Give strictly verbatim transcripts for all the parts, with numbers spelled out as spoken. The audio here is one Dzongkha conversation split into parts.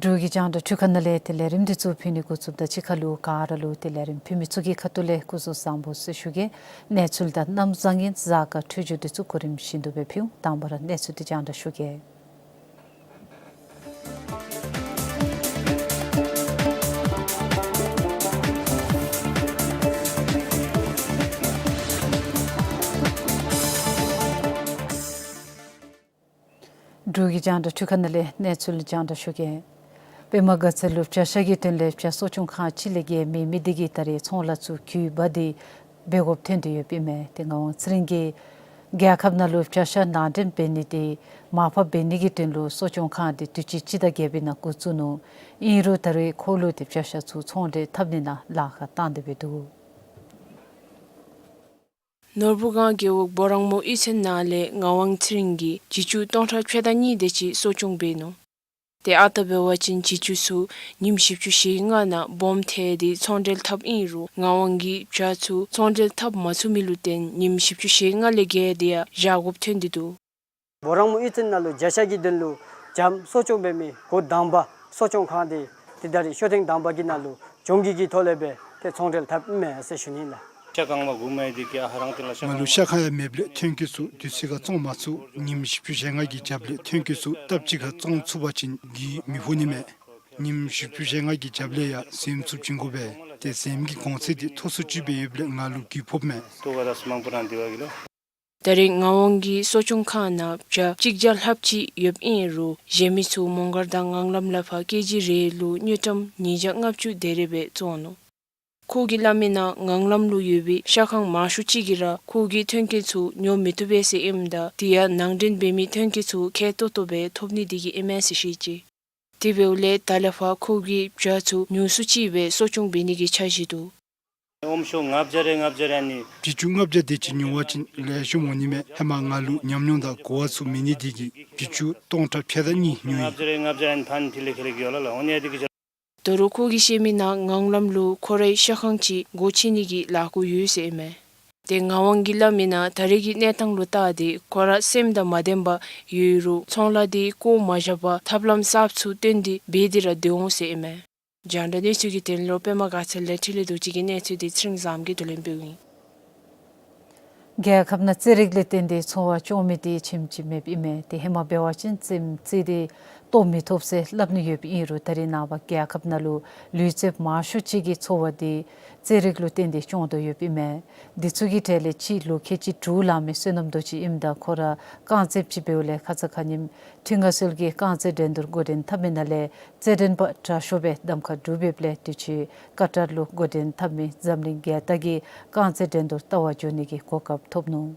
འབྲུག་གི་རྒྱང་བསྒྲགས་འཕྲུལ་ཁང་ནང་ལས་ཏེ་ལས་རིམ་འདི་ཚུ་ཕུལ་ནི་འགོ་བཙུགསཔ་ད་གཅིག་ཁར་ལུ་ག་ར་ལུ་ཏེ་ལས་རིམ་ཕུལ་མི་ཚུ་གི་ཁ་ཐུག་ལས་སྐུ་གཟུགས་བཟང་པོ་ཟེར་ཞུ་གེ། གནས་ཚུལ་དང་གནམ་བཟང་ངན་གཟའ་སྐར་འཕྲོད་སྦྱོར་འདི་ཚུ་གོ་རིམ་བཞིན་དུ་སྦེ་ཕུལ། དང་པ་ར་གནས་ཚུལ་འདི་རྒྱང་བསྒྲགས་ཞུ་གེ། འབྲུག་གི་རྒྱང་བསྒྲགས་འཕྲུལ་ཁང་ནང་ལས་གནས་ཚུལ་རྒྱང་བསྒྲགས་ཞུ་གེ། པདྨ་དགའ་ཚལ་ལུ་བྱ་ཤ་གི་དོན་ལས་བྱ་གསོ་སྐྱོང་ཁང་ཅིག་ལས་བརྒལ་མེད་མི་འདི་གིས་ད་རེས་ཚོང་ལཱ་ཚུ་གུས་པ་འདི་འབད་དགོཔ་ཐོན་ཏེ་ཡོདཔ་ཨིན་མས། ཏེ་ངག་དབང་ཚེ་རིང་གིས་རྒྱལ་ཁབ་ནང་ལུ་བྱ་ཤ་ནང་འདྲེན་འབད་ནི་འདི་མར་ཕབ་འབད་ནི་གི་དོན་ལུ་གསོ་སྐྱོང་ཁང་འདི་དུས་ཅི་སྤྱི་ཟླ་བརྒྱད་པའི་ནང་འགོ་བཙུགས་ནུག། ཨིན་རུང་ད་རེས་ཁོ་ལུ་ཏེ་བྱ་ཤ་ཚུ་ཚོང་འབྲེལ་འཐབ་ནི་ནང་ལཱ་ཁག་བཏང་སྟེ་སྦེ་འདུག། ནོར་བུ་སྒང་རྒེད་འོག་སྦོ་རང་མོ་གཡུས་ཚན་ནང་ལས་ངག་དབང་ཚེ་རིང་གིས་བྱི་ཅུང་སྟོང་ཕྲག་ཕྱེད་དང་གཉིས་དེ་ཅིག་གསོ་སྐྱོང་འབད་ནུག། ཏེ་ཨ་རྟག་འབད་བ་ཅིན་བྱི་ཅུང་ཚུ་ཉིནམ་བཞི་བཅུ་ཞེ་ལྔ་ནང་སྦོམ་ཐལ་ཏེ་ཚོང་འབྲེལ་འཐབ་ཨིན་རུང་ངག་དབང་གིས་བྱ་ཚུ་ཚོང་འབྲེལ་འཐབ་མ་ཚུགས་མི་ལུ་བརྟེན་ཉིནམ་བཞི་བཅུ་ཞེ་ལྔ་ལས་བརྒལ་ཏེ་ཡང་བཞག་དགོཔ་ཐོན་ཏེ་འདུག། སྦོ་རང་མོ་གཡུས་ཚན་ནང་ལུ་བྱ་ཤ་གི་དོན་ལུ་བྱམོ་གསོ་སྐྱོང་འབད་མི་འགོ་དང་པ་གསོ་སྐྱོང་ཁང་འདི་ཏེ་ད་རེས་ཤོ་ཐེངས་དང་པ་གི་ནང་ལུ་གྱོང་གུན་གྱི་ཐོག་ལས་སྦེ་ཏེ་ཚོང་འབྲེལ་འཐབ་ཨིན་མས་ཟེར་ཞུ་ནི་ལགས། ཤ་ཁང་མ་གུ་མ་ཡི་དེ་གི་ཨ་ཧ་རང་ཏེ་ལ་ཤ་ང་ལུ་ཤ་ཁང་ཡང་མེདཔ་ལས་ཐོན་སྐྱེད་ཚུ་དུས་ཚོད་ཁར་བཙོང་མ་ཚུགས། ཉིནམ་བཞི་བཅུ་ཞེ་ལྔ་གི་རྒྱབ་ལས་ཐོན་སྐྱེད་ཚུ་སྟབས་གཅིག་ཁར་བཙོང་ཚུགས་པ་ཅིན་གྱིས་མི་ཕོག་ནི་མས། ཉིནམ་བཞི་བཅུ་ཞེ་ལྔ་གི་རྒྱབ་ལས་ཡང་ཟེམ་ཚུ་བྱིན་དགོ་པས། ཏེ་ཟེམ་གྱི་གོང་ཚད་འདི་མཐོ་སུ་ཅིག་སྦེ་ཡོདཔ་ལས་ང་ལུ་གྱིས་ཕོགཔ་མས། ཏོ་ག་ད་སུ་མང་པོ་རང་དེ་བ་གི་ལོ། ད་རེས་ངག་དབང་གི་གསོ་སྐྱོང་ཁང་ནང་བྱ་གཅིག་བརྒྱ་ལྷགཔ་ཅིག་ཡོདཔ་ཨིན་རུང་གཞན་མི་ཚུ་མོང་སྒར་དང་ངང་ལམ་ལས་ཕར་ཀེ་ཇི་རེ་ལུ་དངུལ་ཀྲམ་ཉིས་བརྒྱ་ལྔ་བཅུ་དེ་རེ་སྦེ་བཙོང་ནུག། ཁོ་གིས་སླབ་མིའི་ནང་ངང་ལམ་ལུ་ཡོད་པའི་ཤ་ཁང་མང་ཤོས་ཅིག་གིས་ར་ཁོ་གི་ཐོན་སྐྱེད་ཚུ་ཉོ་མི་བཏུབ་པས་ཟེར་ཨིནམ་ད་དེ་ཡང་ནང་འདྲེན་འབད་མི་ཐོན་སྐྱེད་ཚུ་ཁེ་ཏོག་ཏོ་སྦེ་ཐོབ་ནི་དེ་གིས་ཨིན་མས་ཟེར་བཤད་ཅི། དེ་འབདཝ་ལས་ད་ལས་ཕར་ཁོ་གིས་བྱ་ཚུ་ཉུང་སུ་ཅིག་སྦེ་གསོ་སྐྱོང་འབད་ནི་གི་འཆར་གཞི་འདུག། ཨོམ་ཤོ་ལྔ་བརྒྱ་རེ་ལྔ་བརྒྱ་རེ་ཨ་ནི། བྱི་ཅུང་ལྔ་བརྒྱ་དེ་ཅིག་ཉོ་བ་ཅིན་ལེགས་ཤོམ་འོང་ནི་མས། ཧེ་མ་ང་ལུ་ཉམས་མྱོང་དང་གོ་བ་ཚུ་མེད་ནི་དེ་གིས་བྱི་ཅུང་སྟོང་ཕྲག་ཕྱེད་དང་གཉིས་ཉོ་ཡི། ལྔ་བརྒྱ་རེ་ལྔ་བརྒྱ་རེ་ཨ་ནི་ཕན་ཐིག་ལེ་ཁེ་ལེ་གི་ཡོད་ལ་ལ་འོ་ནི་ཨ་དེ་གི་ཇ། ད་རུང་ཁོ་གིས་བཤད་མི་ནང་ངང་ལམ་ལུ་ཁོ་རའི་ཤ་ཁང་ཅིག་སྒོ་ཕྱེ་ནི་གི་ལཱ་འགོ་ཡོད་ཟེར་ཨིན་མས། ཏེ་ངག་དབང་གིས་སླབ་མི་ནང་ད་རེས་ཀྱི་གནས་སྟངས་ལུ་བལྟ་སྟེ་ཁོ་ར་སེམས་དང་མ་ལྡན་པར་ཡོད་རུང་ཚོང་ལཱ་འདི་བཀོ་མ་བཞག་པར་ཐབས་ལམ་གསརཔ་ཚུ་བཏོན་ཏེ་འབད་དེ་ར་སྡོད་འོང་ཟེར་ཨིན་མས། རྒྱང་བསྒྲགས་གནས་ཚུལ་གྱི་དོན་ལུ་པདྨ་དགའ་ཚལ་ལས་འཕྲིན་ལས་རྡོ་རྗེ་གི་གནས་ཚུལ་འདི་ཚེ་རིང་བཟངམོ་གིས་བསྡུ་ལེན་འབདཝ་ཨིན། རྒྱལ་ཁབ་ནང་རྩེད་རིགས་ལུ་བརྟེན་ཏེ་འཚོ་བ་སྐྱོང་མི་འདི་ཁྱིམ་གཅིག་མེདཔ་ཨིན་མས། ཏེ་ཧེ་མ་འབད་བ་ཅིན་རྩེདམོ་རྩེ་སྟེ་ལྟོ་མི་ཐོབ་ཟེར་སླབ་ནི་ཡོདཔ་ཨིན་རུང་ད་རེས་ནངས་པ་རྒྱལ་ཁབ་ནང་ལུ་ལུས་རྩལཔ་མང་ཤོས་ཅིག་གི་འཚོ་བ་འདི་རྩེད་རིགས་ལུ་བརྟེན་ཏེ་སྐྱོང་དོ་ཡོདཔ་ཨིན་མས། འདི་ཚུ་གི་གྲས་ལས་གཅིག་ལོ་ཁལ་གཅིག་དྲུག་ལང་མི་བསོད་ནམས་རྡོ་རྗེ་ཨིནམ་ད་ཁོ་ར་རྐང་རྩེདཔ་ཅིག་འབདཝ་ལས་ཁ་ཙ་ཁ་ཉིནམ་འཕྲུལ་ངན་སྲོལ་གྱི་རྐང་རྩེད་འགྲན་བསྡུར་འགོ་འདྲེན་འཐབ་མི་ནང་ལས་རྩེད་འགྲན་པ་དྲག་ཤོས་སྦེ་གདམ་ཁ་གྲུབ་ཡོདཔ་ལས་དུས་ཅི་ཀ་ཏར་ལུ་འགོ་འདྲེན་འཐབ་མི་འཛམ་གླིང་རྒྱལ་དར་གྱི་རྐང་རྩེད་འགྲན་བསྡུར་ལྟ་བར་འགྱོ་ནི་གི་གོ་སྐབས་ཐོབ་ནུག།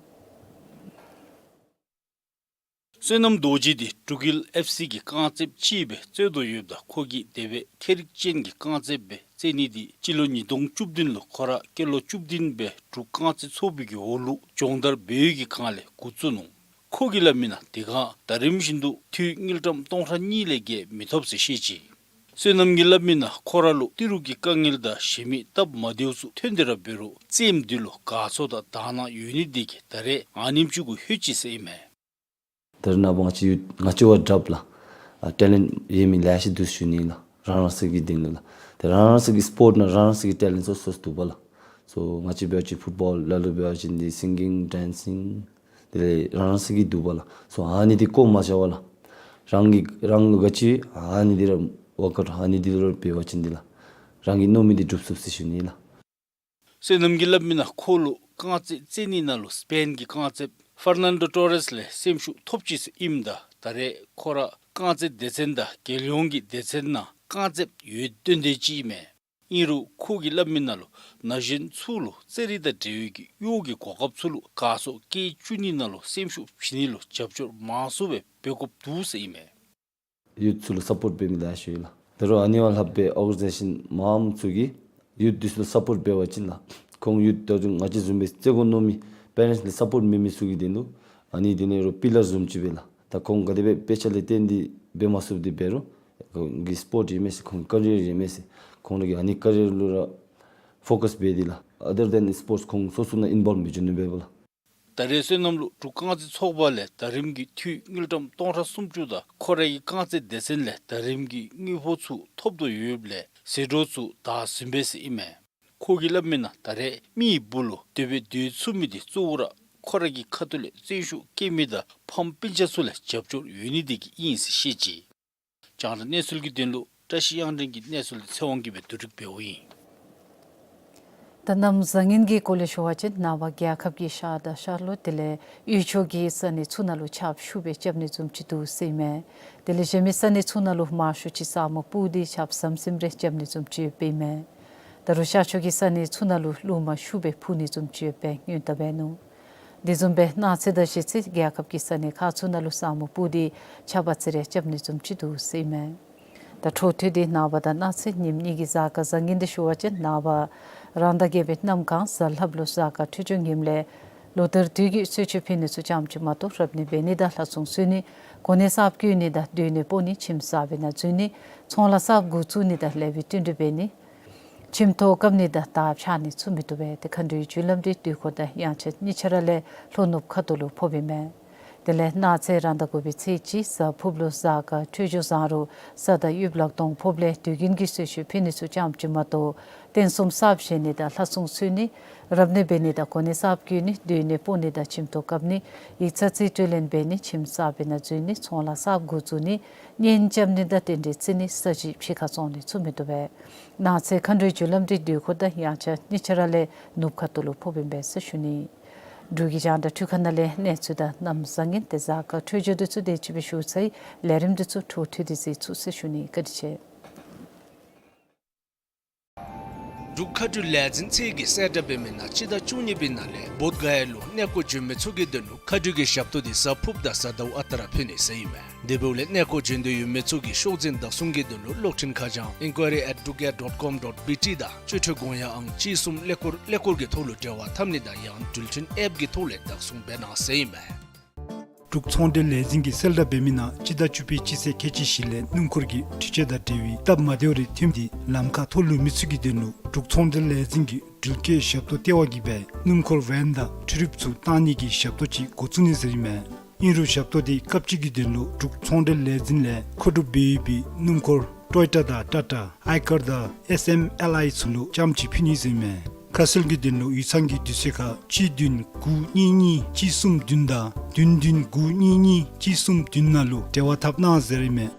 བསོད་ནམས་རྡོ་རྗེ་འདི་འབྲུག་ཡུལ་ཨེཕ་སི་གི་རྐང་རྩེདཔ་ཅིག་སྦེ་རྩེ་དོ་ཡོདཔ་ད་ཁོ་གིས་དེ་སྦེ་ཐད་རིག་ཅན་གྱི་རྐང་རྩེདཔ་སྦེ་རྩེ་ནི་འདི་སྤྱི་ལོ་ཉིས་སྟོང་བཅུ་བདུན་ལུ་ཁོ་ར་སྐྱེས་ལོ་བཅུ་བདུན་སྦེ་འབྲུག་རྐང་རྩེད་ཚོགས་པའི་གི་འོག་ལུ་སྦྱོང་བརྡར་འབད་བའི་གི་སྒང་ལས་འགོ་བཙུགས་ནུག། ཁོ་གིས་སླབ་མི་ནང་དེ་སྒང་ད་རིམ་བཞིན་དུ་འཐུས་དངུལ་ཀྲམ་སྟོང་ཕྲག་གཉིས་ལས་བརྒལ་མི་ཐོབ་ཟེར་བཤད་ཅི། བསོད་ནམས་ཀྱིས་སླབ་མི་ནང་ཁོ་ར་ལུ་ཏི་རུ་གི་དཀའ་ངལ་དང་གཞན་མི་སྟབས་མ་བདེཝ་ཚུ་ཐོན་ཏེ་ར་འབད་རུང་རྩེདམོ་འདི་ལུ་དགའ་ཚོར་དང་དག་སྣང་ཡོད་ནི་འདི་གིས་ད་རེས་ཨ་ནེམ་ཅིག་གུ་ལྷོད་ཅི་ཟེར་ཨིན་མས། ད་རེས་ནངས་པ་ང་བཅས་ཡུལ་ང་བཅས་བ་དྲགཔ་ལགས། ཨ་ཊེ་ལེནཊ་ཡོད་མི་ལེ་ཤ་འདུག་ཞུ་ནི་ལགས། རང་རང་སོའི་གི་དོན་ལུ་ལགས། ཏེ་རང་རང་སོའི་གི་སི་པོརཊ་ནང་རང་རང་སོའི་གི་ཊེ་ལེནཊ་སོ་སོ་འདུག་པ་ལགས། སོ་ང་བཅས་འབད་བ་ཅིན་ཕུཊ་བཱོལ་ལ་ལུ་འབད་བ་ཅིན་འདི་སིང་གིང་ཌེན་སིང་དེ་ལས་རང་རང་སོའི་གི་འདུག་པ་ལགས། སོ་ཨ་ནི་འདི་བཀོ་མ་བཞག་པར་ལགས། རང་གི་རང་ལུ་ག་ཅི་ཨ་ནི་འདི་ར་ཝརཀ་ཨའུཊ་ཨ་ནི་འདི་ར་འབད་བ་ཅིན་འདི་ལགས། རང་གི་མནོ་མི་འདི་འགྲུབ་ཚུགས་ཟེར་ཞུ་ནི་ལགས། བསོད་ནམས་ཀྱིས་སླབ་མི་ནང་ཁོ་ལུ་རྐང་རྩེད་རྩེ་ནི་ནང་ལུ་སི་པེན་གྱི་རྐང་རྩེདཔ་ཕར་ནན་ཌོ་ཊོ་རེས་ལས་སེམས་ཤུགས་ཐོབ་ཅི་ཟེར་ཨིནམ་ད་ད་རེས་ཁོ་ར་རྐང་རྩེད་སྡེ་ཚན་དང་རྒྱལ་ཡོངས་ཀྱི་སྡེ་ཚན་ནང་རྐང་རྩེདཔ་ཡོད་དོན་དེ་ཅིག་ཨིན་མས། ཨིན་རུང་ཁོ་གིས་སླབ་མི་ནང་ལུ་ན་གཞོན་ཚུ་ལུ་རྩེད་རིགས་དང་འབྲེལ་བའི་གི་གཡོག་གི་གོ་སྐབས་ཚུ་ལུ་དགའ་ཚོར་སྐྱེ་བཅུག་ནི་ནང་ལུ་སེམས་ཤུགས་བྱིན་ནི་ལུ་རྒྱབ་སྐྱོར་མང་སུ་སྦེ་འབད་དགོཔ་འདུག་ཟེར་ཨིན་མས། ཡུཐ་ཚུ་ལུ་སཔོརཊ་འབད་མི་ལེ་ཤ་ཡོད་ལགས། ད་རུང་ཨ་ནི་བ་ལྷགཔ་སྦེ་ཨོར་ག་ནའི་ཛེ་ཤཱན་མངམ་ཚུ་གིས་ཡུཐ་འདི་ཚུ་ལུ་སཔོརཊ་འབད་བ་ཅིན་ལགས། ཁོང་ཡུཐ་ད་རུང་ང་བཅས་བཟུམ་སྦེ་རྩེ་དགོ་མནོ་མི་པེ་རེནཊསི་ལས་སཔོརཊ་མེད་མི་ཚུ་གི་དོན་ལུ་ཨ་ནི་འདི་ནི་རོགས་པི་ལར་བཟུམ་ཅིག་སྦེ་ལགས། ད་ཁོང་ག་དེ་སྦེ་དཔེ་ཆ་ལས་བརྟེན་ཏེ་འབད་མ་ཚུགསཔ་འདི་འབད་རུང་ཁོང་གི་སི་པོརཊ་ཨིན་མས་ཟེར་ཁོང་ཀ་རི་ཡར་ཨིན་མས་ཟེར་ཁོང་ར་གིས་ཨ་ནི་ཀ་རི་ཡར་ལུ་ར་ཕོ་ཀསི་འབད་དེ་ལགས། ཨ་དར་དེན་སི་པོརཊསི་ཁོང་སོ་སོ་ནང་ཨིན་བོལབ་མི་འགྱོ་ནི་འབདཝ་ལགས། ད་རེས་བསོད་ནམས་ལུ་འབྲུག་རྐང་རྩེད་ཚོགས་པ་ལས་ད་རིམ་གྱི་འཐུས་དངུལ་ཀྲམ་སྟོང་ཕྲག་སུམ་ཅུ་དང་ཁོ་རའི་རྐང་རྩེད་སྡེ་ཚན་ལས་ད་རིམ་གྱི་དངུལ་ཕོགས་ཚུ་ཐོབ་དོ་ཡོདཔ་ལས་ཟད་འགྲོ་ཚུ་དག་ཟིན་པས་ཟེར་ཨིན་མས། ཁོ་གིས་སླབ་མི་ནང་ད་རེས་མི་ཡི་སྦུག་ལུ་སྡོད་སྦེ་སྡོད་ཚུགས་མི་འདི་གཙོ་བོ་ར་ཁོ་ར་གི་ཁ་ཐུག་ལས་བརྩོན་ཤུགས་བསྐྱེད་མི་དང་ཕམ་སྤུན་ཆ་ཚུ་ལས་རྒྱབ་སྐྱོར་ཡོད་ནི་འདི་གིས་ཨིན་ཟེར་བཤད་ཅི། རྒྱང་བསྒྲགས་གནས་ཚུལ་གྱི་དོན་ལུ་བཀྲ་ཤིས་དབྱངས་སྒྲོན་གྱི་གནས་ཚུལ་ཚེ་དབང་གིས་སྦེ་བསྡུ་སྒྲིག་འབདཝ་ཨིན། ད་གནམ་བཟང་ངན་གྱི་སྐོར་ལས་ཞུ་བ་ཅིན་ནངས་པ་རྒྱལ་ཁབ་ཀྱི་ཤར་དང་ཤར་ལྷོ་དེ་ལས་དབུས་ཕྱོགས་ཀྱི་ས་གནས་ཚུ་ནང་ལུ་ཆརཔ་ཤུགས་སྦེ་རྐྱབ་ནི་བཟུམ་ཅིག་འདུག་ཟེར་ཨིན་མས། དེ་ལས་གཞན་མི་ས་གནས་ཚུ་ནང་ལུ་མང་ཤོས་ཅིག་ས་སྨུག་སྤུབས་ཏེ་ཆརཔ་ཟམ་ཟིམ་རེ་རྐྱབ་ནི་བཟུམ་ཅིག་ཡོདཔ་ཨིན་མས། ད་རུང་ཤར་ཕྱོགས་ཀྱི་ས་གནས་ཚུ་ནང་ལུ་རླུང་མ་ཤུགས་སྦེ་འཕུ་ནི་བཟུམ་ཅིག་ཡོདཔ་སྦེ་སྔོན་བརྡ་འབད་ནུག། དེ་བཟུམ་སྦེ་གནངས་ཚེ་དང་གཞེས་ཚེ་རྒྱལ་ཁབ་ཀྱི་ས་གནས་ཁག་ཚུ་ནང་ལུ་ས་སྨུག་སྤུབས་ཏེ་ཆརཔ་ཨ་ཙི་རེ་རྐྱབ་ནི་བཟུམ་ཅིག་འདུག་ཟེར་ཨིན་མས། ད་འཕྲོ་མཐུད་དེ་ནངས་པ་དང་གནངས་ཚེ་ཉིནམ་གཉིས་ཀྱི་གཟའ་སྐར་བཟང་ངན་འདི་ཞུ་བ་ཅིན་ནངས་པ་རང་ཟླ་བརྒྱད་པའི་གནམ་གང་གཟའ་ལྷགཔ་ལུ་གཟའ་སྐར་འཕྲོད་སྦྱོར་ངནམ་ལས་ལོ་ལྟར་དུས་ཀྱི་གསོལ་མཆོད་ཕུལ་ནི་ཚུ་ཙམ་ཅིག་མ་གཏོགས་རབ་གནས་འབད་ནི་དང་ལྷ་སྲུང་གསོལ་ནི་གོ་གནས་གསརཔ་བསྐོ་ནི་དང་སྡོད་གནས་སྤོ་ནི་ཁྱིམ་གསར་པའི་ནང་འཛུལ་ནི་ཚོང་ལཱ་གསརཔ་འགོ་བཙུགས་ནི་དང་ལེགས་པའི་བསྟུན་གྲོས་འབད་ནི་ཁྱིམ་ཐོག་བཀབ་ནི་དང་དར་འཕྱར་ནི་ཚུ་མི་བཏུབ་པས། ཏེ་མཁའ་འགྲོའི་རྒྱུ་ལམ་འདི་དུས་འཁོར་དང་དབྱངས་འཆར་གཉིས་ཆ་ར་ལས་ལྷོ་ནུབ་ཁ་ཐུག་ལུ་ཕོགཔ་ཨིན་མས། དེ་ལས་གནངས་ཚེ་རང་ཟླ་དགུ་པའི་ཚེས་གཅིག་གཟའ་ཕུརཔ་ལུ་གཟའ་སྐར་འཕྲོད་སྦྱོར་བཟང་རུང་ས་དང་དབྱིབས་ལག་སྟོང་ཕོགཔ་ལས་དུས་རྒྱུན་གྱི་གསོལ་མཆོད་ཕུལ་ནི་ཚུ་ཙམ་ཅིག་མ་གཏོགས་རྟེན་གསུམ་གསརཔ་བཞེངས་ནི་དང་ལྷ་སྲུང་གསོལ་ནི་རབ་གནས་འབད་ནི་དང་གོ་གནས་གསརཔ་བསྐོ་ནི་སྡོད་གནས་སྤོ་ནི་དང་ཁྱིམ་ཐོག་བཀབ་ནི་ཡིག་ཚང་རྩིས་སྤྲོད་ལེན་འབད་ནི་ཁྱིམ་གསར་པའི་ནང་འཛུལ་ནི་ཚོང་ལཱ་གསརཔ་འགོ་བཙུགས་ནི་གཉེན་རྐྱབ་ནི་དང་རྟེན་འབྲེལ་བརྩི་ནི་ས་གཞི་ཕྱི་ཁར་བཙོང་ནི་ཚུ་མི་བཏུབ་པས། གནངས་ཚེ་མཁའ་འགྲོའི་རྒྱུ་ལམ་འདི་དུས་འཁོར་དང་དབྱངས་འཆར་གཉིས་ཆ་ར་ལས་ནུབ་ཁ་ཐུག་ལུ་ཕོགཔ་ཨིན་པས་ཟེར་ཞུ་ནི། འབྲུག་གི་རྒྱང་བསྒྲགས་འཕྲུལ་ཁང་ནང་ལས་གནས་ཚུལ་དང་གནམ་བཟང་ངན་ཏེ་གཟའ་སྐར་འཕྲོད་སྦྱོར་འདི་ཚུ་དེ་ཅིག་སྦེ་ཞུ་ཚར་ཡི། ལས་རིམ་འདི་ཚུ་འཕྲོ་མཐུད་དེ་གཟིགས་ཚུགས་ཟེར་ཞུ་ནི། བཀའ་དྲིན་ཆེ། འབྲུག་མཁའ་འགྲུལ་ལས་འཛིན་ཚད་ཀྱིས་གསལ་བསྒྲགས་འབད་མི་ནང་སྤྱི་ཟླ་བཅུ་གཉིས་པའི་ནང་ལས་བོདྷ་ག་ཡ་ལུ་གནས་སྐོར་འབྱོན་མི་ཚུ་གི་དོན་ལུ་མཁའ་འགྲུལ་གྱི་ཞབས་ཏོག་འདི་གཟའ་ཕུརཔ་དང་གཟའ་ཟླཝ་ཨ་རྟག་ར་ཕུལ་ནི་ཟེར་ཨིན་མས། དེ་འབདཝ་ལས་གནས་སྐོར་འབྱོན་འདོད་ཡོད་མི་ཚུ་གིས་ཤོག་འཛིན་བདག་བཟུང་གི་དོན་ལུ་གློག་འཕྲིན་ཁ་བྱང་inquiry at druk air dot com dot B T དང་སྤྱོད་ཁྲལ་དགོངས་ཡངས་ཨང་གཅིག་གསུམ་ཀླད་ཀོར་ཀླད་ཀོར་གྱི་ཐོག་ལུ་འབྲེལ་བ་འཐབ་ནི་དང་ཡང་འགྲུལ་འཕྲིན་ཨེཔ་ཀྱི་ཐོག་ལས་བདག་བཟུང་འབད་གནང་ཟེར་ཨིན་མས། འབྲུག་ཚོང་འབྲེལ་ལས་འཛིན་གྱིས་གསལ་བསྒྲགས་འབད་མི་ནང་སྤྱི་ཟླ་བཅུ་པའི་སྤྱི་ཚེས་ཁལ་གཅིག་བཞི་ལས་སྣུམ་འཁོར་གྱི་འཕྲུལ་ཆས་དང་འབྲེལ་བའི་སྟབས་མ་བདེཝ་རེ་ཐོནམ་འདི་ལམ་ཁར་མཐོ་ལུས་མི་ཚུ་གི་དོན་ལུ་འབྲུག་ཚོང་འབྲེལ་ལས་འཛིན་གྱིས་འགྲུལ་སྐྱེལ་ཞབས་ཏོག་ལྟེ་བ་གིས་སྦེ་སྣུམ་འཁོར་ཝེན་དང་ཊི་རིབ་ཚུ་བཏང་ནི་གི་ཞབས་ཏོག་ཅིག་འགོ་བཙུགས་ནི་ཟེར་ཨིན་མས། ཨིན་རུང་ཞབས་ཏོག་འདི་སྐབས་གཅིག་གི་དོན་ལུ་འབྲུག་ཚོང་འབྲེལ་ལས་འཛིན་ལས་མཁོ་སྒྲུབ་འབད་ཡོད་པའི་སྣུམ་འཁོར་ཊོ་ཡོ་ཊ་དང་ཊ་ཊ་ཨའི་ཀར་དང་ཨེསི་ཨེམ་ཨེལ་ཨའི་ཚུ་ལུ་ལྕམ་ཅིག་ཕུལ་ནི་ཟེར་ཨིན་མས། ཁ་གསལ་གྱི་དོན་ལུ་ཡིག་ཚང་གི་དུས་ཚོད་ཁར་གཅིག་བདུན་དགུ་གཉིས་གཉིས་གཅིག་གསུམ་བདུན་དང་བདུན་བདུན་དགུ་གཉིས་གཉིས་གཅིག་གསུམ་བདུན་ནང་ལུ་འབྲེལ་བ་འཐབ་གནང་ཟེར་ཨིན་མས།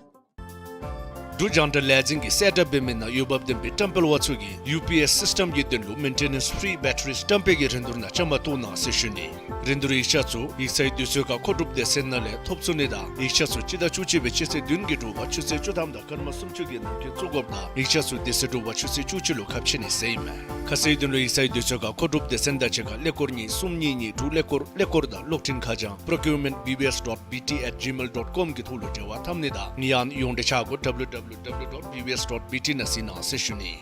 འབྲུག་རྒྱང་བསྒྲགས་ལས་འཛིན་གྱིས་གསལ་བསྒྲགས་འབད་མི་ནང་འོས་འབབ་ལྡན་པའི་བཀྲམ་སྤེལ་བ་ཚུ་གིས་ཡུ་པི་ཨེསི་སིསི་ཊམ་གྱི་དོན་ལུ་མེན་ཊེ་ནེནསི་ཕི་རི་བེ་ཊི་རི་བཀྲམ་སྤེལ་གྱི་རིན་བསྡུར་ནང་བཅའ་མར་གཏོགས་གནང་ཟེར་ཞུ་ནི། རིན་བསྡུར་ཡིག་ཆ་ཚུ་ཡིག་ཚང་གི་དུས་ཚོད་ཁར་མཁོ་སྒྲུབ་སྡེ་ཚན་ནང་ལས་ཐོབ་ཚུགས་ནི་དང་ཡིག་ཆ་ཚུ་སྤྱི་ཟླ་བཅུ་གཅིག་པའི་སྤྱི་ཚེས་བདུན་གྱི་དྲོ་པ་ཆུ་ཚོད་བཅུ་ཐམ་དང་སྐར་མ་སུམ་ཅུ་གི་ནང་འཁོད་བཙུགས་དགོཔ་དང་ཡིག་ཆ་ཚུ་དེ་ཚེ་དྲོ་པ་ཆུ་ཚོད་བཅུ་གཅིག་ལུ་ཁ་ཕྱེ་ནི་ཟེར་ཨིན་མས། ཁ་གསལ་དོན་ལུ་ཡིག་ཚང་གི་དུས་ཚོད་ཁར་མཁོ་སྒྲུབ་སྡེ་ཚན་དང་གཅིག་ཁར་ཀླད་ཀོར་གཉིས་གསུམ་གཉིས་གཉིས་དྲུག་ཀླད་ཀོར་ཀླད་ཀོར་དང་གློག་འཕྲིན་ཁ་བྱང་པྲོ་ཀིའུར་མེནཊ་བི་བི་ཨེསི་ཌོཊ་བི་ཊི་ཨེཊ་ཇི་མེལ་ཌོཊ་ཀོམ་གི་ཐོག་ལུ་འབྲེལ་བ་འཐབ་ནི་དང་ཡང་ན་ཡོངས་འབྲེལ་ཆ་བགོས་ཌབ་ལུ་ཌབ་ལུ་ཌབ་ལུ་ཌོཊ་བི་བི་ཨེསི་ཌོཊ་བི་ཊི་ནང་གཟིགས་གནང་ཟེར་ཞུ་ནི།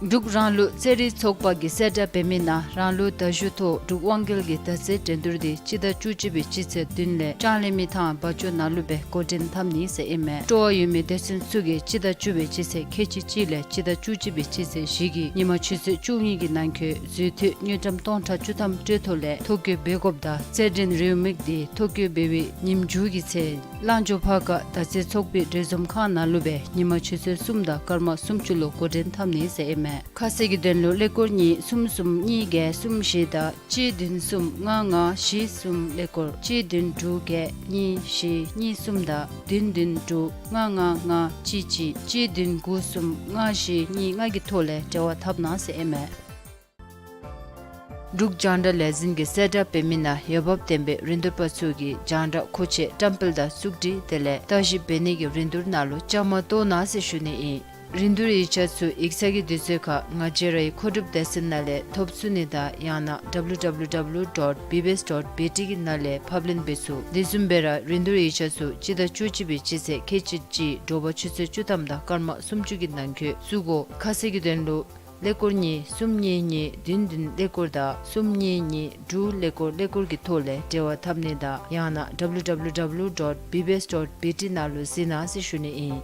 འབྲུག་རང་ལུགས་རྩེད་རིགས་ཚོགས་པ་གིས་གསལ་བསྒྲགས་འབད་མི་ནང་རང་ལུགས་མདའ་གཞུ་ཐོག་འབྲུག་དབང་རྒྱལ་གྱི་མདའ་རྩེད་འགྲན་བསྡུར་འདི་སྤྱི་ཟླ་བཅུ་གཅིག་པའི་སྤྱི་ཚེས་བདུན་ལས་ལྕང་གླིང་མི་ཐང་བ་ཅོ་ནང་ལུ་སྦེ་འགོ་འདྲེན་འཐབ་ནི་ཟེར་ཨིན་མས། སྤྲོ་བ་ཡོད་མི་སྡེ་ཚན་ཚུ་གིས་སྤྱི་ཟླ་བཅུ་པའི་སྤྱི་ཚེས་ཁལ་གཅིག་གཅིག་ལས་སྤྱི་ཟླ་བཅུ་གཅིག་པའི་སྤྱི་ཚེས་བཞི་གི་ཉིན་མ་ཆུ་ཚོད་བཅུ་གཉིས་ཀྱི་ནང་འཁོད་འཛུལ་ཐོན་དངུལ་ཀྲམ་སྟོང་ཕྲག་བཅུ་ཐམ་སྤྲོད་ཐོག་ལས་ཐོ་བཀོད་འབད་དགོཔ་དང་རྩེད་འགྲན་རེའུ་མིག་འདི་ཐོ་བཀོད་འབད་བའི་ཉིནམ་མཇུག་གི་ཚེ་གླང་ཇོ་ཕར་ཁ་མདའ་རྩེད་ཚོགས་པའི་གྲོས་འཛོམས་ཁང་ནང་ལུ་སྦེ་ཉིན་མ་ཆུ་ཚོད་གསུམ་དང་སྐར་མ་སུམ་ཅུ་ལུ་འགོ་འདྲེན་འཐབ་ནི་ཟེར་ཨིན་མས། ཁ་གསལ་གྱི་དོན་ལུ་ཀླད་ཀོར་གཉིས་གསུམ་གསུམ་གཉིས་བརྒྱད་གསུམ་བཞི་དང་གཅིག་བདུན་གསུམ་ལྔ་ལྔ་བཞི་གསུམ་ཀླད་ཀོར་གཅིག་བདུན་དྲུག་བརྒྱད་གཉིས་བཞི་གཉིས་གསུམ་དང་བདུན་བདུན་དྲུག་ལྔ་ལྔ་ལྔ་གཅིག་གཅིག་གཅིག་བདུན་དགུ་གསུམ་ལྔ་བཞི་གཉིས་ལྔ་གི་ཐོག་ལས་འབྲེལ་བ་འཐབ་གནང་ཟེར་ཨིན་མས། འབྲུག་རྒྱང་བསྒྲགས་ལས་འཛིན་གྱིས་གསལ་བསྒྲགས་འབད་མི་ནང་འོས་འབབ་ལྡན་པའི་རིན་བསྡུར་པ་ཚུ་གིས་རྒྱང་བསྒྲགས་མཁོ་ཆས་བཀྲམ་སྤེལ་དང་བཙུགས་སྒྲིག་དེ་ལས་བརྟག་ཞིབ་འབད་ནི་གི་རིན་བསྡུར་ནང་ལུ་བཅའ་མར་གཏོགས་གནང་ཟེར་ཞུ་ནི་ཨིན། རིན་བསྡུར་ཡིག་ཆ་ཚུ་ཡིག་ཚང་གི་དུས་ཚོད་ཁར་ང་བཅས་རའི་མཁོ་སྒྲུབ་སྡེ་ཚན་ནང་ལས་ཐོབ་ཚུགས་ནི་དང་ཡང་ན་ཌབ་ལུ་ཌབ་ལུ་ཌབ་ལུ་ཌོཊ་བི་བི་ཨེསི་ཌོཊ་བི་ཊི་གི་ནང་ལས་ཕབ་ལེན་འབད་ཚུགས། དེ་བཟུམ་སྦེ་ར་རིན་བསྡུར་ཡིག་ཆ་ཚུ་སྤྱི་ཟླ་བཅུ་གཅིག་པའི་སྤྱི་ཚེས་ཁལ་གཅིག་གཅིག་དྲོ་པ་ཆུ་ཚོད་བཅུ་ཐམ་དང་སྐར་མ་སུམ་ཅུ་གི་ནང་འཁོད་བཙུགས་དགོ། ཁ་གསལ་གྱི་དོན་ལུ་ཀླད་ཀོར་གཉིས་གསུམ་གཉིས་གཉིས་བདུན་བདུན་ཀླད་ཀོར་དང་གསུམ་གཉིས་གཉིས་དྲུག་ཀླད་ཀོར་ཀླད་ཀོར་གྱི་ཐོག་ལས་འབྲེལ་བ་འཐབ་ནི་དང་ཡང་ན་ཌབ་ལུ་ཌབ་ལུ་ཌབ་ལུ་ཌོཊ་བི་བི་ཨེསི་ཌོཊ་བི་ཊི་ནང་ལུ་གཟིགས་གནང་ཟེར་ཞུ་ནི་ཨིན།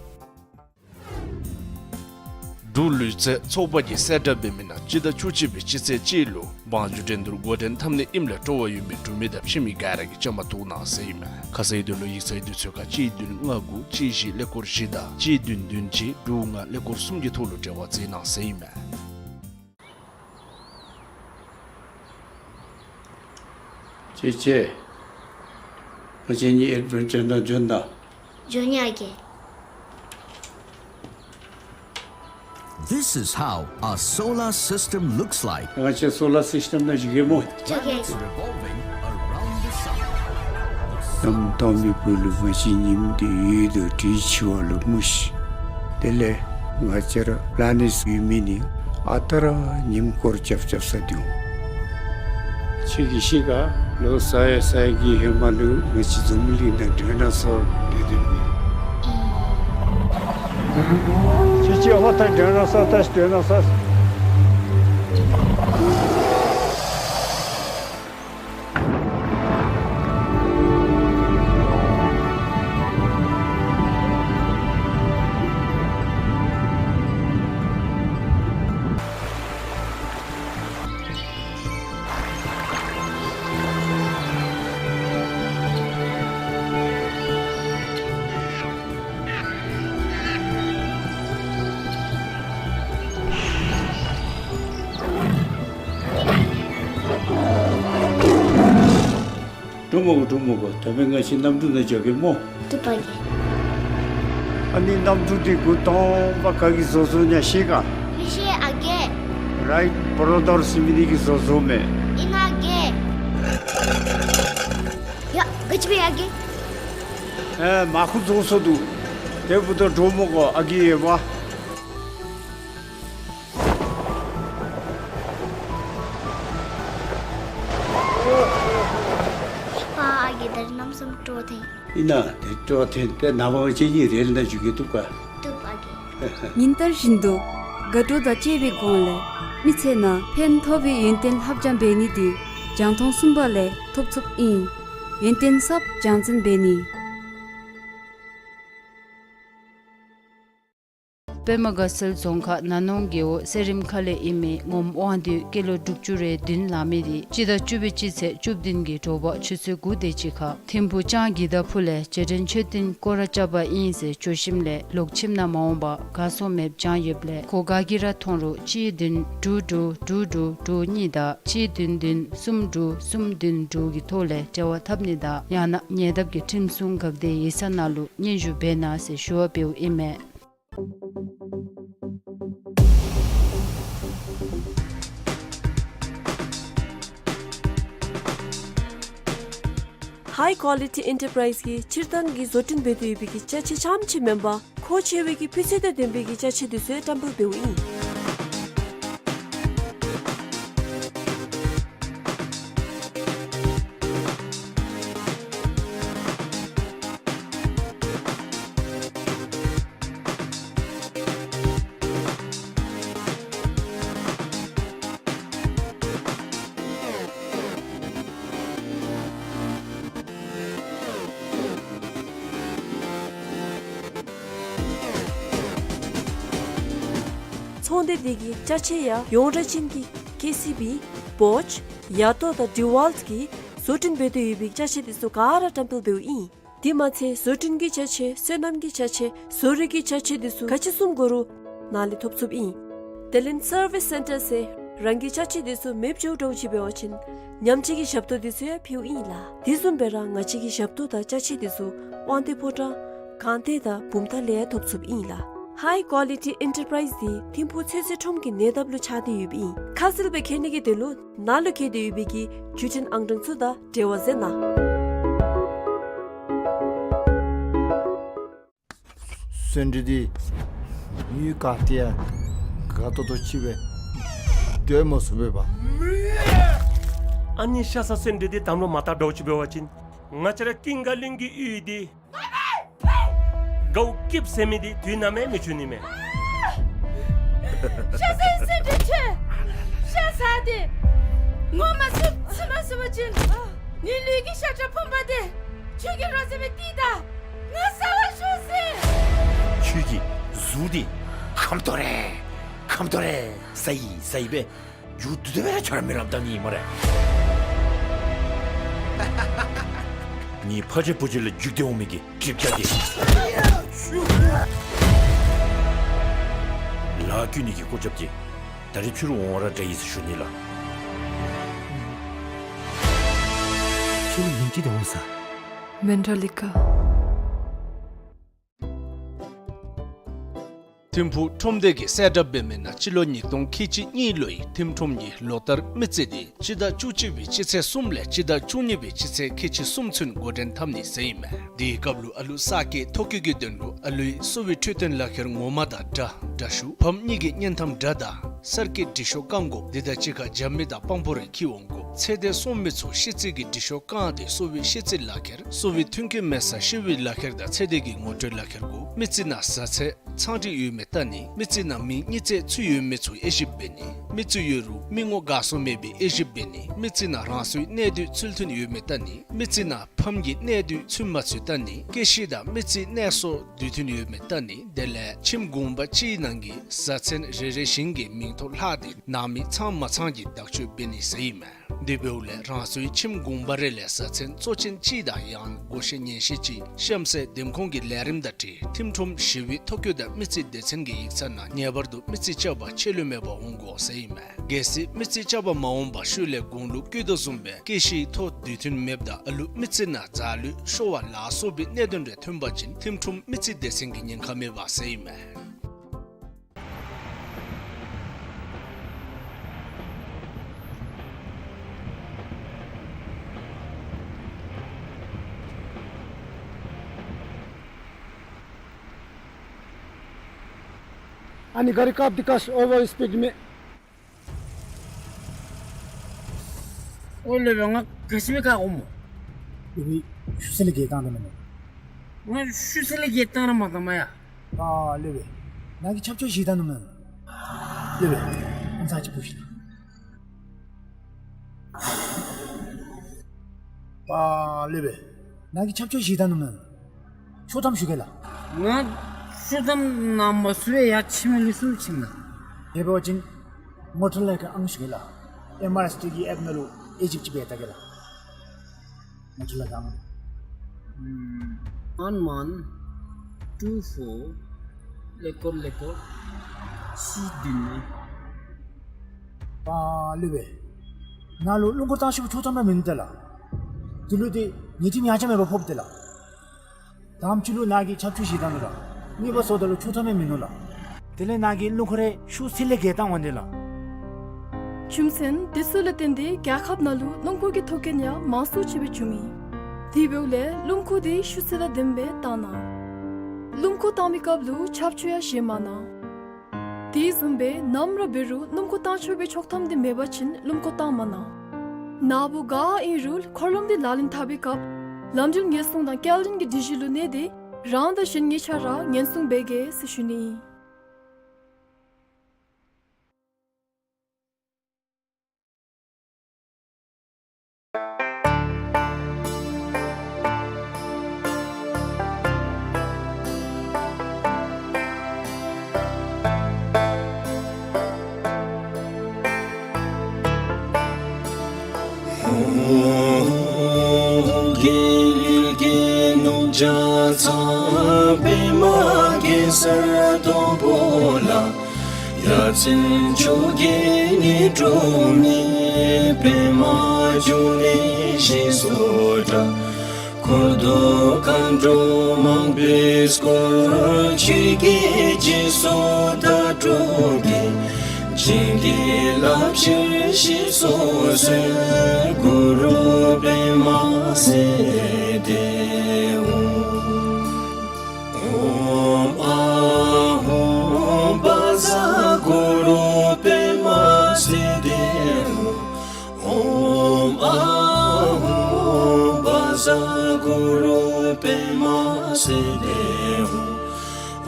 འབྲུག་ལུས་རྩལ་ཚོགས་པ་གིས་གསལ་བསྒྲགས་འབད་མི་ནང་སྤྱི་ཟླ་བཅུ་གཅིག་པའི་སྤྱི་ཚེས་གཅིག་ལུ་བང་རྒྱུག་འགྲན་བསྡུར་འགོ་འདྲེན་འཐབ་ནི་ཨིནམ་ལས་སྤྲོ་བ་ཡོད་མི་འབྲུག་མི་དང་ཕྱི་མི་ག་ར་གིས་བཅའ་མར་གཏོགས་གནང་ཟེར་ཨིན་མས། ཁ་གསལ་དོན་ལུ་ཡིག་ཚང་གི་དུས་ཚོད་ཁར་གཅིག་བདུན་ལྔ་དགུ་གཅིག་བཞི་ཀླད་ཀོར་བཞི་དང་གཅིག་བདུན་བདུན་གཅིག་དྲུག་ལྔ་ཀླད་ཀོར་གསུམ་གྱི་ཐོག་ལུ་འབྲེལ་བ་མཛད་གནང་ཟེར་ཨིན་མས། ཅེ་ཅེ། ང་བཅས་གཉིས་ཨེཌ་བེན་ཅར་ནང་འབྱོན་ད། འབྱོན་ཡི་ཨ་རྒས། This is how a solar system looks like. ང་བཅས་སོ་ལར་སིསི་ཊམ་ནང་འགྱོ་གེ་སྨོ། འགྱོ་གེ། Revolving around the sun. གནམ་དྭངས་མའི་བུ་ལུ་ང་བཅས་ཉིམ་འདི་འོད་དང་དྲོད་འཆར་བ་ལུ་མུ་ཤི། དེ་ལས་ང་བཅས་ར་པི་ལེ་ནེཊ་ཡོད་མི་ནི་ཨ་རྟག་ར་ཉིམ་སྐོར་རྐྱབ་རྐྱབ་ས་འདུག། ཁྱོད་ཀྱིས་ཤེས་ག། ལོ་ས་ཡ་ས་ཡ་གི་ཧེ་མ་ལུ་ང་བཅས་འཛམ་བུ་གླིང་ནང་ཌའི་ནོ་སོར་སྡོད་སྡོདཔ་ཨིན། ཁྱོད་ཀྱིས་ཨ་མ་ད་ཌའི་ནོ་སོར་ད་ཤི་ཌའི་ནོ་སོར། འགྲོ་མི་དགོ། འགྲོ་མི་དགོ། ད་འབདན་ང་བཅས་གནམ་གྲུ་ནང་འགྱོ་གེ་སྨོ། འགྲུལ་པ་རྒྱལ། ཨ་ནི་གནམ་གྲུ་འདི་འགོ་དང་པ་ག་གིས་བཟོ་བཟོཝ་ཨིན་ན་ཤེས་ག། མི་ཤེས་ཨ་རྒས། རའིཊ་བརོ་དར་ཟེར་མི་འདི་གིས་བཟོ་བཟོཝ་མས། ཨིན་ན་ཨ་རྒས། ཡ་ག་ཅི་འབད་ཡི་ཨ་རྒས། ཨེ་མར་ཁུ་རྫོགས་སོ་འདུག། དེ་འབདཝ་ད་འགྲོ་མི་དགོ་ཨ་རྒས་ཡོདཔ། ཕ་ཨ་རྒས་ད་རིས་གནམ་མེད་ས་མེད་སྤྲོ་བ་ཐོན། ཨིན་ན་དེ་སྤྲོ་བ་ཐོན་ཏེ་ནངས་པ་ང་བཅས་གཉིས་རེལ་ནང་འགྱོ་གེ་བཏུབ་ག། བཏུབ་ཨ་རྒས། ཉིན་ལྟར་བཞིན་དུ་དགའ་སྤྲོ་དང་བཅས་པའི་སྒོ་ལས་མི་ཚེ་ནང་ཕན་ཐོགས་པའི་ཡོན་ཏན་ལྷབ་སྦྱང་འབད་ནི་འདི་རྒྱང་མཐོང་གསུམ་པ་ལས་ཐོབ་ཚུགསཔ་ཨིན། ཡུན་བརྟན་གསརཔ་རྒྱང་འཛིན་འབད་ནི། པདྨ་དགའ་ཚལ་རྫོང་ཁག་ན་ནོང་རྒེད་འོག་གསེར་རིམ་ཁ་ལས་ཨིན་མི་ངོམ་དབང་འདུས་སྐྱེས་ལོ་དྲུག་ཅུ་རེ་བདུན་ལང་མི་དེ་སྤྱི་ཟླ་བཅུ་པའི་སྤྱི་ཚེས་བཅུ་བདུན་གྱི་དྲོ་པ་ཆུ་ཚོད་དགུ་དེ་ཅིག་ཁར་ཐིམ་ཕུག་ལྕང་གི་ད་ཕུ་ལས་རྗེས་དྲན་མཆོད་རྟེན་སྐོར་ར་རྐྱབ་པ་ཨིན་ཟེར་བྱོན་ཞིནམ་ལས་ལོག་ཁྱིམ་ནང་མ་འོང་པར་གར་སོང་མེདཔ་བྱང་ཡོདཔ་ལས་ཁོ་ག་གིས་ར་མཐོང་རུང་གཅིག་བདུན་དྲུག་དྲུག་དྲུག་དྲུག་དྲུག་གཉིས་དང་གཅིག་བདུན་བདུན་གསུམ་དྲུག་གསུམ་བདུན་དྲུག་གི་ཐོག་ལས་འབྲེལ་བ་འཐབ་ནི་དང་ཡང་ན་ཉེ་འདབས་ཀྱི་ཁྲིམས་སྲུང་འགག་སྡེ་ཡིག་ཚང་ནང་ལུ་སྙན་ཞུ་འབད་གནང་ཟེར་ཞུ་བ་འབདཝ་ཨིན་མས། High Quality Enterprise གིས་སྤྱིར་བཏང་གི་བཟོ་སྐྲུན་འབད་དེ་ཡོད་པའི་གི་ཅ་ཆས་རྐྱངམ་ཅིག་མེན་པར་མཁོ་ཆེ་བའི་གི་སྤུས་ཚད་དང་ལྡན་པའི་གི་ཅ་ཆས་དེ་ཚུ་ཡང་བཀྲམ་སྤེལ་འབདཝ་ཨིན། ཚོང་སྡེ་འདི་གི་ཅ་ཆས་ཡང་ཡོངས་གྲགས་ཅན་གྱི་ཀེ་སི་བི། བོཆ། ཡ་ཏོ་དང་ཌི་ཝཱལཊ་གིས་བཟོ་སྐྲུན་འབད་དེ་ཡོད་པའི་ཅ་ཆས་དེ་ཚུ་ག་ར་བཀྲམ་སྤེལ་འབདཝ་ཨིན། དེ་མ་ཚད་བཟོ་སྐྲུན་གྱི་ཅ་ཆས་སོ་ནམ་གྱི་ཅ་ཆས་བཟོ་རིག་གི་ཅ་ཆས་དེ་ཚུ་ག་ཅི་བཟུམ་དགོ་རུང་ནཱ་ལས་ཐོབ་ཚུགསཔ་ཨིན། དེ་ལས་སར་བིས་སེན་ཊར་ཟེར་རང་གི་ཅ་ཆས་དེ་ཚུ་མེདཔ་འགྱོཝ་འདྲཝ་ཅིག་འབད་བ་ཅིན་ཉམས་བཅོས་ཀྱི་ཞབས་ཏོག་དེ་ཚུ་ཡང་ཕུལཝ་ཨིན་ལགས། དེ་བཟུམ་སྦེ་ར་ང་བཅས་ཀྱི་ཞབས་ཏོག་དང་ཅ་ཆས་དེ་ཚུ་དབང་འདུས་ཕོ་བྲང་སྒང་སྟེང་དང་བུམ་ཐང་ལས་ཡང་ཐོབ་ཚུགསཔ་ཨིན་ལགས། High Quality Enterprise འདི་ཐིམ་ཕུག་ཚོད་བསྲེ་ཁྲོམ་གྱི་ཉེ་འདབས་ལུ་ཆགས་ཏེ་ཡོདཔ་ཨིན། ཁ་གསལ་སྦེ་མཁྱེན་ནི་གི་དོན་ལུ་ནཱ་ལུ་བཀལ་ཏེ་ཡོད་པའི་གི་བརྒྱུད་འཕྲིན་ཨང་གྲངས་ཚུ་དང་འབྲེལ་བ་མཛད་གནང་། སོན་འབྲས་འདི་ཡུལ་ག་ཏེ་ཡང་དགའ་ཏོག་ཏོ་ཅིག་སྦེ་སྡོད་མ་ཚུགས་པས་པ། ཨ་ནི་ཤ་ཟ་སོན་འབྲས་འདི་དམ་ལུ་མ་བཏགས་འདྲཝ་ཅིག་འབད་བ་ཅིན་ང་བཅས་ར་ཀུན་དགའ་གླིང་གི་ཡུལ་འདི་དགའཝ་སྐྱིདཔ་ཟེར་མི་འདི་དུས་ནམ་ཡང་མི་འབྱུང་ནི་མས། ཤ་ཟ་སོན་འབྲས་ཁྱོད་ཤ་ཟ་སྟེ་ངོ་མ་སུ་ཚུ་མ་ཟ་བ་ཅིན་ངེའི་ལུས་ཀྱི་ཤ་ཁྲག་ཕུང་པོ་འདི་ཁྱོད་ཀྱི་རོ་བཟི་བའི་ཏི་ད་ང་ཟ་བར་ཤོག་ཟེར། ཁྱོད་ཀྱི་གཟུགས་འདི་ཁམ་ཏོ་རེ་ཁམ་ཏོ་རེ་ཟ་ཡི་ཟ་ཡི་སྦེ་མཇུག་བསྡུ་སྟེ་སྦེ་ར་ཁྱོད་ར་མི་རངསམ་བཏང་ནི་ཨིན་སྨ་རེ། ངེའི་ཕ་རྗེས་བུ་རྗེས་ལས་བརྒྱུད་དེ་འོང་མི་གི་གྲིབ་བྱ་འདི་ལཱ་བཀོད་ནི་གི་སྐུ་རྒྱབ་འདི་ད་རིས་ཕྱི་རུ་འོང་བ་ར་དྲག་ཡི་ཟེར་ཞུ་ནི་ལགས། ཕྱི་རུ་ཉིནམ་གཅིག་དེ་འོང་ས། མེན་ཏྲ་ལི་ཀ། ཐིམ་ཕུག་ཁྲོམ་སྡེ་གིས་གསལ་བསྒྲགས་འབད་མི་ནང་སྤྱི་ལོ་ཉིས་སྟོང་ཁལ་གཅིག་གཉིས་ལོའི་ཐིམ་ཁྲོམ་གྱི་ལོ་ལྟར་མི་རྩིས་འདི་སྤྱི་ཟླ་བཅུ་གཅིག་པའི་སྤྱི་ཚེས་གསུམ་ལས་སྤྱི་ཟླ་བཅུ་གཉིས་པའི་སྤྱི་ཚེས་ཁལ་གཅིག་གསུམ་ཚུན་འགོ་འདྲེན་འཐབ་ནི་ཟེར་ཨིན་མས། དེའི་སྐབས་ལུ་ཨ་ལུ་གསར་སྐྱེས་ཐོ་བཀོད་ཀྱི་དོན་ལུ་ཨ་ལུའི་གསོ་བའི་འཕྲོད་བསྟེན་ལག་ཁྱེར་ངོ་མ་དང་འདྲ་འདྲ་བཤུས། ཕམ་གཉིས་ཀྱི་བརྙན་ཐམ་འདྲ་དང་གསར་སྐྱེས་འབྲི་ཤོག་བཀང་དགོཔ་དེ་དང་གཅིག་ཁར་རྒྱབ་མི་དང་དཔང་པོ་རེ་འཁྱིད་འོང་དགོཔ། ཚེ་འདས་སོང་མི་ཚུ་ཤི་རྩིས་ཀྱི་འབྲི་ཤོག་བཀང་སྟེ་གསོ་བའི་ཤི་རྩིས་ལག་ཁྱེར་གསོ་བའི་མཐུན་རྐྱེན་མེད་སར་ཤི་བའི་ལག་ཁྱེར་དང་ཚེ་འདས་ཀྱི་ངོ་སྤྲོད་ལག་ཁྱེར་དགོ། མི་རྩིས་ནང་བཟའ་ཚང་ཚང་སྒྲིག་ཡོད་མེད་བལྟ་ནི། མི་རྩིས་ནང་མི་གཉིས་བརྩེགས་ཚུད་ཡོད་མེད་ཚུ་དབྱེ་ཞིབ་འབད་ནི། མི་རྩིས་ཡོད་རུང་མི་ངོ་འགག་སོང་མེད་པའི་དབྱེ་ཞིབ་འབད་ནི། མི་རྩིས་ནང་རང་སོའི་གནས་སྡོད་ཚུལ་མཐུན་ཡོད་མེད་བལྟ་ནི། མི་རྩིས་ནང་ཕམ་གྱི་གནས་སྡོད་ཚུད་མ་ཚུད་བལྟ་ནི། སྐྱེ་ཤི་དང་མི་རྩིས་གནས་སོ་དུས་མཐུན་ཡོད་མེད་བལྟ་ནི། དེ་ལས་ཁྱིམ་གུང་པ་གཅིག་ནང་གི་བཟའ་ཚང་རེ་རེ་བཞིན་གྱི་མིང་ཐོ་ལྷག་སྟེ་ནང་མི་ཚང་མ་ཚང་གི་བདག་སྤྱོད་འབད་ནི་ཟེར་ཨིན་མས། དེ་འབདཝ་ལས་རང་སོའི་ཁྱིམ་གུང་པ་རེ་ལས་བཟའ་ཚང་གཙོ་ཅན་གཅིག་དང་ཡང་ན་བགོ་བཤའ་ཉན་ཤེས་ཅིག་གཤམ་གསལ་འདེམས་ཁོངས་ཀྱི་ལས་རིམ་དང་འཁྲིལ་ཐིམ་ཁྲོམ་ཞི་བའི་ཐོ་བཀོད་དང་མི་རྩིས་སྡེ་ཚན་གྱི་ཡིག་ཚང་ནང་ངེས་པར་དུ་མི་རྩིས་རྐྱབ་པར་ཆད་ལུས་མེད་པར་འོང་དགོ་ཟེར་ཨིན་མས། གལ་སྲིད་མི་རྩིས་རྐྱབ་པར་མ་འོངས་པར་ཤུལ་ལས་དགུང་ལོ་བཀོད་དོ་བཟུམ་སྦེ་སྐྱེ་ཤིའི་ཐོ་དུས་མཐུན་མེདཔ་དང་ཨ་ལུ་མི་རྩིས་ནང་འཛག་ལུས་ཤོར་བ་ལ་སོགས་པའི་གནད་དོན་རེ་ཐོན་པ་ཅིན་ཐིམ་ཁྲོམ་མི་རྩིས་སྡེ་ཚན་གྱི་ཉེན་ཁ་མེད་པ་ཟེར་ཨིན་མས། ཨ་ནི་ག་རི་ཀབ་འདི་ཀ་ཨོ་ཝར་སྤིཌ་མེད། ཨོ་ལེ་བེ་ང་ག་ཅི་སྦེ་བཀག་འོང་སྨོ། ལེ་བེ་ཤུ་ཚ་ལས་བརྒལ་བཏང་ད་མེན་ན། ང་ཤུ་ཚ་ལས་བརྒལ་བཏང་ར་མ་བཏང་མ་ཡ། ཨ་ལེ་བེ་ནཱ་གི་ཆབ་ཆ་བཞེས་བཏང་ནུག་མེན་ན། ལེ་བེ་ཨ་ཙི་ཅིག་འབོ་ཤིག། པ་ལེ་བེ། ནཱ་གིས་ཆབ་ཆོས་བཞེས་ད་ནུག་མེན། ཆོག་ཐམ་ཞུ་གེ་ལགས། ང་ཆོག་ཐམ་ནང་མ་ཚུད་པར་ཡར་ཕྱིན་མི་ལུས་སུ་ཕྱིན་ན། དེ་འབད་བ་ཅིན་མོ་ཊ་ལས་ཀྱི་ཨང་ཞུ་གེ་ལགས། ཨེམ་ཨར་ཨེསི་ཊི་གི་ཨེཔ་ནང་ལུ་ཨེ་ཇིབ་ཅིག་འབད་ད་གེ་ལགས། མོ་ཊ་ལས་ཀྱི་ཨང་། ཨུམ། one one two four ཀླད་ཀོར་ཀླད་ཀོར་གཅིག་བདུན་ལྔ། པ་ལེ་བེ། ནཱ་ལུ་སྣུམ་འཁོར་བཏང་ཤེས་པའི་ཆོག་ཐམ་ར་མིན་འདུག་ལགས། དེ་ལུ་ཏེ་ཉེས་ཁྲིམས་ཡང་ཆ་མེད་པར་ཕོགཔ་འདུག་ལགས། དང་པ་ཅིག་ལུ་ནཱ་གིས་ཆབ་ཆོས་བཞེས་ད་ནུག་ལགས། གཉིས་པ་སོངམ་ད་ལུ་ཆོག་ཐམ་ཡང་མིན་ནུག་ལགས། དེ་ལས་ནཱ་གིས་སྣུམ་འཁོར་རེ་ཤུགས་ཚད་ལས་བརྒལ་བཏང་འོང་དེ་ལགས། རྒྱུ་མཚན་དེ་ཚུ་ལུ་བརྟེན་ཏེ་རྒྱལ་ཁབ་ནང་ལུ་སྣུམ་འཁོར་གྱི་ཐོག་རྐྱེན་ཡང་མང་སུ་ཅིག་སྦེ་བྱུང་མི། དེ་འབདཝ་ལས་སྣུམ་འཁོར་དེ་ཤུགས་ཚད་དང་ལྡནམ་སྦེ་བཏང་གནང་། སྣུམ་འཁོར་བཏང་མི་སྐབས་ལུ་ཆབ་ཆོས་ཡང་བཞེས་མ་གནང་། དེ་བཟུམ་སྦེ་ནམ་ར་འབད་རུང་སྣུམ་འཁོར་བཏང་ཆོག་པའི་ཆོག་ཐམ་དེ་མེད་པ་ཅིན་སྣུམ་འཁོར་བཏང་མ་གནང་། ནཱ་བུ་ག་ཨིན་རུང་འཁོར་ལམ་དེ་ལག་ལེན་འཐབ་པའི་སྐབས་ལམ་འགྲུལ་ཉེན་སྲུང་དང་སྐྱེལ་འདྲེན་གྱི་སྒྲིག་གཞི་ལུ་གནས་ཏེ་རང་དང་གཞན་གཉིས་ཆ་ར་ཉེན་སྲུང་འབད་གེ་ཟེར་ཞུ་ནི་ཨིན། འཁོར་དུ་མཁའ་འགྲོ་མང་པོས་བསྐོར། ཆོས་ཀྱི་རྗེས་སུ་བདག་སྒྲུབ་ཀྱིས། བྱིན་གྱིས་བརླབ་ཕྱིར་ཞེས་སུ་གསོལ། གུ་རུ་པདྨ་སིདྡྷི་ཧཱུྃ། ཨོཾ་ཨཱཿཧཱུྃ་བཛྲ་གུ་རུ་པདྨ་སིདྡྷི་ཧཱུྃ། ཨོཾ་ཨཱཿཧཱུྃ་བཛྲ་གུ་རུ་པདྨ་སིདྡྷི་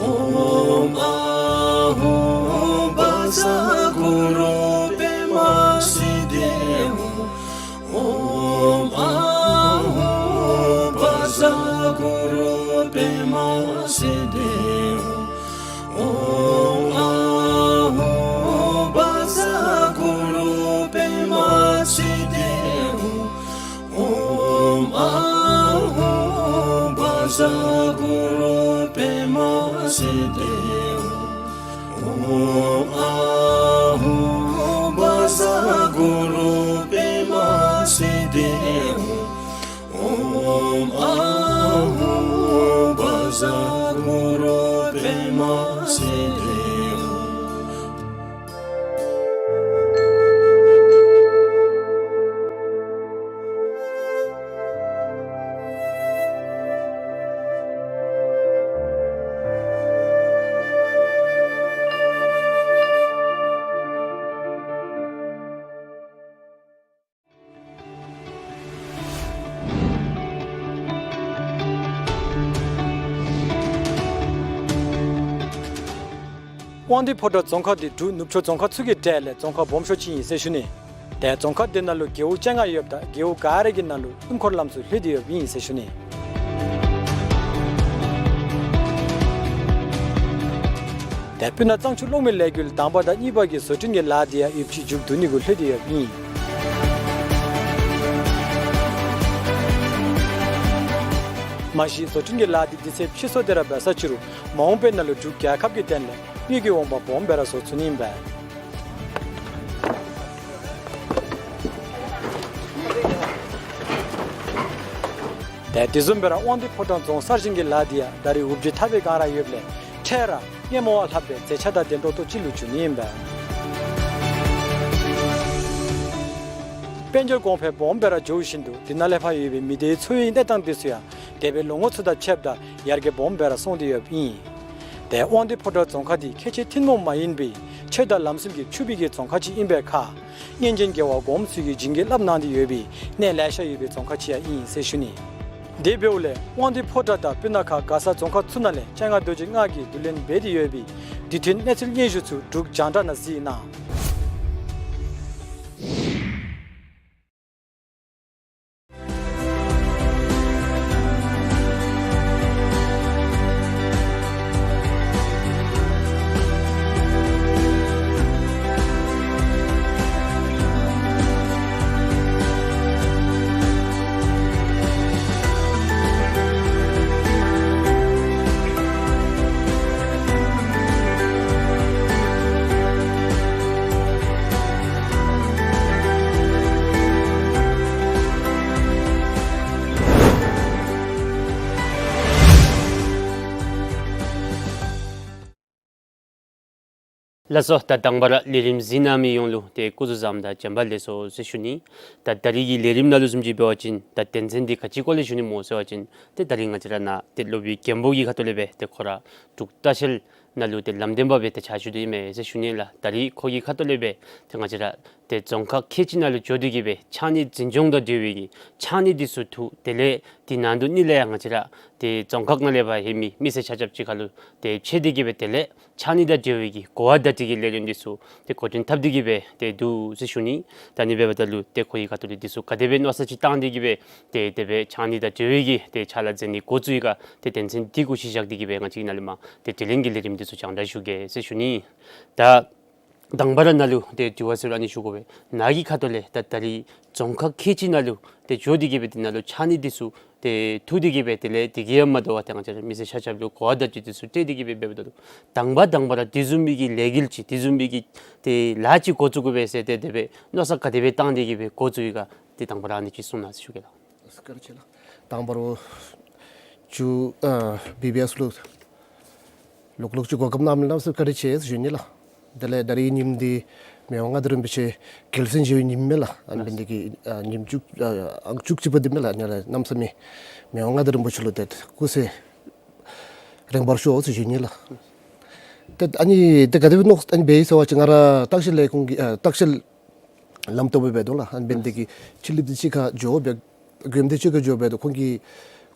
ཧཱུྃ། ཨོཾ་ཨཱཿཧཱུྃ་བཛྲ་གུ་རུ་པདྨ་སིདྡྷི་ཧཱུྃ། ཨོཾ་ཨཱཿཧཱུྃ་བཛྲ་གུ་རུ་པདྨ་སིདྡྷི་ཧཱུྃ། ཨོཾ་ཨཱཿཧཱུྃ་བཛྲ་གུ་རུ་པདྨ་སིདྡྷི་ཧཱུྃ། ཨོཾ་ཨཱཿཧཱུྃ་བཛྲ་གུ་རུ་པདྨ་སིདྡྷི་ཧཱུྃ། ཨོཾ་ཨཱཿཧཱུྃ་བཛྲ་གུ་རུ་པདྨ་སིདྡྷི་ཧཱུྃ། ཨོཾ་ཨཱཿཧཱུྃ་བཛྲ་གུ་རུ་པདྨ་སིདྡྷི་ཧཱུྃ། དབང་འདུས་ཕོ་བྲང་རྫོང་ཁག་འདི་འབྲུག་ནུབ་ཕྱོགས་རྫོང་ཁག་ཚུ་གི་གྲས་ལས་རྫོང་ཁག་སྦོམ་ཤོས་ཅིག་ཨིན་ཟེར་ཞུ་ནི། ཏེ་རྫོང་ཁག་འདི་ནང་ལུ་རྒེད་འོག་བཅོ་ལྔ་ཡོདཔ་ད་རྒེད་འོག་ག་ར་གི་ནང་ལུ་སྣུམ་འཁོར་ལམ་ཚུ་ལྷོད་དེ་ཡོདཔ་ཨིན་ཟེར་ཞུ་ནི། ཏེ་སྤུ་ན་གཙང་ཆུ་གློག་མེ་ལས་འགུལ་དང་པ་དང་གཉིས་པ་གི་བཟོ་སྐྲུན་གྱི་ལཱ་འདི་ཡང་ཡོདཔ་ཅིག་མཇུག་བསྡུ་ནི་གུ་ལྷོད་དེ་ཡོདཔ་ཨིན། མ་གཞི་བཟོ་སྐྲུན་གྱི་ལཱ་འདི་དུས་ཚོད་ཕྱིས་སོང་སྟེ་ར་འབད་ས་ཅིག་རུང་མ་འོངས་པའི་ནང་ལུ་འབྲུག་རྒྱལ་ཁབ་ཀྱི་དོན་ལས་དངུལ་གྱི་འོང་འབབ་སྦོམ་སྦེ་ར་བཟོ་ཚུགས་ནི་ཨིན་པས། ཏེ་དེ་བཟུམ་སྦེ་ར་དབང་འདུས་ཕོ་བྲང་རྫོང་གསར་བཞེངས་ཀྱི་ལཱ་འདི་ཡང་ད་རེས་འུར་བརྗིད་ཐར་པའི་སྒང་ར་ཡོདཔ་ལས་འཕྲལ་ར་སྔོན་མ་བ་ལྷགཔ་སྦེ་མཛེས་ཆ་དང་ལྡན་ཏོག་ཏོ་ཅིག་ལུ་འགྱུར་ནི་ཨིན་པས། དཔལ་འབྱོར་གོང་འཕེལ་སྦོམ་སྦེ་ར་འགྱོ་བཞིན་དུ་དེ་ནང་ལས་ཕར་ཡོད་པའི་མི་སྡེའི་འཚོ་བའི་གནས་སྟངས་འདི་ཚུ་ཡང་འདས་པའི་ལོ་ངོ་ཚུ་དང་ཕྱདཔ་ད་ཡར་རྒྱས་སྦོམ་སྦེ་ར་སོང་སྟེ་ཡོདཔ་ཨིན། ཏེ་དབང་འདུས་ཕོ་བྲང་རྫོང་ཁག་འདི་ཁལ་གཅིག་ཐུན་མོང་མ་ཡིན་པའི་ཆོས་དང་ལམ་སྲོལ་གྱི་ཕྱུག་པའི་གི་རྫོང་ཁག་ཅིག་ཨིན་པའི་ཁར་སྔོན་བྱོན་རྒྱལ་བ་གོངམ་ཚུ་གིས་བྱིན་གྱིས་བརླབས་གནང་སྟེ་ཡོད་པའི་གནས་ལེ་ཤ་ཡོད་པའི་རྫོང་ཁག་ཅིག་ཡང་ཨིན་ཟེར་ཞུ་ནི། དེ་འབདཝ་ལས་དབང་འདུས་ཕོ་བྲང་དང་སྤུ་ན་ཁ་མགར་ས་རྫོང་ཁག་ཚུ་ནང་ལས་སྤྱན་སྔ་རྡོ་རྗེ་ལྔ་གིས་བསྡུ་ལེན་འབད་དེ་ཡོད་པའི་དུས་མཐུན་གནས་ཚུལ་སྙན་ཞུ་ཚུ་འབྲུག་རྒྱང་བསྒྲགས་ནང་གཟིགས་གནང་། ལགས་སོ། ད་དང་པ་ར་ལས་རིམ་གཟིགས་གནང་མི་ཡོངས་ལུ་ཏེ་སྐུ་གཟུགས་བཟང་དང་བྱོན་པ་ལེགས་སོ་ཟེར་ཞུ་ནི། ད་ད་རིས་ཀྱི་ལས་རིམ་ནང་ལུ་བཟུམ་ཅིག་འབད་བ་ཅིན་ད་དོན་ཚན་འདི་ག་ཅི་སྐོར་ལས་ཞུ་ནི་སྨོ་ཟེར་བ་ཅིན་ཏེ་ད་རིས་ང་བཅས་ར་ནཱ་ཏེ་སློབ་དཔོན་མགོན་པོ་གི་ཁ་ཐུག་ལས་སྦེ་ཏེ་ཁོ་ར་འབྲུག་ལྟ་བཤལ་ནང་ལུ་ཏེ་ལམ་སྟོན་པ་སྦེ་ཏེ་ཕྱག་ཞུ་དོ་ཨིན་མས་ཟེར་ཞུ་ནི་ལགས། ད་རིས་ཁོ་གི་ཁ་ཐུག་ལས་སྦེ་ཏེ་ང་བཅས་ར་ཏེ་རྫོང་ཁག་ཁལ་གཅིག་ནང་ལུ་འགྱོ་སྟེ་གི་སྦེ་ཕྱགས་སྙིགས་འཛིན་སྐྱོང་དང་འབྲེལ་བའི་གི་ཕྱགས་སྙིགས་འདི་ཚུ་འཐུ། དེ་ལས་དེ་ནང་དོག་ནི་ལས་ཡང་ང་བཅས་ར་ཏེ་རྫོང་ཁག་ནང་ལས་ཕར་ལྷོད་མི་མི་སེར་ཆ་ཁྱབ་ཅིག་ཁར་ལུ་ཏེ་ཕྱད་དེ་གི་སྦེ་དེ་ལས་ཕྱགས་སྙིགས་དང་འབྲེལ་བའི་གི་གོ་བ་བརྡ་སྤྲོད་ཀྱི་ལས་རིམ་འདི་ཚུ་ཏེ་འགོ་འདྲེན་འཐབ་སྟེ་གི་སྦེ་ཏེ་འདུག་ཟེར་ཞུ་ནི། ད་ཨ་ནི་འབདཝ་ད་ལུ་ཏེ་ཁོ་གི་ཁ་ཐུག་ལས་འདི་ཚུ་ག་དེ་སྦེ་མནོ་བསམ་ཅིག་བཏང་སྟེ་གི་སྦེ་ཏེ་དེ་སྦེ་ཕྱགས་སྙིགས་དང་འབྲེལ་བའི་གི་ཏེ་ཕྱག་ལཱ་མཛད་ནི་འགོ་བཙུགས་ཡི་ག་ཏེ་དོན་ཚན་འདི་གུ་གཞི་བཞག་སྟེ་གི་སྦེ་ང་བཅས་ཀྱིས་ནཱ་ལས་མར་ཏེ་དྲི་ལན་གྱི་ལས་རིམ་འདི་ཚུ་སྤྱན་འདྲེན་ཞུ་གེ་ཟེར་ཞུ་ནི། ད་དང་པ་ར་ནཱ་ལུ་ཏེ་དྲི་བ་ཟེར་རུང་ཨ་ནི་ཞུ་དགོ་པས། ནཱ་གི་ཁ་ཐུག་ལས་ད་ད་རིས་རྫོང་ཁག་ཁལ་གཅིག་ནང་ལུ་ཏེ་འགྱོ་སྟེ་གི་སྦེ་ཏེ་ནཱ་ལུ་ཕྱགས་སྙིགས་འདི་ཚུ་ཏེ་འཐུ་སྟེ་གི་སྦེ་དེ་ལས་དེ་གིས་ཡང་མ་དོ་བར་ཏེ་ང་བཅས་ར་མི་སེར་ཆ་ཁྱབ་ལུ་གོ་བ་བརྡ་སྤྲོད་འདི་ཚུ་སྤྲོད་དེ་གི་སྦེ་འབདཝ་ད་ལུ་དང་པ་དང་པ་ར་དེ་བཟུམ་མའི་གི་ལས་འགུལ་ཅིག་དེ་བཟུམ་མའི་གི་ཏེ་ལཱ་ཅིག་འགོ་བཙུགས་དགོ་པས་ཟེར་ཏེ་དེ་སྦེ་མནོ་བསམ་ག་དེ་སྦེ་བཏང་སྟེ་གི་སྦེ་འགོ་བཙུགས་ཡི་ག་ཏེ་དང་པ་ར་ཨ་ནི་ཅིག་གསུང་གནང་ཟེར་ཞུ་གེ་ལགས། བཀའ་དྲིན་ཆེ་ལགས། དང་པ་ར་ཅིག་ཨ་བི་བི་ཨེསི་ལུ་ལོག་ལོག་ཅིག་གོ་སྐབས་གནང་མི་གནམ་མེད་ས་མེད་བཀའ་དྲིན་ཆེ་ཟེར་ཞུ་ནི་ལགས། དེ་ལས་ད་རིས་ཉིནམ་འདི་མི་དབང་མངའ་བདག་རིན་པོ་ཆེ་རྒྱལ་མཚན་མཇལ་བའི་ཉིནམ་མས་ལགས། ཨ་ནི་འབད་ནི་དེ་གིས་ཨ་ཉིནམ་བཅུ་ཨ་ཨང་བཅུ་གཅིག་པ་འདི་མས་ལགས། ཨ་ནི་ལས་གནམ་མེད་ས་མེད་མི་དབང་མངའ་བདག་རིན་པོ་ཆེ་ལུ་ཏེ་སྐུ་ཚེ་རིང་བར་ཤོག་ཟེར་ཞུ་ནི་ལགས། ཏེ་ཨ་ནི་ཏེ་ག་དེ་སྦེ་མནོ་ཨ་ནི་འབད་ཡི་ཟེར་བ་ཅིན་ང་ར་ལྟ་བཤལ་ལས་ཁུངས་ཀྱི་ཨ་ལྟ་བཤལ་ལམ་སྟོན་པ་འབད་དོ་ལགས། ཨ་ནི་འབད་ནི་དེ་གིས་ཕྱི་གླིངཔ་འདི་ཅིག་ཁར་འགྱོ་སྦེ་མགྱོནམ་འདི་ཅིག་ཁར་འགྱོ་སྦེ་དོ་ཁོང་གིས་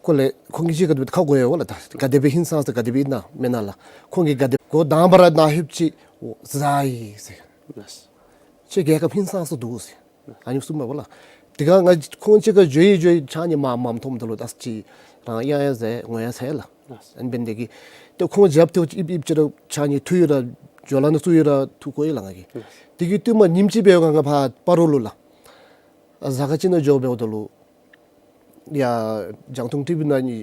ཁོ་ལས་ཁོང་གིས་ཅིག་ཁར་འདི་ཁ་གོ་ཡོད་ལགས། ད་ག་དེ་སྦེ་ཧིང་སངས་ས་ག་དེ་སྦེ་ཨིན་ན་མེན་ན་ལགས། ཁོང་གིས་ག་དེ་འགོ་དང་པ་ར་ནཱ་ལྷོདཔ་ཅིག་ཟ་ཡི་ཟེར། ལགས། ཁྱོད་རྒྱལ་ཁབ་ཧིང་སངས་ས་འདུག་ཟེར། ཨ་ནི་གསུངམ་མས་ལགས། དེ་ཁར་ང་ཁོང་ཅིག་ཁར་འགྱོ་ཡི་འགྱོ་ཡི་ཕྱགས་སྙིགས་མ་མ་མཐོངམ་ད་ལུ་ད་ཅིག་རང་གཡང་ཡང་ཟ་ངོ་ཡང་ཚ་ལགས། ཨ་ནི་འབད་ནི་དེ་གིས་ཏེ་ཁོང་རྒྱབ་ཏེ་ཨིབ་ཨིབ་ཅིག་ར་ཕྱགས་སྙིགས་འཐུ་ཡི་ར་ཇོ་ལ་ནང་བཙུགས་ཡི་ར་འཐུ་བཀོ་ཡི་ལགས་ང་གིས། དེ་གི་བསྟུད་མར་ཉིནམ་ཅིག་འབདཝ་ད་ང་ཕར་སྤ་རོ་ལུ་ལགས། ཨ་གཟའ་སྐར་ཅིག་ནང་འགྱོ་འབདཝ་ད་ལུ་ཡར་རྒྱང་མཐོང་ཊི་བི་ནང་ནི་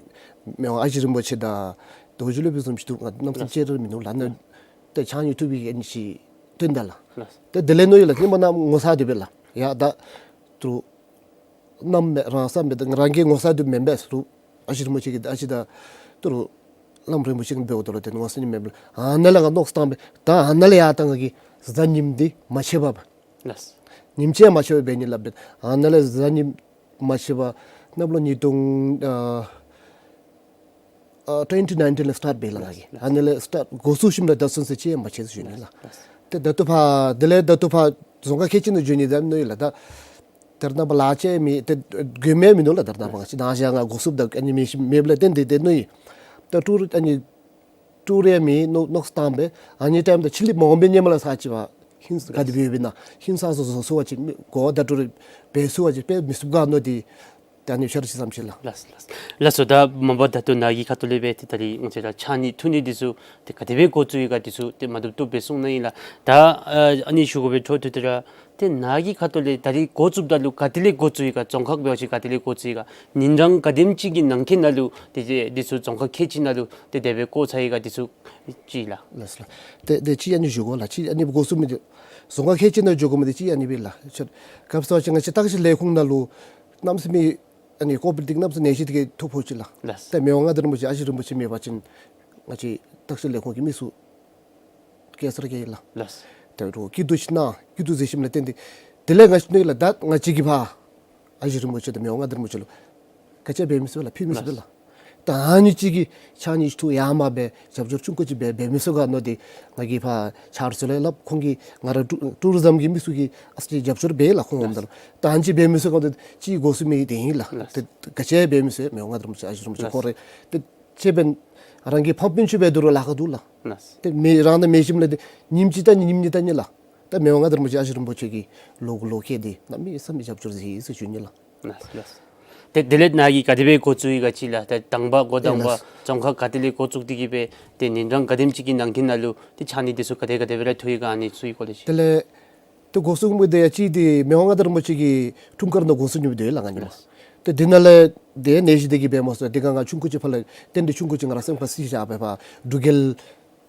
མི་དབང་ཨ་ཞེ་རིན་པོ་ཆེ་དང་རྡོ་རྗེ་སློབ་དཔོན་བཟུམ་ཅིག་འདུག། ང་གནམ་མེད་ས་མེད་ཅིག་ར་མིན་འདུག་ལགས། ནཱ་ཏེ་ཕྱགས་སྙིགས་འཐུ་བའི་ཨ་ནི་ཅིག་སྟོན་ད་ལགས། ཏེ་དེ་ལས་མནོ་ཡི་ལགས། ཧེ་མ་ནཱ་ངོ་ཚ་སྡོད་པས་ལགས། ཡ་ད་ཏེ་རུང་གནམ་མེད་རང་ས་མེད་ད་རང་གིས་ངོ་ཚ་སྡོད་མེན་པས་ཟེར་རུང་ཨ་ཞེ་རིན་པོ་ཆེ་གིས་ཨ་ཅི་ད་ཏེ་རུང་བླམ་རིན་པོ་ཆེ་གིས་འབདཝ་ད་ལུ་ཏེ་ངོ་ཚ་ནི་མེད་པས་ལགས། ཨ་ནཱ་ལས་ང་མནོ་བསམ་བཏང་སྦེ་ད་ཨ་ནཱ་ལས་ཡར་ད་ང་གིས་གཟའ་ཉིམ་འདི་མ་ཆད་པར་ལགས། ཉིམ་ཅིག་མ་ཆད་པར་འབད་ནི་ལགས། འབད་ཨ་ནཱ་ལས་གཟའ་ཉིམ་མ་ཆད་པར་གནམ་ལོ་ཉིས་སྟོང་ཨ་ཨ་ཊུ་ཝེན་ཊི་ནའིན་ཊིན་ལས་སི་ཊཱརཊ་འབད་ལགས་ང་གིས། ཨ་ནཱ་ལས་སི་ཊཱརཊ་འགོ་བཙུགས་ཞིནམ་ལས་ད་ཚུན་ཚོད་ཅིག་མ་ཆད་ཟེར་ཞུ་ནི་ལགས། ཏེ་ད་ལྟོ་ཕར་དེ་ལས་ད་ལྟོ་ཕར་རྫོང་ཁག་ཁལ་གཅིག་ནང་འགྱོ་ནི་ད་མནོ་ཡི་ལགས། ད་ད་རེས་ནངས་པ་ལཱ་ཅིག་མེད། ཏེ་དགོས་མེད་མིན་འདུག་ལགས། ད་རེས་ནངས་པ་ང་བཅས་ནང་ཞག་ང་འགོ་བཙུགསཔ་ད་ཨ་ནི་མེ་ཤིན་མེདཔ་ལས་བརྟེན་ཏེ་ཏེ་མནོ་ཡི། ད་ཀྲུ་ཨ་ནི་ཀྲུ་རེ་མི་མནོ་མནོ་བསམ་བཏང་སྦེ་ཨ་ནི་ཊའིམ་ད་ཕྱི་གླིངཔ་མ་འོང་པའི་ཧེ་མ་ལས་ས་ཅིག་ཕར་ཧིང་ག་དེ་སྦེ་ཡོདཔ་ཨིན་ན་ཧིང་སངས་ས་བཟོ་ཚུགས་པ་ཅིན་གོ་བ་བརྡ་སྤྲོད་རེ་འབད་ཚུགས་པ་ཅིན་དཔེ་མི་བསུབ་ག་མནོ་སྟེ་ད་ཨ་ནི་ཤར་ཅིག་བསམ་ཅི་ལགས། ལགས་ལགས། ལགས་སོ། ད་མ་པ་ད་ལྟོ་ནཱ་གི་ཁ་ཐུག་ལས་སྦེ་ཏེ་ད་རིས་ང་བཅས་ར་ཕྱགས་སྙིགས་འཐུ་ནི་འདི་ཚུ་ཏེ་ག་དེ་སྦེ་འགོ་བཙུགས་ཡི་ག་འདི་ཚུ་ཏེ་མ་བཏུབ་བཏུབ་སྦེ་གསུངས་གནང་ཡི་ལགས། ད་ཨ་ཨ་ནི་ཞུ་དགོ་པའི་འཕྲོ་མཐུད་དེ་ར་ཏེ་ནཱ་གི་ཁ་ཐུག་ལས་ད་རིས་འགོ་བཙུགསཔ་ད་ལུ་ག་ཏེ་ལས་འགོ་བཙུགས་ཡི་ག་རྫོང་ཁག་འབད་བ་ཅིན་ག་ཏེ་ལས་འགོ་བཙུགས་ཡི་ག་ཉིན་གྲངས་ག་དེམ་ཅིག་གི་ནང་འཁོད་ནང་ལུ་ཏེ་ཏེ་འདི་ཚུ་རྫོང་ཁག་ཁལ་གཅིག་ནང་ལུ་ཏེ་དེ་སྦེ་བཀོ་ཚར་ཡི་ག་འདི་ཚུ་ཅིག་ལགས། ལགས་སོ་ལགས། ཏེ་ཏེ་ཅིག་ཨ་ནི་ཞུ་དགོ་ལགས། ཅིག་ཨ་ནི་འགོ་བཙུགས་མི་འདི་རྫོང་ཁག་ཁལ་གཅིག་ནང་འགྱོ་དགོ་མི་འདི་ཅིག་ཨ་ནི་སྦེ་ལགས། ཁྱོད་སྐབས་སུ་བ་ཅིན་ང་བཅས་ལྟ་བཤལ་ལས་ཁུངས་ནང་ལུ་གནམ་མེད་ས་མེད་ཨ་ནི་ཀོ་བིཌ་འདི་གནམ་མེད་ས་མེད་ནད་གཞི་འདི་གིས་ཐོ་ཕོག་ཅི་ལགས། ལགས། ཏེ་མི་དབང་མངའ་བདག་རིན་པོ་ཆེ་ཨ་ཞེ་རིན་པོ་ཆེ་མེད་པ་ཅིན་ང་བཅས་ལྟ་བཤལ་ལས་ཁུངས་ཀྱི་མི་ཚུ་སྐྱེལ་སར་སྐྱེལ་ཡི་ལགས། ལགས། ཏེ་རུང་སྐྱིད་སྡུག་ཅིག་གནང་སྐྱིད་སྡུག་ཟེར་ཞིནམ་ལས་བརྟེན་ཏེ་དེ་ལས་ང་བཅས་མནོ་ཡི་ལགས། ད་ང་བཅས་ཀྱིས་ཕར་ཨ་ཞེ་རིན་པོ་ཆེ་དང་མི་དབང་མངའ་བདག་རིན་པོ་ཆེ་ལུ་ག་ཅི་འབད་མི་ཚུགས་ལགས། ཕུལ་མི་ཚུགས་ལགས། ད་ཨ་ནི་ཅིག་གིས་ཕྱགས་སྙིགས་འཐུ་ཡར་མར་སྦེ་རྒྱབ་སྐྱོར་ཆུང་ཀུ་ཅིག་འབད་འབད་མི་ཚུགས་ག་མནོ་སྟེ་ང་གིས་ཕར་ཕྱག་རོགས་ཚུ་ལུ་སླབ། ཁོང་གིས་ང་ར་ཀྲུ་ཀྲུ་རི་ཛམ་གྱི་མི་ཚུ་གིས་ཨ་ཙི་རྒྱབ་སྐྱོར་འབད་ལགས། ཁོང་འོངམ་ད་ལུ་ད་ཨ་ནི་ཅིག་འབད་མི་ཚུགས་ག་མནོ་སྟེ་ཅིག་འགོ་བཙུགས་མི་དེ་ཨིན་ལགས། ཏེ་ག་ཅི་འབད་མི་ཚུགས་མི་དབང་མངའ་བདག་རིན་པོ་ཆེ་ཨ་ཞེ་རིན་པོ་ཆེ་ཁོ་རེ་ཏེ་ཅིག་འབད་རང་གི་ཕམ་སྤུན་ཆ་འབད་དོ་རུང་ལཱ་ཁག་འདུག་ལགས། ཏེ་མི་རང་ད་མེད་ཞིནམ་ལས་ཏེ་ཉིནམ་གཅིག་ད་ཉིནམ་གཉིས་ད་ཉིནམ་ལགས། ད་མི་དབང་མངའ་བདག་རིན་པོ་ཆེ་ཨ་ཞེ་རིན་པོ་ཆེ་གིས་ལོག་ལོག་ཁེ་དེ་གནམ་མེད་ས་མེད་རྒྱབ་སྐྱོར་མཛད་ཡི་ཟེར་ཞུ་ནི་ལགས། ལགས་ལགས། ཏེ་དེ་ལས་ནཱ་གིས་ག་དེ་སྦེ་འགོ་བཙུགས་ཡི་ག་ཅིག་ལགས། ཏེ་དང་པ་འགོ་དང་པ་ལགས། རྫོང་ཁག་ག་ཏེ་ལས་འགོ་བཙུགས་ཏེ་གི་སྦེ་ཏེ་ཉིན་གྲངས་ག་དེམ་ཅིག་གི་ནང་འཁོད་ནང་ལུ་ཏེ་ཕྱགས་སྙིགས་འདི་ཚུ་ག་དེ་ག་དེ་སྦེ་ར་འཐུ་ཡི་ག་ཨ་ནི་ཚུ་གི་སྐོར་ལས་ཅིག། དེ་ལས་ཏེ་འགོ་བཙུགས་མི་དེ་ཡང་ཅིག་འདི་མི་དབང་མངའ་བདག་རིན་པོ་ཆེ་གི་འཁྲུངས་སྐར་ནང་འགོ་བཙུགས་ནི་འདི་ལགས་ང་ནི་མ། ལགས། ཏེ་འདི་ནང་ལས་ཏེ་ནད་གཞི་འདི་གིས་འབད་མ་ཚུགས། ཏེ་ག་ང་ཆུང་ཀུ་ཅིག་ཕར་ལས་ཏེ་འདི་ཆུང་ཀུ་ཅིག་ང་ར་སེམས་ཁར་བསིལ་བཞག་སྦེ་ཕར་འབྲུག་རྒྱལ་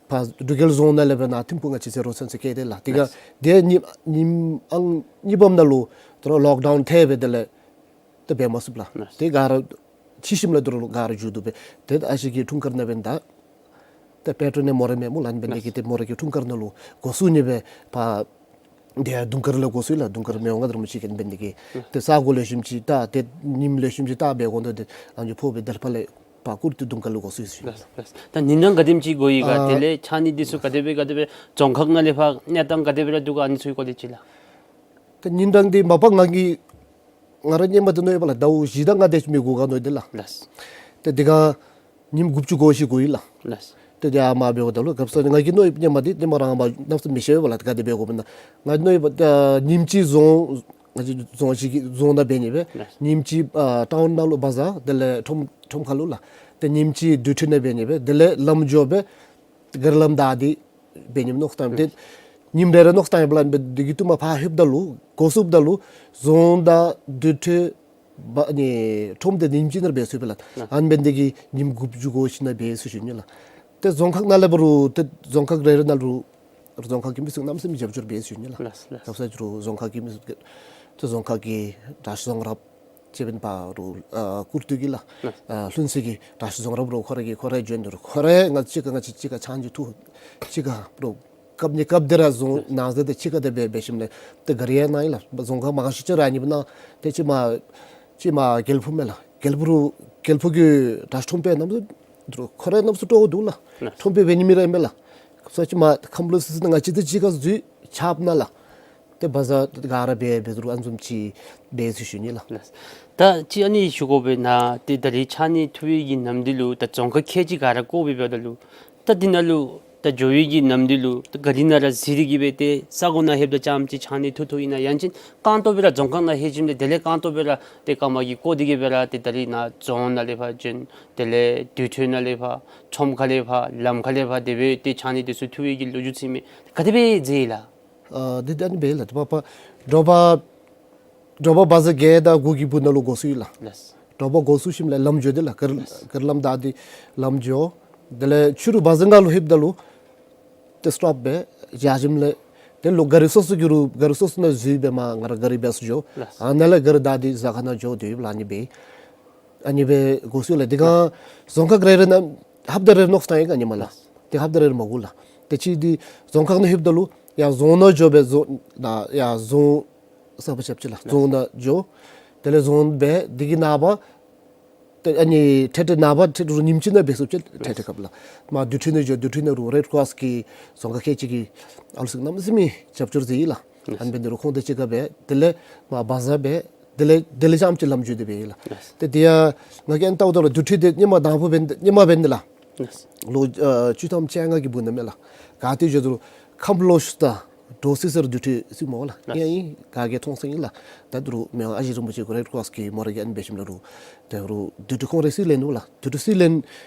ཕར་འབྲུག་རྒྱལ་རྫོང་ནང་ལས་སྦེ་ནཱ་ཐིམ་ཕུག་ང་བཅས་ཟེར་རུང་ཚུན་ཚོད་སྐྱེལ་ཏེ་ལགས། ཏེ་ག་ལགས། ཏེ་ཉིནམ་ཉིནམ་ཨང་གཉིས་པམ་ནང་ལུ་ཏེ་རོགས་ལོག་ཌའུན་ཐལ་སྦེ་དེ་ལས་ཏེ་འབད་མ་ཚུགས་ལགས། ལགས། ཏེ་ག་ར་ཕྱི་ཞིནམ་ལས་ཏེ་རོགས་ག་ར་འགྱོ་དོ་སྦེ་ཏེ་ཨ་ཞེ་གི་འཁྲུངས་སྐར་ནང་འབདན་ད་ ཏེ་པེ་ཊོན་ནང་མོ་ར་མེད་སྨོ་ལགས། ཨ་ནི་འབད་ནི་དེ་གིས་ཏེ་མོ་ར་གི་འཁྲུངས་སྐར་ནང་ལུ་འགོ་བཙུགས་ནི་སྦེ་ཕར་དེ་དུང་དཀར་ལུ་འགོ་བཙུགས་ཡི་ལགས། དུང་དཀར་མི་དབང་མངའ་བདག་རིན་པོ་ཆེ་གིས་ཨ་ནི་འབད་ནི་དེ་གིས། ཏེ་ས་གོ་ལེགས་ཤོམ་ཅིག་བལྟ་སྟེ་ཉིནམ་ལེགས་ཤོམ་ཅིག་བལྟ་སྦེ་འགོ་འདྲེན་ཏེ་ཨ་ནི་ཕོག་སྦེ་དེ་ལས་ཕར་ལས་ཕར་བཀུར་སྟི་དུང་དཀར་ལུ་འགོ་བཙུགས་ཡི་ཟེར་ཞུ་ནི། ལགས་ལགས། ད་ཉིན་གྲངས་ག་དེམ་ཅིག་འགོར་ཡི་ག། ཨ་དེ་ལས་ཕྱགས་སྙིགས་འདི་ཚུ་ག་དེ་སྦེ་ག་དེ་སྦེ་རྫོང་ཁག་ནང་ལས་ཕར་གནས་སྟངས་ག་དེ་སྦེ་ར་འདུག་ག། ཨ་ནི་ཚུའི་སྐོར་ལས་ཅིག་ལགས། ད་ཉིན་གྲངས་འདི་མ་པ་ང་གིས་ང་ར་སྔོན་མ་འདི་མནོ་ཡི་པ་ལགས། ཟླཝ་བཞི་དང་ལྔ་དེ་ཅིག་མི་འགོར་ག་མནོ་ཡི་ལགས། ལགས། ཏེ་དེ་སྒང་ཉིནམ་དགུ་བཅུ་གོ་བཞི་འགོར་ཡི་ལགས། ལགས། ཏེ་དེ་ཨ་མ་འབདཝ་ད་ལུ་སྐབས་སུ་ང་གིས་མནོ་ཡི་སྔོན་མ་འདི་སྔོན་མ་རང་མ་གནམ་མེད་ས་མེད་མི་ཤེས་པས་ལགས། ག་དེ་སྦེ་འགོར་མི་ན། ང་མནོ་ཡི་པ་ད་ཉིནམ་གཅིག་རྫོང་ང་བཅས་རྫོང་གཅིག་གི་རྫོང་ནང་འབད་ནི་སྦེ། ལགས། ཉིནམ་གཅིག་ཨ་ཊའུན་ནང་ལུ་བ་ཛར་དེ་ལས་ཁྲོམ་ཁྲོམ་ཁ་ལུ་ལགས། ཏེ་ཉིནམ་གཅིག་དུར་ཁྲོད་ནང་འབད་ནི་སྦེ། དེ་ལས་ལམ་འགྱོ་སྦེ་ག་རི་ལམ་བདའ་སྟེ་འབད་ནི་མནོ་བསམ་བཏང་། ཏེ་ཉིནམ་རེ་རེ་མནོ་བསམ་བཏང་ཡི་པ་ལགས། འབད་དེ་གིས་དུས་མ་ཕར་ལྷོདཔ་ད་ལུ་འགོ་བཙུགསཔ་ད་ལུ་རྫོང་དང་དུར་ཁྲོད་བ་ཨ་ནི་ཁྲོམ་དེ་ཉིནམ་གཅིག་ནང་འབད་ཚུགས་པས་ལགས། ཨ་ནི་འབད་ནི་དེ་གིས་ཉིནམ་དགུ་བཅུ་གོ་བཞི་ནང་འབད་ཚུགས་ཞུ་ནི་ལགས། ཏེ་རྫོང་ཁག་ནང་ལས་འབད་རུང་ཏེ་རྫོང་ཁག་རེ་རེ་ནང་ལུ་རྫོང་ཁག་གི་མི་སེར་གནམ་མེད་ས་མེད་རྒྱབ་སྐྱོར་འབད་ཞུ་ནི་ལགས། ལགས་ལགས། སྐབས་སུ་རྫོང་ཁག་གི་མི་སེར་ཏེ་རྫོང་ཁག་གི་གྲྭ་ཚང་རབ་ཅིག་འབདན་པ་རུང་ཨ་བཀུར་སྟི་གི་ལགས། ལགས། ཨ་ལྷུན་རྩེ་གི་གྲྭ་ཚང་རབ་རུང་ཁོ་ར་གིས་ཁོ་རའི་འཇོན་དུ་རུང་ཁོ་ར་ང་གཅིག་ཁར་ང་གཅིག་གཅིག་ཁར་ཕྱགས་སྙིགས་འཐུ་གཅིག་ཁར་རུང་སྐབས་ནི་སྐབས་དེ་ར་རྫོང་ནང་ཟེར་ཏེ་གཅིག་ཁར་དེ་སྦེ་འབད་ཞིནམ་ལས་ཏེ་ག་རི་ཡང་གནང་ཡི་ལགས། རྫོང་ཁག་མང་ཤོས་ཅིག་ར་ཨ་ནི་སྦེ་གནང་། ཏེ་ཅིག་མ་ཅིག་མ་དགེ་ལེགས་ཕུག་མས་ལགས། དགེ་ལེགས་ཕུག་རུང་དགེ་ལེགས་ཕུག་གི་གྲྭ་ཚང་ཁྲོམ་དཔོན་རྣམས་ཚུ་ཁོ་ར་རྣམས་ཚུ་སྤྲོ་བ་འདུག་ལགས། ལགས། ཁྲོམ་དཔོན་འབད་ནི་མི་ར་ཨིན་མས་ལགས། སོ་ཅིག་མ་ཁམས་ལུ་སི་སི་ན་ང་གཅིག་དང་གཅིག་ཁར་འཛུལ་ཆགསཔ་ན་ལགས། ཏེ་བ་ཛར་ག་ར་འབད་འབད་རུང་ཨ་ནི་བཟུམ་ཅིག་འབད་ཚུགས་ཞུ་ནི་ལགས། ལགས། ད་ཅིག་ཨ་ནི་ཞུ་དགོ་པས་ན་ཏེ་ད་རིས་ཕྱགས་སྙིགས་འཐུ་བའི་གི་ནམ་དུས་ལུ་ད་རྫོང་ཁག་ཁལ་གཅིག་ག་ར་བསྐོར་སྦེ་འབདཝ་ད་ལུ་ད་འདི་ནང་ལུ་ད་འགྱོ་བའི་གི་ནམ་དུས་ལུ་ད་ག་རི་ནང་ར་གཟིགས་ཏེ་གིས་སྦེ་ཏེ་ས་གོ་ནང་ལྷོདཔ་ད་རྐྱངམ་ཅིག་ཕྱགས་སྙིགས་འཐུ་འཐུཝ་ཨིན་ན་ཡང་ཅིན་རྐང་སྟོང་སྦེ་ར་རྫོང་ཁག་ནང་ལྷོད་ཞིནམ་ལས་དེ་ལས་རྐང་སྟོང་སྦེ་ར་ཏེ་རྐངམ་གིས་བསྐོར་ཏེ་གིས་སྦེ་ར་ཏེ་ད་རིས་ནཱ་རྫོང་ནང་ལས་ཕར་བྱོན། དེ་ལས་དུར་ཁྲོད་ནང་ལས་ཕར་ཁྲོམ་ཁ་ལས་ཕར་ལམ་ཁ་ལས་ཕར་དེ་སྦེ་ཏེ་ཕྱགས་སྙིགས་འདི་ཚུ་འཐུ་བའི་གི་ལོ་རྒྱུས་ཅིག་མས། ག་དེ་སྦེ་མཛད་ལགས། ཨ་འདི་ད་ཨ་ནི་སྦེ་ལགས། ཏེ་མ་པ་དྲོ་པ་དྲོ་པ་བ་ཛར་བརྒྱད་དང་དགུ་གི་སྦུག་ནང་ལུ་འགོ་བཙུགས་ཡི་ལགས། ལགས། དྲོ་པ་འགོ་བཙུགས་ཞིནམ་ལས་ལམ་འགྱོ་སྟེ་ལགས། ག་རི་ལགས། ག་རི་ལམ་བདའ་སྟེ་ལམ་འགྱོ། དེ་ལས་ཕྱི་རུ་བ་ཛར་ནང་ལུ་ལྷོདཔ་ད་ལུ་ཏེ་སི་ཊོབ་འབད་བཞག་ཞིནམ་ལས་ཏེ་ལོག་ག་རི་སོ་སོ་གི་རུང་ག་རི་སོ་སོ་ནང་འཛུལ་སྦེ་མར་ང་ར་ག་རི་འབག་ས་འགྱོ། ལགས། ཨ་ནཱ་ལས་ག་རི་བདའ་སྟེ་གཟའ་སྐར་ནང་འགྱོ་དོ་ཡོདཔ་ལགས། ཨ་ནི་སྦེ་ཨ་ནི་སྦེ་འགོ་བཙུགས་ལགས། དེ་སྒང་རྫོང་ཁག་རེ་རེ་ནང་ཧབ་ཏ་རེ་མནོ་བསམ་བཏང་ཡི་ག་ཨ་ནི་མས་ལགས། ལགས། ཏེ་ཧབ་ཏ་རེ་རེ་མ་འགོར་ལགས། ཏེ་ཅིག་འདི་རྫོང་ཁག་ནང་ལྷོདཔ་ད་ལུ་ཡར་རྫོང་ནང་འགྱོ་སྦེ་རྫོང་ནང་ཡར་རྫོང་གསརཔ་རྐྱབ་ཅི་ལགས། རྫོང་ནང་འགྱོ། དེ་ལས་རྫོང་འབད་དེ་གི་ནངས་པ་ཏེ་ཨ་ནི་ཏེ་ཏེ་ནངས་པ་ཏེ་རུང་ཉིནམ་གཅིག་ནང་འབད་ཚུགས་ཅི་ཏེ་ཏེ་སྐབས་ལགས། མར་དུར་ཁྲོད་ནང་འགྱོ། དུར་ཁྲོད་ནང་རུང་རེཌ་ཀོ་རོསི་གི་རྫོང་ཁག་ཁལ་གཅིག་གི་ཨ་ལུ་ཚུ་གནམ་མེད་ས་མེད་རྒྱབ་སྐྱོར་མཛད་ཡི་ལགས། ཨ་ནི་འབད་ནི་རུང་ཁོང་དང་གཅིག་ཁར་འབད་དེ་ལས་མར་བ་ཛར་འབད་དེ་ལས་དེ་ལས་རྐྱངམ་ཅིག་ལམ་འགྱོ་སྟེ་འབད་ཡི་ལགས། ཏེ་དེ་ཡང་ང་གིས་ཨ་ནི་བལྟཝ་ད་ལུ་དུར་ཁྲོད་འདི་ཧེ་མ་དང་ཕུ་འབད་ཧེ་མ་འབད་ནི་ལགས། ལོ་ཨ་བཅུ་ཐམ་བཅོ་ལྔ་གི་སྦུག་ནང་མས་ལགས། ག་ཏེ་འགྱོ་དོ་རུང་ཁམས་ལོག་ཤུལ་ད་འདྲོག་སི་སི་རུ་དུར་ཁྲོད་ཅིག་སྨོ་ལགས། ལགས། ཡང་ཨིན་ག་གིས་མཐོང་སོང་ཡི་ལགས། ད་དོ་རུང་མི་དབང་ཨ་ཞེ་རིན་པོ་ཆེ་གུ་རེཌ་ཀོ་རོསི་གི་མོ་ར་གིས་ཨ་ནི་འབད་ཞིནམ་ལས་རུང་ད་རུང་དུར་ཁྲོད་ཁོང་ར་གིས་ལེན་ནུག་ལགས། དུར་ཁྲོད་གིས་ལེན་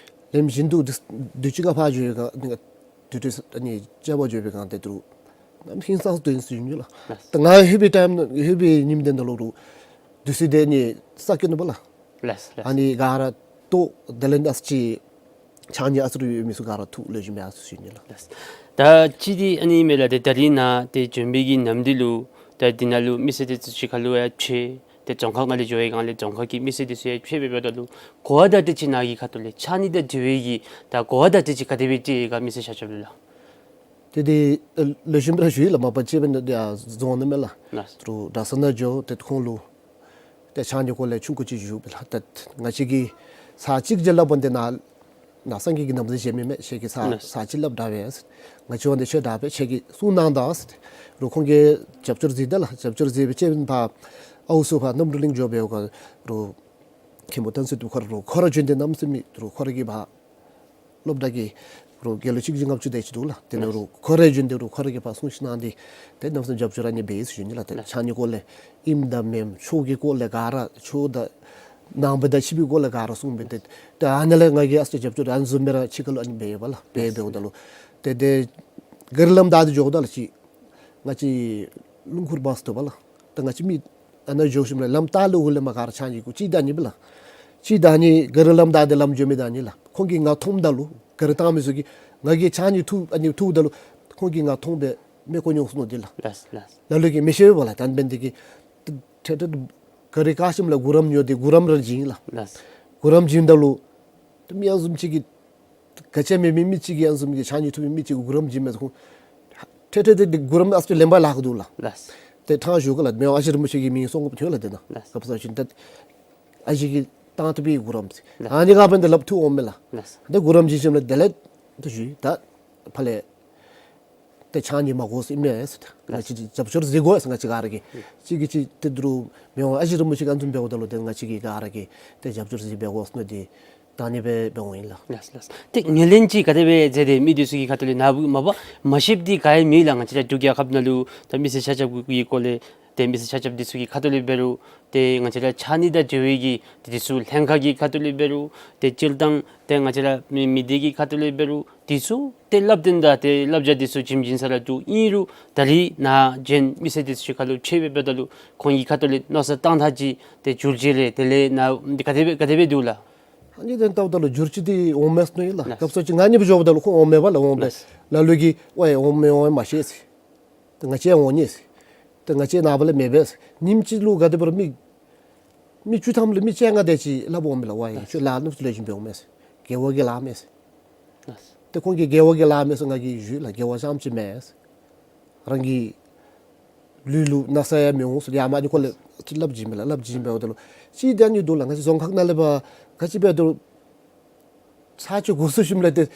ལེན་བཞིན་དུ་དུས་དུས་ཅི་ག་ཕར་འགྱོ་བའི་སྒང་དུར་ཁྲོད་ཨ་ནི་བཅར་བར་འགྱོ་བའི་སྒང་ཏེ་དོ་རུང་གནམ་ཧིང་སངས་ས་སྡོད་ནི་ཚུ་ཡོད་ནུག་ལགས། ལགས། ད་ང་ལྷོད་པའི་ཊའིམ་ལྷོད་པའི་ཉིནམ་དེ་ནང་ལུ་རུང་དུས་ཚོད་དེ་ཨ་ནི་ས་སྐྱོ་ནུག་པ་ལགས། ལགས་ལགས། ཨ་ནི་ག་ར་ལྟོ་དེ་ལས་ཨ་ཙི་ཕྱགས་སྙིགས་ཨ་ཙི་རེ་ཡོད་མི་ཚུ་ག་ར་འཐུ་ལེགས་ཤོམ་སྦེ་ཨ་ཙི་ཞུ་ནི་ལགས། ལགས། ད་ཅི་འདི་ཨ་ནི་མས་ལགས། ཏེ་ད་རིས་ནཱ་ཏེ་བྱོན་པའི་གི་ནམ་དུས་ལུ་ད་འདི་ནང་ལུ་མི་སེར་འདི་ཚུ་གཅིག་ཁར་ལུ་ཡང་ཕྱད། ཏེ་རྫོང་ཁག་ནང་ལས་འགྱོ་བའི་སྒང་ལས་རྫོང་ཁག་གི་མི་སེར་འདི་ཚུ་ཡང་ཕྱད་སྦེ་འབདཝ་ད་ལུ་གོ་བ་དང་འཁྲིལ་ཅིག་ནཱ་གི་ཁ་ཐུག་ལས་ཕྱགས་སྙིགས་དང་འབྲེལ་བའི་གི་ད་གོ་བ་དང་འཁྲིལ་ཅིག་ག་དེ་སྦེ་སྤྲོད་ཡི་ག་མི་སེར་ཤ་ཆབ་ལུ་ལགས། ཏེ་འདི་ལེགས་ཤོམ་སྦེ་ར་ཞུ་ཡི་ལགས། མ་པ་ཅིག་འབད་ན་ཡར་རྫོང་ནང་མས་ལགས། ལགས། དོ་རུང་གྲྭ་ཚང་ནང་འགྱོ་ཏེ་ཁོང་ལུ་ཏེ་ཕྱགས་སྙིགས་སྐོར་ལས་ཆུང་ཀུ་ཅིག་ཞུ་བས་ལགས། ཏེ་ང་བཅས་ཀྱིས་ཚར་གཅིག་ཅིག་སླབ་པ་འདི་ནཱ་ནཱ་སངས་རྒྱས་ཀྱི་ན་བཟའ་བཞེས་མི་མས། ཁྱེད་ཀྱིས་ཚར་ལགས། ཚར་གཅིག་སླབ་དྲག་པས། ང་བཅས་འབདན་ཏེ་ཆོས་དྲག་པས། ཁྱེད་ཀྱིས་གསུང་གནང་དང་ཟེར། རུང་ཁོང་གིས་རྒྱབ་སྐྱོར་མཛད་ད་ལགས། རྒྱབ་སྐྱོར་མཛད་སྦེ་ཅིག་འབདན་ཕར་ཨའུ་ཚུ་ཕར་རྣམ་གྲོལ་གླིང་འགྱོ་བའི་སྒང་རུང་མཁན་པོ་བསྟན་འཛིན་དུ་ཁོ་ར་རུང་ཁོ་ར་བྱོན་ཏེ་གནམ་མེད་ས་མེད་རུང་ཁོ་ར་གིས་ཕར་སློབ་གྲྭ་གི་རུང་དགེ་སློང་བཅུ་བཞི་ལྔ་བཅུ་དེ་ཅིག་འདུག་ལགས། དེ་ནང་རུང་ཁོ་ར་བྱོན་ཏེ་རུང་ཁོ་ར་གིས་ཕར་གསུང་བཤད་གནང་སྟེ་ཏེ་གནམ་མེད་ས་མེད་རྒྱབ་སྐྱོར་ཨ་ནི་འབད་ཡི་ཟེར་ཞུ་ནི་ལགས། ཏེ་ཕྱགས་སྙིགས་སྐོར་ལས་ཨིནམ་དང་མེནམ་ཆོས་ཀྱི་སྐོར་ལས་ག་ར་ཆོས་དང་ནང་པ་དང་ཕྱི་པའི་སྐོར་ལས་ག་ར་གསུངས་སྦེ་ཏེ་ཏེ་ཨ་ནི་ལས་ང་གིས་ཨ་ཙི་རྒྱབ་སྐྱོར་ཨ་ནི་བཟུམ་སྦེ་ར་ཕྱི་ཁ་ལུ་ཨ་ནི་འབད་ཡོད་པ་ལགས། འབད་འབདཝ་ད་ལུ་ཏེ་ཏེ་ག་རི་ལམ་བདའ་སྟེ་འགྱོཝ་ད་ལགས་ཅིག་ང་བཅས་ལུང་ཁུག་བཱསི་འདུག་པ་ལགས། ད་ང་བཅས་མི་ཨ་ནཱ་འགྱོ་ཞིནམ་ལས་ལམ་ལྟག་ལུ་འོག་ལས་མར་ག་ར་ཕྱགས་སྙིགས་གུ་གཅིག་བདའ་ནི་པ་ལགས། གཅིག་བདའ་ནི་ག་རི་ལམ་བདའ་སྟེ་ལམ་འགྱོ་མི་བདའ་ནི་ལགས། ཁོང་གིས་ང་མཐོངམ་ད་ལུ་ག་རི་བཏང་མི་ཚུ་གིས་ང་གིས་ཕྱགས་སྙིགས་འཐུ་ཨ་ནི་འཐུཝ་ད་ལུ་ཁོང་གིས་ང་མཐོང་སྦེ་མི་ཁོ་ཉོག་སོང་ནུག་འདི་ལགས། ལགས་ལགས། ལ་ལུ་གིས་མི་ཤེས་པས་ལགས། ད་འབདན་འདི་གིས་ཏེ་ཏེ་ག་རི་བཀག་ཞིནམ་ལས་གུ་རམ་ཉོ་སྟེ་གུ་རམ་ར་བྱིན་ལགས། ལགས། གུ་རམ་བྱིནམ་ད་ལུ་ཏེ་མི་ཨ་བཟུམ་ཅིག་གིས་ ག་ཅི་མེད་མི་མི་གཅིག་གིས་ཨ་ནི་བཟུམ་གྱི་ཕྱགས་སྙིགས་འཐུ་མི་མི་གཅིག་གུ་གུ་རམ་བྱིན་མས་ཟེར་ཁོང་། ཏེ་ཏེ་ཏེ་གུ་རམ་ཨ་ཙི་ལེན་པར་ལཱ་ཁག་འདུག་ལགས། ལགས། ཏེ་ཕྲང་ཞུ་ག་ལགས། མི་དབང་ཨ་ཞེ་རིན་པོ་ཆེ་གི་མིང་གསུང་དགོཔ་ཐོན་ལགས། ཏེ་ན་ལགས། སྐབས་སུ་ཅིག་ཏེ་ཨ་ཞེ་གིས་བཏང་བཏུབ་པའི་གུ་རམ་ཟེར། ལགས། ཨ་ནི་ག་འབདན་ཏེ་ལགཔ་འཐུ་འོང་མས་ལགས། ལགས། ཏེ་གུ་རམ་བྱིན་ཞིནམ་ལས་དེ་ལས་ཏེ་ཞུ་ད་ཕར་ལས་ཏེ་ཕྱགས་སྙིགས་མ་དགོ་ཟེར་མས་ཟེར། ང་བཅས་ཀྱིས་རྒྱབ་སྐྱོར་མཛད་དགོ་ཟེར། ང་བཅས་ག་ར་གིས་གཅིག་གིས་གཅིག་ཏེ་འདི་རུ་མི་དབང་ཨ་ཞེ་རིན་པོ་ཆེ་གིས་ཨ་ནི་བཟུམ་འབདཝ་ད་ལུ་ཏེ་ང་བཅས་ཀྱིས་ག་ར་གིས་ཏེ་རྒྱབ་སྐྱོར་མཛད་འབད་དགོ་ཟེར་མནོ་སྟེ་ད་ཨ་ནི་སྦེ་འབད་འོང་ཡི་ལགས། ལགས་ལགས། ཏེ་ངོས་ལེན་ཅིག་ག་དེ་སྦེ་མཛད་དེ་མི་འདི་ཚུ་གི་ཁ་ཐུག་ལས་ནཱ་མ་པ་མ་ཤེསཔ་འདི་ག་ཡང་མེད་ལགས། ང་བཅས་ར་འབྲུག་རྒྱལ་ཁབ་ནང་ལུ་ད་མི་སེར་ཆ་ཁྱབ་ཀྱི་སྐོར་ལས་ཏེ་མི་སེར་ཆ་ཁྱབ་འདི་ཚུ་གི་ཁ་ཐུག་ལས་འབད་རུང་ཏེ་ང་བཅས་ར་ཕྱགས་སྙིགས་དང་འབྲེལ་བའི་གི་ཏེ་འདི་ཚུ་ལྷན་ཁག་གི་ཁ་ཐུག་ལས་འབད་རུང་ཏེ་སྤྱིར་བཏང་ཏེ་ང་བཅས་ར་མི་མི་སྡེ་གི་ཁ་ཐུག་ལས་འབད་རུང་འདི་ཚུ་ཏེ་སླབ་སྟེ་ད་ཏེ་བསླབ་བྱ་འདི་ཚུ་བྱིན་བྱིན་ས་ར་འདུག། ཨིན་རུང་ད་རིས་ནཱ་གཞན་མི་སེར་འདི་ཚུ་ཁ་ལུ་ཕྱད་སྦེ་འབདཝ་ད་ལུ་ཁོང་གི་ཁ་ཐུག་ལས་མནོ་བསམ་བཏང་ཐངས་ཅིག་ཏེ་འགྱུར་བཅོས་ལས་དེ་ལས་ནཱ་འདི་ག་དེ་སྦེ་ག་དེ་སྦེ་འདུག་ལགས། ཨ་ནི་དེ་ལྟཝ་ད་ལུ་འགྱུར་བཅོས་འདི་འོང་མས་ཟེར་མནོ་ཡི་ལགས། ལགས། སྐབས་སུ་ཅིག་ང་གཉིས་སྦེ་འགྱོཝ་ད་ལུ་ཁོང་འོང་མས་པ་ལགས། འོང་པས། ལགས། ལ་ལུ་གིས་ཝའི་འོང་མི་འོང་མ་ཤེས་ཟེར། ཏེ་ང་བཅས་འོང་ནི་ཟེར། ཏེ་ང་བཅས་ནངས་པ་ལས་མེད་པས་ཟེར། ཉིནམ་གཅིག་ལུ་ག་དེ་འབད་རུང་མི་མི་བཅུ་ཐམ་ལས་མི་བཅོ་ལྔ་དེ་ཅིག་སླབ་འོང་མས་ལགས། ཝའི་ཁྱོད་ལཱ་ནུབ་ལེགས་ཤོམ་འབད་འོང་མས་ཟེར། རྒྱལ་བ་གིས་ལཱ་མས་ཟེར། ཏེ་ཁོང་གིས་རྒྱལ་བ་གིས་ལཱ་མས་ཟེར་ང་གིས་ཞུ་ལགས། རྒྱལ་བ་རྐྱངམ་ཅིག་མེན་ཟེར། རང་གི་ལུས་ལུ་ན་ཚ་ཡང་མི་འོང་ཟེར། ཡར་མར་ཨ་ནི་སྐོར་ལས་སླབ་བྱིན་མས་ལགས། སླབ་བྱིན་འབདཝ་ད་ལུ་ཅིག་དེ་ཨ་ནི་འདུག་ལགས། ང་བཅས་རྫོང་ཁག་ནང་ལས་ཕར་ག་ཅི་འབད་དོ་ས་ཆ་གོ་སུབ་ཞིནམ་ལས་ཏེ་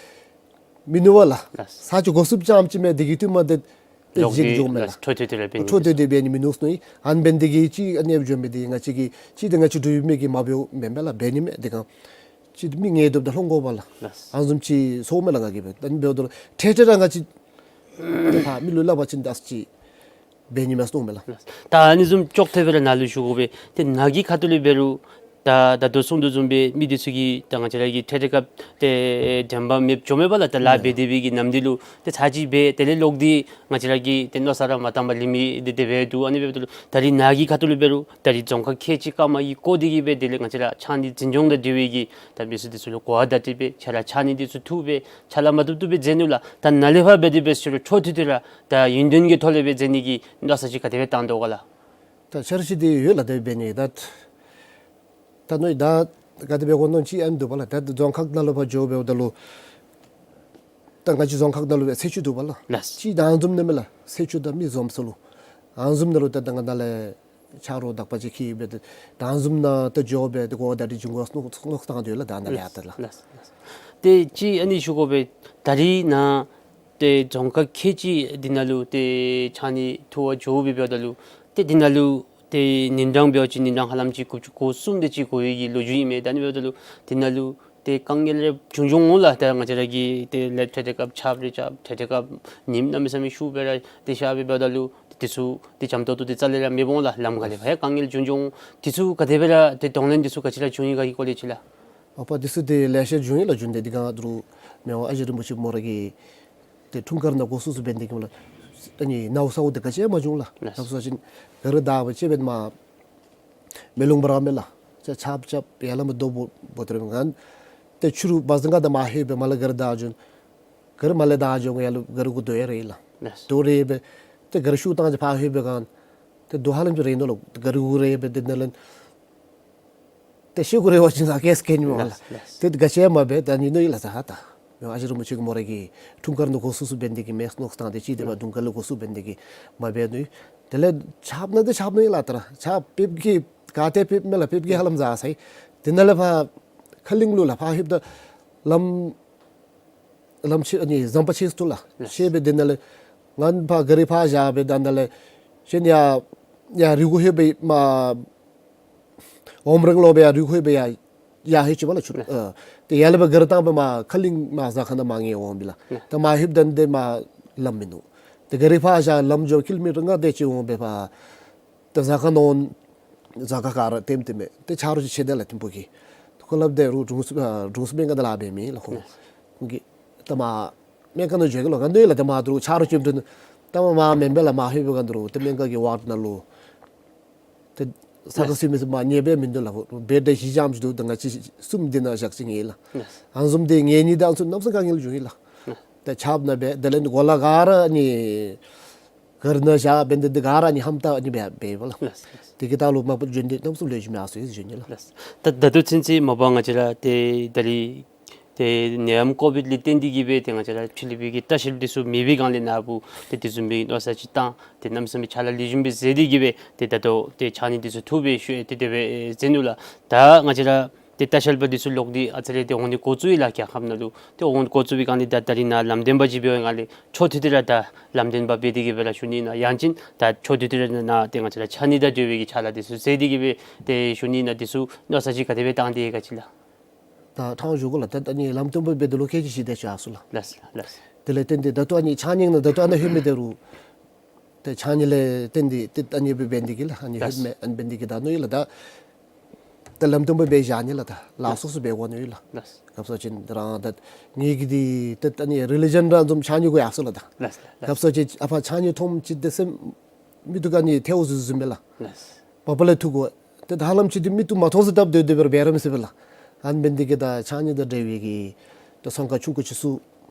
མིན་ནུག་པ་ལགས། ལགས། ས་ཆ་གོ་སུབ་རྐྱངམ་ཅིག་མས། དེ་གི་ཐུན་མ་ཏེ་ཏེ་ལོག་འཇིག་སྟེ་འགྱོཝ་མས་ལགས། ལགས། འཕྲོ་མཐུད་དེ་ར་འབད་ནི་འཕྲོ་མཐུད་དེ་འབད་ནི་མིན་ནུག་ཟེར་མནོ་ཡི། ཨ་ནི་འབད་ནི་དེ་གིས་ཅིག་ཨ་ནི་སྦེ་འགྱོ་མི་འདི་ང་བཅས་ཀྱིས་ཅིག་ཏེ་ང་བཅས་འབྲུག་མི་གིས་མ་འབདཝ་མེན་པས་ལགས། འབད་ནི་མས། དེ་གང་ཅིག་མི་ངལ་དུབ་དང་སློང་དགོ་པས་ལགས། ལགས། ཨ་ནི་བཟུམ་ཅིག་སོང་མས་ལགས། ང་གིས་འབད་ཨ་ནི་འབདཝ་ད་ལུ་ཏེ་ཏེ་ར་ང་བཅས་ཏེ་ཕར་མི་ལུ་སླབ་པ་ཅིན་ད་ཅིག་འབད་ནི་མས་ཟེར་མནོཝ་མས་ལགས། ལགས། ད་ཨ་ནི་བཟུམ་ཅོག་འཐདཔ་སྦེ་ར་ནཱ་ལུ་ཞུ་དགོ་པས། ཏེ་ནཱ་གི་ཁ་ཐུག་ལས་འབད་རུང་ད་ད་ལྟོ་གསུངས་དོ་བཟུམ་སྦེ་མི་འདི་ཚུ་གིས་ད་ང་བཅས་ར་གི་འཕྲལ་འཕྲལ་སྐབས་ཏེ་དྲན་པ་མེདཔ་འགྱོ་མས་པ་ལགས། ད་ལཱ་འབད་དེ་སྦེ་གི་ནམ་འདི་ལུ་ཏེ་ཚར་གཅིག་འབད་དེ་ལས་ལོག་སྟེ་ང་བཅས་ར་གིས་ཏེ་མནོ་བསམ་ར་མ་བཏང་པར་ལུས་མི་འདི་དེ་སྦེ་འདུག། ཨ་ནི་འབདཝ་ད་ལུ་ད་རིས་ནཱ་གི་ཁ་ཐུག་ལས་འབད་རུང་ད་རིས་རྫོང་ཁག་ཁལ་གཅིག་ཀརྨ་གིས་བསྐོ་སྟེ་གི་སྦེ་དེ་ལས་ང་བཅས་ར་ཕྱགས་སྙིགས་འཛིན་སྐྱོང་དང་འབྲེལ་བའི་གི་ད་མི་སེར་འདི་ཚུ་ལུ་གོ་བ་བརྡ་སྤྲོད་འབད་ཆ་ར་ཕྱགས་སྙིགས་འདི་ཚུ་འཐུ་འབད་ཆ་ལ་མ་བཏུབ་བཏུབ་སྦེ་མཛད་ནུག་ལགས། ད་ནཱ་ལས་ཕར་འབད་དེ་འབད་ཟེར་རུང་འཕྲོ་མཐུད་དེ་ར་ད་ཡུན་བརྟན་གྱི་ཐོག་ལས་སྦེ་མཛད་ནི་གི་མནོ་བསམ་ཅིག་ག་དེ་སྦེ་བཏང་དོ་ག་ལགས། ད་འཆར་གཞི་འདི་ཡོད་ལགས། དེ་འབད་ནི་ད་ད་མནོ་ད་ག་དེ་སྦེ་གོ་མནོ་ཅིག་ཨ་ནི་འདུག་པ་ལགས། ད་རྫོང་ཁག་ནང་ལུ་ཕར་འགྱོ་འབདཝ་ད་ལུ་ད་ང་བཅས་རྫོང་ཁག་ནང་ལུ་སྦེ་ཚེས་བཅུ་འདུག་པ་ལགས། ལགས། ཅིག་ད་ཨ་ནི་བཟུམ་ནང་མས་ལགས། ཚེས་བཅུ་ད་མི་འཛོམས་ས་ལུ་ཨ་ནི་བཟུམ་ནང་ལུ་ད་ད་ང་ནཱ་ལས་ཆ་རོགས་དག་པ་ཅིག་འཁྱིད་སྦེ་ད་ཨ་ནི་བཟུམ་ནང་ད་འགྱོ་སྦེ་ད་གོ་བ་བརྡ་སྤྲོད་བྱིན་དགོ་ཟེར་མནོ་བསམ་བཏང་སྟེ་ཡོད་ལགས། ད་ནཱ་ལས་ཡར་ད་ལགས། ལགས། ལགས། ཏེ་ཅིག་ཨ་ནི་ཞུ་དགོ་པས། ད་རིས་ནཱ་ཏེ་རྫོང་ཁག་ཁལ་གཅིག་འདི་ནང་ལུ་ཏེ་ཕྱགས་སྙིགས་འཐུ་བར་འགྱོ་སྦེ་འབདཝ་ད་ལུ་ཏེ་འདི་ནང་ལུ་ཏེ་ཉིན་གྲངས་འབད་བ་ཅིན་ཉིན་གྲངས་ཧ་ལམ་ཅིག་དགུ་བཅུ་གོ་གསུམ་དེ་ཅིག་འགོར་བའི་གི་ལོ་རྒྱུས་ཨིན་མས། ད་ཨ་ནི་འབདཝ་ད་ལུ་འདི་ནང་ལུ་ཏེ་དཀའ་ངལ་རེ་བྱུང་བྱུང་འོང་ལགས། ད་ང་བཅས་ར་གིས་ཏེ་ལས་འཕྲལ་འཕྲལ་སྐབས་ཆརཔ་རེ་རྐྱབ་འཕྲལ་འཕྲལ་སྐབས་ཉིམ་གནམ་མེད་ས་མེད་ཤུགས་སྦེ་ར་ཏེ་ཤར་སྦེ་འབདཝ་ད་ལུ་ཏེ་འདི་ཚུ་ཏེ་འཇམ་ཏོག་ཏོ་ཏེ་རྩ་ལས་ར་མེདཔ་འོང་ལགས། ལམ་ཁ་ལས་ཕར་ཡང་དཀའ་ངལ་བྱུང་བྱུང་འོང་། འདི་ཚུ་ག་དེ་སྦེ་ར་ཏེ་གདོང་ལེན་འདི་ཚུ་ག་ཅི་ར་བྱུང་ཡི་ག་གི་སྐོར་ལས་ཅིག་ལགས། མ་པ་འདི་ཚུ་ཏེ་ལེ་ཤ་བྱུང་ཡི་ལགས། བྱུང་སྟེ་འདི་ག་དོ་རུང་མི་དབང་ཨ་ཞེ་རིན་པོ་ཆེ་མོ་ར་གིས་ཏེ་འཁྲུངས་སྐར་ནང་འགོ་བཙུགས་བཙུགས་འབད་ནི་དེ་གིས་སྨོ་ལགས། ཨ་ནི་ནཝ་ཚཝ་འདི་ག་ཅི་ཡང་མ་བྱུང་ལགས། ལགས། ད་སོ་ཅིན་ག་རི་དར་བ་ཅིག་འབད་མ་མེ་རླུང་འབར་མས་ལགས། ཆརཔ་རྐྱབ་ཡར་ལས་མར་རྡོ་འབོ་འབོ་སྟེ་ར་མི་ག་ཏེ་ཕྱི་རུ་བ་ཟིང་ག་དང་མར་ལྷོད་སྦེ་མར་ལས་ག་རི་དར་བྱུང་། ག་རི་མར་ལས་དར་བྱུང་ཡར་ལུ་ག་རི་གུ་རྡོ་ཡང་རེག་ལགས། ལགས། རྡོ་རེག་སྦེ་ཏེ་ག་རི་ཤུགས་བཏང་ཅི་ཕར་ལྷོད་པའི་སྒང་ཏེ་རྡོ་ཧ་ལམ་ཅིག་རེག་ནུག་ལགས། ག་རི་གུ་རེག་སྦེ་ཏེ་ནཱ་ལས་ཏེ་ཤི་གུ་རེ་བ་ཅིན་ས་སྐྱེས་སྐྱེས་ནི་མས་ལགས། ལགས། ལགས། ཏེ་ག་ཅི་ཡང་མ་འབད། ད་ཨ་ནི་མནོ་ཡི་ལགས། ས་ཧ་ད་མི་དབང་ཨ་ཞེ་རིན་པོ་ཆེ་གི་མོ་ར་གིས་འཁྲུངས་སྐར་ནང་འགོ་བཙུགས་བཙུགས་འབད་ནི་དེ་གིས་མེན་མནོ་བསམ་བཏང་སྟེ་ཅིག་དེ་སྦེ་དུང་དཀར་ལས་འགོ་བཙུགས་འབད་ནི་དེ་གིས་མ་འབད་ནུག། དེ་ལས་ཆརཔ་ནང་འདི་ཆརཔ་ནང་ཨིན་ལགས། ད་ར་ཆརཔ་དཔེ་གི་ག་ཏེ་དཔེ་མེད་ལགས། དཔེ་གི་ཧ་ལམ་ཟ་ས་ཡི། དེ་ནང་ལས་ཕར་ཁ་གླིང་ལུ་ལགས་ཕར་ལྷོདཔ་ད་ལམ་ལམ་ཆེ་ཨ་ནི་ཟམ་པ་ཆེ་སུ་ལགས། ལགས། ཆེ་སྦེ་དེ་ནང་ལས་ང་ཕར་ག་རི་ཕར་བཞག་སྦེ་ད་ནཱ་ལས་གཞན་ཡར་ཡར་རི་གུ་ལྷོད་སྦེ་མར་ཨོམ་རང་ལོག་སྦེ་ཡར་རི་གུ་ལྷོད་སྦེ་ཡར་ཡར་ལྷོད་ཅི་པ་ལགས་ཆུ། ལགས། ཨ་ཏེ་ཡར་ལས་སྦེ་ག་རི་བཏང་སྦེ་མར་ཁ་གླིང་མར་ཟ་ཁང་ནང་མར་ངལ་འོང་པས་ལགས། ལགས། ད་མར་ལྷོདཔ་ད་འདི་མར་ལམ་མིན་ནུག། ཏེ་ག་རི་ཕར་བཞག་ལམ་འགྱོ་ཀི་ལོ་མི་ཊར་ལྔ་དེ་ཅིག་འོང་སྦེ་ཕར་ཏེ་ཟ་ཁང་ནང་ཟ་ཁང་ག་ར་ལྟེམ་ལྟེམ་མས། ཏེ་ཆ་རོགས་ཅིག་ཆེ་དེ་ལགས་ཐིམ་ཕུག་གི། ཁོ་སླབ་དེ་རུང་དྲུང་འཚོ་ཨ་དྲུང་འཚོ་སྨན་ཁང་ནང་ལཱ་འབད་མི་ལགས་ཁོང་། ལགས། ཁོང་གིས་ད་མར་སྨན་ཁང་ནང་འགྱོ་གི་ལོ་ག་འདི་ལགས། ད་མར་དོ་རུང་ཆ་རོགས་ཅིག་འདུག། ད་མར་མར་མེན་པས་ལགས། མར་ལྷོད་པའི་སྒང་དོ་རུང་ཏེ་སྨན་ཁང་གི་ཝརཌ་ནང་ལུ་ཏེ་ས་ཁར་ལགས། སུ་མི་སུ་མར་ཉལ་སྦེ་མིན་འདུག་ལགས། བེཌ་བཞི་ཙམ་ཅིག་འདུག། ད་ང་བཅས་གསུམ་འདི་ནང་བཞག་ཅི་ཨིན་ལགས། ལགས། ཨ་ནི་བཟུམ་འདི་ངལ་ནི་དང་ཚུ་གནམ་མེད་ས་མེད་དཀའ་ངལ་བྱུང་ཡི་ལགས། ལགས། ད་ཆརཔ་ནང་སྦེ་དེ་ལས་གོ་ལ་ག་ར་ཨ་ནི་ག་རི་ནང་བཞག་འབད་ནི་དེ་ག་ར་ཨ་ནི་ཧམ་ཏ་ཨ་ནི་སྦེ་འབདཝ་ལགས། ལགས། དེ་གི་ད་ལུ་མ་པ་བྱོན་ཏེ་གནམ་མེད་ས་མེད་ལེགས་ཤོམ་ཡར་སོང་ཡི་ཟེར་ཞུ་ནི་ལགས། ལགས། ད་ད་ལྟོ་ཚུན་ཚོད་མ་པ་ང་བཅས་ར་ཏེ་ད་རིས་ ཏེ་ནད་ཡམས་ཀོ་བིཌ་ལས་བརྟེན་ཏེ་གིས་སྦེ་ཏེ་ང་བཅས་ར་ཕྱི་གླིང་པའི་གི་ལྟ་བཤལ་འདི་ཚུ་མེད་པའི་སྒང་ལས་ནཱ་བུ་ཏེ་དེ་བཟུམ་མའི་མནོ་བསམ་ཅིག་བཏང་ཏེ་གནམ་མེད་ས་མེད་ཕྱག་ལཱ་ལེགས་ཤོམ་སྦེ་མཛད་དེ་གིས་སྦེ་ཏེ་ད་ལྟོ་ཏེ་ཕྱགས་སྙིགས་འདི་ཚུ་འཐུ་སྦེ་ཤུལ་ཏེ་དེ་སྦེ་མཛད་ནུག་ལགས། ད་ང་བཅས་ར་ཏེ་ལྟ་བཤལ་པ་འདི་ཚུ་ལོག་སྟེ་ཨ་ཙི་རེ་ཏེ་འོང་ནི་འགོ་བཙུགས་ཡི་ལགས། རྒྱལ་ཁབ་ནང་ལུ་ཏེ་འོང་འགོ་བཙུགས་པའི་སྒང་ལས་ད་ད་རིས་ནཱ་ལམ་སྟོན་པ་ཅིག་འབད་བའི་སྒང་ལས་འཕྲོ་མཐུད་དེ་ར་ད་ལམ་སྟོན་པ་འབད་དེ་གིས་སྦེ་ར་ཞུ་ནི་ཨིན་ན། ཡང་ཅིན་ད་འཕྲོ་མཐུད་དེ་ར་ནཱ་ཏེ་ང་བཅས་ར་ཕྱགས་སྙིགས་དང་འབྲེལ་བའི་གི་ཕྱག་ལཱ་འདི་ཚུ་མཛད་དེ་གིས་སྦེ་ཏེ་ཞུ་ནི་ཨིན་ན། འདི་ཚུ་མནོ་བསམ་ཅིག་ག་དེ་སྦེ་བཏང་སྟེ་ག་ཅི་ལགས། ད་ཕྲང་ཞུ་དགོ་ལགས། ད་ཨ་ནི་ལམ་སྟོན་པ་འབད་དོ་ལུ་ཁལ་གཅིག་བཞི་དེ་ཅིག་ཡར་སོང་ལགས། ལགས་ལགས། དེ་ལས་བརྟེན་ཏེ་ད་ལྟོ་ཨ་ནི་ཕྱགས་སྙིགས་ནང་ད་ལྟོ་ཨ་ནཱ་ལྷོད་མི་དེ་རུང་ཏེ་ཕྱགས་སྙིགས་ལས་བརྟེན་ཏེ་ཏེ་ཨ་ནི་སྦེ་འབད་ནི་དེ་གིས་ལགས། ཨ་ནི་ལགས། ལྷོད་མི་ཨ་ནི་འབད་ནི་དེ་གིས་ད་མནོ་ཡི་ལགས། ད་ད་ལམ་སྟོན་པ་འབད་བཞག་ནི་ལགས། ད་ལཱ་སོ་སོ་འབད་དགོ་མནོ་ཡི་ལགས། ལགས། ག་ཅི་ཟེར་བ་ཅིན་རང་ད་ངེ་གི་འདི་ད་ཨ་ནི་རི་ལི་ཇཱན་ར་བཟུམ་ཕྱགས་སྙིགས་གུ་ཡར་སོང་ལགས། ད་ལགས་ལགས། ག་ཅི་ཟེར་བ་ཅིན་ཨ་ཕར་ཕྱགས་སྙིགས་མཐོངམ་ཅིག་ཏེ་སེམས་མིག་ཏོ་ག་ནི་ཐལཝ་བཟུམ་བཟུམ་སྦེ་ལགས། ལགས། མ་པ་ལས་འཐུ་དགོ། ཏེ་ད་ཧ་ལམ་ཅིག་འདི་མིག་ཏོ་མ་མཐོང་ས་བཏབ་སྡོད་སྡོད་པར་འབད་ར་མི་ཚུགས་པས་ལགས། ཨ་ནི་འབད་ནི་དེ་གིས་ད་ཕྱགས་སྙིགས་དང་འབྲེལ་བའི་གི་ད་ཚོང་ཁང་ཆུང་ཀུ་ཅིག་ཚུ་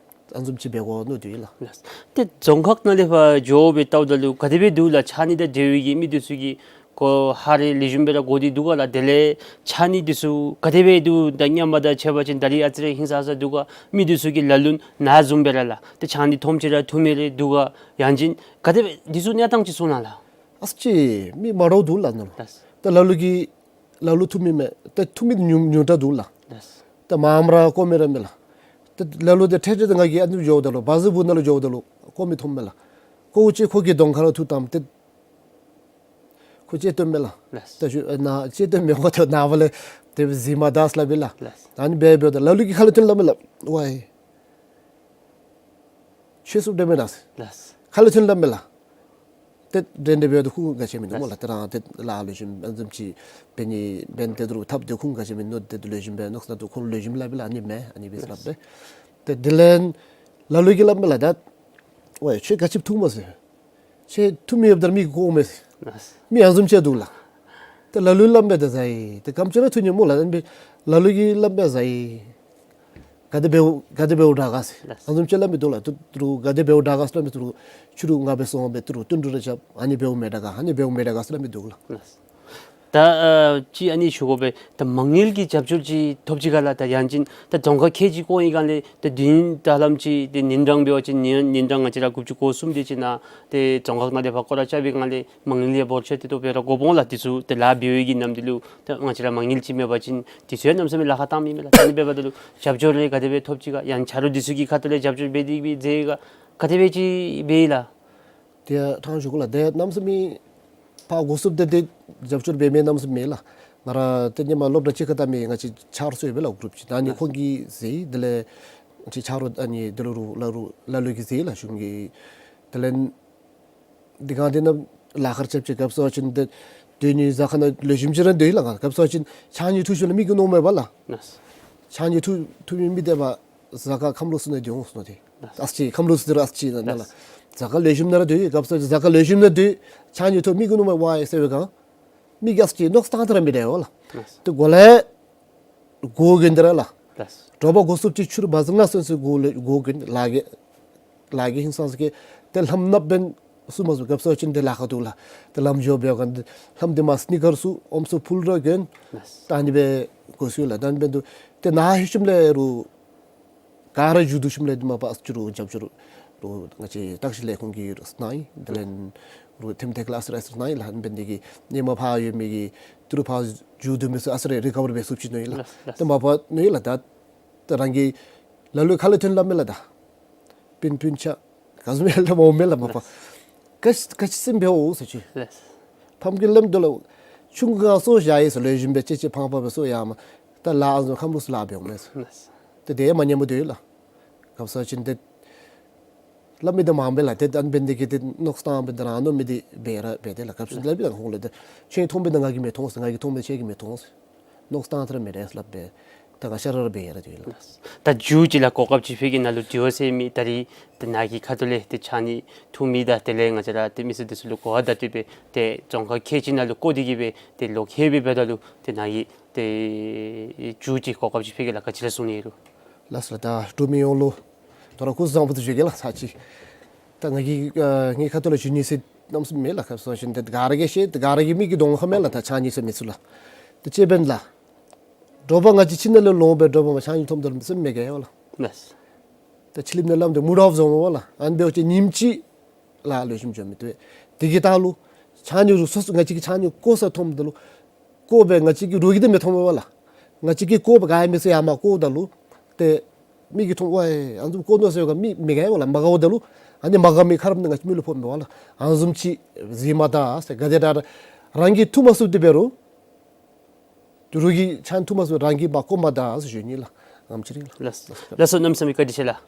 ཨ་བཟུམ་ཅིག་འབད་དགོ་མནོ་སྟེ་ཡོད་ལགས། ལགས། ཏེ་རྫོང་ཁག་ནང་ལས་ཕར་འགྱོ་སྦེ་བལྟཝ་ད་ལུ་ག་དེ་སྦེ་འདུག་ལགས། ཕྱགས་སྙིགས་དང་འབྲེལ་བའི་གི་མི་འདི་ཚུ་གིས་གོ་ཧ་རེ་ལེགས་ཤོམ་སྦེ་ར་གོ་སྟེ་འདུག་ག་ལགས། དེ་ལས་ཕྱགས་སྙིགས་འདི་ཚུ་ག་དེ་སྦེ་འདུག། ད་སྔོན་མ་དང་ཕྱད་པ་ཅིན་ད་རིས་ཨ་ཙི་རེ་ཧིང་སངས་ས་འདུག་ག། མི་འདི་ཚུ་གི་ལ་ལུ་ནཱ་བཟུམ་སྦེ་ར་ལགས། ཏེ་ཕྱགས་སྙིགས་མཐོངམ་ཅིག་ར་འཐུ་མི་རེ་འདུག་ག། ཡང་ཅིན་ག་དེ་སྦེ་འདི་ཚུ་གནས་སྟངས་ཅིག་གསུང་གནང་ལགས། ཨ་ཙི་ཅིག་མི་མང་ར་འདུག་ལགས་ནཱ་ལུ། ལགས། ད་ལ་ལུ་གིས་ལ་ལུ་འཐུ་མི་མས། ད་འཐུ་མི་ཉུང་ཉུང་དྲགས་འདུག་ལགས། ལགས། ད་མངམ་ར་བཀོ་མི་ར་མེད་ལགས། ད་ལ་ལུ་ད་འཕྲལ་འཕྲལ་ད་ང་གིས་ཨ་ནི་འགྱོཝ་ད་ལུ་བ་ཟི་བུ་ནང་ལུ་འགྱོཝ་ད་ལུ་བཀོ་མི་མཐོངམ་མས་ལགས། བཀོཝ་ཅིག་ཁོ་གི་གདོང་ཁར་འཐུ་བཏངམ་ཏེ་ཁོ་ཅིག་སྟོནམ་མས་ལགས། ལགས། ད་ཞུ་ཨ་ནཱ་ཅིག་སྟོནམ་མས། ཁོ་ད་ནངས་པ་ལས་ཏེ་གཟིགས་མ་ད་ཟེར་སླབ་པས་ལགས། ལགས། ཨ་ནི་འབད་འབདཝ་ད་ལ་ལུ་གིས་ཁ་ལས་ཐོན་སླབ་མས་ལགས། ཝའི་ཁྱོད་སུ་འདྲ་མེན་ན་ཟེར། ལགས། ཁ་ལས་ཐོན་སླབ་མས་ལགས། ཏེ་འདྲན་འདྲ་འབདཝ་ད་ཁོ་ག་ཅི་མིན་འདུག་སྨོ་ལགས། ཏེ་རང་ཏེ་ལཱ་ལེགས་ཤོམ་ཨ་བཟུམ་ཅིག་འབད་ནི་འབད་ནི་དེ་ལུ་འཐབ་སྟེ་ཁོ་ག་ཅི་མིན་འདུག། ཏེ་ལེགས་ཤོམ་འབད་མནོ་བསམ་ད་ཁོ་ལུ་ལེགས་ཤོམ་སླབ་པས་ལགས། ཨ་ནི་མེན་ཨ་ནི་མེན་ཟེར་སླབ་པས། ཏེ་དེ་ལས་ལ་ལུ་གིས་སླབ་མས་ལགས། ད་ཝའི་ཁྱོད་ག་ཅི་འཐུཝ་སྨོ་ཟེར། ཁྱོད་འཐུ་མི་ཡོདཔ་ད་ར་མི་གིས་བཀོཝ་མས་ཟེར། ལགས། མི་ཨ་བཟུམ་ཅིག་འདུག་ལགས། ཏེ་ལ་ལུ་སླབ་མས་ད་ཟེར་ཡི། ཏེ་ག་ཅི་ར་འཐུ་ནི་སྨོ་ལགས། ཨ་ནི་ལ་ལུ་གིས་སླབ་མས་ཟེར་ཡི། ག་དེ་འབདཝ་ག་དེ་འབདཝ་དྲག་ག་ཟེར། ལགས། ཨ་བཟུམ་ཅིག་སླབ་མི་འདུག་ལགས། ཏེ་ཏེ་རུང་ག་དེ་འབདཝ་དྲག་ག་ཟེར་སླབ་མི་ཏེ་རུང་ཕྱི་རུ་ང་སྦེ་སོང་སྦེ་ཏེ་རུང་བསྟུན་གྲོས་རེ་རྐྱབ། ཨ་ནི་འབདཝ་མས་དྲག་ག། ཨ་ནི་འབདཝ་མས་དྲག་ག་ཟེར་སླབ་མི་འདུག་ལགས། ལགས། ད་ཨ་ཅིག་ཨ་ནི་ཞུ་དགོ་པས། ད་མ་དངུལ་གྱི་རྒྱབ་སྐྱོར་ཅིག་ཐོབ་ཅི་ག་ལགས། ད་ཡང་ཅིན་ད་རྫོང་ཁག་ཁལ་གཅིག་བསྐོར་བའི་སྒང་ལས་ད་དུས་ཡུན་ད་ལམ་ཅིག་ཏེ་ཉིན་གྲངས་འབད་བ་ཅིན་ཉིན་ཉིན་གྲངས་ང་བཅས་ར་དགུ་བཅུ་གོ་གསུམ་དེ་ཅིག་ནང་ཏེ་རྫོང་ཁག་ནང་ལས་ཕར་སྐོར་ར་རྐྱབ་པའི་སྒང་ལས་མ་དངུལ་ཡང་འབོར་ཆེ་ཏོག་ཏོ་སྦེ་ར་དགོ་འོང་ལགས། འདི་ཚུ་ཏེ་ལཱ་འབད་བའི་གི་ནམ་དུས་ལུ་ད་ང་བཅས་ར་མ་དངུལ་ཅིག་མེད་པ་ཅིན་འདི་ཚུ་ཡང་གནམ་མེད་ས་མེད་ལཱ་ཁག་བཏང་མི་མས་ལགས། ད་ཨ་ནི་འབདཝ་ད་ལུ་རྒྱབ་སྐྱོར་རེ་ག་དེ་སྦེ་ཐོབ་ཅི་ག། ཡང་ཆ་རོགས་འདི་ཚུ་གི་ཁ་ཐུག་ལས་རྒྱབ་སྐྱོར་འབད་དེ་སྦེ་མཛད་ག་ག་དེ་སྦེ་ཅིག་འབད་ཡི་ལགས། ཏེ་ཕྲང་ཞུ་དགོ་ལགས། ཏེ་གནམ་མེད་ས་མེད་ཕར་འགོ་བཙུགསཔ་ད་ཏེ་རྒྱབ་སྐྱོར་འབད་མི་གནམ་མེད་ས་མེད་མེད་ལགས། ང་ར་ཏེ་ཧེ་མ་སློབ་གྲྭ་གཅིག་ཁར་བལྟ་མི་ང་བཅས་ཆ་རོགས་ཚུ་ཡོད་པས་ལགས། གུ་རུབ་ཅིག་ད་ཨ་ནི་ཁོང་གིས་མཛད་ཡི། དེ་ལས་ང་བཅས་ཆ་རོགས་ཨ་ནི་དེ་ལུ་རུང་ལ་ལུ་ལ་ལུ་གིས་མཛད་ཡི་ལགས། གཞུང་གིས་དེ་ལས་འདི་གང་འདི་ནང་ལཱ་ཁག་རྐྱབ་ཅི། ག་ཅི་ཟེར་བ་ཅིན་ཏེ་སྡོད་ནི་ཟ་ཁང་ནང་ལེགས་ཤོམ་ཅིག་ར་སྡོད་ཡི་ལགས། ག་ཅི་ཟེར་བ་ཅིན་ཕྱགས་སྙིགས་འཐུ་ཞིནམ་ལས་མི་གིས་མནོཝ་མས་པ་ལགས། ལགས། ཕྱགས་སྙིགས་འཐུ་འཐུ་མི་མི་དེ་བ་ཟ་ཁང་ཁམས་ལོག་ས་ནང་སྡོད་འོང་ཟེར་མནོ་སྟེ། ལགས། ཨ་ཙི་ཅིག་ཁམས་ལོག་ས་དེ་ར་ཨ་ཙི་ཅིག་ནང་ལགས། ལགས། ཟ་ཁང་ལེགས་ཤོམ་ནང་ར་སྡོད་ཡི། ག་ཅི་ཟེར་ཟ་ཁང་ལེགས་ཤོམ་ནང་སྡོད་ཕྱགས་སྙིགས་འཐུ་མི་གིས་མནོཝ་མས་པ་ཟེར་བའི་སྒང་མི་གིས་ཨ་ཙི་ཅིག་མནོ་བསམ་བཏང་སྟེ་ར་མི་སྡོད་པས་ལགས། ལགས། ཏེ་འགོ་ལས་འགོ་དགོ་ནི་དེ་ར་ལགས། ལགས། དྲོ་པ་འགོ་བཙུགས་ཅི་ཕྱི་རུ་བ་ཟིང་ལ་སོན་ཟེར་འགོ་ལས་འགོ་དགོ་ནི་ལཱ་གི་ལཱ་གི་ཧིང་སངས་ས་གི་ཏེ་ལྷམ་ནགཔོ་འབད་ནི་ཚུ་མ་ཚུགས། ག་ཅི་ཟེར་བ་ཅིན་ཏེ་ལཱ་ཁག་འདུག་ལགས། ཏེ་ལམ་འགྱོ་འབད་བའི་སྒང་ཏེ་ལྷམ་འདི་མར་སི་ནི་ཀར་ཚུ་ཨོམ་སྲུ་ཕུལ་ར་གྱོན། ལགས། ད་ཨ་ནི་སྦེ་དགོ་ས་ལགས། ད་ཨ་ནི་འབད་དོ་ཏེ་ནཱ་ལྷོད་ཞིནམ་ལས་རུང་ག་ར་མཇུག་བསྡུ་ཞིནམ་ལས་འདི་མ་པ་ཨ་ཙི་རུང་རྒྱབ་སྐྱོར་རུང་ང་བཅས་བརྟག་ཞིབ་ལས་ཁུངས་ཀྱིས་རུང་གནང་ཡི། དེ་ལས་རུང་ཐེམ་ཐེ་ཀ་ལས་ཨ་ཙི་རེ་ཨ་ཙི་རེ་གནང་ཡི་ལགས། ཨ་ནི་འབད་ནི་དེ་གིས་ཧེ་མ་ཕར་ཡོད་མི་གི་ཏི་རུ་ཕར་མཇུག་བསྡུ་མི་ཚུ་ཨ་ཙི་རེ་རི་ཀ་བར་འབད་ཚུགསཔ་ཅིག་མནོ་ཡི་ལགས། ལགས། ལགས། ཏེ་མ་པ་མནོ་ཡི་ལགས། ད་ད་རང་གི་ལ་ལུ་ཁ་ལས་ཐོན་སླབ་མས་ལགས། ད་སྤུན་སྤུན་ཆ་ག་ཟེར་མི་ལགས་མ་འོང་མས་ལགས་མ་པ། ལགས། ག་ཅི་ག་ཅི་ཟེར་འབད་འོང་ཟེར་ཅི། ལགས། ཕམ་གིས་སླབ་དོ་ལགས། ཆུང་ཀུ་ག་གསོ་བཞག་ཡི་ཟེར། ལེགས་ཤོམ་སྦེ་གཅེས་གཅེས་ཕངས་ཕངས་སྦེ་གསོ་ཡར་མ་ད་ལཱ་ཨ་ནི་ཁམས་ལོག་ས་ལཱ་འབད་འོང་མས་ཟེར། ལགས། ཏེ་དེ་མ་ཉན་མི་འདུག་ལགས། ག་ཅི་ཟེར་བ་ཅིན་ཏེ་སླབ་མི་དེ་མངམ་སྦེ་ལགས། ཏེ་ཨ་ནི་འབད་ནི་དེ་གིས་ཏེ་མནོ་བསམ་བཏང་སྦེ་ཏེ་རང་མནོ་མི་དེ་འབད་ར་འབད་དེ་ལགས། ག་ཅི་ཟེར་སླབ་ཨིན་ན་ཁོང་ལུ་ཏེ་ཁྱོད་མཐོང་མི་དེ་ང་གིས་མི་མཐོང་ཟེར། ང་གིས་མཐོང་མི་ཁྱོད་ཀྱིས་མི་མཐོང་ཟེར། མནོ་བསམ་བཏང་སྟེ་ར་མི་རེ་སླབ་སྦེ་ད་ག་ཤ་ར་ར་འབད་ཡ་ར་འདུག་ལགས། ད་མཇུག་ཅིག་ལགས་གོ་སྐབས་ཅིག་ཕུལ་གེ། ནཱ་ལུ་དྲི་བ་ཟེར་མི་ད་རིས་ཏེ་ནཱ་གི་ཁ་ཐུག་ལས་ཏེ་ཕྱགས་སྙིགས་འཐུ་མི་དང་དེ་ལས་ང་བཅས་ར་ཏེ་མི་སེར་འདི་ཚུ་ལུ་གོ་བ་བརྡ་སྤྲོད་འབད་དེ་རྫོང་ཁག་ཁལ་གཅིག་ནང་ལུ་བསྐོར་ཏེ་གིས་སྦེ་ཏེ་ལོག་ལྷོད་པའི་འབདཝ་ད་ལུ་ཏེ་ནཱ་གིས་ཏེ་མཇུག་ཅིག་གོ་སྐབས་ཅིག་ཕུལ་གེ་ལགས། ག་ཅི་ར་གསུང་ནི་ཡོད་རུང་། ལགས་སོ་ལགས། ད་འབྲུག་མི་ཡོངས་ལུ་ད་རུང་སྐུ་གཟུགས་བཟང་པོ་ཟེར་ཞུ་གེ་ལགས། ཚར་གཅིག་ད་ང་གིས་ཨ་ངེའི་ཁ་ཐུག་ལས་ཞུ་ནི་ཟེར་གནམ་མེད་ས་མེད་མེད་ལགས། ག་ཅི་ཟེར་བ་ཅིན་ཏེ་ག་ར་གིས་ཤེས། ཏེ་ག་ར་གི་མིག་གི་གདོང་ཁར་མས་ལགས། ད་ཕྱགས་སྙིགས་ཟེར་མི་ཚུ་ལགས། ཏེ་ཅིག་འབདན་ལགས། དྲོ་པ་ང་བཅས་ཁྱིམ་ནང་ལས་ལོང་སྦེ་དྲོ་པ་མར་ཆང་ཡང་འཐུངམ་ད་ལུ་མི་སེམས་མི་དགའ་བས་ལགས། ལགས། ཏེ་ཕྱི་གླིངམ་ནང་སླབ་ད་མུཌ་ཨོཕ་བཟོཝ་མས་ལགས། ཨ་ནི་འབདཝ་ཅིག་ཉིནམ་གཅིག་ལཱ་ལེགས་ཤོམ་འགྱོ་མི་བཏུབ། དེ་གི་ལྟག་ལུ་ཆང་ཡང་རུང་སོ་སོ་ང་བཅས་ཀྱིས་ཆང་ཡང་བཀོ་ས་འཐུངམ་ད་ལུ་བཀོ་སྦེ་ང་བཅས་ཀྱི་རོགས་ཀྱིས་ཏེ་མི་འཐུང་མས་ལགས། ང་བཅས་ཀྱིས་བཀོ་སྦེ་ག་ཡང་མི་ཟེར་ཡར་མར་བཀོཝ་ད་ལུ་ཏེ་མི་གིས་འཐུང་ཝའི་ཨ་ནི་བཟུམ་བཀོ་ནུག་ཟེར་ག་མི་མི་དགའ་བས་ལགས། མ་དགའཝ་ད་ལུ་ཨ་ནི་མ་དགའ་མི་ཁ་རམ་ནི་ང་བཅས་མི་ལུ་ཕོགཔ་མས་ལགས། ཨ་ནི་བཟུམ་ཅིག་གཟིགས་མ་ད་ཟེར། ག་དེ་དྲག་རང་གིས་འཐུང་མ་ཚུགས་ཏེ་འབད་རུང་རོགས་ཀྱིས་ཆང་འཐུང་མ་ཚུགས་རང་གིས་མར་བཀོ་མ་ད་ཟེར་ཞུ་ནི་ལགས། ཨམ་ཅི་རིང་ལགས། ལགས་སོ། ལགས་སོ། གནམ་མེད་ས་མེད་བཀའ་དྲིན་ཆེ་ལགས།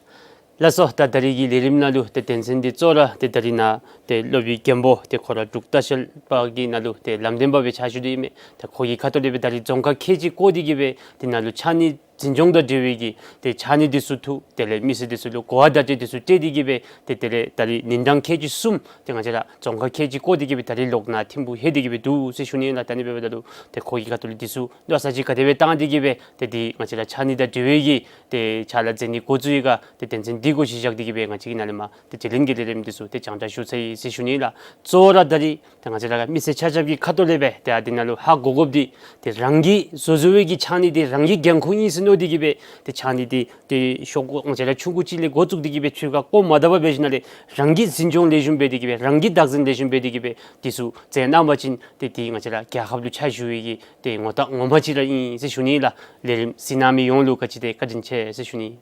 ལགས་སོ། ད་ད་རིས་ཀྱི་ལས་རིམ་ནང་ལུ་ཏེ་དོན་ཚན་འདི་གཙོ་བོ་ར་ཏེ་ད་རིས་ནཱ་ཏེ་སློབ་དཔོན་མགོན་པོ་ཏེ་ཁོ་ར་འབྲུག་ལྟ་བཤལ་པ་གི་ནང་ལུ་ཏེ་ལམ་སྟོན་པ་སྦེ་ཕྱག་ཞུ་སྟེ་ཨིན་མས། ད་ཁོ་གི་ཁ་ཐུག་ལས་སྦེ་ད་རིས་རྫོང་ཁག་ཁལ་གཅིག་བསྐོར་ཏེ་གི་སྦེ་ཏེ་ནཱ་ལུ་ཕྱགས་སྙིགས་འཛིན་སྐྱོང་དང་འབྲེལ་བའི་གི་ཏེ་ཕྱགས་སྙིགས་འདི་ཚུ་འཐུ། དེ་ལས་མི་སེར་འདི་ཚུ་ལུ་གོ་བ་བརྡ་སྤྲོད་འདི་ཚུ་སྤྲོད་དེ་གི་སྦེ་ཏེ་དེ་ལས་ད་རིས་ཉིན་གྲངས་ཁལ་གཅིག་གསུམ་ཏེ་ང་བཅས་ར་རྫོང་ཁག་ཁལ་གཅིག་བསྐོར་ཏེ་གི་སྦེ་ད་རིས་ལོག་ནཱ་ཐིམ་ཕུག་ལྷོད་དེ་གི་སྦེ་འདུག་ཟེར་ཞུ་ནི་ལགས། ད་ཨ་ནི་འབདཝ་ད་ལུ་ཏེ་ཁོ་གི་ཁ་ཐུག་ལས་འདི་ཚུ་ལོ་གསར་ཅིག་ག་དེ་སྦེ་བཏང་སྟེ་གི་སྦེ་ཏེ་འདི་ང་བཅས་ར་ཕྱགས་སྙིགས་དང་འབྲེལ་བའི་གི་ཏེ་ཕྱག་ལཱ་མཛད་ནི་འགོ་བཙུགས་ཡི་ག་ཏེ་དོན་ཚན་འདི་གུ་གཞི་བཞག་སྟེ་གི་སྦེ་ང་བཅས་ཀྱིས་ནཱ་ལས་མར་ཏེ་དྲི་ལན་གྱི་ལས་རིམ་འདི་ཚུ་ཏེ་སྤྱན་འདྲེན་ཞུ་ཚར་ཡི་ཟེར་ཞུ་ནི་ལགས། གཙོ་བོ་ར་ད་རིས་ཏེ་ང་བཅས་ར་མི་སེར་ཆ་ཁྱབ་ཀྱི་ཁ་ཐུག་ལས་སྦེ་ཏེ་ཨ་འདི་ནང་ལུ་ཧ་གོ་དགོཔ་འདི་ཏེ་རང་གིས་བཟོ་བཟོ་བའི་གི་ཕྱགས་སྙིགས་འདི་རང་གི་འགན་ཁུར་ཨིན་ཟེར་མནོ་སྟེ་གི་སྦེ་ཏེ་ཕྱགས་སྙིགས་འདི་ཏེ་ཤོག་གུ་ང་བཅས་ར་ཆུང་ཀུ་ཅིག་ལས་འགོ་བཙུགས་ཏེ་གི་སྦེ་ཚུར་ཁར་བཀོ་མ་ད་པར་འབད་ཞིནམ་ལས་རང་གིས་འཛིན་སྐྱོང་ལེགས་ཤོམ་འབད་དེ་གི་སྦེ་རང་གིས་བདག་འཛིན་ལེགས་ཤོམ་འབད་དེ་གི་སྦེ་འདི་ཚུ་མཛད་གནང་བ་ཅིན་ཏེ་འདི་ང་བཅས་ར་རྒྱལ་ཁབ་ལུ་ཕྱག་ཞུ་བའི་གི་ཏེ་ངོ་རྟགས་ངོ་མ་ཅིག་ར་ཨིན་ཟེར་ཞུ་ནི་ལགས། ལས་རིམ་གཟིགས་གནང་མི་ཡོངས་ལུ་ག་ཅི་དེ་བཀའ་དྲིན་ཆེ་ཟེར་ཞུ་ནི།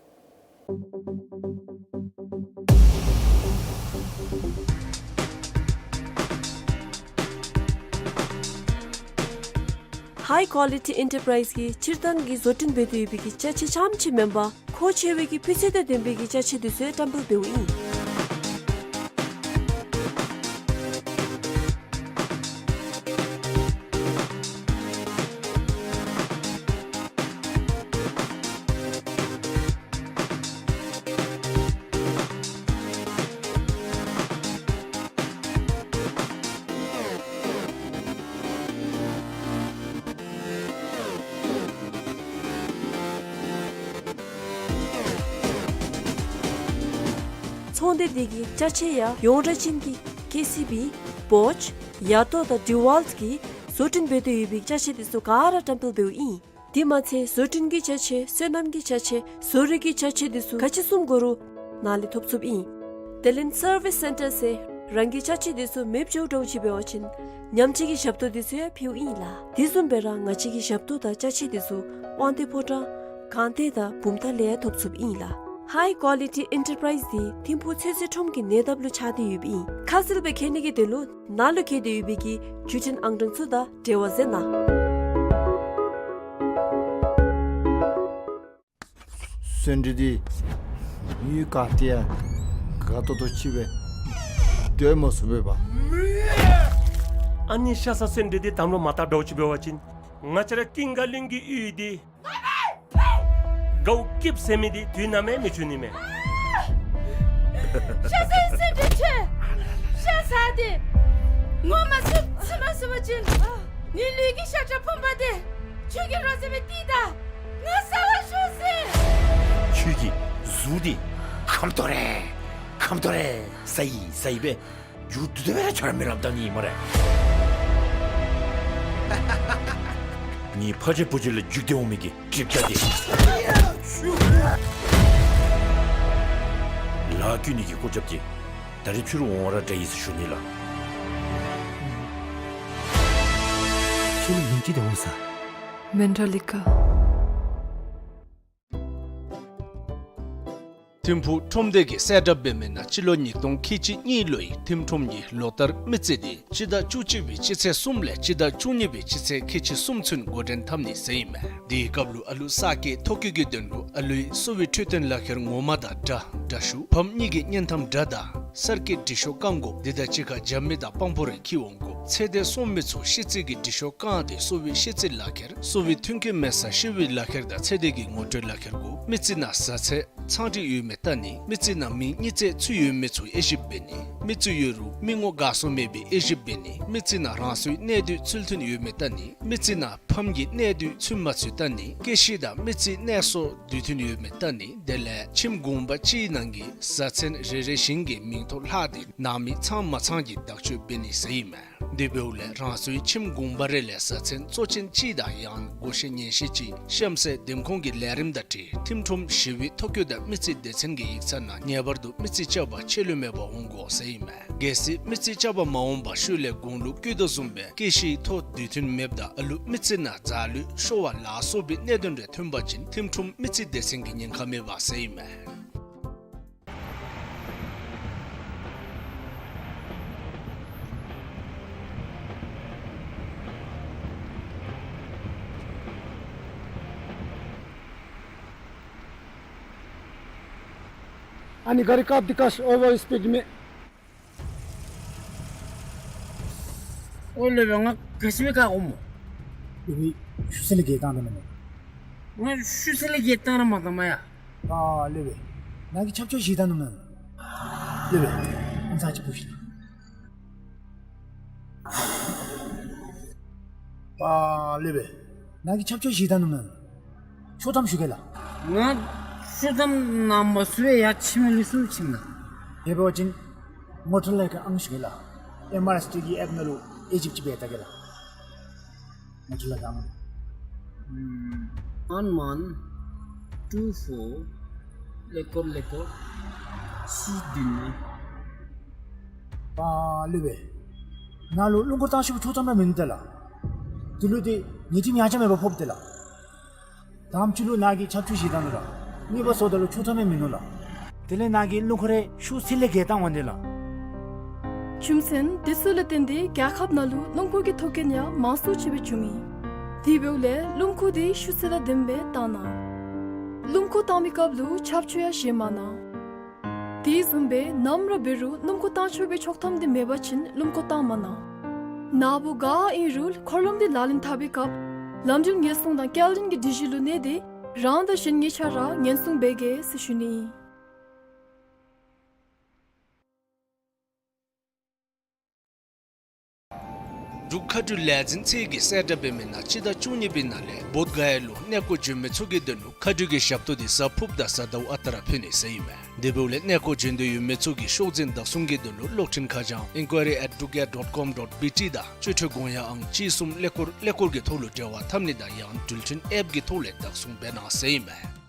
High Quality Enterprise གིས་སྤྱིར་བཏང་གི་བཟོ་སྐྲུན་འབད་དེ་ཡོད་པའི་གི་ཅ་ཆས་རྐྱངམ་ཅིག་མེན་པར་མཁོ་ཆེ་བའི་གི་སྤུས་ཚད་དང་ལྡན་པའི་གི་ཅ་ཆས་འདི་ཚུ་ཡང་བཀྲམ་སྤེལ་འབདཝ་ཨིན། ཚོང་སྡེ་འདི་གི་ཅ་ཆས་ཡང་ཡོངས་གྲགས་ཅན་གྱི་ཀེ་སི་བི། བོཆ། ཡ་ཏོ་དང་ཌི་ཝཱལཊ་གིས་བཟོ་སྐྲུན་འབད་དེ་ཡོད་པའི་ཅ་ཆས་འདི་ཚུ་ག་ར་བཀྲམ་སྤེལ་འབདཝ་ཨིན། དེ་མ་ཚད་བཟོ་སྐྲུན་གྱི་ཅ་ཆས་སོ་ནམ་གྱི་ཅ་ཆས་བཟོ་རིག་གི་ཅ་ཆས་འདི་ཚུ་ག་ཅི་བཟུམ་དགོ་རུང་ནཱ་ལས་ཐོབ་ཚུགསཔ་ཨིན། དེ་ལས་སར་བིསི་སེན་ཊར་ཟེར་རང་གི་ཅ་ཆས་འདི་ཚུ་མེདཔ་འགྱོ་འགྱོཝ་ཅིག་འབད་བ་ཅིན་ཉམས་བཅོས་ཀྱི་ཞབས་ཏོག་འདི་ཚུ་ཡང་ཕུལཝ་ཨིན་ལགས། དེ་བཟུམ་སྦེ་ར་ང་བཅས་ཀྱི་ཞབས་ཏོག་དང་ཅ་ཆས་འདི་ཚུ་དབང་འདུས་ཕོ་བྲང་སྒང་སྟེང་དང་བུམ་ཐང་ལས་ཡང་ཐོབ་ཚུགསཔ་ཨིན་ལགས། High Quality Enterprise འདི་ཐིམ་ཕུག་ཚོད་བསྲེ་ཁྲོམ་གྱི་ཉེ་འདབས་ལུ་ཆགས་ཏེ་ཡོདཔ་ཨིན། ཁ་གསལ་སྦེ་མཁྱེན་ནི་གི་དོན་ལུ་ནཱ་ལུ་བཀོད་དེ་ཡོད་པའི་གི་བརྒྱུད་འཕྲིན་ཨང་གྲངས་ཚུ་དང་འབྲེལ་བ་མཛད་གནང་། སོན་འབྲས་འདི་ཡུལ་ག་ཏེ་ཡང་དགའ་ཏོག་ཏོ་ཅིག་སྦེ་སྡོད་མ་ཚུགས་པས་པ། ཨ་ནི་ཤ་ཟ་སོན་འབྲས་འདི་དམ་ལུ་མ་བཏགས་འགྱོཝ་ཅིག་འབད་བ་ཅིན་ང་བཅས་ར་ཀུན་དགའ་གླིང་གི་ཡུལ་འདི་དགའཝ་སྐྱིདཔ་ཟེར་མི་འདི་དུས་ནམ་ཡང་མི་འབྱུང་ནི་མས། ཤ་ཟ་སོན་འབྲས་ཁྱོད་ཤ་ཟ་སྟེ་ངོ་མ་ཚུ་ཚུད་མ་ཚུགས་པ་ཅིན་ངེའི་ལུས་ཀྱི་ཤ་ཁྲག་ཕུང་པོ་འདི་ཁྱོད་ཀྱིས་རོགས་ཟེར་སྦེ་བཏེག་ད་ང་ཟ་བར་ཤོག་ཟེར། ཁྱོད་ཀྱི་གཟུགས་འདི་ཁམ་ཏོ་རེ་ཁམ་ཏོ་རེ་ཟ་ཡི་ཟ་ཡི་སྦེ་མཇུག་བསྡུ་དོ་སྦེ་ར་ཁྱོད་ར་མི་རབ་ད་ནི་སྨ་རེ། ངེའི་ཕ་རྗེས་བུ་རྗེས་ལས་བརྒྱུད་དེ་འོང་མི་གི་གྲིབ་བྱ་འདི། ལཱ་བཀོད་ནི་གི་སྐུ་རྒྱབ་ཀྱིས་ད་རིས་ཕྱི་རུ་འོང་བ་ར་དྲག་ཡི་ཟེར་ཞུ་ནི་ལགས། ཁྱོད་ལུ་མིང་ཅིག་དེ་འོང་ས། མེན་ཊ་ལི་ཀ། ཐིམ་ཕུག་ཁྲོམ་སྡེ་གིས་གསལ་བསྒྲགས་འབད་མི་ནང་སྤྱི་ལོ་ཉིས་སྟོང་ཁལ་གཅིག་གཉིས་ལོའི་ཐིམ་ཁྲོམ་གྱི་ལོ་ལྟར་མི་རྩིས་འདི་སྤྱི་ཟླ་བཅུ་གཅིག་པའི་སྤྱི་ཚེས་གསུམ་ལས་སྤྱི་ཟླ་བཅུ་གཉིས་པའི་སྤྱི་ཚེས་ཁལ་གཅིག་གསུམ་ཚུན་འགོ་འདྲེན་འཐབ་ནི་ཟེར་ཨིན་མས། དེའི་སྐབས་ལུ་ཨ་ལུ་གསར་སྐྱེས་ཐོ་བཀོད་ཀྱི་དོན་ལུ་ཨ་ལུའི་གསོ་བའི་འཕྲོད་བསྟེན་ལག་ཁྱེར་ངོ་མ་དང་འདྲ་འདྲ་ཞུ། ཕམ་གཉིས་ཀྱི་བརྙན་ཐམ་འདྲ་དང་གསར་སྐྱེས་འབྲི་ཤོག་བཀང་དགོཔ་འདི་དང་གཅིག་ཁར་རྒྱབ་མི་དང་པང་ཕོ་རེ་འཁྱིད་འོང་དགོཔ། ཚེ་འདས་སྲུང་མི་ཚུ་ཤི་ཚད་ཀྱི་འབྲི་ཤོག་བཀང་སྟེ་གསོ་བའི་ཤི་ཚད་ལག་ཁྱེར་གསོ་བའི་མཐུན་རྐྱེན་མེད་སར་ཤི་བའི་ལག་ཁྱེར་དང་ཚེ་འདས་ཀྱི་ངོ་སྤྲོད་ལག་ཁྱེར་དགོ། མི་རྩིས་ནང་བཟའ་ཚང་ཚང་སྒྲིག་ཡོད་མེད་བལྟ་ནི། མི་རྩིས་ནང་མིང་གཉིས་བརྩེགས་ཚུད་ཡོད་མེད་ཚུ་དབྱེ་ཞིབ་འབད་ནི། མི་རྩིས་ཡོད་རུང་མི་ངོ་དགའ་སོ་མེད་པའི་དབྱེ་ཞིབ་འབད་ནི། མི་རྩིས་ནང་རང་སོའི་གནས་སྡོད་ཚུལ་མཐུན་ཡོད་མེད་བལྟ་ནི། མི་རྩིས་ནང་ཕམ་གྱི་གནས་སྡོད་ཚུད་མ་ཚུད་བལྟ་ནི། སྐྱེ་ཤི་དང་མི་རྩིས་གནས་སོ་དུས་མཐུན་ཡོད་མེད་བལྟ་ནི། དེ་ལས་ཁྱིམ་གུང་པ་སྤྱིའི་ནང་གི་བཟའ་ཚང་རེ་རེ་བཞིན་གྱི་མིང་ཐོ་ལྷག་སྟེ་ནང་མི་ཚང་མ་ཚང་གི་དག་བཅོས་འབད་ནི་ཟེར་ཨིན་མས། དེ་འབདཝ་ལས་རང་སོའི་ཁྱིམ་གུང་པ་རེ་ལས་བཟའ་ཚང་གཙོ་ཅན་གཅིག་དང་ཡང་སྒོ་ཤེས་ཉེ་ཤེས་ཅིག་གཤམ་གསལ་འདེམས་ཁོངས་ཀྱི་ལས་རིམ་དང་འཁྲིལ་ཐིམ་ཁྲོམ་ཞི་བའི་ཐོ་བཀོད་དང་མི་རྩིས་སྡེ་ཚན་གྱི་ཡིག་ཚང་ནང་ངེས་པར་དུ་མི་རྩིས་རྐྱབ་པར་ཆད་ལུས་མེད་པར་འོང་དགོ་ཟེར་ཨིན་མས། གལ་སྲིད་མི་རྩིས་རྐྱབ་པར་མ་འོངས་པར་ཤུལ་ལས་དགུང་ལོ་བཀོད་དོ་བཟུམ་སྦེ་སྐྱེ་ཤི་ཐོ་དུས་མཐུན་མེདཔ་དང་ཨ་ལུ་མི་རྩིས་ནང་འཛག་ལུས་ཤོར་བ་ལ་སོགས་པའི་གནད་དོན་རེ་ཐོན་པ་ཅིན་ཐིམ་ཁྲོམ་མི་རྩིས་སྡེ་ཚན་གྱི་ཉེན་ཁ་མེད་པ་ཟེར་ཨིན་མས། ཨ་ནི་གཱ་རི་བཀག་སྟེ་བཀག་ཤིག། ཨོ་ཝར་སྤིཌ་མས། ཨོ་ལེགས་པས། ང་ག་ཅི་སྦེ་བཀག་དགོཔ་སྨོ། ལེགས་པས། ཆུ་ཚོད་ལས་བརྒལ་བཏང་ད་མེན་ན། ང་ཆུ་ཚོད་ལས་བརྒལ་བཏང་ར་མ་བཏང་མས་ཡ། ཨ་ལེགས་པས། ནཱ་གིས་ཆབ་ཆོས་བཞེས་ད་ནུག་མེན་ན། ལེགས་པས། ཨམ་ཚ་ཅིག་ཕུལ་ཤིག། ཨ་ལེགས་པས། ནཱ་གིས་ཆབ་ཆོས་བཞེས་ད་ནུག་མེན་ན། ཆོག་ཐམ་ཞུ་གེ་ལགས། ང་ཆོག་ཐམ་ནང་མ་ཚུད་པར་ཡར་ཕྱི་མི་ལུ་ཚུར་ཕྱིན་ན། དེ་འབད་བ་ཅིན་མོ་ཊ་ལས་ཀྱི་ཨང་ཞུ་གེ་ལགས། ཨེམ་ཨར་ཨེསི་ཊི་གི་ཨེཔ་ནང་ལུ་ཨེ་ཇིབ་ཅིག་འབད་ད་གེ་ལགས། མོ་ཊ་ལས་ཀྱི་ཨང་། ཨམ། ཨན་ཝན་ཊུ་ཕོར་ཀླད་ཀོར་ཀླད་ཀོར་གཅིག་བདུན་ལྔ། ཨ་ལེགས་པས། ནཱ་ལུ་རླུང་འཁོར་བཏང་ཤོག་པའི་ཆོག་ཐམ་ར་མིན་འདུག་ལགས། དེ་ལུ་ཏེ་ཉེས་ཁྲིམས་ཡང་ཆ་མེད་པར་ཕོགཔ་འདུག་ལགས། དང་པ་ཅིག་ལུ་ནཱ་གིས་ཆབ་ཆོས་བཞེས་ད་ནུག་ལགས། གཉིས་པ་སོངམ་ད་ལུ་ཆོག་ཐམ་ཡང་མིན་ནུག་ལགས། དེ་ལས་ནཱ་གིས་རླུང་འཁོར་རེ་ཤུགས་ཚད་ལས་བརྒལ་བཏང་འོང་དེ་ལགས། རྒྱུ་མཚན་དེ་ཚུ་ལས་བརྟེན་ཏེ་རྒྱལ་ཁབ་ནང་ལུ་རླུང་འཁོར་གྱི་ཐོག་རྐྱེན་ཡང་མང་སུ་ཆེ་སྦེ་བྱུང་ཡི། དེ་འབདཝ་ལས་རླུང་འཁོར་དེ་ཤུགས་ཚད་དང་ལྡནམ་སྦེ་བཏང་གནང་། རླུང་འཁོར་བཏང་མི་སྐབས་ལུ་ཆབ་ཆོས་ཡང་བཞེས་མ་གནང་། དེ་བཟུམ་སྦེ་ནམ་ར་འབད་རུང་རླུང་འཁོར་བཏང་ཆོག་པའི་ཆོག་ཐམ་དེ་མེད་པ་ཅིན་རླུང་འཁོར་བཏང་མ་གནང་། ནཱ་བུ་ག་ཨིན་རུང་འཁོར་ལམ་དེ་ལག་ལེན་འཐབ་པའི་སྐབས་ལམ་འགྲུལ་ཉེན་སྲུང་དང་སྐྱེལ་འདྲེན་གྱི་སྒྲིག་གཞི་ལུ་གནས་ཏེ་རང་དང་གཞན་གཉིས་ཆ་ར་ཉེན་སྲུང་འབད་གེ་ཟེར་ཞུ་ནི་ཨིན། འབྲུག་མཁའ་འགྲུལ་ལས་འཛིན་ཚད་ཀྱི་གསལ་བསྒྲགས་འབད་མི་ནང་སྤྱི་ཟླ་བཅུ་གཉིས་པའི་ནང་ལས་བོདྷ་ག་ཡ་ལུ་གནས་སྐོར་འབྱོན་མི་ཚུ་གི་དོན་ལུ་མཁའ་འགྲུལ་གྱི་ཞབས་ཏོག་དེ་གཟའ་ཕུརཔ་དང་གཟའ་ཟླཝ་ཨ་རྟག་ར་ཕུལ་ནི་ཟེར་ཨིན་མས། དེ་འབདཝ་ལས་གནས་སྐོར་འབྱོན་འདོད་ཡོད་མི་ཚུ་གིས་ཤོག་འཛིན་བདག་བཟུང་གི་དོན་ལུ་གློག་འཕྲིན་ཁ་བྱང་ཨིན་ཀུའེ་རི་ཨེཊ་འབྲུག་ཨེར་ཌོཊ་ཀོམ་ཌོཊ་བི་ཊི་དང་སྤྱི་འཐུས་དགོངས་ཡངས་ཨང་གཅིག་གསུམ་ཀླད་ཀོར་ཀླད་ཀོར་གྱི་ཐོག་ལུ་འབྲེལ་བ་འཐབ་ནི་དང་ཡང་འགྲུལ་འཕྲིན་ཨེཔ་གི་ཐོག་ལས་བདག་བཟུང་འབད་གནང་ཟེར་ཨིན་མས།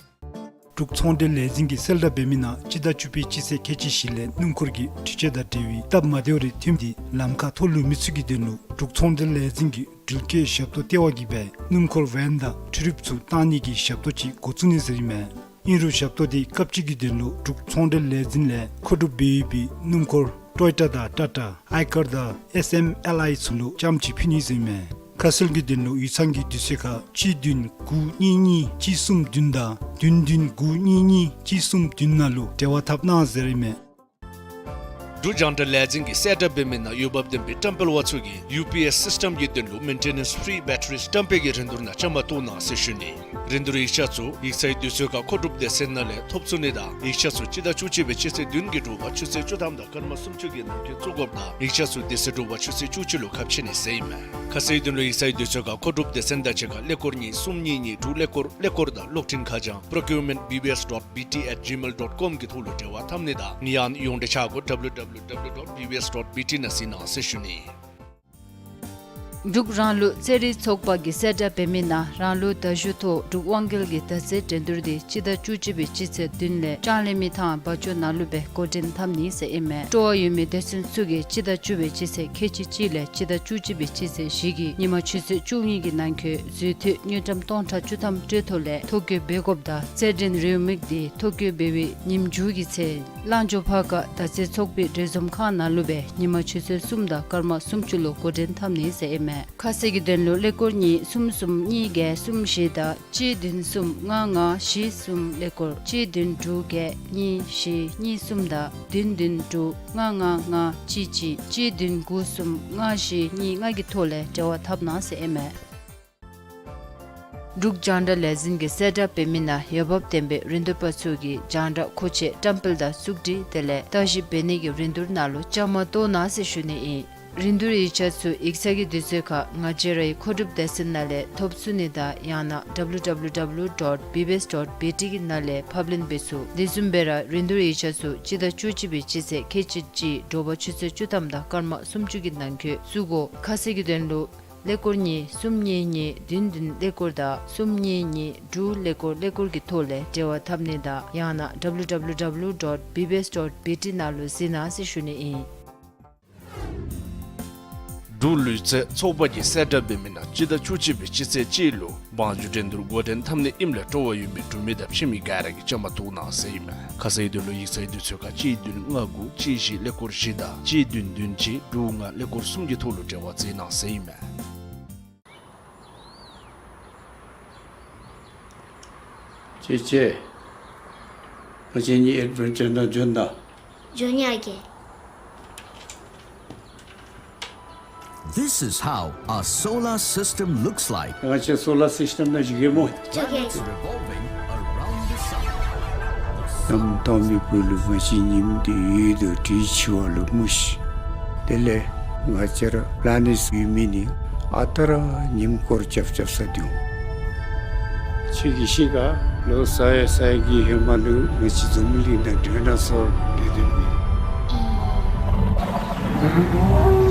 འབྲུག་ཚོང་འབྲེལ་ལས་འཛིན་གྱིས་གསལ་བསྒྲགས་འབད་མི་ནང་སྤྱི་ཟླ་བཅུ་པའི་སྤྱི་ཚེས་ཁལ་གཅིག་བཞི་ལས་སྣུམ་འཁོར་གྱི་འཕྲུལ་ཆས་དང་འབྲེལ་བའི་སྟབས་མ་བདེཝ་རེ་ཐོནམ་དེ་ལམ་ཁར་ཐོ་ལུ་མི་ཚུ་གི་དོན་ལུ་འབྲུག་ཚོང་འབྲེལ་ལས་འཛིན་གྱིས་འགྲུལ་སྐྱེལ་ཞབས་ཏོག་ལྟེ་བ་གིས་འབད་སྣུམ་འཁོར་བེན་དང་འཕྲུལ་རིགཔ་ཚུ་བཏང་ནི་གི་ཞབས་ཏོག་ཅིག་འགོ་བཙུགས་ནི་ཟེར་ཨིན་མས། ཨིན་རུང་ཞབས་ཏོག་དེ་སྐབས་གཅིག་གི་དོན་ལུ་འབྲུག་ཚོང་འབྲེལ་ལས་འཛིན་ལས་མཁོ་སྒྲུབ་འབད་ཡོད་པའི་སྣུམ་འཁོར་ཊོ་ཡོ་ཊ་དང་ཊ་ཊ་ཨའི་ཀར་དང་ཨེསི་ཨེམ་ཨེལ་ཨའི་ཚུ་ལུ་རྐྱངམ་གཅིག་ཕུལ་ནི་ཟེར་ཨིན་མས། ཁ་གསལ་གྱི་དོན་ལུ་ཡིག་ཚང་གི་དུས་ཚོད་ཁར་གཅིག་བདུན་དགུ་གཉིས་གཉིས་གཅིག་གསུམ་བདུན་དང་བདུན་བདུན་དགུ་གཉིས་གཉིས་གཅིག་གསུམ་བདུན་ནང་ལུ་འབྲེལ་བ་འཐབ་གནང་ཟེར་ཨིན་མས། འབྲུག་རྒྱང་བསྒྲགས་ལས་འཛིན་གྱིས་གསལ་བསྒྲགས་འབད་མི་ནང་འོས་འབབ་ལྡན་པའི་བཀྲམ་སྤེལ་པ་ཚུ་གིས་ཡུ་པི་ཨེསི་སིསི་ཊེམ་གྱི་དོན་ལུ་མེན་ཊེ་ནེནསི་ཕི་རི་བེ་ཊ་རི་བཀྲམ་སྤེལ་གྱི་རིན་བསྡུར་ནང་བཅའ་མར་གཏོགས་གནང་ཟེར་ཞུ་ནི། རིན་བསྡུར་ཡིག་ཆ་ཚུ་ཡིག་ཚང་གི་དུས་ཚོད་ཁར་མཁོ་སྒྲུབ་སྡེ་ཚན་ནང་ལས་ཐོབ་ཚུགས་ནི་དང་ཡིག་ཆ་ཚུ་སྤྱི་ཟླ་བཅུ་གཅིག་པའི་སྤྱི་ཚེས་བདུན་གྱི་དྲོ་པ་ཆུ་ཚོད་བཅུ་ཐམ་དང་སྐར་མ་སུམ་ཅུ་གི་ནང་འཁོད་བཙུགས་དགོཔ་དང་ཡིག་ཆ་ཚུ་དེ་ཚེ་དྲོ་པ་ཆུ་ཚོད་བཅུ་གཅིག་ལུ་ཁ་ཕྱེ་ནི་ཟེར་ཨིན་མས། ཁ་གསལ་དོན་ལུ་ཡིག་ཚང་གི་དུས་ཚོད་ཁར་མཁོ་སྒྲུབ་སྡེ་ཚན་དང་གཅིག་ཁར་ཀླད་ཀོར་གཉིས་གསུམ་གཉིས་གཉིས་དྲུག་ཀླད་ཀོར་ཀླད་ཀོར་དང་གློག་འཕྲིན་ཁ་བྱང་procurement B B S dot B T at gmail dot com གི་ཐོག་ལུ་འབྲེལ་བ་འཐབ་ནི་དང་ཡང་ཡོངས་འབྲེལ་ཆ་སྒོ་W W W dot B B S dot B T ནང་གཟིགས་གནང་ཟེར་ཞུ་ནི། འབྲུག་རང་ལུགས་རྩེད་རིགས་ཚོགས་པ་གིས་གསལ་བསྒྲགས་འབད་མི་ནང་རང་ལུགས་མདའ་གཞུ་ཐོག་འབྲུག་དབང་རྒྱལ་གྱི་མདའ་རྩེད་འགྲན་བསྡུར་དེ་སྤྱི་ཟླ་བཅུ་གཅིག་པའི་སྤྱི་ཚེས་བདུན་ལས་ལྕང་གླིང་མི་ཐང་བ་ཅོ་ནང་ལུ་སྦེ་འགོ་འདྲེན་འཐབ་ནི་ཟེར་ཨིན་མས། སྤྲོ་བ་ཡོད་མི་སྡེ་ཚན་ཚུ་གིས་སྤྱི་ཟླ་བཅུ་པའི་སྤྱི་ཚེས་ཁལ་གཅིག་གཅིག་ལས་སྤྱི་ཟླ་བཅུ་གཅིག་པའི་སྤྱི་ཚེས་བཞི་གི་ཉིན་མ་ཆུ་ཚོད་བཅུ་གཉིས་ཀྱི་ནང་འཁོད་འཛུལ་འཐུས་དངུལ་ཀྲམ་སྟོང་ཕྲག་བཅུ་ཐམ་སྤྲོད་ཐོ་ལས་ཐོ་བཀོད་འབད་དགོཔ་དང་རྩེད་འགྲན་རེའུ་མིག་དེ་ཐོ་བཀོད་འབད་བའི་ཉིནམ་མཇུག་གི་ཚེ་གླང་ཇོ་ཕར་ཁ་མདའ་རྩེད་ཚོགས་པའི་འགྲོ་འཛོམས་ཁང་ནང་ལུ་སྦེ་ཉིན་མ་ཆུ་ཚོད་གསུམ་དང་སྐར་མ་སུམ་ཅུ་ལུ་འགོ་འདྲེན་འཐབ་ནི་ཟེར་ཨིན་མས། ཁ་གསལ་གྱི་དོན་ལུ་ཀླད་ཀོར་གཉིས་གསུམ་གསུམ་གཉིས་བརྒྱད་གསུམ་བཞི་དང་གཅིག་བདུན་གསུམ་ལྔ་ལྔ་བཞི་གསུམ་ཀླད་ཀོར་གཅིག་བདུན་དྲུག་བརྒྱད་གཉིས་བཞི་གཉིས་གསུམ་དང་བདུན་བདུན་དྲུག་ལྔ་ལྔ་ལྔ་གཅིག་གཅིག་གཅིག་བདུན་དགུ་གསུམ་ལྔ་བཞི་གཉིས་ལྔ་གི་ཐོག་ལས་འབྲེལ་བ་འཐབ་གནང་ཟེར་ཨིན་མས། འབྲུག་རྒྱང་བསྒྲགས་ལས་འཛིན་གྱིས་གསལ་བསྒྲགས་འབད་མི་ནང་འོས་འབབ་ལྡན་པའི་རིན་བསྡུར་པ་ཚུ་གིས་རྒྱང་བསྒྲགས་མཁོ་ཆས་བཀྲམ་སྤེལ་དང་བཙུགས་སྒྲིག་དེ་ལས་བརྟག་ཞིབ་འབད་ནི་གི་རིན་བསྡུར་ནང་ལུ་བཅའ་མར་གཏོགས་གནང་ཟེར་ཞུ་ནི་ཨིན། རིན་བསྡུར་ཡིག་ཆ་ཚུ་ཡིག་ཚང་གི་དུས་ཚོད་ཁར་ང་བཅས་རའི་མཁོ་སྒྲུབ་སྡེ་ཚན་ནང་ལས་ཐོབ་ཚུགས་ནི་དང་ཡང་ན་W W W dot B B S dot B T གི་ནང་ལས་ཕབ་ལེན་འབད་ཚུགས། དེ་བཟུམ་སྦེ་ར་རིན་བསྡུར་ཡིག་ཆ་ཚུ་སྤྱི་ཟླ་བཅུ་གཅིག་པའི་སྤྱི་ཚེས་ཁལ་གཅིག་གཅིག་དྲོ་པ་ཆུ་ཚོད་བཅུ་ཐམ་དང་སྐར་མ་སུམ་ཅུ་གི་ནང་འཁོད་བཙུགས་དགོ། ཁ་གསལ་གྱི་དོན་ལུ་ཀླད་ཀོར་གཉིས་གསུམ་གཉིས་གཉིས་བདུན་བདུན་ཀླད་ཀོར་དང་གསུམ་གཉིས་གཉིས་དྲུག་ཀླད་ཀོར་ཀླད་ཀོར་གྱི་ཐོག་ལས་འབྲེལ་བ་འཐབ་ནི་དང་ཡང་ན་W W W dot B B S dot B T ནང་ལུ་གཟིགས་གནང་ཟེར་ཞུ་ནི་ཨིན། འབྲུག་ལུས་རྩལ་ཚོགས་པ་གིས་གསལ་བསྒྲགས་འབད་མི་ནང་སྤྱི་ཟླ་བཅུ་གཅིག་པའི་སྤྱི་ཚེས་གཅིག་ལུ་བང་རྒྱུག་འགྲན་བསྡུར་འགོ་འདྲེན་འཐབ་ནི་ཨིནམ་ལས་སྤྲོ་བ་ཡོད་མི་འབྲུག་མི་དང་ཕྱི་མི་ག་ར་གིས་བཅའ་མར་གཏོགས་གནང་ཟེར་ཨིན་མས། ཁ་གསལ་དོན་ལུ་ཡིག་ཚང་དུས་ཚོད་ཁར་གཅིག་བདུན་ལྔ་དགུ་གཅིག་བཞི་ཀླད་ཀོར་བཞི་དང་གཅིག་བདུན་བདུན་གཅིག་དྲུག་ལྔ་ཀླད་ཀོར་གསུམ་གྱི་ཐོག་ལུ་འབྲེལ་བ་མཛད་གནང་ཟེར་ཨིན་མས། ཅེ་ཅེ། ང་བཅས་གཉིས་ཨེཌ་ཝེན་ཅར་ནང་འབྱོན་ད། འབྱོན་ཡི་ཨ་རྒས། This is how a solar system looks like. ང་བཅས་སོ་ལར་སིསི་ཊེམ་ནང་བཞུགས་གེ་སྨོ། འགྱོ་གེ། Revolving around the sun. གནམ་དྭངས་མའི་སྦུག་ལུ་ང་བཅས་ཉིམ་འདི་འོད་དང་དྲོད་འཆར་བ་ལུ་མུ་ཤི། དེ་ལས་ང་བཅས་ར་པི་ལེ་ནེཊ་ཡོད་མི་ནི་ཨ་རྟག་ར་ཉིམ་སྐོར་རྐྱབ་རྐྱབ་ས་འདུག། ཁྱོད་ཀྱིས་ཤེས་ག། ལོ་ས་ཡ་ས་ཡ་གི་ཧེ་མ་ལུ་ང་བཅས་འཛམ་བུ་གླིང་ནང་ཌའི་ནོ་སོར་སྡོད་སྡོདཔ་ཨིན།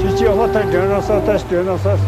ཁྱོད་ཀྱིས་ཧོ་ད་ཌའི་ནོ་སོར་ད་ཌའི་ནོ་སོར།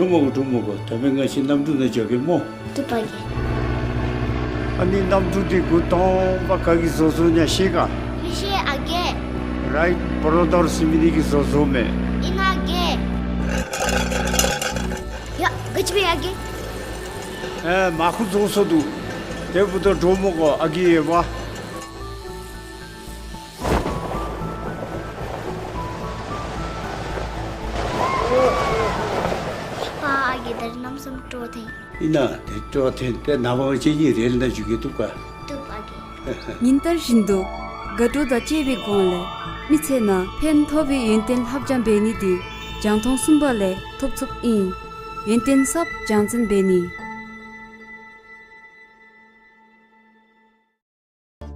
འགྲོ་མི་དགོ། འགྲོ་མི་དགོ། ད་འབདན་ང་བཅས་གནམ་གྲུ་ནང་འགྱོ་གེ་སྨོ། བཏུབ་པ་རྒས། ཨ་ནི་གནམ་གྲུ་འདི་འགོ་དང་པ་ག་གིས་བཟོ་བཟོཝ་ཨིན་ན་ཤེས་ག། མི་ཤེས་ཨ་རྒས། རའིཊ་བོརོ་དར་ཟེར་མི་འདི་གིས་བཟོ་བཟོཝ་མས། ཨིན་ན་རྒས། ཡ་ག་ཅི་འབད་ཡི་ཨ་རྒས། ཨེ་མར་ཁུ་རྫོགས་སོ་འདུག། དེ་འབདཝ་ད་འགྲོ་མི་དགོ་ཨ་རྒས་ཡོདཔ། པ་ཨ་རྒས་ད་རིས་གནམ་མེད་ས་མེད་སྤྲོ་ཐོན། ཨིན་ན་དེ་སྤྲོ་ཐོན་ཏེ་ནངས་པ་ང་བཅས་གཉིས་རེལ་ནང་འགྱོ་གེ། བཏུབ་ག། བཏུབ་ཨ་རྒས། ཉིན་ལྟར་བཞིན་དུ་དགའ་སྤྲོ་དང་བཅས་པའི་སྒོ་ལས་མི་ཚེ་ནང་ཕན་ཐོགས་པའི་ཡོན་ཏན་ལྷབ་སྦྱང་འབད་ནི་འདི་རྒྱང་མཐོང་གསུམ་པ་ལས་ཐོབ་ཚུགསཔ་ཨིན། ཡོན་ཏན་ཟབ་སྦྱང་ཚན་འབད་ནི།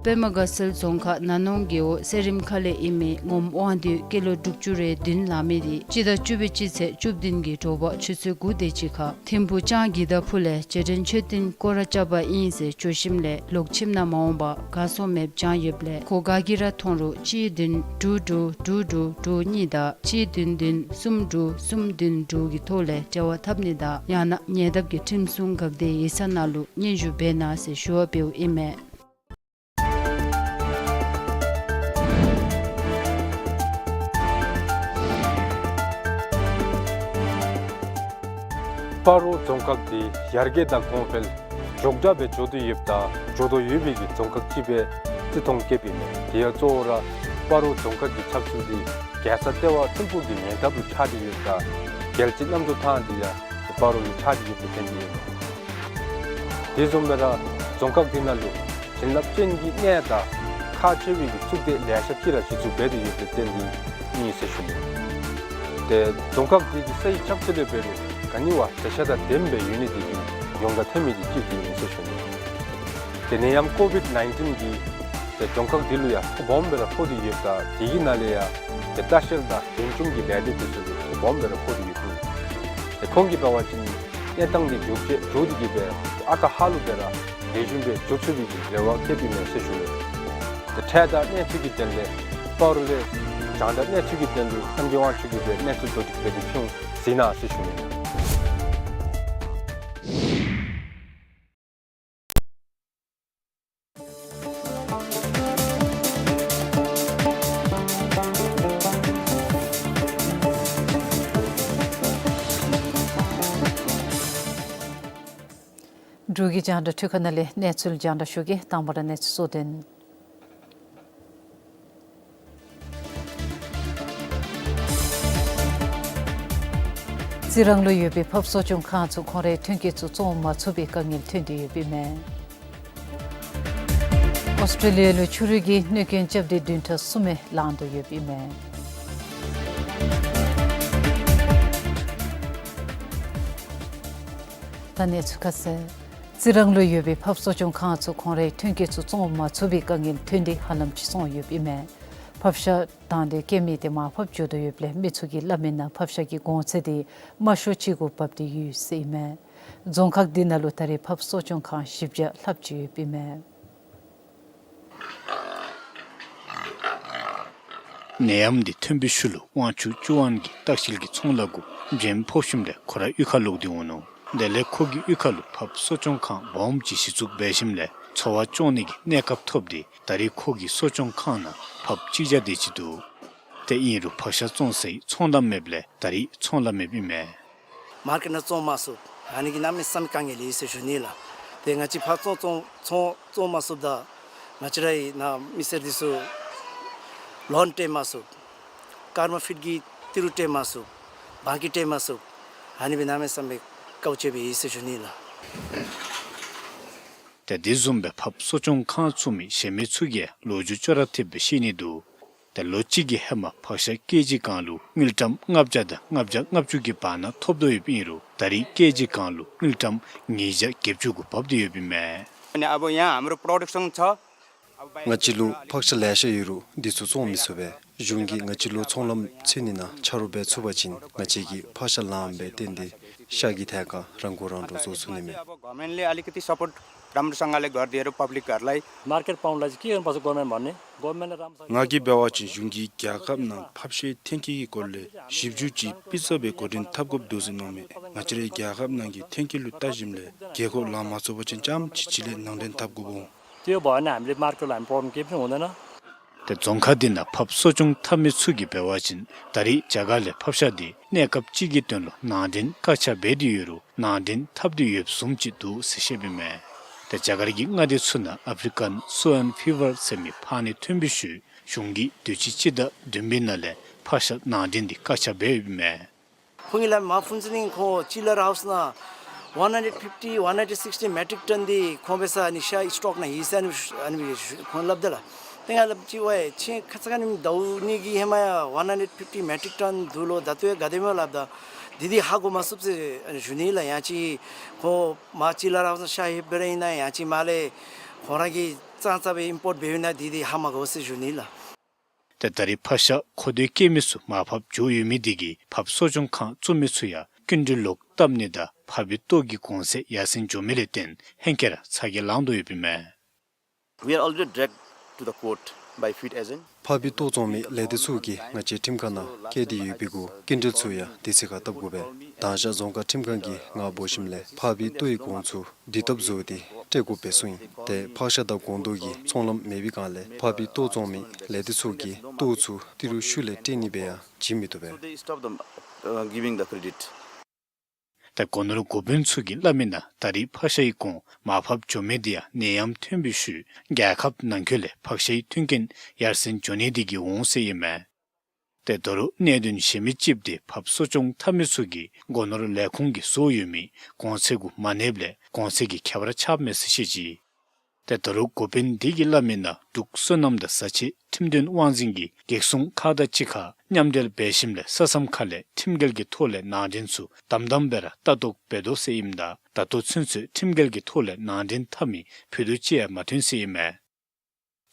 པདྨ་དགའ་ཚལ་རྫོང་ཁག་ན་ནོང་རྒེད་འོག་སེ་རིམ་ཁ་ལས་ཨིན་མི་ངོམ་དབང་འདུས་སྐྱེས་ལོ་དྲུག་ཅུ་རེ་བདུན་ལང་མི་འདི་སྤྱི་ཟླ་བཅུ་པའི་སྤྱི་ཚེས་བཅུ་བདུན་གྱི་དྲོ་པ་ཆུ་ཚོད་དགུ་དེ་ཅིག་ཁར་ཐིམ་ཕུག་ལྕང་གི་ད་ཕུ་ལས་རྗེས་དྲན་མཆོད་རྟེན་སྐོར་ར་རྐྱབ་པ་ཨིན་ཟེར་བྱོན་ཞིནམ་ལས་ལོག་ཁྱིམ་ནང་མ་འོང་པར་གར་སོང་མེདཔ་བྱང་ཡོདཔ་ལས་ཁོ་ག་གིས་ར་མཐོང་རུང་གཅིག་བདུན་དྲུག་དྲུག་དྲུག་དྲུག་དྲུག་གཉིས་དང་གཅིག་བདུན་བདུན་གསུམ་དྲུག་གསུམ་བདུན་དྲུག་གི་ཐོག་ལས་འབྲེལ་བ་འཐབ་ནི་དང་ཡང་ན་ཉེ་འདབས་ཀྱི་ཁྲིམས་སྲུང་འགག་སྡེ་ཡིག་ཚང་ནང་ལུ་སྙན་ཞུ་འབད་གནང་ཟེར་ཞུ་བ་འབདཝ་ཨིན་མས། སྤ་རོ་རྫོང་ཁག་འདི་ཡར་རྒྱས་དང་གོང་འཕེལ་མགྱོགས་དྲགས་སྦེ་འགྱོ་དོ་ཡོདཔ་དང་འགྱོ་དོ་ཡོད་པའི་གི་རྫོང་ཁག་ཅིག་སྦེ་བརྩི་མཐོང་བསྐྱེདཔ་ཨིན་མས། དེ་ཡང་གཙོ་བོ་ར་སྤ་རོ་རྫོང་ཁག་གི་ཆགས་ཚུལ་འདི་རྒྱལ་ས་ལྟེ་བ་ཐིམ་ཕུག་གི་ཉེ་འདབས་ལུ་ཆགས་ཏེ་ཡོདཔ་དང་རྒྱལ་སྤྱི་གནམ་གྲུ་ཐང་འདི་ཡང་སྤ་རོ་ལུ་ཆགས་ཏེ་ཡོདཔ་ལས་བརྟེན་ཏེ་ཨིན་མས། དེ་བཟུམ་སྦེ་ར་རྫོང་ཁག་འདི་ནང་ལུ་བྱིན་རླབས་ཅན་གྱི་གནས་དང་ཁག་ཆེ་བའི་གི་གཙུག་སྡེ་ལེ་ཤ་ཅིག་ར་གཞི་བཙུགས་འབད་དེ་ཡོདཔ་ལས་བརྟེན་ཏེ་ཨིན་ཟེར་ཞུ་ནི། ཏེ་རྫོང་ཁག་འདི་གི་ས་ཡི་ཆགས་ཚུལ་ལས་འབད་རུང་ག་ནི་བ་མཛེས་ཆ་དང་ལྡནམ་སྦེ་ཡོད་ནི་འདི་གིས་ཡོངས་གྲགས་ཐོན་མི་འདི་གཅིག་འདི་ཨིན་ཟེར་ཞུ་ནི། དེ་ལས་ཡང་ཀོ་བིཌ་ནའིན་ཊིན་གྱིས་ཏེ་རྫོང་ཁག་འདི་ལུ་ཡང་ཁོག་སྦོམ་སྦེ་ར་ཕོག་སྟེ་ཡོདཔ་དང་དེ་གི་ནང་ལས་ཡང་ཏེ་ལྟ་བཤལ་དང་མགྲོན་ཆུང་གི་ལས་སྡེ་འདི་ཚུ་ལུ་ཁོག་སྦོམ་སྦེ་ར་ཕོག་སྟེ་ཡོད་ནི། ཏེ་ཁོང་གིས་འབད་བ་ཅིན་གནས་སྟངས་འདི་མགྱོགས་ཅིག་མགྱོགས་ཏེ་གི་སྦེ་ཨ་རྟག་ཧ་ལུགས་སྦེ་ར་ལེགས་ཤོམ་སྦེ་འགྱོ་ཚུགས་པའི་གི་རེ་བ་བསྐྱེདཔ་ཨིན་མས་ཟེར་ཞུ་ནི། ཏེ་འཕྲལ་དང་གནས་ཚུལ་གྱི་དོན་ལས་སྤ་རོ་ལས་རྒྱང་བསྒྲགས་གནས་ཚུལ་གྱི་དོན་ལུ་ཨམ་གྱི་དབང་ཕྱུག་གིས་སྦེ་གནས་ཚུལ་མདོར་བསྡུས་སྦེ་ཕུལ་འོང་ཟེར་ནི་ཟེར་ཞུ་ནི། འབྲུག་གི་རྒྱང་བསྒྲགས་འཕྲུལ་ཁང་ནང་ལས་གནས་ཚུལ་རྒྱང་བསྒྲགས་ཞུ་གེ། དང་པ་ར་གནས་ཚུལ་གཙོ་དོན། རྩི་རང་ལུ་ཡོད་པའི་ཕགཔ་གསོ་སྐྱོང་ཁང་ཚུ་ཁོང་རའི་ཐོན་སྐྱེད་ཚུ་བཙོང་མ་ཚུགས་པའི་དཀའ་ངལ་ཐོན་ཏེ་ཡོདཔ་ཨིན་མས། ཨོསི་ཊྲེ་ལི་ཡ་ལུ་ཆུ་རུད་ཀྱི་གནོད་སྐྱོན་རྐྱབ་སྟེ་བདུན་ཕྲག་གསུམ་ལང་དོ་ཡོདཔ་ཨིན་མས། ད་གནས་ཚུལ་ཁ་གསལ། རྩི་རང་ལུ་ཡོད་པའི་ཕགཔ་གསོ་སྐྱོང་ཁང་ཚུ་ཁོང་རའི་ཐོན་སྐྱེད་ཚུ་བཙོང་མ་ཚུགས་པའི་དཀའ་ངལ་ཐོན་ཏེ་ཧ་ལམ་ཕྱིས་སོང་ཡོདཔ་ཨིན་མས། ཕགཔ་ཤ་དང་འབྲེལ་སྐྱེ་མི་དེ་མར་ཕབ་འགྱོ་དོ་ཡོདཔ་ལས་མི་ཚུ་གིས་སླབ་མིའི་ནང་ཕགཔ་ཤ་གི་གོང་ཚད་དེ་དམའ་ཤོས་ཅིག་གུ་བབས་ཏེ་ཡོད་ཟེར་ཨིན་མས། རྫོང་ཁག་འདི་ནང་ལུ་ད་རེས་ཕགཔ་གསོ་སྐྱོང་ཁང་བཞི་བརྒྱ་ལྷགཔ་ཅིག་ཡོདཔ་ཨིན་མས། ནད་ཡམས་འདི་ཐོན་པའི་ཤུལ་ལུ་དབང་ཕྱུག་ཅུ་ཝན་གྱིས་ལྟ་བཤལ་གྱི་ཚོང་ལཱ་གུ་འགྲན་ཕོག་ཞིནམ་ལས་ཁོ་ར་གཡུས་ཁར་ལོག་སྟེ་འོང་ནུག། དེ་ལས་ཁོ་གིས་གཡུས་ཁ་ལུ་ཕགཔ་གསོ་སྐྱོང་ཁང་སྦོམ་ཅིག་གཞི་བཙུགས་འབད་ཞིནམ་ལས་འཚོ་བ་སྐྱོང་ནི་གི་གནས་སྐབས་ཐོབ་སྟེ་ད་རེས་ཁོ་གི་གསོ་སྐྱོང་ཁང་ནང་ཕགཔ་གཅིག་བརྒྱ་དེ་ཅིག་འདུག། ཏེ་ཨིན་རུང་ཕགཔ་ཤ་བཙོང་སའི་ཚོང་ལམ་མེདཔ་ལས་ད་རེས་ཚོང་ལཱ་མེདཔ་ཨིན་མས། མར་ཀེཊ་ནང་བཙོང་མ་ཚུགས། ཨ་ནི་གི་གནམ་མེད་ས་མེད་དཀའ་ངལ་ཡོད་ཟེར་ཞུ་ནི་ལགས། ཏེ་ང་བཅས་ཕགཔ་བཙོང་བཙོང་བཙོང་བཙོང་མ་ཚུགསཔ་ད་ང་བཅས་རའི་ནཱ་མི་སེར་འདི་ཚུ་ལོན་སྤྲོད་མ་ཚུགས། ཀརྨ་ཕིཊ་ཀྱི་ཏི་རུ་སྤྲོད་མ་ཚུགས། བང་ཀི་སྤྲོད་མ་ཚུགས། ཨ་ནི་སྦེ་གནམ་མེད་ས་མེད་དཀའཝ་སྤྱད་སྦེ་ཡོད་ཟེར་ཞུ་ནི་ལགས། ཏེ་དེ་བཟུམ་སྦེ་ཕགཔ་གསོ་སྐྱོང་ཁང་བཙུགས་མི་གཞན་མི་ཚུ་གིས་ལོ་རྒྱུས་ཅོག་ར་འཐདཔ་སྦེ་བཤད་ནི་འདུག། ཏེ་ལོ་གཅིག་གི་ཧེ་མ་ཕགཔ་ཤ་ཀེ་ཇི་གང་ལུ་དངུལ་ཀྲམ་ལྔ་བརྒྱ་དང་ལྔ་བརྒྱ་ལྔ་བཅུ་གི་བར་ན་ཐོབ་དོ་ཡོདཔ་ཨིན་རུང་ད་རེས་ཀེ་ཇི་གང་ལུ་དངུལ་ཀྲམ་ཉིས་བརྒྱ་བརྒྱད་ཅུ་གུ་བབས་ཏེ་ཡོདཔ་ཨིན་མས། अनि अब यहाँ हाम्रो प्रोडक्सन छ। ང་བཅས་ལུ་ཕགཔ་ཤ་ལེ་ཤ་ཡོད་རུང་འདི་ཚུ་བཙོང་མི་ཚུགས་པས། གཞུང་གིས་ང་བཅས་ལུ་ཚོང་ལམ་འཚོལ་ནི་ནང་ཆ་རོགས་འབད་ཚུགས་པ་ཅིན་ང་བཅས་ཀྱིས་ཕགཔ་ཤ་ལངམ་སྦེ་བཏོན་ཏེ་ཤ་གི་ཐད་ཁར་རང་མགོ་རང་འདྲོངས་བཟོ་ཚུགས་ནི་མས། अब गभर्नमेन्टले अलिकति सपोर्ट राम्रोसँगले गरिदिएर पब्लिकहरूलाई। मार्केट पाउनलाई चाहिँ के गर्नुपर्छ गभर्नमेन्ट भन्ने? गभर्नमेन्टले राम्रोसँग ང་གིས་འབད་བ་ཅིན་གཞུང་གིས་རྒྱལ་ཁབ་ནང་ཕགཔ་ཤའི་ཐོན་སྐྱེད་ཀྱི་སྐོར་ལས་ཞིབ་འཇུག་ཅིག་སྤུས་ཚད་སྦེ་འགོ་འདྲེན་འཐབ་དགོཔ་འདུག་ཟེར་མནོཝ་མས། ང་བཅས་རའི་རྒྱལ་ཁབ་ནང་གི་ཐོན་སྐྱེད་ལུ་བལྟ་ཞིནམ་ལས་རྒྱལ་ཁབ་ལང་མ་ཚུགས་པ་ཅིན་རྐྱངམ་ཅིག་ཅིག་ལས་ནང་འདྲེན་འཐབ་དགོཔ་འོང་། त्यो भयो भने हामीलाई मार्केटलाई हामी प्रब्लम केही पनि हुँदैन। ཏེ་རྫོང་ཁག་འདི་ནང་ཕགཔ་གསོ་སྐྱོང་འཐབ་མི་ཚུ་གིས་འབད་བ་ཅིན་ད་རེས་རྒྱ་གར་ལས་ཕགཔ་ཤ་འདི་གནས་སྐབས་ཅིག་གི་དོན་ལུ་ནང་འདྲེན་བཀག་ཆ་འབད་དེ་ཡོད་རུང་ནང་འདྲེན་འཐབ་སྟེ་ཡོདཔ་བཟུམ་ཅིག་འདུག་ཟེར་བཤདཔ་ཨིན་མས། ཏེ་རྒྱ་གར་གྱི་མངའ་སྡེ་ཚུ་ནང་ཨཕ་རི་ཀན་སུ་ཝའིན་ཕི་བར་ཟེར་མི་ཕག་ནད་ཐོན་པའི་ཤུལ་གཞུང་གིས་དུས་ཅི་སྤྱི་ཟླ་བདུན་པའི་ནང་ལས་ཕགཔ་ཤ་ནང་འདྲེན་འདི་བཀག་ཆ་འབད་ཡོདཔ་ཨིན་མས། ཁོང་གིས་སླབ་མ་ཕུན་ཚོགས་གླིང་ཁོང་ཅི་ལར་ཧའུསི་ནང་one hundred fifty, one hundred sixty metric ton འདི་ཁོང་འབད་སར་ཨ་ནི་ཤ་སི་ཊོག་ནང་ཡོད་ཟེར་ཨ་ནི་ཨ་ནི་ཁོང་སླབ་ད་ལགས། ཏེ་ང་སླབ་ཅི་ཝའི་ཁྱེད་ཁ་ཙ་ཁ་ཉིནམ་ཟླཝ་གཉིས་ཀྱི་ཧེ་མ་ཡང་one hundred fifty metric ton འདུག་ལོ། ད་ལྟོ་ཡང་ག་དེ་སྨོ་སླབ་ད་འདི་འདི་ཧ་གོ་མ་ཚུགས་ཟེར་ཨ་ནི་ཞུ་ནི་ལགས། ཡང་ཅིན་ཁོང་མར་ཅི་ལར་ཧའུསི་ནང་ཤ་ཡོདཔ་འབད་རུང་ཨིན་ན་ཡང་ཅིན་མར་ལས་ཁོང་ར་གིས་ཙང་ཙ་སྦེ་ཨིམ་པོརཊ་འབད་ཡོད་ན་འདི་འདི་ཧ་མ་གོ་ཟེར་ཞུ་ནི་ལགས། ཏེ་ད་རེས་ཕགཔ་ཤ་མཁོ་འདོད་བསྐྱེད་མི་ཚུ་མར་ཕབ་འགྱོ་ཡོད་མི་འདི་གིས་ཕགཔ་གསོ་སྐྱོང་ཁང་བཙུགས་མི་ཚུ་ཡང་སྐྱིན་འགྲུལ་ལོག་བཏབ་ནི་དང་ཕགཔ་གི་ལྟོ་གི་གོང་ཚད་ཡར་སེང་འགྱོ་མི་ལས་བརྟེན་ཧེང་སྐལ་ར་ཚ་གྱང་ལང་དོ་ཡོདཔ་ཨིན་མས། We are already dragged to the court by feed agent. ཕགཔ་གི་ལྟོ་བཙོང་མི་ལས་སྡེ་ཚུ་གིས་ང་བཅས་ཁྲིམས་ཁང་ནང་བཀལ་ཏེ་ཡོད་པའི་གུ་སྐྱིན་འགྲུལ་ཚུ་ཡང་དེ་ཚུ་ཁར་བཏབ་དགོ་པས། དང་ཞག་རྫོང་ཁག་ཁྲིམས་ཁང་གིས་ང་འབོ་ཞིནམ་ལས་ཕགཔ་གི་ལྟོའི་གོང་ཚད་འདི་བཏབ་བཟོ་སྟེ་སྤྲོད་དགོ་པས་གསུངས་ཡི། ཏེ་ཕགཔ་ཤ་དང་སྒོང་རྡོག་གི་ཚོང་ལམ་མེད་པའི་སྒང་ལས་ཕགཔ་གི་ལྟོ་བཙོང་མི་ལས་སྡེ་ཚུ་གིས་ལྟོ་ཚུ་ཏི་རུ་ཤུལ་ལས་སྤྲོད་ནི་སྦེ་ཡང་བྱིན་མི་བཏུབ་པས། So they stopped the, uh, giving the credit. ད་སྒོ་ནོར་འགོ་དཔོན་ཚུ་གིས་སླབ་མིའི་ནང་ད་རེས་ཕགཔ་ཤའི་གོང་མར་ཕབ་འགྱོ་མི་འདི་ཡང་ནད་ཡམས་ཐོན་པའི་ཤུལ་རྒྱལ་ཁབ་ནང་འཁོད་ལས་ཕགཔ་ཤའི་མཐུན་རྐྱེན་ཡར་སེང་འགྱོ་ནི་འདི་གིས་འོང་ཟེར་ཨིན་མས། ཏེ་ད་རུང་གནད་དོན་གཞན་མི་ཅིག་འདི་ཕགཔ་གསོ་སྐྱོང་འཐབ་མི་ཚུ་གིས་སྒོ་ནོར་ལས་ཁུངས་ཀྱིས་བཟོ་ཡོད་མི་གོང་ཚད་གུ་མ་གནསཔ་ལས་གོང་ཚད་ཀྱི་ཁྱད་པར་ཆགསཔ་མས་ཟེར་བཤད་ཅི། ཏེ་ད་རུང་འགོ་དཔོན་འདི་གིས་སླབ་མིའི་ནང་འབྲུག་སོ་ནམ་དང་བཟའ་ཆས་ཁྲིམས་དོན་དབང་འཛིན་གྱིས་གེགས་སྲུང་ཁག་དང་གཅིག་ཁར་མཉམ་འབྲེལ་འབད་ཞིནམ་ལས་ས་མཚམས་ཁ་ལས་ཁྲིམས་འགལ་གྱི་ཐོག་ལས་ནང་འདྲེན་ཚུ་དམ་དམ་སྦེ་ར་ལྟ་རྟོག་འབད་དོ་ཟེར་ཨིནམ་ད་ད་ལྟོ་ཚུན་ཚོད་ཁྲིམས་འགལ་གྱི་ཐོག་ལས་ནང་འདྲེན་འཐབ་མི་ཕུད་རྡོག་གཅིག་ཡང་མ་ཐོན་ཟེར་ཨིན་མས།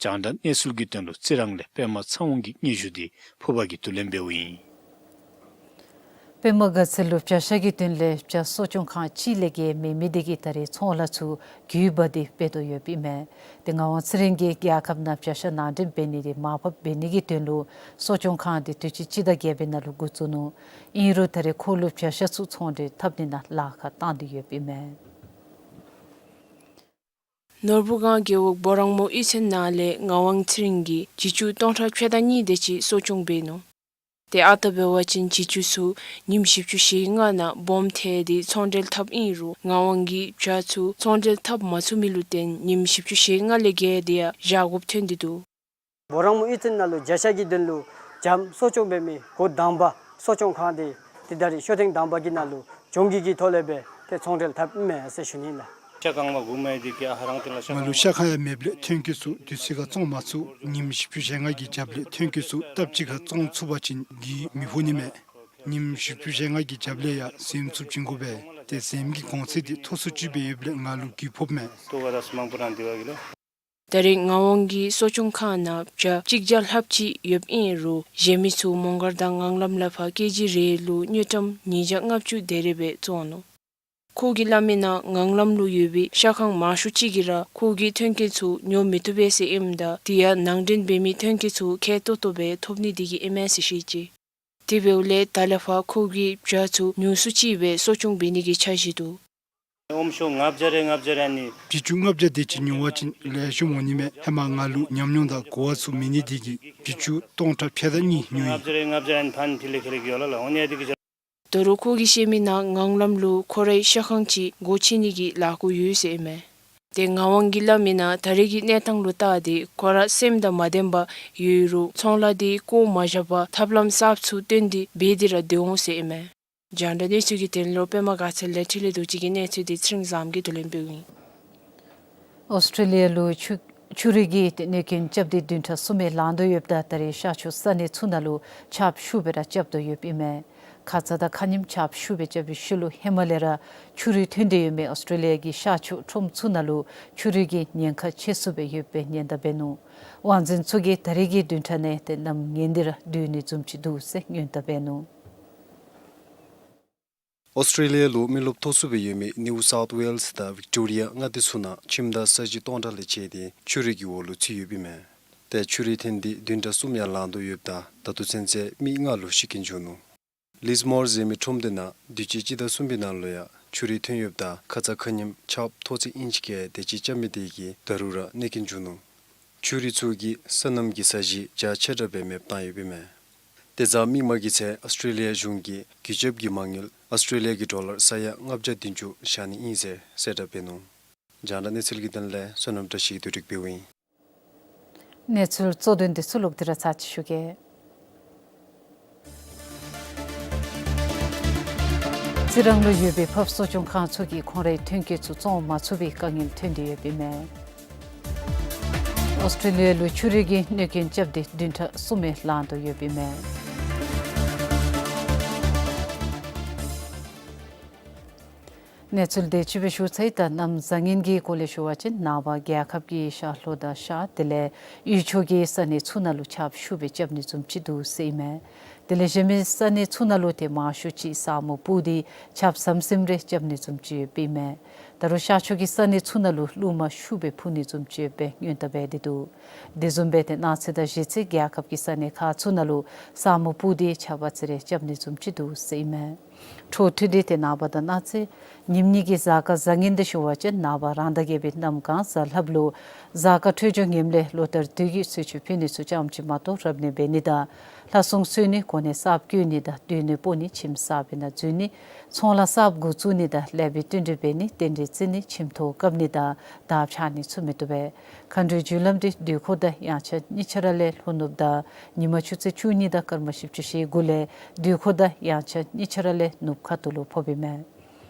རྒྱང་བསྒྲགས་གནས་ཚུལ་གྱི་དོན་ལུ་རྩི་རང་ལས་པདྨ་ཚེ་དབང་གི་སྙན་ཞུ་འདི་ཕུརཔ་གིས་བསྡུ་ལེན་འབདཝ་ཨིན། པདྨ་དགའ་ཚལ་ལུ་བྱ་ཤ་གི་དོན་ལས་བྱ་གསོ་སྐྱོང་ཁང་གཅིག་ལས་བརྒལ་མེད་མི་འདི་གིས་ད་རེས་ཚོང་ལཱ་ཚུ་རྒུད་འབག་སྟེ་འབད་དོ་ཡོདཔ་ཨིན་མས། ཏེ་ངག་དབང་ཚེ་རིང་གིས་རྒྱལ་ཁབ་ནང་བྱ་ཤ་ནང་འདྲེན་འབད་ནི་འདི་མར་ཕབ་འབད་ནི་གི་དོན་ལུ་གསོ་སྐྱོང་ཁང་འདི་དུས་ཅི་སྤྱི་ཟླ་བརྒྱད་པའི་ནང་ལུ་འགོ་བཙུགས་ནུག། ཨིན་རུང་ད་རེས་ཁོ་ལུ་བྱ་ཤ་ཚུ་ཚོང་འབྲེལ་འཐབ་ནི་ནང་ལཱ་ཁག་བཏང་སྟེ་ཡོདཔ་ཨིན་མས། ནོར་བུ་སྒང་རྒེད་འོག་སྦོ་རང་མོ་གཡུས་ཚན་ནང་ལས་ངག་དབང་ཚེ་རིང་གིས་བྱི་ཅུང་སྟོང་ཕྲག་ཕྱེད་དང་གཉིས་དེ་ཅིག་གསོ་སྐྱོང་འབད་ནུག། ཏེ་ཨ་རྟག་འབད་བ་ཅིན་བྱི་ཅུང་ཚུ་ཉིནམ་བཞི་བཅུ་ཞེ་ལྔ་ནང་སྦོམ་ཐལ་ཏེ་ཚོང་འབྲེལ་འཐབ་ཨིན་རུང་ངག་དབང་གིས་བྱ་ཚུ་ཚོང་འབྲེལ་འཐབ་མ་ཚུགས་མི་ལུ་བརྟེན་ཉིནམ་བཞི་བཅུ་ཞེ་ལྔ་ལས་བརྒལ་ཏེ་ཡང་བཞག་དགོཔ་ཐོན་ཏེ་འདུག། སྦོ་རང་མོ་གཡུས་ཚན་ནང་ལུ་བྱ་ཤ་གི་དོན་ལུ་བྱམོ་གསོ་སྐྱོང་འབད་མི་འགོ་དང་པ་གསོ་སྐྱོང་ཁང་འདི་ ཏེ་ད་རིས་ཤོ་ཐེངས་དང་པ་གི་ནང་ལུ་གྱོང་གུད་ཀྱི་ཐོག་ལས་སྦེ་ཏེ་ཚོང་འབྲེལ་འཐབ་ཨིན་མས་ཟེར་ཞུ་ནི་ལགས། ཤ་ཁང་མ་གུ་མ་ཡི་དེ་གི་ཨ་ཧ་རང་ཏེ་ལ་ཤ་ང་ལུ་ཤ་ཁང་ཡང་མེདཔ་ལས་ཐོན་སྐྱེད་ཚུ་དུས་ཚོད་ཁར་བཙོང་མ་ཚུགས། ཉིནམ་བཞི་བཅུ་ཞེ་ལྔ་གི་རྒྱབ་ལས་ཐོན་སྐྱེད་ཚུ་སྟབས་གཅིག་ཁར་བཙོང་ཚུགས་པ་ཅིན་འདི་མི་ཕོག་ནི་མས། ཉིནམ་བཞི་བཅུ་ཞེ་ལྔ་གི་རྒྱབ་ལས་ཡང་ཟིན་ཚུགསཔ་བྱིན་དགོ་པས། ཏེ་ཟིནམ་གི་གོང་ཚད་འདི་མཐོ་སུ་ཅིག་སྦེ་ཡོདཔ་ལས་ང་ལུ་གུད་ཕོགཔ་མས། ད་རེས་ངག་དབང་གི་གསོ་སྐྱོང་ཁང་ནང་བྱ་གཅིག་བརྒྱ་ལྷགཔ་ཅིག་ཡོདཔ་ཨིན་རུང་གཞན་མི་ཚུ་མོང་སྒར་དང་ངང་ལམ་ལས་ཕར་ཀེ་ཇི་རེ་ལུ་དངུལ་ཀྲམ་ཉིས་བརྒྱ་ལྔ་བཅུ་དེ་རེ་སྦེ་བཙོང་ནུག། ཁོ་གིས་སླབ་མིའི་ནང་ངང་ལམ་ལུ་ཡོད་པའི་ཤ་ཁང་མང་ཤོས་ཅིག་གིས་ར་ཁོ་གི་ཐོན་སྐྱེད་ཚུ་ཉོ་མི་བཏུབ་པས་ཟེར་ཨིནམ་ད་དེ་ཡང་ནང་འདྲེན་འབད་མི་ཐོན་སྐྱེད་ཚུ་ཁེ་ཏོག་ཏོ་སྦེ་ཐོབ་ནི་དེ་གིས་ཨིན་མས་ཟེར་བཤད་ཅི། དེ་འབདཝ་ལས་ད་ལས་ཕར་ཁོ་གིས་བྱ་ཚུ་ཉུང་སུ་ཅིག་སྦེ་གསོ་སྐྱོང་འབད་ནི་གི་འཆར་གཞི་འདུག། ཨོམ་ཤོ་ལྔ་བརྒྱ་རེ་ལྔ་བརྒྱ་རེ་ཨ་ནི་བྱི་ཅུང་ལྔ་བརྒྱ་དེ་ཅིག་ཉོ་བ་ཅིན་ལེགས་ཤོམ་འོང་ནི་མས། ཧེ་མ་ང་ལུ་ཉམས་མྱོང་དང་གོ་བ་ཚུ་མེད་ནི་དེ་གིས་བྱི་ཅུང་སྟོང་ཕྲག་ཕྱེད་དང་གཉིས་ཉོ་ཡི། ལྔ་བརྒྱ་རེ་ལྔ་བརྒྱ་རེ་ཨ་ནི་ཕན་ཕི་ལེ་ཁེ་ལེ་གི་ཡོད་ལ་ལགས། འོ་ནི་ཨ་དེ་གིས་ད་རུང་ཁོ་གིས་བཤད་མིའི་ནང་ངང་ལམ་ལུ་ཁོ་རའི་ཤ་ཁང་ཅིག་སྒོ་ཕྱེ་ནི་གི་ལས་འགུལ་ཡོད་ཟེར་ཨིན་མས། ཏེ་ངག་དབང་གིས་སླབ་མིའི་ནང་ད་རེས་ཀྱི་གནས་སྟངས་ལུ་བལྟ་སྟེ་ཁོ་ར་སེམས་དང་མ་ལྡནམ་ཡོད་རུང་ཚོང་ལཱ་དེ་བཀོ་མ་བཞག་པར་ཐབས་ལམ་གསརཔ་ཚུ་བཏོན་ཏེ་འབད་དེ་ར་སྡོད་འོང་ཟེར་ཨིན་མས། རྒྱང་བསྒྲགས་གནས་ཚུལ་གྱི་དོན་ལུ་པདྨ་དགའ་ཚལ་ལས་འཕྲིན་ལས་རྡོ་རྗེ་གི་གནས་ཚུལ་དེ་ཚེ་རིང་བཟངམོ་གིས་བསྡུ་ལེན་འབདཝ་ཨིན། ཨོསི་ཊྲེ་ལི་ཡ་ལུ་ཆུ་ཆུ་རུད་ཀྱིས་ཏེ་གནོད་སྐྱོན་རྐྱབ་སྟེ་བདུན་ཕྲག་གསུམ་ལང་དོ་ཡོདཔ་ད་ད་རེས་ཤར་ཕྱོགས་ས་གནས་ཚུ་ནང་ལུ་ཆརཔ་ཤུགས་སྦེ་ར་རྐྱབ་དོ་ཡོདཔ་ཨིན་མས། ཁ་ཙ་དང་ཁ་ཉིནམ་ཆརཔ་ཤུགས་སྦེ་རྐྱབ་པའི་ཤུལ་ལུ་ཧེ་མ་ལས་ར་ཆུ་རུད་ཐོན་ཏེ་ཡོད་མི་ཨོསི་ཊྲེ་ལི་ཡ་གི་ཤར་ཕྱོགས་ཁྲོམ་ཚུ་ནང་ལུ་ཆུ་རུད་ཀྱི་ཉེན་ཁ་ཆེ་སུ་སྦེ་ཡོདཔ་སྦེ་ཉེན་བརྡ་འབད་ནུག། དབང་འཛིན་ཚུ་གིས་ད་རེས་ཀྱི་བདུན་ཕྲག་ནང་ཏེ་གནམ་ངན་སྡེ་ར་སྡོད་ནི་བཟུམ་ཅིག་འདུག་ཟེར་ཉེན་བརྡ་འབད་ནུག། ཨོསི་ཊྲེ་ལི་ཡ་ལུ་མི་རློབས་མཐོ་སུ་སྦེ་ཡོད་མི་ནིའུ་སའུཐ་ཝེལསི་དང་ཝིག་ཊོ་རི་ཡ་མངའ་སྡེ་ཚུ་ནང་ཁྱིམ་དང་ས་གཞི་སྟོང་ཕྲག་ལས་བཅད་དེ་ཆུ་རུད་ཀྱི་འོག་ལུ་ཚུད་ཡོདཔ་ཨིན་མས། ཏེ་ཆུ་རུད་ཐོན་ཏེ་བདུན་ཕྲག་གསུམ་ཡང་ལང་དོ་ཡོདཔ་ད་ད་ལྟོ་ཚུན་ཚོད་མི་ལྔ་ལུ་ཤི་རྐྱེན་བྱུང་ནུག། ལིས་མོར་ཟེར་མི་ཁྲོམ་སྡེ་ནང་དུས་ཅི་སྤྱི་ཟླ་གསུམ་པའི་ནང་ལུ་ཡང་ཆུ་རུད་ཐོན་ཡོདཔ་ད་ཁ་ཙ་ཁ་ཉིནམ་ཆརཔ་མཐོ་ཚད་ཨིན་ཅི་ཀེ་དེ་ཅིག་རྐྱབ་མི་དེ་གིས་ད་རུང་ར་གནོད་སྐྱོན་བྱུང་ནུག། ཆུ་རུད་ཚུ་གིས་སོ་ནམ་གྱི་ས་གཞི་རྒྱ་ཆེ་དྲགས་སྦེ་མེདཔ་བཏང་ཡོདཔ་ཨིན་མས། ཏེ་གཟའ་མིག་དམར་གྱི་ཚེ་ཨོསི་ཊྲེ་ལི་ཡ་གཞུང་གིས་རྒུད་སྐྱོབ་ཀྱི་མ་དངུལ་ཨོསི་ཊྲེ་ལི་ཡ་གི་ཌོ་ལར་ས་ཡ་ལྔ་བརྒྱ་བདུན་ཅུ་བཞག་ནི་ཨིན་ཟེར་གསལ་བསྒྲགས་འབད་ནུག། རྒྱང་བསྒྲགས་གནས་ཚུལ་གྱི་དོན་ལས་བསོད་ནམས་བཀྲ་ཤིས་བསྡུ་སྒྲིག་འབདཝ་ཨིན། གནས་ཚུལ་གཙོ་དོན་འདི་ཚུ་ལོག་སྟེ་ར་ཚར་ཅིག་ཞུ་གེ། རྩི་རང་ལུ་ཡོད་པའི་ཕགཔ་གསོ་སྐྱོང་ཁང་ཚུ་གིས་ཁོང་རའི་ཐོན་སྐྱེད་ཚུ་བཙོང་མ་ཚུགས་པའི་དཀའ་ངལ་ཐོན་ཏེ་ཡོདཔ་ཨིན་མས། ཨོསི་ཊྲེ་ལི་ཡ་ལུ་ཆུ་རུད་ཀྱིས་གནོད་སྐྱོན་རྐྱབ་སྟེ་བདུན་ཕྲག་གསུམ་ལང་དོ་ཡོདཔ་ཨིན་མས། གནས་ཚུལ་དེ་ཅིག་སྦེ་ཞུ་ཚར་ཡི། ད་གནམ་བཟང་ངན་གྱི་སྐོར་ལས་ཞུ་བ་ཅིན་ནངས་པ་རྒྱལ་ཁབ་ཀྱི་ཤར་ལྷོ་དང་ཤར་དེ་ལས་དབུས་ཕྱོགས་ཀྱི་ས་གནས་ཚུ་ནང་ལུ་ཆརཔ་ཤུགས་སྦེ་རྐྱབ་ནི་བཟུམ་ཅིག་འདུག་ཟེར་ཨིན་མས། དེ་ལས་གཞན་མི་ས་གནས་ཚུ་ནང་ལུ་ཏེ་མང་ཤོས་ཅིག་ས་སྨུག་སྤུབས་ཏེ་ཆརཔ་ཟམ་ཟིམ་རེ་རྐྱབ་ནི་བཟུམ་ཅིག་ཡོདཔ་ཨིན་མས། ད་རུང་ཤར་ཕྱོགས་ཀྱི་ས་གནས་ཚུ་ནང་ལུ་རླུང་མ་ཤུགས་སྦེ་འཕུ་ནི་བཟུམ་ཅིག་ཡོདཔ་སྦེ་ཉེན་བརྡ་འབད་དེ་འདུག། དེ་བཟུམ་སྦེ་ཏེ་གནངས་ཚེ་དང་གཞེས་ཚེ་རྒྱལ་ཁབ་ཀྱི་ས་གནས་ཁག་ཚུ་ནང་ལུ་ས་སྨུག་སྤུབས་ཏེ་ཆརཔ་ཨ་ཙི་རེ་རྐྱབ་ནི་བཟུམ་ཅིག་འདུག་ཟེར་ཨིན་མས། འཕྲོ་མཐུད་དེ་ཏེ་ནངས་པ་དང་གནངས་ཚེ་ཉིནམ་གཉིས་ཀྱི་གཟའ་སྐར་བཟང་ངན་འདི་ཞུ་བ་ཅིན་ནངས་པ་རང་ཟླ་བརྒྱད་པའི་གནམ་གང་གཟའ་ལྷགཔ་ལུ་གཟའ་སྐར་འཕྲོད་སྦྱོར་ངནམ་ལས་ལོ་ལྟར་དུས་ཀྱི་གསོལ་མཆོད་ཕུལ་ནི་ཚུ་ཙམ་ཅིག་མ་གཏོགས་རབ་གནས་འབད་ནི་དང་ལྷ་སྲུང་གསོལ་ནི་གོ་གནས་གསརཔ་བསྐོ་ནི་དང་སྡོད་གནས་སྤོ་ནི་ཁྱིམ་གསརཔ་ནང་འཛུལ་ནི་ཚོང་ལཱ་གསརཔ་འགོ་བཙུགས་ནི་དང་ལེགས་པའི་བསྟུན་གྲོས་འབད་ནི་རྟེན་འབྲེལ་བརྩི་ནི་ཁྱིམ་ཐོག་བཀབ་ནི་དང་དར་འཕྱར་ནི་ཚུ་མི་བཏུབ་པས། མཁའ་འགྲོའི་རྒྱུ་ལམ་འདི་དུས་འཁོར་དང་དབྱངས་འཆར་གཉིས་ཆ་ར་ལས་ལྷོ་ནུབ་དང་ཉིན་མ་ཆུ་ཚོད་བཅུ་གཉིས་དང་སྐར་མ་བཞི་བཅུ་ཞེ་དགུ་ལས་དུས་འཁོར་དང་དབྱངས་འཆར་གཉིས་ཆ་ར་ལས་ནུབ་ཁ་ཐུག་ལུ་ཕོགཔ་ཨིན་མས།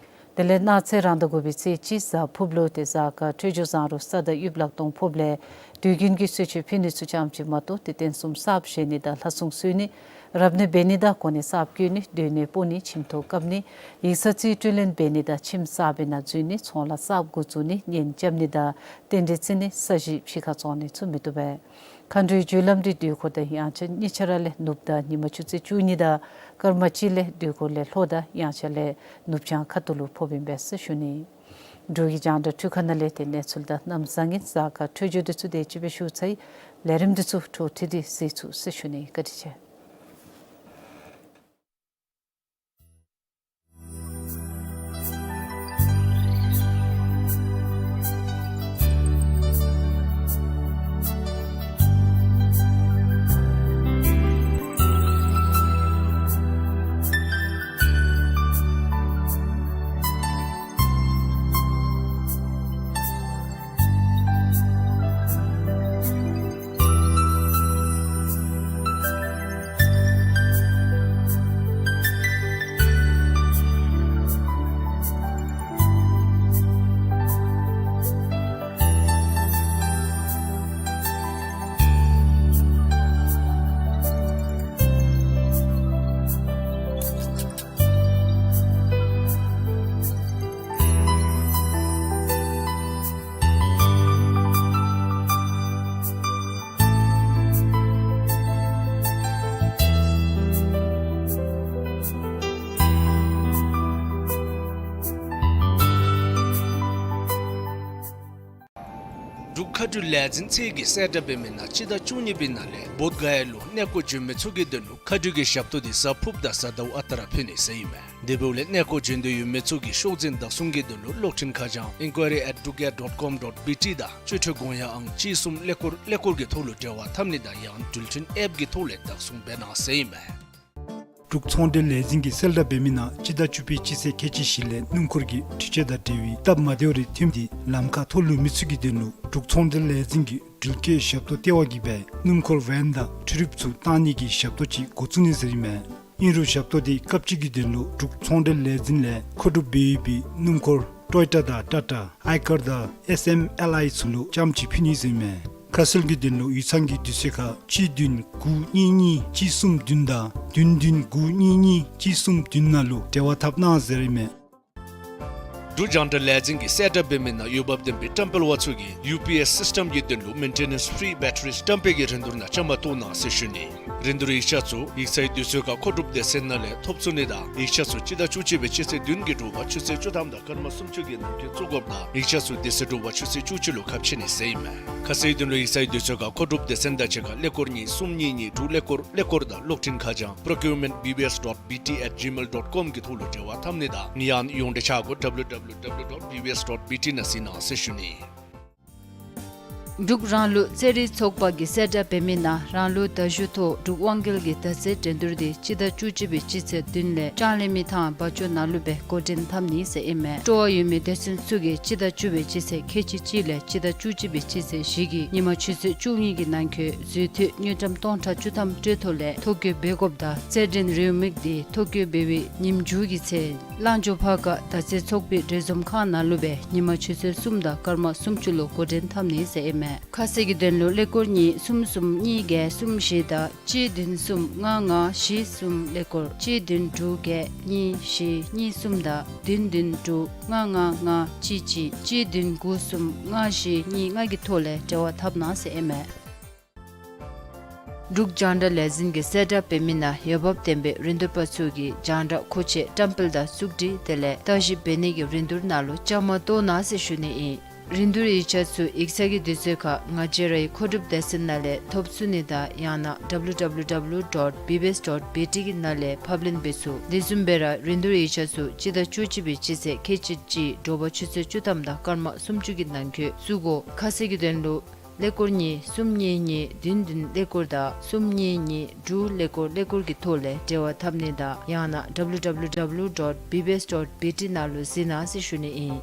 དེ་ལས་གནངས་ཚེ་རང་ཟླ་དགུ་པའི་ཚེས་གཅིག་གཟའ་ཕུརཔ་ལུ་ཏེ་གཟའ་སྐར་འཕྲོད་སྦྱོར་བཟང་རུང་ས་དང་དབྱིབས་ལག་སྟོང་ཕོགཔ་ལས་དུས་རྒྱུན་གྱི་གསོལ་མཆོད་ཕུལ་ནི་ཚུ་ཙམ་ཅིག་མ་གཏོགས་ཏེ་རྟེན་གསུམ་གསརཔ་བཞེངས་ནི་དང་ལྷ་སྲུང་གསོལ་ནི་རབ་གནས་འབད་ནི་དང་གོ་གནས་གསརཔ་བསྐོ་ནི་སྡོད་གནས་སྤོ་ནི་ཁྱིམ་ཐོག་བཀབ་ནི་ཡིག་ཚང་རྩིས་སྤྲོད་ལེན་འབད་ནི་དང་ཁྱིམ་གསརཔ་ནང་འཛུལ་ནི་ཚོང་ལཱ་གསརཔ་འགོ་བཙུགས་ནི་གཉེན་རྐྱབ་ནི་དང་རྟེན་འབྲེལ་བརྩི་ནི་ས་གཞི་ཕྱི་ཁར་བཙོང་ནི་ཚུ་མི་བཏུབ་པས། མཁའ་འགྲོའི་རྒྱུ་ལམ་འདི་དུས་འཁོར་དང་དབྱངས་འཆར་གཉིས་ཆ་ར་ལས་ནུབ་དང་ཉིན་མ་ཆུ་ཚོད་བཅུ་གཉིས་དང་སྐར་མ་གཅིག་ལས་དུས་འཁོར་ལས་ལྷོ་དང་དབྱངས་འཆར་ལས་ནུབ་བྱང་ཁ་ཐུག་ལུ་ཕོགཔ་ཨིན་པས་ཟེར་ཞུ་ནི། འབྲུག་གི་རྒྱང་བསྒྲགས་འཕྲུལ་ཁང་ནང་ལས་ཏེ་གནས་ཚུལ་དང་གནམ་བཟང་ངན་གཟའ་སྐར་འཕྲོད་སྦྱོར་འདི་ཚུ་དེ་ཅིག་སྦེ་ཞུ་ཚར་ཡི། ལས་རིམ་འདི་ཚུ་འཕྲོ་མཐུད་དེ་གཟིགས་ཚུགས་ཟེར་ཞུ་ནི། བཀའ་དྲིན་ཆེ། མཁའ་འགྲུལ་ལས་འཛིན་ཚད་ཀྱིས་གསལ་བསྒྲགས་འབད་མི་ནང་སྤྱི་ཟླ་བཅུ་གཉིས་པའི་ནང་ལས་བོདྷ་ག་ཡ་ལུ་གནས་སྐོར་འབྱོན་མི་ཚུ་གི་དོན་ལུ་མཁའ་འགྲུལ་གྱི་ཞབས་ཏོག་འདི་གཟའ་ཕུརཔ་དང་གཟའ་ཟླཝ་ཨ་རྟག་ར་ཕུལ་ནི་ཟེར་ཨིན་མས། དེ་འབདཝ་ལས་གནས་སྐོར་འབྱོན་འདོད་ཡོད་མི་ཚུ་གིས་ཤོག་འཛིན་བདག་སྲུང་གི་དོན་ལུ་གློག་འཕྲིན་ཁ་བྱང་inquiry at drukyair dot com dot B T དང་སྤྱོད་ཁྲལ་དགོངས་ཡངས་ཨང་གཅིག་གསུམ་ཀླད་ཀོར་ཀླད་ཀོར་གྱི་ཐོག་ལུ་འབྲེལ་བ་འཐབ་ནི་དང་ཡང་འགྲུལ་འཕྲིན་ཨེཔ་གི་ཐོག་ལས་བདག་སྲུང་འབད་གནང་ཟེར་ཨིན་མས། འབྲུག་ཚོང་འབྲེལ་ལས་འཛིན་གྱིས་གསལ་བསྒྲགས་འབད་མི་ནང་སྤྱི་ཟླ་བཅུ་པའི་སྤྱི་ཚེས་ཁལ་གཅིག་བཞི་ལས་སྣུམ་འཁོར་གྱི་འཕྲུལ་ཆས་དང་འབྲེལ་བའི་སྟབས་མ་བདེཝ་རེ་ཐོནམ་འདི་ལམ་ཁར་ཐོ་བླུགས་མི་ཚུ་གི་དོན་ལུ་འབྲུག་ཚོང་འབྲེལ་ལས་འཛིན་གྱིས་འགྲུལ་སྐྱེལ་ཞབས་ཏོག་ལྟེ་བ་གིས་སྦེ་སྣུམ་འཁོར་ཝེན་དང་འཕྲུལ་རིགཔ་ཚུ་བཏང་ནི་གི་ཞབས་ཏོག་ཅིག་འགོ་བཙུགས་ནི་ཟེར་ཨིན་མས། ཨིན་རུང་ཞབས་ཏོག་འདི་སྐབས་གཅིག་གི་དོན་ལུ་འབྲུག་ཚོང་འབྲེལ་ལས་འཛིན་ལས་མཁོ་སྒྲུབ་འབད་བའི་སྣུམ་འཁོར་ཊོ་ཡོ་ཊ་དང་ཊ་ཊ་ཨའི་ཀར་དང་ཨེསི་ཨེམ་ཨེལ་ཨའི་ཚུ་ལུ་རྐྱངམ་གཅིག་ཕུལ་ནི་ཟེར་ཨིན་མས། ཁ་གསལ་གྱི་དོན་ལུ་ཡིག་ཚང་གི་དུས་ཚོད་ཁར་གཅིག་བདུན་དགུ་གཉིས་གཉིས་གཅིག་གསུམ་བདུན་དང་བདུན་བདུན་དགུ་གཉིས་གཉིས་གཅིག་གསུམ་བདུན་ནང་ལུ་འབྲེལ་བ་འཐབ་གནང་ཟེར་ཨིན་མས། འབྲུག་རྒྱང་བསྒྲགས་ལས་འཛིན་གྱིས་གསལ་བསྒྲགས་འབད་མི་ནང་འོས་འབབ་ལྡན་པའི་བཀྲམ་སྤེལ་བ་ཚུ་གིས་ཡུ་པི་ཨེསི་སིསི་ཊེམ་གྱི་དོན་ལུ་མེན་ཊེ་ནེནསི་ཕི་རི་བེ་ཊ་རི་བཀྲམ་སྤེལ་གྱི་རིན་བསྡུར་ནང་བཅའ་མར་གཏོགས་གནང་ཟེར་ཞུ་ནི། རིན་བསྡུར་ཡིག་ཆ་ཚུ་ཡིག་ཚང་གི་དུས་ཚོད་ཁར་མཁོ་སྒྲུབ་སྡེ་ཚན་ནང་ལས་ཐོབ་ཚུགས་ནི་དང་ཡིག་ཆ་ཚུ་སྤྱི་ཟླ་བཅུ་གཅིག་པའི་སྤྱི་ཚེས་བདུན་གྱི་དྲོ་པ་ཆུ་ཚོད་བཅུ་ཐམ་དང་སྐར་མ་སུམ་ཅུ་གི་ནང་འཁོད་བཙུགས་དགོཔ་དང་ཡིག་ཆ་ཚུ་དེ་ཚེ་དྲོ་པ་ཆུ་ཚོད་བཅུ་གཅིག་ལུ་ཁ་ཕྱེ་ནི་ཟེར་ཨིན་མས། ཁ་གསལ་དོན་ལུ་ཡིག་ཚང་གི་དུས་ཚོད་ཁར་མཁོ་སྒྲུབ་སྡེ་ཚན་དང་གཅིག་ཁར་ཀླད་ཀོར་གཉིས་གསུམ་གཉིས་གཉིས་དྲུག་ཀླད་ཀོར་ཀླད་ཀོར་དང་གློག་འཕྲིན་ཁ་བྱང་procurement B B S dot B T at gmail dot com གི་ཐོག་ལུ་འབྲེལ་བ་འཐབ་ནི་དང་ཡང་ན་ཡོངས་འབྲེལ་ཆ་སྒོ་W W W dot B B S dot B T ནང་གཟིགས་གནང་ཟེར་ཞུ་ནི། འབྲུག་རང་ལུགས་རྩེད་རིགས་ཚོགས་པ་གིས་གསལ་བསྒྲགས་འབད་མི་ནང་རང་ལུགས་མདའ་གཞུ་ཐོག་འབྲུག་དབང་རྒྱལ་གྱི་མདའ་རྩེད་འགྲན་བསྡུར་འདི་སྤྱི་ཟླ་བཅུ་གཅིག་པའི་སྤྱི་ཚེས་བདུན་ལས་ལྕང་གླིང་མི་ཐང་བ་ཅོ་ནང་ལུ་སྦེ་འགོ་འདྲེན་འཐབ་ནི་ཟེར་ཨིན་མས། སྤྲོ་བ་ཡོད་མི་སྡེ་ཚན་ཚུ་གིས་སྤྱི་ཟླ་བཅུ་པའི་སྤྱི་ཚེས་ཁལ་གཅིག་གཅིག་ལས་སྤྱི་ཟླ་བཅུ་གཅིག་པའི་སྤྱི་ཚེས་བཞི་གི་ཉིན་མ་ཆུ་ཚོད་བཅུ་གཉིས་ཀྱི་ནང་འཁོད་འཛུལ་འཐུས་དངུལ་ཀྲམ་སྟོང་ཕྲག་བཅུ་ཐམ་སྤྲོད་ཐོ་ལས་ཐོ་བཀོད་འབད་དགོཔ་དང་རྩེད་འགྲན་རེའུ་མིག་འདི་ཐོ་བཀོད་འབད་བའི་ཉིནམ་མཇུག་གི་ཚེ་གླང་ཇོ་ཕར་ཁ་མདའ་རྩེད་ཚོགས་པའི་གྲོས་འཛོམས་ཁང་ནང་ལུ་སྦེ་ཉིན་མ་ཆུ་ཚོད་གསུམ་དང་སྐར་མ་སུམ་ཅུ་ལུ་འགོ་འདྲེན་འཐབ་ནི་ཟེར་ཨིན་མས། ཁ་གསལ་གྱི་དོན་ལུ་ཀླད་ཀོར་གཉིས་གསུམ་གསུམ་གཉིས་བརྒྱད་གསུམ་བཞི་དང་གཅིག་བདུན་གསུམ་ལྔ་ལྔ་བཞི་གསུམ་ཀླད་ཀོར་གཅིག་བདུན་དྲུག་བརྒྱད་གཉིས་བཞི་གཉིས་གསུམ་དང་བདུན་བདུན་དྲུག་ལྔ་ལྔ་ལྔ་གཅིག་གཅིག་གཅིག་བདུན་དགུ་གསུམ་ལྔ་བཞི་གཉིས་ལྔ་གི་ཐོག་ལས་འབྲེལ་བ་འཐབ་གནང་ཟེར་ཨིན་མས། འབྲུག་རྒྱང་བསྒྲགས་ལས་འཛིན་གྱིས་གསལ་བསྒྲགས་འབད་མི་ནང་འོས་འབབ་ལྡན་པའི་རིན་བསྡུར་པ་ཚུ་གིས་རྒྱང་བསྒྲགས་མཁོ་ཆས་བཀྲམ་སྤེལ་དང་བཙུགས་སྒྲིག་དེ་ལས་བརྟག་ཞིབ་འབད་ནི་གི་རིན་བསྡུར་ནང་ལུ་བཅའ་མར་གཏོགས་གནང་ཟེར་ཞུ་ནི་ཨིན། རིན་བསྡུར་ཡིག་ཆ་ཚུ་ཡིག་ཚང་གི་དུས་ཚོད་ཁར་ང་བཅས་རའི་མཁོ་སྒྲུབ་སྡེ་ཚན་ནང་ལས་ཐོབ་ཚུགས་ནི་དང་ཡང་ན་W W W dot B B S dot B T གི་ནང་ལས་ཕབ་ལེན་འབད་ཚུགས། དེ་བཟུམ་སྦེ་ར་རིན་བསྡུར་ཡིག་ཆ་ཚུ་སྤྱི་ཟླ་བཅུ་གཅིག་པའི་སྤྱི་ཚེས་ཁལ་གཅིག་གཅིག་དྲོ་པ་ཆུ་ཚོད་བཅུ་ཐམ་དང་སྐར་མ་སུམ་ཅུ་གི་ནང་འཁོད་བཙུགས་དགོ། ཁ་གསལ་གྱི་དོན་ལུ་ཀླད་ཀོར་གཉིས་གསུམ་གཉིས་གཉིས་བདུན་བདུན་ཀླད་ཀོར་དང་གསུམ་གཉིས་གཉིས་དྲུག་ཀླད་ཀོར་ཀླད་ཀོར་གྱི་ཐོག་ལས་འབྲེལ་བ་འཐབ་ནི་དང་ཡང་ན་W W W dot B B S dot B T ནང་ལུ་གཟིགས་གནང་ཟེར་ཞུ་ནི་ཨིན།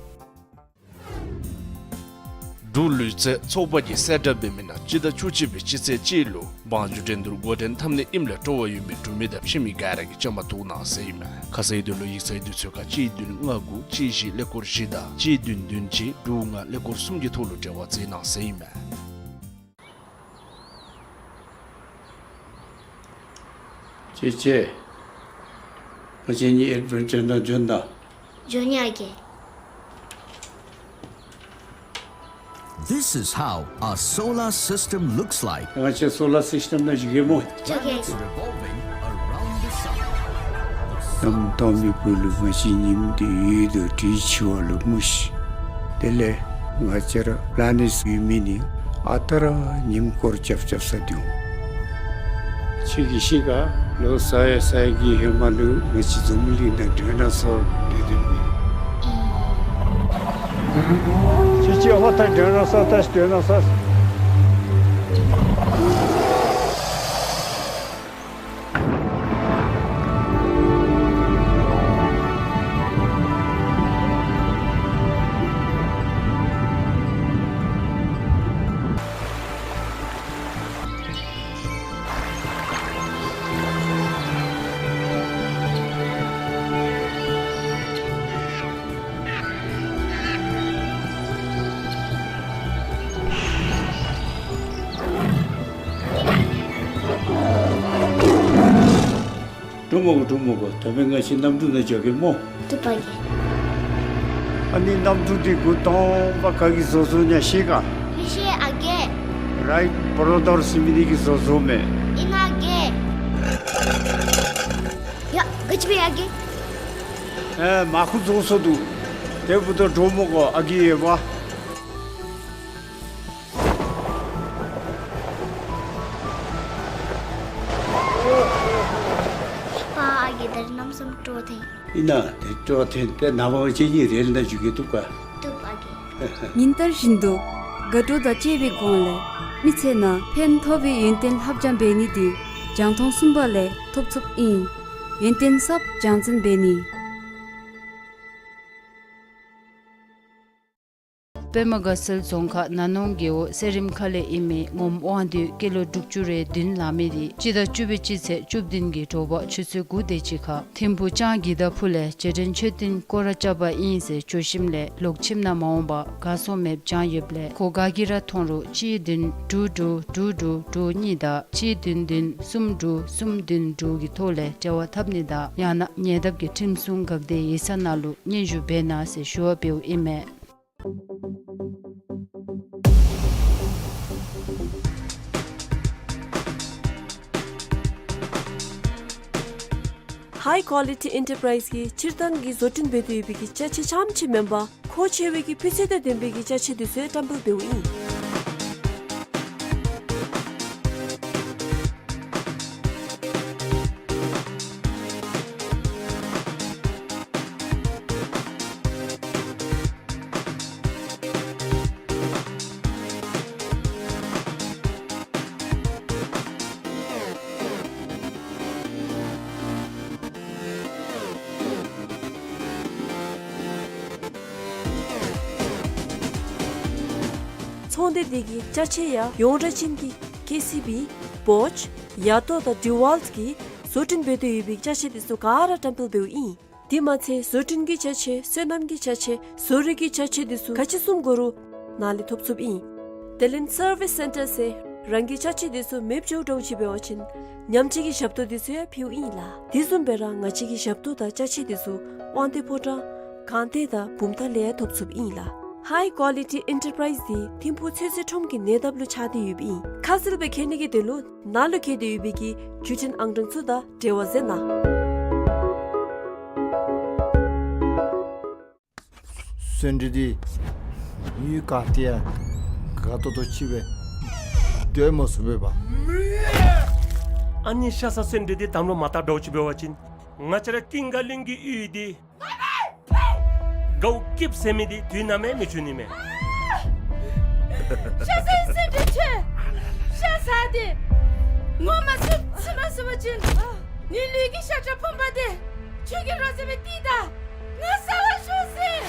འབྲུག་ལུས་རྩལ་ཚོགས་པ་གིས་གསལ་བསྒྲགས་འབད་མི་ནང་སྤྱི་ཟླ་བཅུ་གཅིག་པའི་སྤྱི་ཚེས་གཅིག་ལུ་བང་རྒྱུག་འགྲན་བསྡུར་འགོ་འདྲེན་འཐབ་ནི་ཨིནམ་ལས་སྤྲོ་བ་ཡོད་མི་འབྲུག་མི་དང་ཕྱི་མི་ག་ར་གིས་བཅའ་མར་གཏོགས་གནང་ཟེར་ཨིན་མས། ཁ་གསལ་དོན་ལུ་ཡིག་ཚང་གི་དུས་ཚོད་ཁར་གཅིག་བདུན་ལྔ་དགུ་གཅིག་བཞི་ཀླད་ཀོར་བཞི་དང་གཅིག་བདུན་བདུན་གཅིག་དྲུག་ལྔ་ཀླད་ཀོར་གསུམ་གྱི་ཐོག་ལུ་འབྲེལ་བ་མཛད་གནང་ཟེར་ཨིན་མས། ཅེ་ཅེ། ང་བཅས་གཉིས་ཨེཌ་ཝེན་ཅར་ནང་འབྱོན་ད། འབྱོན་ཡི་ཨ་རྒས། This is how a solar system looks like. ང་བཅས་སོ་ལར་སིསི་ཊེམ་ནང་འགྱོ་གེ་སྨོ། འགྱོ་གེ། Revolving around the sun. གནམ་སྟོང་མི་བུ་ལུ་ང་བཅས་ཉིམ་འདི་ཡོད་དོ་དྲི་ཆུ་བ་ལུ་མུ་ཤི། དེ་ལས་ང་བཅས་ར་པི་ལེ་ནེཊ་ཡོད་མི་ནི་ཨ་རྟག་ར་ཉིམ་སྐོར་རྐྱབ་རྐྱབ་ས་འདུག། ཁྱོད་ཀྱིས་ཤེས་ག། ལོ་ས་ཡ་ས་ཡ་གི་ཧེ་མ་ལུ་ང་བཅས་འཛམ་གླིང་ནང་ཌའི་ནོ་སོར་སྡོད་དོ་མས། ཁྱོད་ཀྱིས་ཧོ་ད་ཌའི་ནོ་སོར་ད་ཌའི་ནོ་སོར། འགྲོ་མི་དགོ། འགྲོ་མི་དགོ། ད་འབདན་ང་བཅས་གནམ་གྲུ་ནང་འགྱོ་གེ་སྨོ། འགྲོ་པ་གེ། ཨ་ནི་གནམ་གྲུ་འདི་འགོ་དང་པ་ག་གིས་བཟོ་བཟོཝ་ཨིན་ན་ཤེས་ག། མི་ཤེས་ཨ་རྒས། རའིཊ་བོརོ་དར་ཟེར་མི་འདི་གིས་བཟོ་བཟོཝ་མས། ཨིན་ན་ཨ་རྒས། ཡ་ག་ཅི་འབད་ཡི་ཨ་རྒས། ཨེ་མར་ཁུ་རྫོགས་སོ་འདུག། དེ་འབདཝ་ད་འགྲོ་མི་དགོ་ཨ་རྒས་ཡོདཔ། སྤྲོ་ཐེངས། ཨིན་ན། དེ་སྤྲོ་ཐེངས་ཏེ་ནངས་པ་གཅིག་གཉིས་རེ་ལ་འཇུག་གེ་བཏུབ་ག། བཏུབ་ཨ་གེ། ཉིན་ལྟར་བཞིན་དུ་དགའ་སྤྲོ་དང་བཅས་པའི་སྒོ་ལས་མི་ཚེ་ནང་ཕན་ཐོགས་པའི་ཡོན་ཏན་ལྷབ་སྦྱང་འབད་ནི་འདི་རྒྱང་མཐོང་གསུམ་པ་ལས་ཐོབ་ཚུགསཔ་ཨིན། ཡོན་ཏན་ཟབ་སྦྱང་ཚན་འབད་ནི། པདྨ་དགའ་ཚལ་རྫོང་ཁག་ན་ནོང་རྒེད་འོག་སེ་རིམ་ཁ་ལས་ཨིན་མི་ངོམ་དབང་འདུས་སྐྱེས་ལོ་དྲུག་ཅུ་རེ་བདུན་ལང་མི་འདི་སྤྱི་ཟླ་བཅུ་པའི་སྤྱི་ཚེས་བཅུ་བདུན་གྱི་དྲོ་པ་ཆུ་ཚོད་དགུ་དེ་ཅིག་ཁར་ཐིམ་ཕུག་ལྕང་གི་དྭགས་ཕུ་ལས་རྗེས་དྲན་མཆོད་རྟེན་སྐོར་ར་རྐྱབ་པ་ཨིན་ཟེར་བྱོན་ཞིནམ་ལས་ལོག་ཁྱིམ་ནང་མ་འོངམ་པར་གར་སོང་མེདཔ་བྱང་ཡོདཔ་ལས་ཁོ་ག་གིས་ར་མཐོང་རུང་གཅིག་བདུན་དྲུག་དྲུག་དྲུག་དྲུག་དྲུག་གཉིས་དང་གཅིག་བདུན་བདུན་གསུམ་དྲུག་གསུམ་བདུན་དྲུག་གི་ཐོག་ལས་འབྲེལ་བ་འཐབ་ནི་དང་ཡང་ན་ཉེ་འདབས་ཀྱི་ཁྲིམས་སྲུང་འགག་སྡེ་ཡིག་ཚང་ནང་ལུ་སྙན་ཞུ་འབད་གནང་ཟེར་ཞུ་བ་འབདཝ་ཨིན་མས། High Quality Enterprise གིས་སྤྱིར་བཏང་གི་བཟོ་སྐྲུན་འབད་དེ་ཡོད་པའི་གི་ཅ་ཆས་རྐྱངམ་ཅིག་མེན་པར་མཁོ་ཆེ་བའི་གི་སྤུས་ཚད་དང་ལྡན་པའི་གི་ཅ་ཆས་འདི་ཚུ་ཡང་བཀྲམ་སྤེལ་འབདཝ་ཨིན། ཚོང་སྡེ་འདི་གི་ཅ་ཆས་ཡང་ཡོངས་གྲགས་ཅན་གྱི་ཀེ་སི་བི་བོཆ་ཡ་ཏོ་དང་ཌི་ཝཱལཊ་གིས་བཟོ་སྐྲུན་འབད་དེ་ཡོད་པའི་ཅ་ཆས་འདི་ཚུ་ག་ར་བཀྲམ་སྤེལ་འབདཝ་ཨིན། དེ་མ་ཚད་བཟོ་སྐྲུན་གྱི་ཅ་ཆས་སོ་ནམ་གྱི་ཅ་ཆས་བཟོ་རིག་གི་ཅ་ཆས་འདི་ཚུ་ག་ཅི་བཟུམ་དགོ་རུང་ནཱ་ལས་ཐོབ་ཚུགསཔ་ཨིན། དེ་ལས་སར་བིས་སེན་ཊར་ཟེར་རང་གི་ཅ་ཆས་འདི་ཚུ་མེདཔ་འགྱོཝ་འདྲཝ་ཅིག་འབད་བ་ཅིན་ཉམས་བཅོས་ཀྱི་ཞབས་ཏོག་འདི་ཚུ་ཡང་ཕུལཝ་ཨིན་ལགས། དེ་བཟུམ་སྦེ་ར་ང་བཅས་ཀྱི་ཞབས་ཏོག་དང་ཅ་ཆས་འདི་ཚུ་དབང་འདུས་ཕོ་བྲང་སྒང་སྟེང་དང་བུམ་ཐང་ལས་ཡང་ཐོབ་ཚུགསཔ་ཨིན་ལགས། High Quality Enterprise འདི་ཐིམ་ཕུག་ཚོད་བསྲེ་ཁྲོམ་གྱི་ཉེ་འདབས་ལུ་ཆགས་ཏེ་ཡོདཔ་ཨིན། ཁ་གསལ་སྦེ་མཁྱེན་ནི་གི་དོན་ལུ་ནཱ་ལུ་བཀོད་དེ་ཡོད་པའི་གི་བརྒྱུད་འཕྲིན་ཨང་གྲངས་ཚུ་དང་འབྲེལ་བ་མཛད་གནང་། སོན་འབྲུ་འདི་ཡུལ་ག་ཏེ་ཡང་དགའ་ཏོག་ཏོ་ཅིག་སྦེ་སྡོད་མ་ཚུགས་པས་པ། ཨ་ནི་ཤ་ཟ་སོན་འབྲུ་འདི་དམ་ལུ་མ་བཏགས་འདྲཝ་ཅིག་འབད་བ་ཅིན་ང་བཅས་ར་ཀུན་དགའ་གླིང་གི་ཡུལ་འདི་དགའཝ་སྐྱིདཔ་ཟེར་མི་འདི་དུས་ནམ་ཡང་མི་འབྱུང་ནི་མས། ཤ་ཟ་སོན་འབྲུ་ཁྱོད། ཤ་ཟ་སྟེ་ངོ་མ་སུ་ཚུད་མ་ཚུགས་པ་ཅིན་ངེའི་ལུས་ཀྱི་ཤ་ཁྲག་ཕོངམ་འདི་ཁྱོད་ཀྱིས་རོགས་ཟེར་བའི་ཏི་དང་ང་ཟ་བར་ཤོག་ཟེར།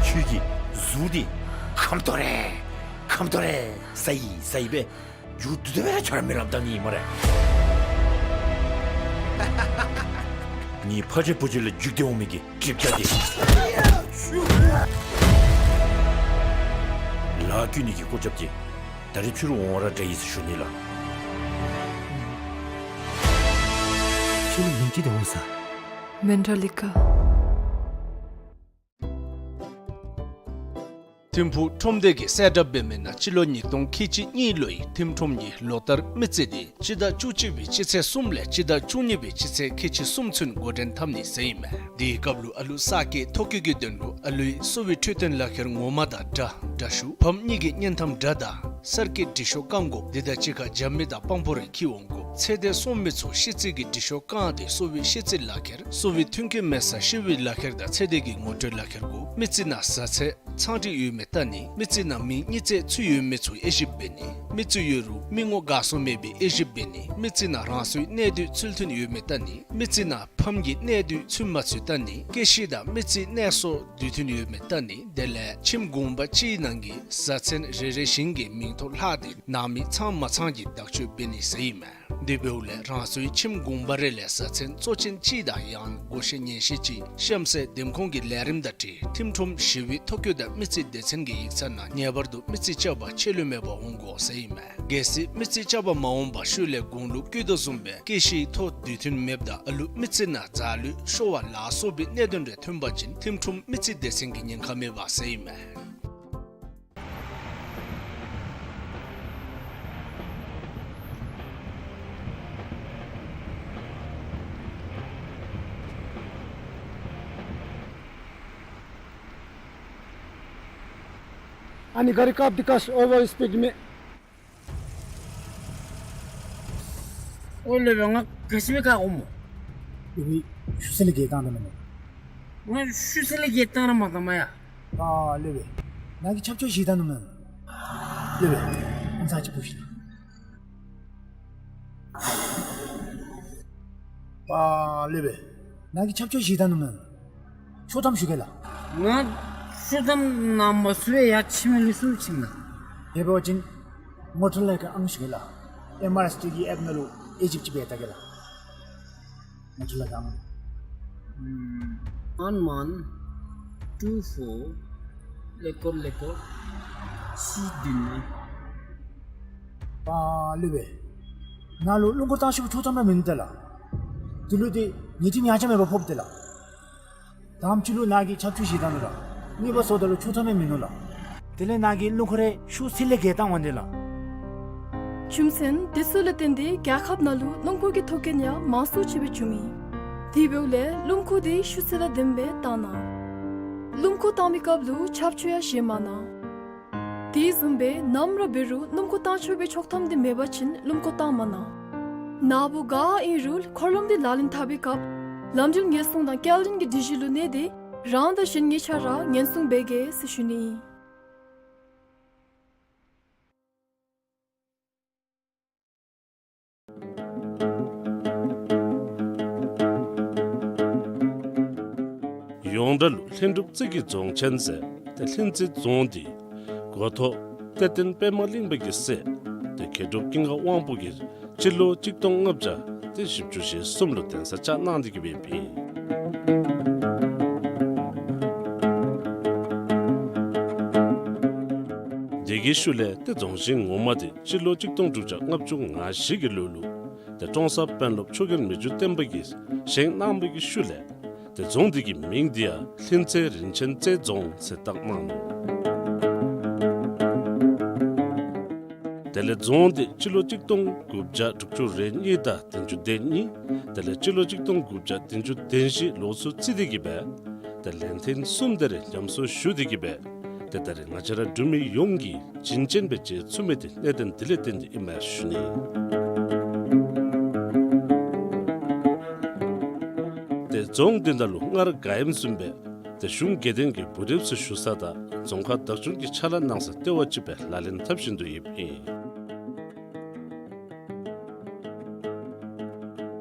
ཁྱོད་ཀྱི་གཟུགས་འདི་ཁམ་ཏོ་རེ་ཁམ་ཏོ་རེ་ཟ་ཡི་ཟ་ཡི་སྦེ་མཇུག་བསྡུ་དེ་སྦེ་ར་ཁྱོད་ར་མི་རབས་བཏང་ནི་ཨིན་སྨ་རེ། ངེའི་ཕ་རྗེས་བུ་རྗེས་ལས་བརྒྱུད་དེ་འོང་མི་གི་གྲིབ་བཀྱག་འདི་ལཱ་བཀོལ་ནི་གི་སྐུ་རྒྱབ་ཀྱིས་ད་རིས་ཕྱི་རུ་འོང་བ་ར་འདྲ་ཡི་ཟེར་ཞུ་ནི་ལགས། ཕྱི་རུ་ཉིནམ་གཅིག་དེ་འོང་ས། མེན་ཏྲ་ལི་ཀ། ཐིམ་ཕུག་ཁྲོམ་སྡེ་གིས་གསལ་བསྒྲགས་འབད་མི་ནང་སྤྱི་ལོ་ཉིས་སྟོང་ཁལ་གཅིག་གཉིས་ལོའི་ཐིམ་ཁྲོམ་གྱི་ལོ་བསྟར་མི་རྩིས་འདི་སྤྱི་ཟླ་བཅུ་གཅིག་པའི་སྤྱི་ཚེས་གསུམ་ལས་སྤྱི་ཟླ་བཅུ་གཉིས་པའི་སྤྱི་ཚེས་ཁལ་གཅིག་གསུམ་ཚུན་འགོ་འདྲེན་འཐབ་ནི་ཟེར་ཨིན་མས། དེའི་སྐབས་ལུ་ཨ་ལུ་གསར་སྐྱེས་ཐོ་བཀོད་ཀྱི་དོན་ལུ་ཨ་ལུའི་གསོ་བའི་འཕྲོད་བསྟེན་ལག་ཁྱེར་ངོ་མ་དང་འདྲ་འདྲ་ཞུ་ཕམ་གཉིས་ཀྱི་བརྙན་ཐམ་འདྲ་དང་གསར་སྐྱེས་འབྲི་ཤོག་བཀང་དགོཔ་འདི་དང་གཅིག་ཁར་རྒྱབ་མི་དང་དཔང་པོ་རེ་འཁྱིད་འོང་དགོ། ཚེ་འདས་སོང་མི་ཚུ་ཤི་རྩིས་ཀྱི་འབྲི་ཤོག་བཀང་སྟེ་གསོ་བའི་ཤི་རྩིས་ལག་ཁྱེར་གསོ་བའི་མཐུན་རྐྱེན་མེད་སར་ཤི་བའི་ལག་ཁྱེར་དང་ཚེ་འདས་ཀྱི་ངོ་སྤྲོད་ལག་ཁྱེར་དགོ། མི་རྩིས་ནང་བཟའ་ཚང་ཚང་སྒྲིག་ཡོད་མེད་བལྟ་ནི། མི་རྩིས་ནང་མིང་གཉིས་བརྩེགས་ཚུད་ཡོད་མེད་ཚུ་དབྱེ་ཞིབ་འབད་ནི། མི་རྩིས་ཡོད་རུང་མི་ངོ་འགག་སོང་མེད་པའི་དབྱེ་ཞིབ་འབད་ནི། མི་རྩིས་ནང་རང་སོའི་གནས་སྡུད་ཚུལ་མཐུན་ཡོད་མེད་བལྟ་ནི། མི་རྩིས་ནང་ཕམ་གྱི་གནས་སྡུད་ཚུད་མ་ཚུད་བལྟ་ནི། སྐྱེ་ཤི་དང་མི་རྩིས་གནས་སོ་དུས་མཐུན་ཡོད་མེད་བལྟ་ནི། དེ་ལས་ཁྱིམ་གུང་པ་གཅིག་ནང་གི་བཟའ་ཚང་རེ་རེ་བཞིན་གྱི་མིང་ཐོ་ལྷག་སྟེ་ནང་མི་ཚང་མ་ཚང་གི་དག་བཅོས་འབད་ནི་ཟེར་ཨིན་མས། དེ་འབདཝ་ལས་རང་སོའི་ཁྱིམ་གུང་པ་རེ་ལས་བཟའ་ཚང་གཙོ་ཅན་གཅིག་དང་ཡང་ན་བགོ་བཤའ་ཉན་ཤེས་ཅིག་གཤམ་གསལ་འདེམས་ཁོངས་ཀྱི་ལས་རིམ་དང་འཁྲིལ་ཐིམ་ཁྲོམ་ཞི་བའི་ཐོ་བཀོད་དང་མི་རྩིས་སྡེ་ཚན་གྱི་ཡིག་ཚང་ནང་ངེས་པར་དུ་མི་རྩིས་རྐྱབ་པར་ཆད་ལུས་མེད་པར་འོང་དགོ་ཟེར་ཨིན་མས། གལ་སྲིད་མི་རྩིས་རྐྱབ་པར་མ་འོངས་པར་ཤུལ་ལས་དགུང་ལོ་བཀོད་དོ་བཟུམ་སྦེ་སྐྱེ་ཤིའི་ཐོ་དུས་མཐུན་མེདཔ་དང་ཨ་ལུ་མི་རྩིས་ནང་འཛག་ལུས་ཤོར་བ་ལ་སོགས་པའི་གནད་དོན་རེ་ཐོན་པ་ཅིན་ཐིམ་ཁྲོམ་མི་རྩིས་སྡེ་ཚན་གྱི་ཉེན་ཁ་མེད་པ་ཟེར་ཨིན་མས། ཨ་ནི་ག་རི་ཀབ་འདི་ཀ་ཨོ་ཝར་སྤིཌ་མས། ཨོ་ལེ་བ་ང་ག་ཅི་སྦེ་ཁར་འོང་སྨོ། སློབ་དཔོན་ཤུགས་ཚད་ལས་བརྒལ་བཏང་ད་མེན་ན། ང་ཤུགས་ཚད་ལས་བརྒལ་བཏང་ར་མ་བཏང་མ་ཡ། པ་སློབ་དཔོན། ནཱ་གིས་ཆབ་ཆོས་བཞེས་ད་ནུག་མེན་ན། སློབ་དཔོན། ཨམ་ཚ་ཅིག་ཕུ་ཤིག་ལགས། པ་སློབ་དཔོན། ནཱ་གིས་ཆབ་ཆོས་བཞེས་ད་ནུག་མེན་ན། ཆོག་ཐམ་ཞུ་གེ་ལགས། ང་ཆོག་ཐམ་ནང་མ་ཚུད་པར་ཡར་ཕྱི་མི་ལུ་སུ་ཕྱིན་ན། དེ་འབད་བ་ཅིན་ངོ་སྤྲོད་ལས་ཀྱི་ཨང་ཞུ་གེ་ལགས། ཨེམ་ཨར་ཨེསི་ཊི་གི་ཨེཔ་ནང་ལུ་ཨི་ཇིབ་ཅིག་འབད་བལྟ་གེ་ལགས། ངོ་སྤྲོད་ལས་ཀྱི་ཨང་། ཨམ། one one two four record record six didn't། པ་སློབ་དཔོན། ནཱ་ལུ་སྣུམ་འཁོར་བཏང་ཞུ་བའི་ཆོག་ཐམ་ར་མིན་འདུག་ལགས། དེ་ལུ་ཏེ་ཉེས་ཁྲིམས་ཡང་ཆ་མེད་པར་ཕོགཔ་འདུག་ལགས། དང་པ་ཅིག་ལུ་ནཱ་གིས་ཆབ་ཆོས་བཞེས་ད་ནུག་ལགས། གཉིས་པ་སོངམ་ད་ལུ་ཆོག་ཐམ་ཡང་མིན་ནུག་ལགས། དེ་ལས་ནཱ་གིས་སྣུམ་འཁོར་རེ་ཤུགས་ཚད་ལས་བརྒལ་བཏང་བ་འདུག་ལགས། རྒྱུ་མཚན་དེ་ཚུ་ལས་བརྟེན་ཏེ་རྒྱལ་ཁབ་ནང་ལུ་སྣུམ་འཁོར་གྱི་ཐོག་རྐྱེན་ཡང་མང་སུ་ཅིག་སྦེ་བྱུང་ཡི། དེ་འབདཝ་ལས་སྣུམ་འཁོར་དེ་ཤུགས་ཚད་ལ་ལྡནམ་སྦེ་བཏང་གནང་། སྣུམ་འཁོར་བཏང་མིའི་སྐབས་ལུ་ཆབ་ཆོས་ཡང་བཞེས་མ་གནང་། དེ་བཟུམ་སྦེ་ནམ་ར་འབད་རུང་སྣུམ་འཁོར་བཏང་ཆོག་པའི་ཆོག་ཐམ་དེ་མེད་པ་ཅིན་སྣུམ་འཁོར་བཏང་མ་གནང་། ནཱ་བུ་ག་ཨིན་རུང་འཁོར་ལམ་དེ་ལག་ལེན་འཐབ་པའི་སྐབས་ལམ་འགྲུལ་ཉེན་སྲུང་དང་སྐྱེལ་འདྲེན་གྱི་སྒྲིག་གཞི་ལུ་གནས་ཏེ་རང་དང་གཞན་གཉིས་ཆ་ར་ཉེན་སྲུང་འབད་གེ་ཟེར་ཞུ་ནི་ཨིན། ཡོངས་གྲགས་ལུ་ལྷུན་གྲུབ་རྩེ་གི་རྫོང་ཆེན་ཟེར་ཏེ་ལྷུན་རྩེ་རྫོང་འདི་འགོ་ཐོག་གཏེར་སྟོན་པདྨ་གླིང་པ་གི་སྲས་ཏེ་མཁས་གྲུབ་ཀུན་དགའ་དབང་པོ་གིས་སྤྱི་ལོ་གཅིག་སྟོང་ལྔ་བརྒྱ་ཏེ་བཞི་བཅུ་ཞེ་གསུམ་ལུ་གདན་ས་བཅགས་གནང་སྟེ་གི་སྦེ་ཨིན། དེ་གི་ཤུལ་ལས་ཏེ་རྫོང་ཆེན་ངོ་མ་དེ་སྤྱི་ལོ་གཅིག་སྟོང་དྲུག་བརྒྱ་ལྔ་བཅུ་ང་བཞི་གི་ལོ་ལུ་ཏེ་ཀྲོང་གསར་དཔོན་སློབ་མཆོག་རྒྱལ་མི་འགྱུར་བརྟན་པ་གིས་བཞེངས་གནང་བའི་གི་ཤུལ་ལས་ཏེ་རྫོང་དེ་གི་མིང་དེ་ཡང་ལྷུན་རྩེ་རིན་ཆེན་རྩེ་རྫོང་ཟེར་བཏགས་གནང་ནུག། དེ་ལས་རྫོང་དེ་སྤྱི་ལོ་གཅིག་སྟོང་དགུ་བརྒྱ་དྲུག་ཅུ་རེ་གཉིས་དང་བདུན་ཅུ་དོན་གཉིས། དེ་ལས་སྤྱི་ལོ་གཅིག་སྟོང་དགུ་བརྒྱ་བདུན་ཅུ་དོན་བཞི་ལོ་ཚུ་རྩིས་ཏེ་གི་སྦེ་ཏེ་ལན་ཐེངས་གསུམ་དེ་རེ་ཉམས་གསོ་ཞུ་སྟེ་གི་སྦེ་ཏེ་ད་རེས་ང་བཅས་ར་འབྲུག་མི་ཡོངས་ཀྱིས་བྱིན་ཅན་སྦེ་མཇལ་ཚུགས་མི་དེ་གནད་དོན་དེ་ལས་བརྟེན་ཏེ་ཨིན་མས་ཞུ་ནི། ཏེ་རྫོང་དེ་ནང་ལུ་སྔར་ག་ཨིནམ་བཟུམ་སྦེ་ཏེ་གཞུང་དགེ་ལྡན་གྱི་བུ་རབས་ཚུ་བཞུགས་ས་དང་རྫོང་ཁག་བདག་སྐྱོང་གི་ཕྱག་ལཱ་གནང་ས་ལྟེ་བ་ཅིག་སྦེ་ལག་ལེན་འཐབ་བཞིན་དུ་ཡོདཔ་ཨིན།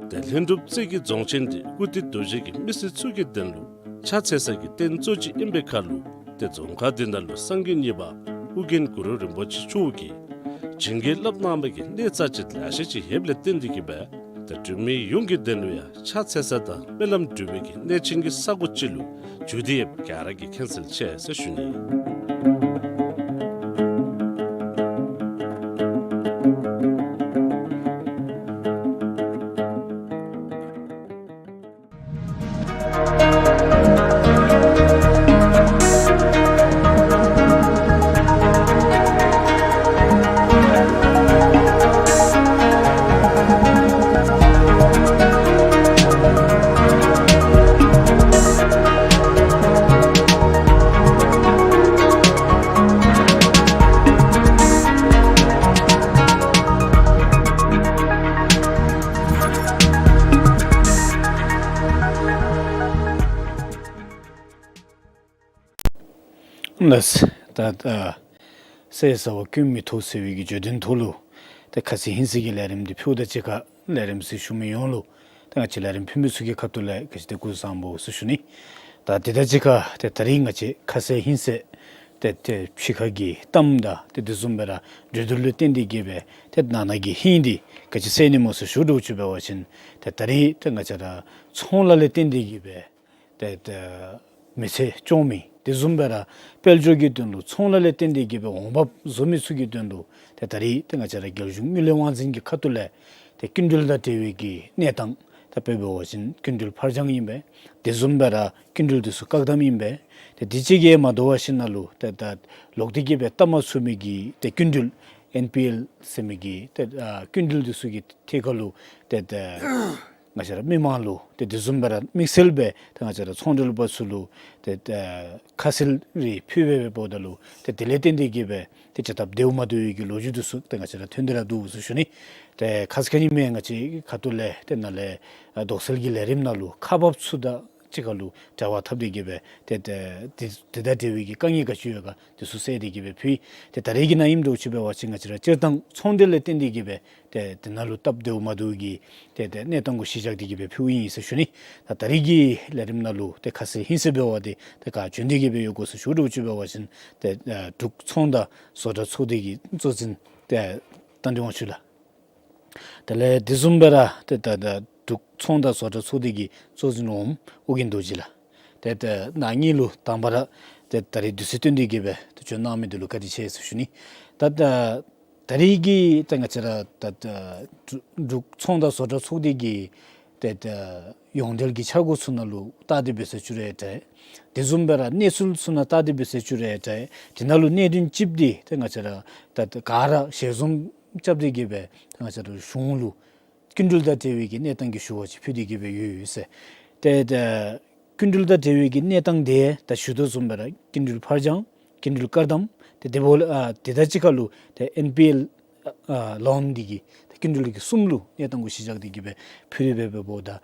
ཏེ་ལྷུན་གྲུབ་རྩེ་གི་རྫོང་ཆེན་དེ་ཀུར་སྟོད་རྡོ་རྗེ་གི་མི་སེར་ཚུ་གི་དོན་ལུ་ཕྱག་འཚལ་ས་གི་རྟེན་གཙོ་ཅིག་ཨིན་པའི་ཁར་ལུ་ཏེ་རྫོང་ཁག་དེ་ནང་ལུ་སངས་རྒྱས་གཉིས་པ་ཨོ་རྒྱན་གུ་རུ་རིན་པོ་ཆེ་མཆོག་གིས་བྱིན་གྱིས་བརླབས་གནང་བའི་གི་གནས་རྩ་ཆེ་ལེ་ཤ་ཅིག་ཡོདཔ་ལས་བརྟེན་ཏེ་གི་སྦེ་ཏེ་འབྲུག་མི་ཡོངས་ཀྱི་དོན་ལུ་ཡང་ཕྱག་འཚལ་ས་དང་སྨོན་ལམ་འབུལ་བའི་གི་གནས་ཆེན་གྱི་ས་གོ་ཅིག་ལུ་གྱུར་ཏེ་ཡོདཔ་ག་ར་གིས་མཁྱེན་གསལ་ཆེ་ཟེར་ཞུ་ནི། ལགས། ད་ད་ཟས་ཟ་བ་སྐྱོན་མི་ཐོགས་ཟེར་བའི་གི་བརྗོད་དོན་ཐོག་ལུ་ད་ཁ་ཟས་ཧིང་ཟེར་གྱི་ལས་རིམ་འདི་ཕུལཝ་ད་ཅིག་ཁར་ལས་རིམ་གཟིགས་ཞུ་མི་ཡོངས་ལུ་ད་ང་བཅས་ལས་རིམ་ཕུལ་མི་ཚུ་གི་ཁ་ཐུག་ལས་ག་ཅི་ཏེ་སྐུ་གཟུགས་བཟང་པོ་ཟེར་ཞུ་ནི། ད་དེ་དང་གཅིག་ཁར་ཏེ་ད་རིས་ང་བཅས་ཁ་ཟས་ཧིང་ཟེར་ཏེ་ཏེ་ཕྱི་ཁ་གི་གཏམ་དང་ཏེ་དེ་བཟུམ་སྦེ་ར་འགྲོས་བསྡུར་ལུ་བརྟེན་ཏེ་གི་སྦེ་ཏེ་ནང་ན་གི་ཧིང་འདི་ག་ཅི་སེལ་ནི་སྨོ་ཟེར་ཞུ་དོ་ཅིག་འབད་བ་ཅིན་ཏེ་ད་རིས་ཏེ་ང་བཅས་ར་ཚོང་ལཱ་ལས་བརྟེན་ཏེ་གི་སྦེ་ཏེ་ཏེ་མི་ཚེ་སྐྱོང་མི་དེ་བཟུམ་སྦེ་ར་དཔལ་འབྱོར་གྱི་དོན་ལུ་ཚོང་ལཱ་ལས་བརྟེན་ཏེ་གི་སྦེ་འོང་འབབ་བཟོ་མི་ཚུ་གི་དོན་ལུ་ཏེ་ད་རིས་ཏེ་ང་བཅས་ར་རྒྱལ་གཞུང་དངུལ་ལས་དབང་འཛིན་གྱི་ཁ་ཐུག་ལས་ཏེ་སྐྱིན་འགྲུལ་དང་འབྲེལ་བའི་གི་གནས་སྟངས་ད་དཔེ་འབད་བ་ཅིན་སྐྱིན་འགྲུལ་ཕར་འགྱངས་ཨིན་པས། དེ་བཟུམ་སྦེ་ར་སྐྱིན་འགྲུལ་དེ་ཚུ་བཀག་དམ་ཨིན་པས། ཏེ་དེ་ཅིག་གིས་མ་དོ་བར་ཞིནམ་ལས་ཏེ་ད་ལོག་སྟེ་གི་སྦེ་བཏབ་མ་ཚུགས་མི་གི་ཏེ་སྐྱིན་འགྲུལ་ཨེན་པི་ཨེལ་ཟེར་མི་གི་ཏེ་ཨ་སྐྱིན་འགྲུལ་དེ་ཚུ་གི་ཐད་ཁར་ལུ་ཏེ་ཏེ་ ང་བཅས་ར་མི་མང་ལུ་ཏེ་དེ་བཟུམ་སྦེ་ར་དམིགས་བསལ་སྦེ་ཏེ་ང་བཅས་ར་ཚོང་འབྲེལ་པ་ཚུ་ལུ་ཏེ་ཏེ་ཁ་གསལ་རེ་ཕུལ་སྦེ་འབདཝ་ད་ལུ་ཏེ་དེ་ལས་བརྟེན་ཏེ་གིས་སྦེ་ཏེ་བྱ་སྟབས་བདེཝ་མ་བདེཝ་གི་ལོ་རྒྱུས་འདི་ཚུ་ཏེ་ང་བཅས་ར་ཐོན་ཏེ་ར་འདུག་ཟེར་ཞུ་ནི། ཏེ་ཁ་ཙ་ཁ་ཉིནམ་ང་བཅས་ཁ་ཐུག་ལས་ཏེ་ནཱ་ལས་ཨ་དོགས་སེལ་གྱི་ལས་རིམ་ནང་ལུ་ཁག་འབགཔ་ཚུ་དང་གཅིག་ཁར་ལུ་འབྲེལ་བ་འཐབ་སྟེ་གིས་སྦེ་ཏེ་ཏེ་དེ་དེ་དང་འབྲེལ་བའི་གི་དཀའ་ངལ་ག་ཅི་ཡོད་ག་དེ་ཚུ་བསལ་ཏེ་གིས་སྦེ་ཕུལ། ཏེ་ད་རེས་ཀྱི་ནང་ཨིནམ་འདྲཝ་ཅིག་འབད་བ་ཅིན་ང་བཅས་ར་སྤྱིར་བཏང་ཚོང་འབྲེལ་ལས་བརྟེན་ཏེ་གིས་སྦེ་ཏེ་དེ་ནང་ལུ་སྟབས་བདེཝ་མ་བདེཝ་གི་ཏེ་ཏེ་གནས་སྟངས་གུ་གཞི་བཞག་སྟེ་གིས་སྦེ་ཕུལཝ་ཨིན་ཟེར་ཞུ་ནི། ད་ད་རེས་ཀྱི་ལས་རིམ་ནང་ལུ་ཏེ་ཁ་གསལ་ཧིང་སངས་འབད་བ་འདི་ཏེ་ག་བྱོན་ཏེ་གིས་སྦེ་ཡོད་ག་ཟེར་ཞུ་འདྲཝ་ཅིག་འབད་བ་ཅིན་ཏེ་ཨ་འབྲུག་ཚོང་དང་བཟོ་གྲྭ་ཚོགས་སྡེ་གི་གཙོ་འཛིན་ཏེ་རྟ་མགྲིན་དབང་ཕྱུག་ལགས། དེ་ལས་དེ་བཟུམ་སྦེ་ར་ཏེ་ད་ད་འབྲུག་ཚོང་དང་བཟོ་གྲྭ་ཚོགས་སྡེ་གི་གཙོ་འཛིན་འོགམ་ཨོ་རྒྱན་རྡོ་རྗེ་ལགས། ཏེ་ད་ནཱ་གཉིས་ལུ་དང་པ་ར་ཏེ་ད་རེས་དུས་ཚོད་བཏོན་ཏེ་གིས་སྦེ་ཏེ་བྱོན་གནང་མི་འདི་ལུ་བཀའ་དྲིན་ཆེ་ཟེར་ཞུ་ནི། ད་ད་ད་རེས་ཀྱི་ཏེ་ང་བཅས་ར་ད་ད་འབྲུག་འབྲུག་ཚོང་དང་བཟོ་གྲྭ་ཚོགས་སྡེ་གི་ཏེ་ད་ཡོངས་འབྲེལ་གྱི་འཆར་སྒོ་ཚུ་ནང་ལུ་བལྟ་སྟེ་འབད་ཟེར་ཞུ་རུང་འདྲ། དེ་བཟུམ་སྦེ་ར་གནས་ཚུལ་ཚུ་ནང་བལྟ་སྟེ་འབད་ཟེར་ཞུ་རུང་འདྲ། དེ་ནང་ལུ་གནད་དོན་གཅིག་འདི་ཏེ་ང་བཅས་ར་ད་ད་ག་ར་ཞལ་འཛོམས་རྐྱབ་སྟེ་གིས་སྦེ་ཏེ་ང་བཅས་ར་གཞུང་ལུ་སྐྱིན་འགྲུལ་དང་འབྲེལ་བའི་གི་གནས་སྟངས་ཀྱི་ཞུ་བ་ཅིག་ཕུལ་ཏེ་གིས་སྦེ་ཡོད་ཡོད་ཟེར། ཏེ་ད་སྐྱིན་འགྲུལ་དང་འབྲེལ་བའི་གི་གནས་སྟངས་འདི་ད་ཞུ་དོ་བཟུམ་སྦེ་ར་སྐྱིན་འགྲུལ་ཕར་འགྱངས་སྐྱིན་འགྲུལ་བཀག་དམ་ཏེ་དེ་འབདཝ་ལས་ཨ་དེ་དང་གཅིག་ཁར་ལུ་ཏེ་ཨེན་པི་ཨེལ་ཨ་ལོན་འདི་གི་ཏེ་སྐྱིན་འགྲུལ་གྱི་གསུམ་ལུ་གནས་སྟངས་གུ་གཞི་བཞག་སྟེ་གིས་སྦེ་ཕུལ་ཏེ་སྦེ་འབདཝ་ད་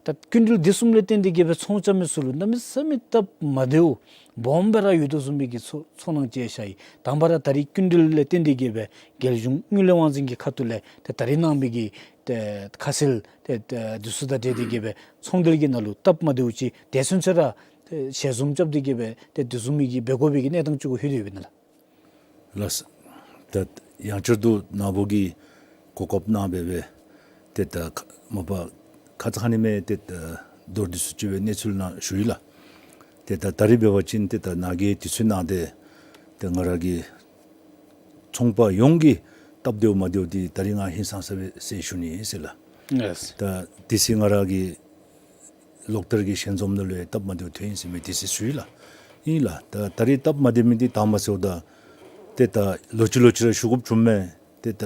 ད་སྐྱིན་འགྲུལ་འདི་གསུམ་ལས་བརྟེན་ཏེ་གིས་སྦེ་ཚོང་རྐྱབ་མི་ཚུ་ལུ་གནམ་མེད་ས་མེད་སྟབས་མ་བདེཝ་སྦོམ་སྦེ་ར་ཡོད་དོ་བཟུམ་སྦེ་གི་ཚོར་ཚོར་སྣང་ཅིག་ཤར་ཡི། དང་པ་ར་ད་རེས་སྐྱིན་འགྲུལ་ལས་བརྟེན་ཏེ་གིས་སྦེ་རྒྱལ་གཞུང་དངུལ་ལས་དབང་འཛིན་གྱི་ཁ་ཐུག་ལས་ཏེ་ད་རེས་གནང་མི་གི་ཏེ་ཁ་གསལ་ཏེ་ཏེ་དུས་ཚོད་དང་འབྲེལ་ཏེ་གིས་སྦེ་ཚོང་འབྲེལ་གྱི་ནང་ལུ་སྟབས་མ་བདེཝ་ཅིག་དེ་ཚུན་ཚོད་ར་ཏེ་ཞལ་འཛོམས་རྐྱབ་སྟེ་གིས་སྦེ་ཏེ་དེ་བཟུམ་མའི་གི་འབད་དགོ་པའི་གི་གནས་སྟངས་ཅིག་གུ་ལྷོད་དེ་ཡོདཔ་ཨིན་ན་ལགས། ལགས། ད་ཡང་བསྐྱར་དུ་ནཱ་བུ་གིས་གོ་སྐབས་གནང་སྦེ་སྦེ་ཏེ་ད་མ་པ་ཁ་ཙ་ཁ་ཉིནམ་ཏེ་ད་མདོར་བསྡུས་སུ་ཅིག་སྦེ་གནས་ཚུལ་ནང་ཞུ་ཡི་ལགས། ཏེ་ད་ད་རེས་འབད་བ་ཅིན་ཏེ་ད་ནཱ་གིས་དུས་ཚོད་གནང་སྟེ་ཏེ་ང་ར་གི་ཚོང་པ་ཡོངས་ཀྱི་སྟབས་བདེཝ་མ་བདེཝ་འདི་ད་རེས་ང་ཧིང་སངས་ས་སྦེ་ཟེར་ཞུ་ནི་ཟེར་ལགས། ལགས། ད་དེ་ཚེ་ང་ར་གི་ལོག་ལྟར་གྱི་ཞལ་འཛོམས་ནང་ལུ་སྟབས་མ་བདེཝ་ཐོན་ཡི་ཟེར་མི་དེ་ཚེ་ཞུ་ཡི་ལགས། ཨིན་ལགས། ད་ད་རེས་སྟབས་མ་བདེ་མི་འདི་དང་པ་ཟེརཝ་ད་ཏེ་ད་ལོག་ཅི་ལོག་ཅི་ར་ཞུ་དགོཔ་བྱུངམ་མས། ཏེ་ད་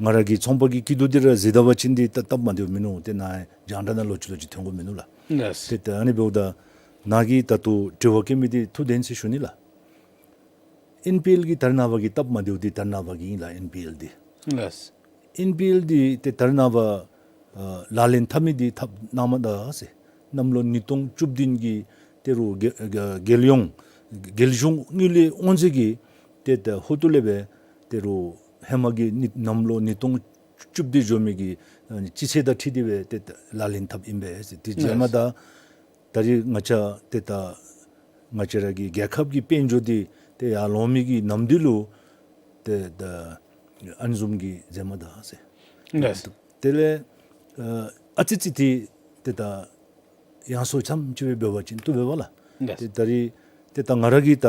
ང་ར་གི་ཚོང་པ་གི་སྐྱིད་སྡུག་འདི་ར་གཟིགས་ད་པ་ཅིན་འདི་ད་སྟབས་མ་བདེཝ་མིན་ནུག། ཏེ་ནཱ་རྒྱང་བསྒྲགས་ནང་ལོག་ཅི་ལོག་ཅི་ཐོན་དགོཔ་མིན་ནུག་ལགས། ལགས། ཏེ་ད་ཨ་ནི་འབདཝ་ད་ནཱ་གིས་ད་ལྟོ་དྲི་བ་བཀོད་མི་འདི་ཐུགས་བདེན་ཟེར་ཞུ་ནི་ལགས། ཨེན་པི་ཨེལ་གྱི་ད་རེས་ནངས་པ་གི་སྟབས་མ་བདེཝ་འདི་ད་རེས་ནངས་པ་གི་ཨིན་ལགས། ཨེན་པི་ཨེལ་འདི། ལགས། ཨེན་པི་ཨེལ་འདི་ཏེ་ད་རེས་ནངས་པ་ཨ་ལག་ལེན་འཐབ་མི་འདི་འཐབ་གནང་མ་ད་ཟེར། གནམ་ལོ་ཉིས་སྟོང་བཅུ་བདུན་གྱི་ཏེ་རུང་རྒྱལ་རྒྱལ་ཡོངས་རྒྱལ་གཞུང་དངུལ་ལས་དབང་འཛིན་གྱིས་ཏེ་ད་ཧོ་ཏུ་ལས་སྦེ་ཏེ་རུང་ཧེ་མ་གི་ཉིས་གནམ་ལོ་ཉིས་སྟོང་བཅུ་བདུན་འགྱོ་མི་གི་ཨ་ནི་སྤྱི་ཚེས་དང་འཁྲིལ་ཏེ་སྦེ་ཏེ་ད་ལག་ལེན་འཐབ་ཨིན་པས་ཟེར། ཏེ་རྗེས་མ་ད་ད་རེས་ང་བཅས་ཏེ་ད་ང་བཅས་ར་གི་རྒྱལ་ཁབ་ཀྱི་དཔལ་འབྱོར་འདི་ཏེ་ཡར་ལོང་མི་གི་ནམ་དུས་ལུ་ཏེ་ད་ཨ་ནི་བཟུམ་གྱི་མཛད་མ་ད་ཟེར། ལགས། དེ་ལས་ཨ་ཨ་ཙི་ཙི་འདི་ཏེ་ད་ཡང་སོ་ཙམ་ཅིག་སྦེ་འབད་བ་ཅིན་བཏུབ་པས་ལགས། ལགས། ཏེ་ད་རེས་ཏེ་ད་ང་ར་གིས་ད་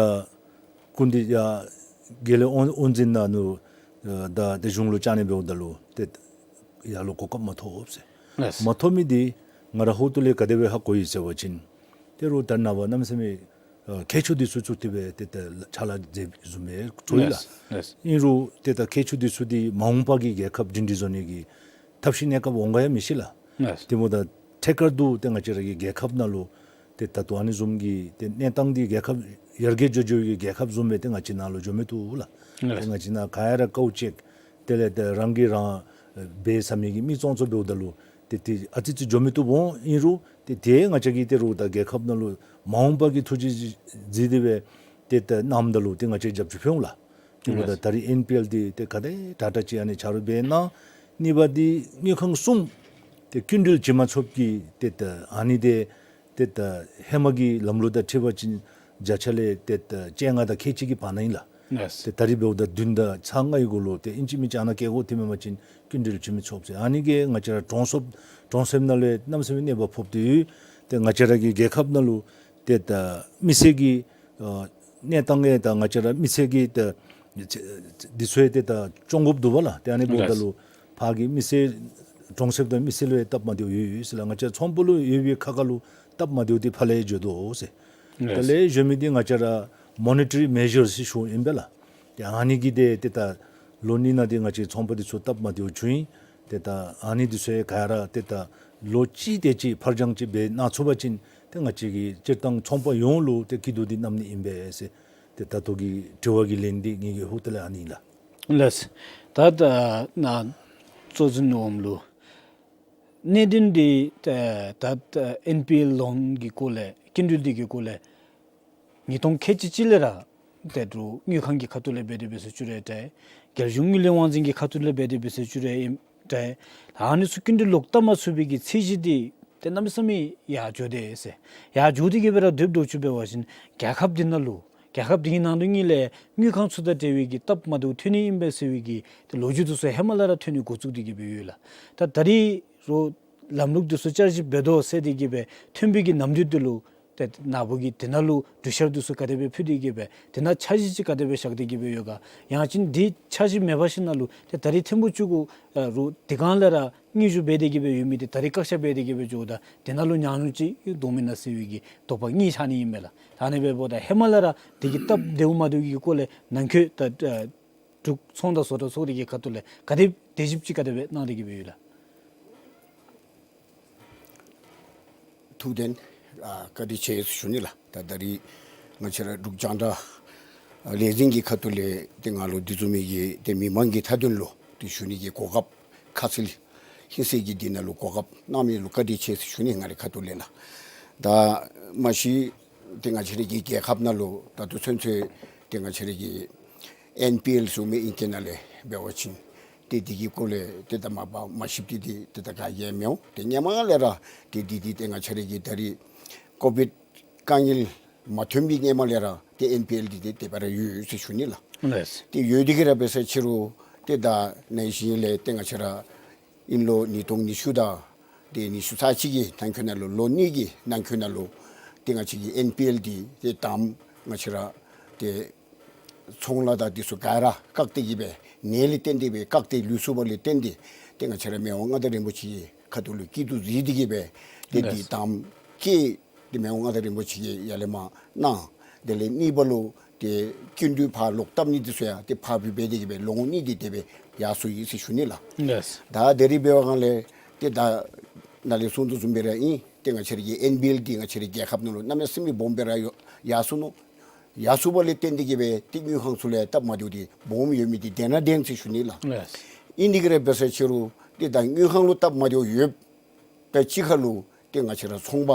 སྐུ་མདུན་ཡར་རྒྱལ་ཡོངས་དབང་འཛིན་ནང་ལུ་ཨ་ད་ཏེ་གཞུང་ལུ་བཅར་ནི་འབདཝ་ད་ལུ་ཏེ་ཡར་ལུ་གོ་སྐབས་མ་ཐོབ་ཟེར། ལགས། མ་ཐོབ་མི་འདི་ང་ར་ཧོ་ཏུ་ལས་ག་དེ་སྦེ་ཧ་གོ་ཡི་ཟེར་བ་ཅིན་ཏེ་རུང་ད་རེས་ནངས་པ་གནམ་མེད་ས་མེད་ཨ་མཁས་མཆོག་འདི་ཚུ་བཙུགས་ཏེ་སྦེ་ཏེ་ད་ཕྱག་ལཱ་མཛད་བཟུམ་སྦེ་འགྱོ་ཡི་ལགས། ལགས། ཨིན་རུང་ཏེ་ད་མཁས་མཆོག་འདི་ཚུ་འདི་མ་འོངས་པ་གི་རྒྱལ་ཁབ་སྒྲིང་སྒྲི་བཟོ་ནི་གི་ཐབས་ཤེས་གནས་སྐབས་འོང་ག་ཡང་མི་ཤེས་ལགས། ལགས། དེ་འབདཝ་ད་ཐད་ཀར་དུ་ཏེ་ང་བཅས་ར་གི་རྒྱལ་ཁབ་ནང་ལུ་ཏེ་ད་ལྟོ་ཨ་ནི་བཟུམ་གྱི་ཏེ་གནས་སྟངས་འདི་རྒྱལ་ཁབ་ཡར་རྒྱས་འགྱོ་འགྱོ་བའི་རྒྱལ་ཁབ་བཟུམ་སྦེ་ཏེ་ང་བཅས་ནཱ་ལུ་འགྱོ་མི་བཏུབ་ལགས། ལགས། ཏེ་ང་བཅས་ནཱ་ག་ཡ་ར་དཀའཝ་སྤྱད་དེ་ལས་ཏེ་རང་གིས་རང་འབད་ཟ་མི་གི་མི་ཙང་ཙ་འབདཝ་ད་ལུ་ཏེ་ཏེ་ཨ་ཙི་ཙི་འགྱོ་མི་བཏུབ་འོང་། ཨིན་རུང་ཏེ་ཏེ་ང་བཅས་ཀྱིས་ཏེ་རུང་ད་རྒྱལ་ཁབ་ནང་ལུ་མ་འོངས་པ་གི་ཐུགས་རྗེ་གཟིགས་ཏེ་སྦེ་ཏེ་ད་གནངམ་ད་ལུ་ཏེ་ང་བཅས་རྒྱབ་སྐྱོར་ཕུལ་འོང་ལགས། དེ་འབདཝ་ད་ད་རེས་ཨེན་པི་ཨེལ་འདི་ཏེ་ག་དེ་དྲག་དྲག་ཅིག་ཨ་ནི་ཆ་རོགས་འབད་གནང་། གཉིས་པ་འདི་དངུལ་ཁང་གསུམ་ཏེ་སྐྱིན་འགྲུལ་བྱིན་མ་ཚུགསཔ་གི་ཏེ་ད་ཨ་ནི་འདི་ཏེ་ད་ཧེ་མ་གི་ལམ་ལུགས་དང་འཁྲིལ་བ་ཅིན་བརྒྱ་ཆ་ལས་ཏེ་ད་བཅོ་ལྔ་དང་ཁལ་གཅིག་གི་བར་ན་ཨིན་ལགས། ལགས། ཏེ་ད་རེས་འབདཝ་ད་བདུན་དང་ཚག་ལྔའི་གུ་ལུ་ཏེ་ཨིན་ཅི་མིན་ཅི་ཨ་ནཱ་བཀལ་དགོ། དེ་མེན་པ་ཅིན་སྐྱིན་འགྲུལ་བྱིན་མི་ཚུགས་ཟེར། ཨ་ནི་གིས་ང་བཅས་ར་གྲོང་གསེབ་གྲོང་གསེབ་ནང་ལུ་གནམ་མེད་ས་མེད་གནོད་པ་ཕོག་སྟེ་ཡོད། ཏེ་ང་བཅས་ར་གི་རྒྱལ་ཁབ་ནང་ལུ་ཏེ་ད་མི་སེར་གྱི་ཨ་གནས་སྟངས་ཡང་ད་ང་བཅས་ར་མི་སེར་གྱི་ད་འདི་ཚུ་ཡང་ཏེ་ད་སྐྱོང་དགོཔ་འདུག་པ་ལགས། ཏེ་ཨ་ནི་འབདཝ་ད་ལུ་ཕར་གྱི་མི་སེར་གྲོང་གསེབ་དང་མི་སེར་ལུ་ཡང་སྟབས་མ་བདེཝ་ཡོད་ཡོད་ཟེར་ལགས། ང་བཅས་ཚོང་པ་ལུ་ཡོད་པའི་ཁ་ཁ་ལུ་སྟབས་མ་བདེཝ་འདི་ཕར་ལས་འགྱོ་དོ་ཟེར། ད་ལས་གཞན་མི་འདི་ང་བཅས་ར་མོ་ནི་ཊ་རི་མེ་ཞར་ཟེར་ཞུཝ་ཨིན་པས་ལགས། ཏེ་ཨ་ནི་གིས་ཏེ་ཏེ་ད་ལོ་གཉིས་ནང་འདི་ང་བཅས་ཚོང་པ་འདི་ཚུ་སྟབས་མ་བདེཝ་བྱུང་ཡི། ཏེ་ད་ཨ་ནི་འདི་ཚུ་ཡང་ག་ར་ཏེ་ད་ ལོ་གཅིག་དེ་ཅིག་ཕར་འགྱངས་ཅིག་འབད་གནང་ཚུགས་པ་ཅིན་ཏེ་ང་བཅས་ཀྱི་སྤྱིར་བཏང་ཚོང་པ་ཡོངས་ལུ་ཏེ་སྐྱིད་སྡུག་འདི་གནམ་མེད་ས་མེད་ཨིན་པས་ཟེར། ཏེ་ད་ལྟོ་གི་དྲི་བ་གི་ལན་འདི་ངེ་གི་ཧུར་ཐག་ལས་ཨ་ནི་ལགས། ལགས། ད་ད་ནཱ་གཙོ་འཛིན་འོགམ་ལུ་གནད་དོན་འདི་ད་ད་ཨེན་པི་ཨེལ་ལོན་གྱི་སྐོར་ལས་སྐྱིན་འགྲུལ་འདི་གི་སྐོར་ལས་ཉིས་སྟོང་ཁལ་གཅིག་གཅིག་ལས་ར་ཏེ་འབྲུག་དངུལ་ཁང་གི་ཁ་ཐུག་ལས་འབད་དེ་འབད་ཟེར་ཞུ་རེ་ཏེ་རྒྱལ་གཞུང་དངུལ་ལས་དབང་འཛིན་གྱི་ཁ་ཐུག་ལས་འབད་དེ་འབད་ཟེར་ཞུ་རེ་ཨིན་ཏེ། ཨ་ནི་ཚུ་སྐྱིན་འགྲུལ་ལོག་བཏབ་མ་ཚུགས་པའི་གི་ཚད་གཞི་འདི་ཏེ་གནམ་མེད་ས་མེད་ཡར་འགྱོ་དེས་ཟེར། ཡར་འགྱོ་སྟེ་གི་སྦེ་ར་སྡོདཔ་འདྲཝ་ཅིག་འབད་བ་ཅིན་རྒྱལ་ཁབ་འདི་ནང་ལུ་རྒྱལ་ཁབ་འདི་གི་ནང་དོན་ཉིད་ལས་དངུལ་ཁང་ཚུ་དང་འབྲེལ་བའི་གི་སྟབས་མ་བདེཝ་ཐོན་ནི་ཨིན་པས་ཟེར་བའི་གི་ཏེ་ལོ་རྒྱུས་འདི་ཚུ་ཧེ་མ་ལས་ར་ཐོན་ནི་འགོ་བཙུགས་ཏེ་གི་སྦེ་ཡོད་ལགས། ད་ད་རིས་རོགས་ལམ་ལུགས་འདི་ཚུ་བསྐྱར་ཞིབ་འབད་དོ་ཟེར་ཏེ་གི་སྦེ་ཐོན་པའི་གི་ནམ་དུས་འདི་ལུ་ཏེ་ནཱ་བུ་གིས་དེ་ནང་ལུ་གྲོས་འཆར་འདི་ཚུ་ག་དེ་སྦེ་ཕུལ་ཏེ་གི་སྦེ་དེ་ནང་འཆར་གཞི་ཅིག་ག་དེ་སྦེ་བཞག་སྟེ་གི་སྦེ་ཡོད་ག། ཡང་ཅིན་འདི་འཆར་གཞི་མེད་པ་ཅིག་ནང་ལུ་ཏེ་ད་རིས་ཐེངས་པོ་གཅིག་གུ་ཨ་རོགས་དེ་སྒང་ལས་ར་དངུལ་བསྡུ་འབད་དེ་གི་སྦེ་ཡོད་མི་འདི་ད་རིས་བཀག་ཆ་འབད་དེ་གི་སྦེ་འགྱོཝ་ད་དེ་ནང་ལུ་ཉམས་མྱོང་ཅིག་འདུག་མེན་ན་ཟེར་བའི་གི་དོགས་པ་གཉིས་ཆགས་ནི་ཨིན་མས་ལགས། ད་ཨ་ནི་འབདཝ་ད་ཧེ་མ་ལས་ར་དེ་གི་སྟབས་བདེཝ་མ་བདེཝ་གི་སྐོར་ལས་ནང་འཁོད་ད་ཨ་འབྲུག་ཚོང་དང་བཟོ་གྲྭ་ཚོགས་སྡེ་གི་ཁ་ཐུག་ལས་ག་དེ་དེ་ཞིབ་ཅིག་ག་དེ་སྦེ་གནང་སྟེ་གི་སྦེ་ཡོད་ལགས། ཐུགས་བདེན། ཨ་བཀའ་དྲིན་ཆེ་ཟེར་ཞུ་ནི་ལགས། ད་ད་རིས་ང་བཅས་ར་འབྲུག་རྒྱང་བསྒྲགས་ལས་འཛིན་གྱི་ཁ་ཐུག་ལས་ཏེ་ང་ལུ་འདི་བཟུམ་མའི་གི་ཏེ་མི་མང་གི་མཐའ་དོན་ལུ་ཏེ་ཞུ་ནི་གི་གོ་སྐབས་ཁ་གསལ་ཧིང་སངས་ཀྱི་འདི་ནང་ལུ་གོ་སྐབས་གནང་མི་ལུ་བཀའ་དྲིན་ཆེ་ཟེར་ཞུ་ནི། ང་རའི་ཁ་ཐུག་ལས་ལགས། ད་མ་གཞི་ཏེ་ང་བཅས་རའི་གི་རྒྱལ་ཁབ་ནང་ལུ་ད་ལྟོ་ཚུན་ཚོད་ཏེ་ང་བཅས་རའི་གི་ཨེན་པི་ཨེལ་ཟེར་མི་ཨིང་སྐད་ནང་ལས་འབད་བ་ཅིན་ཏེ་འདི་གི་སྐོར་ལས་ཏེ་ད་མ་པ་མ་ཞིབ་སྟེ་ཏེ་ཏེ་ད་ག་ཡང་མི་འོང་། ཏེ་སྔོན་མ་ལས་ར་ཏེ་འདི་འདི་ཏེ་ང་བཅས་རའི་གི་ད་རིས་ཀོ་བིཌ་དཀའ་ངལ་མ་ཐོན་པའི་སྔོན་མ་ལས་ར་ཏེ་ཨེན་པི་ཨེལ་འདི་ཏེ་དེ་སྦེ་ར་ཡོད་ཟེར་ཞུ་ནི་ལགས། ལགས། ཏེ་ཡོད་དེ་གི་ར་འབད་ས་ཅིག་རུང་ཏེ་ད་ནང་བཞིན་ལས་ཏེ་ང་བཅས་ར་ཨིན་ལོ་ཉིས་སྟོང་ཉི་ཤུ་དང་ཏེ་ཉི་ཤུ་རྩ་གཅིག་གི་ནང་འཁོད་ནང་ལུ་ལོ་གཉིས་ཀྱི་ནང་འཁོད་ནང་ལུ་ཏེ་ང་བཅས་ཀྱི་ཨེན་པི་ཨེལ་འདི་ཏེ་དང་ང་བཅས་ར་ཏེ་ཚོང་ལཱ་དང་འདི་ཚུ་ག་ར་བཀག་སྟེ་གི་སྦེ་ནད་ལས་བརྟེན་ཏེ་སྦེ་བཀག་སྟེ་ལུས་སོང་བ་ལས་བརྟེན་ཏེ་ཏེ་ང་བཅས་ར་མི་དབང་མངའ་བདག་རིན་པོ་ཆེ་གི་ཁ་ཐུག་ལུ་སྐྱིད་སྡུག་གཟིགས་ཏེ་གི་སྦེ་ཏེ་འདི་ལགས། དང་ཀྱེ་ཏེ་མི་དབང་མངའ་བདག་རིན་པོ་ཆེ་གིས་ཡར་ལས་མར་གནང་། དེ་ལས་གཉིས་པ་ལུ་ཏེ་སྐྱིན་འགྲུལ་ཕར་ལོག་བཏབ་ནི་འདི་ཚུ་ཡང་ཏེ་ཕར་འབུལ་འབད་དེ་གི་སྦེ་ལོ་ངོ་གཉིས་འདི་དེ་སྦེ་ཡར་སོང་ཡི་ཟེར་ཞུ་ནི་ལགས། ལགས། ད་ད་རིས་འབད་བ་གང་ལས་ཏེ་ད་ནཱ་ལས་གསུང་དོ་བཟུམ་སྦེ་ར་ཨིན། ཏེ་ང་བཅས་ར་གི་ཨེན་པི་ཨེལ་འདི་ང་བཅས་རའི་རྒྱལ་ཁབ་ནང་ལུ་གནམ་མེད་ས་མེད་སྦོམ་སྦེ་ར་ཡོ་ཡར་སོང་ནུག། ཡར་སོང་བ་ལས་བརྟེན་ཏེ་གི་སྦེ་ཏེ་དངུལ་ཁང་ཚུ་ལས་སྟབས་མ་བདེཝ་འདི་སྦོམ་ཡོད་མི་འདི་བདེན་ན་བདེན་ཟེར་ཞུ་ནི་ལགས། ལགས། ཨིན་དེ་གི་ར་འབད་ས་ཅིག་རུང་ཏེ་ད་དངུལ་ཁང་ལུ་སྟབས་མ་བདེཝ་ཡོད་པའི་གཅིག་ཁར་ལུ་ཏེ་ང་བཅས་ར་ཚོང་པ་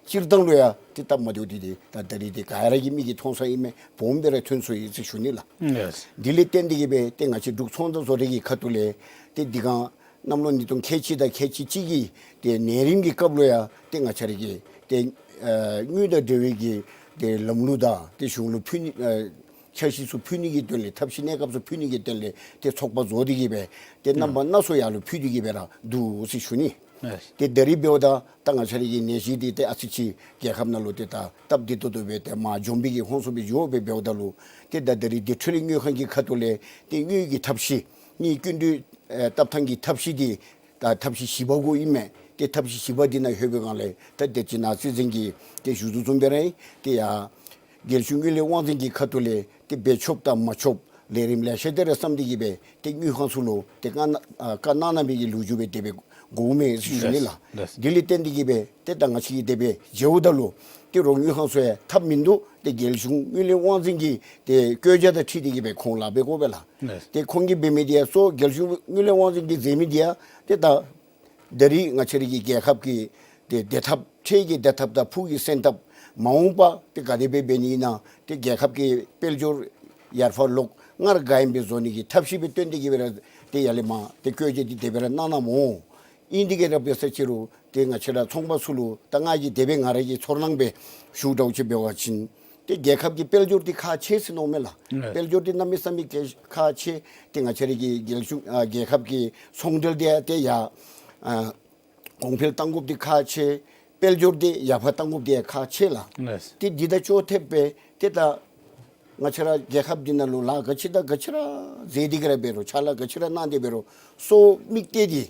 སྤྱིར་བཏང་ལུ་ཡང་ཏེ་སྟབས་མ་བདེཝ་འདི་ཏེ་ད་ད་རིས་ཏེ་ག་ར་གི་མིག་གིས་མཐོང་ས་ཨིན་མས། སྦོམ་སྦེ་ར་ཐོན་སོང་ཡི་ཟེར་ཞུ་ནི་ལགས། ལགས། དེ་ལས་བརྟེན་ཏེ་གི་སྦེ་ཏེ་ང་བཅས་འབྲུག་ཚོང་དང་བཟོ་གྲྭ་གི་ཁ་ཐུག་ལས་ཏེ་འདི་གང་གནམ་ལོ་ཉིས་སྟོང་ཁལ་གཅིག་དང་ཁལ་གཅིག་གཅིག་གི་ཏེ་ནད་རིམས་ཀྱི་སྐབས་ལུ་ཡང་ཏེ་ང་བཅས་ར་གི་ཏེ་ཨ་དངུལ་དང་འབྲེལ་བའི་གི་ཏེ་ལམ་ལུགས་དང་ཏེ་གཞུང་ལུ་ཕུལ་ནི་ཨ་འཆར་གཞི་ཚུ་ཕུལ་ནི་གི་དོན་ལས་ཐབས་ཤེས་གནས་སྐབས་སུ་ཕུལ་ནི་གི་དོན་ལས་ཏེ་ཚོགས་པ་བཟོ་སྟེ་གི་སྦེ་ཏེ་རྣམ་པ་སྣ་ཚོགས་ཡར་ལུ་ཕུལ་ཏེ་གི་སྦེ་ར་འདུག་ཟེར་ཞུ་ནི། ལགས། ཏེ་ད་རིས་འབདཝ་ད་ད་ང་བཅས་ར་གི་ནད་གཞི་འདི་ཏེ་ཨ་ཙི་ཅིག་རྒྱལ་ཁབ་ནང་ལུ་ཏེ་ད་སྟབས་བདེ་ཏོག་ཏོ་སྦེ་ཏེ་མར་འཇོམས་པའི་གི་ཧོན་སོང་སྦེ་འགྱོ་སྦེ་འབདཝ་ད་ལུ་ཏེ་ད་ད་རིས་འདི་འཕྲུལ་ལས་དངུལ་ཁང་གི་ཁ་ཐུག་ལས་ཏེ་དངུལ་གྱི་ཐབས་ཤེས་ནི་སྐྱིན་འགྲུལ་ཨེ་བཏབ་ཐངས་ཀྱི་ཐབས་ཤེས་འདི་ད་ཐབས་ཤེས་བཞི་པ་གུ་ཨིན་མས། ཏེ་ཐབས་ཤེས་བཞི་པ་འདི་ནང་ལྷོད་པའི་སྒང་ལས་ད་དེ་ཅིག་ནཱ་རྩིས་འཛིན་གྱིས་ཏེ་ཞུ་དོ་བཟུམ་སྦེ་ར་ཨིན། ཏེ་ཡ་རྒྱལ་གཞུང་དངུལ་ལས་དབང་འཛིན་གྱི་ཁ་ཐུག་ལས་ཏེ་འབད་ཆོགཔ་དང་མ་ཆོགཔ་ལས་རིམ་ལེ་ཤ་འདི་ར་བསམ་སྟེ་གི་སྦེ་ཏེ་དངུལ་ཁང་ཚུ་ལུ་ཏེ་བཀའ་གནང་ཨ་བཀའ་གནང་གནང་བའི་གི་ལོ་རྒྱུས་སྦེ་དེ་སྦེ་གོཝ་མས་ཟེར་ཞུ་ནི་ལགས། ལགས། དེ་ལས་བརྟེན་ཏེ་གི་སྦེ་ཏེ་ད་ང་བཅས་ཀྱིས་དེ་སྦེ་མཇལཝ་ད་ལུ་ཏེ་རོགས་དངུལ་ཁང་ཚུ་ཡང་ཐབས་མིན་འདུག། ཏེ་རྒྱལ་གཞུང་དངུལ་ལས་དབང་འཛིན་གྱི་ཏེ་བཀོད་རྒྱ་དང་འཁྲིལ་ཏེ་གི་སྦེ་ཁོང་ལཱ་འབད་དགོ་པས་ལགས། ལགས། ཏེ་ཁོང་གིས་འབད་མི་འདི་ཡང་གཙོ་རྒྱལ་གཞུང་དངུལ་ལས་དབང་འཛིན་གྱིས་མཛད་མི་འདི་ཡང་ཏེ་ད་ད་རིས་ང་བཅས་ར་གི་རྒྱལ་ཁབ་ཀྱི་ཏེ་བདེ་ཐབས་འཕྲལ་གྱི་བདེ་ཐབས་དང་ཕུགས་ཀྱི་སེམས་ཐབས་མ་འོངས་པ་ཏེ་ག་དེ་སྦེ་འབད་ནི་ཨིན་ན་ཏེ་རྒྱལ་ཁབ་ཀྱི་དཔལ་འབྱོར་ཡར་འཕར་ལོག་སྔར་ག་ཨིནམ་སྦེ་བཟོ་ནི་གི་ཐབས་ཤེས་སྦེ་བཏོན་ཏེ་གི་སྦེ་ར་ཏེ་ཡར་ལས་མར་ཏེ་བཀོད་རྒྱ་འདི་དེ་སྦེ་ར་གནང་གནངམ་འོང་། ཨིན་དེ་གི་ར་འབད་ས་ཅིག་རུང་ཏེ་ང་བཅས་ར་ཚོང་པ་ཚུ་ལུ་ད་ང་གིས་དེ་སྦེ་ང་ར་གི་ཚོར་སྣང་སྦེ་ཞུཝ་འདྲཝ་ཅིག་འབད་བ་ཅིན་ཏེ་རྒྱལ་ཁབ་ཀྱི་དཔལ་འབྱོར་འདི་ཁག་ཆེ་ཟེར་མནོཝ་མས་ལགས། ཨེ། དཔལ་འབྱོར་འདི་གནམ་མེད་ས་མེད་ཁག་ཆེ། ཏེ་ང་བཅས་ར་གི་རྒྱལ་གཞུང་ཨ་རྒྱལ་ཁབ་ཀྱི་ཚོང་འབྲེལ་འདི་ཡང་ཏེ་ཡར་ཨ་གོང་འཕེལ་གཏང་དགོཔ་འདི་ཁག་ཆེ། དཔལ་འབྱོར་འདི་ཡར་འཕར་གཏང་དགོཔ་འདི་ཡང་ཁག་ཆེ་ལགས། ལགས། ཏེ་འདི་དང་ཅོག་འཐདཔ་སྦེ་ཏེ་ད་ང་བཅས་ར་རྒྱལ་ཁབ་འདི་ནང་ལུ་ལཱ་ག་ཅི་དང་ག་ཅི་ར་མཛད་དེ་གི་ར་འབད་རུང་ཕྱག་ལཱ་ག་ཅི་ར་གནང་སྟེ་འབད་རུང་གཙོ་བོ་དམིགས་གཏད་འདི་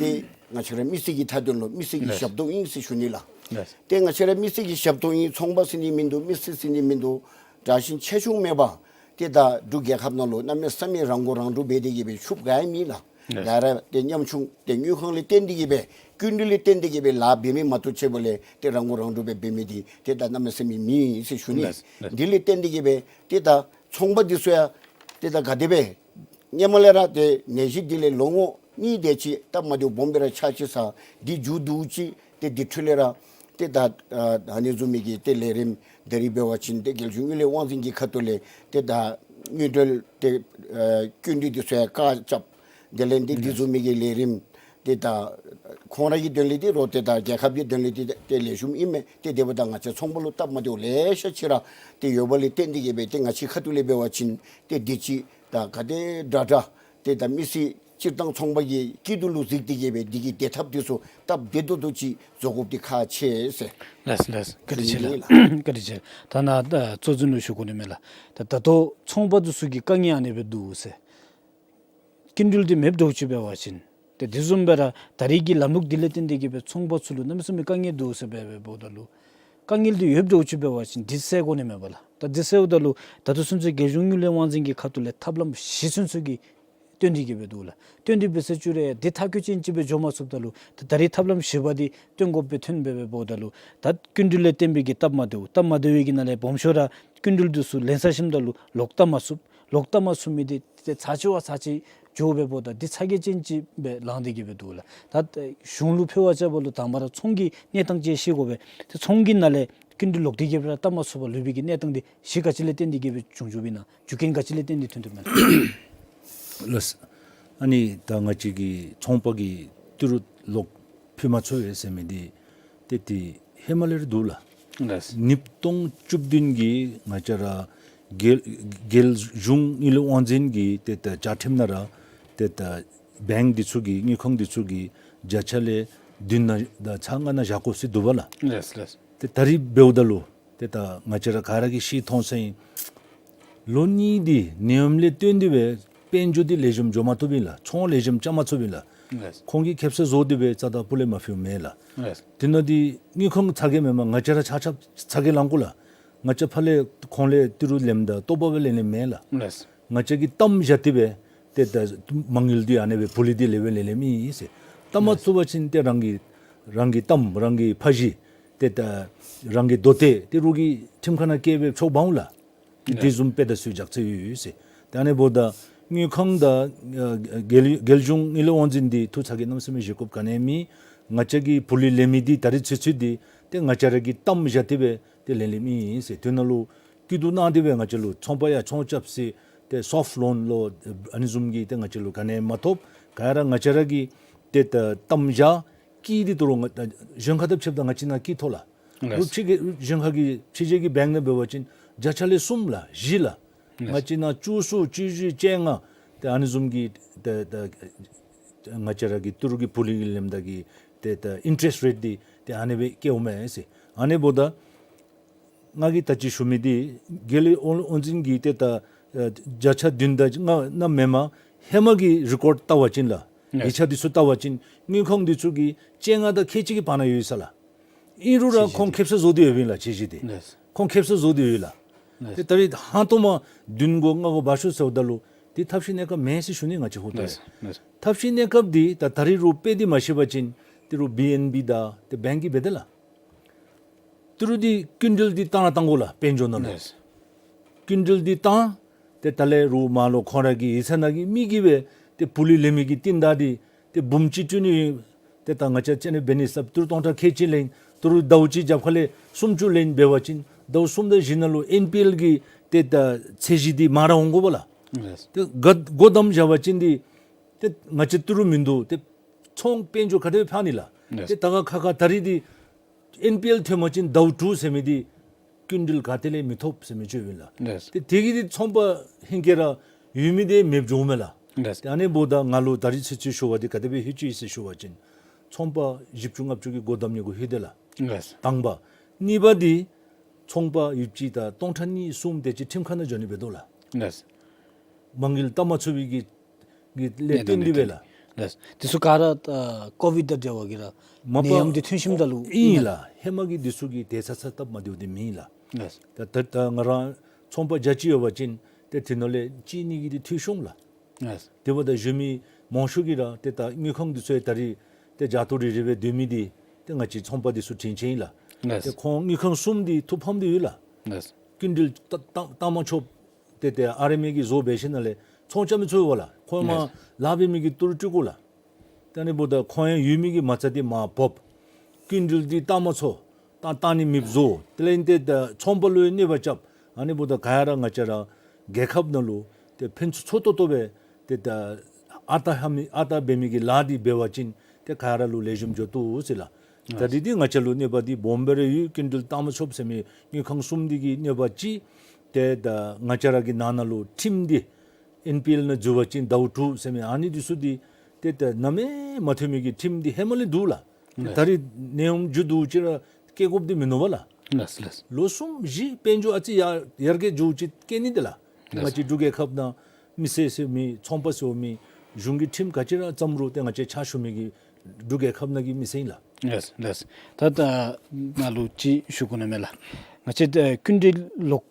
ཏེ་ང་བཅས་ར་མི་སེར་གྱི་མཐའ་དོན་ལུ་མི་སེར་གྱི་ལགས། ཞབས་ཏོག་ཨིན་ཟེར་ཞུ་ནི་ལགས། ལགས། ཏེ་ང་བཅས་ར་མི་སེར་གྱི་ཞབས་ཏོག་ཨིན། ཚོང་པ་ཟེར་ནི་མིན་འདུག། མི་སེར་ཟེར་ནི་མིན་འདུག། དྲག་ཞན་ཆེ་ཆུང་མེད་པར་ཏེ་ད་འབྲུག་རྒྱལ་ཁབ་ནང་ལུ་གནམ་མེད་ས་མེད་རང་མགོ་རང་འདྲོངས་འབད་དེ་གི་སྦེ་ཕྱུགཔ་ག་ཡང་མེད་ལགས། ལགས། ག་ར་ཏེ་ཉམ་ཆུང་ཏེ་དངུལ་ཁང་ལས་བརྟེན་ཏེ་གིས་སྦེ་སྐྱིན་འགྲུལ་ལས་བརྟེན་ཏེ་གིས་སྦེ་ལཱ་འབད་མི་མ་གཏོགས་ཆེ་བ་ལས་ཏེ་རང་མགོ་རང་འདྲོངས་སྦེ་འབད་མི་འདི་ཏེ་ད་གནམ་མེད་ས་མེད་མེད་ཟེར་ཞུ་ནི། ལགས་ལགས། འདི་ལས་བརྟེན་ཏེ་གིས་སྦེ་ཏེ་ད་ཚོང་པ་འདི་ཚུ་ཡང་ཏེ་ད་ག་དེ་སྦེ་སྔོན་མ་ལས་ར་ཏེ་ནད་གཞི་འདི་ལས་ལོ་ངོ་གཉིས་དེ་ཅིག་སྟབས་མ་བདེཝ་སྦོམ་སྦེ་ར་ཆགས་ཅི་ས་འདི་མཇུག་བསྡུ་ཅི། ཏེ་འདི་འཕྲོ་ལས་ར་ཏེ་ད་ཨ་ཨ་ནི་བཟུམ་མའི་གི་ཏེ་ལས་རིམ་ད་རིས་འབད་བ་ཅིན་ཏེ་རྒྱལ་གཞུང་དངུལ་ལས་དབང་འཛིན་གྱི་ཁ་ཐུག་ལས་ཏེ་ད་དངུལ་འབྲེལ་ཏེ་ཨ་སྐྱིན་འགྲུལ་འདི་ཚུ་ཡང་བཀག་རྐྱབ། དེ་ལས་འདི་འདི་བཟུམ་མའི་གི་ལས་རིམ་ཏེ་ད་ཁོང་ར་གི་དོན་ལས་འདི་རོགས་ཏེ་ད་རྒྱལ་ཁབ་ཀྱི་དོན་ལས་འདི་ཏེ་ལེགས་ཤོམ་ཨིན་མས། ཏེ་དེ་འབདཝ་ད་ང་བཅས་ཚོང་པ་ལུ་སྟབས་མ་བདེཝ་ལེ་ཤ་ཅིག་ར་ཏེ་ཡོད་པ་ལས་བརྟེན་ཏེ་གིས་སྦེ་ཏེ་ང་བཅས་ཁ་ཐུག་ལས་འབད་བ་ཅིན་ཏེ་འདི་ཅིག་ད་ག་དེ་དྲག་དྲག་ཏེ་ད་མི་སེར་སྤྱིར་བཏང་ཚོང་པ་གི་སྐྱིད་སྡུག་ལུ་གཟིགས་ཏེ་གིས་སྦེ་འདི་གི་བདེ་ཐབས་འདི་ཚུ་སྟབས་བདེ་ཏོག་ཏོ་ཅིག་བཟོ་དགོཔ་འདི་ཁག་ཆེ་ཟེར། ལགས་ལགས། བཀའ་དྲིན་ཆེ་ལགས། ལགས། བཀའ་དྲིན་ཆེ། ད་ནཱ་ད་གཙོ་འཛིན་ལུ་ཞུ་དགོ་ནི་མས་ལགས། ད་ད་ལྟོ་ཚོང་པ་འདི་ཚུ་གི་དཀའ་ངལ་ཨ་ནི་སྦེ་འདུག་ཟེར། སྐྱིན་འགྲུལ་འདི་མེདཔ་འདྲཝ་ཅིག་འབད་བ་ཅིན་ཏེ་དེ་བཟུམ་སྦེ་ར་ད་རིས་ཀྱི་ལམ་ལུགས་འདི་ལས་བརྟེན་ཏེ་གིས་སྦེ་ཚོང་པ་ཚུ་ལུ་གནམ་མེད་ས་མེད་དཀའ་ངལ་འདུག་ཟེར་སྦེ་འབདཝ་ད་ལུ་དཀའ་ངལ་འདི་ཡོདཔ་འདྲཝ་ཅིག་འབད་བ་ཅིན་འདི་སེལ་དགོ་ནི་མས་པ་ལགས། ད་འདི་སེལཝ་ད་ལུ་ད་ལྟོ་ཚུན་ཚོད་རྒྱལ་གཞུང་དངུལ་ལས་དབང་འཛིན་གྱི་ཁ་ཐུག་ལས་ཐབས་ལམ་བཞི་ཚུན་ཚོད་ཀྱི་སྟོན་ཏེ་གིས་སྦེ་འདུག་ལགས། སྟོན་ཏེ་འབད་ས་ཅིག་ར་འདི་མཐར་འཁྱོལ་ཅན་ཅིག་སྦེ་འགྱོ་མ་ཚུགསཔ་ད་ལུ་ད་ད་རིས་ཐབས་ལམ་བཞི་པ་འདི་སྟོན་དགོཔ་སྦེ་ཐོན་སྦེ་འབདཝ་ད་ལུ་ད་སྐྱིན་འགྲུལ་ལས་བརྟེན་པའི་གི་སྟབས་མ་བདེཝ་སྟབས་མ་བདེ་བའི་གི་ནང་ལས་སྦོམ་ཤོས་ར་སྐྱིན་འགྲུལ་འདི་ཚུ་ལེན་ས་ཞིནམ་ད་ལུ་ལོག་བཏབ་མ་ཚུགསཔ། ལོག་བཏབ་མ་ཚུགས་མི་འདི་ཏེ་ཚར་གཅིག་བ་ཚར་གཅིག་འགྱོ་སྦེ་འབདཝ་ད་འདི་ཚ་གྱང་ཅན་ཅིག་སྦེ་ལངས་ཏེ་གིས་སྦེ་འདུག་ལགས། ད་གཞུང་ལུ་ཕུལ་བར་བྱ་བ་ལུ་དང་པ་ར་ཚོང་གི་གནས་སྟངས་ཅིག་ཤེས་དགོ་པས། ཏེ་ཚོང་གི་ནང་ལས་སྐྱིན་འགྲུལ་ལོག་སྟེ་གིས་སྦེ་ར་བཏབ་མ་ཚུགས་པར་ལུས་པའི་གི་གནས་སྟངས་འདི་གཞི་ག་ཅི་ལས་བརྟེན་ཏེ་གིས་སྦེ་བྱུང་བྱུངམ་ཨིན་ན། རྒྱུ་རྐྱེན་ག་ཅི་ལས་བརྟེན་ཏེ་ཐོན་ཐོནམ་ཨིན་ན། ལགས། ཨ་ནི་ད་ང་བཅས་ཀྱི་ཚོང་པ་གིས་ཏི་རུ་ལོག་ཕུལ་མ་ཚུགས་པས་ཟེར་མི་འདི་ཏེ་ཏེ་ཧེ་མ་ལས་ར་འདུག་ལགས། ལགས། ཉིས་སྟོང་བཅུ་བདུན་གྱི་ང་བཅས་ར་རྒྱལ་རྒྱལ་གཞུང་དངུལ་ལས་དབང་འཛིན་གྱི་ཏེ་ད་བཅའ་ཁྲིམས་ནང་ར་ཏེ་ད་བེངཀ་འདི་ཚུ་གིས་དངུལ་ཁང་འདི་ཚུ་གིས་བརྒྱ་ཆ་ལས་བདུན་ནང་ད་ཚར་ལྔ་ནང་བཞག་དགོ་ཟེར་འདུག་པ་ལགས། ལགས་ལགས། ཏེ་ད་རིས་འབདཝ་ད་ལུ་ཏེ་ད་ང་བཅས་ར་ག་ར་གིས་ཤེས་མཐོང་ས་ཨིན། ལོ་གཉིས་འདི་ནད་ཡམས་ལས་བརྟེན་ཏེ་སྦེ་དཔལ་འབྱོར་འདི་ལེགས་ཤོམ་འགྱོ་མ་བཏུབ་ཨིན་ལགས། ཚོང་ལེགས་ཤོམ་རྐྱབ་མ་ཚུགསཔ་ཨིན་ལགས། ལགས། ཁོང་གིས་ཁེབ་ས་བཟོ་སྟེ་སྦེ་རྩ་དང་སྤུ་ལས་མ་ཕུལཝ་མེན་ལགས། ལགས། དེ་ནང་འདི་དངུལ་ཁང་ཚ་གྱང་མེན་པར་ང་བཅས་ར་ཆ་ཁྱབ་ཚ་གྱང་ལང་དགོ་ལགས། ང་བཅས་ཕར་ལས་ཁོང་ལས་ཏི་རུ་ལེནམ་ད་ལྟོ་བ་སྦེ་ལེན་ལེནམ་མེན་ལགས། ལགས། ང་བཅས་ཀྱིས་གཏམ་བཞག་སྟེ་སྦེ་ཏེ་ད་མ་དངུལ་འདི་ཨ་ནེ་སྦེ་ཕུལ་ལི་འདི་ལེན་སྦེ་ལེན་ལེནམ་ཨིན་ཟེར། གཏམ་མ་ཚུགས་པ་ཅིན་ཏེ་རང་གི་རང་གི་གཏམ་རང་གི་ཕ་གཞིས་ཏེ་ད་རང་གི་མདོ་སྡེ་ཏི་རུ་གི་ཁྲིམས་ཁང་ནང་བཀལ་སྦེ་ཆོག་འབག་འོང་ལགས། ལགས། དེ་བཟུམ་དཔེ་ད་ཚུ་རྒྱག་ཚུགས་ཡོད་ཟེར། ཏེ་ཨ་ནི་འབདཝ་ད་དངུལ་ཁང་དང་ཨ་རྒྱལ་རྒྱལ་གཞུང་དངུལ་ལས་དབང་འཛིན་འདི་ཐུགས་ཚ་གྱང་གནམ་མེད་ས་མེད་བཞེས་དགོཔ་ག་ནི་ཡང་མེད། ང་བཅས་ཀྱིས་ཕུལ་ལི་ལེན་མི་འདི་ད་རིས་ཚུན་ཚོད་འདི་ཏེ་ང་བཅས་ར་གིས་གཏམ་བཞག་སྟེ་སྦེ་ཏེ་ལེན་ལེནམ་ཨིན་ཟེར། དོན་ལུ་སྐྱིད་སྡུག་གནང་སྟེ་སྦེ་ང་བཅས་ལུ་ཚོང་པ་ཡང་ཚོང་རྐྱབ་ཟེར་ཏེ་སོཕཊ་ལོན་ལོ་ཨ་ནི་བཟུམ་གྱི་ཏེ་ང་བཅས་ལུ་ག་ནི་ཡང་མ་ཐོབ། ག་ར་ང་བཅས་ར་གིས་ཏེ་ད་གཏམ་བཞག་སྐྱིད་འདི་ཏི་རུ་ང་གཞན་ཁ་དང་ཕྱདཔ་ད་ང་བཅས་ནང་སྐྱིད་ཐོབ་ལགས། ལགས། རུང་ཕྱི་རྒྱལ་གཞན་ཁ་གི་ཕྱི་རྒྱལ་གྱི་བེངཀ་ནང་འབད་བ་ཅིན་བརྒྱ་ཆ་ལས་གསུམ་ལགས་བཞི་ལགས། ལགས། ང་བཅས་ནང་བཅུ་གསུམ་བཅུ་བཞི་བཅོ་ལྔ་ཏེ་ཨ་ནི་བཟུམ་གྱི་ཏེ་ཏེ་ང་བཅས་ར་གི་ཏི་རུ་གི་ཕུལ་ལི་གི་ལེནམ་ད་གི་ཏེ་ཏེ་ཨིན་ཊ་རེསཊ་རེཊ་འདི་ཏེ་ཨ་ནི་སྦེ་བཀལཝ་མས་ཟེར། ཨ་ནི་འབདཝ་ད་ང་གིས་ད་ཅི་ཞུ་མི་འདི་རྒྱལ་ལས་དབང་འཛིན་གྱིས་ཏེ་ད་ཨ་བརྒྱ་ཆ་བདུན་དང་ལྔ་ནང་མེན་པར་ཧེ་མ་གི་རི་ཀོཌ་བལྟ་བ་ཅིན་ལགས། ཡིག་ཆ་འདི་ཚུ་བལྟ་བ་ཅིན་དངུལ་ཁང་འདི་ཚུ་གིས་བཅོ་ལྔ་དང་ཁལ་གཅིག་གི་བར་ན་ཡོད་ས་ལགས། ཨིན་རུང་ར་ཁོང་ཁེབ་ས་བཟོ་སྟེ་ཡོདཔ་ཨིན་ལགས་ཆེ་ཆེ་འདི། ཁོང་ཁེབ་ས་བཟོ་སྟེ་ཡོད་ལགས། ཏེ་ད་རིས་ཧང་སྟོང་མ་བདུན་དགོ་ལྔ་དགོ་འབག་ཤོག་ཟེརཝ་ད་ལུ་འདི་ཐབས་ཤེས་གནས་སྐབས་མེན་ཟེར་ཞུ་ནི་ང་བཅས་ཧོ་ཏོ་ལས། ཐབས་ཤེས་གནས་སྐབས་འདི་ད་ད་རིས་རུང་དཔེ་འདི་མ་ཤེས་པ་ཅིན་ཏི་རུ་བི་ཨེན་བི་དང་ཏེ་བེངཀ་གིས་འབད་དེ་ལགས། ཏི་རུ་འདི་སྐྱིན་འགྲུལ་འདི་བཏང་ར་བཏང་དགོ་ལགས་དཔལ་འབྱོར་ནང་ལུ། ལགས། སྐྱིན་འགྲུལ་འདི་བཏང་། ཏེ་ད་ལས་རུང་མར་ལུ་ཁོང་ར་གི་ཡིག་ཚང་ནང་གི་མི་གིས་སྦེ་ཏེ་ཕུལ་ལི་ལེན་མི་གི་རྟིང་བདའ་འདི་ཏེ་འབུམ་གཅིག་སྤྲོད་ནི་ཡོད། ཏེ་ད་ང་བཅས་ཅ་ནི་འབད་ནི་ཟེརཝ་ད་ཏི་རུ་སྟོང་ཕྲག་ཁལ་གཅིག་ལེན། ཏི་རུ་ཟླཝ་གཅིག་རྒྱབ་ཁ་ལས་སུམ་ཅུ་ལེན་འབད་བ་ཅིན་ཟླཝ་གསུམ་དང་བཞི་ནང་ལུ་ཨེན་པི་ཨེལ་གྱི་ཏེ་ད་ཚད་གཞི་འདི་མར་ར་འོང་དགོ་པས་ལགས། ལགས། ཏེ་ག་སྒོ་བསྡམ་བཞག་པ་ཅིན་འདི་ཏེ་ང་བཅས་ཏི་རུ་མིན་འདུག། ཏེ་ཚོང་དཔལ་འབྱོར་ག་དེ་སྦེ་འཕར་ནི་ལགས། ལགས། ཏེ་ད་ག་ཁ་ཁ་ད་རིས་འདི་ཨེན་པི་ཨེལ་ཐོན་པ་ཅིན་ཟླཝ་དྲུག་ཟེར་མི་འདི་སྐྱིན་འགྲུལ་ག་ཏེ་ལས་མི་ཐོབ་ཟེར་མི་ཅིག་ཡོདཔ་ཨིན་ལགས། ལགས། ཏེ་དེ་གིས་འདི་ཚོང་པ་ཧིང་གིས་ར་ཡོད་མི་འདི་མེདཔ་འགྱོཝ་མས་ལགས། ལགས། ཏེ་ཨ་ནི་འབདཝ་ད་ང་ལུ་ད་རིས་ཚུན་ཚོད་ཞུ་བ་འདི་ག་དེ་སྦེ་ལྷོད་ཅི་ཟེར་ཞུ་བ་ཅིན་ཚོང་པ་བཞི་བཅུ་ལྔ་བཅུ་གི་སྒོ་བསྡམ་ནི་གུ་ལྷོད་དེ་ལགས། ལགས། དང་པ། གཉིས་པ་འདི་ཚོང་པ་ཡོད་ཅི་ད་སྟོང་ཕྲག་གཉིས་གསུམ་དེ་ཅིག་ཁྲིམས་ཁང་ནང་འགྱོ་ནི་འབད་དོ་ལགས། ལགས། མ་དངུལ་བཏབ་མ་ཚུགས་པའི་གི་གི་ལས་བརྟེན་ཏེ་སྦེ་ལགས། ལགས། དེ་ཚུ་ག་ར་ཨ་ཀོ་བིཌ་དང་འབྲེལ་བ་གི་ར་མ་པ་ནད་ཡམས་འདི་ཐོན་ཞིནམ་ད་ལུ་ཨིན་ལགས། ཧེ་མ་གི་འདི་ཚུ་གི་ཏེ་ཚ་ཚ་སྟབས་མ་བདེཝ་འདི་མེད་ལགས། ལགས། ད་ད་ད་ང་ར་ཚོང་པ་བརྒྱ་ཅིག་ཡོད་པ་ཅིན་ཏེ་དེ་ནང་ལས་གཅིག་གཉིས་ཀྱི་འདི་འཐུས་ཤོར་ལགས། ལགས། དེ་འབདཝ་ད་གཞན་མི་ མང་ཤོས་ཀྱིས་ར་ཏེ་ད་དངུལ་ཁང་འདི་ཚུ་ཡང་ད་རིས་ཏེ་རྒྱ་ཏོ་རི་རི་སྦེ་སྡོད་མི་འདི་ཏེ་ང་བཅས་ཚོང་པ་འདི་ཚུ་དྲིན་ཅན་ཨིན་ལགས། ལགས། ཏེ་ཁོང་དངུལ་ཁང་གསུམ་འདི་ཐུགས་ཕམ་སྟེ་ཡོད་ལགས། ལགས། སྐྱིན་འགྲུལ་བཏང་བཏང་བཏང་མ་ཆོགཔ་ཏེ་ཏེ་ཨ་རི་མི་གིས་བཟོ་འབད་ཞིནམ་ལས་ཚོང་རྐྱབ་མི་ཚུགས་པས་ལགས། ཁོང་མར་ལཱ་འབད་མི་གི་ཏི་རུ་སྤྲོད་དགོ་ལགས། ཏེ་ཨ་ནི་འབདཝ་ད་ཁོང་ཡང་ཡོད་མི་གི་མ་རྩ་འདི་མར་འབག་སྐྱིན་འགྲུལ་འདི་བཏང་མ་ཚུགས། བཏང་བཏང་ནི་མེདཔ་བཟོ། དེ་ལས་ཏེ་ད་ཚོང་པ་ལུ་ཡང་གནོད་པ་རྐྱབ། ཨ་ནི་འབདཝ་ད་ག་ར་ང་བཅས་ར་རྒྱལ་ཁབ་ནང་ལུ་ཏེ་ཕན་ཚུན་ཚུ་ཏོག་ཏོ་སྦེ་ཏེ་ད་ཨ་རྟག་ཧ་མི་ཨ་རྟག་འབད་མི་གི་ལཱ་འདི་འབད་བ་ཅིན་ཏེ་ག་ར་ལུ་ལེགས་ཤོམ་འགྱོ་བཏུབ་ཟེར་ལགས། ད་འདི་འདི་ང་བཅས་ལུ་གནོད་པ་འདི་སྦོམ་སྦེ་ར་ཡོད། སྐྱིན་འགྲུལ་བཏང་མ་ཆོགཔ་ཟེར་མི་དངུལ་ཁང་གསུམ་འདི་གི་གནོད་པ་ཅིག། ཏེ་ད་ང་བཅས་ར་གི་ནང་ན་ལུ་ཁྲིམས་འདི་ཨེན་པི་ཨེལ་ནང་འཛུལ་བ་ཅིན་ཟླཝ་དྲུག་ཟེར་མི་ཨ་ནི་འདི་ཚུ་འདི་ཏེ་ད་ནམ་ཡང་མ་ཐོན་མི་གི་ཁྲིམས་འདི་ཧེ་མ་ལས་འདུག་ལགས། ཏེ་ད་རིས་ནད་ཡམས་མཇུག་བསྡུ་ཅི་ར་བཀལ་དགོཔ་འདི་མིན་ནུག་པ་ལགས། ལགས་ལགས། ལོ་གསུམ་བཞི་དཔལ་འབྱོར་ཨ་ཙི་ཡར་ཡར་རྒྱས་འགྱོ་ཅི་བཀལ་ནི་འདི་ལགས། ལགས། ང་བཅས་འབྲུག་རྒྱལ་ཁབ་ནང་མི་སེར་ཟེར་མི་ཚོང་པ་ཟེར་མི་གཞུང་གི་ཁྲིམས་ག་ཅི་ར་བརྩམ་རུང་ཏེ་ང་བཅས་ཕྱག་ཞུ་མི་གི་འབྲུག་རྒྱལ་ཁབ་ནང་གི་མི་སེར་ཨིན་ལགས། ལགས་ལགས། ད་ད་ནཱ་ལུ་ཅིག་ཞུ་དགོ་ནི་མས་ལགས། ང་བཅས་ད་སྐྱིན་འགྲུལ་ལོག་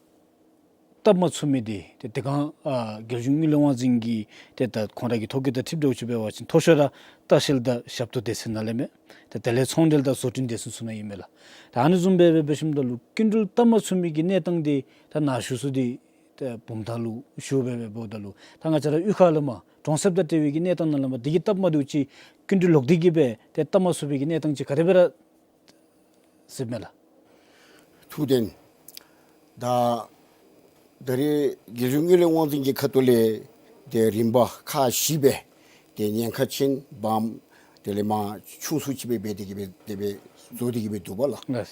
བཏབ་མ་ཚུགས་མི་འདི་ཏེ་དེ་སྒང་ཨ་རྒྱལ་གཞུང་དངུལ་ལས་དབང་འཛིན་གྱི་ཏེ་ད་ཁོང་ར་གི་ཐོ་བཀོད་དང་འཁྲིལཝ་ད་ཅིག་འབད་བ་ཅིན་མཐོ་ཤོས་ར་ལྟ་བཤལ་དང་ཞབས་ཏོག་སྡེ་ཚན་ནང་ལས་མས། ཏེ་དེ་ལས་ཚོང་འབྲེལ་དང་བཟོ་སྐྲུན་སྡེ་ཚན་ཚུ་ནང་ཨིན་མས་ལགས། ད་ཨ་ནི་བཟུམ་སྦེ་འབད་འབད་ཞིནམ་ད་ལུ་སྐྱིན་འགྲུལ་བཏབ་མ་ཚུགས་མི་གི་གནས་སྟངས་འདི་ད་ནཱ་ཞུ་ས་འདི་ཏེ་བུམ་ཐང་ལུ་ཞུ་སྦེ་འབདཝ་ད་ལུ་ད་ང་བཅས་ར་གཡུས་ཁ་ལས་མར་གྲོང་གསེབ་དང་འབྲེལ་བའི་གི་གནས་སྟངས་ནང་ལས་མར་འདི་གིས་སྟབས་མ་བདེཝ་ཅིག་སྐྱིན་འགྲུལ་ལོག་སྟེ་གི་སྦེ་ཏེ་བཏབ་མ་ཚུགས་པའི་གི་གནས་སྟངས་ཅིག་ག་དེ་སྦེ་ར་སྲིདཔ་མས་ལགས། ཐུགས་བདེན། ད་ད་རེས་རྒྱལ་གཞུང་དངུལ་ལས་དབང་འཛིན་གྱི་ཁ་ཐུག་ལས་ཏེ་རིམ་པ་ཁག་བཞི་སྦེ་ཏེ་ཉེན་ཁ་ཆེན་བམ་དེ་ལས་མར་ཆུང་སུ་ཅིག་སྦེ་འབད་དེ་གི་སྦེ་དེ་སྦེ་བཟོ་སྟེ་གི་སྦེ་འདུག་པ་ལགས། ལགས།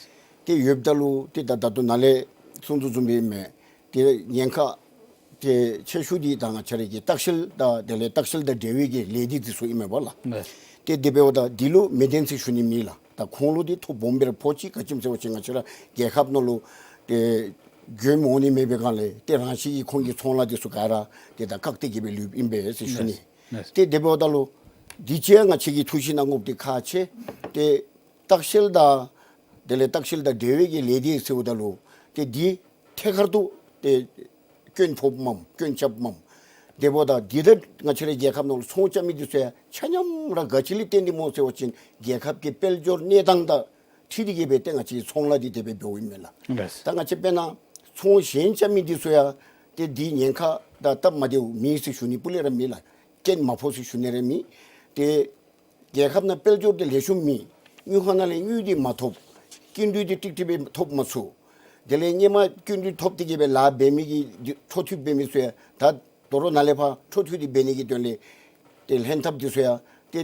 ཏེ་ཡོདཔ་ད་ལུ་ཏེ་ད་ད་ལྟོ་ནཱ་ལས་གསུང་དོ་བཟུམ་སྦེ་མས། ཏེ་ཉེན་ཁ་ཏེ་ཆེ་ཤོས་འདི་ད་ང་བཅས་ར་གི་ལྟ་བཤལ་དང་དེ་ལས་ལྟ་བཤལ་དང་འབྲེལ་བའི་གི་ལས་སྡེ་འདི་ཚུ་ཨིན་མས་པ་ལགས། ལགས། ཏེ་དེ་འབདཝ་ད་འདི་ལུ་མི་བདེན་ཟེར་ཞུ་ནི་མེད་ལགས། ད་ཁོང་ལུ་འདི་ཐོ་སྦོམ་སྦེ་ར་ཕོག་ཅི། ག་ཅི་སྨོ་ཟེར་བ་ཅིན་ང་བཅས་ར་རྒྱལ་ཁབ་ནང་ལུ་ཏེ་མགྱོནམ་འོང་ནི་མེད་པའི་སྒང་ལས་ཏེ་རང་བཞིན་གྱིས་ཁོང་གི་ཚོང་ལཱ་འདི་ཚུ་ག་ར་ཏེ་ད་བཀག་སྟེ་གི་སྦེ་ལུསཔ་ཨིན་པས་ཟེར་ཞུ་ནི། ལགས། ཏེ་དེ་འབདཝ་ད་ལུ་འདི་ཅིག་ང་བཅས་ཀྱིས་ཐུགས་ཞིབ་གནང་དགོཔ་འདི་ཁག་ཆེ། ཏེ་ལྟ་བཤལ་དང་དེ་ལས་ལྟ་བཤལ་དང་འབྲེལ་བའི་གི་ལས་སྡེ་ཟེརཝ་ད་ལུ་ཏེ་འདི་ཐད་ཀར་དུ་ཏེ་སྐྱོན་ཕོགཔ་མས། སྐྱོན་རྐྱབ་མས། དེ་འབདཝ་ད་འདི་ད་ང་བཅས་རའི་རྒྱལ་ཁབ་ནང་ལུ་ཚོང་རྐྱབ་མི་འདི་ཚུ་ཡང་ཆ་མཉམ་ར་ག་ཅི་ལས་བརྟེན་ཏེ་སྨོ་ཟེར་བ་ཅིན་རྒྱལ་ཁབ་ཀྱི་དཔལ་འབྱོར་གནས་སྟངས་དང་འཁྲིལ་ཏེ་གི་སྦེ་ཏེ་ང་བཅས་ཚོང་ལཱ་འདི་དེ་སྦེ་འབདཝ་ཨིན་མས་ལགས། ལགས། ད་ང་བཅས་དཔེར་ན་ཚོང་གཞན་རྐྱབ་མི་འདི་ཚུ་ཡང་ཏེ་འདི་ཉེན་ཁ་དང་སྟབས་མ་བདེཝ་མེད་ཟེར་ཞུ་ནི་སྤུ་ལས་ར་མེད་ལགས། སྐྱོན་མ་ཕོག་ཟེར་ཞུ་ནི་ར་མེད། ཏེ་རྒྱལ་ཁབ་ནང་དཔལ་འབྱོར་འདི་ལེགས་ཤོམ་མེད། དངུལ་ཁང་ནང་ལས་དངུལ་འདི་མ་ཐོབ། སྐྱིན་འགྲུལ་འདི་ཀྲིག་ཀྲི་སྦེ་ཐོབ་མ་ཚུགས། དེ་ལས་སྔོན་མ་སྐྱིན་འགྲུལ་ཐོབ་སྟེ་གི་སྦེ་ལཱ་འབད་མི་གི་འཕྲོ་མཐུད་འབད་མི་ཚུ་ཡང་ད་དོ་རུང་ནཱ་ལས་ཕར་འཕྲོ་མཐུད་དེ་འབད་ནི་གི་དོན་ལས་ཏེ་ལྷན་ཐབས་འདི་ཚུ་ཡང་ཏེ་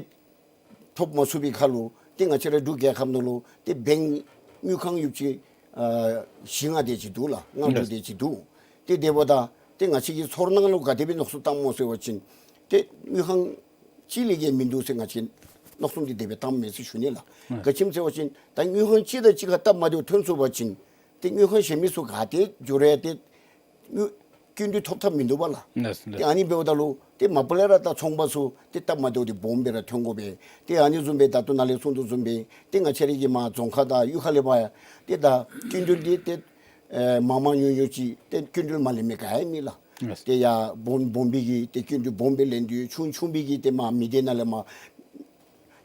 ཐོབ་མ་ཚུགས་པའི་ཁར་ལུ་ཏེ་ང་བཅས་ར་འབྲུག་རྒྱལ་ཁབ་ནང་ལུ་ཏེ་བེངཀ་དངུལ་ཁང་ཡོདཔ་ཅིག་ཨ་བཞི་ལྔ་དེ་ཅིག་འདུག་ལགས། ལྔ་དྲུག་དེ་ཅིག་འདུག། ཏེ་དེ་འབདཝ་ད་ཏེ་ང་བཅས་ཀྱིས་ཚོར་སྣང་ལུ་ག་དེ་སྦེ་མནོ་བསམ་བཏངམ་སྨོ་ཟེར་བ་ཅིན་ཏེ་དངུལ་ཁང་གཅིག་ལས་བརྒལ་མིན་འདུག་ཟེར་ང་བཅས་མནོ་བསམ་འདི་དེ་སྦེ་བཏངམ་མས་ཟེར་ཞུ་ནི་ལགས། ལགས། ག་ཅི་སྨོ་ཟེར་བ་ཅིན་ད་དངུལ་ཁང་གཅིག་དང་གཅིག་ཁར་སྟབས་མ་བདེཝ་ཐོན་སོང་བ་ཅིན་ཏེ་དངུལ་ཁང་གཞན་མི་ཚུ་ག་ཏེ་འགྱོ་རུང་ཏེ་དངུལ་སྐྱིན་འགྲུལ་ཐོབ་ཐབས་མིན་འདུག་པ་ལགས། ལགས་ལགས། ཏེ་ཨ་ནི་འབདཝ་ད་ལུ་ཏེ་མ་པ་ལས་ར་ད་ཚོང་པ་ཚུ་ཏེ་སྟབས་མ་བདེཝ་འདི་སྦོམ་སྦེ་ར་ཐོན་དགོ་པས། ཏེ་ཨ་ནི་བཟུམ་སྦེ་ད་ལྟོ་ནཱ་ལས་གསུང་དོ་བཟུམ་སྦེ་ཏེ་ང་བཅས་རའི་གི་མར་རྫོང་ཁག་དང་གཡུས་ཁ་ལས་ཕར་ཡང་ཏེ་ད་སྐྱིན་འགྲུལ་འདི་ཏེ་ཨེ་མང་མང་ཉུང་ཉུང་ཅིག་ཏེ་སྐྱིན་འགྲུལ་མ་ལེན་མི་ག་ཡང་མེད་ལགས། ལགས། ཏེ་ཡར་སྦོམ་སྦོམ་པའི་གིས་ཏེ་སྐྱིན་འགྲུལ་སྦོམ་སྦེ་ལེན་དོ། ཆུང་ཆུང་པའི་གིས་ཏེ་མར་མི་སྡེ་ནང་ལས་མར་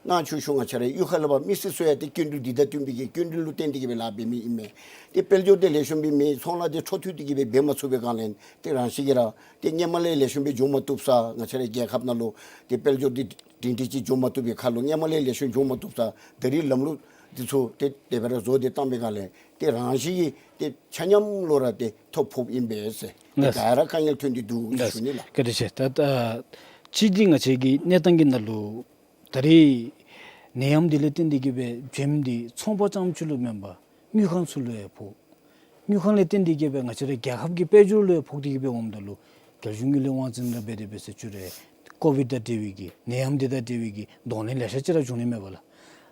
ནང་ཆུང་ཆུང་ང་བཅས་རའི་གཡུས་ཁ་ལས་ཕར་མི་སེར་ཚུ་ཡང་ཏེ་སྐྱིན་འགྲུལ་འདི་དང་བསྟུན་པའི་གི་སྐྱིན་འགྲུལ་ལུ་བརྟེན་ཏེ་གི་སྦེ་ལཱ་འབད་མི་ཨིན་མས། ཏེ་དཔལ་འབྱོར་འདི་ལེགས་ཤོམ་སྦེ་མེད། ཚོང་ལཱ་འདི་འཕྲོ་མཐུད་དེ་གི་སྦེ་འབད་མ་ཚུགས་པའི་སྒང་ལས་ཏེ་རང་བཞིན་གྱིས་ར་ཏེ་སྔོན་མ་ལས་ལེགས་ཤོམ་སྦེ་འགྱོ་མ་བཏུབ་ས། ང་བཅས་རའི་རྒྱལ་ཁབ་ནང་ལུ་ཏེ་དཔལ་འབྱོར་འདི་སྒྲིང་སྒྲི་ཅིག་འགྱོ་མ་བཏུབ་པའི་ཁར་ལུ་སྔོན་མ་ལས་ལེགས་ཤོམ་འགྱོ་མ་བཏུབ་ས། ད་རིས་ལམ་ལུགས་འདི་ཚུ་ཏེ་དེ་སྦེ་ར་བཟོ་སྟེ་བཏང་པའི་སྒང་ལས་ཏེ་རང་བཞིན་གྱིས་ཏེ་ཆ་མཉམ་ལུ་ར་ཏེ་ཐོ་ཕོགཔ་ཨིན་པས་ཟེར། ཏེ་ལགས། ག་ར་དཀའ་ངལ་ཐོན་ཏེ་འདུག་ཟེར་ཞུ་ནི་ལགས། བཀའ་དྲིན་ཆེ། ད་ད་སྤྱིར་འདི་ང་བཅས་ཀྱི་གནས་སྟངས་ཀྱི་ནང་ལུ་ད་རེས་ནད་ཡམས་འདི་ལས་བརྟེན་ཏེ་གི་སྦེ་བྱེམ་འདི་ཚོང་པ་རྐྱངམ་ཅིག་ལུ་མེན་པར་དངུལ་ཁང་ཚུ་ལུ་ཡང་ཕོག། དངུལ་ཁང་ལས་བརྟེན་ཏེ་གི་སྦེ་ང་བཅས་རའི་རྒྱལ་ཁབ་ཀྱི་དཔལ་འབྱོར་ལུ་ཡང་ཕོག་སྟེ་གི་སྦེ་འོངམ་ད་ལུ་རྒྱལ་གཞུང་དངུལ་ལས་དབང་འཛིན་ར་འབད་དེ་འབད་ས་བཅུག་རུང་ཀོ་བིཌ་དང་འབྲེལ་བའི་གི་ནད་ཡམས་འདི་དང་འབྲེལ་བའི་གི་གདོང་ལེན་ལེ་ཤ་ཅིག་ར་འབྱུང་ནི་མས་པ་ལགས།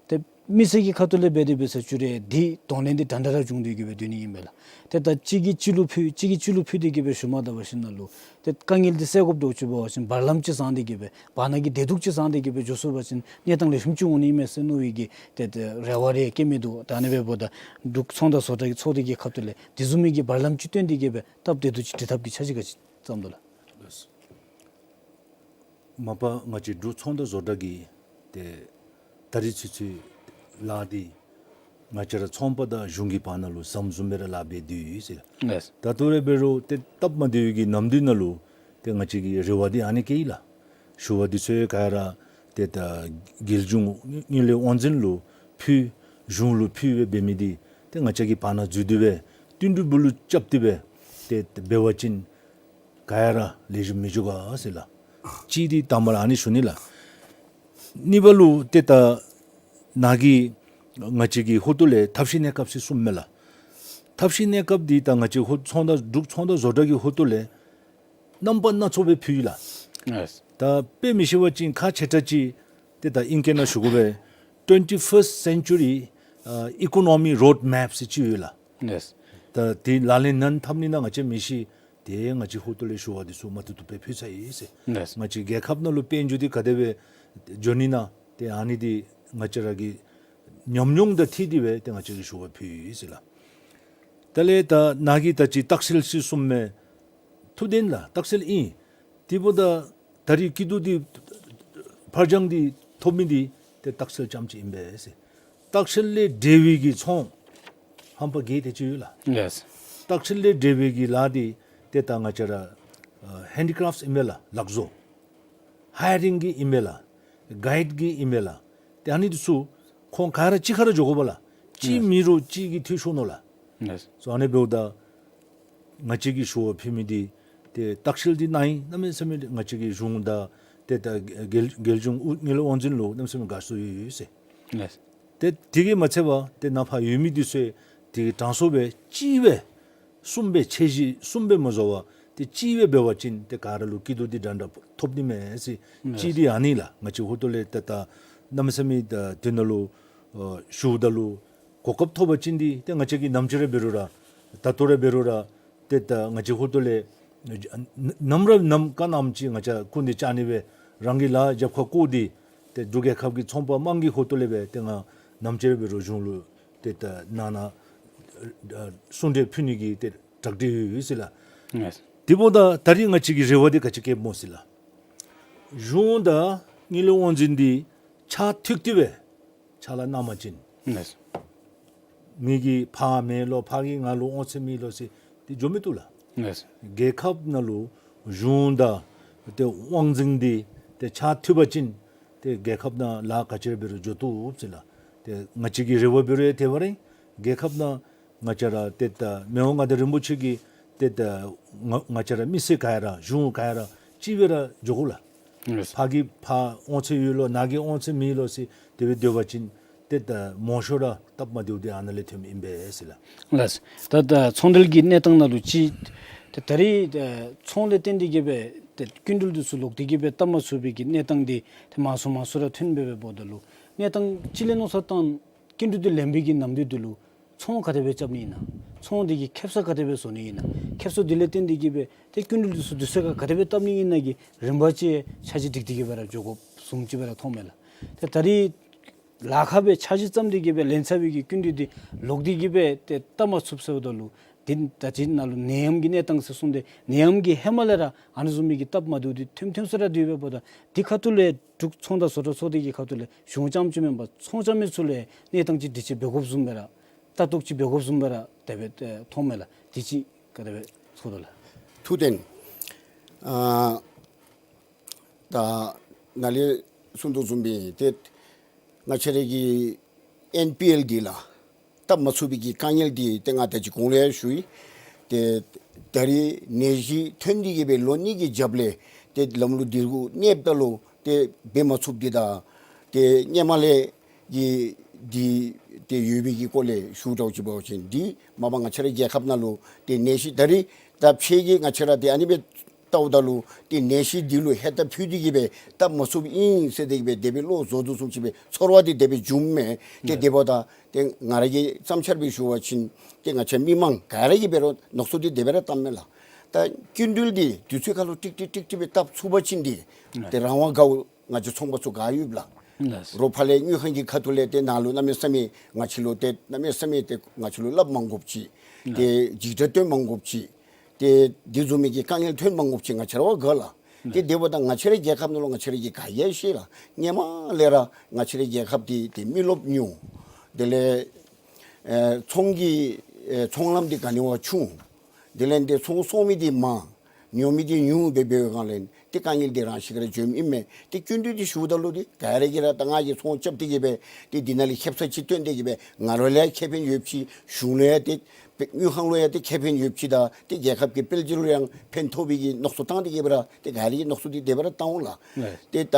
ཏེ་མི་སེར་གྱི་ཁ་ཐུག་ལས་འབད་དེ་འབད་ས་བཅུག་རུང་འདི་གདོང་ལེན་འདི་འདྲན་འདྲ་ར་འབྱུང་སྟེ་གི་སྦེ་སྡོད་ནི་ཨིན་པས་ལགས། ཏེ་ད་གཅིག་གིས་གཅིག་ལུ་ཕུལ་གཅིག་གིས་གཅིག་ལུ་ཕུལ་ཏེ་གི་སྦེ་ཞུ་མ་ད་པ་ཅིན་ནཱ་ལུ་ཏེ་དཀའ་ངལ་འདི་སེལ་དགོཔ་འདྲཝ་ཅིག་འབད་བ་ཅིན་བར་ལམ་ཅིག་བཟང་སྟེ་གི་སྦེ་བར་ན་གི་བདེ་སྡུག་ཅིག་བཟང་སྟེ་གི་སྦེ་འགྱོ་སོང་པ་ཅིན་གནས་སྟངས་ལེགས་ཤོམ་ཅིག་འོང་ནི་མས་ཟེར་མནོ་བའི་གི་ཏེ་ཏེ་རེ་བ་རེ་བསྐྱེད་མི་འདུག། ད་ཨ་ནི་འབདཝ་ད་འབྲུག་ཚོང་དང་བཟོ་གྲྭ་གི་ཚོགས་སྡེ་གི་ཁ་ཐུག་ལས་དེ་བཟུམ་མའི་གི་བར་ལམ་ཅིག་བཏོན་ཏེ་གི་སྦེ་སྟབས་བདེ་སྡུག་ཅིག་སྒྲིག་ཐབས་ཀྱི་འཆར་གཞི་ག་ཅི་བརྩམས་དོ་ལགས། མ་པ་ང་བཅས་འབྲུག་ཚོང་དང་བཟོ་གྲྭ་གི་ཏེ་ད་རིས་ཚུན་ཚོད་ལཱ་འདི་ང་བཅས་ར་ཚོང་པ་དང་གཞུང་གི་བར་ན་ལུ་ཟམ་བཟུམ་སྦེ་ར་ལཱ་འབད་དེ་ཡོད་ཟེར། ལགས། ད་ལྟོ་ར་འབད་རུང་ཏེ་སྟབས་མ་བདེ་བའི་གི་ནམ་དུས་ནང་ལུ་ཏེ་ང་བཅས་ཀྱི་རེ་བ་འདི་ཨ་ནི་བསྐྱེད་ཡི་ལགས། ཞུ་བ་འདི་ཚུ་ག་ར་ཏེ་ད་རྒྱལ་གཞུང་དངུལ་ལས་དབང་འཛིན་ལུ་ཕུལ་གཞུང་ལུ་ཕུལ་སྦེ་འབད་མི་འདི་ཏེ་ང་བཅས་ཀྱི་བར་ན་འཛུལ་ཏེ་སྦེ་བསྟུན་གྲོས་འབུལ་ལུ་རྐྱབ་སྟེ་སྦེ་ཏེ་འབད་བ་ཅིན་ག་ར་ལེགས་ཤོམ་མི་འགྱོ་ག་ཟེར་ལགས། གཅིག་འདི་དང་པ་ར་ཨ་ནི་ཞུ་ནི་ལགས། གཉིས་པ་ལུ་ཏེ་ད་ནཱ་གི་ང་བཅས་ཀྱི་ཧོ་ཏོ་ལས་ཐབས་ཤེས་གནས་སྐབས་ཟེར་གསུངམ་མས་ལགས། ཐབས་ཤེས་གནས་སྐབས་འདི་ད་ང་བཅས་ཧོ་ཚོང་དང་འབྲུག་ཚོང་དང་བཟོ་གྲྭ་གི་ཧོ་ཏོ་ལས་རྣམ་པ་སྣ་ཚོགས་སྦེ་ཕུལ་ཡི་ལགས། ལགས། ད་དཔེ་མི་ཤེས་པ་ཅིན་ཁག་ཆེ་དྲགས་ཅིག་ཏེ་ད་ཨིང་སྐད་ནང་ཞུ་དགོ་པས། Twenty-first Century ཨ་Economy Road Map ཟེར་ཅིག་ཡོད་ལགས། ལགས། ད་དེ་ལག་ལེན་ནང་འཐབ་ནི་ནང་ང་བཅས་མི་ཤེས། ཏེ་ང་བཅས་ཧོ་ཏོ་ལས་ཞུ་བ་འདི་ཚུ་མ་བཏུབ་བཏུབ་སྦེ་ཕུལ་ཚར་ཡི་ཟེར། ལགས། ང་བཅས་རྒྱལ་ཁབ་ནང་ལུ་དཔལ་འབྱོར་འདི་ག་དེ་སྦེ་འགྱོ་ནི་ན་ཏེ་ཨ་ནི་འདི་ང་བཅས་ར་གི་ཉམས་མྱོང་དང་འཁྲིལ་ཏེ་སྦེ་ཏེ་ང་བཅས་ཀྱིས་ཞུ་བ་ཕུལ་ཡི་ཟེར་ལགས། དེ་ལས་ད་ནཱ་གིས་ད་ཅི་རྟགས་སེལ་ཟེར་གསུངམ་མས། ཐུགས་བདེན་ལགས། རྟགས་སེལ་ཨིན། དེ་འབདཝ་ད་ད་རིས་སྐྱིད་སྡུག་འདི་ཕར་འགྱངས་འདི་ཐོབ་མི་འདི་ཏེ་རྟགས་སེལ་རྐྱངམ་ཅིག་ཨིན་པས་ཟེར། རྟགས་སེལ་ལས་འབྲེལ་བའི་གི་ཚོང་ཧམ་པ་བརྒྱད་དེ་ཅིག་ཡོད་ལགས། ལགས། རྟགས་སེལ་ལས་འབྲེལ་བའི་གི་ལཱ་འདི་ཏེ་ད་ང་བཅས་ར་ཨ་ཧེན་ཌི་ཀ་རེཕཊ་ཨིན་མས་ལགས། ལག་བཟོ། ཧའི་རིང་གི་ཨིན་མས་ལགས། གའིཌ་གི་ཨིན་མས་ལགས། ཏེ་ཨ་ནི་འདི་ཚུ་ཁོང་ག་ར་གཅིག་ཁར་འགྱོ་དགོ་པས་ལགས། གཅིག་ལགས། མེད་རུང་གཅིག་གིས་འཐུས་ཤོར་ནུག་ལགས། ལགས། སོ་ཨ་ནི་འབདཝ་ད་ང་བཅས་ཀྱིས་ཞུ་བ་ཕུལ་མི་འདི་ཏེ་རྟགས་སེལ་འདི་ནང་ཨིན། གནམ་མེད་ས་མེད་ང་བཅས་ཀྱི་གཞུང་དང་ཏེ་ད་རྒྱལ་རྒྱལ་གཞུང་དངུལ་ལས་དབང་འཛིན་ལུ་གནམ་མེད་ས་མེད་དགའ་བསུ་ཡོད་ཡོད་ཟེར། ལགས། ཏེ་དེ་གིས་མ་ཚད་པར་ཏེ་ནཱ་ཕར་ཡོད་མི་འདི་ཚུ་དེ་གི་གྲངས་སུ་སྦེ་གཅིག་སྦེ་གསུམ་སྦེ་ཆ་བཞག་གསུམ་སྦེ་མ་བཟོ་བར་ཏེ་གཅིག་སྦེ་འབད་བ་ཅིན་ཏེ་ག་ར་ལུ་སྐྱིད་སྡུག་འདི་འདྲ་འདྲ་ཐོབ་ནི་མས་ཟེར། ལགས། གཅིག་འདི་ཨ་ནི་ལགས། ང་བཅས་ཧོ་ཏོ་ལས་ཏེ་ད་གནམ་མེད་ས་མེད་ད་དེ་ནང་ལུ་ཨ་ཞུཝ་ད་ལུ་གོ་སྐབས་ཐོབ་པ་ཅིན་འདི་ཏེ་ང་བཅས་ཀྱིས་ནམ་ཅིག་ར་འབད་རུང་ར་ད་ལྟོ་ར་འབད་རུང་ར་ཏེ་ད་ང་བཅས་ཧོ་ཏོ་ལས་ནམ་ར་ནམ་ག་ནམ་ཅིག་ང་བཅས་ཀུན་ཏེ་བཅར་ནི་སྦེ་རང་གི་ལཱ་རྒྱབ་ཁར་བཀོ་སྟེ་ཏེ་འབྲུག་རྒྱལ་ཁབ་ཀྱི་ཚོང་པ་དམངས་ཀྱི་ཧོ་ཏོ་ལས་སྦེ་ཏེ་ང་ནམ་ཅིག་ར་འབད་རུང་གཞུང་ལུ་ཏེ་ད་ནང་ན་ཨ་གསུང་གྲོས་ཕུལ་ནི་གི་ཏེ་གྲ་སྒྲིག་ཡོད་ཡོད་ཟེར་ལགས། ལགས། དེ་འབདཝ་ད་ད་རིས་ང་བཅས་ཀྱི་རེ་བ་འདི་ག་ཅི་བསྐྱེདཔ་སྨོ་ཟེར་ལགས། གཞུང་དང་དངུལ་ལས་དབང་འཛིན་འདི་ཕྱག་མཐུད་དེ་སྦེ་ཕྱག་ལཱ་གནང་པ་ཅིན་ལགས། ངེ་གི་ཕར་མེན་ལོ་ཕར་གྱིས་ང་ལུ་དབང་ཚད་མེད་ལོ་ཟེར་འདི་འགྱོ་མི་བཏུབ་ལགས། ལགས། རྒྱལ་ཁབ་ནང་ལུ་གཞུང་དང་ཏེ་དབང་འཛིན་འདི་ཏེ་ཕྱག་མཐུད་པ་ཅིན་ཏེ་རྒྱལ་ཁབ་ནང་ལཱ་ག་ཅི་ར་འབད་རུང་འགྱོ་བཏུབ་ཟེར་ལགས། ཏེ་ང་བཅས་ཀྱི་རེ་བ་འབད་རུང་ཡང་དེ་སྦེ་ར་ཨིན། རྒྱལ་ཁབ་ནང་ང་བཅས་ར་ཏེ་ད་མི་དབང་མངའ་བདག་རིན་པོ་ཆེ་གིས་ཏེ་ད་ང་ང་བཅས་ར་མི་སེར་ག་ར་གཞུང་ག་ར་གཅིག་སྦེ་ར་འགྱོ་དགོ་ལགས། ལགས། ཕར་གྱིས་ཕར་དབང་ཚད་ཡོད་ལོ་ནཱ་གིས་དབང་ཚད་མེད་ལོ་ཟེར་དེ་སྦེ་སྡོད་པ་ཅིན་ཏེ་ད་མང་ཤོས་ར་སྟབས་མ་བདེཝ་འདི་ཨ་ནཱ་ལས་ཐོནམ་ཨིན་པས་ཟེར་ལགས། ལགས། ད་ད་ཚོང་འབྲེལ་གྱི་གནས་སྟངས་ནང་ལུ་ཅིག་ཏེ་ད་རིས་ད་ཚོང་ལས་བརྟེན་ཏེ་གི་སྦེ་ཏེ་སྐྱིན་འགྲུལ་འདི་ཚུ་ལོག་སྟེ་གི་སྦེ་སྟབས་མ་ཚུགས་པའི་གི་གནས་སྟངས་འདི་ཏེ་མང་སུ་མང་སུ་ར་ཐོན་སྦེ་འབདཝ་ད་ལུ་གནས་སྟངས་ཅིག་ལས་མནོ་བསམ་བཏང་སྐྱིན་འགྲུལ་འདི་ལེན་པའི་གི་ནམ་དུས་འདི་ལུ་ཚོང་ག་དེ་སྦེ་རྐྱབ་ནི་ཨིན་ན། ཚོང་འདི་གི་ཁེབ་ས་ག་དེ་སྦེ་བཟོ་ནི་ཨིན་ན། ཁེབ་ས་འདི་ལས་བརྟེན་ཏེ་གི་སྦེ་ཏེ་སྐྱིན་འགྲུལ་འདི་ཚུ་དུས་ཚོད་ཁར་ག་དེ་སྦེ་བཏབ་ནི་ཨིན་ན་གི་རིམ་པ་ཅིག་འཆར་གཞི་སྒྲིག་སྟེ་གི་སྦེ་ར་འགྱོ་དགོཔ་བཟུམ་ཅིག་སྦེ་ར་མཐོངམ་མས་ལགས། ཏེ་ད་རིས་ལཱ་ཁག་སྦེ་འཆར་གཞི་བརྩམས་ཏེ་གི་སྦེ་ལེན་ཚར་བའི་གི་སྐྱིན་འགྲུལ་འདི་ལོག་སྟེ་གི་སྦེ་ཏེ་སྟབས་མ་ཚུགས་ཟེརཝ་ད་ལུ་འདི་ད་ཅི་ནཱ་ལུ་ནད་ཡམས་ཀྱི་གནས་སྟངས་ཟེར་གསུངས་ཏེ་ནད་ཡམས་ཀྱི་ཧེ་མ་ལས་ར་ཨ་ནི་བཟུམ་མའི་གི་སྟབས་མ་བདེཝ་འདི་ཐོནམ་ཐོནམ་ས་ར་འདུག་པས། འབདཝ་ད་འདི་ཁ་ཐུག་ལས་འབྲུག་ཚོང་དང་བཟོ་གྲྭ་ཚོགས་སྡེ་གི་ཁ་ཐུག་ལས་གཞུང་རྐྱངམ་ཅིག་མེན་པར་ཚོང་རྐྱབ་མི་ཚུ་ལུ་གནས་སྟངས་ཅིག་སྒྲིག་ཅིག་འབད་དགོཔ་བཟུམ་སྦེ་ར་ལྟ་རྟོག་ཅིག་འབད་དགོཔ་བཟུམ་སྦེ་ར་དེ་སྦེ་ཨེ་མཐོངམ་མས་ལགས། འདི་ཅིག་ག་དེ་སྦེ་ཚོར་དོ་ལགས། ཐུགས་བདེན། ཨ་ད་ནཱ་ལས་གསུངས་དོ་བཟུམ་སྦེ་ཏེ་ང་བཅས་ར་གི་ཨེན་པི་ཨེལ་འདི་ལགས་སྟབས་མ་ཚུགས་པའི་གི་དཀའ་ངལ་འདི་ཏེ་ང་ད་ཅི་གོང་ལས་ཡང་ཞུ་ཡི། ཏེ་ད་རིས་ནད་གཞི་ཐོན་ཏེ་གི་སྦེ་ལོ་གཉིས་ཀྱི་རྒྱབ་ལས་ཏེ་ལམ་ལུགས་འདི་གུ་གནསཔ་ད་ལུ་ཏེ་འབད་མ་ཚུགསཔ་འདི་དང་ཏེ་སྔོན་མ་ལས་ཀྱི་འདི་ཏེ་ཡོད་པའི་གི་སྐོར་ལས་ཞུ་དོ་ཅིག་འབད་བ་ཅིན་འདི་མ་པ་ང་བཅས་ར་རྒྱལ་ཁབ་ནང་ལུ་ཏེ་ནད་གཞི་ད་རིས་ད་ཕྱི་གི་ང་བཅས་ར་ཏེ་ཨ་ནི་སྦེ་ལྟཝ་ད་ལུ་ཏེ་ནད་གཞི་འདི་ལུ་ཧེ་ད་ཕུལ་ཏེ་གི་སྦེ་སྟབས་མ་ཚུགསཔ་ཨིན་ཟེར་ཏེ་གི་སྦེ་དེ་སྦེ་བློ་བཟོ་དོ་བཟུམ་ཅིག་སྦེ་ཚོར་བ་འདི་དེ་སྦེ་བྱུངམ་མས། ཏེ་ལགས། དེ་འབདཝ་ད་ཏེ་ང་ར་གིས་བསམ་འཆར་སྦེ་ཞུ་བ་ཅིན་ཏེ་ང་བཅས་མི་མང་ག་ར་གིས་འབད་རུང་མནོ་བསམ་འདི་དེ་སྦེ་ར་བཏངམ་མས་ལགས། ད་སྐྱིན་འགྲུལ་འདི་དུས་ཚོད་ཁར་ལུ་ཀྲིག་ཀྲི་ཀྲིག་ཀྲི་སྦེ་བཏབ་ཚུགས་པ་ཅིན་འདི་ལགས། ཏེ་རང་དབང་དགའཝ་ང་བཅས་ཚོང་པ་ཚུ་དགའ་ཡོདཔ་ལགས། ལགས། རོགས་ཕར་ལས་དངུལ་ཁང་གི་ཁ་ཐུག་ལས་ཏེ་ནཱ་ལུ་གནམ་མེད་ས་མེད་ང་བཅས་ལུ་ཏེ་གནམ་མེད་ས་མེད་ཏེ་ང་བཅས་ལུ་སླབ་མ་དགོཔ་ཅིག། ལགས། ཏེ་འཇིགས་སྐྲག་སྟོན་མ་དགོཔ་ཅིག། ཏེ་འདི་བཟུམ་མའི་གི་དཀའ་ངལ་ཐོན་མ་དགོཔ་ཅིག་ང་བཅས་ར་བ་དགའ་ལགས། ཏེ་དེ་འབདཝ་ད་ང་བཅས་རའི་རྒྱལ་ཁབ་ནང་ལུ་ང་བཅས་ར་གིས་ག་ཡང་ཤེས་ལགས། སྔོན་མ་ལས་ར་ང་བཅས་རའི་རྒྱལ་ཁབ་འདི་ཏེ་མི་རློབས་ཉུང་། དེ་ལས་ཨེ་ཚོང་གི་ཨེ་ཚོང་ལམ་འདི་ག་ནི་བ་ཆུང་། དེ་ལས་ཏེ་ཚོང་བཙོང་མི་འདི་མང་། ཉོ་མི་འདི་ཉུང་སྦེ་འབད་བའི་སྒང་ལས་ཏེ་དཀའ་ངལ་འདི་རང་ཤི་ཁར་འབྱུངམ་ཨིན་མས། ཏེ་སྐྱིན་འགྲུལ་འདི་ཞུཝ་ད་ལུ་ཏེ་ག་ར་གིས་ར་ད་ང་གིས་ཚོང་རྐྱབ་སྟེ་གིས་སྦེ་ཏེ་འདི་ནང་ལས་ཁེབ་ས་ཅིག་བཏོན་ཏེ་གིས་སྦེ་ང་ར་ལུ་ཡང་ཁེ་ཕན་ཡོདཔ་ཅིག་གཞུང་ལུ་ཡང་ཏེ་དངུལ་ཁང་ལུ་ཡང་ཏེ་ཁེ་ཕན་ཡོདཔ་ཅིག་དང་ཏེ་རྒྱལ་ཁབ་ཀྱི་དཔལ་འབྱོར་ལུ་ཡང་ཕན་ཐོགས་པའི་གི་མནོ་བསམ་བཏང་སྟེ་གིས་སྦེ་ར་ཏེ་ག་ར་གིས་མནོ་བསམ་འདི་དེ་སྦེ་ར་བཏང་འོང་ལགས། ལགས། ཏེ་ད་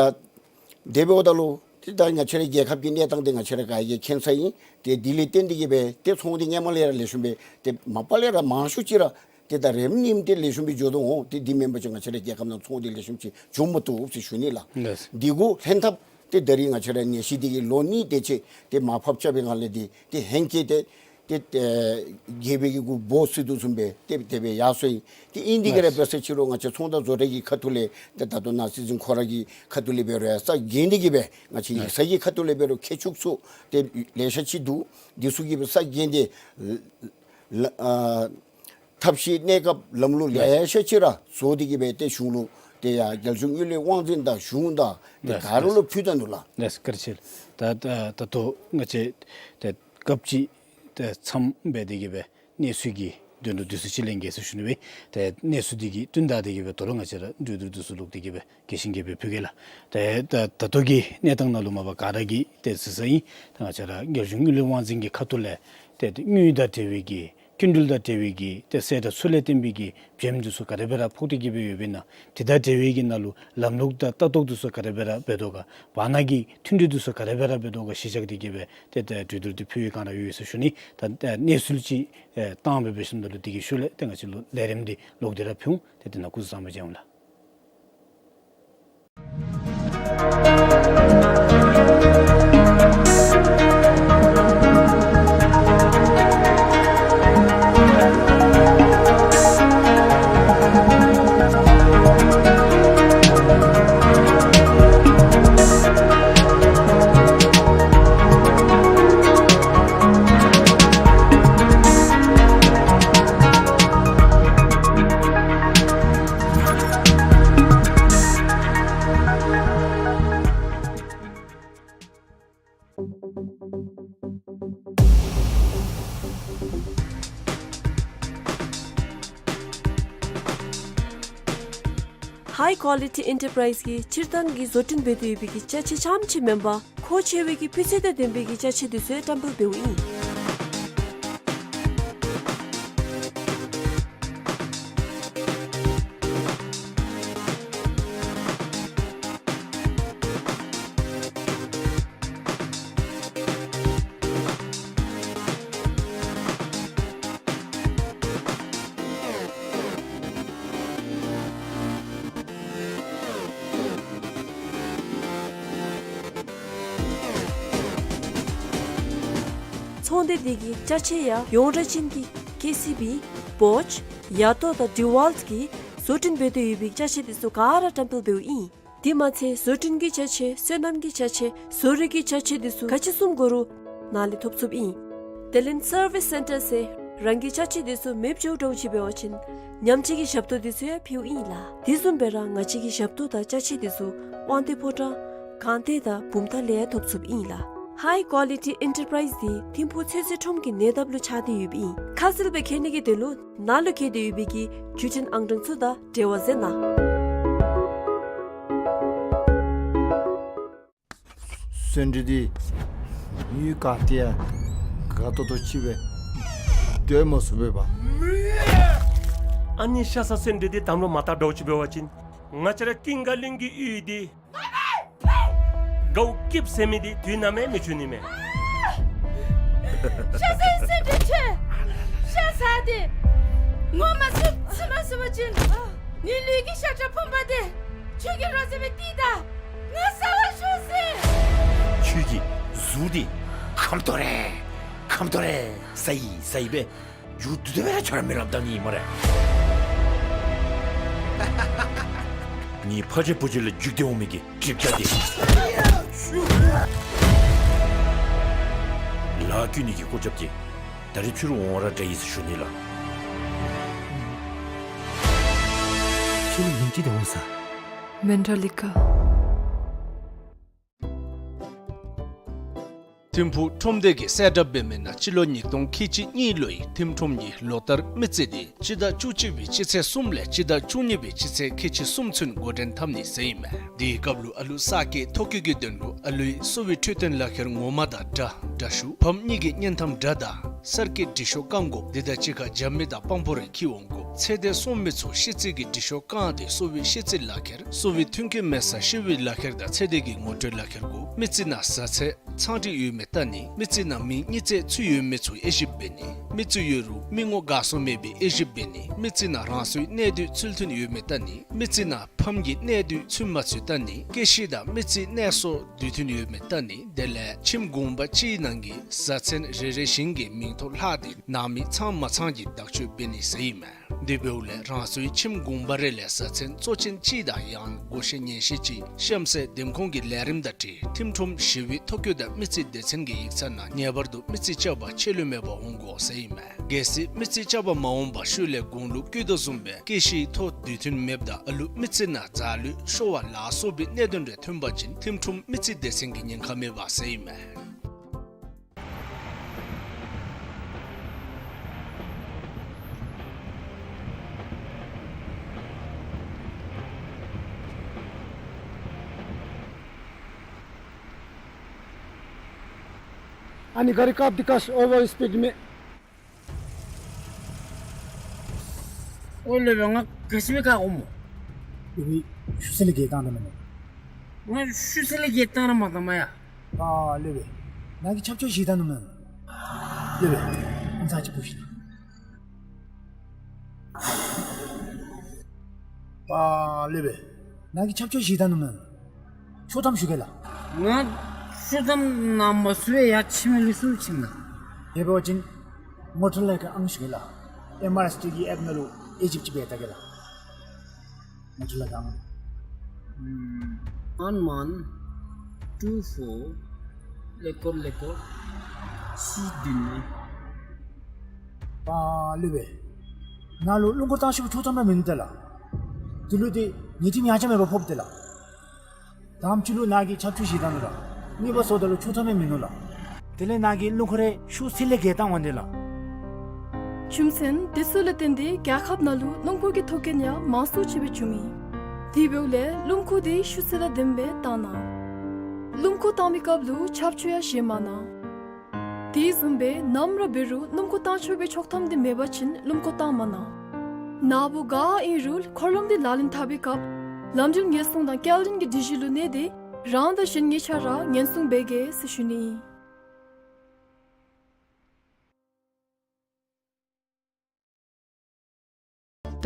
དེ་འབདཝ་ད་ལུ་ཏེ་ད་ང་བཅས་རའི་རྒྱལ་ཁབ་ཀྱི་གནས་སྟངས་འདི་ང་བཅས་ར་ག་ར་གིས་མཁྱེན་ས་ཨིན། ཏེ་དེ་ལས་བརྟེན་ཏེ་གིས་སྦེ་ཏེ་ཚོང་འདི་སྔོན་མ་ལས་ར་ལེགས་ཤོམ་སྦེ་ཏེ་མ་པ་ལས་ར་མང་ཤོས་ཅིག་ར་ཏེ་ད་རིམ་གཉིས་ཏེ་ལེགས་ཤོམ་སྦེ་འགྱོ་དོ་འོང་། ཏེ་འདི་མེན་པ་ཅིན་ང་བཅས་རའི་རྒྱལ་ཁབ་ནང་ཚོང་འདི་ལེགས་ཤོམ་ཅིག་འབྱུང་མ་བཏུབ་ཟེར་ཞུ་ནི་ལགས། ལགས། འདི་གུ་ལྷན་ཐབས་ཏེ་ད་རིས་ང་བཅས་ར་ནད་གཞི་འདི་གིས་ལོ་གཉིས་དེ་ཅིག་ཏེ་མར་ཕབ་རྐྱབ་པའི་སྒང་ལས་འདི་ཏེ་ཧེང་སྐལ་ཏེ་ཏེ་ཨེ་རྒྱལ་པོའི་གི་གུ་བོ་སྲིད་དོ་བཟུམ་སྦེ་ཏེ་དེ་སྦེ་ཡར་སོང་ཡི། ཏེ་ཨིན་དེ་གིས་ར་ལགས། འབད་ས་ཅིག་རུང་ང་བཅས་ཚོང་དང་བཟོ་གྲྭ་གི་ཁ་ཐུག་ལས་ཏེ་ད་ལྟོ་ནཱ་སྲིད་འཛིན་ཁོ་ར་གི་ཁ་ཐུག་ལས་འབད་རུང་ཡང་ས་གནས་འདི་གིས་སྦེ་ང་བཅས་ཡིག་ཚང་གི་ཁ་ཐུག་ལས་འབད་རུང་མཁས་མཆོག་ཚུ་ཏེ་ལེ་ཤ་ཅིག་འདུག། འདི་ཚུ་གིས་སྦེ་ས་གནས་འདི་ལ་ལ་ཨ་ཐབས་ཤེས་གནས་སྐབས་ལམ་ལུགས་ལེ་ཤ་ཅིག་ར་བཟོ་སྟེ་གིས་སྦེ་ཏེ་གཞུང་ལུ་ཏེ་ཡར་རྒྱལ་གཞུང་དངུལ་ལས་དབང་འཛིན་དང་གཞུང་དང་ཏེ་ལགས། ག་ར་ལུ་ཕུལ་ད་ནུག་ལགས། ལགས། བཀའ་དྲིན་ཆེ། ད་ད་ད་ལྟོ་ང་བཅས་ཏེ་སྐབས་ཅིག་ཏེ་མཚམས་འབད་དེ་གིས་སྦེ་གནས་ཚུལ་གྱི་དོན་ལུ་དུས་ཚོད་ཅིག་ལེན་གེ་ཟེར་ཞུ་ནི་སྦེ། ཏེ་གནས་ཚུལ་འདི་གི་བསྟུན་ད་དེ་གིས་སྦེ་དོ་རུང་ང་བཅས་ར་གྲོས་བསྡུར་འདི་ཚུ་ལོག་སྟེ་གིས་སྦེ་རྒྱས་ཤིང་རྒྱས་སྦེ་ཕུལ་གེ་ལགས། ཏེ་ད་ད་ལྟོ་གི་གནས་སྟངས་ནང་ལུ་མ་པ་ག་ར་གིས་ཏེ་གཟིགས་ས་ཨིན། ད་ང་བཅས་ར་རྒྱལ་གཞུང་དངུལ་ལས་དབང་འཛིན་གྱི་ཁ་ཐུག་ལས་ཏེ་དངུལ་དང་འབྲེལ་བའི་གི་སྐྱིན་འགྲུལ་དང་འབྲེལ་བའི་གི་ཏེ་གསལ་བསྒྲགས་ཚུ་ལས་བརྟེན་པའི་གི་བྱེམ་འདི་ཚུ་ག་དེ་སྦེ་ར་ཕོག་སྟེ་གིས་སྦེ་ཡོདཔ་ཨིན་ན། དེ་དང་འབྲེལ་བའི་གི་ནང་ལུ་ལམ་ལུགས་དང་ལྟ་རྟོག་འདི་ཚུ་ག་དེ་སྦེ་ར་འབད་དོ་ག། བར་ན་གི་མཐུན་སྒྲིག་འདི་ཚུ་ག་དེ་སྦེ་ར་འབད་དོ་ག་གཞི་བཞག་སྟེ་གིས་སྦེ་ཏེ་ཏེ་གྲོས་བསྡུར་འདི་ཕུལ་བའི་སྒང་ར་ཡོད་ཟེར་ཞུ་ནི། ད་ཨེ་གནས་ཚུལ་ཅིག་ཨེ་བཏང་སྦེ་འབད་ཞིནམ་ད་ལུ་དེ་གི་ཤུལ་ལས་ཏེ་ང་བཅས་ལུ་ལས་རིམ་འདི་ལོག་སྟེ་ར་ཕུལ་འོང་། ཏེ་དེ་ནང་སྐུ་གཟུགས་བཟང་པོ་མཇལ་འོང་ལགས། ཧའི་ཀོ་ལི་ཊི་ཨེན་ཊར་པ་རའིཛ་གིས་སྤྱིར་བཏང་གི་བཟོ་སྐྲུན་འབད་དེ་ཡོད་པའི་གི་ཅ་ཆས་རྐྱངམ་ཅིག་མེན་པར་མཁོ་ཆེ་བའི་གི་སྤུས་ཚད་དང་ལྡན་པའི་གི་ཅ་ཆས་འདི་ཚུ་ཡང་བཀྲམ་སྤེལ་འབདཝ་ཨིན། ཚོང་སྡེ་འདི་གི་ཅ་ཆས་ཡང་ཡོངས་གྲགས་ཅན་གྱི་ཀེ་སི་བི་བོཆ་ཡ་ཏོ་དང་ཌི་ཝཱལཊ་གིས་བཟོ་སྐྲུན་འབད་དེ་ཡོད་པའི་ཅ་ཆས་འདི་ཚུ་ག་ར་བཀྲམ་སྤེལ་འབདཝ་ཨིན། དེ་མ་ཚད་བཟོ་སྐྲུན་གྱི་ཅ་ཆས་སོ་ནམ་གྱི་ཅ་ཆས་བཟོ་རིག་གི་ཅ་ཆས་འདི་ཚུ་ག་ཅི་བཟུམ་དགོ་རུང་ནཱ་ལས་ཐོབ་ཚུགསཔ་ཨིན། དེ་ལས་སར་བིསི་སེན་ཊར་ཟེར་རང་གི་ཅ་ཆས་འདི་ཚུ་མེདཔ་འགྱོ་འདྲཝ་ཅིག་འབད་བ་ཅིན་ཉམས་བཅོས་ཀྱི་ཞབས་ཏོག་འདི་ཚུ་ཡང་ཕུལཝ་ཨིན་ལགས། དེ་བཟུམ་སྦེ་ར་ང་བཅས་ཀྱི་ཞབས་ཏོག་དང་ཅ་ཆས་འདི་ཚུ་དབང་འདུས་ཕོ་བྲང་སྒང་སྟེང་དང་བུམ་ཐང་ལས་ཡང་ཐོབ་ཚུགསཔ་ཨིན་ལགས། ཧའི་ཀོ་ལི་ཊི་ཨེན་ཊར་པ་རའིཛ་འདི་ཐིམ་ཕུག་ཚོད་བསྲེ་ཁྲོམ་གྱི་ཉེ་འདབས་ལུ་ཆགས་ཏེ་ཡོདཔ་ཨིན། ཁ་གསལ་སྦེ་མཁྱེན་ནི་གི་དོན་ལུ་ནཱ་ལུ་བཀོད་དེ་ཡོད་པའི་གི་བརྒྱུད་འཕྲིན་ཨང་གྲངས་ཚུ་དང་འབྲེལ་བ་མཛད་གནང་། སོན་འབྲུ་འདི་ཡུལ་ག་ཏེ་ཡང་དགའ་ཏོག་ཏོ་ཅིག་སྦེ་སྡོད་མ་ཚུགས་པས་པ། ཨ་ནི་ཤ་ཟ་སོན་འབྲུ་འདི་དམ་ལུ་མ་བཏགས་འདྲཝ་ཅིག་འབད་བ་ཅིན་ང་བཅས་ར་ཀུན་དགའ་གླིང་གི་ཡུལ་འདི་དགའཝ་སྐྱིདཔ་ཟེར་མི་འདི་དུས་ནམ་ཡང་མི་འབྱུང་ནི་མས། ཤ་ཟ་སོན་འབྲུ་ཁྱོད་ཤ་ཟ་སྟེ་ངོ་མ་ཚུགས་ཚུགས་མ་ཚུགས་པ་ཅིན་ནི་ལུས་ཀྱི་ཤ་ཁྲག་ཕུང་པོ་འདི་ཁྱོད་ཀྱི་རོ་བསྲེས་པའི་ཏིག་དང་ང་ཟ་བར་ཤོག་ཟེར། ཁྱོད་ཀྱི་གཟུགས་འདི་ཁམ་ཏོ་རེ་ཁམ་ཏོ་རེ་ཟ་ཡི་ཟ་ཡི་སྦེ་མཇུག་བསྡུ་དེ་སྦེ་ར་ཁྱོད་ར་མི་རློབས་ད་ནི་སྨ་རེ། ངེའི་ཕ་རྗེས་བུ་རྗེས་ལས་བརྒྱུད་དེ་འོང་མི་གི་གྲིབ་བྱ་འདི་ལཱ་བཀོད་ནི་གི་སྐུ་རྒྱབ་འདི་ད་རིས་ཕྱི་རུ་འོང་བ་ར་དྲག་ཡི་ཟེར་ཞུ་ནི་ལགས། ཁྱོད་ལུ་ཉིནམ་ཅིག་འདི་འོང་ས། མེན་ཊ་ལི་ཀ། ཐིམ་ཕུག་ཁྲོམ་སྡེ་གིས་གསལ་བསྒྲགས་འབད་མི་ནང་སྤྱི་ལོ་ཉིས་སྟོང་ཁལ་གཅིག་གཉིས་ལོའི་ཐིམ་ཁྲོམ་གྱི་ལོ་ལྟར་མི་རྩིས་དེ་སྤྱི་ཟླ་བཅུ་གཅིག་པའི་སྤྱི་ཚེས་གསུམ་ལས་སྤྱི་ཟླ་བཅུ་གཉིས་པའི་སྤྱི་ཚེས་ཁལ་གཅིག་གསུམ་ཚུན་འགོ་འདྲེན་འཐབ་ནི་ཟེར་ཨིན་མས། དེའི་སྐབས་ལུ་ཨ་ལུ་གསར་སྐྱེས་ཐོ་བཀོད་ཀྱི་དོན་ལུ་ཨ་ལུའི་གསོ་བའི་འཕྲོད་བསྟེན་ལག་ཁྱེར་ངོ་མ་དང་འདྲ་འདྲ་ཞུ། ཕམ་གཉིས་ཀྱི་བརྙན་ཐམ་འདྲ་དང་གསར་སྐྱེས་འབྲི་ཤོག་བཀང་དགོཔ་དེ་དང་གཅིག་ཁར་རྒྱབ་མི་དང་དཔང་པོ་རེ་འཁྱིད་འོང་དགོཔ། ཚེ་འདས་སོང་མི་ཚུ་ཤི་རྩིས་ཀྱི་འབྲི་ཤོག་བཀང་སྟེ་གསོ་བའི་ཤི་རྩིས་ལག་ཁྱེར་གསོ་བའི་མཐུན་རྐྱེན་མེད་སར་ཤི་བའི་ལག་ཁྱེར་དང་ཚེ་འདས་ཀྱི་ངོ་སྤྲོད་ལག་ཁྱེར་དགུ། མི་རྩིས་ནང་བཟའ་ཚང་ཚང་སྒྲིག་ཡོད་མེད་བལྟ་ནི། མི་རྩིས་ནང་མིང་གཉིས་བརྩེགས་ཚུད་ཡོད་མེད་ཚུ་དབྱེ་ཞིབ་འབད་ནི། མི་རྩིས་ཡོད་རུང་མི་ངོ་དགའ་སོ་མེད་པའི་དབྱེ་ཞིབ་འབད་ནི། མི་རྩིས་ནང་རང་སོའི་གནས་སྡོད་ཚུལ་མཐུན་ཡོད་མེད་བལྟ་ནི། མི་རྩིས་ནང་ཕམ་གྱི་གནས་སྡོད་ཚུལ་མ་ཚུད་བལྟ་ནི། སྐྱེ་ཤི་དང་མི་རྩིས་གནས་སོ་དུས་མཐུན་ཡོད་མེད་བལྟ་ནི། དེ་ལས་ཁྱིམ་གུང་པ་གཅིག་ནང་གི་བཟའ་ཚང་རེ་རེ་བཞིན་གྱི་མིང་ཐོ་ལྷག་སྟེ་ནང་མི་ཚང་མ་ཚང་གི་བདག་སྤྱོད་འབད་ནི་ཟེར་ཨིན་མས། དེ་འབདཝ་ལས་རང་སོའི་ཁྱིམ་གུང་པ་རེ་ལས་བཟའ་ཚང་གཙོ་ཅན་གཅིག་དང་ཡང་སྒོ་ཤེས་ཉེ་ཤེས་ཅིག་གཤམ་གསལ་འདེམས་ཁོངས་ཀྱི་ལས་རིམ་དང་འཁྲིལ་ཐིམ་ཁྲོམ་ཞི་བའི་ཐོ་བཀོད་དང་མི་རྩིས་སྡེ་ཚན་གྱི་ཡིག་ཚང་ནང་ངེས་པར་དུ་མི་རྩིས་རྐྱབ་པར་ཆད་ལུས་མེད་པར་འོང་དགོ་ཟེར་ཨིན་མས། གལ་སྲིད་མི་རྩིས་རྐྱབ་པར་མ་འོངས་པར་ཤུལ་ལས་དགུང་ལོ་བཀོད་དོ་བཟུམ་སྦེ་སྐྱེ་ཤིའི་ཐོ་དུས་མཐུན་མེདཔ་དང་ཨ་ལུ་མི་རྩིས་ནང་རྫ་ལུད་ཤོར་བ་ལ་སོགས་པའི་གནད་དོན་རེ་ཐོན་པ་ཅིན་ཐིམ་ཁྲོམ་མི་རྩིས་སྡེ་ཚན་གྱི་ཉེན་ཁ་མེད་པ་ཟེར་ཨིན་མས། ཨ་ནི་ག་རི་ཀབ་དི་ཀ་ཤ་ཨོ་ཝར་སི་པིཌ་མེ། ཨོ་ལེ་བེ་ང་ག་ཤི་མེ་ཀ་ཨོ་མོ། ལེ་བེ་ཤུ་སེ་ལེ་གེ་ཏང་ར་མ་ནོ། ང་ཤུ་སེ་ལེ་གེ་ཏང་ར་མ་ཏང་མ་ཡ། ཨ་ལེ་བེ་ནཱ་གིས་ཆབ་ཆོས་ཤེས་ད་ནུམ་ན། ལེ་བེ་ཨིན་ས་ཅིག་པུ་ཤི། ཨ་ལེ་བེ་ནཱ་གིས་ཆབ་ཆོས་ཤེས་ད་ནུམ་ན། ཤོ་ཐམ་ཞུ་གེ་ལགས། ང་ཤོ་ཐམ་ནང་མ་ཚུད་པས་ཡར་ཕྱི་མི་ལུ་སུ་ཕྱིན་ན། དེ་འབད་བ་ཅིན་མོ་ཊ་ལས་ཀྱི་ཨང་ཞུ་གེ་ལགས། ཨེམ་ཨར་ཨེསི་ཊི་གི་ཨེཔ་ནང་ལུ་ཨེ་ཞིབ་ཅིག་འབད་ད་གེ་ལགས། མོ་ཊ་ལས་ཀྱི་ཨང་། ཨན་མཱན་ཊུ་ཕོར་ལེ་ཀོར་ལེ་ཀོར་གཅིག་བདུན་གཉིས། ཨ་ལེ་བེ་ནཱ་ལུ་སྣུམ་འཁོར་བཏང་ཤོག་ཤོ་ཐམ་ར་མིན་ད་ལགས། དེ་ལུ་དེ་ཉེས་ཁྲིམས་ཡང་ཅ་མེད་པར་ཕོགཔ་ད་ལགས། དང་པ་ཅིག་ལུ་ནཱ་གིས་ཆབ་ཆོས་ཤེས་ད་ནུག་ལགས། གཉིས་པ་སོངམ་ད་ལུ་ཤོ་ཐམ་ཡང་མིན་ནུག་ལགས། དེ་ལས་ནཱ་གིས་སྣུམ་འཁོར་རེ་ཤུ་སེ་ལེ་གེ་བཏང་འོང་ནི་ལགས། རྒྱུ་མཚན་དེ་ཚུ་ལས་བརྟེན་ཏེ་རྒྱལ་ཁབ་ནང་ལུ་སྣུམ་འཁོར་གྱི་ཐོག་རྐྱེན་ཡང་མང་སུ་ཅིག་སྦེ་བྱུང་ཡི། དེ་འབདཝ་ལས་སྣུམ་འཁོར་དེ་ཤུ་སེ་ལེ་ལྡནམ་སྦེ་བཏང་གནང་། སྣུམ་འཁོར་བཏང་མི་སྐབས་ལུ་ཆབ་ཆོས་ཡང་བཞེས་མ་གནང་། དེ་བཟུམ་སྦེ་ནམ་ར་འབད་རུང་སྣུམ་འཁོར་བཏང་ཆོག་པའི་ཆོག་ཐམ་དེ་མེད་པ་ཅིན་སྣུམ་འཁོར་བཏང་མ་གནང་། ནཱ་བུ་ག་ཨིན་རུང་འཁོར་ལམ་དེ་ལག་ལེན་འཐབ་པའི་སྐབས་ལམ་འགྲུལ་ཉེན་སྲུང་དང་སྐྱེལ་འདྲེན་གྱི་སྒྲིག་གཞི་ལུ་གནས་ཏེ་རང་དང་གཞན་གཉིས་ཆ་ར་ཉེན་སྲུང་འབད་གེ་ཟེར་ཞུ་ནི་ཨིན།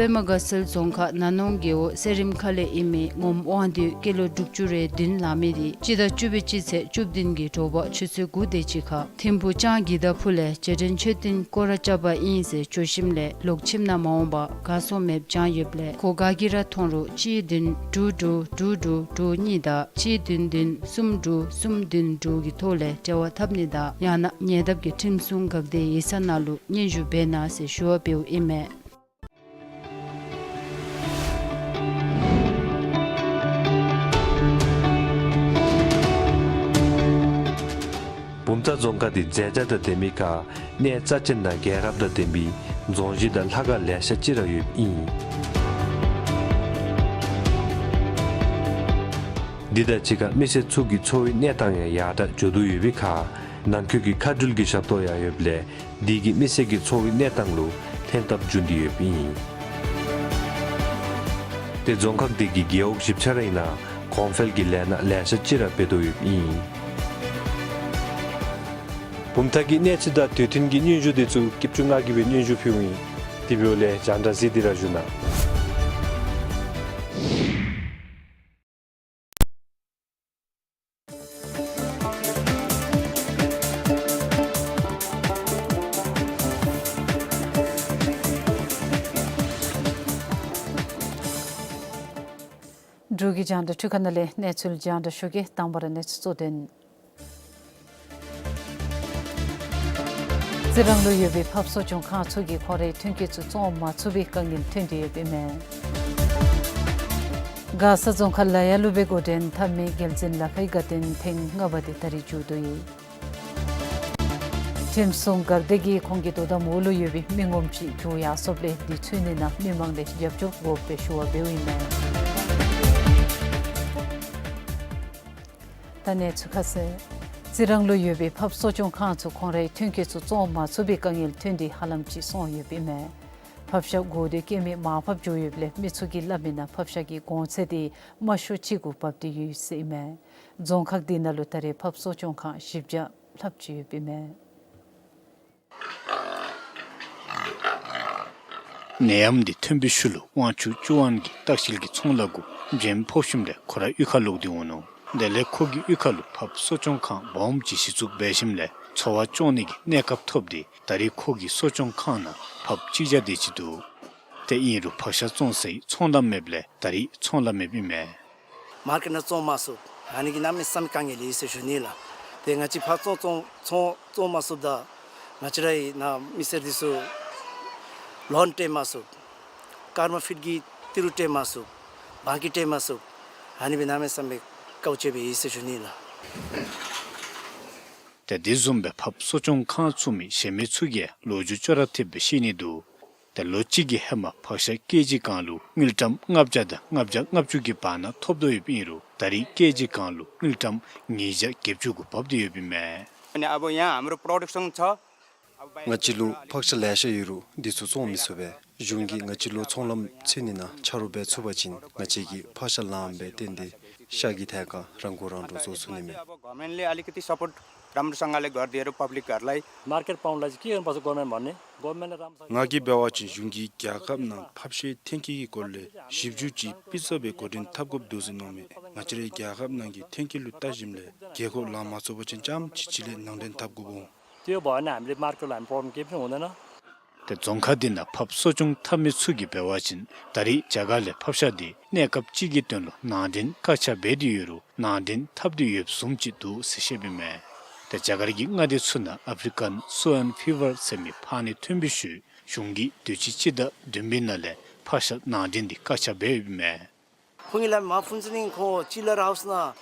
པདྨ་དགའ་ཚལ་རྫོང་ཁག་ན་ནོང་རྒེད་འོག་གསེར་རིམ་ཁ་ལས་ཨིན་མི་ངོམ་དབང་འདུས་སྐྱེས་ལོ་དྲུག་ཅུ་རེ་བདུན་ལང་མི་དེ་སྤྱི་ཟླ་བཅུ་པའི་སྤྱི་ཚེས་བཅུ་བདུན་གྱི་དྲོ་པ་ཆུ་ཚོད་དགུ་དེ་ཅིག་ཁར་ཐིམ་ཕུག་ལྕང་གི་ད་ཕུ་ལས་རྗེས་དྲན་མཆོད་རྟེན་སྐོར་ར་རྐྱབ་པ་ཨིན་ཟེར་འགྱོ་ཞིནམ་ལས་ལོག་ཁྱིམ་ནང་མ་འོངས་པར་ག་སོང་མེདཔ་བྱང་ཡོདཔ་ལས་ཁོ་ག་གིས་ར་མཐོང་རུང་གཅིག་བདུན་དྲུག་དྲུག་དྲུག་དྲུག་དྲུག་གཉིས་དང་གཅིག་བདུན་བདུན་གསུམ་དྲུག་གསུམ་བདུན་དྲུག་གི་ཐོག་ལས་འབྲེལ་བ་འཐབ་ནི་དང་ཡང་ན་ཉེ་འདབས་ཀྱི་ཁྲིམས་སྲུང་འགག་སྡེ་ཡིག་ཚང་ནང་ལུ་སྙན་ཞུ་འབད་གནང་ཟེར་ཞུ་བ་འབདཝ་ཨིན་མས། བུམ་ཐང་རྫོང་ཁག་འདི་མཛེས་ཆ་དང་ལྡན་མི་ཁར་གནས་རྩ་ཅན་དང་རྒྱལ་རབས་དང་ལྡན་པའི་རྫོང་གཞི་དང་ལྷ་ཁང་ལེ་ཤ་ཅིག་ར་ཡོདཔ་ཨིན། འདི་དང་གཅིག་ཁར་མི་སེར་ཚུ་གི་འཚོ་བའི་གནས་སྟངས་ཡང་ཡར་དྲག་འགྱོ་དོ་ཡོད་པའི་ཁར་ནང་འཁོད་ཀྱི་མཁའ་འགྲུལ་གྱི་ཞབས་ཏོག་ཡང་ཡོདཔ་ལས་འདི་གིས་མི་སེར་གྱི་འཚོ་བའི་གནས་སྟངས་ལུ་ལྷན་ཐབས་འབྱུང་སྟེ་ཡོདཔ་ཨིན། ཏེ་རྫོང་ཁག་འདི་གི་རྒེད་འོག་བཞི་ཆ་ར་ཨིན་ན་གོང་འཕེལ་གྱི་ལས་སྣ་ལེ་ཤ་ཅིག་ར་འབད་དོ་ཡོདཔ་ཨིན། བུམ་ཐང་གི་གནས་ཚུལ་དང་དུས་མཐུན་གྱི་སྙན་ཞུ་དེ་ཚུ་སྐྱིད་ཆུ་ང་གིས་སྦེ་སྙན་ཞུ་ཕུལཝ་ཨིན། དེ་འབདཝ་ལས་རྒྱང་བསྒྲགས་གཟིགས་ཏེ་ར་བཞུགས་གནང་། འབྲུག་གི་རྒྱང་བསྒྲགས་འཕྲུལ་ཁང་ནང་ལས་གནས་ཚུལ་རྒྱང་བསྒྲགས་ཞུ་གེ། དང་པ་ར་གནས་ཚུལ་གཙོ་དོན། རྩི་རང་ལུ་ཡོད་པའི་ཕགཔ་གསོ་སྐྱོང་ཁང་ཚུ་གིས་ཁོང་རའི་ཐོན་སྐྱེད་ཚུ་བཙོང་མ་ཚུགས་པའི་དཀའ་ངལ་ཐོན་ཏེ་ཡོདཔ་ཨིན་མས། མགར་ས་རྫོང་ཁག་ལ་ཡ་ལུ་སྦེ་འགོ་འདྲེན་འཐབ་མི་རྒྱལ་འཛིན་ལ་ཁའི་དགའ་སྟོན་ཐེངས་ལྔ་པ་དེ་ད་རིས་མཇུག་བསྡུ་ཡི། ཁྲིམས་སྲུང་འགག་སྡེ་གིས་ཁོང་གི་དོ་དམ་འོག་ལུ་ཡོད་པའི་མི་ངོམ་ཅིག་གྱོང་ཡར་སོངམ་ལས་འདི་ཚུ་ནང་ན་མི་མང་ལས་རྒྱབ་སྐྱོར་དགོ་པའི་ཞུ་བ་འབདཝ་ཨིན་མས། ད་གནས་ཚུལ་ཁ་གསལ། རྩི་རང་ལུ་ཡོད་པའི་ཕགཔ་གསོ་སྐྱོང་ཁང་ཚུ་ཁོང་རའི་ཐོན་སྐྱེད་ཚུ་བཙོང་མ་ཚུགས་པའི་དཀའ་ངལ་ཐོན་ཏེ་ཧ་ལམ་ཅིག་སོང་ཡོདཔ་ཨིན་མས། ཕགཔ་ཤ་དགོས་འདོད་བསྐྱེད་མི་མར་ཕབ་འགྱོ་ཡོདཔ་ལས་མི་ཚུ་གིས་སླབ་མི་ནང་ཕགཔ་ཤ་གི་གོང་ཚད་དེ་དམའ་ཤོས་ཅིག་གུ་བབས་ཏེ་ཡོད་ཟེར་ཨིན་མས། རྫོང་ཁག་འདི་ནང་ལུ་ད་རེས་ཕགཔ་གསོ་སྐྱོང་ཁང་བཞི་བརྒྱ་ལྷགཔ་ཅིག་ཡོདཔ་ཨིན་མས། ནད་ཡམས་འདི་ཐོན་པའི་ཤུལ་ལུ་དབང་ཕྱུག་ཅུ་ཝན་གྱིས་ལྟ་བཤལ་གྱི་ཚོང་ལཱ་གུ་འཇེམ་ཕོག་ཞིནམ་ལས་ཁོ་ར་གཡུས་ཁར་ལོག་སྟེ་འོང་ནུག། དེ་ལས་ཁོ་གི་གཡུས་ཁ་ལུ་ཕགཔ་གསོ་སྐྱོང་ཁང་སྦོམ་ཅིག་གཞི་བཙུགས་འབད་ཞིནམ་ལས་འཚོ་བ་སྐྱོང་ནི་གི་གནས་སྐབས་ཐོབ་སྟེ་ད་རིས་ཁོ་གི་གསོ་སྐྱོང་ཁང་ནང་ཕགཔ་གཅིག་བརྒྱ་དེ་ཅིག་འདུག། ཏེ་ཨིན་རུང་ཕགཔ་ཤ་བཙོང་སའི་ཚོང་ལམ་མེདཔ་ལས་ད་རིས་ཚོང་ལཱ་མེདཔ་ཨིན་མས། མར་ཀེཊ་ནང་བཙོང་མ་ཚུགས། ཨ་ནི་གིས་གནམ་མེད་ས་མེད་དཀའ་ངལ་ཡོད་ཟེར་ཞུ་ནི་ལགས། ཏེ་ང་བཅས་ཕགཔ་བཙོང་བཙོང་བཙོང་བཙོང་མ་ཚུགསཔ་ད་ང་བཅས་རའི་ནཱ་མི་སེར་འདི་ཚུ་ལོན་སྤྲོད་མ་ཚུགས། ཀརྨ་ཕིཌ་ཀྱི་ཏི་རུ་སྤྲོད་མ་ཚུགས། བང་ཀི་སྤྲོད་མ་ཚུགས། ཨ་ནི་སྦེ་གནམ་མེད་ས་མེད་དཀའཝ་སྤྱད་སྦེ་ཡོད་ཟེར་ཞུ་ནི་ལགས། ཏེ་དེ་བཟུམ་སྦེ་ཕགཔ་གསོ་སྐྱོང་ཁང་བཙུགས་མི་གཞན་མི་ཚུ་གིས་ལོ་རྒྱུས་ཅོག་ར་འཐདཔ་སྦེ་བཤད་ནི་འདུག། ཏེ་ལོ་གཅིག་གི་ཧེ་མ་ཕགཔ་ཤ་ཀེ་ཇི་གང་ལུ་དངུལ་ཀྲམ་ལྔ་བརྒྱ་དང་ལྔ་བརྒྱ་ལྔ་བཅུ་གི་བར་ན་ཐོབ་དོ་ཡོདཔ་ཨིན་རུང་ད་རིས་ཀེ་ཇི་གང་ལུ་དངུལ་ཀྲམ་ཉིས་བརྒྱ་བརྒྱད་ཅུ་གུ་བབས་ཏེ་ཡོདཔ་ཨིན་མས། अनि अब यहाँ हाम्रो प्रोडक्सन छ। ང་བཅས་ལུ་ཕགཔ་ཤ་ལེ་ཤ་ཡོད་རུང་འདི་ཚུ་བཙོང་མི་ཚུགས་པས། གཞུང་གིས་ང་བཅས་ལུ་ཚོང་ལམ་ཚུ་ནང་ན་ཆ་རོགས་འབད་ཚུགས་པ་ཅིན་ང་བཅས་ཀྱིས་ཕགཔ་ཤ་ལངམ་སྦེ་བཏོན་ཏེ་ཤ་གི་ཐད་ཁར་རང་མགོ་རང་འདྲོངས་བཟོ་ཚུགས་ནི་མས། अब गभर्नमेन्टले अलिकति सपोर्ट राम्रोसँगले गरिदिएर पब्लिकहरूलाई। मार्केट पाउनलाई चाहिँ के गर्नुपर्छ गभर्नमेन्ट भन्ने? गभर्नमेन्टले राम्रोसँग ང་གིས་འབད་བ་ཅིན་གཞུང་གིས་རྒྱལ་ཁབ་ནང་ཕགཔ་ཤའི་ཐོན་སྐྱེད་ཀྱི་སྐོར་ལས་ཞིབ་འཇུག་ཅིག་སྤུས་ཚད་སྦེ་འགོ་འདྲེན་འཐབ་དགོཔ་འདུག་ཟེར་མནོཝ་མས། ང་བཅས་རའི་རྒྱལ་ཁབ་ནང་གི་ཐོན་སྐྱེད་ལུ་ལྟ་ཞིནམ་ལས་རྒྱལ་ཁབ་ལང་མ་ཚུགས་པ་ཅིན་རྐྱངམ་ཅིག་ཅིག་ལས་ནང་འདྲེན་འཐབ་དགོཔ་འོང་། त्यो भयो भने हामीले मार्केटलाई हामी प्रब्लम केही पनि हुँदैन। ཏེ་རྫོང་ཁག་འདི་ནང་ཕགཔ་གསོ་སྐྱོང་འཐབ་མི་ཚུ་གིས་འབད་བ་ཅིན་ད་རིས་རྒྱ་གར་ལས་ཕགཔ་ཤ་འདི་གནས་སྐབས་ཅིག་གི་དོན་ལུ་ནང་འདྲེན་བཀག་ཆ་འབད་དེ་ཡོད་རུང་ནང་འདྲེན་འཐབ་སྟེ་ཡོདཔ་བཟུམ་ཅིག་འདུག་ཟེར་བཤདཔ་ཨིན་མས། ཏེ་རྒྱ་གར་གྱི་མངའ་སྡེ་ཚུ་ནང་ཨཕ་རི་ཀན་སུ་ཝཱན་ཕི་ཝར་ཟེར་མི་ཕག་ནད་ཐོན་པའི་ཤུལ་གཞུང་གིས་དུས་ཅི་སྤྱི་ཟླ་བདུན་པའི་ནང་ལས་ཕགཔ་ཤ་ནང་འདྲེན་འདི་བཀག་ཆ་འབད་ཡོདཔ་ཨིན་མས། ཁོང་གིས་སླབ་མི་ཕུན་ཚོགས་གླིང་ཁོང་ཅི་ལར་ཧའུསི་ནང་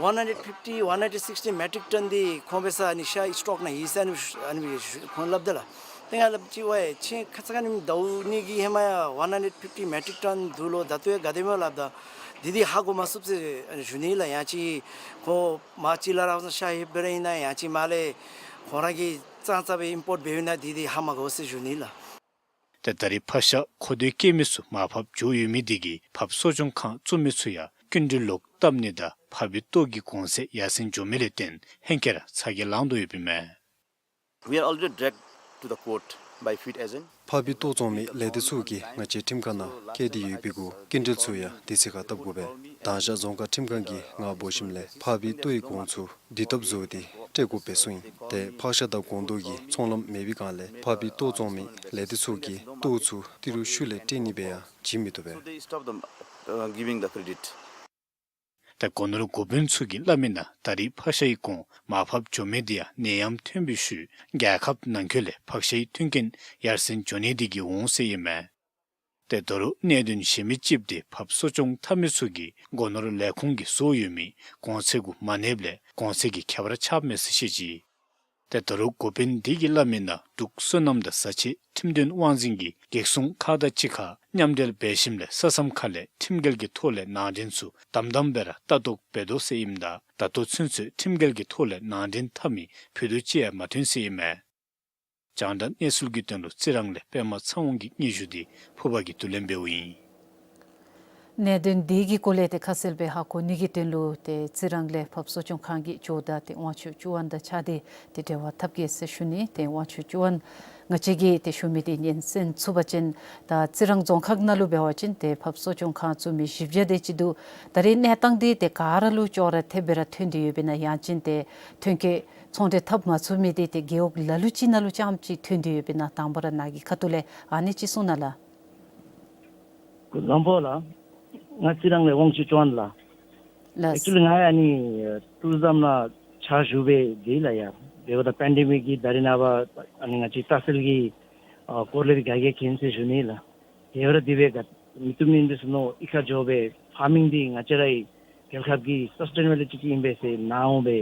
ཝན་ཧན་ཌེཌ་ཕིཕ་ཊི་ཝན་ཧན་ཌེཌ་སིགསི་ཊི་མེ་ཊིག་ཊོན་འདི་ཁོང་འབད་སར་ཨ་ནི་ཤ་སི་ཊོག་ནང་ཡོད་ཟེར་ཨ་ནི་ཨ་ནི་ཁོང་སླབ་ད་ལགས། ཏེ་ང་སླབ་ཅི་ཝའི་ཁྱེད་ཁ་ཙ་ཁ་ཉིནམ་ཟླཝ་གཉིས་ཀྱི་ཧེ་མ་ཡང་ཝན་ཧན་ཌེཌ་ཕིཕ་ཊི་མེ་ཊིག་ཊོན་འདུག་ལོ། ད་ལྟོ་ཡང་ག་དེ་སྨོ་སླབ་ད་འདི་འདི་ཧ་གོ་མ་ཚུགས་ཟེར་ཨ་ནི་ཞུ་ནི་ལགས། ཡང་ཅིན་ཁོང་མར་ཅི་ལར་ཧའུསི་ནང་ཤ་ལྷོདཔ་འབད་ར་ཨིན་ན་ཡང་ཅིན་མར་ལས་ཁོང་ར་གིས་གཙང་གཙང་སྦེ་ཨིམ་པོརཊ་འབདཝ་ཨིན་ན་འདི་འདི་ཧ་མ་གོ་ཟེར་ཞུ་ནི་ལགས། ཏེ་ད་རིས་ཕགཔ་ཤ་མཁོ་འདོད་བསྐྱེད་མི་ཚུ་མར་ཕབ་འགྱོ་ཡོད་མི་འདི་གིས་ཕགཔ་གསོ་སྐྱོང་ཁང་བཙུགས་མི་ཚུ་ཡང་སྐྱིན་འགྲུལ་ལོག་བཏབ་ནི་དང་ཕགཔ་པའི་ལྟོ་གི་གོང་ཚད་ཡར་སེང་འགྱོ་མི་ལས་བརྟེན་ཧེང་སྐལ་ར་ཚ་གྱང་ལང་དོ་ཡོདཔ་ཨིན་མས། We are already dragged to the court by feed agent. ཕགཔ་པའི་ལྟོ་བཙོང་མི་ལས་སྡེ་ཚུ་གིས་ང་བཅས་ཁྲིམས་ཁང་ནང་བཀལ་ཏེ་ཡོད་པའི་གུ་སྐྱིན་འགྲུལ་ཚུ་ཡང་དུས་ཚོད་ཁར་བཏབ་དགོ་པས། དང་ཞག་རྫོང་ཁག་ཁྲིམས་ཁང་གིས་ང་འབོ་ཞིནམ་ལས་ཕགཔ་པའི་ལྟོའི་གོང་ཚད་བསྡུ་ཐབས་བཟོ་སྟེ་སྤྲོད་དགོ་པས་གསུངས་ཡི། ཏེ་ཕགཔ་ཤ་དང་སྒོང་རྡོག་གི་ཚོང་ལམ་མེད་པའི་སྒང་ལས་ཕགཔ་པའི་ལྟོ་བཙོང་མི་ལས་སྡེ་ཚུ་གིས་ལྟོ་ཚུ་ཏི་རུ་ཤུལ་ལས་སྤྲོད་ནི་སྦེ་ཡང་བྱིན་མི་བཏུབ་པས། So they stopped them, uh, giving the credit. ཏེ་སྒོ་ནོར་འགོ་དཔོན་ཚུ་གིས་སླབ་མི་ནང་ད་རིས་ཕགཔ་ཤའི་གོང་མར་ཕབ་འགྱོ་མི་འདི་ཡང་ནད་ཡམས་ཐོན་པའི་ཤུལ་རྒྱལ་ཁབ་ནང་འཁོད་ལས་ཕགཔ་ཤའི་མཐུན་རྐྱེན་ཡར་སེང་འགྱོ་ནི་འདི་གིས་འོང་ཟེར་ཨིན་མས། ཏེ་ད་རུང་གནད་དོན་གཞན་མི་ཅིག་འདི་ཕགཔ་གསོ་སྐྱོང་འཐབ་མི་ཚུ་གིས་སྒོ་ནོར་ལས་ཁུངས་ཀྱིས་བཟོ་ཡོད་མི་གོང་ཚད་གུ་མ་གནསཔ་ལས་གོང་ཚད་ཀྱི་ཁྱད་པར་ཆགསཔ་མས་ཟེར་བཤད་ཅི། ཏེ་ད་རུང་འགོ་དཔོན་འདི་གིས་སླབ་མི་ནང་འབྲུག་སོ་ནམ་དང་བཟའ་ཆས་ཁྲིམས་དོན་དབང་འཛིན་གྱིས་གེགས་སྲུང་ཁག་དང་གཅིག་ཁར་མཉམ་འབྲེལ་འབད་ཞིནམ་ལས་ས་མཚམས་ཁ་ལས་ཁྲིམས་འགལ་གྱི་ཐོག་ལས་ནང་འདྲེན་ཚུ་དམ་དམ་སྦེ་ར་ལྟ་རྟོག་འབད་དོ་ཟེར་ཨིནམ་ད་ད་ལྟོ་ཚུན་ཚོད་ཁྲིམས་འགལ་གྱི་ཐོག་ལས་ནང་འདྲེན་འཐབ་མི་ཕུད་རྡོག་གཅིག་ཡང་མ་ཐོན་ཟེར་ཨིན་མས། རྒྱང་བསྒྲགས་གནས་ཚུལ་གྱི་དོན་ལུ་རྩི་རང་ལས་པདྨ་ཚེ་དབང་གི་སྙན་ཞུ་འདི་ཕུར་པ་གིས་བསྡུ་ལེན་འབདཝ་ཨིན། གནད་དོན་འདི་གི་སྐོར་ལས་ཏེ་ཁ་གསལ་སྦེ་ཧ་གོ་ནི་གི་དོན་ལུ་ཏེ་རྩི་རང་ལས་ཕགཔ་གསོ་སྐྱོང་ཁང་གི་ཇོ་བདག་ཏེ་དབང་ཕྱུག་ཅུ་ཝན་དང་གཅིག་ཁར་ཏེ་འབྲེལ་བ་འཐབ་གེ་ཟེར་ཞུ་ནི། ཏེ་དབང་ཕྱུག་ཅུ་ཝན་ང་བཅས་ཀྱིས་ཏེ་ཞུ་མི་འདི་ཉན་གསན་ཚུགས་པ་ཅིན་ད་རྩི་རང་རྫོང་ཁག་ནང་ལུ་འབད་བ་ཅིན་ཏེ་ཕགཔ་གསོ་སྐྱོང་ཁང་བཙུགས་མི་བཞི་བརྒྱ་དེ་ཅིག་འདུག། ད་རེས་གནས་སྟངས་འདི་ཏེ་ག་ར་ལུ་ཅོག་ར་འཐདཔ་སྦེ་ར་ཐོན་ཏེ་ཡོདཔ་ཨིན་ན་ཡང་ཅིན་ཏེ་ཐོན་སྐྱེད་ཚོང་འབྲེལ་འཐབ་མ་ཚུགས་མི་འདི་ཏེ་རྒེད་འོག་ལ་ལུ་ཅིག་ནང་ལུ་རྐྱངམ་ཅིག་ཐོན་ཏེ་ཡོདཔ་ཨིན་ན་དང་པ་ར་ནཱ་གི་ཁ་ཐུག་ལས་ཨ་ནི་ཅིག་གསུང་གནང་ལགས། ལམ་འབོ་ལགས། ང་རྩི་རང་ལས་དབང་ཕྱུག་ཅུ་ཝན་ལགས། ལགས། ཨེག་ཅུ་ལི་ང་ཡང་ཨ་ནི་ཊུ་རི་ཛམ་ནང་ཕྱག་ཞུ་སྦེ་སྡོད་ཡི་ལགས། ཡ་འབདཝ་ད་པེན་ཌེ་མིག་གིས་ད་རེས་ནངས་པ་ཨ་ནི་ང་བཅས་ལྟ་བཤལ་གྱི་ཨ་སྐོར་ལས་དགའ་སྐྱིད་མཁྱེན་ཟེར་ཞུ་ནི་ལགས། དེ་བར་དེ་སྦེ་ག་མི་བཏུབ་མི་འདི་ཚུ་ནོར་གཡུས་ཁར་འགྱོ་སྦེ་ ཕར་མིང་འདི་ང་བཅས་རའི་རྒྱལ་ཁབ་ཀྱི་སཱསི་ཊེ་ནེ་བི་ལི་ཊི་ཅིག་ཨིན་པས་ཟེར་ནཱ་འོང་སྦེ་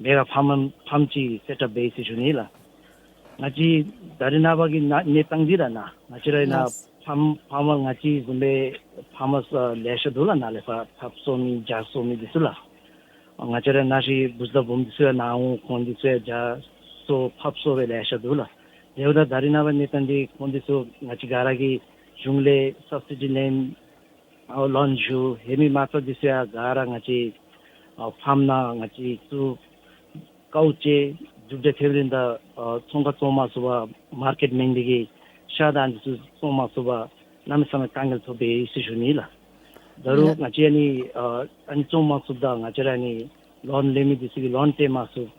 མེ་ག་ཕཱརམ་ཕཱརམ་ཅིག་སེཊ་ཨཔ་འབད་ཡི་ཟེར་ཞུ་ནི་ལགས། ང་བཅས་ད་རེས་ནངས་པ་གི་ན་གནས་སྟངས་འདི་ར་ནཱ་ང་བཅས་རའི་ནཱ་ལགས། ཕཱརམ་ཕཱར་མར་ང་བཅས་བཟུམ་སྦེ་ཕཱར་མརསི་ལེ་ཤ་འདུག་ལགས། ནཱ་ལས་ཕར་ཐབ་བཙོང་མི་ཇ་བཙོང་མི་འདི་ཚུ་ལགས། ང་བཅས་ར་ནཱ་ཤི་བུཚ་དང་བུམོ་འདི་ཚུ་ཡང་ནཱ་འོང་ཁོང་འདི་ཚུ་ཡང་ཇ་བཙོང་ཕགཔ་བཙོང་སྦེ་ལེ་ཤ་འདུག་ལགས། དེ་འབདཝ་ད་ད་རེས་ནངས་པ་གནས་སྟངས་འདི་ཁོང་འདི་ཚུ་ང་བཅས་ག་ར་གིས་གཞུང་ལས་སབ་སི་ཌི་ལེན་ཨ་ལོན་ཞུ། ཧེ་མའི་མ་རྩ་འདི་ཚུ་ཡང་ག་ར་ང་བཅས་ཨ་ཕཱརམ་ནང་ང་བཅས་ཚུ་དཀའཝ་སྤྱད་མཇུག་འབྲས་ཐོབ་རན་ད་ཨ་ཚོང་ཁང་བཙོང་མ་ཚུགས་པར་མར་ཀེཊ་མེན་འདི་གིས་ཤ་དང་འདི་ཚུ་བཙོང་མ་ཚུགས་པར་གནམ་མེད་ས་མེད་དཀའ་ངལ་ཐོབ་སྦེ་ཡོད་ཟེར་ཞུ་ནི་ལགས། ད་རུང་ལགས། ང་བཅས་ཨ་ནི་ཨ་ཨ་ནི་བཙོང་མ་ཚུགསཔ་ད་ང་བཅས་ར་ཨ་ནི་ལོན་ལེན་མི་འདི་ཚུ་གིས་ལོན་སྤྲོད་མ་ཚུགས།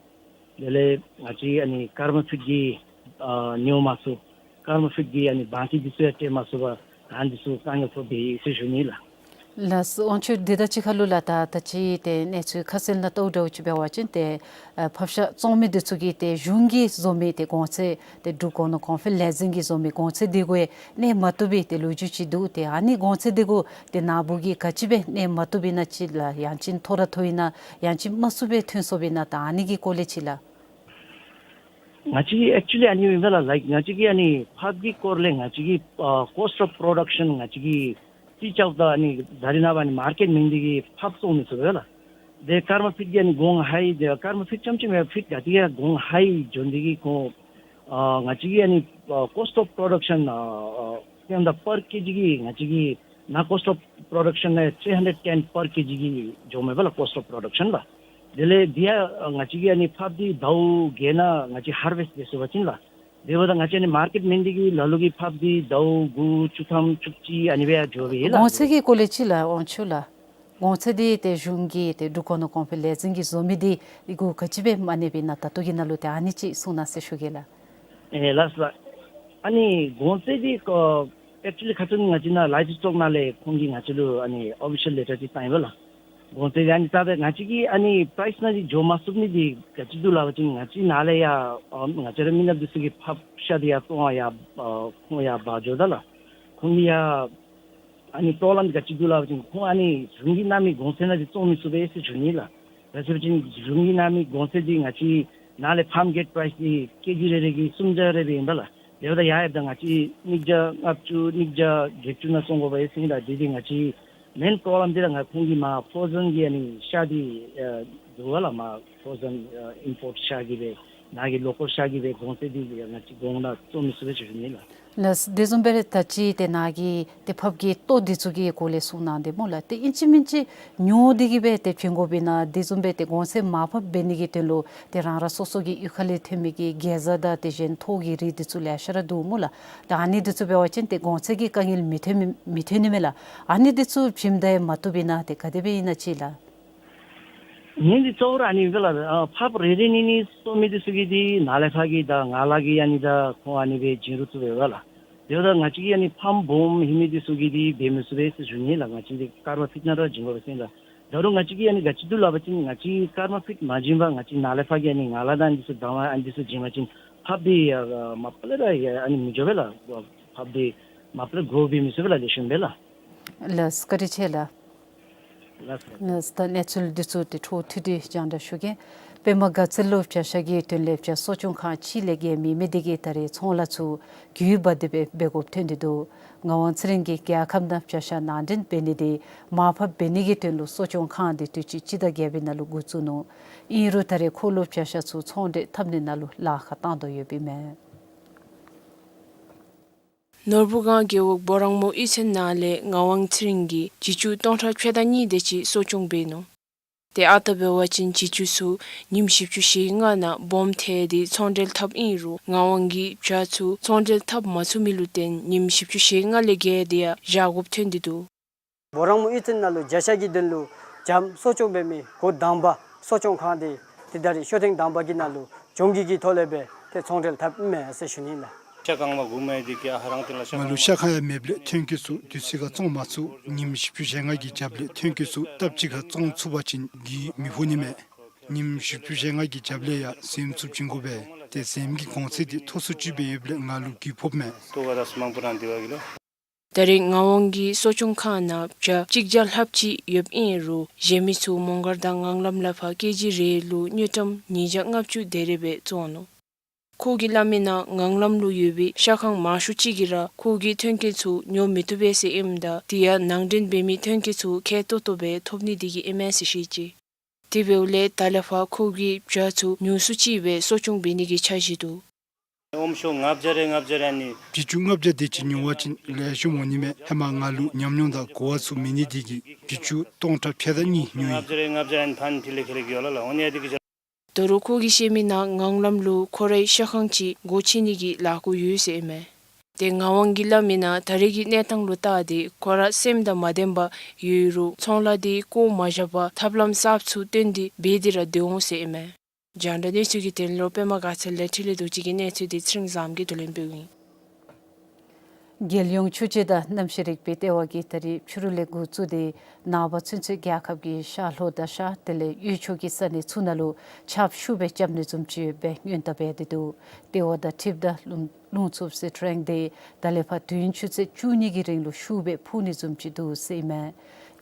དེ་ལས་ང་བཅས་ཨ་ནི་ཀརྨ་ཕིཊ་ཀྱིས་ཨ་ཉོ་མ་ཚུགས། ཀརྨ་ཕིཊ་ཀྱིས་ཨ་ནི་བང་ཁེ་འདི་ཚུ་ཡང་སྤྲོད་མ་ཚུགས་པར་ད་འདི་ཚུ་དཀའ་ངལ་ཐོབ་སྦེ་ཡོད་ཟེར་ཞུ་ནི་ལགས། ལགས་སོ། དབང་ཕྱུག་འདི་དང་གཅིག་ཁར་ལུ་ལགས། ད་ད་ཅི་ཏེ་གནས་ཚུལ་ཁ་གསལ་ནང་བལྟཝ་འདྲཝ་ཅིག་འབད་བ་ཅིན་ཏེ་ཨ་ཕགཔ་ཤ་བཙོང་མི་འདི་ཚུ་གིས་ཏེ་གཞུང་གིས་བཟོ་མི་ཏེ་གོང་ཚད་ཏེ་འབྲུག་གོ་ནོར་གོང་འཕེལ་ལས་འཛིན་གྱིས་བཟོ་མི་གོང་ཚད་འདི་གུ་གནས་མ་བཏུབ་པའི་ཏེ་ལོ་རྒྱུས་ཅིག་འདུག། ཏེ་ཨ་ནི་གོང་ཚད་འདི་གུ་ཏེ་ནཱ་བུ་གིས་ག་ཅི་སྦེ་གནས་མ་བཏུབ་ཨིན་ན་ཅིག་ལགས། ཡང་ཅིན་མཐོ་ར་མཐོ་ཨིན་ན་ཡང་ཅིན་དམའ་སུ་སྦེ་ཐོན་སོཔ་ཨིན་ན། ད་ཨ་ནི་གི་སྐོར་ལས་ཅིག་ལགས། ང་བཅས་ཀྱིས་ཨེཀ་ཅུ་ལི་ཨ་ནི་ཨིན་པས་ལགས། ལའིཀ་ང་བཅས་ཀྱིས་ཨ་ནི་ཕགཔ་གི་སྐོར་ལས་ང་བཅས་ཀྱིས་ཨ་ཀོསཊ་ཨོཕ་པྲོ་ཌག་ཤཱན་ང་བཅས་ཀྱིས་རྩིས་རྐྱབ་ད་ཨ་ནི་ད་རེས་ནངས་པ་ཨ་ནི་མར་ཀེཊ་མེན་འདི་གིས་ཕགཔ་བཙོང་མི་ཚུགས་པས་ལགས། ཏེ་ཀརྨ་ཕིཊ་ཀྱིས་ཨ་ནི་གོང་ཧའི་ཏེ་ཀརྨ་ཕིཊ་རྐྱངམ་ཅིག་མེན་པར་ཕིཊ་ག་ཏེ་ཡང་གོང་ཧའི་འགྱོ་ནི་འདི་གིས་ཁོང་ཨ་ང་བཅས་ཀྱིས་ཨ་ནི་ཨ་ཀོསཊ་ཨོཕ་པྲོ་ཌག་ཤཱན་ཨ་ཨ་ཏེ་ད་པར་ཀེ་ཇི་གི་ང་བཅས་ཀྱི་ནཱ་ཀོསཊ་ཨོཕ་པྲོ་ཌག་ཤཱན་ནང་ཐི་རི་ཧན་ཌེཌ་ཊེན་པར་ཀེ་ཇི་གི་འགྱོཝ་མས་པ་ལགས། ཀོསཊ་ཨོཕ་པྲོ་ཌག་ཤཱན་ལགས། དེ་ལས་འདི་ཡང་ང་བཅས་ཀྱིས་ཨ་ནི་ཕགཔ་འདི་ཟླཝ་བརྒྱད་ནང་ང་བཅས་ཧར་ཝེསཊ་འབད་ཚུགས་པ་ཅིན་ལགས། དེ་འབདཝ་ད་ང་བཅས་ཨ་ནི་མར་ཀེཊ་མེན་འདི་གིས་ལ་ལུ་གིས་ཕགཔ་འདི་ཟླཝ་དགུ་བཅུ་ཐམ་བཅུ་གཅིག་ཨ་ནི་སྦེ་ཡང་འགྱོ་སྦེ་ཡོད་ལགས། གོང་ཚད་ཀྱི་སྐོར་ལས་ཅིག་ལགས་དབང་ཕྱུག་ལགས། གོང་ཚད་འདི་ཏེ་གཞུང་གིས་ཏེ་འབྲུག་གོ་ནོར་གོང་འཕེལ་ལས་འཛིན་གྱིས་བཟོ་མི་འདི་འདི་གུ་ག་ཅི་སྦེ་མ་གནས་པས་ན། ད་ལྟོ་གི་ནང་ལུ་ཏེ་ཨ་ནི་ཅིག་གསུང་གནང་ཟེར་ཞུ་གེ་ལགས། ཨེ་ལགས་སོ་ལགས། ཨ་ནི་གོང་ཚད་འདི་ཨ་ཨེཀ་ཅུ་ལི་ཁ་ཙ་ང་བཅས་ནཱ་ལའིབ་སི་ཊོག་ནང་ལས་ཁོང་གིས་ང་བཅས་ལུ་ཨ་ནི་ཨོ་ཕི་ཤལ་ལེ་ཊར་ཅིག་བཏང་ཡི་པ་ལགས། གོང་ཚད་འདི་ཨ་ནི་ད་ད་ང་བཅས་ཀྱིས་ཨ་ནི་པ་རའིསི་ནང་འདི་འགྱོ་མ་ཚུགས་ནི་འདི་ག་ཅི་འདུག་ལགས་པ་ཅིན་ང་བཅས་ནཱ་ལས་ཡར་ཨ་ང་བཅས་ར་མི་ནག་འདི་ཚུ་གིས་ཕགཔ་ཤ་འདི་ཡར་བཙོང་ཡར་ཨ་ཁོང་ཡར་འབག་འགྱོཝ་ད་ལགས། ཁོང་གིས་ཡར་ཨ་ནི་པྲོབ་ལེམ་ག་ཅི་འདུག་ལགས་པ་ཅིན་ཁོང་ཨ་ནི་གཞུང་གིས་གནང་མི་གོང་ཚད་ནང་འདི་བཙོང་མི་ཚུགས་པས་ཟེར་ཞུ་ནི་ལགས། ག་ཅི་སྦེ་ཟེར་བ་ཅིན་གཞུང་གིས་གནང་མི་གོང་ཚད་འདི་ང་བཅས་ནཱ་ལས་ཕཱརམ་གེཊ་པ་རའིསི་འདི་ཀེ་ཇི་རེ་རེ་གིས་སུམ་བརྒྱ་རེ་སྦེ་ཨིན་པ་ལགས། དེ་འབདཝ་ད་ཡར་ཡོདཔ་ད་ང་བཅས་ཉིས་བརྒྱ་ལྔ་བཅུ་ཉིས་བརྒྱ་བརྒྱད་ཅུ་ནང་བཙོང་དགོ་པས་ཟེར་ཨིན་ལགས། དེ་འདི་ང་བཅས་མེན་པྲོབ་ལེམ་འདི་ར་ང་ཁོང་གིས་མར་ཕོརོ་ཛེན་གྱི་ཨ་ནི་ཤ་འདི་ཨ་འདུག་པ་ལགས། མར་ཕོརོ་ཛེན་ཨ་ཨིམ་པོརཊ་ཤ་གི་སྦེ་ནཱ་གི་ལོ་ཀཱལ་ཤ་གི་སྦེ་གོང་ཚད་འདི་ང་བཅས་གོང་ནང་བཙོང་མི་ཚུགས་པས་ཟེར་ཞུ་ནི་ལགས། ལགས། དེ་བཟུམ་སྦེ་ར་ད་ཅི་ཏེ་ནཱ་གིས་ཏེ་ཕགཔ་གི་ལྟོ་འདི་ཚུ་གི་སྐོར་ལས་གསུང་གནང་སྟེ་སྨོ་ལགས། ཏེ་ཨིན་ཅི་མིན་ཅི་ཉོ་སྟེ་གི་སྦེ་ཏེ་བྱིན་དགོཔ་ཨིན་ན། དེ་བཟུམ་སྦེ་ཏེ་གོང་ཚད་མར་ཕབ་འབད་ནི་གི་དོན་ལུ་ཏེ་རང་རང་སོ་སོ་གི་གཡུས་ཁ་ལས་ཐོན་མི་གི་གེ་ཟ་དང་དེ་བཞིན་ཐོག་གི་རིགས་འདི་ཚུ་ལེ་ཤ་ར་འདུག་སྨོ་ལགས། ད་ཨ་ནི་འདི་ཚུ་འབད་བ་ཅིན་ཏེ་གོང་ཚད་ཀྱི་དཀའ་ངལ་མི་ཐོན་མི་མི་ཐོན་ནི་མས་ལགས། ཨ་ནི་འདི་ཚུ་བྱིནམ་ད་ཡང་མ་བཏུབ་ཨིན་ན་ཏེ་ག་དེ་སྦེ་ཨིན་ན་ཅིག་ལགས། ངེས་འདི་གཙོ་བོ་ར་ཨ་ནི་ཨིན་པས་ལགས། ཨ་ཕགཔ་རེ་རེ་གཉིས་གཉིས་བཙོང་མི་འདི་ཚུ་གིས་འདི་ནཱ་ལས་ཕར་གྱི་ད་ང་ལགས་ཀྱིས་ཨ་ནི་ད་ཁོང་ཨ་ནི་སྦེ་བྱིན་རུང་བཏུབ་པས་ལགས། དེ་འབདཝ་ད་ང་བཅས་ཀྱིས་ཨ་ནི་ཕཱརམ་སྦོམ་ཧེ་མི་འདི་ཚུ་གིས་འདི་འབད་མི་ཚུགས་པས་ཟེར་ཞུ་ནི་ལགས། ང་བཅས་འདི་ཀརྨ་ཕིཊ་ནང་ར་བྱིན་དགོ་པས་ཟེར་ཨིན་ལགས། ད་རུང་ང་བཅས་ཀྱིས་ཨ་ནི་ག་ཅི་འདུག་ལགས་པ་ཅིན་ང་བཅས་ཀརྨ་ཕིཊ་མ་བྱིན་པར་ང་བཅས་ནཱ་ལས་ཕར་གྱི་ཨ་ནི་ང་ལགས་དང་ཨ་ནི་འདི་ཚུ་འདམ་ཨ་ནི་འདི་ཚུ་བྱིན་པ་ཅིན་ཕགཔ་འདི་ཡ་མ་པ་ལས་ར་ཡ་ཨ་ནི་མི་འགྱོ་པས་ལགས། ཕགཔ་འདི་མ་པ་ལས་གྲོ་སྦེ་མི་ཚུགས་པས་ལགས། ལེགས་ཤོམ་སྦེ་ལགས། ལགས་སོ་བཀའ་དྲིན་ཆེ་ལགས། ལགས་སོ། ལགས་སོ། ད་གནས་ཚུལ་འདི་ཚུ་ཏེ་འཕྲོ་མཐུད་དེ་སྙན་དུ་ཞུ་གེ། པདྨ་དགའ་ཚལ་ལུ་བྱ་ཤ་གི་དོན་ལས་བྱ་གསོ་སྐྱོང་ཁང་གཅིག་ལས་བརྒལ་མེད་མི་འདི་གིས་ད་རེས་ཚོང་ལཱ་ཚུ་རྒུད་འབག་སྟེ་སྦེ་འབད་དགོཔ་ཐོན་ཏེ་འདུག། ངག་དབང་ཚེ་རིང་གིས་རྒྱལ་ཁབ་ནང་བྱ་ཤ་ནང་འདྲེན་འབད་ནི་འདི་མར་ཕབ་འབད་ནི་གི་དོན་ལུ་གསོ་སྐྱོང་ཁང་འདི་དུས་ཅི་སྤྱི་ཟླ་བརྒྱད་པའི་ནང་ལུ་འགོ་བཙུགས་ནུག། ཨིན་རུང་ད་རེས་ཁོ་ལུ་བྱ་ཤ་ཚུ་ཚོང་འབྲེལ་འཐབ་ནི་ནང་ལུ་ལཱ་ཁག་བཏང་དོ་ཡོདཔ་ཨིན་མས། ནོར་བུ་སྒང་རྒེད་འོག་སྦོ་རང་མོ་གཡུས་ཚན་ནང་ལས་ངག་དབང་ཚེ་རིང་གིས་བྱི་ཅུང་སྟོང་ཕྲག་ཕྱེད་དང་གཉིས་དེ་ཅིག་གསོ་སྐྱོང་འབད་ནུག། ཏེ་ཨ་རྟག་འབད་བ་ཅིན་བྱི་ཅུང་ཚུ་ཉིནམ་བཞི་བཅུ་ཞེ་ལྔ་ནང་སྦོམ་ཐལ་ཏེ་ཚོང་འབྲེལ་འཐབ་ཨིན་རུང་ངག་དབང་གིས་བྱ་ཚུ་ཚོང་འབྲེལ་འཐབ་མ་ཚུགས་མི་ལུ་བརྟེན་ཉིནམ་བཞི་བཅུ་ཞེ་ལྔ་ལས་བརྒལ་ཏེ་ཡང་བཞག་དགོཔ་ཐོན་ཏེ་འདུག། སྦོ་རང་མོ་གཡུས་ཚན་ནང་ལུ་བྱ་ཤ་གི་དོན་ལུ་བྱམོ་གསོ་སྐྱོང་འབད་མི་འགོ་དང་པ་གསོ་སྐྱོང་ཁང་འདི་ཏེ་ད་རེས་ཤོ་ཐེངས་དང་པ་གི་ནང་ལུ་གྱོང་གུད་ཀྱི་ཐོག་ལས་སྦེ་ཏེ་ཚོང་འབྲེལ་འཐབ་ཨིན་མས་ཟེར་ཞུ་ནི་ལགས། ཤ་རྐང་པ་དགུ་མེད་འདི་གིས་ཨ་རང་དེ་ལ་ཤ་ང་ལུ་ཤ་རྐང་ཡང་མེདཔ་ལས་ཐོན་སྐྱེད་ཚུ་དུས་ཚོད་ཁར་བཙོང་མ་ཚུགས། ཉིནམ་བཞི་བཅུ་ཞེ་ལྔ་གི་རྒྱབ་ལས་ཐོན་སྐྱེད་ཚུ་སྟབས་གཅིག་ཁར་བཙོང་ཚུགས་པ་ཅིན་གུད་མི་ཕོག་ནི་མས། ཉིནམ་བཞི་བཅུ་ཞེ་ལྔ་གི་རྒྱབ་ལས་ཡང་གཟིམ་ཚུ་བྱིན་དགོ་པས། ཏེ་གཟིམ་གྱི་གོང་ཚད་འདི་མཐོ་སུ་ཅིག་སྦེ་ཡོདཔ་ལས་ང་ལུ་གུད་ཕོགཔ་མས། ལྟོ་ག་ར་མང་པོ་རང་འདི་བ་གི་ལོ། ད་རེས་ངག་དབང་གི་གསོ་སྐྱོང་ཁང་ནང་བྱ་གཅིག་བརྒྱ་ལྷགཔ་ཅིག་ཡོདཔ་ཨིན་རུང་གཞན་མི་ཚུ་མོང་སྒར་དང་ངང་ལམ་ལས་ཕར་ཀེ་ཇི་རེ་ལུ་དངུལ་ཀྲམ་ཉིས་བརྒྱ་ལྔ་བཅུ་དེ་རེ་སྦེ་བཙོང་ནུག། ཁོ་གིས་སླབ་མི་ནང་ངང་ལམ་ལུ་ཡོད་པའི་ཤ་ཁང་མང་ཤོས་ཅིག་གིས་ར་ཁོ་གི་ཐོན་སྐྱེད་ཚུ་ཉོ་མི་བཏུབ་པས་ཟེར་ཨིནམ་ད་དེ་ཡང་ནང་འདྲེན་འབད་མི་ཐོན་སྐྱེད་ཚུ་ཁེ་ཏོག་ཏོ་སྦེ་ཐོབ་ནི་དེ་གིས་ཨིན་མས་ཟེར་བཤད་ཅི། དེ་འབདཝ་ལས་ད་ལས་ཕར་ཁོ་གིས་བྱ་ཚུ་ཉུང་སུ་ཅིག་སྦེ་གསོ་སྐྱོང་འབད་ནི་གི་འཆར་གཞི་འདུག། ཨོམ་ཤོ་ལྔ་བརྒྱ་རེ་ལྔ་བརྒྱ་རེ་ཨ་ནི། བྱི་ཅུང་ལྔ་བརྒྱ་དེ་ཅིག་ཉོ་བ་ཅིན་ལེགས་ཤོམ་འོང་ནི་མས། ཧེ་མ་ང་ལུ་ཉམས་མྱོང་དང་གོ་བ་ཚུ་མེད་ནི་དེ་གིས་བྱི་ཅུང་སྟོང་ཕྲག་ཕྱེད་དང་གཉིས་ཉོ་ཡི། ལྔ་བརྒྱ་རེ་ལྔ་བརྒྱ་རེ་ཨ་ནི་ཕན་ཐིག་ལེ་ཁེ་ལེ་གི་ཡོད་ལ་ལགས། འོ་ནི་ཡ་དེ་གིས། ད་རུང་ཁོ་གིས་བཤད་མི་ནང་ངང་ལམ་ལུ་ཁོ་རའི་ཤ་ཁང་ཅིག་སྒོ་ཕྱེ་ནི་གི་ལས་འགུལ་ཡོད་ཟེར་ཨིན་མས། ཏེ་ངག་དབང་གིས་སླབ་མི་ནང་ད་རེས་ཀྱི་གནས་སྟངས་ལུ་བལྟ་སྟེ་ཁོ་ར་སེམས་དང་མ་ལྡན་པར་ཡོད་རུང་ཚོང་ལཱ་དེ་བཀོ་མ་བཞག་པར་ཐབས་ལམ་གསརཔ་ཚུ་བཏོན་ཏེ་འབད་དེ་ར་སྡོད་འོང་ཟེར་ཨིན་མས། རྒྱང་བསྒྲགས་གནས་ཚུལ་གྱི་དོན་ལུ་པདྨ་དགའ་ཚལ་ལས་འཕྲིན་ལས་རྡོ་རྗེ་གི་གནས་ཚུལ་དེ་ཚེ་རིང་བཟངམོ་གིས་བསྡུ་ལེན་འབདཝ་ཨིན། རྒྱལ་ཡོངས་ཆུ་བྱེད་དང་གནམ་གཤིས་རིག་པའི་ལྟེ་བ་གིས་ད་རིས་ཕྱི་རུ་ལས་འགོ་བཙུགས་ཏེ་ནངས་པ་ཚུན་ཚོད་རྒྱལ་ཁབ་ཀྱི་ཤར་ལྷོ་དང་ཤར་དེ་ལས་དབུས་ཕྱོགས་ཀྱི་ས་གནས་ཚུ་ནང་ལུ་ཆརཔ་ཤུགས་སྦེ་རྐྱབ་ནི་བཟུམ་ཅིག་ཡོདཔ་སྦེ་སྔོན་བརྡ་འབད་དེ་འདུག། ལྟེ་བ་དང་འཁྲིལཝ་ད་རླུང་རླུང་འཚུབ་ཟེར་ཊོ་རེན་དེ་ད་ལས་ཕར་དུས་ཡུན་ཆུ་ཚོད་བཅུ་གཉིས་ཀྱི་རིང་ལུ་ཤུགས་སྦེ་འཕུ་ནི་བཟུམ་ཅིག་འདུག་ཟེར་ཨིན་མས།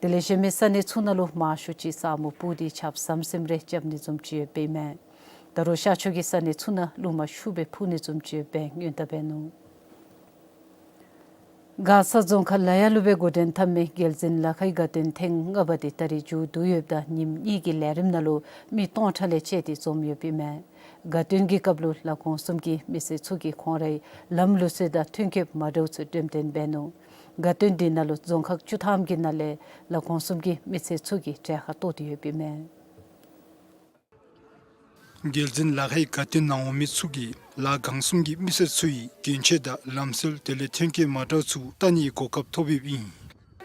དེ་ལས་གཞན་མི་ས་གནས་ཚུ་ནང་ལུ་མང་ཤོས་ཅིག་ས་སྨུག་སྤུབས་ཏེ་ཆརཔ་ཟམ་ཟིམ་རེ་རྐྱབ་ནི་བཟུམ་ཅིག་ཡོདཔ་ཨིན་མས། ད་རུང་ཤར་ཕྱོགས་ཀྱི་ས་གནས་ཚུ་ནང་རླུང་མ་ཤུགས་སྦེ་འཕུ་ནི་བཟུམ་ཅིག་ཡོདཔ་སྦེ་སྔོན་བརྡ་འབད་ནུག། མགར་ས་རྫོང་ཁག་ལ་ཡ་ལུ་སྦེ་འགོ་འདྲེན་འཐབ་མི་རྒྱལ་འཛིན་ལ་ཁའི་དགའ་སྟོན་ཐེངས་ལྔ་པ་དེ་ད་རིས་མཇུག་བསྡུ་ཡོདཔ་ད་ཉིནམ་གཉིས་ཀྱི་ལས་རིམ་ནང་ལུ་མི་སྟོང་ཕྲག་ལས་བཅད་དེ་འཛོམས་ཡོདཔ་ཨིན་མས། དགའ་སྟོན་གྱི་སྐབས་ལུ་ལ་གོང་གསུམ་གྱི་མི་སེར་ཚུ་གིས་ཁོང་རའི་ལམ་ལུགས་སྲོལ་དང་ཐོན་སྐྱེད་མ་འདྲཝ་ཚུ་འགྲེམས་སྟོན་འབད་ནུག། དགའ་སྟོན་འདི་ནང་ལུ་རྫོང་ཁག་བཅུ་ཐམ་གྱི་ནང་ལས་ལ་གོང་གསུམ་གྱི་མི་སེར་ཚུ་གིས་གྲལ་ཁར་གཏོགས་ཏེ་ཡོདཔ་ཨིན་མས། རྒྱལ་འཛིན་ལ་ཁའི་དགའ་སྟོན་ནང་འོང་མི་ཚུ་གིས་ལ་གང་གསུམ་གྱི་མི་སེར་ཚུ་ཡི་གྱོན་ཆས་དང་ལམ་སྲོལ་དེ་ལས་ཐོན་སྐྱེད་མ་འདྲཝ་ཚུ་བལྟ་ནིའི་གོ་སྐབས་ཐོབ་ཡོདཔ་ཨིན།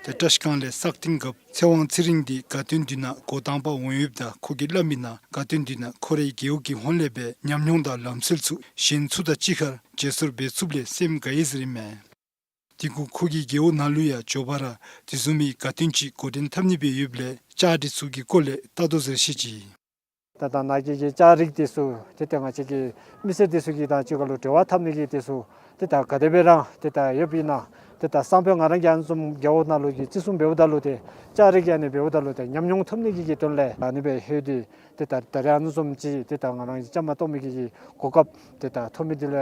ཏེ་བཀྲིས་སྒང་ལས་སག་སྟེང་རྒཔོ་ཚེ་དབང་ཚེ་རིང་འདི་དགའ་སྟོན་འདི་ནང་འགོ་དང་པ་འོང་ཡོདཔ་ད་ཁོ་གིས་སླབ་མི་ནང་དགའ་སྟོན་འདི་ནང་ཁོ་རའི་རྒེད་འོག་གི་ཧོངས་ལས་སྦེ་ཉམས་མྱོང་དང་ལམ་སྲོལ་ཚུ་གཞན་ཚུ་དང་གཅིག་ཁར་བརྗེ་སོར་འབད་ཚུགསཔ་ལས་སེམས་དགའ་ཡི་ཟེར་ཨིན་མས། དེ་གུ་ཁོ་གི་རྒེད་འོག་ནང་ལུ་ཡང་མགྱོགས་པ་ར་དེ་བཟུམ་མའི་དགའ་སྟོན་ཅིག་འགོ་འདྲེན་འཐབ་ནི་སྦེ་ཡོདཔ་ལས་བཅའ་སྒྲིག་ཚུ་གི་སྐོར་ལས་བལྟ་དོ་ཟེར་བཤད་ཅི། ད་ད་ནཱ་གི་གི་བཅའ་སྒྲིག་དེ་ཚུ་ཏེ་ད་ང་བཅས་ཀྱི་མི་སེར་དེ་ཚུ་གི་དང་གཅིག་ཁར་ལུ་འབྲེལ་བ་འཐབ་ནི་གི་དེ་ཚུ་ཏེ་ད་ག་དེ་སྦེ་ར་ཏེ་ད་ཡོདཔ་ཨིན་ན་ཏེ་ད་སང་ཕོད་ང་རང་གི་ཨ་ནི་བཟུམ་རྒེད་འོག་ནང་ལུ་གི་བརྩི་སྲུང་འབདཝ་ད་ལུ་ཏེ་བཅའ་སྒྲིག་གི་ཨ་ནི་འབདཝ་ད་ལུ་ཏེ་ཉམས་མྱོང་ཐོབ་ནི་གི་གི་དོན་ལས་ཨ་ནི་སྦེ་ལྷོད་དེ་ཏེ་ད་ད་རེས་ཨ་ནི་བཟུམ་ཅིག་ཏེ་ད་ང་རང་གི་བཅའ་མར་གཏོགས་མི་གི་གི་གོ་སྐབས་ཏེ་ད་ཐོབ་མི་འདི་ལུ་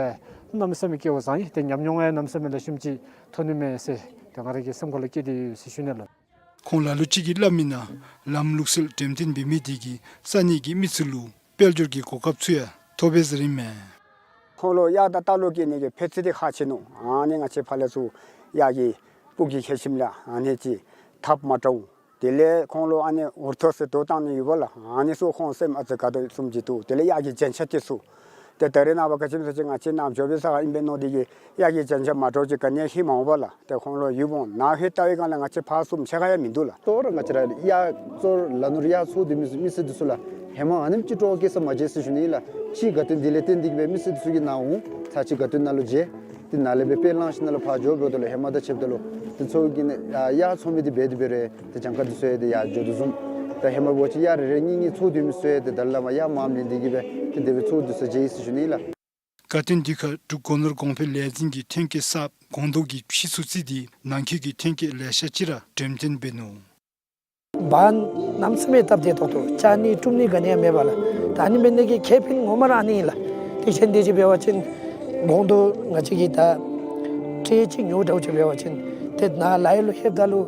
གནམ་མེད་ས་མེད་སྐལ་བ་བཟང་ཡི། ཏེ་ཉམས་མྱོང་ཡང་གནམ་མེད་ས་མེད་ལེགས་ཤོམ་ཅིག་ཐོབ་ནི་མས་ཟེར་ཏེ་ང་རང་གི་སེམས་ཁ་ལུ་སྐྱེས་ཏེ་ཡོད་ཟེར་ཞུ་ནི་ལགས། ཁོང་ལ་ལུ་ཅིག་གིས་སླབ་མི་ནང་ལམ་ལུགས་སྲོལ་འགྲེམས་སྟོན་འབད་མི་དེ་གིས་ས་གནས་ཀྱི་མི་ཚུ་ལུ་དཔལ་འབྱོར་གྱི་གོ་སྐབས་ཚུ་ཡང་ཐོབ་པས་ཟེར་ཨིན་མས། ཁོང་ལུ་གཡག་དང་རྟ་ལོག་སྐྱེལ་ནི་གི་ཕན་ཚུན་འདི་ཁག་ཆེ་ནུག། ཨ་ནི་ང་བཅས་ཕར་ལས་ཚུར་གཡག་གི་སྤུ་གུ་ཁྱེར་ཞིནམ་ལས་ཨ་ནི་ཅིག་འཐབ་མ་འདྲཝ་དེ་ལས་ཁོང་ལུ་ཨ་ནི་འུར་ཐོག་ཟེར་དོ་བཏང་ནི་ཡོདཔ་ལགས། ཨ་ནི་ཚུ་ཁོང་སེམས་ཨ་ཙི་དགའ་དོ་བཟུམ་ཅིག་འདུག། དེ་ལས་གཡག་གི་རྒྱན་ཆ་དེ་ཚུ་ཏེ་ད་རེས་ནངས་པ་ག་ཅི་སྨོ་ཟེར་ཅིག་ང་བཅས་ནཱ་འགྱོ་བའི་ས་ཨིན་པས་མནོ་དེ་གིས་གཡག་གི་རྒྱན་ཆ་མ་འདྲཝ་ཅིག་ག་ནི་ཡང་ལྷོད་མ་འོང་པས་ལགས། ཏེ་ཁོང་ལུ་ཡོདཔ་འོང་། ནཱ་ལྷོད་བལྟ་བའི་སྒང་ལས་ང་བཅས་ཕར་བཟུམ་ཕྱེད་ཀ་ཡང་མིན་འདུག་ལགས། གཙོ་བོ་ར་ང་བཅས་ར་གཡག་གཙོ་བོ་ལ་ནོར་གཡག་འཚོ་སྡོད་མི་མི་སེར་དེ་ཚུ་ལགས། ཧེ་མ་ཨ་ནེམ་ཅིག་སྤྲོ་བ་སྐྱེ་ས་མ་མཇལ་ཟེར་ཞུ་ནི་ལགས། ཅིག་དགའ་སྟོན་འདི་ལས་བརྟེན་ཏེ་གིས་སྦེ་མི་སེར་དེ་ཚུ་གིས་ནཱ་འོང་ཚར་ཅིག་དགའ་སྟོན་ནང་ལུ་མཇལ། ཏེ་ནཱ་ལས་སྦེ་དཔེ་བླངས་ཞིནམ་ལས་ཕར་འགྱོ་འབདཝ་ད་ལུ་ཧེ་མ་དང་ཕྱདཔ་ད་ལུ་ཏེ་འཚོ་གི་ནི་ཨ་གཡག་འཚོ་མི་འདི་འབད་དེ་འབད་རུང་ཏེ་གྱངས་ཁ་འདི་ཚུ་ཡང་ཏེ་ཡར་འགྱོ་དོ་བཟུམ། ད་ཧེ་མ་འབད་བ་ཅིན་གཡག་རེ་རེ་གཉིས་གཉིས་འཚོ་སྡོད་མི་ཚུ་ཡང་ཏེ་ད་ལས་མར་གཡག་མངམ་ལེན་ཏེ་གིས་སྦེ་ཏེ་དེ་སྦེ་འཚོ་སྡོད་ས་མཇལ་ཡི་ཟེར་ཞུ་ནི་ལགས། དགའ་སྟོན་འདི་ཁར་འབྲུག་སྒོ་ནོར་གོང་འཕེལ་ལས་འཛིན་གྱིས་ཐོན་སྐྱེད་གསརཔ་སྒོང་རྡོག་གི་ཕྱེ་ཚུ་བརྩིས་ཏེ་ནང་འཁོད་ཀྱི་ཐོན་སྐྱེད་ལེ་ཤ་ཅིག་ར་འགྲེམས་སྟོན་འབད་ནུག། བ་གནམ་མེད་ས་མེད་སྟབས་བདེ་ཏོག་ཏོ། བཅག་ནི་དཀྲུམ་ནི་ག་ནི་ཡང་མེད་པས་ལགས། ད་ཨ་ནི་འབད་ནི་གི་ཁེ་ཕན་ངོ་མ་ར་ཨ་ནི་ཨིན་ལགས། དེ་བཞིན་དེ་ཅིག་འབད་བ་ཅིན་སྒོང་རྡོག་ང་བཅས་ཀྱིས་ད་ཊྲེ་ཅིག་ཉོ་འདྲཝ་ཅིག་འབད་བ་ཅིན་ཏེ་ནཱ་ལ་ཡ་ལུ་ལྷོདཔ་ད་ལུ་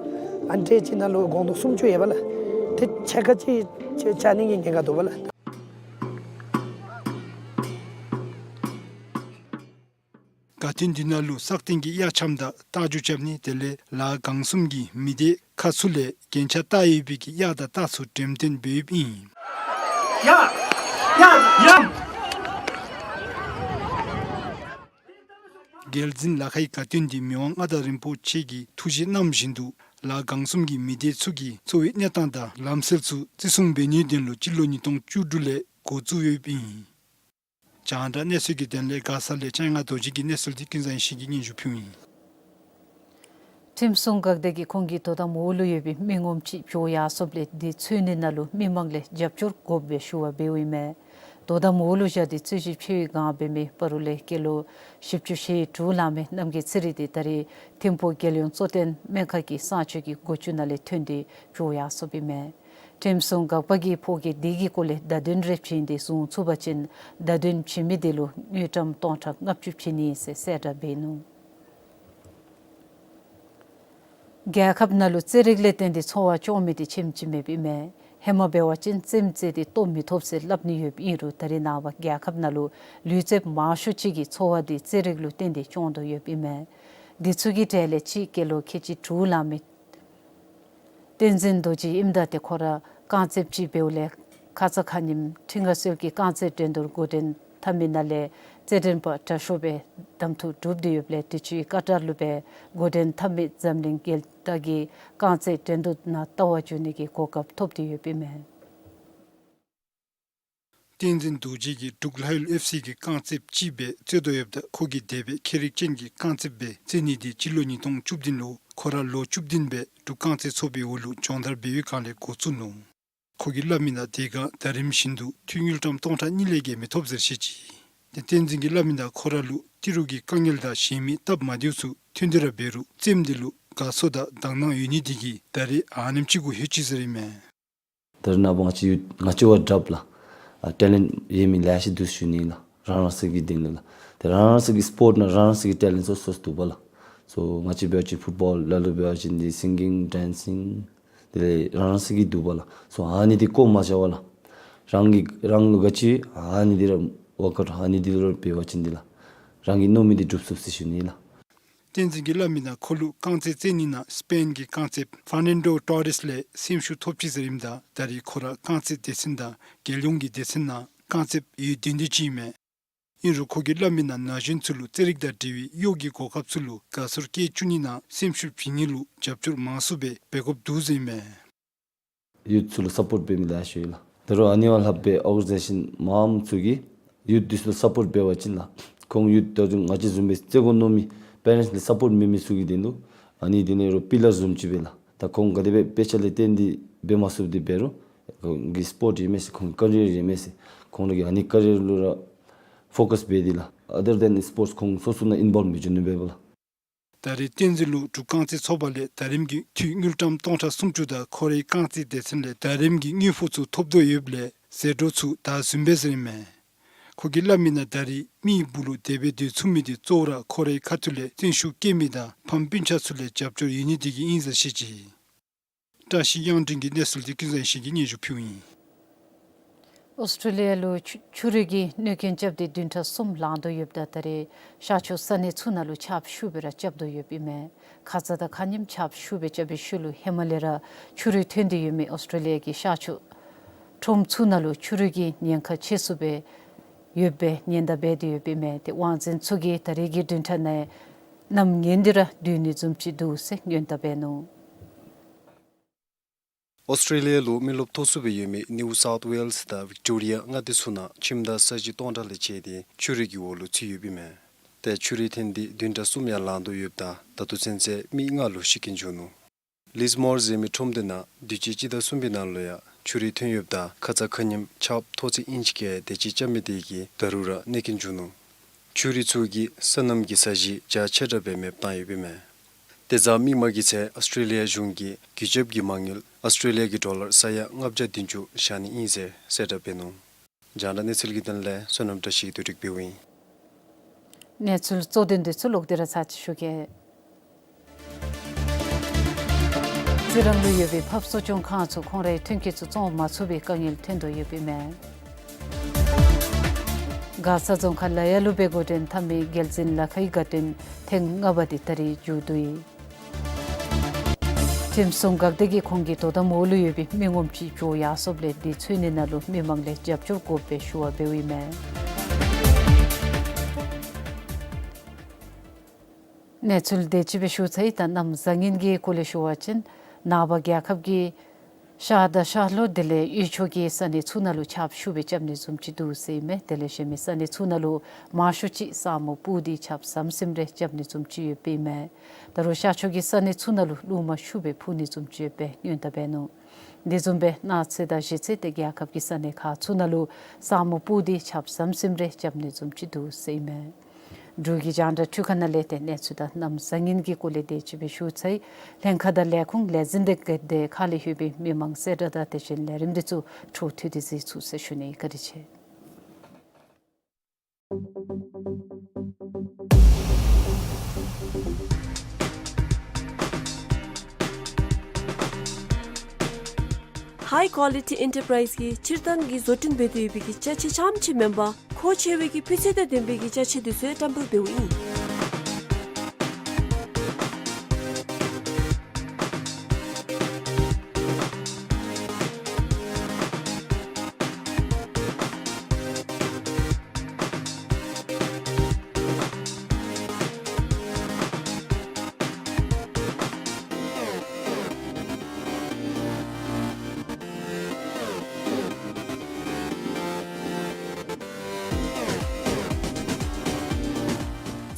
ཨ་ནི་ཊྲེ་ཅིག་ནང་ལུ་སྒོང་རྡོག་སུམ་ཅུ་ཡོད་པས་ལགས། ཏེ་ཕྱེད་ཀ་ཅིག་བཅག་ནི་གི་ཉེན་ཁ་འདུག་པས་ལགས། དགའ་སྟོན་འདི་ནང་ལུ་སག་སྟེང་གི་གཡག་ཆམ་དང་རྟ་རྒྱུག་རྐྱབ་ནི་དེ་ལས་ལ་གང་གསུམ་གྱི་མི་སྡེ་ཁག་ཚུ་ལས་རྒྱན་ཆ་བཏགས་ཡོད་པའི་གི་གཡག་དང་རྟ་ཚུ་འགྲེམས་སྟོན་འབད་ཡོདཔ་ཨིན། ཡ། ཡ། ཡ། རྒྱལ་འཛིན་ལ་ཁའི་དགའ་སྟོན་འདི་མི་དབང་མངའ་བདག་རིན་པོ་ཆེ་གིས་ཐུགས་བཞེད་གནང་བཞིན་དུ་ལ་གང་གསུམ་གྱི་མི་སྡེ་ཚུ་གི་འཚོ་བའི་གནས་སྟངས་དང་ལམ་སྲོལ་ཚུ་བརྩི་སྲུང་འབད་ནིའི་དོན་ལུ་སྤྱི་ལོ་ཉིས་སྟོང་བཅུ་དྲུག་ལས་འགོ་བཙུགས་ཡོདཔ་ཨིན། རྒྱང་བསྒྲགས་གནས་ཚུལ་གྱི་དོན་ལས་མགར་ས་ལས་ལྕང་ཡང་རྡོ་རྗེ་གི་གནས་ཚུལ་འདི་ཀུན་བཟང་ཡེ་ཤེས་ཀྱིས་སྙན་ཞུ་ཕུལཝ་ཨིན། ཁྲིམས་སྲུང་འགག་སྡེ་གིས་ཁོང་གི་དོ་དམ་འོག་ལུ་ཡོད་པའི་མི་ངོམ་ཅིག་བྱོག་ཡར་སོངམ་ལས་དེ་འཚོལ་ནི་ནང་ལུ་མི་མང་ལས་རྒྱབ་སྐྱོར་དགོཔ་སྦེ་ཞུ་བ་འབདཝ་ཨིན་མས། དོ་དམ་འོག་ལུ་བཞག་སྟེ་རྩོད་གཞི་ཕྱེ་བའི་བསྒང་འབད་མི་བར་ལུ་ལས་སྐྱེས་ལོ་བཞི་བཅུ་ཞེ་དྲུག་ལང་མི་རྣམ་རྒྱལ་ཚེ་རིང་འདི་ད་རེས་ཐིམ་ཕུག་རྒྱལ་ཡོངས་གཙོ་བསྟེན་སྨན་ཁང་གི་གསང་སྤྱོད་ཀྱི་སྒོ་ཅུང་ནང་ལས་ཐོན་ཏེ་བྱོག་ཡར་སོཔ་ཨིན་མས། ཁྲིམས་སྲུང་འགག་པ་གིས་ཕོ་སྐྱེས་འདི་གི་སྐོར་ལས་བརྡ་དོན་རེ་བྱིན་ཏེ་བཟུང་ཚུགས་པ་ཅིན་བརྡ་དོན་བྱིན་མི་འདི་ལུ་དངུལ་ཀྲམ་སྟོང་ཕྲག་ལྔ་བཅུ་བྱིན་ནི་ཟེར་གསལ་བསྒྲགས་འབད་ནུག། རྒྱལ་ཁབ་ནང་ལུ་རྩེད་རིགས་ལས་བརྟེན་ཏེ་འཚོ་བ་སྐྱོང་མི་འདི་ཁྱིམ་ཅིག་མེདཔ་ཨིན་མས། ཧེ་མ་འབད་བ་ཅིན་རྩེདམོ་རྩེ་སྟེ་ལྟོ་མི་ཐོབ་ཟེར་སླབ་ནི་ཡོདཔ་ཨིན་རུང་ད་རེས་ནངས་པ་རྒྱལ་ཁབ་ནང་ལུ་ལུས་རྩལཔ་མང་ཤོས་ཅིག་གིས་འཚོ་བ་འདི་རྩེད་རིགས་ལུ་བརྟེན་ཏེ་སྐྱོང་དོ་ཡོདཔ་ཨིན་མས། འདི་ཚུ་གི་གྲས་ལས་གཅིག་སྐྱེས་ལོ་ཁལ་གཅིག་དྲུག་ལང་མི་བསྟན་འཛིན་རྡོ་རྗེ་ཨིནམ་ད་ཏེ་ཁོ་ར་རྐང་རྩེདཔ་ཅིག་འབདཝ་ལས་ཁ་ཙ་ཁ་ཉིནམ་ཁྲི་མངའ་གསོལ་གྱི་རྐང་རྩེད་འགྲན་བསྡུར་འགོ་འདྲེན་འཐབ་མི་ནང་ལས་རྩེད་འགྲན་པ་དྲག་ཤོས་སྦེ་གདམ་འཐུ་གྲུབ་སྟེ་ཡོདཔ་ལས་དུས་ཅི་ཀ་ཏར་ལུ་སྦེ་འགོ་འདྲེན་འཐབ་མི་འཛམ་གླིང་རྒྱལ་དར་གྱི་རྐང་རྩེད་འགྲན་བསྡུར་ནང་རྟག་པར་འབྱོན་ནི་གི་གོ་སྐབས་ཐོབ་སྟེ་ཡོདཔ་ཨིན་མས། བསྟན་འཛིན་རྡོ་རྗེ་གིས་འབྲུག་ལྷ་ཡུལ་ཨེཕ་སི་གི་རྐང་རྩེདཔ་ཅིག་སྦེ་རྩེ་དོ་ཡོདཔ་ད་ཁོ་གིས་དེ་སྦེ་ཁྱད་རིག་ཅན་གྱི་རྐང་རྩེདཔ་སྦེ་རྩེ་ནི་འདི་སྤྱི་ལོ་ཉིས་སྟོང་བཅུ་བདུན་ལུ་ཁོ་ར་ལོ་བཅུ་བདུན་སྦེ་འབྲུག་རྐང་རྩེད་ཚོགས་པའི་འོག་ལུ་སྦྱོང་བརྡར་འབད་བའི་བསྒང་ལས་འགོ་བཙུགས་ནུག། ཁོ་གིས་སླབ་མི་ནང་དེ་སྒང་ད་རིམ་བཞིན་དུ་འཐུས་དངུལ་ཀྲམ་སྟོང་ཕྲག་གཉིས་ལས་བརྒལ་མི་ཐོབ་ཟེར་བཤད་ཅི། ཏེ་བསྟན་འཛིན་གྱིས་སླབ་མི་ནང་ཁོ་ར་ལུ་ཏི་རུ་གི་དཀའ་ངལ་དང་གཞན་མི་སྟབས་མ་བདེཝ་ཚུ་ཐོན་ཏེ་ར་འབད་རུང་རྩེདམོ་འདི་ལུ་དགའ་ཚོར་དང་དག་སྣང་ཡོད་ནི་འདི་གིས་ད་རེས་ཨ་ནེམ་ཅིག་གུ་ལྷོད་ཅི་ཟེར་ཨིན་མས། ད་རེས་ནངས་པ་ང་བཅས་ཡུཐ་ང་བཅས་བ་དྲགཔ་ལགས། ཨ་ཊེ་ལེནཊ་ཡོད་མི་ལེ་ཤ་འདུག་ཞུ་ནི་ལགས། རང་རང་སོའི་གི་སྡིངས་ལས་ལགས། ཏེ་རང་རང་སོའི་གི་སི་པོརཊ་ནང་རང་རང་སོའི་གི་ཊེ་ལེནཊ་སོ་སོ་འདུག་པ་ལགས། སོ་ང་བཅས་འབད་བ་ཅིན་ཕུཊ་བཱོལ་ལ་ལུ་འབད་བ་ཅིན་འདི་སིང་གིང་ཌེན་སིང་དེ་ལས་རང་རང་སོའི་གི་འདུག་པ་ལགས། སོ་ཨ་ནི་འདི་བཀོ་མ་བཞག་པ་ལགས། རང་གིས་རང་ལུ་ག་ཅི་ཨ་ནི་འདི་ར་ཝརཀ་ཨའུཊ་ཨ་ནི་འདི་ལུ་འབད་བ་ཅིན་འདི་ལགས། རང་གི་མནོ་མི་འདི་འགྲུབ་ཚུགས་ཟེར་ཞུ་ནི་ལགས། བསྟན་འཛིན་གྱིས་སླབ་མི་ནང་ཁོ་ལུ་རྐང་རྩེད་རྩེ་ནི་ནང་སི་པེན་གྱི་རྐང་རྩེདཔ་ཕར་ནན་ཌོ་ཏོ་རེས་ལས་སེམས་ཤུགས་ཐོབ་ཅི་ཟེར་ཨིནམ་ད་ད་རེས་ཁོ་ར་རྐང་རྩེད་སྡེ་ཚན་དང་རྒྱལ་ཡོངས་ཀྱི་སྡེ་ཚན་ནང་རྐང་རྩེདཔ་ཡོན་ཏན་ལྡན་ཅིག་ཨིན་མས། ཨིན་རུང་ཁོ་གིས་སླབ་མི་ནང་ན་གཞོན་ཚུ་ལུ་རྩེད་རིགས་དང་འབྲེལ་བའི་གཡོག་གི་གོ་སྐབས་ཚུ་ལུ་དགའ་ཚོར་སྐྱེ་བཅུག་ནི་ནང་སེམས་ཤུགས་བྱིན་ནི་ལུ་རྒྱབ་སྐྱོར་མང་སུ་སྦེ་འབད་དགོཔ་འདུག་ཟེར་ཨིན་མས། ཡུཐ་ཚུ་ལུ་སཔོརཊ་འབད་མི་ལེ་ཤ་ཡོད་ལགས། ད་རུང་ཨ་ནི་བ་ལྷགཔ་སྦེ་ཨོར་ག་ནའི་ཛེ་ཤཱན་མངམ་ཚུ་གིས་ཡུཐ་འདི་ཚུ་ལུ་སཔོརཊ་འབད་བ་ཅིན་ལགས། ཁོང་ཡུཐ་ད་རུང་ང་བཅས་བཟུམ་སྦེ་རྩེ་དགོ་མནོ་མི་པེ་རེནཊསི་ལས་སཔོརཊ་མེད་མི་ཚུ་གི་དོན་ལུ་ཨ་ནི་འདི་ནི་རོགས་པི་ལར་བཟུམ་ཅིག་སྦེ་ལགས། ད་ཁོང་ག་དེ་སྦེ་དཔེ་ཆ་ལས་བརྟེན་ཏེ་འབད་མ་ཚུགསཔ་འདི་འབད་རུང་ཁོང་གི་སི་པོརཊ་ཨིན་མས་ཟེར་ཁོང་གི་ཀེ་རི་ཡར་ཨིན་མས་ཟེར་ཁོང་ར་གིས་ཨ་ནི་ཀེ་རི་ཡར་ལུ་ར་ཕོ་ཀཱས་འབད་དེ་ལགས། ཨ་དར་དེན་སི་པོརཊསི་ཁོང་སོ་སོ་ནང་ཨིན་བོལབ་མི་འགྱོ་ནི་འབདཝ་ལགས། ད་རེས་བསྟན་འཛིན་ལུ་འབྲུག་རྐང་རྩེད་ཚོགས་པ་ལས་ད་རིམ་གྱི་འཐུས་དངུལ་ཀྲམ་སྟོང་ཕྲག་སུམ་ཅུ་དང་ཁོ་རའི་རྐང་རྩེད་སྡེ་ཚན་ལས་ད་རིམ་གྱི་དངུལ་ཕོགས་ཚུ་ཐོབ་དོ་ཡོདཔ་ལས་ཟད་འགྲོ་ཚུ་ད་ཟུན་པས་ཟེར་ཨིན་མས། ཁོ་གིས་སླབ་མི་ནང་ད་རེས་མི་སྦུག་ལུ་དེ་སྦེ་སྡོད་ཚུགས་མི་འདི་གཙོ་བོ་ར་ཁོ་རའི་ཁ་ཐུག་ལས་བརྩོན་ཤུགས་བསྐྱེད་མི་དང་ཕམ་སྤུན་ཆ་ཚུ་ལས་རྒྱབ་སྐྱོར་ཡོད་ནི་འདི་གིས་ཨིན་ཟེར་བཤད་ཅི། བཀྲ་ཤིས་གཡང་སྒྲོན་གྱིས་གནས་ཚུལ་འདི་ཀུན་བཟང་ཡེ་ཤེས་ཀྱིས་སྙན་ཞུ་ཕུལཝ་ཨིན། ཨོསི་ཊྲེ་ལི་ཡ་ལུ་ཆུ་ཆུ་རུད་ཀྱིས་གནོད་སྐྱོན་རྐྱབ་སྟེ་བདུན་ཕྲག་གསུམ་ལང་དོ་ཡོདཔ་ད་ད་རེས་ཤར་ཕྱོགས་ས་གནས་ཚུ་ནང་ལུ་ཆརཔ་ཤུགས་སྦེ་ར་རྐྱབ་དོ་ཡོདཔ་ཨིན་མས། ཁ་ཙ་དང་ཁ་ཉིནམ་ཆརཔ་ཤུགས་སྦེ་རྐྱབ་པའི་ཤུལ་ལུ་ཧེ་མ་ལས་ར་ཆུ་རུད་ཐོན་ཏེ་ཡོད་མི་ཨོསི་ཊྲེ་ལི་ཡ་གི་ཤར་ཕྱོགས་ཁྲོམ་ཚུ་ནང་ལུ་ཆུ་རུད་ཀྱི་ཉེན་ཁ་ཆེ་སུ་སྦེ་ཡོདཔ་སྦེ་ཉེན་བརྡ་འབད་དེ་ཡོདཔ་ཨིན་མས། ཏེ་དབང་འཛིན་ཚུ་གིས་ད་རེས་ཀྱི་བདུན་ཕྲག་ནང་གནམ་ངན་འདི་ར་སྡུད་ནི་བཟུམ་ཅིག་འདུག་ཟེར་སྔོན་བརྡ་འབད་ནུག། ཨོསི་ཊྲེ་ལི་ཡ་ལུ་མི་རློབས་མཐོ་སུ་སྦེ་ཡོད་མི་ནིའུ་སའུཐ་ཝེལསི་དང་ཝིཀ་ཊོ་རི་ཡ་མངའ་སྡེ་ཚུ་ནང་ཁྱིམ་བདག་ས་གཞི་སྟོང་ཕྲག་ལས་བཅད་དེ་ཆུ་རུད་ཀྱི་འོག་ལུ་ཚུད་ཡོདཔ་ཨིན་མས། ཏེ་ཆུ་རུད་ཐོན་ཏེ་བདུན་ཕྲག་གསུམ་ཡང་ལང་དོ་ཡོདཔ་ད་ད་ལྟོ་ཚུན་ཚོད་མི་ལྔ་ལུ་ཤི་རྐྱེན་བྱུང་ནུག། ལིས་མོར་ཟེར་མི་ཁྲོམ་འདི་ནང་དུས་ཅི་སྤྱི་ཟླ་གསུམ་པའི་ནང་ལུ་ཡང་ཆུ་རུད་ཐོན་ཡོདཔ་ད་ཁ་ཙ་ཁ་ཉིནམ་ཆརཔ་མཐོ་ཚད་ཨིན་ཅི་གི་དེ་ཅིག་རྐྱབ་མི་དེ་གིས་ད་རུང་ར་གནོད་རྐྱེན་བྱུང་ནུག། ཆུ་རུད་ཚུ་གིས་སོ་ནམ་གྱི་ས་གཞི་རྒྱ་ཆེ་དྲགས་སྦེ་མེདཔ་བཏང་ཡོདཔ་ཨིན་མས། ཏེ་གཟའ་མིག་དམར་གྱི་ཚེ་ཨོསི་ཊྲེ་ལི་ཡ་གཞུང་གིས་རྒུད་སྐྱོབ་ཀྱི་མ་དངུལ་ཨོསི་ཊྲེ་ལི་ཡ་གི་ཌོ་ལར་ས་ཡ་ལྔ་བརྒྱ་བདུན་ཅུ་བཞག་ནི་ཨིན་ཟེར་གསལ་བསྒྲགས་འབད་ནུག། རྒྱང་བསྒྲགས་གནས་ཚུལ་གྱི་དོན་ལས་བསོད་ནམས་བཀྲ་ཤིས་ཀྱིས་བསྡུ་སྒྲིག་འབདཝ་ཨིན། གནས་ཚུལ་གཙོ་དོན་འདི་ཚུ་ལོག་སྟེ་ར་ཚར་ཅིག་ཞུ་གེ། རྩི་རང་ལུ་ཡོད་པའི་ཕར་གསོ་སྐྱོང་ཁང་ཚུ་ཁོང་རའི་ཐོན་སྐྱེད་ཚུ་བཙོང་མ་ཚུགས་པའི་དཀའ་ངལ་ཐོན་དོ་ཡོདཔ་ཨིན་མས། མགར་ས་རྫོང་ཁག་ལ་ཡ་ལུ་སྦེ་འགོ་འདྲེན་འཐབ་མི་རྒྱལ་འཛིན་ལ་ཁའི་དགའ་སྟོན་ཐེངས་ལྔ་པ་འདི་ད་རིས་མཇུག་བསྡུ་ཡི། ཁྲིམས་སྲུང་འགག་སྡེ་གིས་ཁོང་གི་དོ་དམ་འོག་ལུ་ཡོད་པའི་མི་ངོམ་ཅིག་བྱོག་ཡར་སོཔ་ལས་འདི་འཚོལ་ནི་ནང་ལུ་མི་མང་ལས་རྒྱབ་སྐྱོར་དགོཔ་སྦེ་ཞུ་བ་འབདཝ་ཨིན་མས། གནས་ཚུལ་དེ་ཅིག་སྦེ་ཞུ་ཚར་ཡི། ད་གནམ་བཟང་ངན་གྱི་སྐོར་ལས་ཞུ་བ་ཅིན་ནངས་པ་རྒྱལ་ཁབ་ཀྱི་ཤར་དང་ཤར་ལྷོ་དེ་ལས་དབུས་ཕྱོགས་ཀྱི་ས་གནས་ཚུ་ནང་ལུ་ཆརཔ་ཤུགས་སྦེ་རྐྱབ་ནི་བཟུམ་ཅིག་འདུག་ཟེར་ཨིན་མས། དེ་ལས་གཞན་མི་ས་གནས་ཚུ་ནང་ལུ་མང་ཤོས་ཅིག་ས་སྨུག་སྤུབས་ཏེ་ཆརཔ་ཟམ་ཟིམ་རེ་རྐྱབ་ནི་བཟུམ་ཅིག་ཡོདཔ་ཨིན་མས། ད་རུང་ཤར་ཕྱོགས་ཀྱི་ས་གནས་ཚུ་ནང་ལུ་རླུང་མ་ཤུགས་སྦེ་འཕུ་ནི་བཟུམ་ཅིག་ཡོདཔ་སྦེ་སྔོན་བརྡ་འབད་ནུག། དེ་བཟུམ་སྦེ་གནངས་ཚེ་དང་གཞེས་ཚེ་ཏེ་རྒྱལ་ཁབ་ཀྱི་ས་གནས་ཁག་ཚུ་ནང་ལུ་ས་སྨུག་སྤུབས་ཏེ་ཆརཔ་ཟམ་ཟིམ་རེ་རྐྱབ་ནི་བཟུམ་ཅིག་འདུག་ཟེར་ཨིན་མས། འབྲུག་གི་རྒྱང་བསྒྲགས་ཁྲུས་ཁང་ནང་ལས་ཏེ་གནས་ཚུལ་དང་གནམ་བཟང་ངན་གྱི་སྐོར་ལས་དེ་ཅིག་སྦེ་ཞུ་ཚར་ཡི། ལྷན་ཁག་དང་ལས་ཁུངས་ལས་འཛིན་དེ་གི་དེ་ཁ་ལས་ལྷོད་པའི་མི་མང་གསལ་བསྒྲགས་དང་དེ་བཞིན་ལས་རིམ་དེ་ཚུ་འཕྲོ་མཐུད་དེ་གཟིགས་ཚུགས་ཟེར་ཞུ་ནི། བཀའ་དྲིན་ཆེ། ཧའི་ཀོ་ལི་ཊི་ཨེན་ཊར་པ་རའིཛ་གིས་སྤྱིར་བཏང་གི་བཟོ་སྐྲུན་འབད་དེ་ཡོད་པའི་གི་ཅ་ཆས་རྐྱངམ་ཅིག་མེན་པར་མཁོ་ཆེ་བའི་གི་སྤུས་ཚད་དང་ལྡན་པའི་གི་ཅ་ཆས་དེ་ཚུ་ཡང་བཀྲམ་སྤེལ་འབདཝ་ཨིན།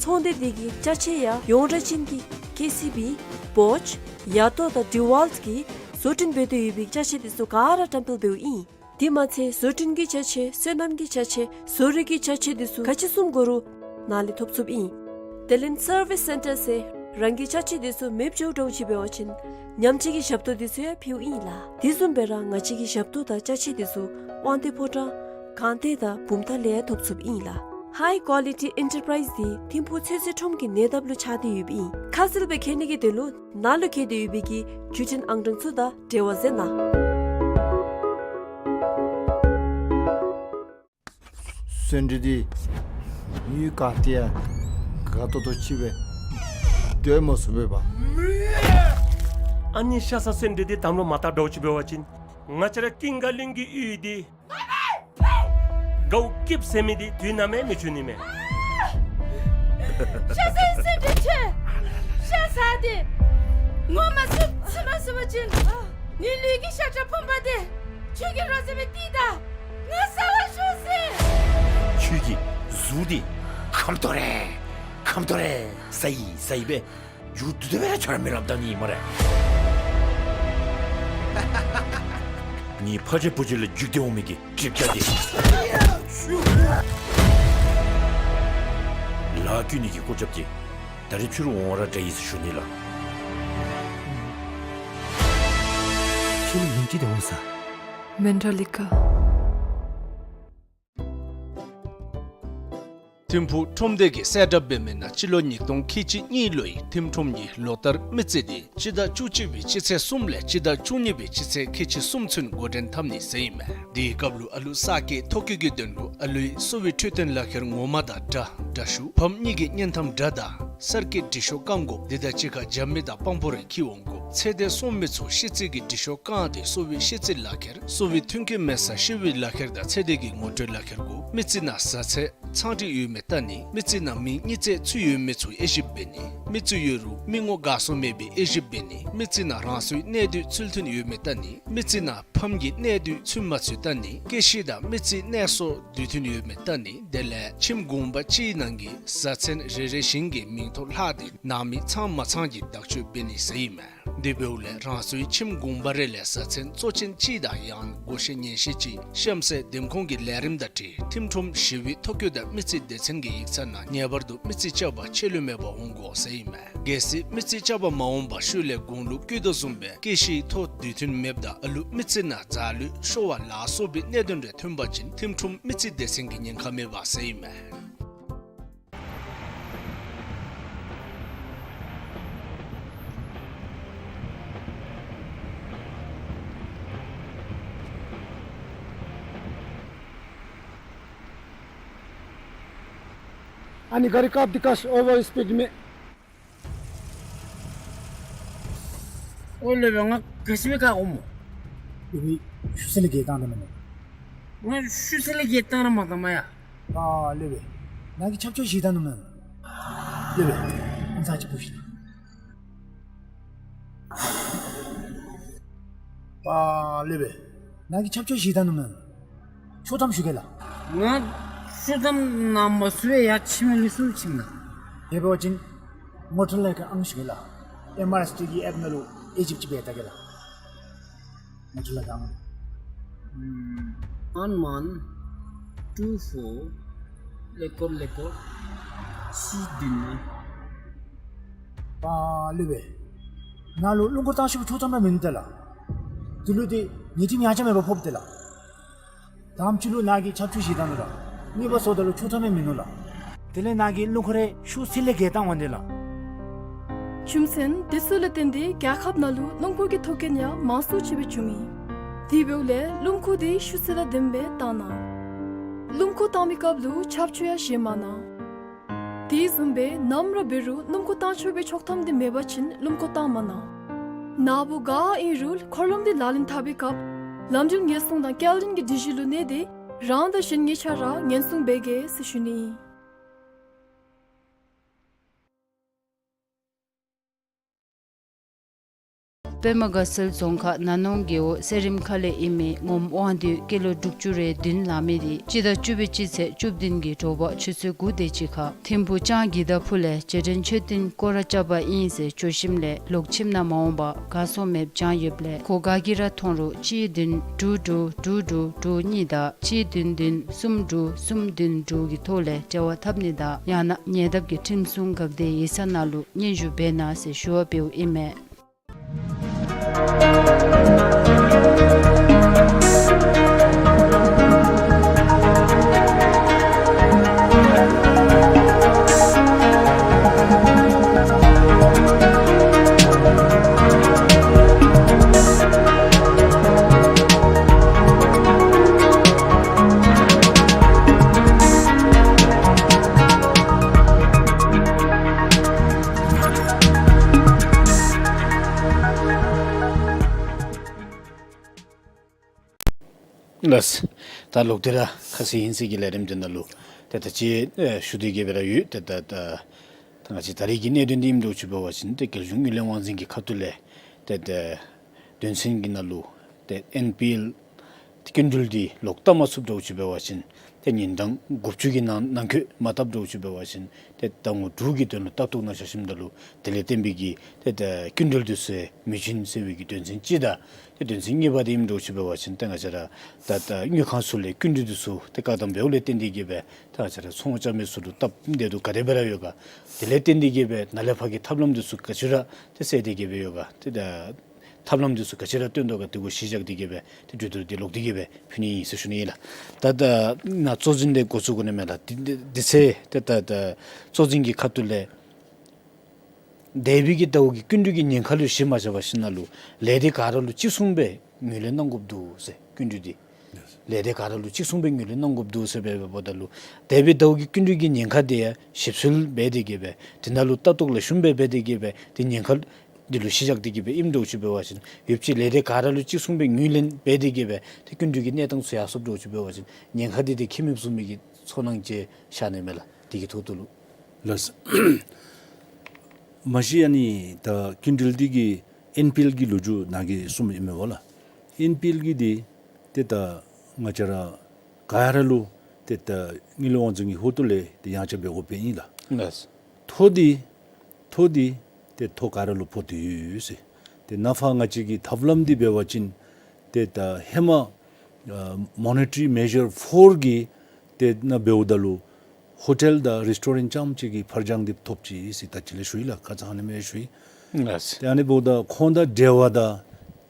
ཚོང་སྡེ་འདི་གི་ཅ་ཆས་ཡང་ཡོངས་གྲགས་ཅན་གྱི་ཀེ་སི་བི་བོཆ་ཡ་ཏོ་དང་ཌི་ཝཱལཊ་གིས་བཟོ་སྐྲུན་འབད་དེ་ཡོད་པའི་ཅ་ཆས་དེ་ཚུ་ག་ར་བཀྲམ་སྤེལ་འབདཝ་ཨིན། དེ་མ་ཚད་བཟོ་སྐྲུན་གྱི་ཅ་ཆས་སོ་ནམ་གྱི་ཅ་ཆས་བཟོ་རིག་གི་ཅ་ཆས་དེ་ཚུ་ག་ཅི་བཟུམ་དགོ་རུང་ནཱ་ལས་ཐོབ་ཚུགསཔ་ཨིན། དེ་ལས་སར་བིས་སེན་ཊར་ཟེར་རང་གི་ཅ་ཆས་དེ་ཚུ་མེདཔ་འགྱོཝ་འདྲཝ་ཅིག་འབད་བ་ཅིན་ཉམས་བཅོས་ཀྱི་ཞབས་ཏོག་དེ་ཚུ་ཡང་ཕུལཝ་ཨིན་ལགས། དེ་བཟུམ་སྦེ་ར་ང་བཅས་ཀྱི་ཞབས་ཏོག་དང་ཅ་ཆས་དེ་ཚུ་དབང་འདུས་ཕོ་བྲང་སྒང་སྟེང་དང་བུམ་ཐང་ལས་ཡང་ཐོབ་ཚུགསཔ་ཨིན་ལགས། ཧའི་ཀོ་ལི་ཊི་ཨེན་ཊར་པ་རའིཛ་འདི་ཐིམ་ཕུག་ཚོད་བསྲེ་ཁྲོམ་གྱི་ཉེ་འདབས་ལུ་ཆགས་ཏེ་ཡོདཔ་ཨིན། ཁ་གསལ་སྦེ་མཁྱེན་ནི་གི་དོན་ལུ་ནཱ་ལུ་བཀོད་དེ་ཡོད་པའི་གི་བརྒྱུད་འཕྲིན་ཨང་གྲངས་ཚུ་དང་འབྲེལ་བ་མཛད་གནང་། སོན་འབྲས་འདི་ཡུལ་ག་ཏེ་ཡང་དགའ་ཏོག་ཏོ་ཅིག་སྦེ་སྡོད་མ་ཚུགས་པས་པ། ཨ་ནི་ཤ་ཟ་སོན་འབྲས་འདི་དམ་ལུ་མ་བཏགས་འདྲཝ་ཅིག་འབད་བ་ཅིན་ང་བཅས་ར་ཀུན་དགའ་གླིང་གི་ཡུལ་འདི་དགའཝ་སྐྱིདཔ་ཟེར་མི་འདི་དུས་ནམ་ཡང་མི་འབྱུང་ནི་མས། ཤ་ཟ་སོན་འབྲས་ཁྱོད་ཤ་ཟ་སྟེ་ངོ་མ་ཚུད་ཚུད་མ་ཚུགས་པ་ཅིན་ངེའི་ལུས་ཀྱི་ཤ་ཁྲག་ཕོངམ་འདི་ཁྱོད་ཀྱིས་རོགས་ཟེར་བའི་ཏི་ད་ང་ཟ་བར་ཤོག་ཟེར། ཁྱོད་ཀྱི་གཟུགས་འདི་ཁམ་ཏོ་རེ་ཁམ་ཏོ་རེ་ཟ་ཡི་ཟ་ཡི་སྦེ་མཇུག་བསྡུ་དོ་སྦེ་ར་ཁྱོད་ར་མི་སླབ་ད་ནི་སྨ་རེ། ངེའི་ཕ་རྗེས་བུ་རྗེས་ལས་བརྒྱུད་དེ་འོང་མི་གི་གྲིབ་བརྒྱ་འདི་ལཱ་བཀོད་ནི་གི་སྐུ་རྒྱབ་ཀྱིས་ད་རིས་ཕྱི་རུ་འོང་བ་ར་དྲག་ཡི་ཟེར་ཞུ་ནི་ལགས། ཁྱོད་ལུ་ཉིནམ་གཅིག་དེ་འོང་ས། མེན་ཊ་ལི་ཀ། ཐིམ་ཕུག་ཁྲོམ་སྡེ་གིས་གསལ་བསྒྲགས་འབད་མི་ནང་སྤྱི་ལོ་ཉིས་སྟོང་ཁལ་གཅིག་གཉིས་ལོའི་ཐིམ་ཁྲོམ་གྱི་ལོ་བསྟར་མི་རྩིས་འདི་སྤྱི་ཟླ་བཅུ་གཅིག་པའི་སྤྱི་ཚེས་གསུམ་ལས་སྤྱི་ཟླ་བཅུ་གཉིས་པའི་སྤྱི་ཚེས་ཁལ་གཅིག་གསུམ་ཚུན་འགོ་འདྲེན་འཐབ་ནི་ཟེར་ཨིན་མས། དེའི་སྐབས་ལུ་ཨ་ལུ་གསར་སྐྱེས་ཐོ་བཀོད་ཀྱི་དོན་ལུ་ཨ་ལུའི་གསོ་བའི་འཕྲོད་བསྟེན་ལག་ཁྱེར་ངོ་མ་དང་འདྲ་འདྲ་ཞུ་ཕམ་གཉིས་ཀྱི་བརྙན་ཐམ་འདྲ་དང་གསར་སྐྱེས་འབྲི་ཤོག་བཀང་དགོཔ་དེ་དང་གཅིག་ཁར་རྒྱབ་མི་དང་དཔང་པོ་རེ་འཁྱིད་འོང་དགོཔ། ཚེ་འདས་སོང་མི་ཚུ་ཤི་རྩིས་ཀྱི་འབྲི་ཤོག་བཀང་སྟེ་གསོ་བའི་ཤི་རྩིས་ལག་ཁྱེར་གསོ་བའི་མཐུན་རྐྱེན་མེད་སར་ཤི་བའི་ལག་ཁྱེར་དང་ཚེ་འདས་ཀྱི་ངོ་སྤྲོད་ལག་ཁྱེར་དགོ། མི་རྩིས་ནང་བཟའ་ཚང་ཚང་སྒྲིག་ཡོད་མེད་བལྟ་ནི། མི་རྩིས་ནང་མིང་དབྱེ་བ་ཚུད་ཡོད་མེད་ཚུ་དབྱེ་ཞིབ་འབད་ནི། མི་རྩིས་ཡོད་རུང་མི་ངོ་དགའ་སོ་མེད་པའི་དབྱེ་ཞིབ་འབད་ནི། མི་རྩིས་ནང་རང་སོའི་གནས་སྡོད་ཚུལ་མཐུན་ཡོད་མེད་བལྟ་ནི། མི་རྩིས་ནང་ཕམ་གྱི་གནས་སྡོད་ཚུད་མ་ཚུད་བལྟ་ནི། སྐྱེ་ཤི་དང་མི་རྩིས་གནས་སོ་དུས་མཐུན་ཡོད་མེད་བལྟ་ནི། དེ་ལས་ཁྱིམ་གུང་པ་གཅིག་ནང་གི་བཟའ་ཚང་རེ་རེ་བཞིན་གྱི་མིང་ཐོ་ལྷག་སྟེ་ནང་མི་ཚང་མ་ཚང་གི་བདག་སྤྱོད་འབད་ནི་ཟེར་ཨིན་མས། དེ་འབདཝ་ལས་རང་སོའི་ཁྱིམ་གུང་པ་རེ་ལས་བཟའ་ཚང་གཙོ་ཅན་གཅིག་དང་ཡང་སྒོ་ཤེས་ཉེ་ཤེས་ཅིག་གཤམ་གསལ་འདེམས་ཁོངས་ཀྱི་ལས་རིམ་དང་འཁྲིལ་ཐིམ་ཁྲོམ་ཞི་བའི་ཐོ་བཀོད་དང་མི་རྩིས་སྡེ་ཚན་གྱི་ཡིག་ཚང་ནང་ངེས་པར་དུ་མི་རྩིས་རྐྱབ་པར་ཆད་ལུས་མེད་པར་འོང་དགོ་ཟེར་ཨིན་མས། གལ་སྲིད་མི་རྩིས་རྐྱབ་པར་མ་འོངས་པར་ཤུལ་ལས་དགུང་ལོ་བཀོད་དོ་བཟུམ་སྦེ་སྐྱེ་ཤི་ཐོ་དུས་མཐུན་མེདཔ་དང་ཨ་ལུ་མི་རྩིས་ནང་འཛག་ལུས་ཤོར་བ་ལ་སོགས་པའི་གནད་དོན་རེ་ཐོན་པ་ཅིན་ཐིམ་ཁྲོམ་མི་རྩིས་སྡེ་ཚན་གྱི་ཉེན་ཁ་མེད་པ་ཟེར་ཨིན་མས། ཨ་ནི་གཱ་རི་བཀག་སྟེ་བཀག་ཤིག། ཨོ་ཝར་སྤིཌ་མས། ཨོ་ལེ་བེ་ང་ག་ཅི་སྦེ་བཀག་འོང་སྨོ། ལེ་བེ་ཤུལ་ས་ལས་བརྒལ་བཏང་ད་མེན་ན། ང་ཤུལ་ས་ལས་བརྒལ་བཏང་ར་མ་བཏང་མ་ཡ། ཨ་ལེ་བེ་ནཱ་གིས་ཆབ་ཆོས་བཞེས་ད་ནུག་མེན་ན། ལེ་བེ་ཨམ་ཚ་ཅིག་ཕུ་ཤིག། ཨ་ལེ་བེ་ནཱ་གིས་ཆབ་ཆོས་བཞེས་ད་ནུག་མེན་ན། ཆོག་ཐམ་ཞུ་གེ་ལགས། ང་ཆོག་ཐམ་གནང་མ་ཚུགས་པས་ཡ། ཁྱིམ་ལུ་སུ་ཁྱིམ་ན། དེ་འབད་བ་ཅིན་ངོ་སྤྲོད་ལས་ཀ་ཨང་ཞུ་གེ་ལགས། ཨེམ་ཨར་ཨེསི་ཊི་གི་ཨེཔ་ནང་ལུ་ཨེ་ཇིབ་ཅིག་འབད་ད་གེ་ལགས། ང་བཅས་ལུ་དང་། ཨན་མན་ཊུ་ཕོར་ཀླད་ཀོར་ཀླད་ཀོར་གཅིག་བདུན་ཨིན། པ་ལུ་སྦེ་ནཱ་ལུ་སྣུམ་འཁོར་བཏང་ཤེས་པའི་ཆོག་ཐམ་ར་མིན་འདུག་ལགས། དེ་ལུ་ཏེ་ཉེས་ཁྲིམས་ཡང་ཆ་མེད་པར་ཕོགཔ་འདུག་ལགས། དང་པ་ཅིག་ལུ་ནཱ་གིས་ཆབ་ཆུ་བཞེས་བཏང་ནུག་ལགས། གཉིས་པ་སོངམ་ད་ལུ་ཆོག་ཐམ་ཡང་མིན་ནུག་ལགས། དེ་ལས་ནཱ་གིས་སྣུམ་འཁོར་རེ་ཤུགས་ཚད་ལས་བརྒལ་བཏང་འོང་དེ་ལགས། རྒྱུ་མཚན་དེ་ཚུ་ལས་བརྟེན་ཏེ་རྒྱལ་ཁབ་ནང་ལུ་སྣུམ་འཁོར་གྱི་ཐོག་རྐྱེན་ཡང་མང་སུ་ཆེ་སྦེ་བྱུང་ཡི། དེ་འབདཝ་ལས་སྣུམ་འཁོར་དེ་ཤུགས་ཚད་དང་ལྡནམ་སྦེ་བཏང་གནང་། སྣུམ་འཁོར་བཏང་མིའི་སྐབས་ལུ་ཆབ་ཆུ་ཡང་བཞེས་མ་གནང་། དེ་བཟུམ་སྦེ་ནམ་ར་འབད་རུང་སྣུམ་འཁོར་བཏང་ཆོག་པའི་ཆོག་ཐམ་དེ་མེད་པ་ཅིན་སྣུམ་འཁོར་བཏང་མ་གནང་། ནཱ་བུ་ག་ཨིན་རུང་འཁོར་ལམ་དེ་ལག་ལེན་འཐབ་པའི་སྐབས་ལམ་འགྲུལ་ཉེན་སྲུང་དང་སྐྱེལ་འདྲེན་གྱི་སྒྲིག་གཞི་ལུ་གནས་ཏེ་རང་དང་གཞན་གཉིས་ཆ་ར་ཉེན་སྲུང་འབད་གེ་ཟེར་ཞུ་ནི་ཨིན། པདྨ་དགའ་ཚལ་རྫོང་ཁག་ན་ནོང་རྒེད་འོག་གསེར་རིམ་ཁ་ལས་ཨིན་མི་ངོམ་དབང་འདུས་ཀི་ལོ་དྲུག་ཅུ་རེ་བདུན་ལང་མི་དེ་སྤྱི་ཟླ་བཅུ་པའི་སྤྱི་ཚེས་བཅུ་བདུན་གྱི་དྲོ་པ་ཆུ་ཚོད་དགུ་དེ་ཅིག་ཁར་ཐིམ་ཕུག་ལྕང་གི་ད་ཕུ་ལས་རྗེས་དྲན་མཆོད་རྟེན་སྐོར་ར་རྐྱབ་པ་ཨིན་ཟེར་བྱོག་ཞིནམ་ལས་ལོག་ཁྱིམ་ནང་མ་འོང་པར་གར་སོང་མེདཔ་བྱང་ཡོདཔ་ལས་ཁོ་ག་གིས་ར་མཐོང་རུང་གཅིག་བདུན་དྲུག་དྲུག་དྲུག་དྲུག་དྲུག་གཉིས་དང་གཅིག་བདུན་བདུན་གསུམ་དྲུག་གསུམ་བདུན་དྲུག་གི་ཐོག་ལས་འབྲེལ་བ་འཐབ་ནི་དང་ཡང་ན་ཉེ་འདབས་ཀྱི་ཁྲིམས་སྲུང་འགག་སྡེ་ཡིག་ཚང་ནང་ལུ་སྙན་ཞུ་འབད་གནང་ཟེར་ཞུ་བ་འབདཝ་ཨིན་མས། ལགས། ད་ལོག་སྟེ་ར་ཁ་གསལ་ཧིང་གསལ་གྱི་ལས་རིམ་འདི་ནང་ལུ་ཏེ་ད་ཅི་ཨེ་ཞུ་སྟེ་གི་སྦེ་ར་ཡོད། ཏེ་ད་ད་ད་ང་བཅས་ད་རེས་ཀྱི་གནད་དོན་འདི་ཨིནམ་འདྲཝ་ཅིག་འབད་བ་ཅིན་ཏེ་རྒྱལ་གཞུང་དངུལ་ལས་དབང་འཛིན་གྱི་ཁ་ཐུག་ལས་ཏེ་ད་དོན་ཚན་གྱི་ནང་ལུ་ཏེ་ཨེན་པི་ཨེལ་སྐྱིན་འགྲུལ་འདི་ལོག་བཏབ་མ་ཚུགསཔ་འདྲཝ་ཅིག་འབད་བ་ཅིན་ཏེ་ཉིན་གྲངས་དགུ་བཅུ་གི་ནང་ནང་འཁོད་མ་བཏབ་འདྲཝ་ཅིག་འབད་བ་ཅིན་ཏེ་ཟླ་ངོ་དྲུག་གི་དོན་ལུ་ལྟ་རྟོག་གནང་བཞག་ཞིནམ་ད་ལུ་དེ་ལས་བརྟེན་པའི་གི་ཏེ་ད་སྐྱིན་འགྲུལ་འདི་ཚུ་མི་བྱིན་ཟེར་བའི་གི་དོན་ཚན་གཅིག་དང་ཏེ་དོན་ཚན་གཉིས་པ་འདི་ཨིནམ་འདྲཝ་ཅིག་འབད་བ་ཅིན་ཏེ་ང་བཅས་ར་ད་ད་དངུལ་ཁང་ཚུ་ལས་སྐྱིན་འགྲུལ་འདི་ཚུ་ཏེ་བཀག་དམ་འབདཝ་ལས་བརྟེན་ཏེ་གི་སྦེ་ཏེ་ང་བཅས་ར་ཚོང་རྐྱབ་མི་ཚུ་ལུ་སྟབས་བདེ་སྡུག་ག་དེ་སྦེ་ར་ཡོད་ག། དེ་ལས་བརྟེན་ཏེ་གི་སྦེ་ནཱ་ལས་ཕར་གྱི་ཐབས་ལམ་འདི་ཚུ་ག་ཅི་ར་ཏེ་སེལ་ཏེ་གི་སྦེ་ཡོད་ག། ཏེ་ད་ཐབས་ལམ་འདི་ཚུ་ག་ཅི་ར་སྟོན་དོ་ག་དེ་གུ་གཞི་བཞག་སྟེ་གི་སྦེ་ཏེ་གྲོས་བསྡུར་འདི་ལོག་སྟེ་གི་སྦེ་ཕུལ་ནི་ཨིན་ཟེར་ཞུ་ནི་ཨིན་ལགས། ད་ད་ནཱ་གཙོ་འཛིན་འདི་འགོ་བཙུགས་དགོ་ནི་མས་ལགས། དེ་དེ་དེ་ཚེ་ཏེ་ད་ད་གཙོ་འཛིན་གྱི་ཁ་ཐུག་ལས་འདས་པའི་གི་ཟླཝ་གི་སྐྱིན་འགྲུལ་གྱི་ཉེན་ཁ་ལུ་གཞི་མ་བཞག་པར་ཞིནམ་ལས་ལས་སྡེ་ག་ར་ལུ་གཅིག་མཚུངས་སྦེ་ངོས་ལེན་གནང་དགོཔ་འདུག་ཟེར། སྐྱིན་འགྲུལ་འདི་ལས་སྡེ་ག་ར་ལུ་གཅིག་མཚུངས་སྦེ་ངོས་ལེན་གནང་དགོཔ་འདུག་ཟེར་སྦེ་འབདཝ་ད་ལུ་འདས་པའི་ཟླཝ་གི་སྐྱིན་འགྲུལ་གྱི་ཉེན་ཁ་འདི་ཡང་ཞིབ་འཚོལ་འབད་དེ་གི་སྦེ་དེ་ནང་ལུ་ལྟ་རྟོག་ལེགས་ཤོམ་སྦེ་འབད་དེ་གི་སྦེ་ཏེ་ཉེན་ཁ་འདི་ལུ་གཞི་བཞག་སྟེ་གི་སྦེ་ཨིནམ་འདྲཝ་ཅིག་འབད་བ་ཅིན་ཡོདཔ་ཅིག་ལས་སྡེ་ག་ར་ལུ་གཅིག་མཚུངས་སྦེ་ངོས་ལེན་འབད་དེ་གི་སྦེ་ཏེ་སྐྱིན་འགྲུལ་གྱི་གནས་སྟངས་ཚུ་ཡར་སོངམ་འདྲཝ་ཅིག་འབད་བ་ཅིན་ཉེན་ཁ་འདི་ཏེ་ཁྱད་མེདཔ་བཟོ་མི་གི་ཚོར་སྣང་ཅིག་ཤར་ནི་མས་ལགས། དེ་གི་ཐོག་ཏུ་ལུ། ལགས། མ་གཞི་ཨ་ནི་ད་སྐྱིན་འགྲུལ་འདི་གི་ཨེན་པི་ཨེལ་གྱི་ལོ་རྒྱུས་ནཱ་གིས་གསུངམ་ཨིན་མས་པ་ལགས། ཨེན་པི་ཨེལ་གྱི་འདི་ཏེ་ད་ང་བཅས་ར་ག་ར་ལུ་ཏེ་ད་དངུལ་ལས་དབང་འཛིན་གྱི་ཧོངས་ལས་ཏེ་ཡང་ཆ་འབད་དགོཔ་ཨིན་ལགས། ལགས། ཐོ་འདི་ཐོ་འདི་ཏེ་ཐོ་ག་ར་ལུ་ཕོག་སྟེ་ཡོད་ཟེར། ཏེ་ནཱ་ཕར་ང་བཅས་ཀྱི་ཐབས་ལམ་འདི་འབད་བ་ཅིན་ཏེ་ད་ཧེ་མ་ཨ་མོ་ནི་ཊ་རི་མེ་ཞར་ཕོར་གྱི་ཏེ་ནང་འབདཝ་ད་ལུ་ཧོ་ཊེལ་དང་རེསི་ཊོ་རེནཊ་རྐྱངམ་གཅིག་གི་ཕར་འགྱངས་འདི་ཐོབ་ཅི་ཟེར་ད་ཅི་ལས་ཞུ་ཡི་ལགས། ཁ་ཙ་ཨ་ནི་སྦེ་ཞུ་ཡི། ལགས། ཏེ་ཨ་ནི་འབདཝ་ད་ཁོང་དང་འབྲེལ་བ་དང་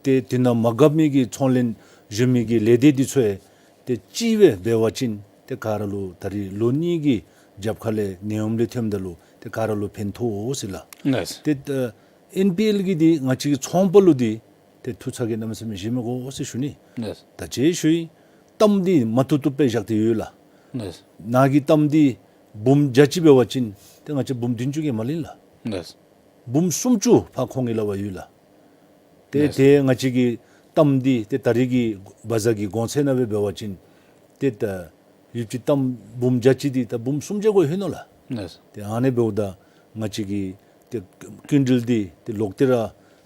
ཏེ་དེ་ནང་མ་འགབ་མི་གི་ཚོང་ལས་བཟོ་མི་གི་ལས་སྡེ་འདི་ཚུ་ཡང་ཏེ་གཅིག་སྦེ་འབད་བ་ཅིན་ཏེ་ག་ར་ལུ་ད་རིས་ལོ་གཉིས་ཀྱི་རྒྱབ་ཁ་ལས་ནད་ཡམས་ལས་ཐོནམ་ད་ལུ་ཏེ་ག་ར་ལུ་ཕན་ཐོགས་ཟེར་ལགས། ལགས། ཏེ་ཨ་ཨེན་པི་ཨེལ་གྱི་འདི་ང་བཅས་ཀྱི་ཚོང་པ་ལུ་འདི་ཏེ་ཐུགས་ཚ་གྱང་གནམ་མེད་ས་མེད་བཞེས་མི་དགོ་ཟེར་ཞུ་ནི། ལགས། ད་ཅི་ཞུ་ཡི། གཏའམ་འདི་མ་བཏུབ་བཏུབ་སྦེ་བཞག་སྟེ་ཡོད་ལགས། ལགས། ནཱ་གི་གཏའམ་འདི་འབུམ་བརྒྱ་ཅིག་འབད་བ་ཅིན་ཏེ་ང་བཅས་འབུམ་བདུན་ཅུ་གིས་མ་ལེན་ལགས། ལགས། འབུམ་སུམ་ཅུ་ཕར་ཁོང་གི་ལག་པར་ཡོད་ལགས། ཏེ་ལགས། ཏེ་ང་བཅས་ཀྱི་གཏའམ་འདི་ཏེ་ད་རིས་ཀྱི་བ་ཛར་གྱི་གོང་ཚད་ནང་སྦེ་འབད་བ་ཅིན་ཏེ་ད་ཡོདཔ་ཅིག་གཏའམ་འབུམ་བརྒྱ་ཅིག་འདི་ད་འབུམ་སུམ་བརྒྱ་གུ་ལྷོད་ནུག་ལགས། ལགས། ཏེ་ཨ་ནི་འབདཝ་ད་ང་བཅས་ཀྱི་ཏེ་སྐྱིན་འགྲུལ་འདི་ཏེ་ལོག་སྟེ་ར་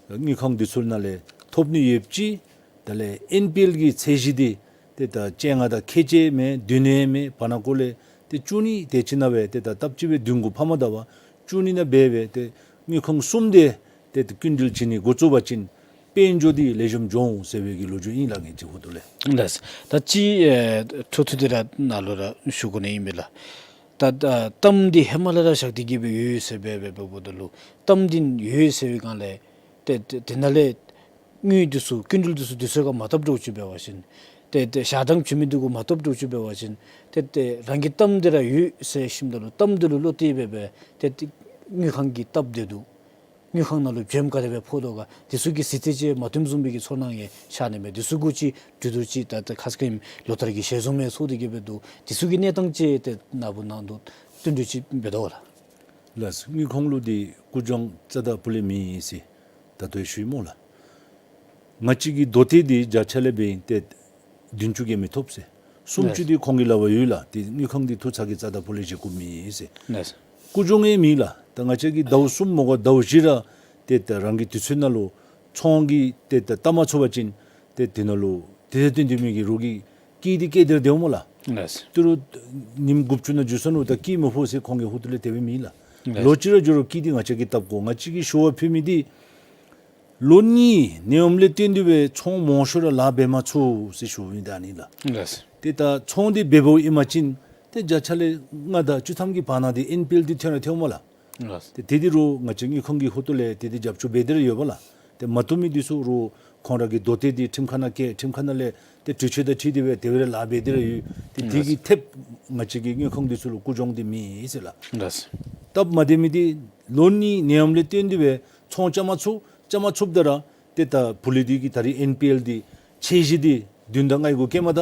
དངུལ་ཁང་འདི་ཚུ་ནང་ལས་ཐོབ་ནི་ཡོདཔ་ཅིག། དེ་ལས་ཨེན་པི་ཨེལ་གྱི་ཚད་གཞི་འདི་ཏེ་ད་བཅོ་ལྔ་དང་ཁལ་གཅིག་མེན་བདུན་ཡང་མེན་བར་ན་ཀོ་ལས་ཏེ་བཅུ་གཉིས་དེ་ཅིག་ནང་སྦེ་ཏེ་ད་སྟབས་གཅིག་སྦེ་བདུན་གུ་ཕར་མ་ད་བར་བཅུ་གཉིས་ནང་སྦེ་སྦེ་ཏེ་དངུལ་ཁང་གསུམ་འདི་ཏེ་ད་སྐྱིན་འགྲུལ་བྱིན་ནི་འགོ་བཙུགས་པ་ཅིན་ དཔལ་འབྱོར་འདི་ལེགས་ཤོམ་འགྱོ་འོང་ཟེར་བའི་གི་ལོ་རྒྱུས་ཨིན་ལགས། ངེ་གི་ཧོངས་ལས། ལགས། ད་ཅི་ཨེ་འཕྲོ་མཐུད་དེ་ར་ནཱ་ལུ་ར་ཞུ་དགོ་ནི་ཨིན་པས་ལགས། ད་ཨ་གཏམ་འདི་ཧེ་མ་ལས་ར་བཞག་སྟེ་གི་སྦེ་ཡོད་ཟེར་སྦེ་སྦེ་འབདཝ་ད་ལུ་གཏམ་འདི་ཡོད་ཟེར་བའི་སྒང་ལས་ཏེ་ཏེ་དེ་ནང་ལས་དངུལ་འདི་ཚུ་སྐྱིན་འགྲུལ་འདི་ཚུ་དུས་ཚོད་ཁར་མ་བཏབ་འགྱོ་ཅི་འབད་བ་ཅིན་ཏེ་ཏེ་ཞག་གྲངས་བྱིན་མི་འདི་གུ་མ་བཏབ་འགྱོ་ཅི་འབད་བ་ཅིན་ཏེ་ཏེ་རང་གི་གཏམ་འདི་ར་ཡོད་ཟེར་ཞིནམ་ད་ལུ་གཏམ་འདི་ལུ་བློ་གཏད་སྦེ་སྦེ་ཏེ་ཏེ་དངུལ་ཁང་གི་སྟབས་བདེ་འདུག། དངུལ་ཁང་ནང་ལུ་བྱེམ་ག་དེ་སྦེ་ཕོག་དོ་ག་དེ་ཚུ་གི་གཟིགས་ཚད་ཅིག་མ་བཏུབ་བཟུམ་སྦེ་གི་ཚོར་སྣང་ཡང་ཤར་ནི་མས། དེ་ཚུ་གུ་ཅིག་གྲོས་བསྡུར་ཅིག་ད་ད་ཁ་ཙ་ཁ་ཉིནམ་ལོ་ལྟར་གྱི་ཞལ་འཛོམས་ཡང་ཚོགས་ཏེ་གི་སྦེ་འདུག། དེ་ཚུ་གི་གནས་སྟངས་ཅིག་ཏེ་ནཱ་བུ་ནང་དུ་བསྟུན་གྲོས་ཅིག་འབད་དོ་ལགས། ལགས། དངུལ་ཁང་ལུ་འདི་སྐུ་གཞོགས་རྩ་དང་ཕུ་ལས་མེད་ཟེར་ད་ལྟོ་ཞུ་ཡི་སྨོ་ལགས། ང་བཅས་ཀྱི་ཟླཝ་སྟོང་འདི་བརྒྱ་ཆ་ལས་འབད་ཏེ་བདུན་ཅུ་གིས་མི་ཐོབ་ཟེར། སུམ་ཅུ་འདི་ཁོང་གི་ལག་པར་ཡོད་ལགས། ཏེ་དངུལ་ཁང་འདི་ཐུགས་ཚ་གི་རྩ་དང་ཕུ་ལས་བཞེས་དགོཔ་མེད་ཟེར། ལགས། སྐུ་གཞོགས་ཡང་མེད་ལགས། ད་ང་བཅས་ཀྱིས་ཟླཝ་གསུམ་མ་གཏོགས་ཟླཝ་བཞི་ར་ཏེ་ད་རང་གི་དུས་ཚོད་ནང་ལུ་ཚོང་གི་ཏེ་ད་བཏབ་མ་ཚུགས་པ་ཅིན་ཏེ་དེ་ནང་ལུ་དེ་ལས་བརྟེན་ཏེ་མི་གི་རོགས་ཀྱིས་སྐྱིད་འདི་སྐྱིད་དེ་ར་སྡོདཔ་སྨོ་ལགས། ལགས། ཏི་རུ་ཉིནམ་དགུ་བཅུ་ནང་འགྱོ་སོང་ནུག། ད་སྐྱིད་མི་ཕོག་ཟེར་ཁོང་གི་ཧོངས་ལས་དེ་སྦེ་མེད་ལགས། ལགས། ལོ་གཅིག་ར་འགྱོ་རུང་སྐྱིད་འདི་ང་བཅས་ཀྱིས་བཏབ་དགོ། ང་བཅས་ཀྱིས་ཞུ་བ་ཕུལ་མི་འདི་ལོ་གཉིས་ནད་ཡམས་ལས་བརྟེན་ཏེ་སྦེ་ཚོང་མང་ཤོས་ར་ལཱ་འབད་མ་ཚུགས་ཟེར་ཞུ་མི་འདི་ཨ་ནི་ལགས། ལགས། ཏེ་ད་ཚོང་འདི་འབདཝ་ཨིན་པ་ཅིན་ཏེ་བརྒྱ་ཆ་ལས་ལྔ་དང་བཅུ་ཐམ་གྱི་བར་ན་འདི་ཨེན་པི་ཨེལ་འདི་ཐོན་ར་ཐོནམ་སྨོ་ལགས། ལགས། ཏེ་དེ་འདི་རུང་ང་བཅས་དངུལ་ཁང་གི་ཧོངས་ལས་ཏེ་འདི་རྒྱབ་སྐྱོར་འབད་དེ་ར་ཡོདཔ་ལགས། ཏེ་མ་བཏུབ་མི་འདི་ཚུ་རུང་ཁོང་ར་གི་ཟླཝ་སྟོང་འདི་ཁྲིམས་ཁང་ནང་བཀལ། ཁྲིམས་ཁང་ནང་ལས་ཏེ་གྲོས་ཆོད་དང་འཁྲིལ་ཏེ་སྦེ་དེ་སྦེ་ར་ལཱ་འབད་དེ་ར་ཡོད། ཏེ་དེ་གི་ལགས། ཐེབས་ང་བཅས་ཀྱི་དངུལ་ཁང་འདི་ཚུ་ལུ་སྐུ་གཞོགས་འདི་མེད་ཟེར་ལགས། ལགས། སྟབས་མ་བདེ་མི་འདི་ལོ་གཉིས་ནད་ཡམས་ལས་བརྟེན་ཏེ་སྦེ་ཚོང་རྐྱབ་མ་ཚུགས། རྐྱབ་མ་ཚུགསཔ་ད་ར་ཏེ་ད་ཕུ་ལས་འདི་གི་ད་རིས་ཨེན་པི་ཨེལ་འདི་ཚད་གཞི་འདི་བདུན་དང་ལྔའི་གུ་བཀལཝ་ད་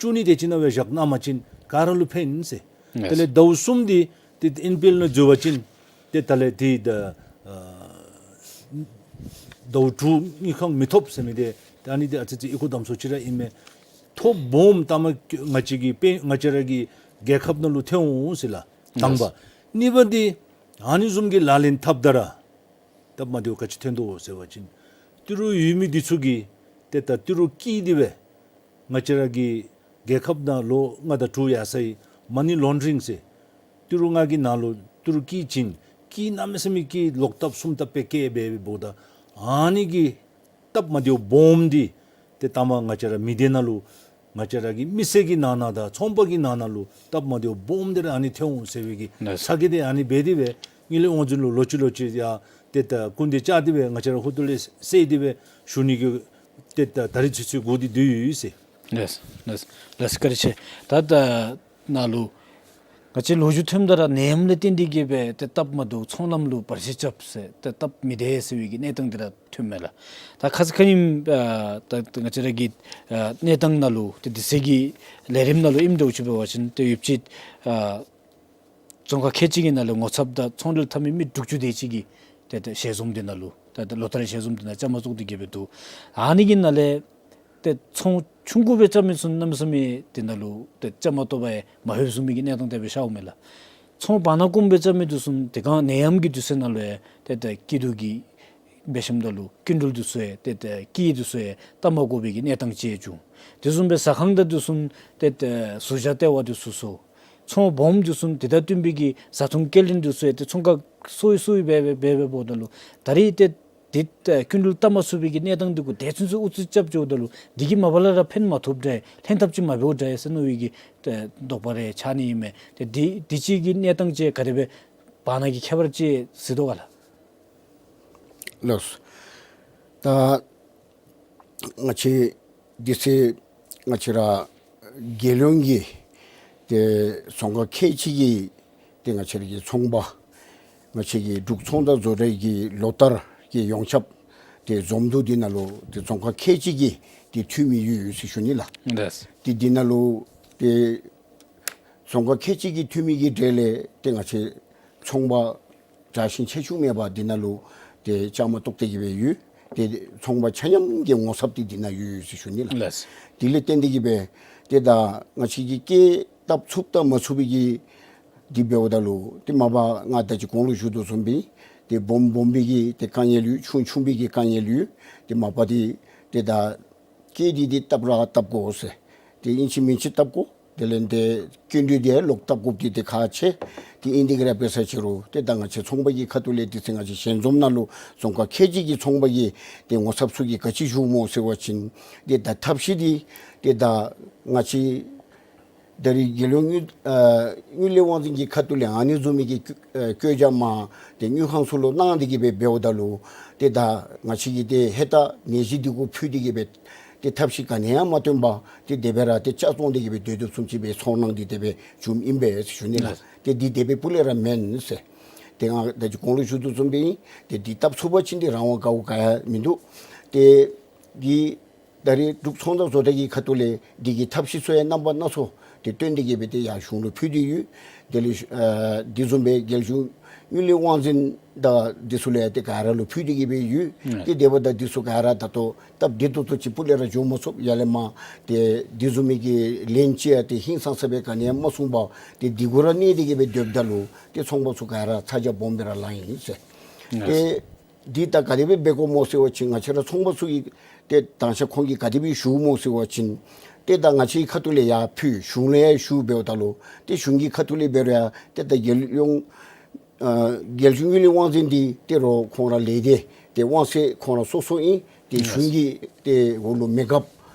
བཅུ་གཉིས་དེ་ཅིག་ནང་སྦེ་བཞག་གནང་པ་ཅིན་ག་ར་ལུ་ཕན་ཟེར། ལགས། དེ་ལས་ཟླཝ་གསུམ་འདི་ཏེ་ཨེན་པི་ཨེལ་ནང་འཛུལ་བ་ཅིན་ཏེ་ད་ལས་ཏེ་ད་ཨ་ཟླཝ་དྲུག་དངུལ་ཁང་མི་ཐོབ་ཟེར་མི་འདི་ད་ཨ་ནི་འདི་ཨ་ཙི་ཅིག་ཨི་ཁུ་དམ་སོ་ཅིག་ར་ཨིན་མས། ཐོ་སྦོམ་ད་མ་ང་བཅས་ཀྱི་དཔེ་ང་བཅས་ར་གི་རྒྱལ་ཁབ་ནང་ལུ་ཐོན་འོང་ཟེར་ལགས། དང་པ། ལགས། གཉིས་པ་འདི་ཨ་ནི་བཟུམ་གྱི་ལག་ལེན་འཐབ་ད་ར་སྟབས་མ་བདེཝ་ག་ཅི་ཐོན་དོ་ཟེར་བ་ཅིན་ཏི་རུ་ཡོད་མི་འདི་ཚུ་གིས་ཏེ་ད་ཏི་རུ་སྐྱིད་དེ་སྦེ་ང་བཅས་ར་གི་རྒྱལ་ཁབ་ནང་ལོ་ལྔ་དང་དྲུག་ཡར་སོ་ཡི་མ་ནི་ལོན་ཌ་རིང་ཟེར་ཏི་རུ་ལྔ་གི་ནང་ལུ་ཏི་རུ་སྐྱིད་བྱིན་སྐྱིད་གནམ་མེད་ས་མེད་ཀྱི་ལོག་བཏབ་གསུམ་བཏབ་སྦེ་བཀལ་སྦེ་འབདཝ་ད་ཨ་ནི་གི་སྟབས་མ་བདེཝ་སྦོམ་འདི་ཏེ་ད་མ་ང་བཅས་ར་མི་སྡེ་ནང་ལུ་ང་བཅས་ར་གི་མི་སེར་གྱི་ནང་ན་དང་ཚོང་པ་གི་ནང་ན་ལུ་སྟབས་མ་བདེཝ་སྦོམ་འདི་ར་ཨ་ནི་ཐོན་འོང་ཟེར་བའི་གི་ལགས། ཚ་གྱང་འདི་ཨ་ནི་འབད་དེ་སྦེ་ངེས་ལེགས་དབང་འཛིན་ལུ་ལོག་ཅི་ལོག་ཅི་ཡང་ཏེ་ད་སྐུ་མདུན་བཅར་ཏེ་སྦེ་ང་བཅས་ར་ཧོངས་ལས་སེལ་ཏེ་སྦེ་ཞུ་ནི་གི་ཏེ་ད་ད་རིས་ཚུན་ཚོད་སྒུག་སྟེ་སྡོད་ཡི་ཟེར། ལགས་ལགས་ལགས་བཀའ་དྲིན་ཆེ། ད་ད་ནཱ་ལུ་ང་བཅས་ལོ་རྒྱུས་ཐོནམ་ད་ར་ནད་ཡམས་ལས་བརྟེན་ཏེ་གི་སྦེ་ཏེ་སྟབས་མ་བདེཝ་ཚོང་ལམ་ལུ་བར་ཆད་རྐྱབ་ཟེར་ཏེ་སྟབས་མི་བདེ་ཟེར་བའི་གི་གནས་སྟངས་འདི་ར་ཐོནམ་མས་ལགས། ད་ཁ་ཙ་ཁ་ཉིནམ་ཨ་ད་ང་བཅས་ར་གི་ཨ་གནས་སྟངས་ནང་ལུ་ཏེ་དུས་ཚོད་ཀྱི་ལས་རིམ་ནང་ལུ་ཨིནམ་འདྲཝ་ཅིག་འབད་བ་ཅིན་ཏེ་ཡུདཔ་ཅིག་ཨ་ཚོང་ཁང་ཁལ་གཅིག་གི་ནང་ལས་ངོ་ཚབ་དང་ཚོང་འབྲེལ་འཐབ་མི་མི་དྲུག་ཅུ་དེ་ཅིག་གིས་ཏེ་ཏེ་ཞལ་འཛོམས་འདི་ནང་ལུ་ཏེ་ཏེ་ལོ་ལྟར་ཞལ་འཛོམས་འདི་ནང་བཅའ་མར་གཏོགས་ཏེ་གི་སྦེ་འདུག། ཨ་ནི་གི་ནང་ལས་ཏེ་ཚོང་ཆུང་ཀུ་སྦེ་རྐྱབ་མི་ཚུ་གནམ་མེད་ས་མེད་དེ་ནང་ལུ་ཏེ་བཅའ་མར་གཏོགས་པར་ཡང་མ་ལྷོད་བཟུམ་མའི་གི་གནས་སྟངས་དེ་སྦེ་ཤརཝ་མས་ལགས། ཚོང་བར་ན་ཀུམ་སྦེ་རྐྱབ་མི་འདི་ཚུ་དེ་སྒང་ནད་ཡམས་ཀྱི་དུས་ཚོད་ནང་ལུ་ཡང་ཏེ་ཏེ་སྐྱིད་སྡུག་གི་འབད་ཞིནམ་ད་ལུ་སྐྱིན་འགྲུལ་འདི་ཚུ་ཡང་ཏེ་ཏེ་སྐྱིད་འདི་ཚུ་ཡང་བཏབ་མ་དགོ་པའི་གི་གནས་སྟངས་ཅིག་བྱུང་། དེ་བཟུམ་སྦེ་ཟ་ཁང་དང་འདི་ཚུ་ཏེ་ཏེ་ཟུར་བཞག་ལྟེ་བ་འདི་ཚུ་བཟོ། ཚོང་སྦོམ་འདི་ཚུ་དེ་དང་བསྟུན་པའི་གི་བཟའ་འཐུང་སྐྱེལ་འདྲེན་འདི་ཚུ་ཡང་ཏེ་ཚོང་ཁང་སོ་སོ་སྦེ་སྦེ་སྦེ་འབདཝ་ད་ལུ་ད་རིས་ཏེ་ཏེ་ཨ་སྐྱིན་འགྲུལ་བཏབ་མ་ཚུགས་པའི་གི་གནས་སྟངས་འདི་གུ་ཏེ་ཚུན་ཚོད་ཨུ་ཚུགས་རྐྱབ་འགྱོཝ་ད་ལུ་འདི་གིས་མ་པ་ལས་ར་ཕན་མ་ཐོགས་འདྲས་ལྷན་ཐབས་ཅིག་མ་འབདཝ་འདྲས་ཟེར་མནོ་བའི་གི་ཏེ་དོགས་པ་རེ་ཆགས་ནི་ཨིན་མས། ཏེ་འདི་འདི་ཅིག་གི་གནས་སྟངས་ཅིག་ག་དེ་སྦེ་བར་ན་གི་ཁྱད་པར་ཅིག་གཟིགས་དོ་ག་ལགས། ལགས། ད་ང་བཅས་འདི་ཚེ་ང་བཅས་ར་རྒྱལ་ཡོངས་ཀྱི་ཏེ་ཚོང་ཁང་ཁལ་གཅིག་གི་ཏེ་ང་བཅས་ར་གི་ཚོང་པ་ང་བཅས་ཀྱི་འབྲུག་ཚོང་དང་བཟོ་གྲྭའི་གི་ལོ་ལྟར་གྱི་ཡོངས་ཁྱབ་ཏེ་འཛོམས་འདུ་འདི་ནང་ལུ་ཏེ་ཚོང་ཁང་ཁལ་གཅིག་གི་ཏེ་འཐུས་མི་ཡོད་ཡོད་ཟེར་ཞུ་ནི་ལགས། ལགས། ཏེ་འདི་ནང་ལུ་ཏེ་ཚོང་ཁང་ཁལ་གཅིག་གི་འཐུས་མི་གི་གྲས་ལས་ཏེ་ང་བཅས་ཚོང་པ་དྲག་ཞན་ཆེ་ཆུང་མེད་པར་འདི་ནང་ལུ་ཏེ་བཅའ་མར་གཏོགས་ཏེ་གི་སྦེ་ཡོད། ཏེ་ཚོང་པ་ཆ་མཉམ་གྱི་ངོ་ཚབ་འདི་འདི་ནང་ཡོད་ཡོད་ཟེར་ཞུ་ནི་ལགས། ལགས། དེ་ལས་བརྟེན་ཏེ་གི་སྦེ་ཏེ་ད་ང་བཅས་ཀྱིས་སྐྱེད་བཏབ་ཚུགས་དང་མ་ཚུགས་པའི་གི་འདི་འབདཝ་ད་ལུ་ཏེ་མ་པ་ང་ད་ཅི་གོང་ལུ་ཞུ་དོ་བཟུམ་སྦེ་ཏེ་སྦོམ་སྦོམ་པའི་གི་ཏེ་དཀའ་ངལ་ཡོད། ཆུང་ཆུང་པའི་གི་དཀའ་ངལ་ཡོད། ཏེ་མ་པ་འདི་ཏེ་ད་སྐྱེད་འདི་འདི་བཏབ་ར་བཏབ་དགོ་ཟེར། ཏེ་ཨིན་ཅི་མིན་ཅི་བཏབ་དགོ། དེ་ལས་ཏེ་སྐྱིན་འགྲུལ་འདི་ལོག་བཏབ་དགོཔ་འདི་ཏེ་ཁག་ཆེ། ཏེ་ཨིན་དེ་གི་ར་འབད་ས་ཅིག་རུང་ཏེ་ད་ང་བཅས་ཚོང་པ་གི་ཁ་ཐུག་ལས་དུས་ཚོད་ང་བཅས་ཞལ་འཛོམས་ནང་ལུ་རྫོང་ཁག་ཁལ་གཅིག་གི་ཚོང་པ་གི་ཏེ་ངོ་ཚབ་ཚུ་གིས་ག་ཅི་ཞུ་སྨོ་ཟེར་བ་ཅིན་ཏེ་ད་ཐབས་ཤེས་འདི་ཏེ་ད་ང་བཅས་ད་རེས་རྒྱལ་ཡོངས་དངུལ་ཨ་དངུལ་ལས་དབང་འཛིན་གྱི་ཁ་ཐུག་ལས་ཨ་ནི་བཟུམ་མའི་གི་བཀོད་ཨ་བཀོད་རྒྱ་མར་ཏེ་དངུལ་ཁང་ཚུ་ལུ་གནང་སྟེ་གི་སྦེ་འབདཝ་ད་ལུ་ཏེ་ད་ང་བཅས་ཀྱིས་ཏེ་ཧེ་ད་ནད་གཞི་འདི་གུ་ཕུད་དེ་གི་སྦེ་ཏེ་ཐབས་ཤེས་ག་ནི་ཡང་མ་བཏོན་པར་ཏེ་དེ་སྦེ་ར་ཏེ་ལྕགས་བཙོང་སྟེ་གི་སྦེ་སྡོད་དོ་བཟུམ་ཅིག་སྦེ་ཚོར་སྣང་འདི་དེ་སྦེ་བྱུངམ་ཨིན་པས་ཞུ་ནི་ལགས། ཏེ་འདི་དེ་སྦེ་སྤུ་ལས་ར་མེན་ཟེར། ཏེ་ང་ད་ཅི་གོང་ལུ་ཞུ་དོ་བཟུམ་སྦེ་ཨིན། ཏེ་འདི་བཏབ་ཚུགས་པ་ཅིན་འདི་རང་དབང་དགའཝ་ག་ཡང་མིན་འདུག། ཏེ་འདི་ད་རེས་འབྲུག་ཚོང་དང་བཟོ་གྲྭ་གི་ཁ་ཐུག་ལས་འདི་གི་ཐབས་ཤེས་ཚུ་ཡང་རྣམ་པ་སྣ་ཚོགས་ཏེ་བཏོན་ཏེ་གི་སྦེ་ཏེ་ཡར་གཞུང་ལུ་ཕུལ་ཏེ་ཡོད། དེ་ལས་ཨ་འདི་བཟུམ་སྦེ་རྒྱལ་གཞུང་དངུལ་ལས་དབང་འཛིན་དང་འདི་ཚུ་ལུ་ཡང་ཏེ་ག་ར་ལུ་ཕུལ་ཏེ་གི་སྦེ་ཡོད། ཨ་ཏེ་དེ་འབདཝ་ད་འདི་ཚུ་ག་ར་ད་ལྟོ་སྟབས་བདེ་ཏོག་ཏོ་ཅིག་སྤུ་ལས་ར་འགྱོ་མ་ཚུགས། ཡར་ལས་མར་ཏེ་འདི་བཟུམ་མའི་གི་ལན་ཅིག་ཡང་ཏེ་ཧིང་སངས་ས་སྦེ་ག་ནི་ཡང་མ་གསུངས་པར་ཏེ་འདི་གུ་ར་གནས་ཏེ་གི་སྦེ་སྡོདཔ་ད་ལུ་ཏེ་ཚོང་པ་ཚུ་ག་ར་ཚ་གྱང་སྦོམ་སྦེ་ར་ལང་ཡི་ཟེར། ཨ་ཏེ་འདི་ད་ག་དེ་སྦེ་འབད་དགོཔ་སྨོ་ཟེར་བ་ཅིན་ང་བཅས་ར་ཚོང་པ་ཚུ་གིས་ཏེ་དང་ཤ་ཁོང་གིས་ག་དེ་སྦེ་ཞུཝ་སྨོ་ཟེར་བ་ཅིན་ཏེ་ད་ང་བཅས་ཀྱི་ཁ་ཐུག་ལས་ཡར་ཕུལ་གཞུང་ལུ་ཡང་ཞུ་འབདཝ་ད་ལུ་ཏེ་གཞུང་གི་ཁ་ཐུག་ལས་འབད་རུང་ཡང་ཏེ་ད་རྒྱལ་ཡོངས་ཨ་རྒྱལ་གཞུང་དངུལ་ལས་དབང་འཛིན་འདི་ཏེ་རོགས་ཁོང་ར་ལས་སྡེ་ཏེ་དབང་ཚད་ཁོང་ར་སོ་སོ་ཨིན། ཏེ་གཞུང་གི་ཏེ་འོག་ལུ་མེན་སྐབས་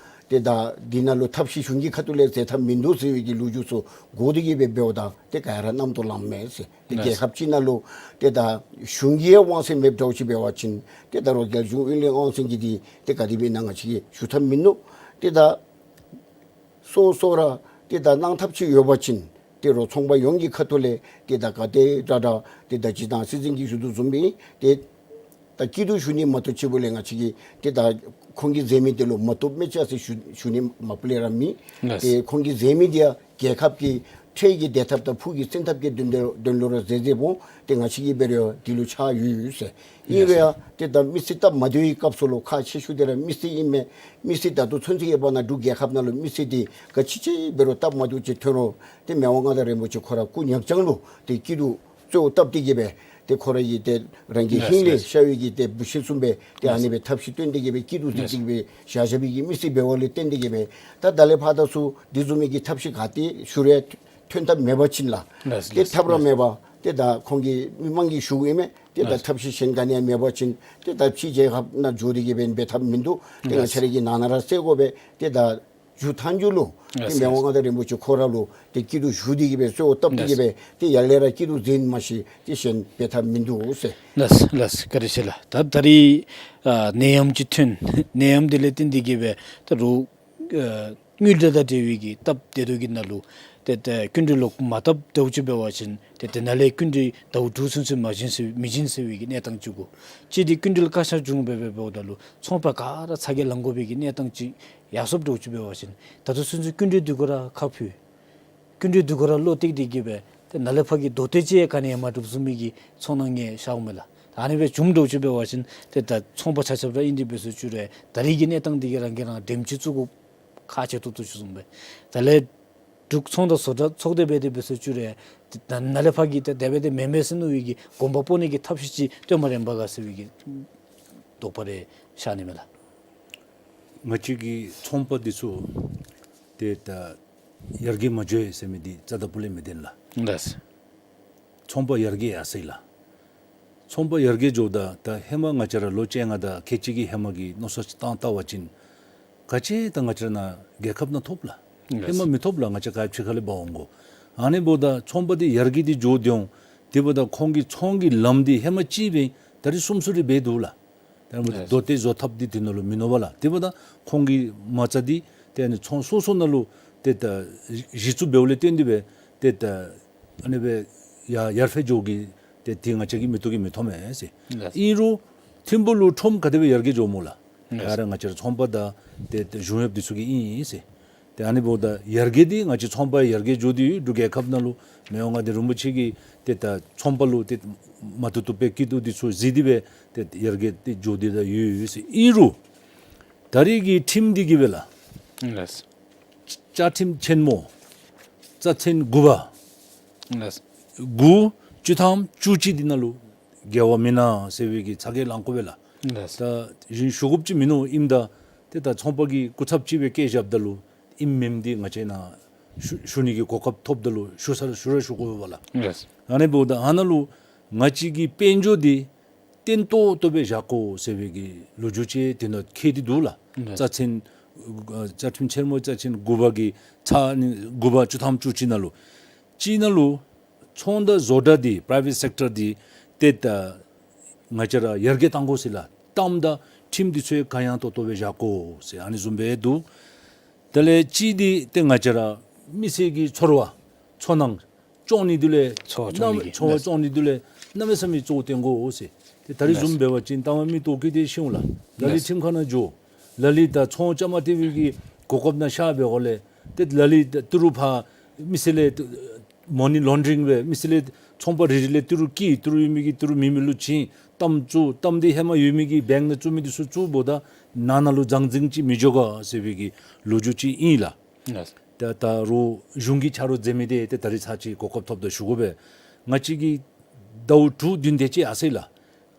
ཏེ་ད་འདི་ནང་ལུ་ཐབས་ཤེས་གཞུང་གི་ཁ་ཐུག་ལས་མཛད་ཐབས་མིན་འདུག་ཟེར་བའི་གི་ལོ་རྒྱུས་ཚུ་གོ་སྟེ་གི་སྦེ་འབདཝ་ད་ཏེ་ག་ར་རྣམ་རྟོག་ལངམ་མས་ཟེར། ཏེ་རྒྱལ་ཁབ་ཅིག་ནང་ལུ་ཏེ་ད་གཞུང་གི་ཡང་དབང་ཚད་མེདཔ་འདྲཝ་ཅིག་འབད་བ་ཅིན་ཏེ་ད་རོགས་རྒྱལ་གཞུང་དངུལ་ལས་དབང་འཛིན་གྱིས་འདི་ཏེ་ག་དེ་སྦེ་ཨིན་ན་ང་བཅས་ཀྱིས་ཞུ་ཐབས་མིན་འདུག། ཏེ་ད་སོ་སོ་ར་ཏེ་ད་གནང་ཐབས་ཅིག་ཡོད་པ་ཅིན་ཏེ་རོགས་ཚོང་པ་ཡོངས་ཀྱི་ཁ་ཐུག་ལས་ཏེ་ད་ག་དེ་དྲག་དྲག་ཏེ་ད་སྤྱིར་བཏང་སྲིད་འཛིན་གྱིས་ཞུ་དོ་བཟུམ་སྦེ་ཏེ་ད་སྐྱིད་སྡུག་ཞུ་ནི་མ་གཏོགས་ཅིག་པོ་ལས་ང་བཅས་ཀྱིས་ཏེ་ད་ཁོང་གིས་མཛད་མི་དེ་ལུ་མ་བཏུབ་མི་ཅིག་ཟེར་ཞུ་ཞུ་ནི་མ་པ་ལས་ར་མེད། ལགས། ཏེ་ཁོང་གིས་མཛད་མི་དེ་ཡང་རྒྱལ་ཁབ་ཀྱི་འཕྲལ་གྱི་བདེ་ཐབས་དང་ཕུགས་ཀྱི་བཙན་ཐབས་ཀྱི་དོན་དེ་དོན་ལུ་ར་མཛད་མཛདཔ་འོང་། ཏེ་ང་བཅས་ཀྱིས་འབད་རུང་དེ་ལུ་ཆགས་ཡོད་ཡོད་ཟེར། ཨིན་རུང་ཡང་ཏེ་ད་མི་སེར་སྟབས་མ་བདེ་བའི་སྐབས་སུ་ལུ་ཁག་ཆེ་ཤོས་དེ་ར་མི་སེར་ཨིན་མས། མི་སེར་ད་ལྟོ་ཚུན་ཚོད་ཀྱི་བར་ན་འབྲུག་རྒྱལ་ཁབ་ནང་ལུ་མི་སེར་དེ་ག་ཅི་ཅིག་འབད་རུང་སྟབས་མ་བདེཝ་ཅིག་ཐོན་རུང་ཏེ་མི་དབང་མངའ་བདག་རིན་པོ་ཆེ་ཁོ་ར་སྐུ་མྱང་བྱང་ལུ་ཏེ་སྐྱིད་སྡུག་གཙོ་བོ་བཏབ་སྟེ་གི་སྦེ་ཏེ་ཁོ་ར་གི་ཏེ་རང་གི་ཧིང་ལས་ཤར་བའི་གི་ཏེ་བུ་གཞི་བཟུམ་སྦེ་ཏེ་ཨ་ནི་སྦེ་ཐབས་ཤེས་བཏོན་ཏེ་གི་སྦེ་སྐྱིད་སྡུག་གཟིགས་གཟིགས་སྦེ་བཞག་བཞག་པའི་གི་མི་སེར་འབདཝ་ལས་བརྟེན་ཏེ་གི་སྦེ་ད་ད་ལས་ཕར་ད་ཚུ་དེ་བཟུམ་མའི་གི་ཐབས་ཤེས་ག་ཏེ་ཞུ་རུང་ཐོན་ཐབས་མེད་པ་ཅིན་ལགས། ལགས། ཏེ་ལགས། ཐབས་ར་མེད་པ་ཏེ་ད་ཁོང་གི་མི་མང་གིས་ཞུཝ་ཨིན་མས། ཏེ་ད་ལགས། ཐབས་ཤེས་གཞན་ག་ནི་ཡང་མེད་པ་ཅིན་ཏེ་ད་ཕྱི་རྒྱལ་ཁབ་ནང་འགྱོ་སྟེ་གི་སྦེ་འབད་ཐབས་མིན་འདུག། ཏེ་ང་བཅས་ར་གི་ནང་ན་ར་སེལ་དགོ་པས། ཏེ་ད་མཇུག་མཐའ་མཇུག་ལུ་ཏེ་ལགས། མི་དབང་མངའ་བདག་རིན་པོ་ཆེ་ཁོ་ར་ལུ་ཏེ་སྐྱིད་སྡུག་ཞུ་སྟེ་གི་སྦེ་གཙོ་བོ་བཏབ་སྟེ་གི་ལགས། སྦེ་ཏེ་ཡར་ལས་ར་སྐྱིད་སྡུག་མཛད་ནི་མ་གཞི་ཏེ་གཞན་འབད་ཐབས་མིན་འདུག་ཟེར། ལགས་ལགས། བཀའ་དྲིན་ཆེ་ལགས། ད་ད་རིས་ཨ་ནད་ཡམས་ཅིག་ཐོན། ནད་ཡམས་དེ་ལས་བརྟེན་ཏེ་གི་སྦེ་ད་རུང་ཨ་དངུལ་འབྲེལ་དང་འབྲེལ་བའི་གི་སྟབས་བདེ་ཏོག་གི་ནང་ལུ་ཏེ་ཏེ་སྐྱིན་འགྲུལ་ལོག་མ་བཏབ་འདྲཝ་ཅིག་འབད་བ་ཅིན་ཏེ་དེ་ནང་ལས་སྐྱིན་འགྲུལ་ཟླཝ་དྲུག་ཚུན་ཚོད་མ་བྱིན་ཟེར་མི་བྱིན་ཟེར་བའི་གི་གནས་སྟངས་ཅིག་གོ། གཅིག་འདི་སྐྱིན་འགྲུལ་བཀག་ཆ་བྱུང་སྦེ་སྦེ་འབདཝ་ད་ལུ་ཚོང་པ་ག་ར་ཚ་གྱང་ལང་དགོ་པའི་གི་གནས་སྟངས་ཅིག་ཡར་སོངམ་འདྲཝ་ཅིག་འབད་བ་ཅིན་ད་ལྟོ་ཚུན་ཚོད་སྐྱིན་འགྲུལ་འདི་གུ་ར་ཁ་ཕུལ། སྐྱིན་འགྲུལ་འདི་གུ་ར་བློ་གཏད་དེ་གི་སྦེ་ཏེ་ནཱ་ལས་ཕར་གྱི་དོ་གཏད་ཅིག་ཡང་ག་ནི་ཡང་མ་གྲུབ་བཟུམ་མའི་གི་ཚོར་སྣང་ངེའི་ཤརཝ་མས་ལགས། ད་ཨ་ནི་སྦེ་བྱུངམ་འདྲཝ་ཅིག་འབད་བ་ཅིན་ཏེ་ད་ཚོང་པ་ཆ་ཁྱབ་ར་ཨིན་ཏེ་འབད་སོང་བཅུག་རུང་ད་རིས་ཀྱི་གནས་སྟངས་འདི་གིས་རང་གིས་རང་དྲནམ་ཅིག་བཙུགས་དགོཔ་ཁག་ཆེ་ཏོག་ཏོ་ཅིག་བཟུམ་སྦེ། ད་ལས་འབྲུག་ཚོང་དང་བཟོ་གྲྭ་ཚོགས་སྡེ་འབད་དེ་འབད་སོང་བཅུག་རུང་ད་ནཱ་ལས་ཕར་གྱི་ཏེ་དེ་སྦེ་ཏེ་མེན་མས་ཟེར་མནོ་བའི་གི་དགོངས་པ་སྤོ་ནི་གི་ཐབས་ཤེས་ཅིག་སྟོནམ་རན་པས་ག་ཟེར་བའི་གི་དོགས་པ་རེ་ཤར་ནི་མས་ལགས། ང་བཅས་ཀྱི་ཚོང་པ་འདི་ཚུ་ཏེ་ད་ཡར་རྒྱས་མ་འགྱོ་ཟེར་མི་འདི་རྩ་དང་པོ་ལས་མི་བདེན་ལགས། ལགས། ཚོང་པ་ཡར་རྒྱས་ཡར་སོ་ཡི་ལགས། ཚོང་པ་ཡར་རྒྱས་འགྱོཝ་ད་ད་ཧེ་མ་ང་བཅས་ར་ལོ་བཅོ་ལྔ་དང་ཁལ་གཅིག་གི་ཧེ་མ་གི་མནོ་བསམ་ཅིག་བཏང་བལྟ་བ་ཅིན་ག་ཅི་ད་ང་བཅས་ར་ནཱ་རྒྱལ་ཁབ་ནང་ཐོབ་ལགས། ལགས། ཧེ་མ་མི་ཐོབ་ལགས། ང་བཅས་ག་ཕྱི་ཁ་ལས་འབག་འོང་དགོ། ཨ་ནི་འབདཝ་ད་ཚོང་པ་འདི་ཡར་རྒྱས་འདི་འགྱོ་སྟེ་འོང་། དེ་འབདཝ་ད་ཁོང་གི་ཚོང་གི་ལམ་འདི་ཧེ་མ་གཅིག་སྦེ་ད་རིས་གསུམ་གསུམ་རེ་འབད་འདུག་ལགས། ད་རིས་ལགས། དོ་གཏད་བཟོ་ཐབས་འདི་དེ་ནང་ལུ་མིན་ནུག་པ་ལགས། དེ་འབདཝ་ད་ཁོང་གི་མ་རྩ་འདི་ཏེ་ཨ་ནི་ཚོང་སོ་སོ་ནང་ལུ་ཏེ་ད་གཞི་བཙུགས་འབདཝ་ལས་བརྟེན་ཏེ་སྦེ་ཏེ་ད་ཨ་ནི་སྦེ་ཡར་ཡར་འཕེལ་འགྱོ་གི་ཏེ་དེ་ང་བཅས་ཀྱིས་མིག་ཏོ་གིས་མི་མཐོང་མས་ཟེར། ལགས། ཨིན་རུང་ཐིམ་ཕུག་ལུ་ཁྲོམ་ག་དེ་སྦེ་ཡར་རྒྱས་འགྱོཝ་སྨོ་ལགས། ལགས། ད་རེས་ང་བཅས་ར་ཚོང་པ་དང་ཏེ་ཏེ་གཞུང་གཡོགཔ་འདི་ཚུ་གི་ཨིན་ཟེར། ཏེ་ཨ་ནི་འབདཝ་ད་ཡར་རྒྱས་འདི་ང་བཅས་ཚོང་པ་ཡར་རྒྱས་འགྱོ་སྟེ་ཡོད། འབྲུག་རྒྱལ་ཁབ་ནང་ལུ་མི་དབང་མངའ་བདག་རིན་པོ་ཆེ་གིས་ཏེ་ད་ཚོང་པ་ལུ་ཏེ་མ་བཏུབ་བཏུབ་སྦེ་སྐྱིད་སྡུག་འདི་ཚུ་གཟིགས་ཏེ་སྦེ་ཏེ་ཡར་རྒྱས་འདི་འགྱོ་སྟེ་ད་ཡོད་ཡོད་ཟེར། ཨིན་རུང་ད་རིས་ཀྱི་ཁྲིམས་འདི་གིས་སྦེ་ལགས། ལགས། བཅའ་ཁྲིམས་ཆེན་མོ་རྩ་ཚན་དགུ་པ། ལགས། དགུ་བཅུ་ཐམ་བཅུ་གཅིག་འདི་ནང་ལུ་འགལ་བ་མེན་ན་ཟེར་བའི་གི་ཚ་གྱང་ལང་དགོ་པས་ལགས། ལགས། ད་གཞན་ཞུ་དགོཔ་ཅིག་མིན་ནུག། ཨིནམ་ད་ཏེ་ད་ཚོང་པ་གི་སྐུ་ཚབ་ཅིག་སྦེ་བཀལ་བཞགཔ་ད་ལུ་ཨིནམ་མེནམ་འདི་ང་བཅས་ནཱ་ ཞུ་ཞུ་ནི་གི་གོ་སྐབས་ཐོབ་ད་ལུ་ཞུ་ས་ཞུ་ར་ཞུ་དགོ་པས་ལགས། ལགས། ཨ་ནི་འབདཝ་ད་ཨ་ནཱ་ལུ་ང་བཅས་ཀྱི་དཔལ་འབྱོར་འདི་བརྟན་ཏོག་ཏོ་སྦེ་བཞག་དགོ་ཟེར་བའི་གི་ལོ་རྒྱུས་ཅིག་དེ་ནང་བཀོད་དེ་འདུག་ལགས། ལགས། རྩ་ཚན་ཨ་བཅའ་ཁྲིམས་ཆེན་མོ་རྩ་ཚན་དགུ་པ་གི་ཚ་ནི་དགུ་པ་བཅུ་ཐམ་བཅུ་གཅིག་ནང་ལུ། གཅིག་ནང་ལུ་ཚོང་དང་བཟོ་གྲྭ་འདི་པ་རའི་བེཊ་སེཀ་ཊར་འདི་ཏེ་ད་ང་བཅས་ར་ཡར་རྒྱས་གཏང་དགོ་ཟེར་ལགས། གཏམ་དང་ཁྲིམས་འདི་ཚུ་ག་ཡང་ཏོག་ཏོ་སྦེ་བཞག་དགོ་ཟེར་ཨ་ནི་བཟུམ་སྦེ་འདུག། དེ་ལས་གཅིག་འདི་ཏེ་ང་བཅས་ར་མི་སེར་གྱི་འཚོ་བ་འཚོ་སྣང་སྐྱོང་ནི་འདི་ལས་འཚོ་བ་སྐྱོང་ནི་གི་འཚོ་བ་ལགས། སྐྱོང་ནི་འདི་ལས་གནམ་མེད་ས་མེད་གཙོ་བོ་བཏོན་དགོ་ཟེར། ཏེ་ད་རིས་བཟུམ་ལགས། འབད་བ་ཅིན་ད་མ་མི་ལྟོ་གོས་འདི་ཤེས་འོང་ལགས། ལ་ལུ་ལགས། ཁྲིམས་ཁང་ནང་འགྱོ། ལ་ལུ་ད་ཚོང་བཅའ་མར་གཏད་པའི་གི་གོ་སྐབས་ནང་ཤར་བའི་འོག་ལས་ཏེ་ལ་ལུ་ད་ཏི་རུ་ཕར་མི་སེར་ལས་མོ་ནི་ལོན་ཌ་རིང་སྦེ་མི་སེར་ལས་ཚོང་པ་རེ་རེ་ལས་ཏི་རུ་བསྐྱི། ཏི་རུ་ཡོད་མི་གིས་ཏི་རུ་མེད་མི་ལུ་བྱིན། གཏམ་བཙུགས། གཏམ་འདི་ཧེ་མ་ཡོད་མི་གི་བེངཀ་ནང་བཙུགས་མི་འདི་ཚུ་བཙུགས་འབདཝ་ད་ནང་ན་ལུ་རྫང་རྫིང་ཅིག་མི་འགྱོ་ག་ཟེར་བའི་གི་ལོ་རྒྱུས་ཅིག་ཨིན་ལགས། ལགས། ད་ད་རུང་གཞུང་གིས་ཆ་རོགས་མཛད་མི་འདི་ཏེ་ད་རིས་ཚར་གཅིག་གོ་སྐབས་ཐོབ་ད་ཞུ་དགོ་པས། ང་བཅས་ཀྱི་ཟླཝ་དྲུག་བདུན་དེ་ཅིག་ཡར་སོང་ཡི་ལགས།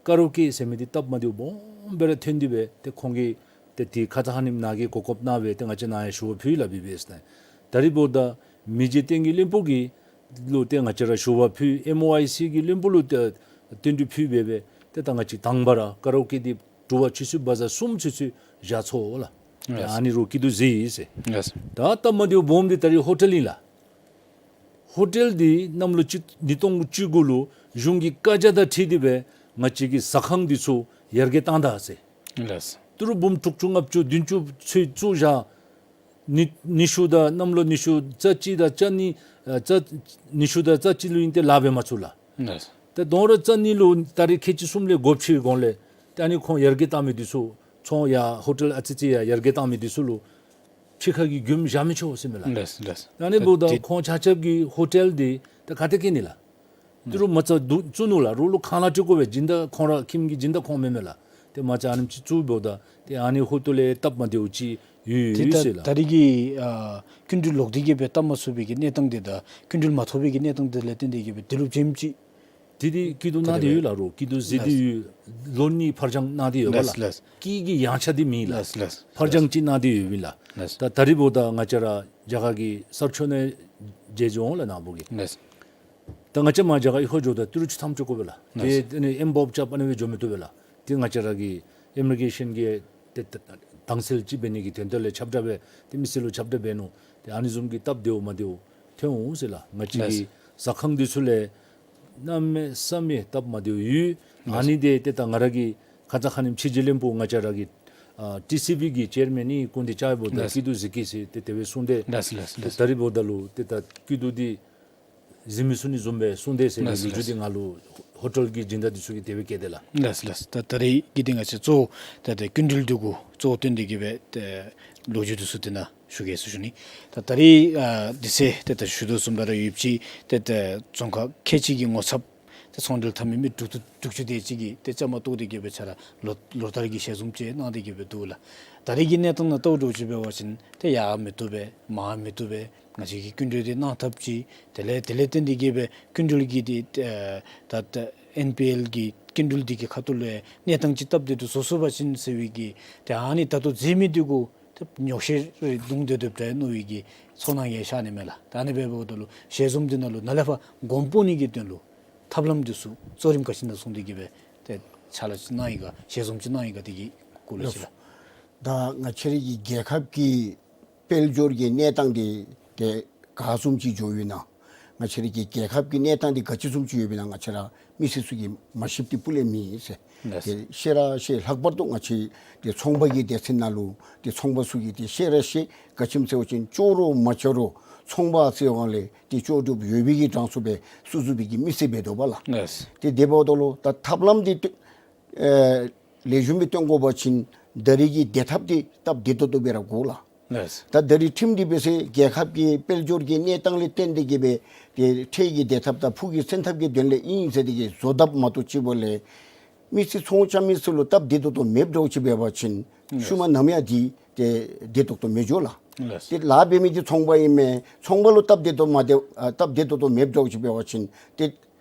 ཀ་ར་ཨོ་ཀེ་ཟེར་མི་འདི་སྟབས་མ་བདེཝ་སྦོམ་སྦེ་ར་ཐོན་ཏེ་སྦེ་ཏེ་ཁོང་གིས་ཏེ་དེ་ཁ་ཙ་ཁ་ཉིནམ་ནཱ་གི་གོ་སྐབས་གནང་སྦེ་ཏེ་ང་བཅས་ནཱ་ཡང་ཞུ་བ་ཕུལ་ཡི་ལགས་བི་བི་ཨེསི་ནང་། ད་རིས་འབདཝ་ད་མི་རྗེ་བསྟན་རྒྱས་བློན་པོ་གི་ལུ་ཏེ་ང་བཅས་ར་ཞུ་བ་ཕུལ། ཨེམ་ཨོ་ཨའི་སི་གི་བློན་པོ་ལུ་ཏེ་བསྟུན་གྲོས་ཕུལ་སྦེ་སྦེ་ཏེ་ད་ང་བཅས་དང་པ་ར་ཀ་ར་ཨོ་ཀེ་འདི་དྲོ་པ་ཆུ་ཚོད་བ་ཛ་གསུམ་ཚུན་ཚོད་བཞག་ཚུགས་ལགས། ལགས། ཨ་ནི་རུང་སྐྱིད་སྡུག་གཟིགས་ཡི་ཟེར། ལགས། ད་སྟབས་མ་བདེཝ་སྦོམ་འདི་ད་རིས་ཧོ་ཊེལ་ཨིན་ལགས། ཧོ་ཊེལ་འདི་གནམ་ལོ་གཅིག་ཉིས་སྟོང་བཅུ་དགུ་ལུ་གཞུང་གི་བཀའ་རྒྱ་དང་འཁྲིལ་ཏེ་སྦེ་ང་བཅས་ཀྱི་ཟ་ཁང་འདི་ཚུ་ཡར་རྒྱས་གཏང་ད་ཟེར། ལགས། ཏི་རུ་འབུམ་དྲུག་ཅུ་ལྔ་བཅུ་བདུན་ཅུ་ཚུན་བཙུགས་བཞག། ཉི་ཉི་ཤུ་དང་གནམ་ལོ་ཉི་ཤུ་རྩ་གཅིག་དང་རྩ་གཉིས་ཨ་རྩ་ཉི་ཤུ་དང་རྩ་གཅིག་ལུ་ཨིན་ཏེ་ལཱ་འབད་མ་ཚུགས་ལགས། ལགས། ཏེ་དོ་རུང་རྩ་གཉིས་ལུ་ད་རིས་ཁལ་གཅིག་གསུམ་ལས་སྒོ་ཕྱེ་གོང་ལས་ཏེ་ཨ་ནི་ཁོང་ཡར་རྒྱས་གཏང་མི་འདི་ཚུ་ཚོང་ཡ་ཧོ་ཊེལ་ཨ་ཙི་ཙི་ཡ་ཡར་རྒྱས་གཏང་མི་འདི་ཚུ་ལུ་ཕྱི་ཁ་གི་མགྱོནམ་བཞག་མི་ཆོག་ཟེར་མས་ལགས། ལགས་ལགས། ཨ་ནི་འབདཝ་ད་ཏེ་ཁོང་ཆ་ཁྱབ་ཀྱིས་ཧོ་ཊེལ་འདི་ད་ག་ཏེ་བཀལ་ནི་ལགས། ཏི་རུ་མ་རྩ་བཙུགས་ནུག་ལགས། རོགས་ལུ་ཁང་གླ་སྤྲོད་དགོ་པས། སྦྱིན་བདག་ཁོང་ར་ཁྱིམ་གྱི་སྦྱིན་བདག་ཁོང་མེན་མས་ལགས། ཏེ་མ་རྩ་ཨ་ནེམ་ཅིག་བཙུགས་འབདཝ་ད་ཏེ་ཨ་ནི་ཧོ་ཏོ་ལས་སྟབས་མ་བདེཝ་ཅིག་ཡོད་ཏེ་ད་ཟེར་ལགས། ད་རིས་ཀྱི་ཨ་སྐྱིན་འགྲུལ་ལོག་སྟེ་གི་སྦེ་བཏབ་མ་ཚུགས་པའི་གི་གནས་སྟངས་འདི་དང་སྐྱིན་འགྲུལ་མ་ཐོབ་པའི་གི་གནས་སྟངས་འདི་ལས་བརྟེན་ཏེ་གི་སྦེ་དེ་ལུ་བྱེམ་ཅིག་དེ་འདི་སྐྱིད་སྡུག་གནང་སྟེ་ཡོད་ལགས། རོགས་སྐྱིད་སྡུག་གཟིགས་ཏེ་ཡོད། ལོ་གཉིས་ཕར་འགྱངས་གནང་སྟེ་ཡོད་པ་ལགས། ལགས། སྐྱིད་ཀྱི་ཡངས་ཆག་འདི་མེད་ལགས། ལགས་ལགས། ཕར་འགྱངས་ཅིག་གནང་སྟེ་ཡོད་པས་ལགས། ལགས། ད་ད་རིས་འབདཝ་ད་ང་བཅས་ར་རྒྱ་གར་གྱི་གསར་ཤོག་ནང་མཇལ་འོང་ལགས་ནཱ་བུ་གིས། ལགས། ད་ང་བཅས་མར་རྒྱ་གར་གཡུས་ཁར་འགྱོཝ་ད་ཏི་རུ་བཅུ་ཐམ་ཅིག་དགོ་པས་ལགས། ལགས། ཏེ་ཨ་ནི་ཨེམ་བཱོབ་རྐྱབ་ཨ་ནི་སྦེ་འགྱོ་མི་བཏུབ་པས་ལགས། ཏེ་ང་བཅས་ར་གི་ཨི་མི་གྲེ་ཤཱན་གྱི་ཏེ་ད་དྭངས་གསལ་ཅིག་འབད་ནི་གི་དོན་དག་ལས་ཁྱབ་བསྒྲགས་འབད་ཏེ་མི་སེར་ལུ་ཁྱབ་བསྒྲགས་འབད་ནུག། ཏེ་ཨ་ནི་བཟུམ་གྱི་སྟབས་བདེཝ་མ་བདེཝ་ཐོན་འོང་ཟེར་ལགས། ང་བཅས་ཀྱི་ལགས། ཟ་ཁང་འདི་ཚུ་ལས་གནམ་མེད་ས་མེད་སྟབས་མ་བདེཝ་ཡོད། ལགས། ཨ་ནི་འདི་ཏེ་ད་ང་ར་གིས་ཁ་ཙ་ཁ་ཉིནམ་ཕྱི་རྒྱལ་བློན་པོ་ང་བཅས་ར་གི་ཨ་ཊི་སི་བི་གི་ཅེར་མེན་ནི་སྐུ་མདུན་བཅར་འབདཝ་ད་ལགས། སྐྱིད་སྡུག་གཟིགས་གེ་ཟེར་ཏེ་དེ་སྦེ་གསུངས་ཏེ། ལགས་ལགས་ལགས། ད་རིས་འབདཝ་ད་ལུ་ཏེ་ད་སྐྱིད་སྡུག་འདི་གཟིགས་མི་ཚུ་ནི་བཟུམ་སྦེ་གསུངས་ཏེ་ཟེར་ལགས་ལགས། ལོ་རྒྱུས་འདི་ང་ལུ་ཧོ་ཊེལ་གྱི་སྦྱིན་བདག་འདི་ཚུ་གིས་དེ་སྦེ་བཀོད་དེ་ལགས། ལགས་ལགས། ད་ད་རིས་ཀྱི་འདི་ང་བཅས་གཙོ་བོ་ད་ད་སྐྱིན་འགྲུལ་འདི་གུ་གཙོ་བོ་བཏོན་ཏེ་གི་སྦེ་ཏེ་ལོ་རྒྱུས་འདི་ཚུ་དེ་ནང་ཞུ་གེ་ཟེར་ཞུ་ནི། ད་ད་རིས་ཨ་དུས་ཚོད་ཏེ་ད་ཞུ་དོ་བཟུམ་སྦེ་ར་ཡོདཔ་ཅིག་ཏེ་ད་རྫོང་ཁག་ཁལ་གཅིག་གི་ངོ་ཚབ་ཏེ་ཚོང་འབྲེལ་འཐབ་མི་མི་དྲུག་དྲུག་ཅུ་དེ་ཅིག་གིས་ཏེ་བཅའ་མར་གཏོགས་ཏེ་གི་སྦེ་ཆ་ར་ལོ་ལོ་ལྟར་གྱི་ཞལ་འཛོམས་ཅིག་གནང་སྟེ་གི་སྦེ་འདུག་ལགས། ད་རིས་ཀྱི་གནས་སྟངས་ནང་ལྟཝ་འདྲཝ་ཅིག་འབད་བ་ཅིན་ཏེ་ཡར་མི་བཏུབ་པས་མར་མི་བཏུབ་པས་ང་བཅས་ཀྱི་སྐྱིན་འགྲུལ་འདི་གནང་ཐབས་ཅིག་དེ་ལས་དེ་ལས་བརྟེན་ཏེ་གི་སྦེ་སྐྱིན་འགྲུལ་གྱི་འདི་ཨེ་ད་ད་ཨེན་པི་ཨེལ་གྱི་སྐྱིན་འགྲུལ་འདི་གི་ཁ་ཐུག་ལས་གནས་སྟངས་ཅིག་སྟབས་བདེ་ཏོག་ཏོ་བཟོ་ཚུགས་པ་ཅིན་ཟེར་བའི་གི་ཏེ་ཨ་ནི་ད་ལྟོ་མཛད་མི་འདི་གུ་ཏེ་ཉོགས་བཤད་རེ་བརྡུང་སྡོད་སྡོདཔ་འདྲས་མནོ་བའི་གི་ཚོར་སྣང་ཡང་ཤར་ནི་མས་ལགས། ད་ཨ་ནི་འབདཝ་ད་ལུ་ཞལ་འཛོམས་འདི་ནང་ལུ་ནཱ་ལས་ཕར་གོང་འཕེལ་ནི་གི་དོན་ལུ་ཐབས་ལམ་འདི་ཚུ་གཙོ་རིམ་ག་ཅི་ནང་བཟུང་སྟེ་གི་སྦེ་ཏེ་ཕྱག་ལཱ་ཅིག་གནང་ཡི་ག་ཞལ་འཛོམས་ཅིག་གནང་ཡི་ག་དེ་གི་སྐོར་ལས་ཅིག་ལགས། ད་ང་བཅས་རའི་གི་རྒྱལ་ཁབ་ཀྱི་དཔལ་འབྱོར་གྱི་གནས་སྟངས་འདི་ཏེ་ག་བཟུམ་ཅིག་འགྱོ་ཡོད་ན། ང་བཅས་རའི་གི་རྒྱལ་ཁབ་ཀྱི་གནས་སྟངས་འདི་ག་ཅི་བཟུམ་ཅིག་ཡོདཔ་ཨིན་ན་ང་བཅས་ར་མི་སེར་ཚུ་གིས་མ་ཤེསཔ་འདི་སྤུ་ལས་མེད་ཟེར། ལགས། ཏེ་ཤེས་ར་ཤེས། ལྷག་པར་དུ་ང་བཅས་ཏེ་ཚོང་པ་གི་སྡེ་ཚན་ནང་ལུ་ཏེ་ཚོང་པ་ཚུ་གིས་ཏེ་ཤེས་ར་ཤེས། ག་ཅི་སྨོ་ཟེར་བ་ཅིན་ལྕོགས་རུང་མ་ལྕོགས་རུང་ཚོང་པ་ཟེར་བ་ལས་ཏེ་ལྕོགས་གྲུབ་ཡོད་པའི་གི་གྲངས་སུ་སྦེ་སུ་སུ་སྦེ་གི་མི་སེར་འབད་དོ་བ་ལགས། ལགས། ཏེ་དེ་འབདཝ་ད་ལུ་ད་ཐབས་ལམ་འདི་ཏེ་ཨེ་ལེགས་ཤོམ་སྦེ་སྟོན་དགོ་པ་ཅིན་ད་རིས་ཀྱི་བདེ་ཐབས་འདི་སྟབས་བདེ་ཏོག་ཏོ་སྦེ་ར་དགོ་ལགས། ལགས། ད་ད་རིས་ཁྲིམས་འདི་འབད་ཟེར་རྒྱལ་ཁབ་ཀྱི་དཔལ་འབྱོར་གྱི་གནས་སྟངས་ལས་བརྟེན་ཏེ་གི་སྦེ་ཏེ་འཕྲལ་གྱི་བདེ་ཐབས་དང་ཕུགས་ཀྱི་བཙན་ཐབས་ཀྱི་དོན་ལས་ཨིན་ཟེར་ཏེ་གི་བཟོ་ཐབས་མ་གཏོགས་ཅིག་འབདཝ་ལས་མི་སེར་ཚོང་རྐྱབ་མི་ཚུ་ལུ་སྟབས་བདེ་ཏོག་ཏོ་མེདཔ་འདྲཝ་ཅིག་འབད་བ་ཅིན་ལགས། ཤུལ་མ་ནམ་ཡང་འདི་ཏེ་བདེ་ཏོག་ཏོ་མི་འགྱོ་ལགས། ལགས། ཏེ་ལཱ་འབད་མི་འདི་ཚོང་པ་ཨིན་མས། ཚོང་པ་ལུ་སྟབས་བདེ་ཏོག་མ་བདེ་ཨ་སྟབས་བདེ་ཏོག་ཏོ་མེདཔ་འདྲཝ་ཅིག་འབད་བ་ཅིན་ཏེ་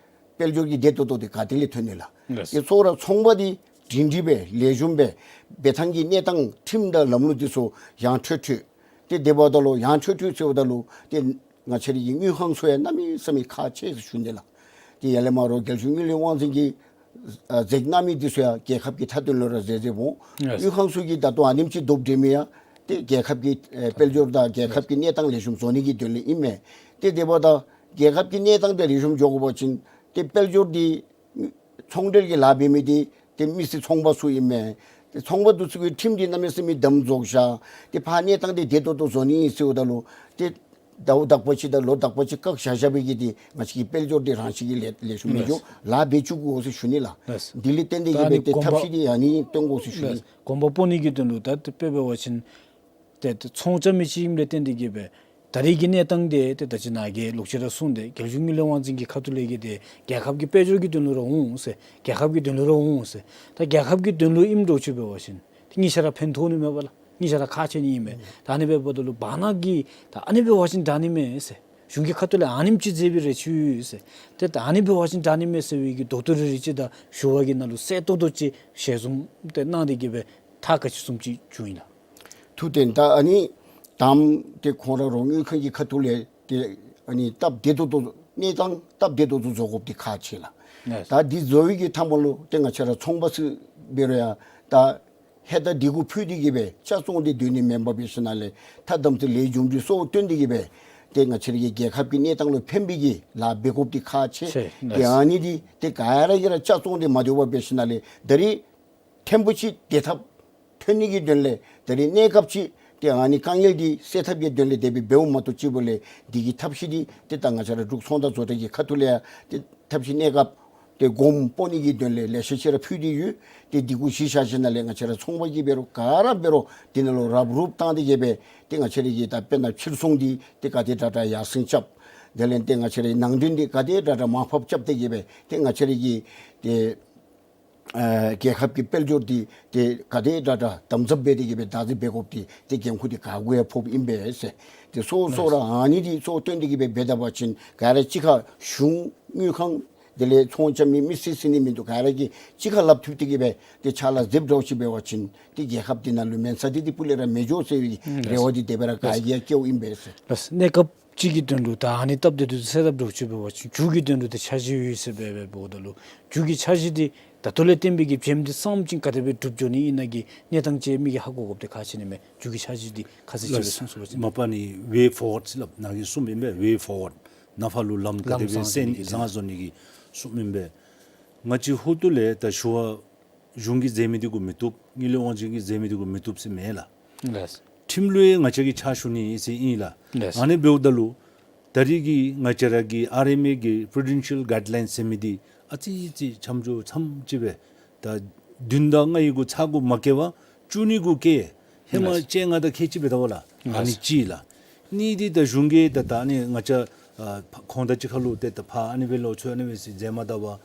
དཔལ་འབྱོར་གྱི་བདེ་ཏོག་ཏོ་འདི་ག་ཏེ་ལས་ཐོན་ནི་ལགས། ལགས། ཏེ་གཙོ་བོ་ར་ཚོང་པ་འདི་སྒྲིང་སྒྲི་སྦེ་ལེགས་ཤོམ་སྦེ་འབད་ཐངས་ཀྱི་གནས་སྟངས་ཁྲིམས་དང་ལམ་ལུགས་འདི་ཚུ་ཡང་ཁྲོལ་ཁྲོལ། ཏེ་དེ་འབདཝ་ད་ལུ་ཡང་ཁྲོལ་ཁྲོལ་ཟེརཝ་ད་ལུ་ཏེ་ ང་བཅས་རའི་གི་དངུལ་ཁང་ཚུ་ཡང་གནམ་མེད་ས་མེད་ཁག་ཆེ་ཟེར་ཞུ་ནི་ལགས། ཏེ་ཡར་ལས་མར་རྒྱལ་གཞུང་དངུལ་ལས་དབང་འཛིན་གྱིས་ཨ་མཛད་གནང་མི་འདི་ཚུ་ཡང་རྒྱལ་ཁབ་ཀྱི་མཐའ་དོན་ལུ་ར་མཛད་མཛདཔ་འོང་། ཡེས། དངུལ་ཁང་ཚུ་གིས་ད་ལྟོ་ཨ་ནེམ་ཅིག་རྡོག་འགྲེམས་མི་ཡང་ཏེ་རྒྱལ་ཁབ་ཀྱི་ཨེ་དཔལ་འབྱོར་དང་རྒྱལ་ཁབ་ཀྱི་གནས་སྟངས་ལེགས་ཤོམ་བཟོ་ནི་གི་དོན་ལས་ཨིན་མས། ཏེ་དེ་འབདཝ་ད་རྒྱལ་ཁབ་ཀྱི་གནས་སྟངས་དེ་ལེགས་ཤོམ་འགྱོ་དགོ་པ་ཅིན་ཏེ་དཔལ་འབྱོར་འདི་ཚོང་འབྲེལ་གྱི་ལཱ་འབད་མི་འདི་ཏེ་མི་སེར་ཚོང་པ་ཚུ་ཨིན་མས། ཏེ་ཚོང་པ་འདི་ཚུ་གི་ཁྲིམས་འདི་གནམ་མེད་ས་མེད་དམ་རྫོགས་བཞག། ཏེ་ཕར་གནས་སྟངས་འདི་བདེ་ཏོག་ཏོ་བཟོ་ནི་ཨིན་ཟེརཝ་ད་ལུ་ཏེ་ཟླཝ་དག་པ་ཅིག་དང་ལོ་དག་པ་ཅིག་བཀག་བཞག་བཞག་པའི་གི་འདི་ང་བཅས་ཀྱི་དཔལ་འབྱོར་འདི་རང་བཞིན་གྱིས་ལེགས་ལེགས་ཤོམ་མི་འགྱོ། ལགས། ལཱ་འབད་བཅུག་དགོ་ཟེར་ཞུ་ནི་ལགས། ལགས། འདི་ལས་བརྟེན་ཏེ་གིས་སྦེ་ཏེ་ཐབས་ཤེས་འདི་ཨ་ནི་སྟོན་དགོ་ཟེར་ཞུ་ནི། ལགས། གོམ་པ་སྤོ་ནི་གི་དོན་ལུ་ད་ཏེ་དཔེ་འབད་བ་ཅིན་ཏེ་ཏེ་ཚོང་རྐྱབ་མི་ཅིག་ཨིནམ་ལས་བརྟེན་ཏེ་གིས་སྦེ་ད་རེས་ཀྱི་གནས་སྟངས་འདི་ཏེ་ད་ཅི་ནཱ་གིས་ལོག་ཅི་ར་གསུངས་ཏེ་རྒྱལ་གཞུང་དངུལ་ལས་དབང་འཛིན་གྱི་ཁ་ཐུག་ལས་ཀྱི་ཏེ་རྒྱལ་ཁབ་ཀྱི་དཔལ་འབྱོར་གྱི་དོན་ལུ་ར་འོང་ཟེར། རྒྱལ་ཁབ་ཀྱི་དོན་ལུ་ར་འོང་ཟེར། ད་རྒྱལ་ཁབ་ཀྱི་དོན་ལུ་ཨིནམ་འདྲཝ་ཅིག་འབད་བ་ཅིན་ཏེ་གཉིས་ཆ་ར་ཕན་ཐོགས་ནི་མས་པ་ལགས། གཉིས་ཆ་ར་ཁག་ཆེ་ནི་ཨིན་མས། ད་ཨ་ནི་འབདཝ་ད་ལུ་བར་ན་གི་ད་ཨ་ནི་འབད་བ་ཅིན་དྲག་ནི་མས་ཟེར། གཞུང་གི་ཁ་ཐུག་ལས་ཨ་ནེམ་ཅིག་མཛད་པའི་རེ་ཆེ་ཡོད་ཟེར། ཏེ་ད་ཨ་ནི་འབད་བ་ཅིན་དྲག་ནི་མས་ཟེར་བའི་གི་རྡོག་ཏོ་རིལ་རི་ཅིག་དང་ཞུ་བ་གི་ནང་ལུ་གསལ་ཏོག་ཏོ་ཅིག་ཞལ་འཛོམས་ཏེ་གནང་སྟེ་གིས་སྦེ་ཐག་ག་ཅི་བཟུམ་ཅིག་བྱུང་ཡི་ལགས། ཐུགས་བདེན། ད་ཨ་ནི་དང་ཏེ་ཁོང་ར་རོགས་དངུལ་ཁང་གི་ཁ་ཐུག་ལས་ཏེ་ཨ་ནི་སྟབས་བདེ་ཏོག་ཏོ་གནས་སྟངས་སྟབས་བདེ་ཏོག་ཏོ་བཟོ་དགོཔ་འདི་ཁག་ཆེ་ལགས། ལགས། ད་འདི་བཟོ་བའི་གི་མཐའ་མ་ལུ་ཏེ་ང་བཅས་ར་ཚོང་པ་ཚུ་འབད་རུང་ཡང་ད་ཧེ་ད་འདི་གུ་ཕུལ་ཏེ་གིས་སྦེ་ཆ་ཚང་སྟེ་སྡོད་ནི་མེན་པར་འབད་ཞིནམ་ལས་ཐ་དམ་ཚིག་ལས་རྒྱུ་འབྲས་གཙོ་བོ་བཏོན་ཏེ་གིས་སྦེ་ཏེ་ང་བཅས་ར་གི་རྒྱལ་ཁབ་ཀྱི་གནས་སྟངས་ལུ་ཕན་པའི་གི་ལཱ་འབད་དགོཔ་འདི་ཁག་ཆེ། ཆེ། ཏེ་ལགས། ཨ་ནི་འདི་ཏེ་ག་ར་གིས་ར་ཆ་ཚང་སྟེ་མ་སྡོད་པར་འབད་ཞིནམ་ལས་ད་རིས་ཕྲན་བུ་ཅིག་བདེ་ཐབས་ཐོན་ནི་གི་དོན་ལས་ད་རིས་གནས་སྐབས་ཅིག་ཏེ་ཨ་ནི་དཀའ་ངལ་འདི་སེལ་ཐབས་ཀྱི་དོན་ལས་དེ་སྦེ་འབདཝ་མ་གཏོགས་ཅིག་འབདཝ་ལས་འདི་གི་ཐབས་ཤེས་འདི་ཏེ་ད་ང་བཅས་ར་འབྲུག་ཚོང་དང་བཟོ་གྲྭ་གི་ཁ་ཐུག་ལས་ཡང་ཏེ་ཐབས་ཤེས་གནས་སྐབས་ཏེ་གོམ་སྤོ་ནི་གི་དོན་ལས་ལེ་ཤ་ཅིག་ར་ཕུལ་ཏེ་ཡོད། ཏེ་འདི་གུ་གཞི་བཞག་ཞིནམ་ལས་ང་བཅས་ར་ཚོང་པ་གིས་འབད་རུང་ག་ར་འབད་རུང་འདི་ནང་ལུ་རབ་རུབ་བཏང་སྟེ་གིས་སྦེ་ཏེ་ང་བཅས་ར་གི་ད་དཔེར་ན་ཕྱིར་ཚོང་འདི་ཏེ་ག་དེ་དྲག་དྲག་ཡར་སེང་རྐྱབ། དེ་ལས་ཏེ་ང་བཅས་ར་གི་ནང་འདྲེན་འདི་ག་དེ་དྲག་དྲག་མར་ཕབ་རྐྱབ་སྟེ་གིས་སྦེ་ཏེ་ང་བཅས་ར་གི་ཏེ་ཨ་རྒྱལ་ཁབ་ཀྱི་དཔལ་འབྱོར་འདི་ཏེ་ག་དེ་དྲག་དྲག་དམ་ཟབ་འབད་དེ་གིས་སྦེ་བདག་འཛིན་འབད་དགོཔ་འདི་ཏེ་འགན་ཁུར་འདི་ག་གུ་ཡང་ཕོགཔ་ཨིན་པས་ཟེར། ཏེ་སོ་སོ་ར་ཨ་ནི་འདི་གཙོ་བོ་བཏོན་ཏེ་གིས་སྦེ་འབད་ད་པ་ཅིན་ག་ར་གཅིག་ཁར་གཞུང་དངུལ་ཁང་དེ་ལས་ཚོང་རྐྱབ་མི་མི་སེར་ཟེར་ནི་མིན་འདུག། ག་ར་གིས་གཅིག་ཁར་ལགཔ་མཐུད་དེ་གིས་སྦེ་ཏེ་ཕྱག་ལཱ་མཛདཔ་འདྲཝ་ཅིག་འབད་བ་ཅིན་ཏེ་རྒྱལ་ཁབ་འདི་ནང་ལུ་མེན་ས་འདི་ཏེ་སྤུ་ལས་ར་མི་འགྱོ་ཟེར་བའི་རེ་བ་འདི་དེ་སྦེ་ར་ག་ར་གིས་ཡང་བསྐྱེདཔ་ཨིན་པས་ཟེར། ལགས། གནས་སྐབས་ཅིག་གི་དོན་ལུ་ད་ཨ་ནི་སྟབས་བདེ་ཏོག་ཏོ་སེལ་ཐབས་འདྲཝ་ཅིག་འབད་བ་ཅིན་མཇུག་གི་དོན་ལུ་ཏེ་འཆར་གཞི་ཡོད་ཟེར་སྦེ་འབདཝ་ད་ལུ་མཇུག་གི་འཆར་གཞི་འདི་ད་ལྟོ་ལས་བརྟེན་པའི་གི་བྱེམ་འདི་ཚངམ་ཅིག་ག་དེ་སྦེ་འགྲུབ་འགྱོ་ནི་ཨིན་ན་གི་གནས་སྟངས་ཅིག་མི་གིས་ཧ་གོ་དགོཔ་འདི་ཁག་ཆེ་ནི་མས། མཇུག་གི་འཆར་གཞི་འདི་ཁ་གསལ་ཅིག་སྦེ་གསུངས་ཚུགས་པ་ཅིན། མ་པ་ནི་way forward ཟེར་སླབ་ནཱ་གིས་གསུངམ་ཨིན་པས། way forward ནཱ་ཕར་ལུ་ལམ་ག་དེ་སྦེ་སེལ་ནི་བཟང་བཟོ་ནི་གི་གསུངམ་ཨིན་པས། ང་བཅས་ཧོར་ཏོ་ལས་ད་ཞུ་བ་གཞུང་གིས་མཛད་མི་འདི་གུ་མི་བཏུབ། དངུལ་ལས་དབང་འཛིན་གྱིས་མཛད་མི་འདི་གུ་མི་བཏུབ་ཟེར་མེན་ལགས། ལགས། ཁྲིམས་ལུ་ཡང་ང་བཅས་ཀྱིས་ཕྱག་ཞུ་ནི་ཟེར་ཨིན་ལགས། ལགས། ཨ་ནི་འབདཝ་ད་ལུ་ད་རེས་ཀྱི་ང་བཅས་ར་གི་ཨར་ཨེམ་ཨེ་གི་Prudential Guidelines ཟེར་མི་འདི་ཨ་ཙི་ཙི་ཆམ་ཆུ་ཙམ་ཅིག་སྦེ་ད་བདུན་དང་ལྔའི་གུ་ཚར་གུ་མ་བཀལ་བར་བཅུ་གཉིས་གུ་བཀལ། ཧེ་མ་ལགས། བཅོ་ལྔ་དང་ཁལ་གཅིག་སྦེ་ད་པ་ལགས། ལགས། ཨ་ནི་གཅིག་ལགས། གཉིས་འདི་ད་གཞུང་གིས་ད་ད་ཨ་ནི་ང་བཅས་ཨ་ཁོང་དང་གཅིག་ཁར་ལུ་ཏེ་ད་ཕར་ཨ་ནི་སྦེ་ལོག་ཚུར་ཨ་ནི་སྦེ་ཟེར་མཛད་མ་ད་པར་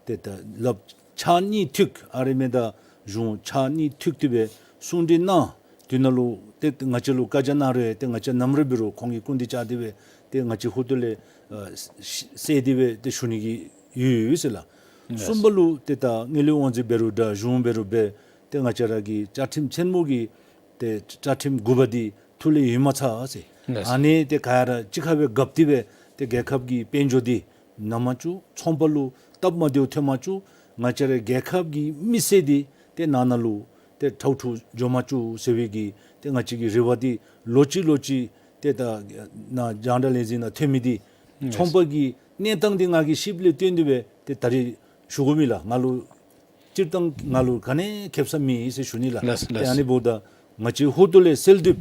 ཏེ་ད་ལགཔ་ཕྱག་གཉིས་མཐུད་ཨར་ཨེམ་ཨེ་དང་གཞུང་ཕྱག་གཉིས་མཐུད་དེ་སྦེ་གསུང་གྲོས་གནང་། དེ་ནང་ལུ་ཏེ་ང་བཅས་ལུ་བཀའ་རྒྱ་གནང་རུང་ཏེ་ང་བཅས་ནམ་ར་འབད་རུང་ཁོང་གི་སྐུ་མདུན་བཅར་ཏེ་སྦེ་ཏེ་ང་བཅས་ཧོར་ཏོ་ལས་ཨ་སེལ་ཏེ་སྦེ་ཏེ་ཞུ་ནི་གི་ཡོད་ཡོད་ཟེར་ལགས། ལགས། གསུམ་པ་ལུ་ཏེ་ད་དངུལ་ལས་དབང་འཛིན་འབད་རུང་འདྲ་གཞུང་འབད་རུང་འབད་ཏེ་ང་བཅས་ར་གི་བཅའ་ཁྲིམས་ཆེན་མོ་གི་ཏེ་བཅའ་ཁྲིམས་དགུ་པ་འདི་ཐུགས་ལས་ཡོད་མ་ཚར་ཟེར། ལགས། ཨ་ནི་ཏེ་ག་ར་གཅིག་ཁར་སྦེ་རྒཔ་སྟེ་སྦེ་ཏེ་རྒྱལ་ཁབ་ཀྱི་དཔལ་འབྱོར་འདི་ན་མ་བཅུག། ཚོང་པ་ལུ་སྟབས་མ་བདེཝ་ཐོན་མ་བཅུག། ང་བཅས་ར་རྒྱལ་ཁབ་ཀྱི་མི་སེར་འདི་ཏེ་ནང་ན་ལུ་ཏེ་ཐོག་ཐུག་འགྱོ་མ་བཅུག་ཟེར་བའི་གི་ཏེ་ང་བཅས་ཀྱི་རེ་བ་འདི་ལོག་ཅི་ལོག་ཅི་ཏེ་ད་ནཱ་རྒྱང་བསྒྲགས་ལས་འཛིན་ནང་ཐོན་མི་འདི་ཚོང་པ་གི་གནས་སྟངས་འདི་ང་གིས་ཤེསཔ་ལས་བརྟེན་ཏེ་སྦེ་ཏེ་ད་རེས་ཞུ་དགོ་མི་ལགས། ང་ལུ་སྤྱིར་བཏང་ང་ལུ་ག་ནི་ཁེབ་ས་མེད་ཟེར་ཞུ་ནི་ལགས། ལགས། ཏེ་ཨ་ནི་འབདཝ་ད་ང་བཅས་ཧོར་ཏོ་ལས་སེལ་ཏེ་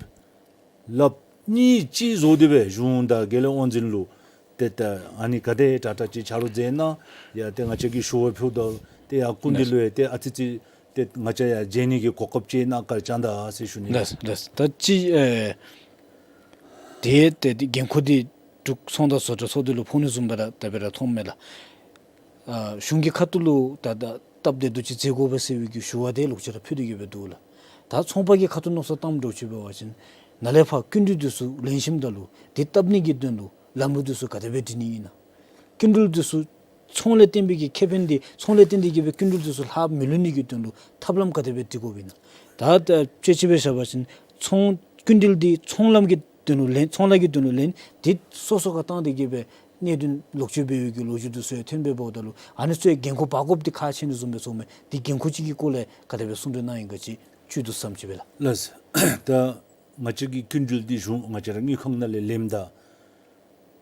ལགཔ་གཉིས་གཅིག་བཟོ་སྟེ་སྦེ་གཞུང་དང་དགེ་ལས་དབང་འཛིན་ལུ་ཏེ་ད་ཨ་ནི་ག་དེ་དྲག་དྲག་ཅིག་ཆ་རོགས་མཛད་གནང་། ཡ་ཏེ་ང་བཅས་ཀྱིས་ཞུ་བ་ཕུལཝ་ད་ཏེ་ཡ་སྐུ་མདུན་ལུ་ཡང་ཏེ་ཨ་ཙི་ཙི་ཏེ་ང་བཅས་ཡང་མཇལ་ནི་གི་གོ་སྐབས་ཅིག་གནང་བཀའ་དྲིན་བསྐྱང་ད་ཟེར་ཞུ་ནི། ལགས་ལགས། ད་ཅི་ཨེ་ཏེ་ཏེ་འགན་ཁུར་འདི་འབྲུག་ཚོང་དང་བཟོ་གྲྭ་ཚོགས་སྡེ་ལུ་ཕོག་ནི་བཟུམ་སྦེ་ར་ད་སྦེ་ར་མཐོངམ་མས་ལགས། ཨ་གཞུང་གི་ཁ་ཐུག་ལུ་ད་ད་སྟབས་བདེ་ཏོག་ཏོ་ཅིག་མཛད་དགོ་པས་ཟེར་བའི་གི་ཞུ་བ་འདི་ལོག་ཅི་ར་ཕུལ་ཏེ་གི་སྦེ་འདུག་ལགས། ད་ཚོང་པ་གི་ཁ་ཐུག་མནོ་བསམ་བཏངམ་འདྲཝ་ཅིག་འབད་བ་ཅིན་ནཱ་ལས་ཕར་སྐྱིན་འགྲུལ་འདི་ཚུ་ལེན་ཞིནམ་ད་ལུ་འདི་བཏབ་ནི་གི་དོན་ལུ་ལམ་ལུགས་འདི་ཚུ་ག་དེ་སྦེ་སྒྲིག་ནི་ཨིན་ན། སྐྱིན་འགྲུལ་འདི་ཚུ་ཚོང་ལས་བརྟེན་པའི་གི་ཁེ་ཕན་འདི་ཚོང་ལས་བརྟེན་ཏེ་གི་སྦེ་སྐྱིན་འགྲུལ་འདི་ཚུ་ལྷག་མི་ལུས་ནི་གི་དོན་ལུ་ཐབས་ལམ་ག་དེ་སྦེ་སྒྲིག་དགོཔ་ཨིན་ན། ད་ད་དཔྱེ་ཅིག་སྦེ་བཞག་པ་ཅིན་ཚོང་སྐྱིན་འགྲུལ་འདི་ཚོང་ལམ་གྱི་ དོན་ལུ་ལེན་ཚོང་ལཱ་གི་དོན་ལུ་ལེན་དེ་སོ་སོ་ཁར་བཏང་སྟེ་གི་སྦེ་གནད་དོན་ལོག་སྤྱོད་འབད་བའི་གི་ལོ་རྒྱུས་འདི་ཚུ་ཡང་ཐོན་སྦེ་འབདཝ་ད་ལུ་ཨ་ནི་ཚུ་ཡང་འགན་ཁུར་འབག་དགོཔ་འདི་ཁག་ཆེ་ནི་བཟུམ་སྦེ་ཚོརཝ་མས། དེ་འགན་ཁུར་ཅིག་གི་སྐོར་ལས་ག་དེ་སྦེ་གསུང་གྲོས་གནང་ཡི་ག་ཅིག་བཅུད་བསྡུ་ཙམ་ཅིག་སྦེ་ལགས། ལགས། ད་ང་བཅས་ཀྱི་སྐྱིན་འགྲུལ་འདི་གཞུང་ང་བཅས་ར་དངུལ་ཁང་ནང་ལས་ལེནམ་ད་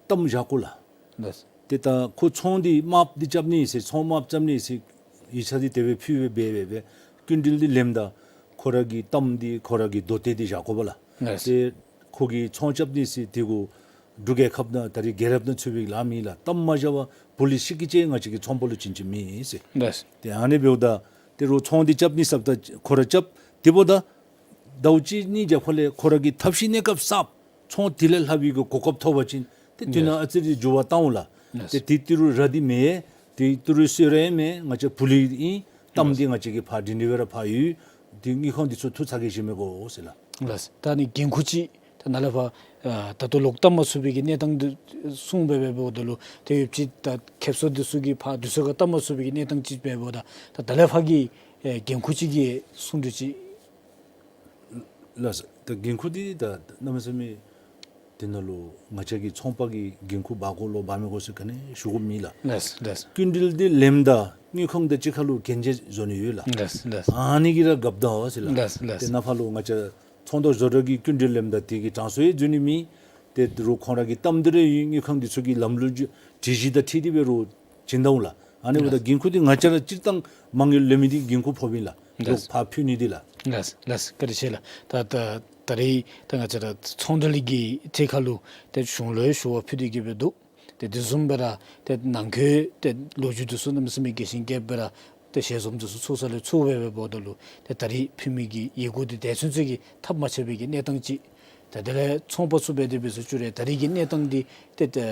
གཏམ་བཞག་དགོ་ལགས། ལགས། ཏེ་ད་ཁོ་ཚོང་འདི་དམགཔ་འདི་རྐྱབ་ནི་ཟེར་ཚོང་དམགཔ་རྐྱབ་ནི་ཟེར་ཡིག་ཆ་འདི་དེ་སྦེ་ཕུལ་སྦེ་འབད་འབད་སྦེ་སྐྱིན་འགྲུལ་འདི་ལེནམ་ད་ཁོ་ར་གི་གཏམ་འདི་ཁོ་ར་གི་མདོ་སྡེ་འདི་བཞག་དགོ་པས་ལགས། ལགས། ཏེ་ཁོ་གིས་ཚོང་རྐྱབ་ནི་ཟེར་དེ་གུ་འབྲུག་རྒྱལ་ཁབ་ནང་ད་རེས་རྒྱལ་རབས་ནང་ཚུད་པའི་ལཱ་མེད་ལགས། གཏམ་མ་བཞག་པར་པུ་ལིསི་ཤིག་གི་ཅིག་ང་བཅས་ཀྱི་ཚོང་པ་ལུ་བྱིན་ཅི་མེད་ཟེར། ལགས། ཏེ་ཨ་ནི་འབདཝ་ད་ཏེ་རོགས་ཚོང་འདི་རྐྱབ་ནི་ཟེརཝ་ད་ཁོ་ར་རྐྱབ། དེ་འབདཝ་ད་ཟླཝ་གཅིག་གཉིས་རྒྱབ་ཁ་ལས་ཁོ་ར་གི་ཐབས་ཤེས་གནས་སྐབས་གསརཔ་ཚོང་དེ་ལས་ལྷག་པའི་གི་གོ་སྐབས་ཐོབ་པ་ཅིན་ཏེ་དུས་ནང་ཨ་ཙི་རེ་འགྱུར་བ་བཏང་འོང་ལགས། ལགས། ཏེ་དེ་ཏི་རུ་ར་འདི་མེན། ཏེ་ཏི་རུ་གསོལ་རས་མེན། ང་བཅས་པུ་ལི་ཨིན། གཏམ་འདི་ང་བཅས་ཀྱིས་ཕར་འདི་འདི་སྦེ་ར་ཕར་ཡོད། ཏེ་དངུལ་ཁང་འདི་ཚུ་ཐུགས་ཚ་གྱང་བཞེས་མི་དགོ་ཟེར་ལགས། ལགས། ད་ནི་འགན་ཁུར་ཅིག་ད་ནཱ་ལས་ཕར་ཨ་ད་ལྟོ་ལོག་བཏབ་མ་ཚུགས་པའི་གི་གནས་སྟངས་འདི་གསུངས་སྦེ་འབདཝ་ད་ལུ་ཏེ་ཡོད་ཅིག་ད་ཁེབ་སང་འདི་ཚུ་གིས་ཕར་འདི་ཚུ་ཁར་བཏབ་མ་ཚུགས་པའི་གི་གནས་སྟངས་ཅིག་འབདཝ་ད་ད་ད་ལས་ཕར་གྱི་ཨེ་འགན་ཁུར་ཅིག་གི་གསུང་གྲོས་ཅིག། ལགས། ད་འགན་ཁུར་འདི་ད་གནམ་མེད་ས་མེད་དེ་ནང་ལུ་ང་བཅས་ཀྱི་ཚོང་པ་གིས་འགན་ཁུར་འབག་དགོ་ལོ་འབག་མི་དགོ་ཟེར་ག་ནི་ཞུ་དགོཔ་མེད་ལགས། ལགས། ལགས། སྐྱིན་འགྲུལ་འདི་ལེནམ་ད་དངུལ་ཁང་དང་གཅིག་ཁར་ལུ་གན་རྒྱ་བཟོ་ནི་ཡོད་ལགས། ལགས། ལགས། ཨ་ནི་གིས་ར་རྐྱབ་ད་ཟེར་ལགས། ལགས། ལགས། ཏེ་ནཱ་ཕར་ལུ་ང་བཅས་ཚོང་དོན་བཟོ་གྲྭ་གིས་སྐྱིན་འགྲུལ་ལེནམ་ད་དེ་གི་གྲངས་སུ་ཡང་འཛུལ་ནི་མེད། ཏེ་རོགས་ཁོང་ར་གི་གཏམ་འདི་ར་ཡོད། དངུལ་ཁང་འདི་ཚུ་གི་ལམ་ལུགས་སྒྲིག་གཞི་དང་འཁྲིལ་ཏེ་འབད་རུང་བྱིན་ད་འོང་ལགས། ཨ་ནི་འབདཝ་ད་འགན་ཁུར་འདི་ང་བཅས་ར་སྤྱིར་བཏང་མ་དངུལ་ལེན་མི་འདི་འགན་ཁུར་ཕོགཔ་ཨིན་ལགས། ལགས། རོགས་ཕར་ཕུལ་ནི་འདི་ལགས། ལགས། ལགས། བཀའ་དྲིན་ཆེ་ལགས། ད་ད་ད་རེས་ད་ང་བཅས་ར་ཚོང་འབྲེལ་གྱི་ཐད་ཁར་ལུ་ཏེ་གཞུང་ལུ་ཞུ་བ་ཕུལ་ཏེ་གི་སྦེ་འདུག། ཏེ་དེ་བཟུམ་སྦེ་ར་ཏེ་ནང་འཁོད་ཏེ་ལོ་རྒྱུས་འདི་ཚུ་གནམ་མེད་ས་མེད་རྒྱས་ཤིང་རྒྱསཔ་སྦེ་ར་ཏེ་ཞལ་འཛོམས་འདི་ཚུ་ཚོགས་ས་ལས་ཚོགས་སྦེ་འབདཝ་ད་ལུ་ཏེ་ད་རེས་ཕུལ་མི་གི་ཡི་གུ་འདི་དེ་ཚུན་ཚོད་ཀྱི་ཐབས་མ་ཆག་པའི་གི་གནས་སྟངས་ཅིག། ད་དེ་ལས་ཚོང་པ་ཚུ་འབད་དེ་འབད་ས་བཅུག་རུང་ད་རེས་ཀྱི་གནས་སྟངས་འདི་ཏེ་ཏེ་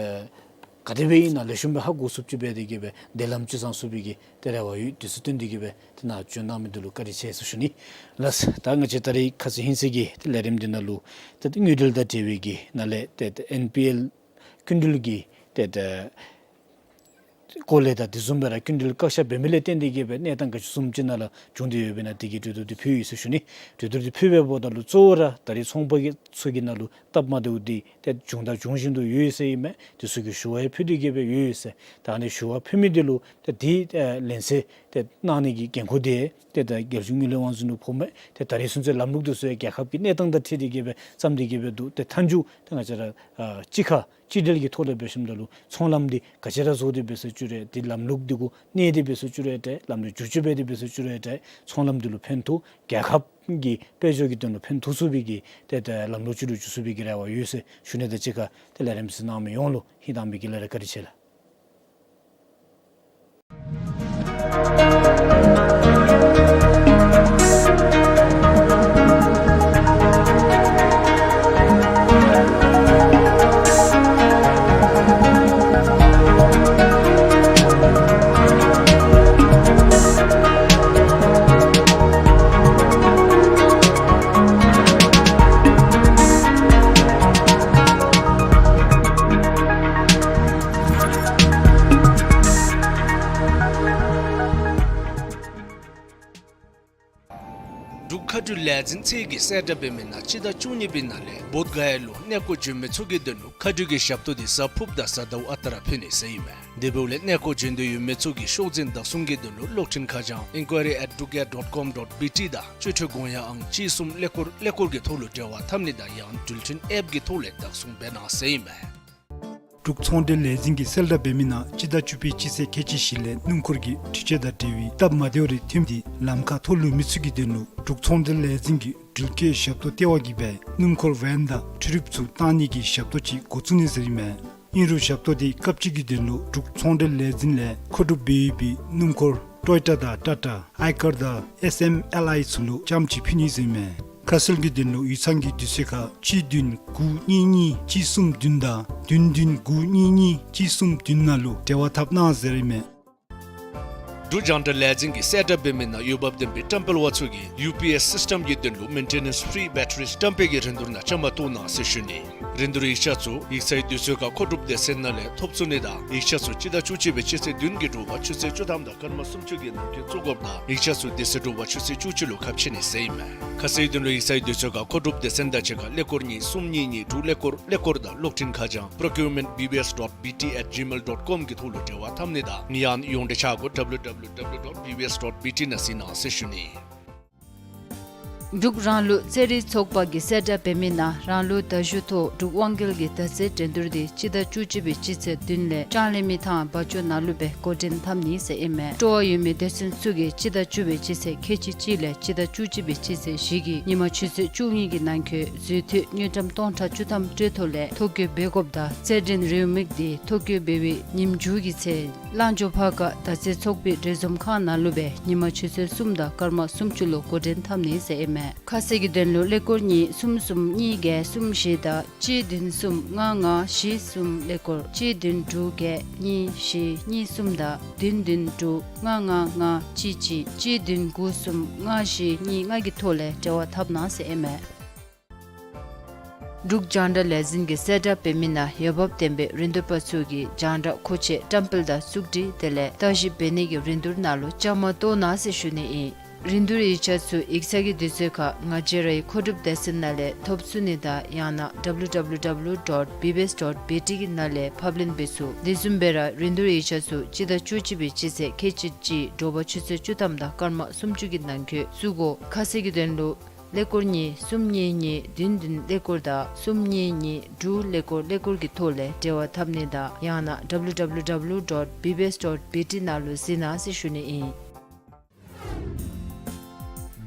ག་དེ་སྦེ་ཨིན་ན་ལེགས་ཤོམ་སྦེ་ཧ་གོ་ཚུགསཔ་ཅིག་འབད་དེ་གི་སྦེ་དེ་ལམ་ཅིག་བཟང་ཚུགས་པའི་གི་ཏེ་རེ་བ་ཡོད། དུས་ཚོད་བཏོན་ཏེ་གི་སྦེ་ཏེ་ནཱ་བྱོན་གནང་མི་འདི་ལུ་བཀའ་དྲིན་ཆེ་ཟེར་ཞུ་ནི། ལགས། ད་ང་བཅས་ད་རེས་ཁ་ཙ་ཧིང་ཚད་ཀྱི་ཏེ་ལས་རིམ་འདི་ནང་ལུ་ཏེ་དངུལ་འབྲེལ་དང་འབྲེལ་བའི་གི་ནཱ་ལས་ཏེ་ཏེ་ཨེན་པི་ཨེལ་སྐྱིན་འགྲུལ་གྱི་ཏེ་ཏེ་སྐོར་ལས་དང་དེ་བཟུམ་སྦེ་ར་སྐྱིན་འགྲུལ་བཀག་ཆ་འབད་མི་ལས་བརྟེན་ཏེ་གི་སྦེ་གནས་སྟངས་ག་ཅི་བཟུམ་ཅིག་ནང་ལུ་བྱུང་སྟེ་ཡོདཔ་ཨིན་ན་དེ་གི་གྲོས་བསྡུར་འདི་ཕུལ་ཡི་ཟེར་ཞུ་ནི། གྲོས་བསྡུར་འདི་ཕུལ་བའི་འབདཝ་ད་ལུ་གཙོ་བོ་ར་ད་རེས་ཚོང་པ་གི་ཚུ་གི་ནང་ལུ་སྟབས་མ་བདེཝ་འདི་ཏེ་བྱུང་དང་འབྱུང་བཞིན་དུ་ཡོད་ཟེར་ཨིན་མས། དེ་ཚུ་གི་ཞུ་བ་ཡང་ཕུལ་ཏེ་གི་སྦེ་ཡོད་ཟེར། ད་ཨ་ནི་ཞུ་བ་ཕུལ་མི་འདི་ལུ་ཏེ་དེ་ཨེ་ལན་གསལ་ཏེ་གནང་ནི་གི་འགན་ཁུར་འདི་ཏེ་ད་རྒྱལ་གཞུང་དངུལ་ལས་དབང་འཛིན་ལུ་ཕོགཔ་མས། ཏེ་ད་རེས་ཚུན་ཚོད་ལམ་ལུགས་འདི་ཚུ་ཡང་རྒྱལ་ཁབ་ཀྱི་གནས་སྟངས་དང་འཁྲིལ་ཏེ་གི་སྦེ་བརྩམས་ཏེ་གི་སྦེ་འདུག། ཏེ་མཐའ་མཇུག་ཏེ་ང་བཅས་ར་ཨ་གཅིག་ཁར་གཅིག་སྒྲིལ་གྱི་ཐོག་ལས་འབད་ཞིནམ་ད་ལུ་ཚོང་ལམ་འདི་ག་ཅི་ར་བཟོ་སྟེ་འབད་ས་བཅུག་རུང་ཏེ་ལམ་ལུགས་འདི་གུ་གནས་ཏེ་འབད་ས་བཅུག་རུང་ཏེ་ལམ་ལུགས་བསྒྱུར་བཅོས་འབད་དེ་འབད་ས་བཅུག་རུང་ཏེ་ཚོང་ལམ་འདི་ལུ་ཕན་ཐོགས་རྒྱལ་ཁབ་ཀྱི་དཔལ་འབྱོར་གྱི་དོན་ལུ་ཕན་ཐོགས་ཚུགས་པའི་གི་ཏེ་ཏེ་ལམ་ལུགས་ཅིག་ལུ་འགྱུར་ཚུགས་པའི་གི་རེ་བ་ཡོད་ཟེར་ཞུ་ནི་དང་གཅིག་ཁར་ཏེ་ལས་རིམ་གཟིགས་གནང་མི་ཡོངས་ལུ་ཧིང་དྭངས་པའི་དགེ་ལེགས་རེ་བཀའ་དྲིན་ཆེ་ལགས། འབྲུག་མཁའ་འགྲུལ་ལས་འཛིན་ཚད་ཀྱིས་གསལ་བསྒྲགས་འབད་མི་ནང་སྤྱི་ཟླ་བཅུ་གཉིས་པའི་ནང་ལས་བོདྷ་ག་ཡ་ལུ་གནས་སྐོར་འབྱོན་མི་ཚུ་གི་དོན་ལུ་མཁའ་འགྲུལ་གྱི་ཞབས་ཏོག་འདི་གཟའ་ཕུརཔ་དང་གཟའ་ཟླཝ་ཨ་རྟག་ར་ཕུལ་ནི་ཟེར་ཨིན་མས། དེ་འབདཝ་ལས་གནས་སྐོར་འབྱོན་འདོད་ཡོད་མི་ཚུ་གིས་ཤོག་འཛིན་བདག་བཟུང་གི་དོན་ལུ་གློག་འཕྲིན་ཁ་བྱང་inquiry at drukair dot com dot B T དང་སྤྱོད་ཁྲིད་དགོངས་ཡངས་ཨང་གཅིག་གསུམ་ཀླད་ཀོར་ཀླད་ཀོར་གྱི་ཐོག་ལུ་འབྲེལ་བ་འཐབ་ནི་དང་ཡང་འགྲུལ་འཕྲིན་ཨེཔ་གི་ཐོག་ལས་བདག་བཟུང་འབད་གནང་ཟེར་ཨིན་མས། འབྲུག་ཚོང་འབྲེལ་ལས་འཛིན་གྱིས་གསལ་བསྒྲགས་འབད་མི་ནང་སྤྱི་ཟླ་བཅུ་པའི་སྤྱི་ཚེས་ཁལ་གཅིག་བཞི་ལས་སྣུམ་འཁོར་གྱི་འཕྲུལ་ཆས་དང་འབྲེལ་བའི་སྟབས་མ་བདེཝ་རེ་ཐོནམ་འདི་ལམ་ཁར་ཐོགས་ལུས་མི་ཚུ་གི་དོན་ལུ་འབྲུག་ཚོང་འབྲེལ་ལས་འཛིན་གྱིས་འགྲུལ་སྐྱེལ་ཞབས་ཏོག་ལྟེ་བ་གིས་སྦེ་སྣུམ་འཁོར་ཝེན་དང་ཊི་རིབ་ཚུ་བཏང་ནི་གི་ཞབས་ཏོག་ཅིག་འགོ་བཙུགས་ནི་ཟེར་ཨིན་མས། ཨིན་རུང་ཞབས་ཏོག་འདི་སྐབས་གཅིག་གི་དོན་ལུ་འབྲུག་ཚོང་འབྲེལ་ལས་འཛིན་ལས་མཁོ་སྒྲུབ་འབད་ཡོད་པའི་སྣུམ་འཁོར་ཊོ་ཡོ་ཊ་དང་ཊ་ཊ་ཨའི་ཀར་དང་ཨེསི་ཨེམ་ཨེལ་ཨའི་ཚུ་ལུ་རྐྱངམ་ཅིག་ཕུལ་ནི་ཟེར་ཨིན་མས། ཁ་གསལ་གྱི་དོན་ལུ་ཡིག་ཚང་གི་དུས་ཚོད་ཁར་གཅིག་བདུན་དགུ་གཉིས་གཉིས་གཅིག་གསུམ་བདུན་དང་བདུན་བདུན་དགུ་གཉིས་གཉིས་གཅིག་གསུམ་བདུན་ནང་ལུ་འབྲེལ་བ་འཐབ་གནང་ཟེར་ཨིན་མས། འབྲུག་རྒྱང་བསྒྲགས་ལས་འཛིན་གྱིས་གསལ་བསྒྲགས་འབད་མི་ནང་འོས་འབབ་ལྡན་པའི་བཀྲམ་སྤེལ་བ་ཚུ་གིས་ཡུ་པི་ཨེསི་སིསི་ཊམ་གྱི་དོན་ལུ་maintenance free batteries བཀྲམ་སྤེལ་གྱི་རིན་བསྡུར་ནང་བཅའ་མར་གཏོགས་གནང་ཟེར་ཞུ་ནི། རིན་བསྡུར་ཡིག་ཆ་ཚུ་ཡིག་ཚང་གི་དུས་ཚོད་ཁར་མཁོ་སྒྲུབ་སྡེ་ཚན་ནང་ལས་ཐོབ་ཚུགས་ནི་དང་ཡིག་ཆ་ཚུ་སྤྱི་ཟླ་བཅུ་གཅིག་པའི་སྤྱི་ཚེས་བདུན་གྱི་དྲོ་པ་ཆུ་ཚོད་བཅུ་ཐམ་དང་སྐར་མ་སུམ་ཅུ་གི་ནང་འཁོད་བཙུགས་དགོཔ་དང་ཡིག་ཆ་ཚུ་དེ་ཚེ་དྲོ་པ་ཆུ་ཚོད་བཅུ་གཅིག་ལུ་ཁ་ཕྱེ་ནི་ཟེར་ཨིན་མས། ཁ་གསལ་དོན་ལུ་ཡིག་ཚང་གི་དུས་ཚོད་ཁར་མཁོ་སྒྲུབ་སྡེ་ཚན་དང་གཅིག་ཁར་ཀླད་ཀོར་གཉིས་གསུམ་གཉིས་གཉིས་དྲུག་ཀླད་ཀོར་ཀླད་ཀོར་དང་གློག་འཕྲིན་ཁ་བྱང་procurement B B S dot B T at gmail dot com གི་ཐོག་ལུ་འབྲེལ་བ་འཐབ་ནི་དང་ཡང་ན་ཡོངས་འབྲེལ་ཆ་བགོས་W W W dot B B S dot B T ནང་གཟིགས་གནང་ཟེར་ཞུ་ནི། འབྲུག་རང་ལུགས་རྩེད་རིགས་ཚོགས་པ་གིས་གསལ་བསྒྲགས་འབད་མི་ནང་རང་ལུགས་མདའ་གཞུ་ཐོག་འབྲུག་དབང་རྒྱལ་གྱི་མདའ་རྩེད་འགྲན་བསྡུར་འདི་སྤྱི་ཟླ་བཅུ་གཅིག་པའི་སྤྱི་ཚེས་བདུན་ལས་ལྕང་གླིང་མི་ཐང་བ་ཅོ་ནང་ལུ་སྦེ་འགོ་འདྲེན་འཐབ་ནི་ཟེར་ཨིན་མས། སྤྲོ་བ་ཡོད་མི་སྡེ་ཚན་ཚུ་གིས་སྤྱི་ཟླ་བཅུ་པའི་སྤྱི་ཚེས་ཁལ་གཅིག་གཅིག་ལས་སྤྱི་ཟླ་བཅུ་གཅིག་པའི་སྤྱི་ཚེས་བཞི་གི་ཉིན་མ་ཆུ་ཚོད་བཅུ་གཉིས་ཀྱི་ནང་འཁོད་འཛུལ་ཐོན་དངུལ་ཀྲམ་སྟོང་ཕྲག་བཅུ་ཐམ་སྤྲོད་ཐོག་ལས་ཐོ་བཀོད་འབད་དགོཔ་དང་རྩེད་འགྲན་རེའུ་མིག་འདི་ཐོ་བཀོད་འབད་བའི་ཉིནམ་མཇུག་གི་ཚེ་གླང་ཇོ་ཕར་ཁ་མདའ་རྩེད་ཚོགས་པའི་འགྲན་འཛོམས་ཁང་ནང་ལུ་སྦེ་ཉིན་མ་ཆུ་ཚོད་གསུམ་དང་སྐར་མ་སུམ་ཅུ་ལུ་འགོ་འདྲེན་འཐབ་ནི་ཟེར་ཨིན་མས། ཁ་གསལ་གྱི་དོན་ལུ་ཀླད་ཀོར་གཉིས་གསུམ་གསུམ་གཉིས་བརྒྱད་གསུམ་བཞི་དང་གཅིག་བདུན་གསུམ་ལྔ་ལྔ་བཞི་གསུམ་ཀླད་ཀོར་གཅིག་བདུན་དྲུག་བརྒྱད་གཉིས་བཞི་གཉིས་གསུམ་དང་བདུན་བདུན་དྲུག་ལྔ་ལྔ་ལྔ་གཅིག་གཅིག་གཅིག་བདུན་དགུ་གསུམ་ལྔ་བཞི་གཉིས་ལྔ་གི་ཐོག་ལས་འབྲེལ་བ་འཐབ་གནང་ཟེར་ཨིན་མས། འབྲུག་རྒྱང་བསྒྲགས་ལས་འཛིན་གྱིས་གསལ་བསྒྲགས་འབད་མི་ནང་འོས་འབབ་ལྡན་པའི་རིན་བསྡུར་པ་ཚུ་གིས་རྒྱང་བསྒྲགས་མཁོ་ཆས་བཀྲམ་སྤེལ་དང་བཙུགས་སྒྲིག་དེ་ལས་བརྟག་ཞིབ་འབད་ནི་གི་རིན་བསྡུར་ནང་ལུ་བཅའ་མར་གཏོགས་གནང་ཟེར་ཞུ་ནི་ཨིན། རིན་བསྡུར་ཡིག་ཆ་ཚུ་ཡིག་ཚང་གི་དུས་ཚོད་ཁར་ང་བཅས་རའི་མཁོ་སྒྲུབ་སྡེ་ཚན་ནང་ལས་ཐོབ་ཚུགས་ནི་དང་ཡང་ན་W W W dot B B S dot B T གི་ནང་ལས་ཕབ་ལེན་འབད་ཚུགས། དེ་བཟུམ་སྦེ་ར་རིན་བསྡུར་ཡིག་ཆ་ཚུ་སྤྱི་ཟླ་བཅུ་གཅིག་པའི་སྤྱི་ཚེས་ཁལ་གཅིག་གཅིག་དྲོ་པ་ཆུ་ཚོད་བཅུ་ཐམ་དང་སྐར་མ་སུམ་ཅུ་གི་ནང་འཁོད་བཙུགས་དགོ། ཁ་གསལ་གྱི་དོན་ལུ་ཀླད་ཀོར་གཉིས་གསུམ་གཉིས་གཉིས་བདུན་བདུན་ཀླད་ཀོར་དང་གསུམ་གཉིས་གཉིས་དྲུག་ཀླད་ཀོར་ཀླད་ཀོར་གྱི་ཐོག་ལས་འབྲེལ་བ་འཐབ་ནི་དང་ཡང་ན་W W W dot B B S dot B T ནང་ལུ་གཟིགས་གནང་ཟེར་ཞུ་ནི་ཨིན།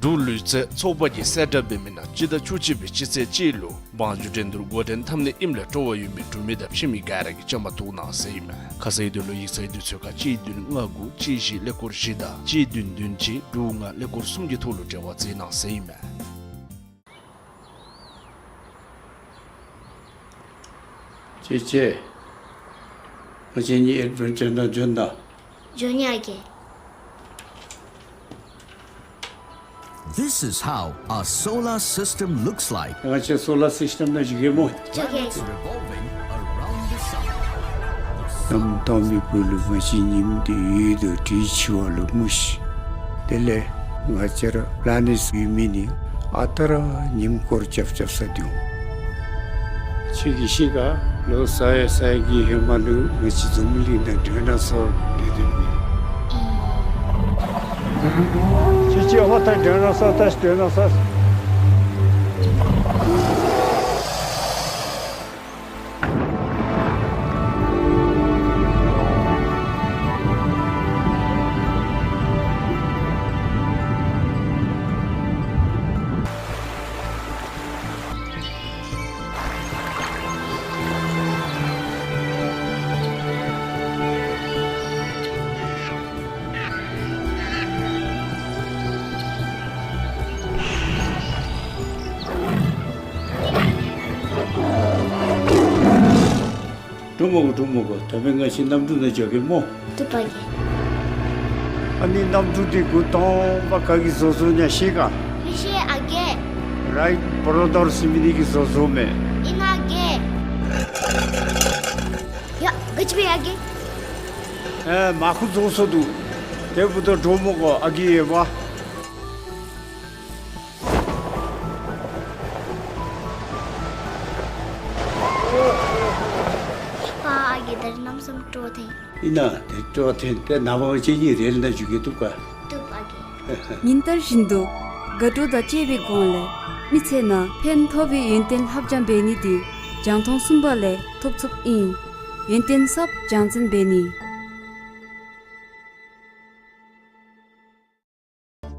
འབྲུག་ལུས་རྩལ་ཚོགས་པ་གིས་གསལ་བསྒྲགས་འབད་མི་ནང་སྤྱི་ཟླ་བཅུ་གཅིག་པའི་སྤྱི་ཚེས་གཅིག་ལུ་བང་རྒྱུག་འགྲན་བསྡུར་འགོ་འདྲེན་འཐབ་ནི་ཨིནམ་ལས་སྤྲོ་བ་ཡོད་མི་འབྲུག་མི་དང་ཕྱི་མི་ག་ར་གིས་བཅའ་མར་གཏོགས་གནང་ཟེར་ཨིན་མས། ཁ་གསལ་དོན་ལུ་ཡིག་ཚང་གི་དུས་ཚོད་ཁར་གཅིག་བདུན་ལྔ་དགུ་གཅིག་བཞི་ཀླད་ཀོར་བཞི་དང་གཅིག་བདུན་བདུན་གཅིག་དྲུག་ལྔ་ཀླད་ཀོར་གསུམ་གྱི་ཐོག་ལུ་འབྲེལ་བ་མཛད་གནང་ཟེར་ཨིན་མས། ཅེ་ཅེ། ང་བཅས་གཉིས་ཨེཌ་ཝེན་ཅར་ནང་འབྱོན་དང་། འབྱོན་ཡི་ཨ་རྒས། This is how a solar system looks like. ང་བཅས་སོ་ལར་སིསི་ཊེམ་ནང་འགྱོ་གེ་སྨོ། འགྱོ་གེ། Planets revolving around the sun. གནམ་དྭངས་མའི་སྦུག་ལུ་ང་བཅས་ཉིམ་འདི་ཡོད་དོ་དེ་འཆི་བ་ལུ་མུ་ཤི། དེ་ལས་ང་བཅས་ར་པི་ལེ་ནེཊ་ཡོད་མི་ནི་ཨ་རྟག་ར་ཉིམ་སྐོར་རྐྱབ་རྐྱབ་ས་འདུག། ཁྱོད་ཀྱིས་ཤེས་ག། ལོ་ས་ཡ་ས་ཡ་གི་ཧེ་མ་ལུ་ང་བཅས་འཛམ་གླིང་ནང་ཌའི་ནོ་སོར་སྡོད་སྡོདཔ་མས། ཁྱོད་ཀྱིས་ཨ་མ་ད་ཌའི་ནོ་སོར་ད་ཌའི་ནོ་སོར། འགྲོ་མི་དགོ། འགྲོ་མི་དགོ། ད་འབདན་ང་བཅས་གནམ་གྲུ་ནང་འགྱོ་གེ་སྨོ། བཏུབ་པ་རྒས། ཨ་ནི་གནམ་གྲུ་འདི་འགོ་དང་པ་ག་གིས་བཟོ་བཟོཝ་ཨིན་ན་ཤེས་ག། མི་ཤེས་ཨ་རྒས། རའིཊ་བོརོ་དར་ཟེར་མི་འདི་གིས་བཟོ་བཟོཝ་མས། ཨིན་ན་ཨ་རྒས། ཡ་ག་ཅི་འབད་ཡི་ཨ་རྒས། ཨེ་མར་ཁུ་བཟོ་བཟོཝ་འདུག། དེ་འབདཝ་ད་འགྲོ་མི་དགོ་ཨ་རྒས་ཡོདཔ། ཕ་ཨ་རྒས་ད་རིས་གནམ་མེད་ས་མེད་སྤྲོ་ཐོན། ཨིན་ན་དེ་སྤྲོ་ཐོན་ཏེ་ནངས་པ་ང་བཅས་གཉིས་རེལ་ནང་འགྱོ་གེ། བཏུབ་ག། བཏུབ་ཨ་རྒས། ཉིན་ལྟར་བཞིན་དུ་དགའ་སྤྲོ་དང་བཅས་པའི་སྒོ་ལས་མི་ཚེ་ནང་ཕན་ཐོགས་པའི་ཡོན་ཏན་ལྷབ་སྦྱང་འབད་ནི་འདི་རྒྱང་མཐོང་གསུམ་པ་ལས་ཐོབ་ཚུགསཔ་ཨིན། ཡོན་ཏན་ཟབ་སྦྱང་ཚན་འབད་ནི།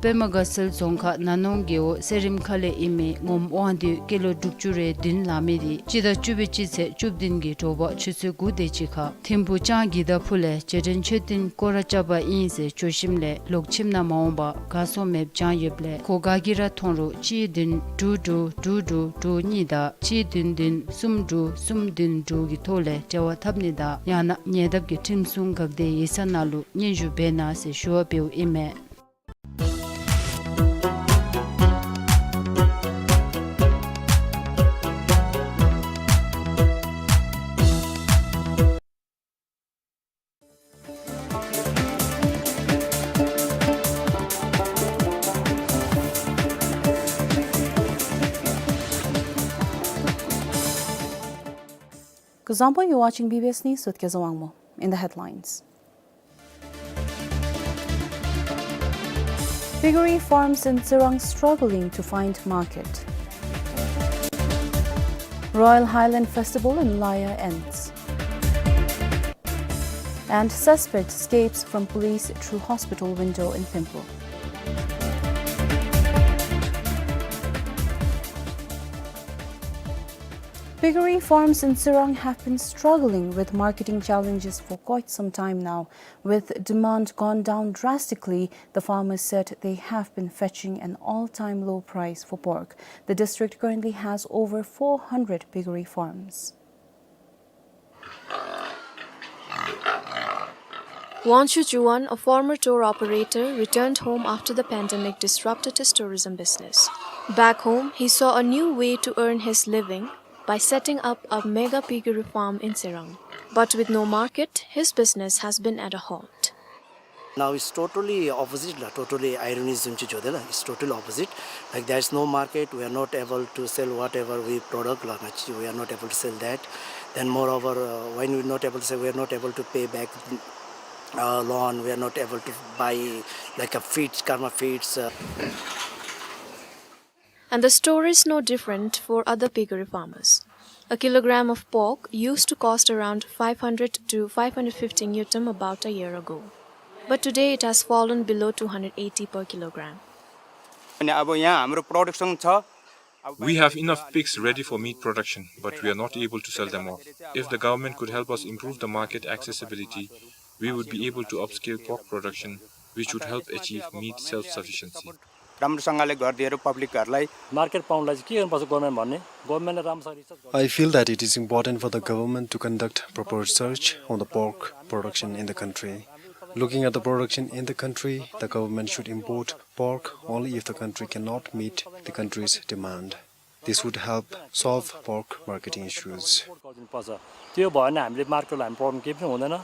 པདྨ་དགའ་ཚལ་རྫོང་ཁག་ན་ནོང་རྒེད་འོག་གསེར་རིམ་ཁ་ལས་ཨིན་མི་ངོམ་དབང་འདུས་སྐྱེས་ལོ་དྲུག་ཅུ་རེ་བདུན་ལང་མི་འདི་སྤྱི་ཟླ་བཅུ་པའི་སྤྱི་ཚེས་བཅུ་བདུན་གྱི་དྲོ་པ་ཆུ་ཚོད་དགུ་དེ་ཅིག་ཁར་ཐིམ་ཕུག་ལྕང་གི་ད་ཕུ་ལས་རྗེས་དྲན་མཆོད་རྟེན་སྐོར་ར་རྐྱབ་པ་ཨིན་ཟེར་བྱོ་ཞིནམ་ལས་ལོག་ཁྱིམ་ནང་མ་འོང་པར་གར་སོང་མེདཔ་བྱང་ཡོདཔ་ལས་ཁོ་ག་གིས་ར་མཐོང་རུང་གཅིག་བདུན་དྲུག་དྲུག་དྲུག་དྲུག་དྲུག་གཉིས་དང་གཅིག་བདུན་བདུན་གསུམ་དྲུག་གསུམ་བདུན་དྲུག་གི་ཐོག་ལས་འབྲེལ་བ་འཐབ་ནི་དང་ཡང་ན་ཉེ་འདབས་ཀྱི་ཁྲིམས་སྲུང་འགག་སྡེའི་ཡིག་ཚང་ནང་ལུ་སྙན་ཞུ་འབད་གནང་ཟེར་ཞུ་བ་འབདཝ་ཨིན་མས། Kuzuzangpo, you're watching B B S News with Kezawangmo. In the headlines. Piggery farms in Tsirang struggling to find market. Royal Highland Festival in Laya ends. And suspect escapes from police through hospital window in Thimphu. Piggery farms in Tsirang have been struggling with marketing challenges for quite some time now. With demand gone down drastically, the farmers said they have been fetching an all-time low price for pork. The district currently has over four hundred piggery farms. Wangchu Juwan, a former tour operator, returned home after the pandemic disrupted his tourism business. Back home, he saw a new way to earn his living by setting up a mega piggery farm in Tsirang. But with no market, his business has been at a halt. Now it's totally opposite la, totally irony जुन चाहिँ जोदेला, it's totally opposite. Like, there's no market, we are not able to sell whatever we product la, we are not able to sell that. Then moreover, uh, when we're not able to sell, we are not able to pay back, uh, loan, we are not able to buy, like, a feeds, karma feeds, uh, And the story is no different for other piggery farmers. A kilogram of pork used to cost around five hundred to five hundred fifty ngultrum about a year ago. But today it has fallen below two hundred eighty per kilogram. अनि अब यहाँ हाम्रो प्रोडक्सन छ, अब We have enough pigs ready for meat production, but we are not able to sell them off. If the government could help us improve the market accessibility, we would be able to upscale pork production, which would help achieve meat self-sufficiency. राम्रोसँगले गरिदिएर पब्लिकहरूलाई मार्केट पाउनलाई चाहिँ के गर्नुपर्छ गभर्नमेन्ट भन्ने, गभर्नमेन्टले राम्रोसँग रिसर्च गर्नु। I feel that it is important for the government to conduct proper research on the pork production in the country. Looking at the production in the country, the government should import pork only if the country cannot meet the country's demand. This would help solve pork marketing issues. त्यो भएन हामीले मार्केटलाई हामी प्रब्लम केही पनि हुँदैन।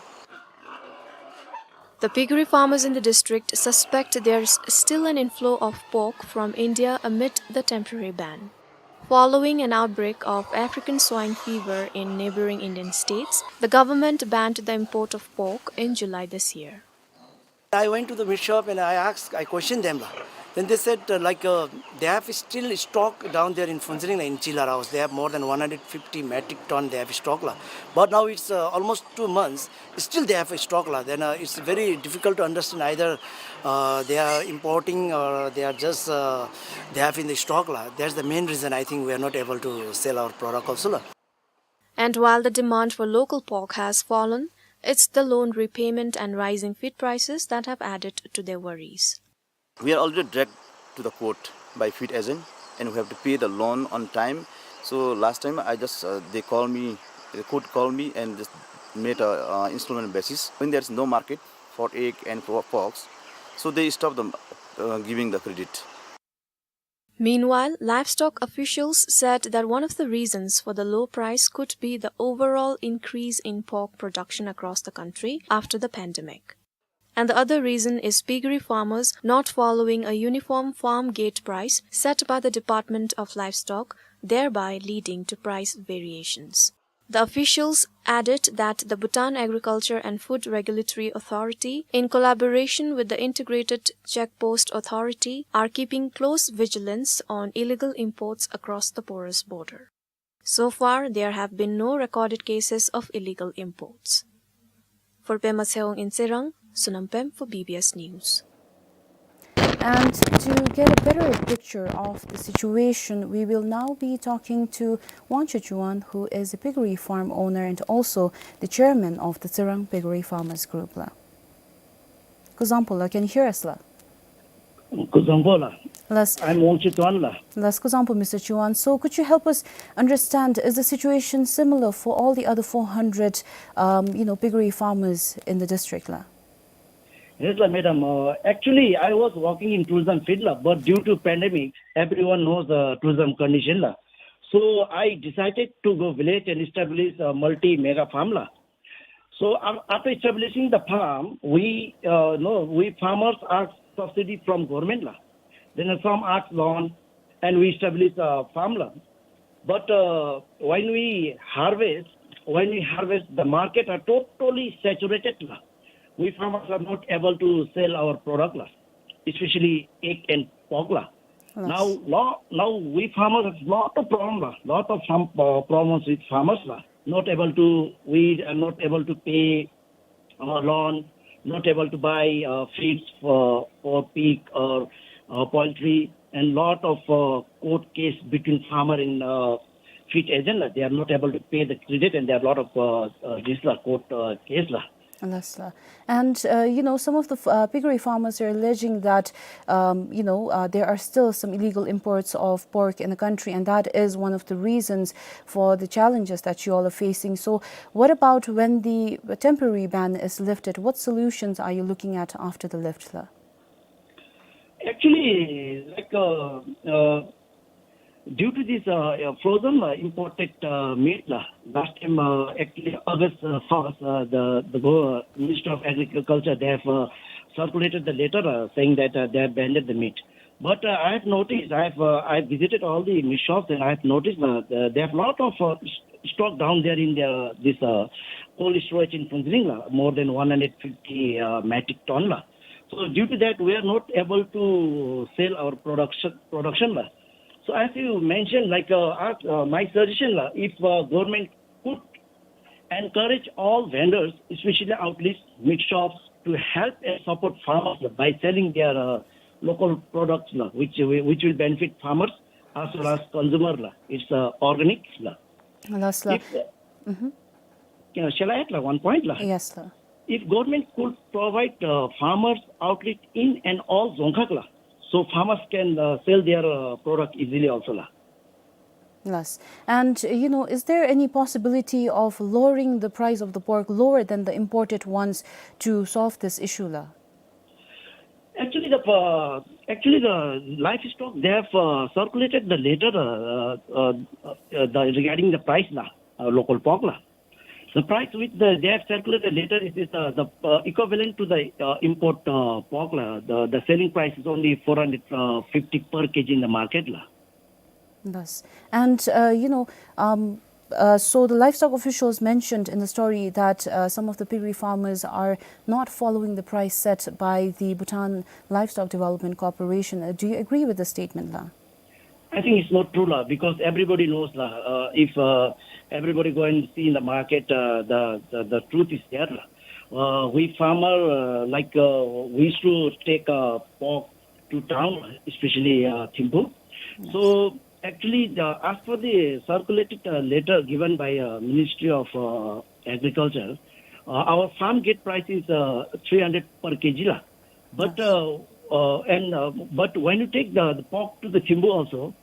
The piggery farmers in the district suspect there's still an inflow of pork from India amid the temporary ban. Following an outbreak of African swine fever in neighboring Indian states, the government banned the import of pork in July this year. I went to the meat shop and I asked, I questioned them la. Then they said, uh, like, uh, they have still stock down there in Phuntsary la, in chiller house. They have more than one hundred fifty metric ton they have stock la. But now it's, uh, almost two months. Still they have a stock la. Then, uh, it's very difficult to understand either, uh, they are importing or they are just, uh, they have in the stock la. That's the main reason I think we are not able to sell our product also la. And while the demand for local pork has fallen, it's the loan repayment and rising feed prices that have added to their worries. We are already dragged to the court by feed agent, and we have to pay the loan on time. So last time I just, uh, they call me, the court called me and just made a, uh, installment basis. When there is no market for egg and for porks, so they stop the, uh, giving the credit. Meanwhile, livestock officials said that one of the reasons for the low price could be the overall increase in pork production across the country after the pandemic. And the other reason is piggery farmers not following a uniform farm gate price set by the Department of Livestock, thereby leading to price variations. The officials added that the Bhutan Agriculture and Food Regulatory Authority, in collaboration with the Integrated Check Post Authority, are keeping close vigilance on illegal imports across the porous border. So far, there have been no recorded cases of illegal imports. For Pema Tshewang in Tsirang, Sonam Pem for B B S News. And to get a better picture of the situation, we will now be talking to Wangchu Juwan, who is a piggery farm owner and also the chairman of the Tsirang Piggery Farmers Group la. Kuzuzangpo la, can you hear us la? Kuzuzangpo la. Las. I'm Wangchu Juwan la. Las Kuzuzangpo, Mister Juwan. So could you help us understand, is the situation similar for all the other four hundred, um, you know, piggery farmers in the district la? Yes la, madam. Uh, actually, I was working in tourism field la, but due to pandemic, everyone knows the tourism condition la. So I decided to go village and establish a multi mega farm la. So, um, after establishing the farm, we, uh, no, we farmers ask subsidy from government la. Then some ask loan, and we establish a farm la. But, uh, when we harvest, When we harvest, the market are totally saturated la. We farmers are not able to sell our product la, especially egg and pork la. Yes. Now, lo-, now we farmers have lot of problem la, lot of some uh, problems with farmers la. Not able to, we are not able to pay uh, loan, not able to buy uh, feeds for, for pig or uh, poultry, and lot of uh, court case between farmer and uh, feed agent. They are not able to pay the credit, and there are lot of uh, uh, this la court uh, case la. Yes, sir. And, uh, you know, some of the f- uh, piggery farmers are alleging that, um, you know, uh, there are still some illegal imports of pork in the country, and that is one of the reasons for the challenges that you all are facing. So, what about when the temporary ban is lifted? What solutions are you looking at after the lift, sir? Actually, like, uh, uh, due to this uh, uh, frozen uh, imported uh, meat la, last time uh, actually August uh, first, uh, the the go- uh, Minister of Agriculture, they have uh, circulated the letter uh, saying that uh, they have banned the meat. But uh, I have noticed, I have uh, I have visited all the meat shops, and I have noticed uh, the- they have lot of uh, s- stock down there in their this uh, cold storage in Phuentsholing la, more than one hundred fifty uh, metric ton la. So due to that, we are not able to sell our production production la. So as you mentioned, like uh, as, uh, my suggestion la, if uh, government could encourage all vendors, especially outlets, meat shops, to help and support farmers by selling their uh, local products la, which which will benefit farmers as well as consumer la. It's uh, organic la. Yes, sir. If, uh, uh, shall I add la, one point la? Yes, sir. If government could provide uh, farmers outlet in and all Dzongkhag la, so farmers can uh, sell their uh, product easily also la. Yes. And, uh, you know, is there any possibility of lowering the price of the pork lower than the imported ones to solve this issue la? Actually, the uh, actually the livestock, they have uh, circulated the letter uh, uh, uh, the, regarding the price la, uh, local pork la. The price which the, they have circulated letter is, is uh, the uh, equivalent to the uh, import uh, pork la. The, the selling price is only four hundred fifty per kg in the market la. Yes. And, uh, you know, um, uh, so the livestock officials mentioned in the story that uh, some of the piggery farmers are not following the price set by the Bhutan Livestock Development Corporation. Uh, do you agree with the statement la? I think it's not true la, because everybody knows la. Uh, if uh, everybody go and see in the market, uh, the, the the truth is there la. Uh, we farmer uh, like uh, we used to take uh, pork to town, especially uh, Thimphu. Yes. So actually, the, as per the circulated uh, letter given by uh, Ministry of uh, Agriculture, uh, our farm gate price is uh, three hundred per kg la. But uh, uh, and uh, but when you take the, the pork to the Thimphu also,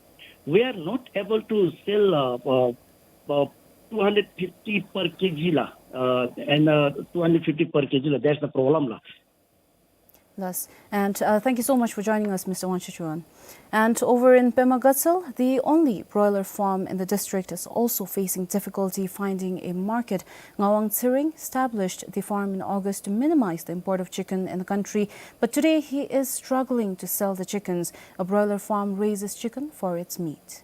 we are not able to sell uh, uh, uh, two hundred fifty per kg la, uh, and uh, two hundred fifty per kg la. That's the problem la. Yes, and uh, thank you so much for joining us, Mister Wangchechon. And over in Pema Gatshel, the only broiler farm in the district is also facing difficulty finding a market. Ngawang Tshering established the farm in August to minimize the import of chicken in the country, but today he is struggling to sell the chickens. A broiler farm raises chicken for its meat.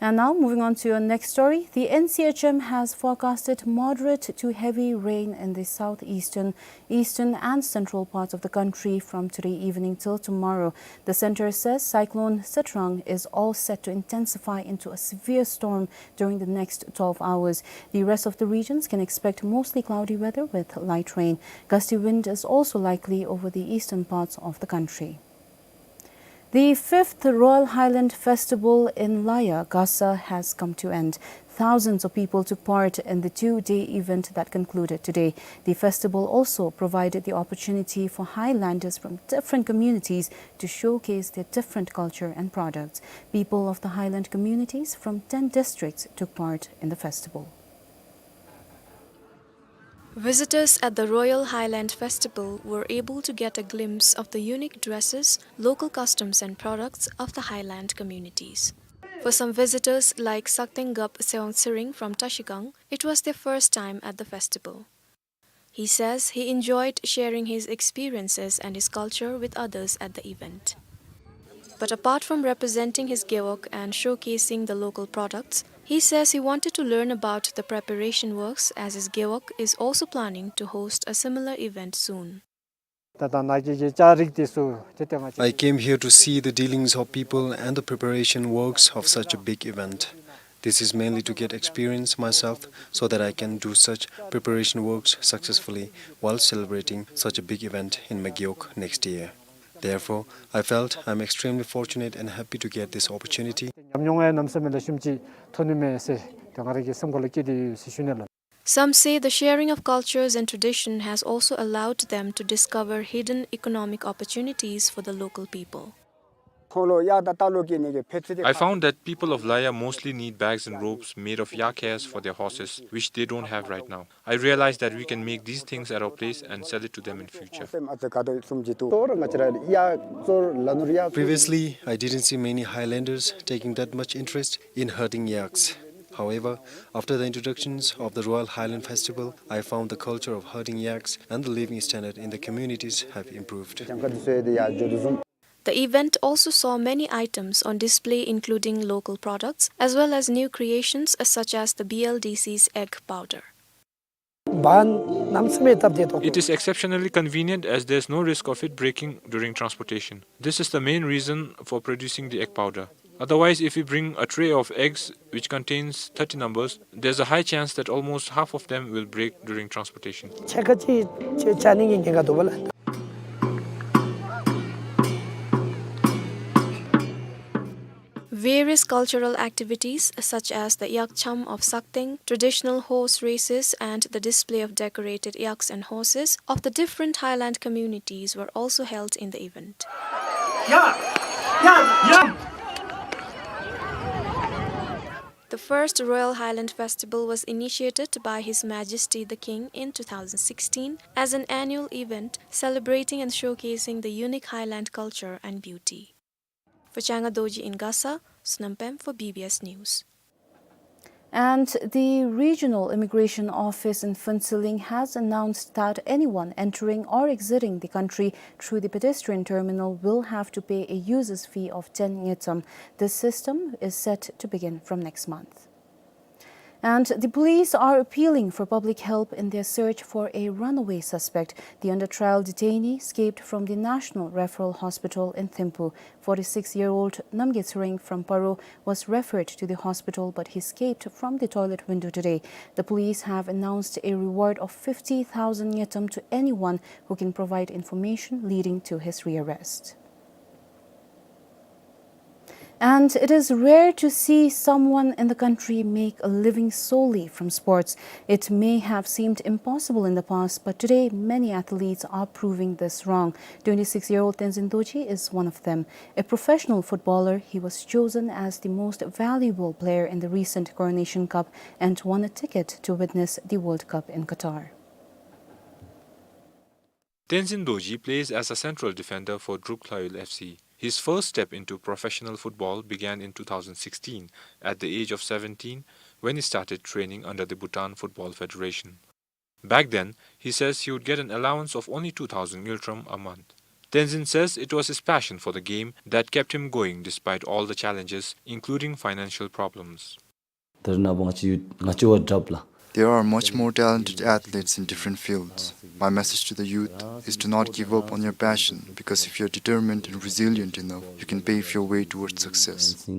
And now, moving on to your next story, the N C H M has forecasted moderate to heavy rain in the southeastern, eastern and central parts of the country from today evening till tomorrow. The center says Cyclone Sitrang is all set to intensify into a severe storm during the next twelve hours. The rest of the regions can expect mostly cloudy weather with light rain. Gusty wind is also likely over the eastern parts of the country. The fifth Royal Highland Festival in Laya, Gasa, has come to end. Thousands of people took part in the two-day event that concluded today. The festival also provided the opportunity for Highlanders from different communities to showcase their different culture and products. People of the Highland communities from ten districts took part in the festival. Visitors at the Royal Highland Festival were able to get a glimpse of the unique dresses, local customs and products of the Highland communities. For some visitors like Sakteng Gap Sewang Tshering from Trashigang, it was their first time at the festival. He says he enjoyed sharing his experiences and his culture with others at the event. But apart from representing his gewog and showcasing the local products, he says he wanted to learn about the preparation works, as his gewog is also planning to host a similar event soon. ད་ད་ནཱ་གི་གི་ལྕགས་རིགས་དེ་ཚུ་དེ་ལྟ་ང་བཅས། I came here to see the dealings of people and the preparation works of such a big event. This is mainly to get experience myself so that I can do such preparation works successfully while celebrating such a big event in my gewog next year. Therefore, I felt I'm extremely fortunate and happy to get this opportunity. ཉམས་མྱོང་ཡང་གནམ་མེད་ས་མེད་ལེགས་ཤོམ་ཅིག་ཐོབ་ནི་མས་ཟེར་ད་ང་ར་གི་སེམས་ཁ་ལུ་སྐྱེས་ཏེ་ཡོད་ཟེར་ཞུ་ནི་ལགས། Some say the sharing of cultures and tradition has also allowed them to discover hidden economic opportunities for the local people. ཁོང་ལུ་གཡག་དང་རྟ་ལུ་སྐྱེལ་ནི་གི་ཕད་ཚུ་དེ། I found that people of Laya mostly need bags and ropes made of yak hairs for their horses, which they don't have right now. I realized that we can make these things at our place and sell it to them in future. Previously, I didn't see many highlanders taking that much interest in herding yaks. However, after the introductions of the Royal Highland Festival, I found the culture of herding yaks and the living standard in the communities have improved. The event also saw many items on display, including local products, as well as new creations, uh, such as the B L D C's egg powder. It is exceptionally convenient as there's no risk of it breaking during transportation. This is the main reason for producing the egg powder. Otherwise, if we bring a tray of eggs which contains thirty numbers, there's a high chance that almost half of them will break during transportation. Various cultural activities such as the Yakcham of Sakteng, traditional horse races, and the display of decorated yaks and horses of the different highland communities were also held in the event. The first Royal Highland Festival was initiated by His Majesty the King in two thousand sixteen as an annual event celebrating and showcasing the unique highland culture and beauty. For Changa Dorji in Gasa, Sonam Pem for B B S News. And the Regional Immigration Office in Phuentsholing has announced that anyone entering or exiting the country through the pedestrian terminal will have to pay a user's fee of ten ngultrum. This system is set to begin from next month. And the police are appealing for public help in their search for a runaway suspect. The under-trial detainee escaped from the National Referral Hospital in Thimphu. Forty-six-year-old Namgay Tshering from Paro was referred to the hospital, but he escaped from the toilet window today. The police have announced a reward of fifty thousand ngultrum to anyone who can provide information leading to his rearrest. And it is rare to see someone in the country make a living solely from sports. It may have seemed impossible in the past, but today many athletes are proving this wrong. Twenty-six-year-old Tenzin Dorji is one of them. A professional footballer, he was chosen as the most valuable player in the recent Coronation Cup and won a ticket to witness the World Cup in Qatar. Tenzin Dorji plays as a central defender for Druk Hlaiyul F C. His first step into professional football began in two thousand sixteen, at the age of seventeen, when he started training under the Bhutan Football Federation. Back then, he says he would get an allowance of only two thousand ngultrum a month. Tenzin says it was his passion for the game that kept him going despite all the challenges, including financial problems. ད་རེས་ནངས་པ་ང་བཅས་ཡུལ་ང་བཅས་བ་འདྲཝ་ལགས། There are much more talented athletes in different fields. My message to the youth is to not give up on your passion, because if you're determined and resilient enough, you can pave your way towards success.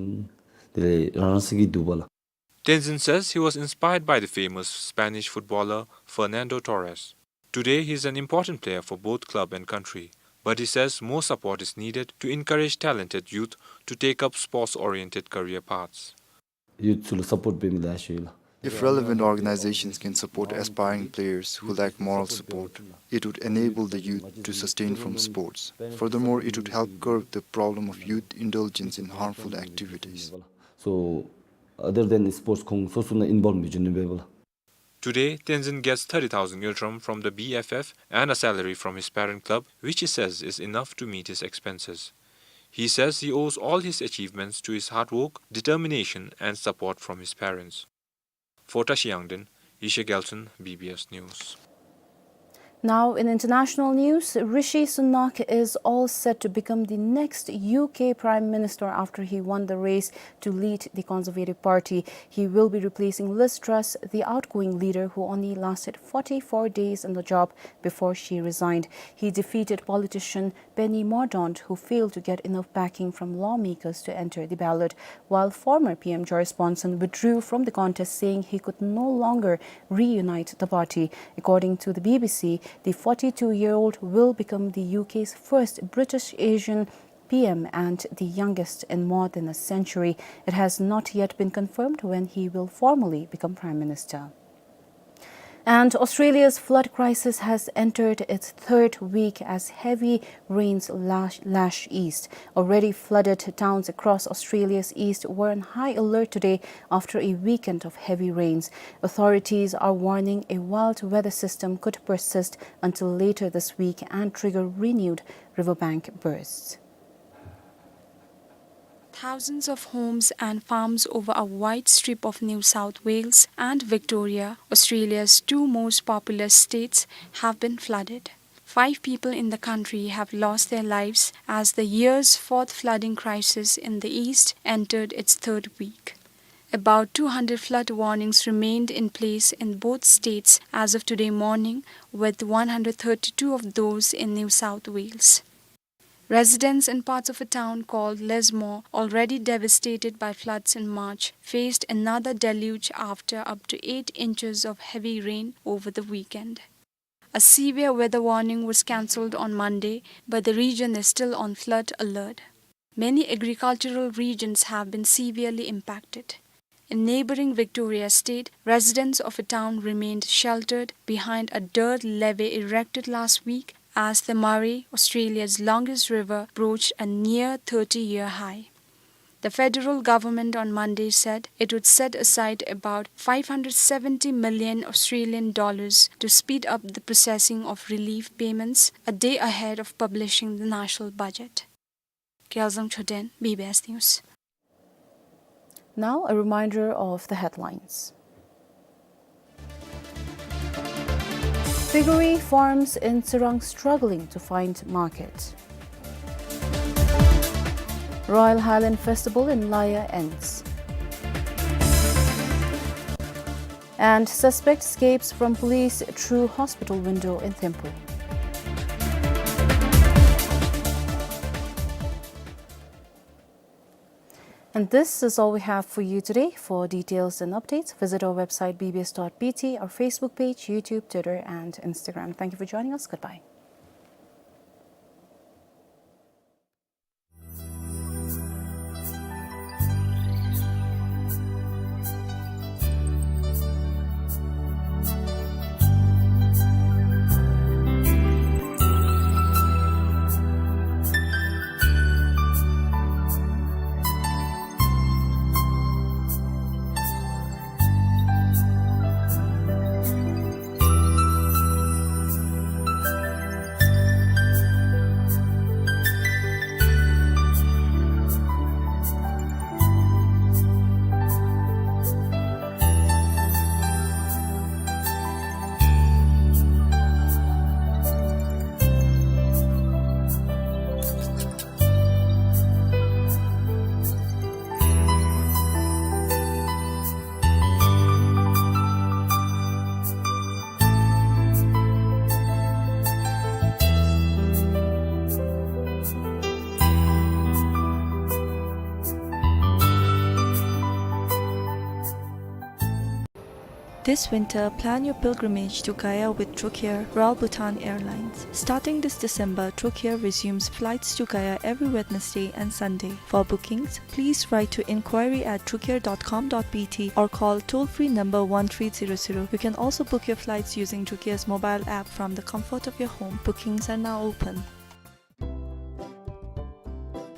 དེ་ལས་རང་རང་སོ་གི་འདུག་པ་ལགས། Tenzin says he was inspired by the famous Spanish footballer Fernando Torres. Today, he is an important player for both club and country, but he says more support is needed to encourage talented youth to take up sports-oriented career paths. ཡུལ་ཚུ་ལུ་སཔོརཊ་འབད་མི་ལེ་ཤ་ཡོད་ལགས། If relevant organizations can support aspiring players who lack moral support, it would enable the youth to sustain from sports. Furthermore, it would help curb the problem of youth indulgence in harmful activities. So, other than sports, ཁོང་སོ་སོ་ནང་ཨིན་བོལབ་མི་འགྱོ་ནི་འབདཝ་ལགས། Today, Tenzin gets thirty thousand ngultrum from the B F F and a salary from his parent club, which he says is enough to meet his expenses. He says he owes all his achievements to his hard work, determination, and support from his parents. For Tashi Yangden, Yeshe Gyaltshen, B B S News. Now, in international news, Rishi Sunak is all set to become the next U K Prime Minister after he won the race to lead the Conservative Party. He will be replacing Liz Truss, the outgoing leader who only lasted forty-four days in the job before she resigned. He defeated politician Penny Mordaunt, who failed to get enough backing from lawmakers to enter the ballot, while former P M George Johnson withdrew from the contest, saying he could no longer reunite the party. According to the B B C, the forty-two-year-old will become the U K's first British Asian P M and the youngest in more than a century. It has not yet been confirmed when he will formally become Prime Minister. And Australia's flood crisis has entered its third week as heavy rains lash, lash east. Already flooded towns across Australia's east were on high alert today after a weekend of heavy rains. Authorities are warning a wild weather system could persist until later this week and trigger renewed riverbank bursts. Thousands of homes and farms over a wide strip of New South Wales and Victoria, Australia's two most populous states, have been flooded. Five people in the country have lost their lives as the year's fourth flooding crisis in the east entered its third week. About two hundred flood warnings remained in place in both states as of today morning, with one hundred thirty-two of those in New South Wales. Residents in parts of a town called Lismore, already devastated by floods in March, faced another deluge after up to eight inches of heavy rain over the weekend. A severe weather warning was cancelled on Monday, but the region is still on flood alert. Many agricultural regions have been severely impacted. In neighbouring Victoria State, residents of a town remained sheltered behind a dirt levee erected last week as the Murray, Australia's longest river, broached a near thirty-year high. The federal government on Monday said it would set aside about five hundred seventy million Australian dollars to speed up the processing of relief payments, a day ahead of publishing the national budget. Gyalzang Choden, B B S News. Now, a reminder of the headlines. Piggery farms in Tsirang struggling to find market. Royal Highland Festival in Laya ends. And suspect escapes from police through hospital window in Thimphu. And this is all we have for you today. For details and updates, visit our website B B S dot B T, our Facebook page, YouTube, Twitter, and Instagram. Thank you for joining us. Goodbye. This winter, plan your pilgrimage to Gaya with Trocair, Royal Bhutan Airlines. Starting this December, Trocair resumes flights to Gaya every Wednesday and Sunday. For bookings, please write to inquiry at trocair dot com dot B T or call toll-free number one three zero zero. You can also book your flights using Trocair's mobile app from the comfort of your home. Bookings are now open.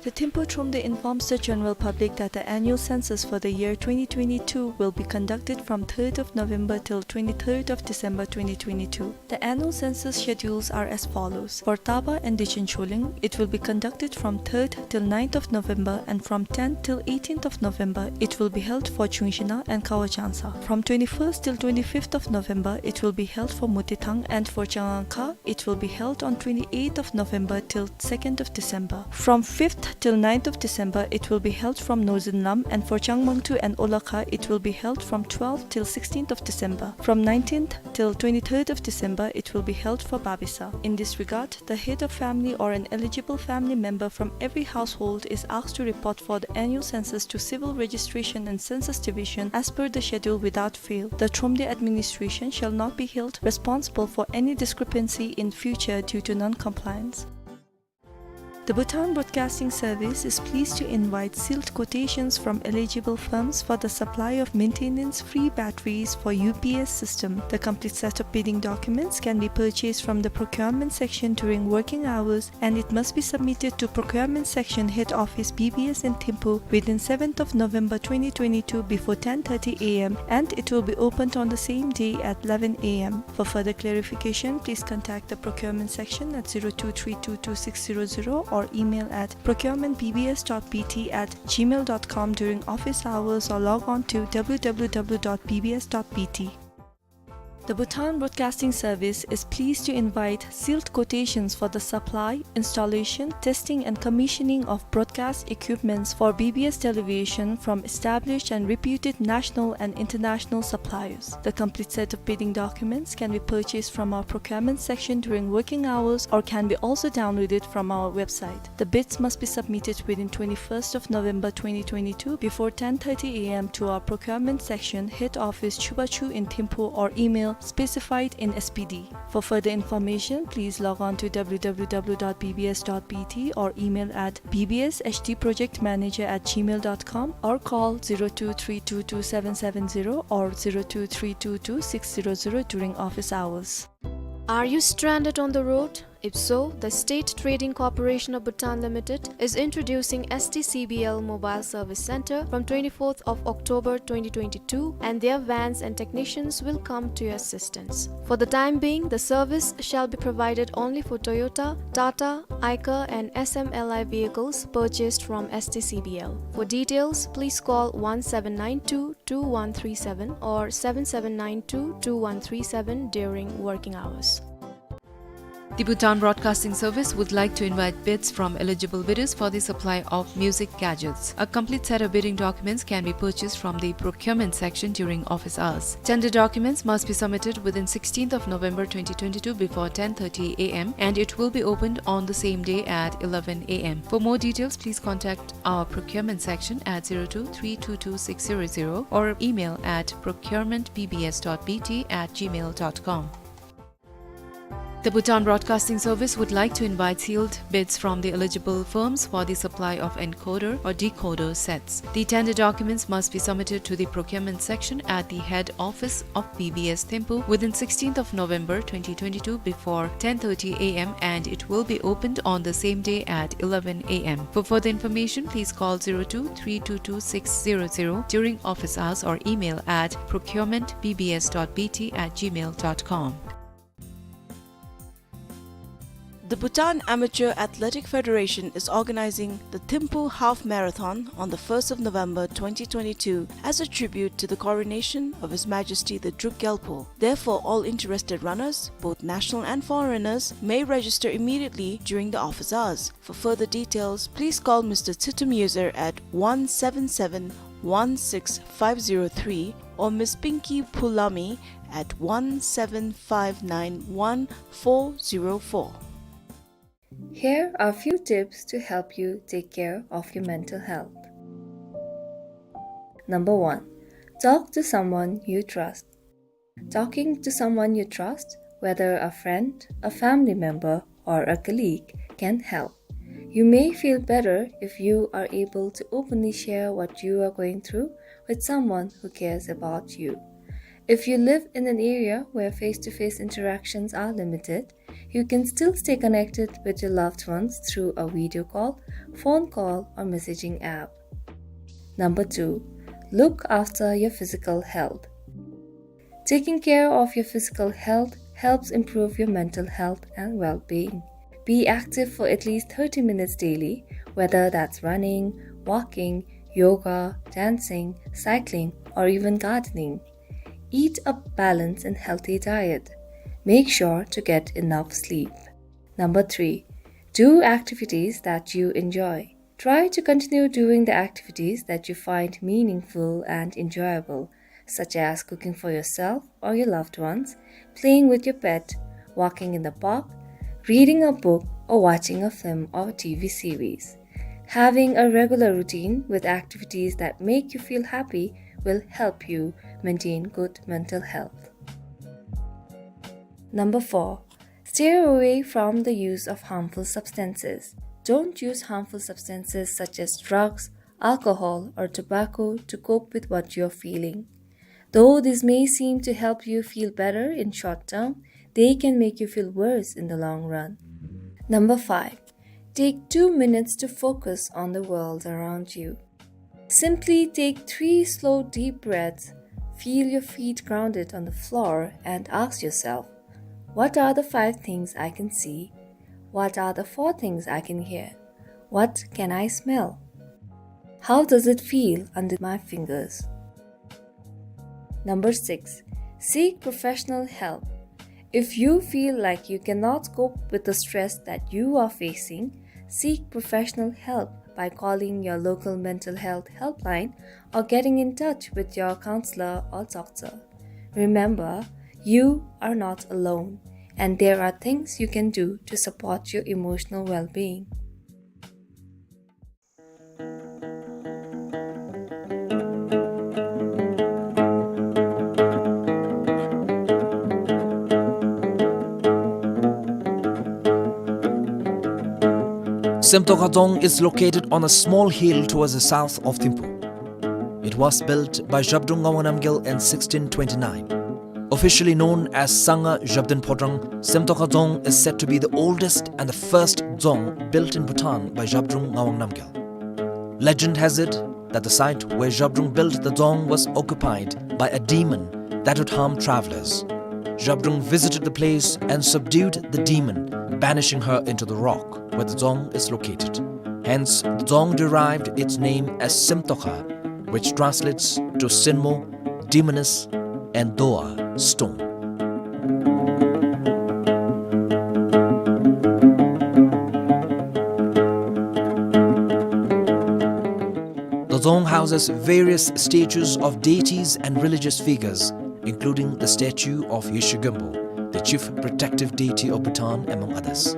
The Thimphu Thromde informs the general public that the annual census for the year twenty twenty-two will be conducted from third of November till twenty-third of December twenty twenty-two. The annual census schedules are as follows. For Taba and Dechen Choling, it will be conducted from third till ninth of November, and from tenth till eighteenth of November, it will be held for Chungsina and Kawachansa. From twenty-first till twenty-fifth of November, it will be held for Mutithang, and for Changangkha, it will be held on twenty-eighth of November till second of December. From fifth till ninth of December, it will be held from Northern Lam, and for Changmangtu and Olakha, it will be held from twelfth till sixteenth of December. From nineteenth till twenty-third of December, it will be held for Babisa. In this regard, the head of family or an eligible family member from every household is asked to report for the annual census to Civil Registration and Census Division as per the schedule without fail. The Thromde administration shall not be held responsible for any discrepancy in future due to non-compliance. The Bhutan Broadcasting Service is pleased to invite sealed quotations from eligible firms for the supply of maintenance-free batteries for U P S system. The complete set of bidding documents can be purchased from the procurement section during working hours, and it must be submitted to procurement section head office B B S in Thimphu within seventh of November twenty twenty-two before ten thirty A M, and it will be opened on the same day at eleven A M. For further clarification, please contact the procurement section at zero two three two two six zero zero or email at procurement B B S dot B T at gmail dot com during office hours or log on to W W W dot B B S dot B T. The Bhutan Broadcasting Service is pleased to invite sealed quotations for the supply, installation, testing and commissioning of broadcast equipments for B B S television from established and reputed national and international suppliers. The complete set of bidding documents can be purchased from our procurement section during working hours or can be also downloaded from our website. The bids must be submitted within twenty-first of November twenty twenty-two before ten thirty A M to our procurement section head office Chubachu in Thimphu or email specified in S P D. For further information, please log on to W W W dot B B S dot B T or email at B B S H D project manager at gmail dot com or call zero two three two two seven seven zero or zero two three two two six zero zero during office hours. Are you stranded on the road? If so, the State Trading Corporation of Bhutan Limited is introducing S T C B L Mobile Service Center from twenty-fourth of October twenty twenty-two, and their vans and technicians will come to your assistance. For the time being, the service shall be provided only for Toyota, Tata, Aycar and S M L I vehicles purchased from S T C B L. For details, please call one seven nine two two one three seven or seven seven nine two two one three seven during working hours. The Bhutan Broadcasting Service would like to invite bids from eligible bidders for the supply of music gadgets. A complete set of bidding documents can be purchased from the procurement section during office hours. Tender documents must be submitted within sixteenth of November twenty twenty-two before ten thirty A M, and it will be opened on the same day at eleven A M. For more details, please contact our procurement section at zero two three two two six zero zero or email at procurement B B S dot B T at gmail dot com. The Bhutan Broadcasting Service would like to invite sealed bids from the eligible firms for the supply of encoder or decoder sets. The tender documents must be submitted to the procurement section at the head office of B B S Thimphu within sixteenth of November twenty twenty-two before ten thirty A M, and it will be opened on the same day at eleven A M. For further information, please call zero two three two two six zero zero during office hours or email at procurement B B S dot B T at gmail dot com. The Bhutan Amateur Athletic Federation is organizing the Thimphu Half Marathon on the first of November twenty twenty-two as a tribute to the coronation of His Majesty the Druk Gyalpo. Therefore, all interested runners, both national and foreigners, may register immediately during the office hours. For further details, please call Mister Tsutum Yuzer at one seven seven one six five zero three or Miss Pinky Pulami at one seven five nine one four zero four. Here are few tips to help you take care of your mental health. Number one, talk to someone you trust. Talking to someone you trust, whether a friend, a family member, or a colleague, can help. You may feel better if you are able to openly share what you are going through with someone who cares about you. If you live in an area where face-to-face interactions are limited, you can still stay connected with your loved ones through a video call, phone call, or messaging app. Number two, look after your physical health. Taking care of your physical health helps improve your mental health and well-being. Be active for at least thirty minutes daily, whether that's running, walking, yoga, dancing, cycling, or even gardening. Eat a balanced and healthy diet. Make sure to get enough sleep. Number three, do activities that you enjoy. Try to continue doing the activities that you find meaningful and enjoyable, such as cooking for yourself or your loved ones, playing with your pet, walking in the park, reading a book, or watching a film or T V series. Having a regular routine with activities that make you feel happy will help you maintain good mental health. Number four, steer away from the use of harmful substances. Don't use harmful substances such as drugs, alcohol, or tobacco to cope with what you're feeling. Though this may seem to help you feel better in short term, they can make you feel worse in the long run. Number five, take two minutes to focus on the world around you. Simply take three slow, deep breaths, feel your feet grounded on the floor, and ask yourself, "What are the five things I can see? What are the four things I can hear? What can I smell? How does it feel under my fingers?" Number six, seek professional help. If you feel like you cannot cope with the stress that you are facing, seek professional help by calling your local mental health helpline or getting in touch with your counselor or doctor. Remember, you are not alone, and there are things you can do to support your emotional well-being. Semtoka Dzong is located on a small hill towards the south of Thimphu. It was built by Zhabdrung Ngawang Namgyal in sixteen twenty-nine. Officially known as Sangha Zhabdrung Phodrang, Semtoka Dzong is said to be the oldest and the first dzong built in Bhutan by Zhabdrung Ngawang Namgyal. Legend has it that the site where Zhabdrung built the dzong was occupied by a demon that would harm travelers. Zhabdrung visited the place and subdued the demon, banishing her into the rock where the dzong is located. Hence, the dzong derived its name as Semtoka, which translates to Sinmo, demoness, and Doa, stone. The dzong houses various statues of deities and religious figures, including the statue of Yeshe Gönpo, the chief protective deity of Bhutan, among others.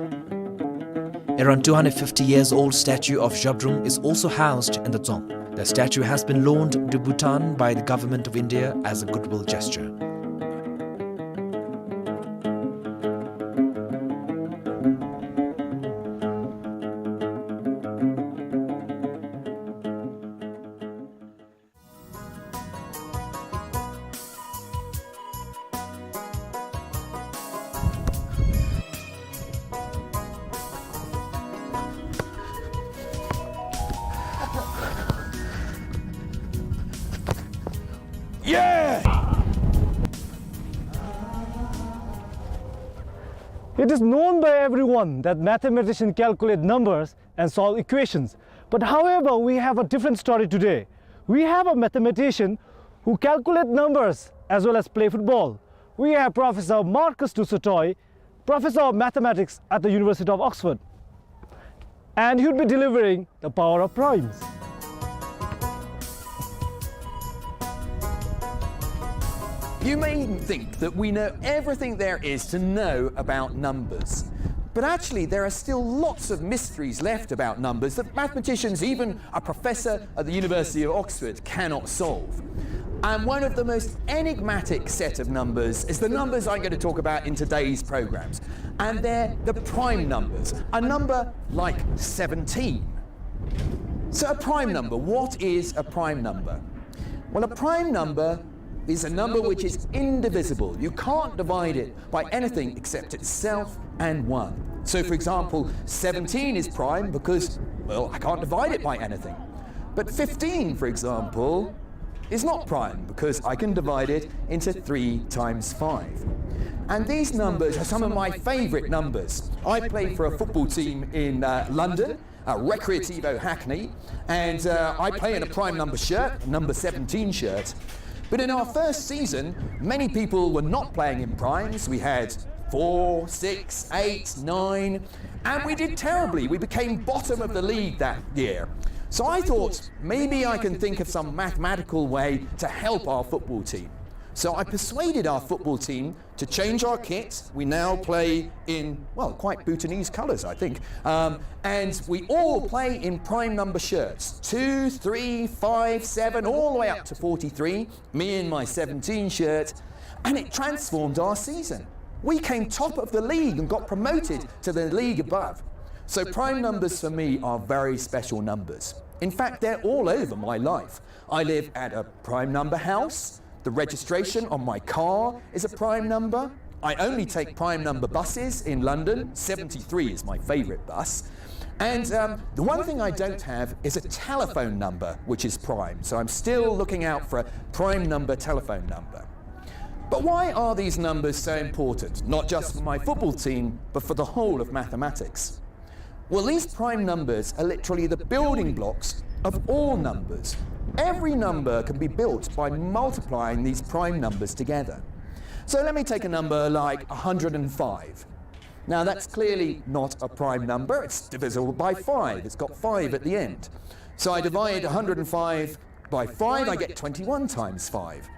Around two hundred fifty years old statue of Zhabdrung is also housed in the dzong. The statue has been loaned to Bhutan by the Government of India as a goodwill gesture. Yeah! It is known by everyone that mathematicians calculate numbers and solve equations. But however, we have a different story today. We have a mathematician who calculates numbers as well as play football. We have Professor Marcus du Sautoy, Professor of Mathematics at the University of Oxford. And he would be delivering the power of primes. You may even think that we know everything there is to know about numbers. But actually, there are still lots of mysteries left about numbers that mathematicians, even a professor at the University of Oxford, cannot solve. And one of the most enigmatic set of numbers is the numbers I'm gonna talk about in today's programs. And they're the prime numbers, a number like seventeen. So a prime number, what is a prime number? Well, a prime number is a number which is indivisible. You can't divide it by anything except itself and one. So, for example, seventeen is prime because, well, I can't divide it by anything. But fifteen, for example, is not prime because I can divide it into three times five. And these numbers are some of my favorite numbers. I play for a football team in, uh, London, uh, Recreativo Hackney, and, uh, I play in a prime number shirt, number seventeen shirt. But in our first season, many people were not playing in primes. We had four, six, eight, nine, and we did terribly. We became bottom of the league that year. So I thought, maybe I can think of some mathematical way to help our football team. So I persuaded our football team to change our kit. We now play in, well, quite Bhutanese colours, I think. Um, and we all play in prime number shirts, two, three, five, seven, all the way up to forty-three, me in my seventeen shirt, and it transformed our season. We came top of the league and got promoted to the league above. So prime numbers for me are very special numbers. In fact, they're all over my life. I live at a prime number house. The registration on my car is a prime number. I only take prime number buses in London. Seventy-three is my favourite bus. And, um, the one thing I don't have is a telephone number which is prime. So I'm still looking out for a prime number telephone number. But why are these numbers so important, not just for my football team, but for the whole of mathematics? Well, these prime numbers are literally the building blocks of all numbers. Every number can be built by multiplying these prime numbers together. So let me take a number like a hundred and five. Now, that's clearly not a prime number. It's divisible by five. It's got five at the end. So I divide a hundred and five by five, I get twenty-one times five.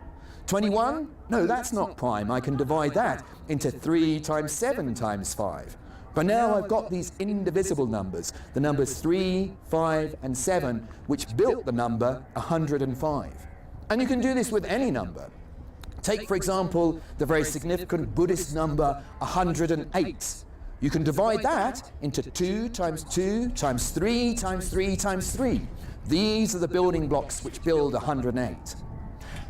Twenty-one? No, that's not prime. I can divide that into three times seven times five. But now I've got these indivisible numbers, the numbers three, five, and seven, which built the number a hundred and five. And you can do this with any number. Take, for example, the very significant Buddhist number a hundred and eight. You can divide that into two times two times three times three times three. These are the building blocks which build a hundred and eight.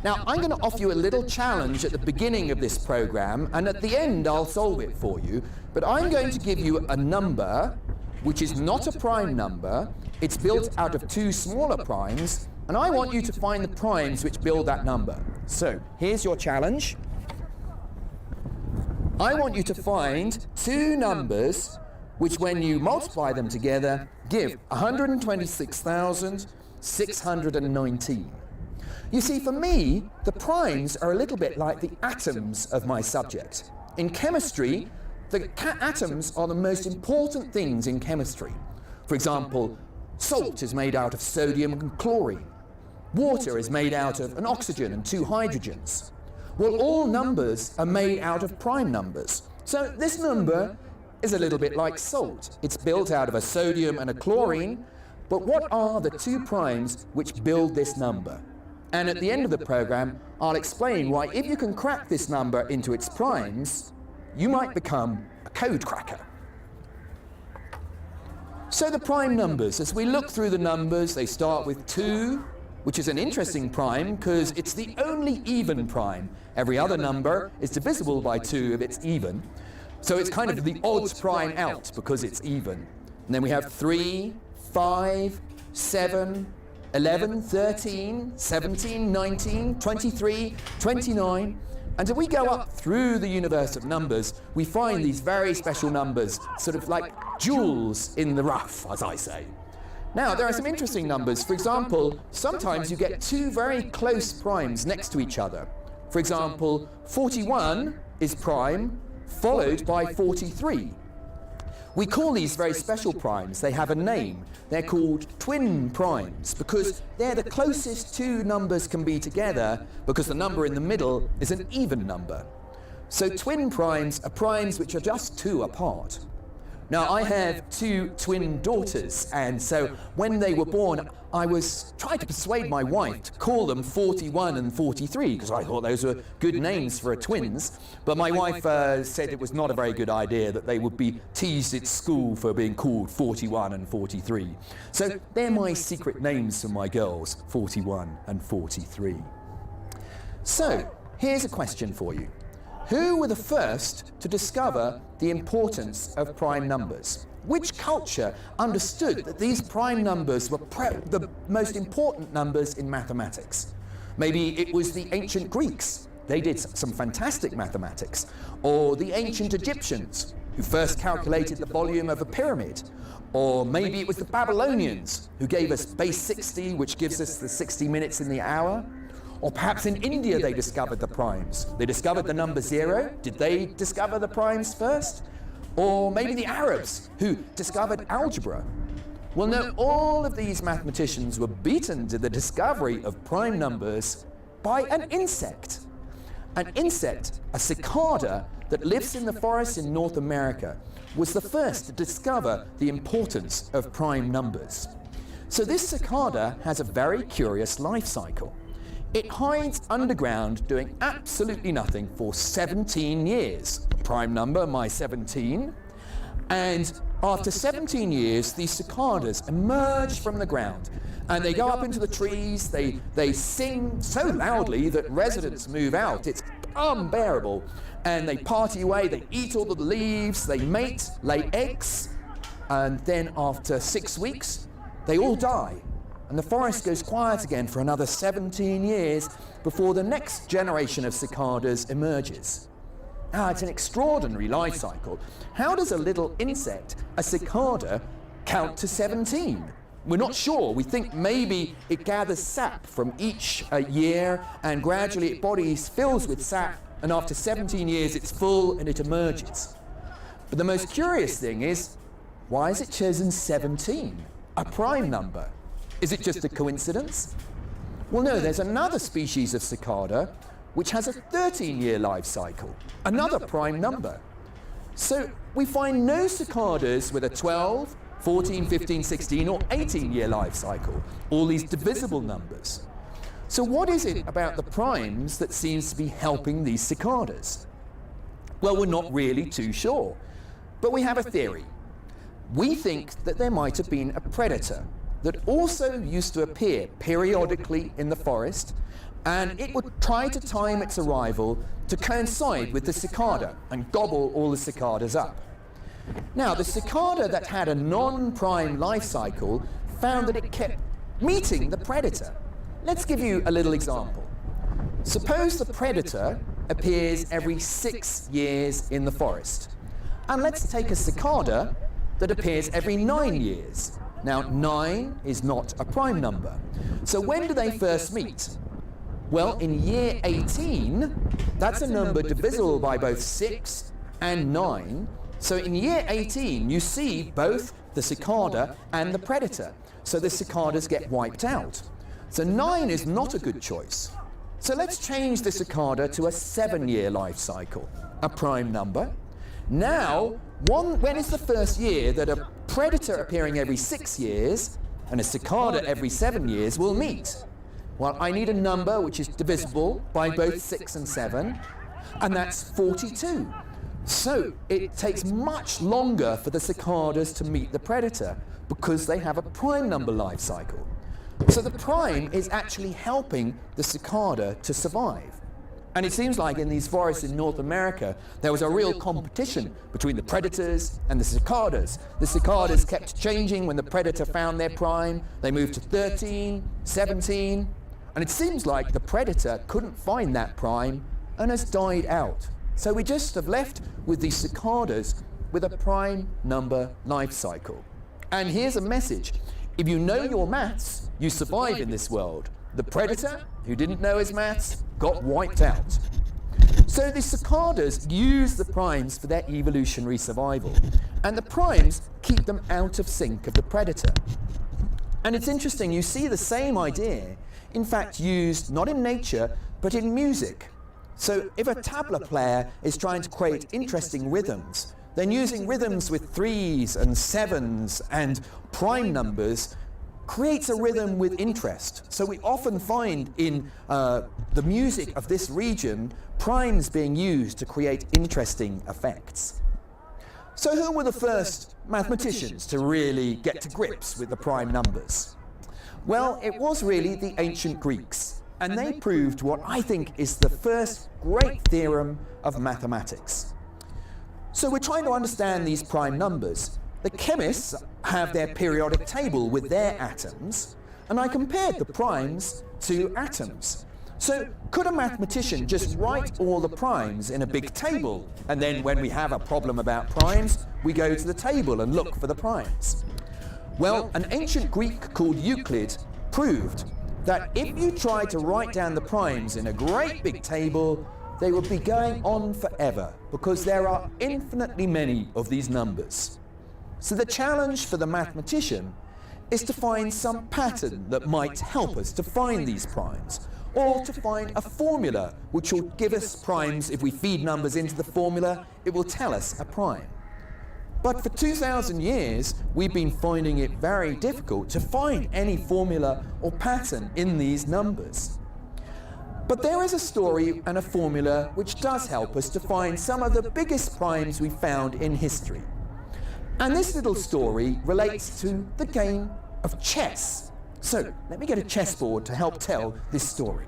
Now, I'm gonna offer you a little challenge at the beginning of this program, and at the end I'll solve it for you. But I'm going to give you a number which is not a prime number. It's built out of two smaller primes, and I want you to find the primes which build that number. So, here's your challenge. I want you to find two numbers which, when you multiply them together, give a hundred and twenty-six thousand six hundred and nineteen. You see, for me, the primes are a little bit like the atoms of my subject. In chemistry, the ca-, atoms are the most important things in chemistry. For example, salt is made out of sodium and chlorine. Water is made out of an oxygen and two hydrogens. Well, all numbers are made out of prime numbers. So this number is a little bit like salt. It's built out of a sodium and a chlorine, but what are the two primes which build this number? And at the end of the program, I'll explain why, if you can crack this number into its primes, you might become a code cracker. So the prime numbers, as we look through the numbers, they start with two, which is an interesting prime 'cause it's the only even prime. Every other number is divisible by two if it's even. So it's kind of the odd prime out because it's even. And then we have three, five, seven, eleven, thirteen, seventeen, nineteen, twenty-three, twenty-nine. And as we go up through the universe of numbers, we find these very special numbers, sort of like jewels in the rough, as I say. Now, there are some interesting numbers. For example, sometimes you get two very close primes next to each other. For example, forty-one is prime, followed by forty-three. We call these very special primes. They have a name. They're called twin primes because they're the closest two numbers can be together, because the number in the middle is an even number. So twin primes are primes which are just two apart. Now, I have two twin daughters, and so when they were born, I was trying to persuade my wife to call them forty-one and forty-three, 'cause I thought those were good names for a twins. But my wife, uh, said it was not a very good idea, that they would be teased at school for being called forty-one and forty-three. So they're my secret names for my girls, forty-one and forty-three. So, here's a question for you. Who were the first to discover the importance of prime numbers? Which culture understood that these prime numbers were pre- the most important numbers in mathematics? Maybe it was the ancient Greeks. They did s- some fantastic mathematics. Or the ancient Egyptians, who first calculated the volume of a pyramid. Or maybe it was the Babylonians who gave us base sixty, which gives us the sixty minutes in the hour. Or perhaps in India they discovered the primes. They discovered the number zero. Did they discover the primes first? Or maybe the Arabs who discovered algebra. Well, no, all of these mathematicians were beaten to the discovery of prime numbers by an insect. An insect, a cicada, that lives in the forest in North America, was the first to discover the importance of prime numbers. So this cicada has a very curious life cycle. It hides underground doing absolutely nothing for seventeen years. Prime number, my seventeen. And after seventeen years, these cicadas emerge from the ground and they go up into the trees. They, they sing so loudly that residents move out. It's unbearable. And they party away, they eat all the leaves, they mate, lay eggs, and then after six weeks, they all die. And the forest goes quiet again for another seventeen years before the next generation of cicadas emerges. Ah, it's an extraordinary life cycle. How does a little insect, a cicada, count to seventeen? We're not sure. We think maybe it gathers sap from each uh, year and gradually its body fills with sap, and after seventeen years it's full and it emerges. But the most curious thing is, why is it chosen seventeen, a prime number? Is it just a coincidence? Well, no, there's another species of cicada which has a thirteen-year life cycle, another prime number. So we find no cicadas with a twelve, fourteen, fifteen, sixteen, or eighteen-year life cycle, all these divisible numbers. So what is it about the primes that seems to be helping these cicadas? Well, we're not really too sure, but we have a theory. We think that there might have been a predator that also used to appear periodically in the forest, and it would try to time its arrival to coincide with the cicada and gobble all the cicadas up. Now, the cicada that had a non-prime life cycle found that it kept meeting the predator. Let's give you a little example. Suppose the predator appears every six years in the forest. And let's take a cicada that appears every nine years. Now, nine is not a prime number. So when do they first meet? Well, in year eighteen, that's a number divisible by both six and nine. So in year eighteen, you see both the cicada and the predator. So the cicadas get wiped out. So nine is not a good choice. So let's change the cicada to a seven-year life cycle, a prime number. Now, one, when is the first year that a predator appearing every six years and a cicada every seven years will meet? Well, I need a number which is divisible by both six and seven, and that's forty-two. So it takes much longer for the cicadas to meet the predator because they have a prime number life cycle. So the prime is actually helping the cicada to survive. And it seems like in these forests in North America, there was a real competition between the predators and the cicadas. The cicadas kept changing. When the predator found their prime, they moved to thirteen, seventeen, and it seems like the predator couldn't find that prime and has died out. So we just have left with these cicadas with a prime number life cycle. And here's a message. If you know your maths, you survive in this world. The predator, who didn't know his maths, got wiped out. So the cicadas use the primes for their evolutionary survival, and the primes keep them out of sync of the predator. And it's interesting, you see the same idea, in fact, used not in nature, but in music. So if a tabla player is trying to create interesting rhythms, then using rhythms with threes and sevens and prime numbers creates a rhythm with interest. So we often find in uh, the music of this region primes being used to create interesting effects. So who were the first mathematicians to really get to grips with the prime numbers? Well, it was really the ancient Greeks. And they proved what I think is the first great theorem of mathematics. So we're trying to understand these prime numbers. The chemists have their periodic table with their atoms, and I compared the primes to atoms. So could a mathematician just write all the primes in a big table, and then when we have a problem about primes, we go to the table and look for the primes? Well, an ancient Greek called Euclid proved that if you try to write down the primes in a great big table, they would be going on forever, because there are infinitely many of these numbers. So the challenge for the mathematician is to find some pattern that might help us to find these primes, or to find a formula which will give us primes. If we feed numbers into the formula, it will tell us a prime. But for two thousand years, we've been finding it very difficult to find any formula or pattern in these numbers. But there is a story and a formula which does help us to find some of the biggest primes we found in history. And this little story relates to the game of chess. So let me get a chessboard to help tell this story.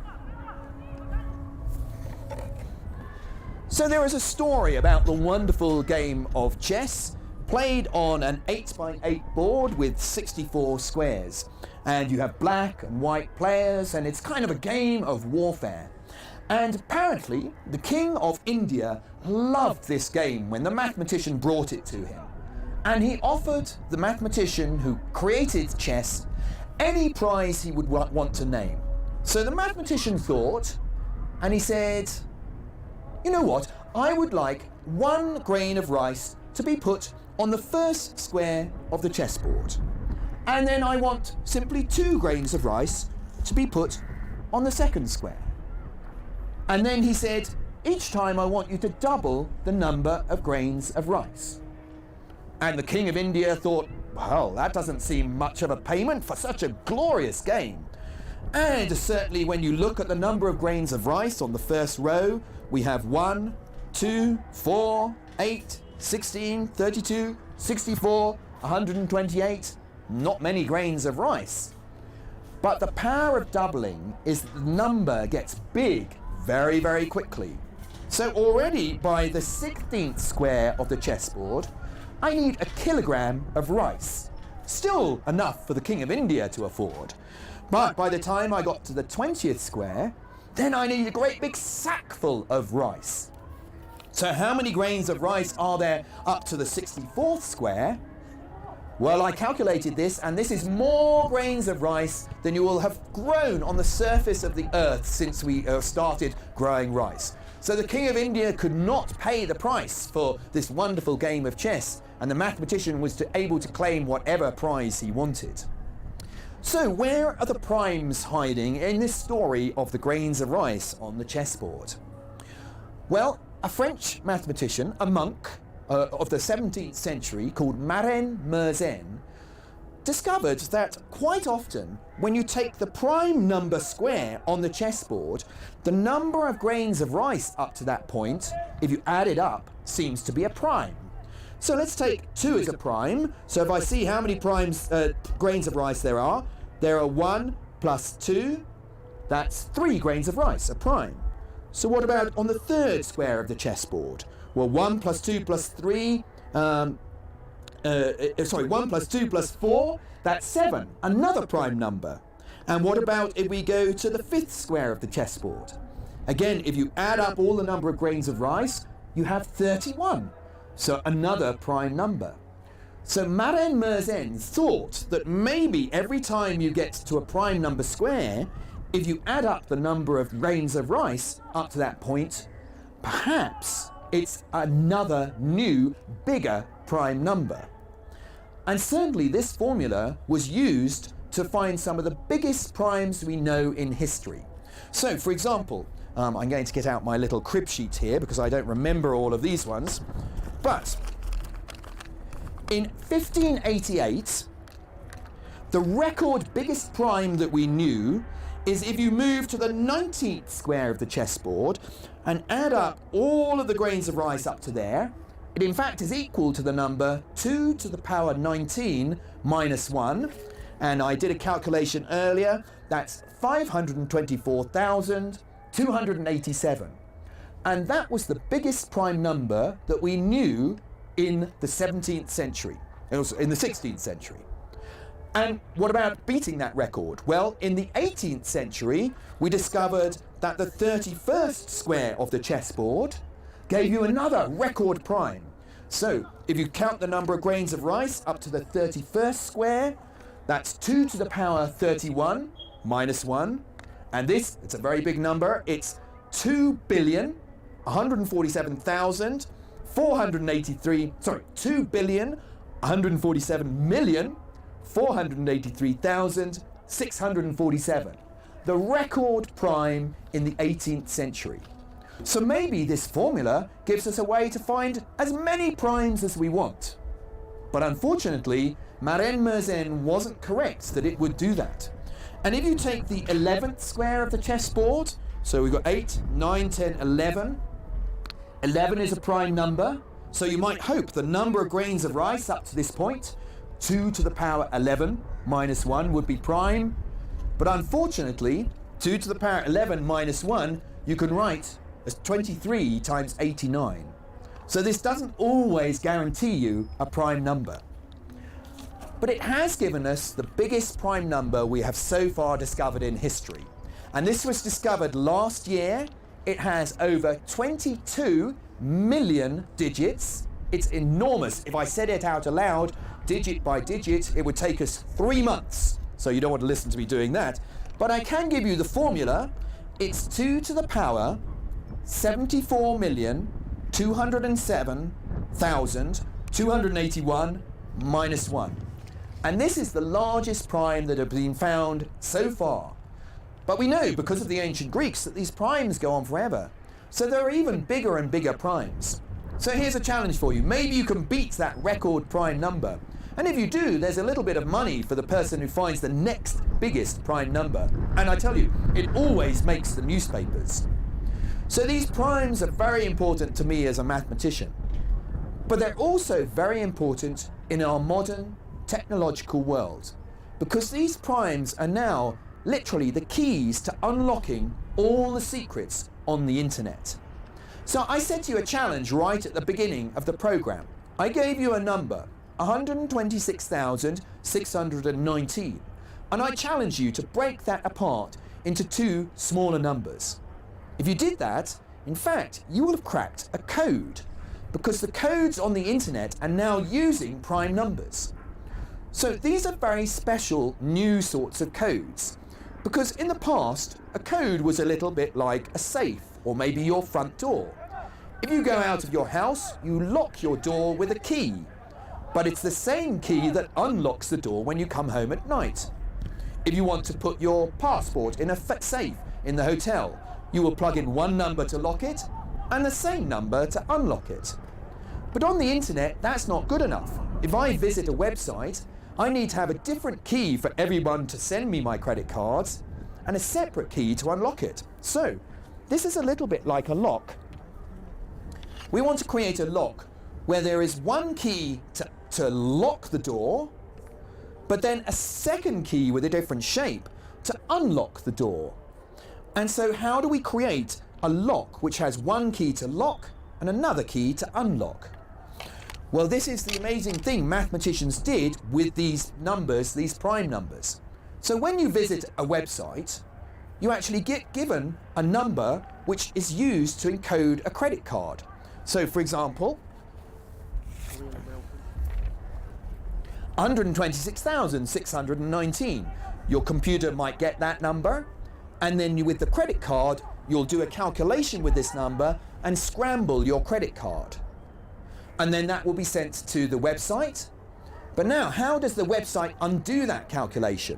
So there is a story about the wonderful game of chess, played on an eight by eight board with sixty-four squares. And you have black and white players, and it's kind of a game of warfare. And apparently, the king of India loved this game when the mathematician brought it to him. And he offered the mathematician who created chess any prize he would wa-, want to name. So the mathematician thought, and he said, "You know what? I would like one grain of rice to be put on the first square of the chessboard. And then I want simply two grains of rice to be put on the second square." And then he said, "Each time I want you to double the number of grains of rice." And the king of India thought, "Well, that doesn't seem much of a payment for such a glorious game." And certainly when you look at the number of grains of rice on the first row, we have one, two, four, eight, sixteen, thirty-two, sixty-four, a hundred and twenty-eight, not many grains of rice. But the power of doubling is that the number gets big very, very quickly. So already by the sixteenth square of the chessboard, I need a kilogram of rice. Still enough for the King of India to afford. But by the time I got to the twentieth square, then I need a great big sackful of rice. So how many grains of rice are there up to the sixty-fourth square? Well, I calculated this, and this is more grains of rice than you will have grown on the surface of the earth since we, uh, started growing rice. So the King of India could not pay the price for this wonderful game of chess, and the mathematician was to, able to claim whatever prize he wanted. So where are the primes hiding in this story of the grains of rice on the chessboard? Well, a French mathematician, a monk, uh, of the seventeenth century called Marin Mersenne, discovered that quite often when you take the prime number square on the chessboard, the number of grains of rice up to that point, if you add it up, seems to be a prime. So let's take two as a prime. So if I see how many primes, uh, grains of rice there are, there are one plus two, that's three grains of rice, a prime. So what about on the third square of the chessboard? Well, one plus two plus three, um, uh, uh, sorry, one plus two plus four, that's seven, another prime number. And what about if we go to the fifth square of the chessboard? Again, if you add up all the number of grains of rice, you have thirty-one. So another prime number. So Marin Mersenne thought that maybe every time you get to a prime number square, if you add up the number of grains of rice up to that point, perhaps it's another new, bigger prime number. And certainly this formula was used to find some of the biggest primes we know in history. So, for example, um, I'm going to get out my little crib sheet here because I don't remember all of these ones. But in fifteen eighty-eight, the record biggest prime that we knew is if you move to the nineteenth square of the chessboard and add up all of the grains of rice up to there, it in fact is equal to the number two to the power nineteen minus one, And I did a calculation earlier, that's five hundred twenty-four thousand two hundred eighty-seven. And that was the biggest prime number that we knew in the seventeenth century. It was in the sixteenth century. And what about beating that record? Well, in the eighteenth century, we discovered that the thirty-first square of the chessboard gave you another record prime. So, if you count the number of grains of rice up to the thirty-first square, that's two to the power thirty-one minus one. And this, it's a very big number, it's two billion one hundred forty-seven thousand four hundred eighty-three, sorry, two billion one hundred forty-seven million four hundred eighty-three thousand six hundred forty-seven, the record prime in the eighteenth century. So maybe this formula gives us a way to find as many primes as we want. But unfortunately, Maren Mersenne wasn't correct that it would do that. And if you take the eleventh square of the chessboard, so we've got eight, nine, ten, eleven. Eleven is a prime number, so you might hope the number of grains of rice up to this point, two to the power eleven minus one, would be prime. But unfortunately, two to the power eleven minus one, you can write as twenty-three times eighty-nine. So this doesn't always guarantee you a prime number. But it has given us the biggest prime number we have so far discovered in history. And this was discovered last year. It has over twenty-two million digits. It's enormous. If I said it out aloud, digit by digit, it would take us three months. So you don't want to listen to me doing that. But I can give you the formula. It's two to the power seventy-four million two hundred seven thousand two hundred eighty-one minus one. And this is the largest prime that have been found so far. But we know, because of the ancient Greeks, that these primes go on forever. So there are even bigger and bigger primes. So here's a challenge for you. Maybe you can beat that record prime number. And if you do, there's a little bit of money for the person who finds the next biggest prime number. And I tell you, it always makes the newspapers. So these primes are very important to me as a mathematician. But they're also very important in our modern technological world, because these primes are now literally the keys to unlocking all the secrets on the internet. So I set you a challenge right at the beginning of the program. I gave you a number, one hundred twenty-six thousand six hundred nineteen, and I challenge you to break that apart into two smaller numbers. If you did that, in fact, you will have cracked a code, because the codes on the internet are now using prime numbers. So these are very special new sorts of codes, because in the past, a code was a little bit like a safe or maybe your front door. If you go out of your house, you lock your door with a key, but it's the same key that unlocks the door when you come home at night. If you want to put your passport in a fa-, safe in the hotel, you will plug in one number to lock it and the same number to unlock it. But on the internet, that's not good enough. If I visit a website, I need to have a different key for everyone to send me my credit cards and a separate key to unlock it. So, this is a little bit like a lock. We want to create a lock where there is one key to, to lock the door, but then a second key with a different shape to unlock the door. And so how do we create a lock which has one key to lock and another key to unlock? Well, this is the amazing thing mathematicians did with these numbers, these prime numbers. So when you visit a website, you actually get given a number which is used to encode a credit card. So for example, one hundred twenty-six thousand six hundred nineteen. Your computer might get that number, and then you, with the credit card, you'll do a calculation with this number and scramble your credit card. And then that will be sent to the website. But now, how does the website undo that calculation?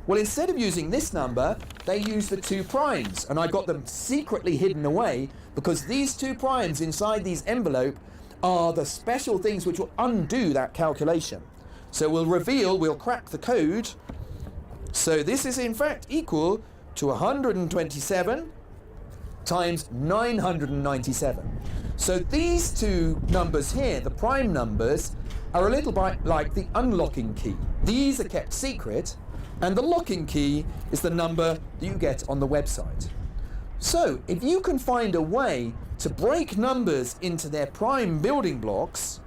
Well, instead of using this number, they use the two primes, and I got them secretly hidden away because these two primes inside these envelope are the special things which will undo that calculation. So we'll reveal, we'll crack the code. So this is in fact equal to one hundred twenty-seven times nine hundred ninety-seven. So these two numbers here, the prime numbers, are a little bit like the unlocking key. These are kept secret, and the locking key is the number that you get on the website. So, if you can find a way to break numbers into their prime building blocks,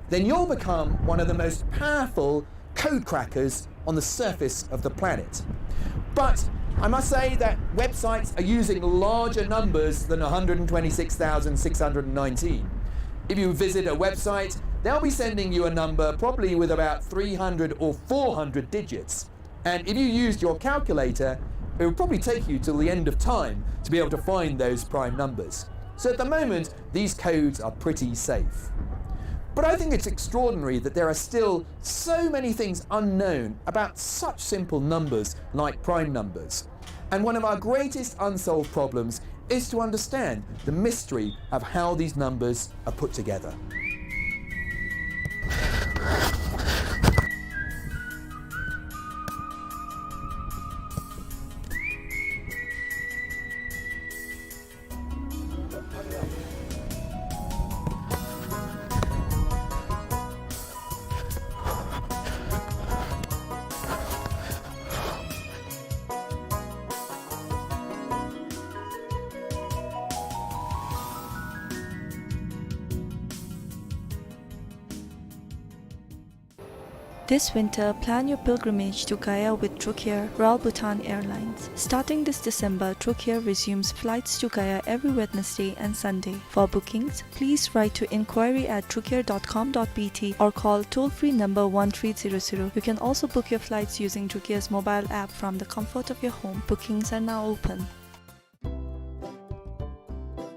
then you'll become one of the most powerful code crackers on the surface of the planet. But I must say that websites are using larger numbers than one hundred twenty-six thousand six hundred nineteen. If you visit a website, they'll be sending you a number probably with about three hundred or four hundred digits. And if you used your calculator, it would probably take you till the end of time to be able to find those prime numbers. So at the moment, these codes are pretty safe. But I think it's extraordinary that there are still so many things unknown about such simple numbers like prime numbers. And one of our greatest unsolved problems is to understand the mystery of how these numbers are put together. This winter, plan your pilgrimage to Gaya with Trocair, Royal Bhutan Airlines. Starting this December, Trocair resumes flights to Gaya every Wednesday and Sunday. For bookings, please write to inquiry at trocair dot com dot B T or call toll-free number one three zero zero. You can also book your flights using Trocair's mobile app from the comfort of your home. Bookings are now open.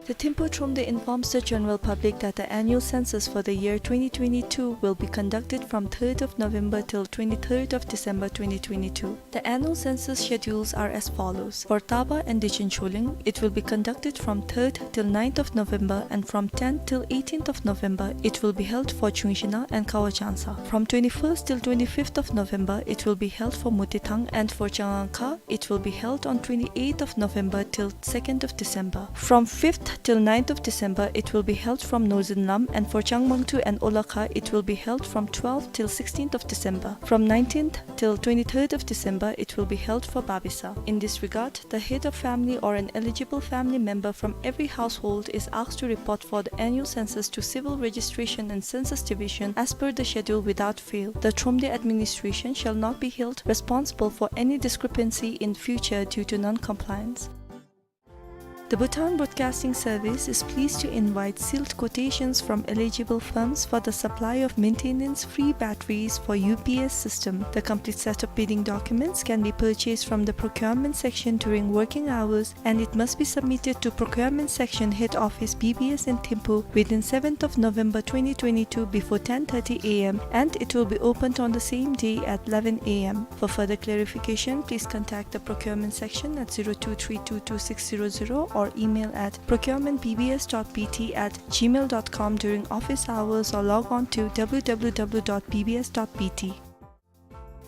The Thimphu Thromde informs the general public that the annual census for the year twenty twenty-two will be conducted from third of November till twenty-third of December twenty twenty-two. The annual census schedules are as follows. For Taba and Dechen Choling, it will be conducted from third till ninth of November, and from tenth till eighteenth of November, it will be held for Chungshina and Kawachansa. From twenty-first till twenty-fifth of November, it will be held for Mutithang, and for Changangkha, it will be held on twenty-eighth of November till second of December. From fifth till ninth of December, it will be held from Northern Lam, and for Changmangtu and Olakha, it will be held from twelfth till sixteenth of December. From nineteenth till twenty-third of December, it will be held for Babisa. In this regard, the head of family or an eligible family member from every household is asked to report for the annual census to Civil Registration and Census Division as per the schedule without fail. The Thromde administration shall not be held responsible for any discrepancy in future due to non-compliance. The Bhutan Broadcasting Service is pleased to invite sealed quotations from eligible firms for the supply of maintenance-free batteries for U P S system. The complete set of bidding documents can be purchased from the procurement section during working hours, and it must be submitted to procurement section head office, B B S in Thimphu, within seventh of November twenty twenty-two before ten thirty A M, and it will be opened on the same day at eleven A M. For further clarification, please contact the procurement section at zero two three two two six zero zero or email at procurement B B S dot B T at gmail dot com during office hours, or log on to W W W dot B B S dot B T.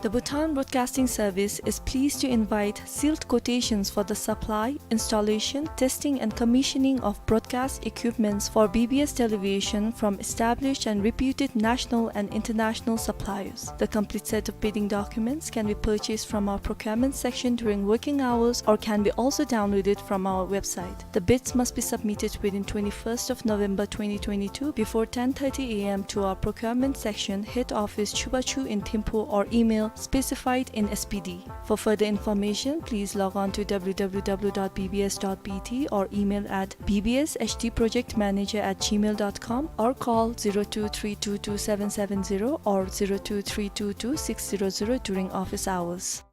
The Bhutan Broadcasting Service is pleased to invite sealed quotations for the supply, installation, testing and commissioning of broadcast equipments for B B S television from established and reputed national and international suppliers. The complete set of bidding documents can be purchased from our procurement section during working hours or can be also downloaded from our website. The bids must be submitted within twenty-first of November twenty twenty-two before ten thirty A M to our procurement section head office, Chubachu in Thimphu, or email specified in S P D. For further information, please log on to W W W dot B B S dot B T or email at B B S H D project manager at gmail dot com or call zero two three two two seven seven zero or zero two three two two six zero zero during office hours.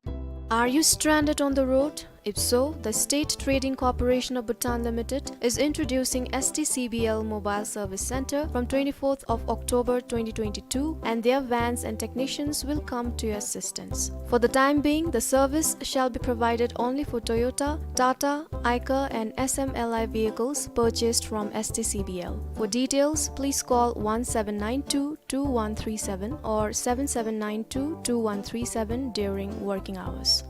Are you stranded on the road? If so, the State Trading Corporation of Bhutan Limited is introducing S T C B L Mobile Service Center from twenty-fourth of October twenty twenty-two, and their vans and technicians will come to your assistance. For the time being, the service shall be provided only for Toyota, Tata, Aycar and S M L I vehicles purchased from S T C B L. For details, please call one seven nine two two one three seven or seven seven nine two two one three seven during working hours.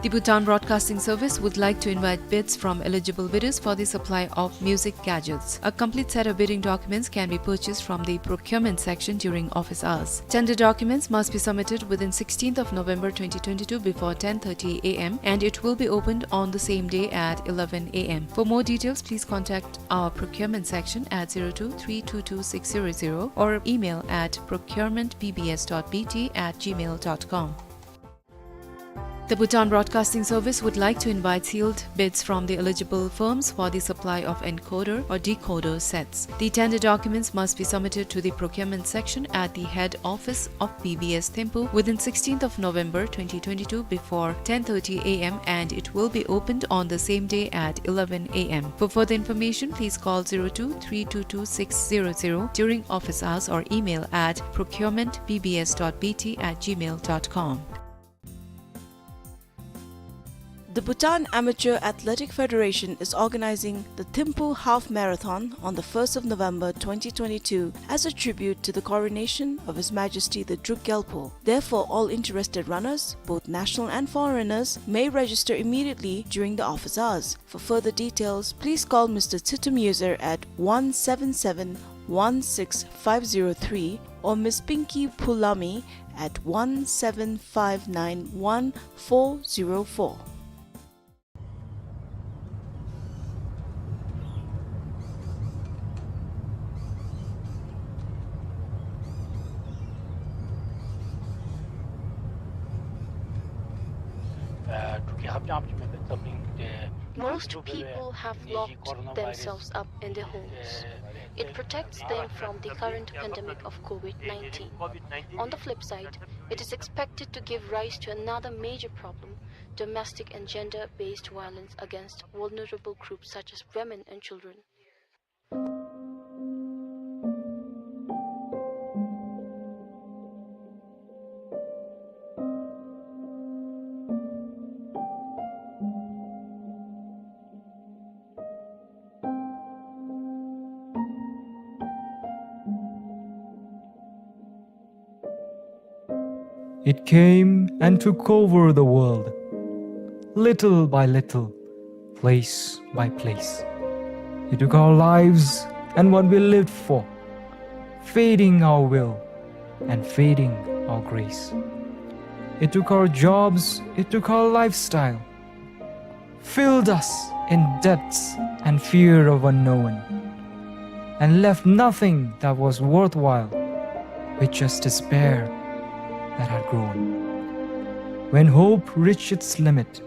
The Bhutan Broadcasting Service would like to invite bids from eligible bidders for the supply of music gadgets. A complete set of bidding documents can be purchased from the procurement section during office hours. Tender documents must be submitted within sixteenth of November twenty twenty-two before ten thirty a m and it will be opened on the same day at eleven a m. For more details, please contact our procurement section at zero two three two two six zero zero or email at procurement B B S dot B T at gmail dot com. The Bhutan Broadcasting Service would like to invite sealed bids from the eligible firms for the supply of encoder or decoder sets. The tender documents must be submitted to the procurement section at the head office of B B S Thimphu within sixteenth of November twenty twenty-two before ten thirty a m and it will be opened on the same day at eleven a m. For further information, please call zero two three two two six zero zero during office hours or email at procurement B B S dot B T at gmail dot com. The Bhutan Amateur Athletic Federation is organizing the Thimphu Half Marathon on the first of November twenty twenty-two as a tribute to the coronation of His Majesty the Druk Gyalpo. Therefore, all interested runners, both national and foreigners, may register immediately during the office hours. For further details, please call Mister Tsitum Yuzer at one seven seven one six five zero three or Miss Pinky Phulami at one seven five nine one four zero four. Most people have locked themselves up in their homes. It protects them from the current pandemic of COVID nineteen. On the flip side, it is expected to give rise to another major problem, domestic and gender-based violence against vulnerable groups such as women and children. It came and took over the world, little by little, place by place. It took our lives and what we lived for, feeding our will and feeding our grace. It took our jobs, it took our lifestyle, filled us in debts and fear of unknown, and left nothing that was worthwhile, with just despair that had grown. When hope reached its limit,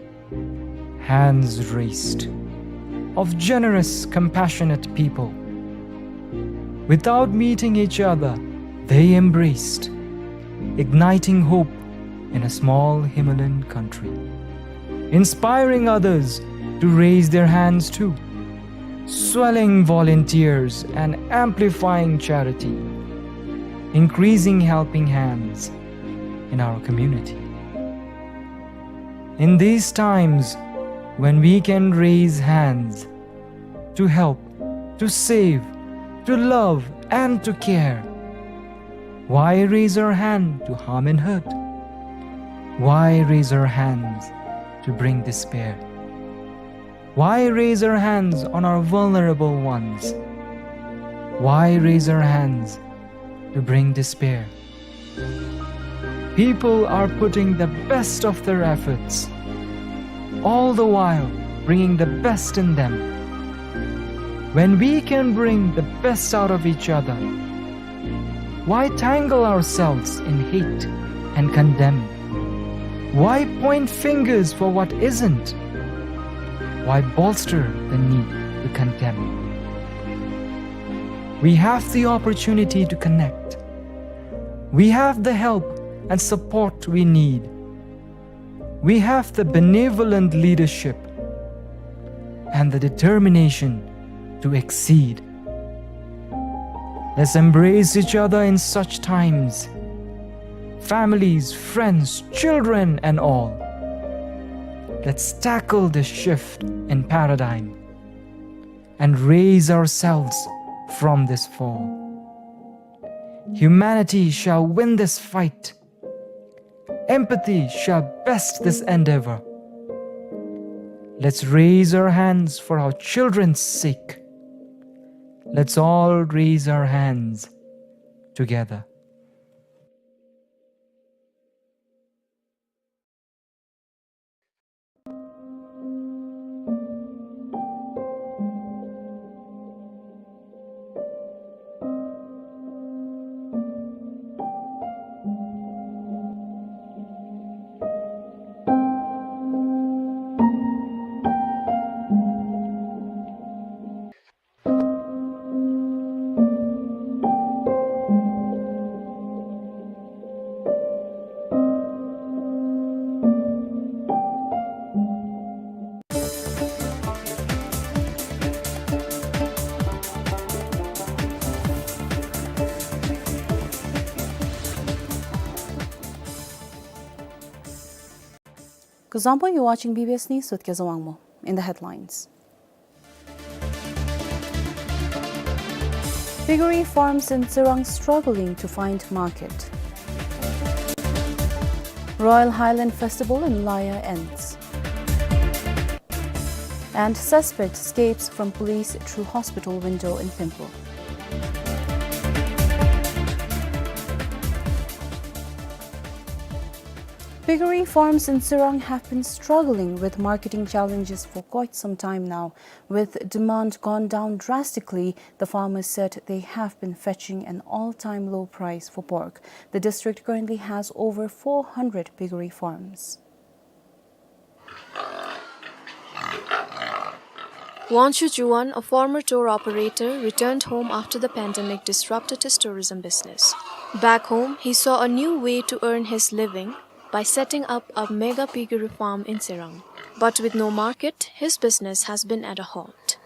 hands raised of generous, compassionate people. Without meeting each other, they embraced, igniting hope in a small Himalayan country, inspiring others to raise their hands too, swelling volunteers and amplifying charity, increasing helping hands in our community. In these times when we can raise hands to help, to save, to love, and to care, why raise our hand to harm and hurt? Why raise our hands to bring despair? Why raise our hands on our vulnerable ones? Why raise our hands to bring despair? People are putting the best of their efforts, all the while bringing the best in them. When we can bring the best out of each other, why tangle ourselves in hate and condemn? Why point fingers for what isn't? Why bolster the need to condemn? We have the opportunity to connect. We have the help and support we need. We have the benevolent leadership and the determination to exceed. Let's embrace each other in such times. Families, friends, children, and all. Let's tackle this shift in paradigm and raise ourselves from this fall. Humanity shall win this fight. Empathy shall best this endeavor. Let's raise our hands for our children's sake. Let's all raise our hands together. Kuzuzangpo, you're watching B B S News with Kezawangmo. In the headlines. Piggery farms in Tsirang struggling to find market. Royal Highland Festival in Laya ends. And suspect escapes from police through hospital window in Pingpu. Piggery farms in Tsirang have been struggling with marketing challenges for quite some time now. With demand gone down drastically, the farmers said they have been fetching an all-time low price for pork. The district currently has over four hundred piggery farms. Wangshu Juwan, a former tour operator, returned home after the pandemic disrupted his tourism business. Back home, he saw a new way to earn his living by setting up a mega piggery farm in Tsirang. But with no market, his business has been at a halt.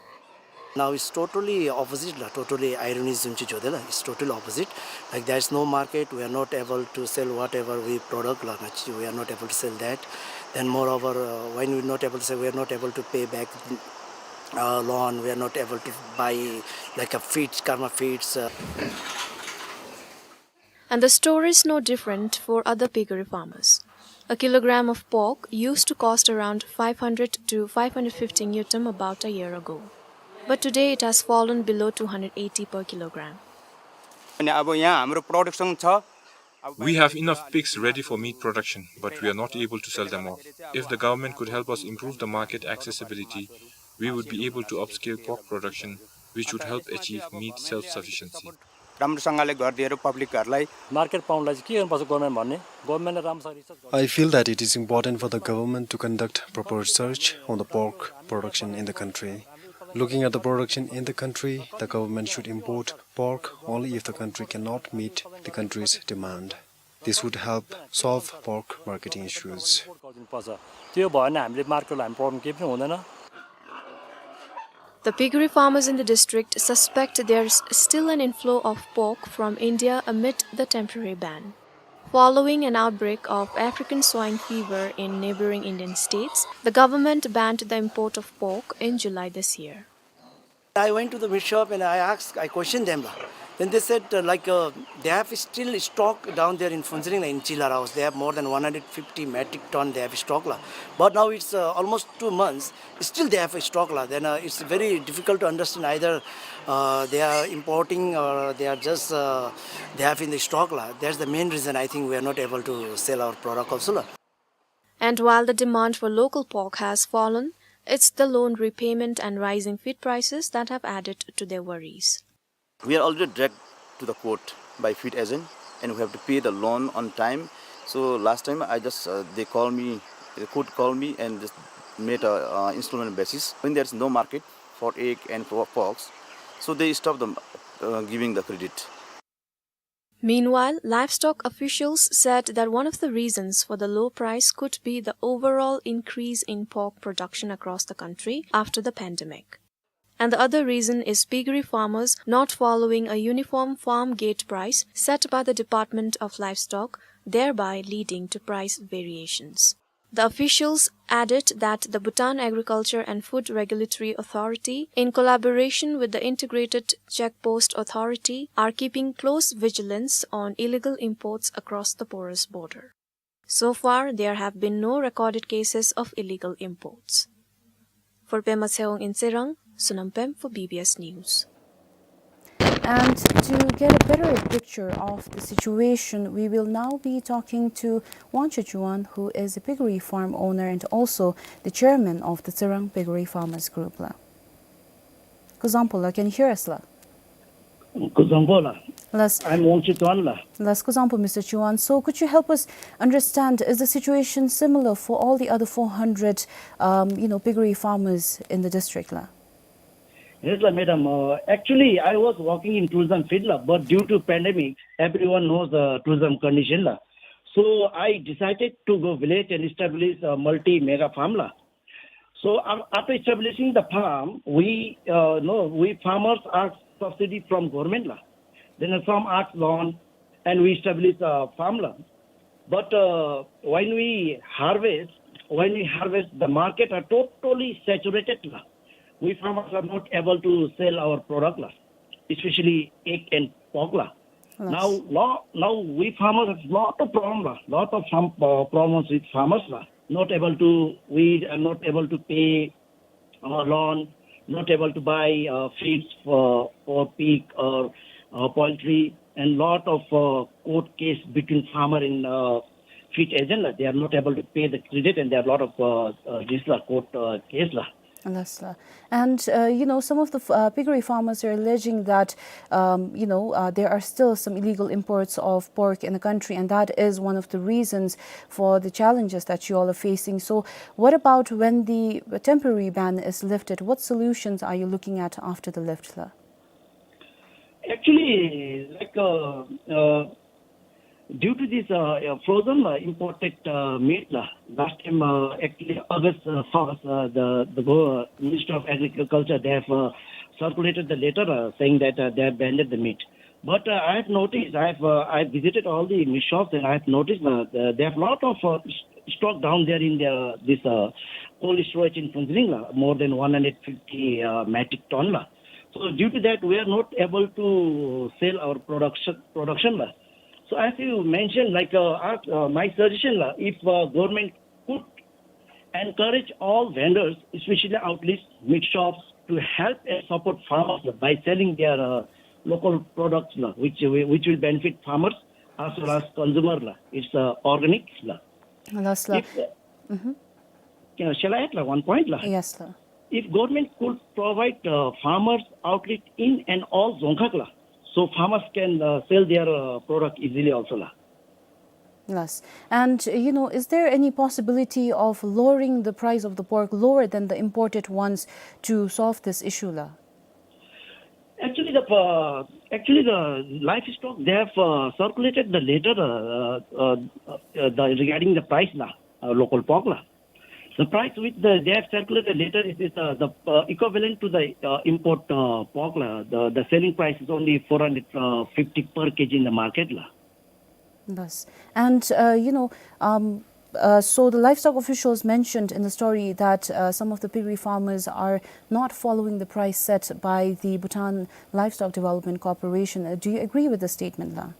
Now it's totally opposite la, totally irony जुन चाहिँ जो देला, it's totally opposite. Like, there is no market, we are not able to sell whatever we product la, we are not able to sell that. Then moreover, uh, when we are not able to sell, we are not able to pay back, uh, loan, we are not able to buy, like, a feeds, karma feeds, uh, And the story is no different for other piggery farmers. A kilogram of pork used to cost around five hundred to five hundred fifty ngultrum about a year ago. But today it has fallen below two hundred eighty per kilogram. अनि अब यहाँ हाम्रो प्रोडक्सन छ, अब We have enough pigs ready for meat production, but we are not able to sell them off. If the government could help us improve the market accessibility, we would be able to upscale pork production, which would help achieve meat self-sufficiency. राम्रोसँगले गरिदिएर पब्लिकहरूलाई मार्केट पाउनलाई चाहिँ के गर्नुपर्छ गभर्नमेन्ट भन्ने, गभर्नमेन्टले राम्रोसँग रिसर्च गर्नु। I feel that it is important for the government to conduct proper research on the pork production in the country. Looking at the production in the country, the government should import pork only if the country cannot meet the country's demand. This would help solve pork marketing issues. त्यो भयो भने हामीले मार्केटलाई हामी प्रब्लम केही पनि हुँदैन। The piggery farmers in the district suspect there is still an inflow of pork from India amid the temporary ban. Following an outbreak of African swine fever in neighboring Indian states, the government banned the import of pork in July this year. I went to the meat shop and I asked, I questioned them. Then they said, uh, like, uh, they have still stock down there in Phuentsholing, like, in Chilhar House. They have more than one hundred fifty metric ton they have stock la. But now it's, uh, almost two months. Still they have a stock la. Then, uh, it's very difficult to understand either, uh, they are importing or they are just, uh, they have in the stock la. That's the main reason I think we are not able to sell our product also la. And while the demand for local pork has fallen, it's the loan repayment and rising feed prices that have added to their worries. We are already dragged to the court by feed agent, and we have to pay the loan on time. So last time I just, uh, they call me, the court called me and just made a, uh, installment basis. When there is no market for egg and for porks, so they stop the, uh, giving the credit. Meanwhile, livestock officials said that one of the reasons for the low price could be the overall increase in pork production across the country after the pandemic. And the other reason is piggery farmers not following a uniform farm gate price set by the Department of Livestock, thereby leading to price variations. The officials added that the Bhutan Agriculture and Food Regulatory Authority, in collaboration with the Integrated Checkpost Authority, are keeping close vigilance on illegal imports across the porous border. So far, there have been no recorded cases of illegal imports. Porbema Tshewang in Tserang, Sonam Pem for B B S News. And to get a better picture of the situation, we will now be talking to Wangchuk Chawang, who is a piggery farm owner and also the chairman of the Tserang Piggery Farmers Group la. Kuzuzangpo la, can you hear us la? Kuzuzangpo la. Las. I'm Wangchuk Chawang la. Las, kuzuzangpo, Mister Chawang. So could you help us understand, is the situation similar for all the other four hundred, um, you know, piggery farmers in the district la? Yes la, madam. Uh, actually, I was working in tourism field la, but due to pandemic, everyone knows the tourism condition la. So I decided to go village and establish a multi mega farm la. So, um, after establishing the farm, we, uh, no, we farmers ask subsidy from government la. Then some ask loan, and we establish a farm la. But, uh, when we harvest, when we harvest, the market are totally saturated la. We farmers are not able to sell our product la, especially egg and pork la. Yes. Now, lo-, now we farmers have lot of problem la, lot of some, uh, problems with farmers la. Not able to, we are not able to pay, uh, loan, not able to buy, uh, feeds for, for pig or, uh, poultry, and lot of, uh, court case between farmer and, uh, feed agent la. They are not able to pay the credit, and there are lot of, uh, uh, this la, court, uh, case la. Yes la. And, uh, you know, some of the f-, uh, piggery farmers are alleging that, um, you know, uh, there are still some illegal imports of pork in the country, and that is one of the reasons for the challenges that you all are facing. So what about when the temporary ban is lifted? What solutions are you looking at after the lift la? Actually, like, uh, uh, due to this, uh, uh, frozen, uh, imported, uh, meat la, last time, uh, actually August, uh, first, uh, the, the go-, Minister of Agriculture, they have, uh, circulated the letter, uh, saying that, uh, they have banned the meat. But, uh, I have noticed, I have, uh, I have visited all the meat shops, and I have noticed, uh, the, they have lot of, uh, s-, stock down there in the, this, uh, cold storage in Phuentsholing la, more than one hundred fifty, uh, metric ton la. So due to that, we are not able to sell our production, production la. So as you mentioned, like, uh, ask, uh, my suggestion la, if, uh, government could encourage all vendors, especially outlets, meat shops, to help and support farmers by selling their, uh, local products la, which, which will benefit farmers as well as consumer la. It's, uh, organic la. Yes la. If, uh, Mm-hmm. Uh, shall I add la one point la? Yes la. If government could provide, uh, farmers outlet in and all dzongkhag la, so farmers can, uh, sell their, uh, product easily also la. Yes. And, uh, you know, is there any possibility of lowering the price of the pork lower than the imported ones to solve this issue la? Actually, the, uh, actually the livestock, they have, uh, circulated the letter, uh, uh, uh, the, regarding the price la, uh, local pork la. The price which the, they have circulated letter is, is, uh, the, uh, equivalent to the, uh, import, uh, pork la. The, the selling price is only four hundred fifty per K G in the market la. Yes. And, uh, you know, um, uh, so the livestock officials mentioned in the story that, uh, some of the piggery farmers are not following the price set by the Bhutan Livestock Development Corporation. Uh, do you agree with the statement la?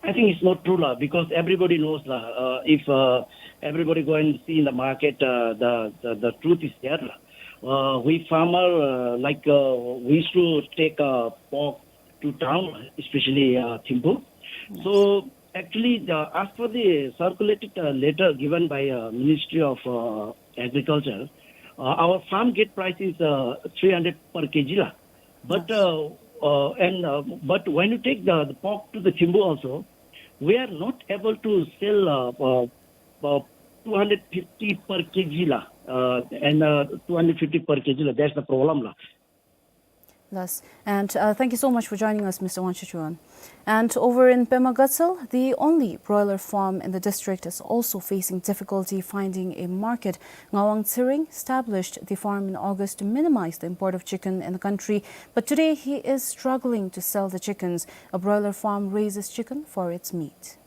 I think it's not true la, because everybody knows la, uh, if, uh, everybody go and see in the market, uh, the, the, the truth is there la. Uh, we farmer, uh, like, uh, we used to take, uh, pork to town, especially, uh, Thimphu. Yes. So actually, the, as per the circulated, uh, letter given by, uh, Ministry of, uh, Agriculture, uh, our farm gate price is, uh, three hundred per K G la. But, yes, uh, uh, and, uh, but when you take the, the pork to the Thimphu also, we are not able to sell, uh, uh, uh, two hundred fifty per K G la, uh, and, uh, two hundred fifty per K G la. That's the problem la. Yes. And, uh, thank you so much for joining us, Mister Wangchuk Chawang. And over in Pema Gatsal, the only broiler farm in the district is also facing difficulty finding a market. Ngawang Tshering established the farm in August to minimize the import of chicken in the country, but today he is struggling to sell the chickens. A broiler farm raises chicken for its meat.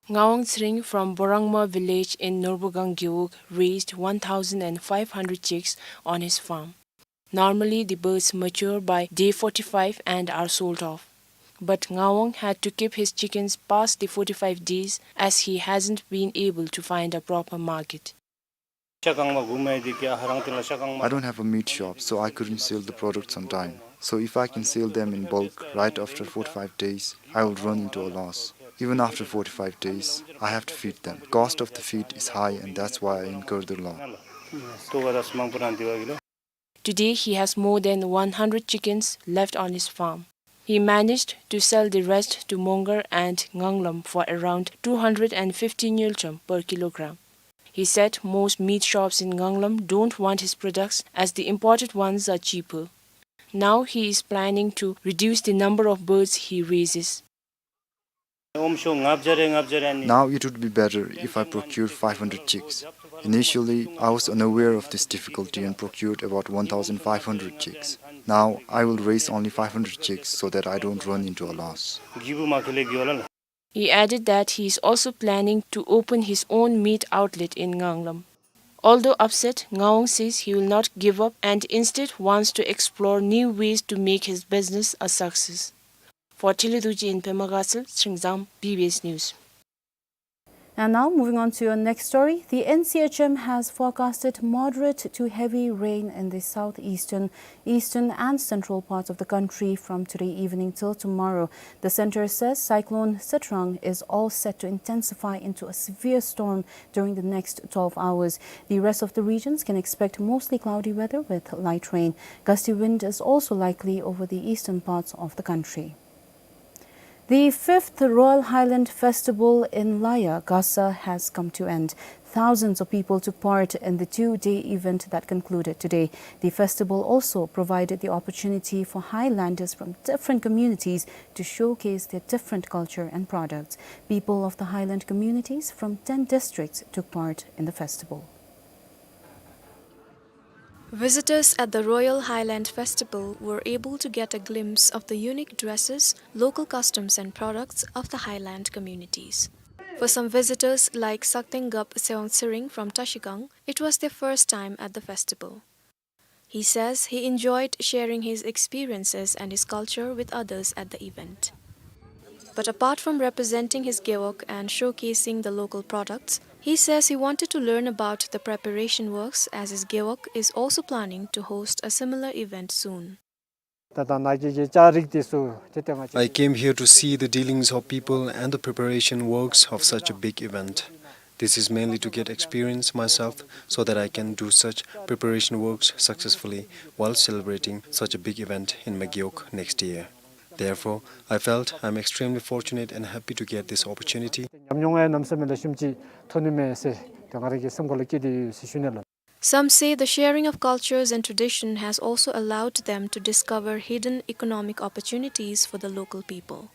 Ngawang Tshering from Borangma village in Norbugang Gewog raised one thousand and five hundred chicks on his farm. Normally, the birds mature by day forty-five and are sold off. But Ngawang had to keep his chickens past the forty-five days as he hasn't been able to find a proper market. I don't have a meat shop, so I couldn't sell the products on time. So if I can sell them in bulk right after forty-five days, I will run into a loss. Even after forty-five days, I have to feed them. Cost of the feed is high, and that's why I incur the loss. Today, he has more than one hundred chickens left on his farm. He managed to sell the rest to Mongar and Nganglam for around two hundred and fifty ngultrum per kilogram. He said most meat shops in Nganglam don't want his products as the imported ones are cheaper. Now he is planning to reduce the number of birds he raises. Now it would be better if I procured five hundred chicks. Initially, I was unaware of this difficulty and procured about one thousand five hundred chicks. Now I will raise only five hundred chicks so that I don't run into a loss. He added that he is also planning to open his own meat outlet in Nganglam. Although upset, Ngawang says he will not give up and instead wants to explore new ways to make his business a success. For Teletuji in Pema Gatshel, Shingzam, B B S News. And now, moving on to your next story, the N C H M has forecasted moderate to heavy rain in the southeastern, eastern and central parts of the country from today evening till tomorrow. The center says Cyclone Sitrang is all set to intensify into a severe storm during the next twelve hours. The rest of the regions can expect mostly cloudy weather with light rain. Gusty wind is also likely over the eastern parts of the country. The fifth Royal Highland Festival in Laya, Gasa has come to end. Thousands of people took part in the two-day event that concluded today. The festival also provided the opportunity for Highlanders from different communities to showcase their different culture and products. People of the Highland communities from ten districts took part in the festival. Visitors at the Royal Highland Festival were able to get a glimpse of the unique dresses, local customs and products of the Highland communities. For some visitors like Sakteng Gap Sewang Tsering from Trashigang, it was their first time at the festival. He says he enjoyed sharing his experiences and his culture with others at the event. But apart from representing his gewog and showcasing the local products, he says he wanted to learn about the preparation works as his gewog is also planning to host a similar event soon. I came here to see the dealings of people and the preparation works of such a big event. This is mainly to get experience myself so that I can do such preparation works successfully while celebrating such a big event in Magway next year. Therefore, I felt I'm extremely fortunate and happy to get this opportunity. ཉམས་མྱོང་ཡང་གནམ་མེད་ས་མེད་ལེགས་ཤོམ་ཅིག་ཐོབ་ནི་མས་ཟེར་ཏེ་ང་རང་གི་སེམས་ཁ་ལུ་སྐྱེས་ཏེ་ཡོད་ཟེར་ཞུ་ནི་ལགས། Some say the sharing of cultures and tradition has also allowed them to discover hidden economic opportunities for the local people.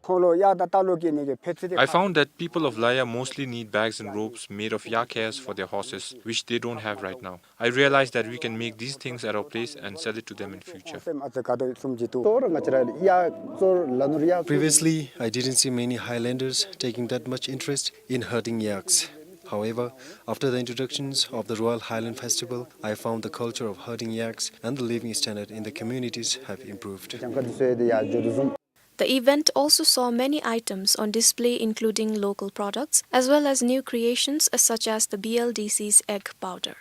I found that people of Laya mostly need bags and ropes made of yak hairs for their horses, which they don't have right now. I realized that we can make these things at our place and sell it to them in future. Previously, I didn't see many Highlanders taking that much interest in herding yaks. However, after the introductions of the Royal Highland Festival, I found the culture of herding yaks and the living standard in the communities have improved. The event also saw many items on display, including local products, as well as new creations, uh, such as the B L D C's egg powder.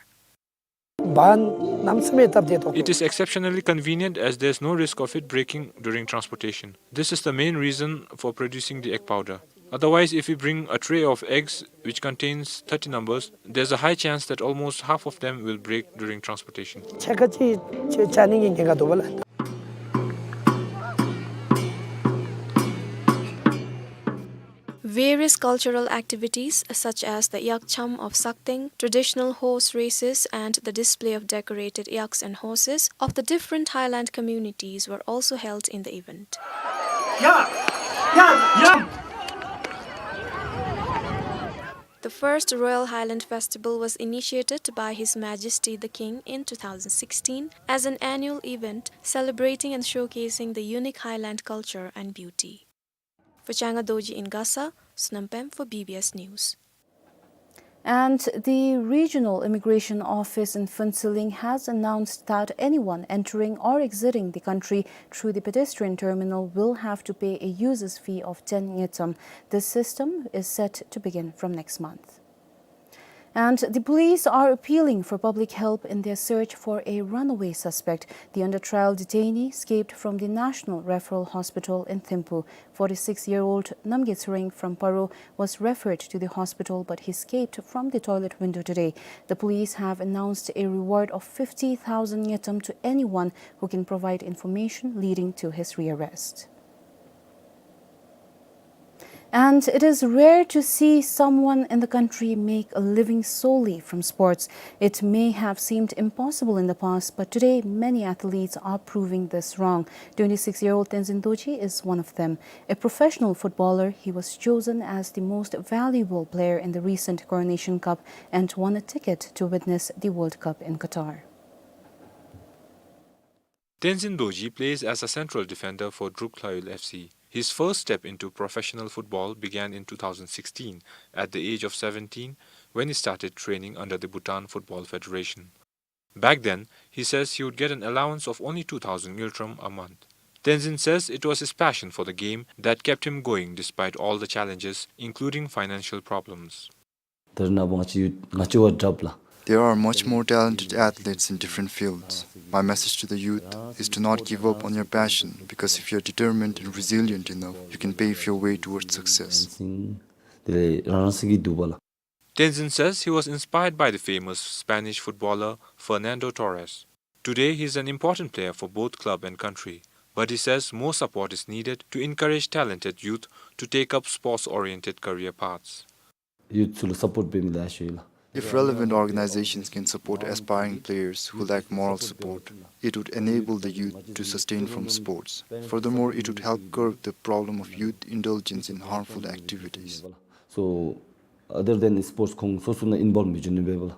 It is exceptionally convenient as there's no risk of it breaking during transportation. This is the main reason for producing the egg powder. Otherwise, if we bring a tray of eggs which contains thirty numbers, there's a high chance that almost half of them will break during transportation. Various cultural activities such as the Yakcham of Sakteng, traditional horse races, and the display of decorated yaks and horses of the different highland communities were also held in the event. The first Royal Highland Festival was initiated by His Majesty the King in two thousand sixteen as an annual event celebrating and showcasing the unique highland culture and beauty. For Changa Dorji in Gasa, Sonam Pem for B B S News. And the Regional Immigration Office in Phuentsholing has announced that anyone entering or exiting the country through the pedestrian terminal will have to pay a user's fee of ten ngultrum. This system is set to begin from next month. And the police are appealing for public help in their search for a runaway suspect. The under-trial detainee escaped from the National Referral Hospital in Thimphu. Forty-six-year-old Namgay Tshering from Paro was referred to the hospital, but he escaped from the toilet window today. The police have announced a reward of fifty thousand ngultrum to anyone who can provide information leading to his rearrest. And it is rare to see someone in the country make a living solely from sports. It may have seemed impossible in the past, but today many athletes are proving this wrong. Twenty-six-year-old Tenzin Dorji is one of them. A professional footballer, he was chosen as the most valuable player in the recent Coronation Cup and won a ticket to witness the World Cup in Qatar. Tenzin Dorji plays as a central defender for Druk Hlaiul F C. His first step into professional football began in two thousand sixteen, at the age of seventeen, when he started training under the Bhutan Football Federation. Back then, he says he would get an allowance of only two thousand ngultrum a month. Tenzin says it was his passion for the game that kept him going despite all the challenges, including financial problems. དེ་རིང་ནངས་པ་ང་བཅས་ཡུཐ་ང་བཅས་བ་དྲགཔ་ལགས། There are much more talented athletes in different fields. My message to the youth is to not give up on your passion, because if you're determined and resilient enough, you can pave your way towards success. དེ་ལས་རང་རང་སེམས་ཀྱི་འདུན་པ་ལགས། Tenzin says he was inspired by the famous Spanish footballer Fernando Torres. Today, he is an important player for both club and country, but he says more support is needed to encourage talented youth to take up sports-oriented career paths. ཡུཐ་ཚུ་ལུ་སཔོརཊ་འབད་མི་ལེགས་ཤོམ་ཨིན་ལགས། If relevant organizations can support aspiring players who lack moral support, it would enable the youth to sustain from sports. Furthermore, it would help curb the problem of youth indulgence in harmful activities. So, other than sports, ཁོང་སོ་སོ་ནང་ཨིན་བོལབ་མི་འགྱོ་ནི་འབདཝ་ལགས།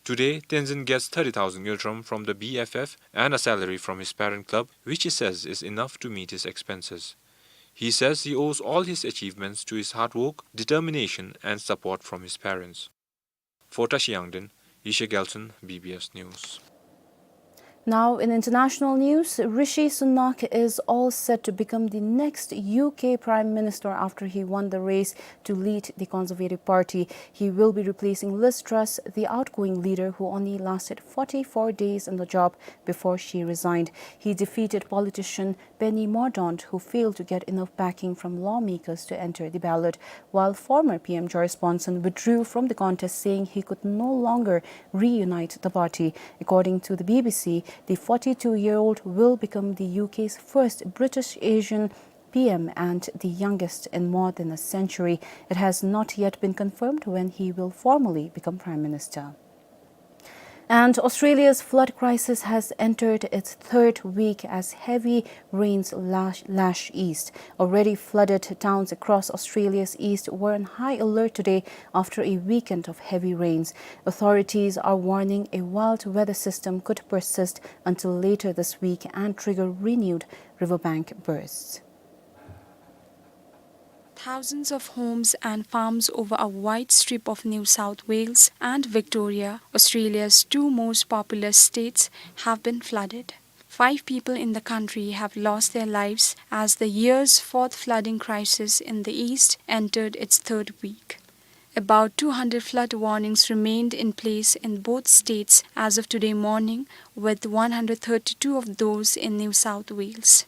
Today, Tenzin gets thirty thousand ngultrum from the B F F and a salary from his parent club, which he says is enough to meet his expenses. He says he owes all his achievements to his hard work, determination, and support from his parents. For Tashi Yangden, Yeshe Gyaltshen, B B S News. Now, in international news, Rishi Sunak is all set to become the next U K Prime Minister after he won the race to lead the Conservative Party. He will be replacing Liz Truss, the outgoing leader who only lasted forty-four days in the job before she resigned. He defeated politician Penny Mordaunt, who failed to get enough backing from lawmakers to enter the ballot, while former P M Joris Bhonson withdrew from the contest, saying he could no longer reunite the party. According to the B B C, the forty-two-year-old will become the U K's first British Asian P M and the youngest in more than a century. It has not yet been confirmed when he will formally become Prime Minister. And Australia's flood crisis has entered its third week as heavy rains lash, lash east. Already flooded towns across Australia's east were on high alert today after a weekend of heavy rains. Authorities are warning a wild weather system could persist until later this week and trigger renewed riverbank bursts. Thousands of homes and farms over a wide strip of New South Wales and Victoria, Australia's two most populous states, have been flooded. Five people in the country have lost their lives as the year's fourth flooding crisis in the east entered its third week. About two hundred flood warnings remained in place in both states as of today morning, with one hundred thirty-two of those in New South Wales.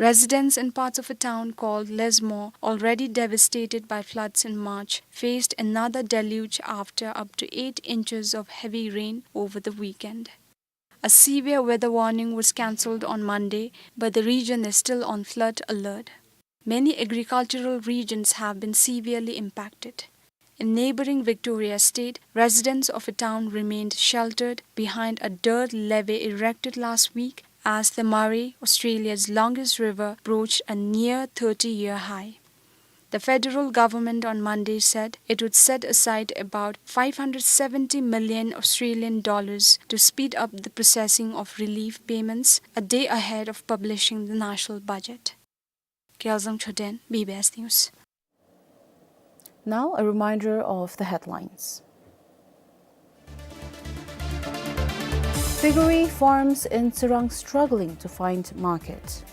Residents in parts of a town called Lismore, already devastated by floods in March, faced another deluge after up to eight inches of heavy rain over the weekend. A severe weather warning was cancelled on Monday, but the region is still on flood alert. Many agricultural regions have been severely impacted. In neighbouring Victoria State, residents of a town remained sheltered behind a dirt levee erected last week as the Murray, Australia's longest river, broached a near thirty-year high. The federal government on Monday said it would set aside about five hundred seventy million Australian dollars to speed up the processing of relief payments, a day ahead of publishing the national budget. Gyaltshen Choden, B B S News. Now, a reminder of the headlines. Piggery farms in Tsirang struggling to find market.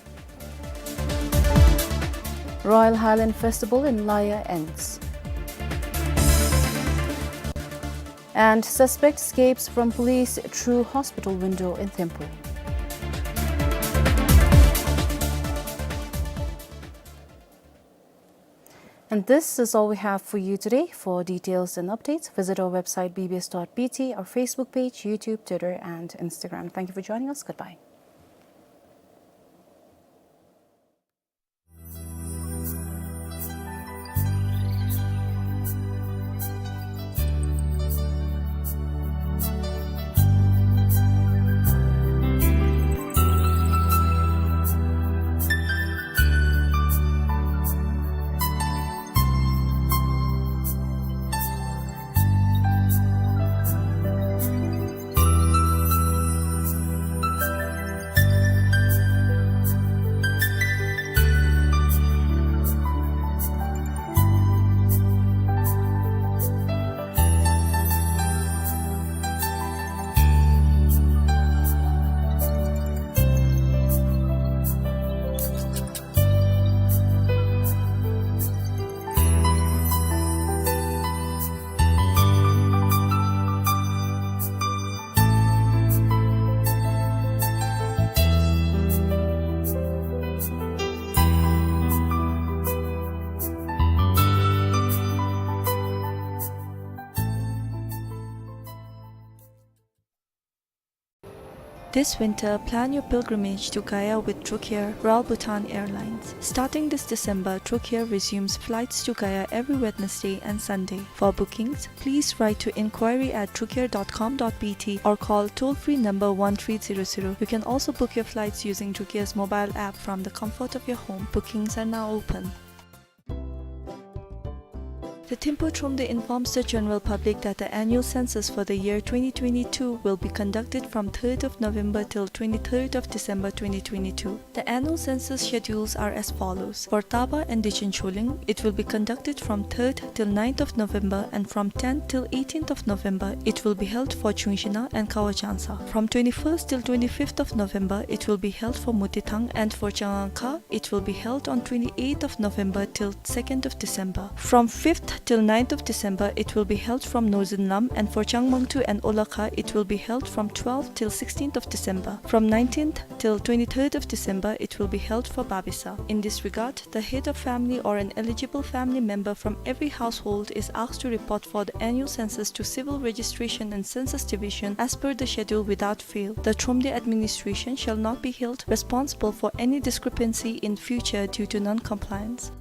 Royal Highland Festival in Laya ends. And suspect escapes from police through hospital window in Thimphu. And this is all we have for you today. For details and updates, visit our website B B S dot B T, our Facebook page, YouTube, Twitter, and Instagram. Thank you for joining us. Goodbye. This winter, plan your pilgrimage to Gaya with Trocair, Royal Bhutan Airlines. Starting this December, Trocair resumes flights to Gaya every Wednesday and Sunday. For bookings, please write to inquiry at trocair dot com dot B T or call toll-free number one three zero zero. You can also book your flights using Trocair's mobile app from the comfort of your home. Bookings are now open. The Thimphu Thromde informs the general public that the annual census for the year twenty twenty-two will be conducted from third of November till twenty-third of December twenty twenty-two. The annual census schedules are as follows. For Taba and Dichen Choling, it will be conducted from third till ninth of November, and from tenth till eighteenth of November, it will be held for Chungshina and Kawa Chansa. From twenty-first till twenty-fifth of November, it will be held for Mutithang, and for Changangkha, it will be held on twenty-eighth of November till second of December. From fifth till ninth of December, it will be held from Northern Lam, and for Changmangtu and Olakha, it will be held from twelfth till sixteenth of December. From nineteenth till twenty-third of December, it will be held for Babisa. In this regard, the head of family or an eligible family member from every household is asked to report for the annual census to Civil Registration and Census Division as per the schedule without fail. The Thromde administration shall not be held responsible for any discrepancy in future due to non-compliance.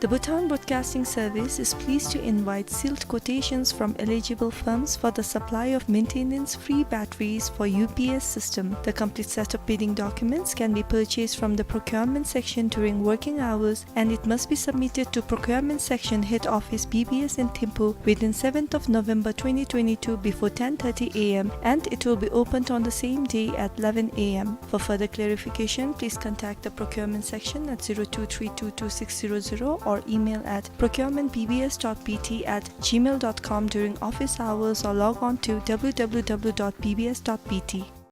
The Bhutan Broadcasting Service is pleased to invite sealed quotations from eligible firms for the supply of maintenance-free batteries for U P S system. The complete set of bidding documents can be purchased from the procurement section during working hours, and it must be submitted to procurement section head office B B S in Thimphu within seventh of November twenty twenty-two before ten thirty A M, and it will be opened on the same day at eleven A M. For further clarification, please contact the procurement section at zero two three two two six zero zero or email at procurement B B S dot B T at gmail dot com during office hours or log on to W W W dot B B S dot B T.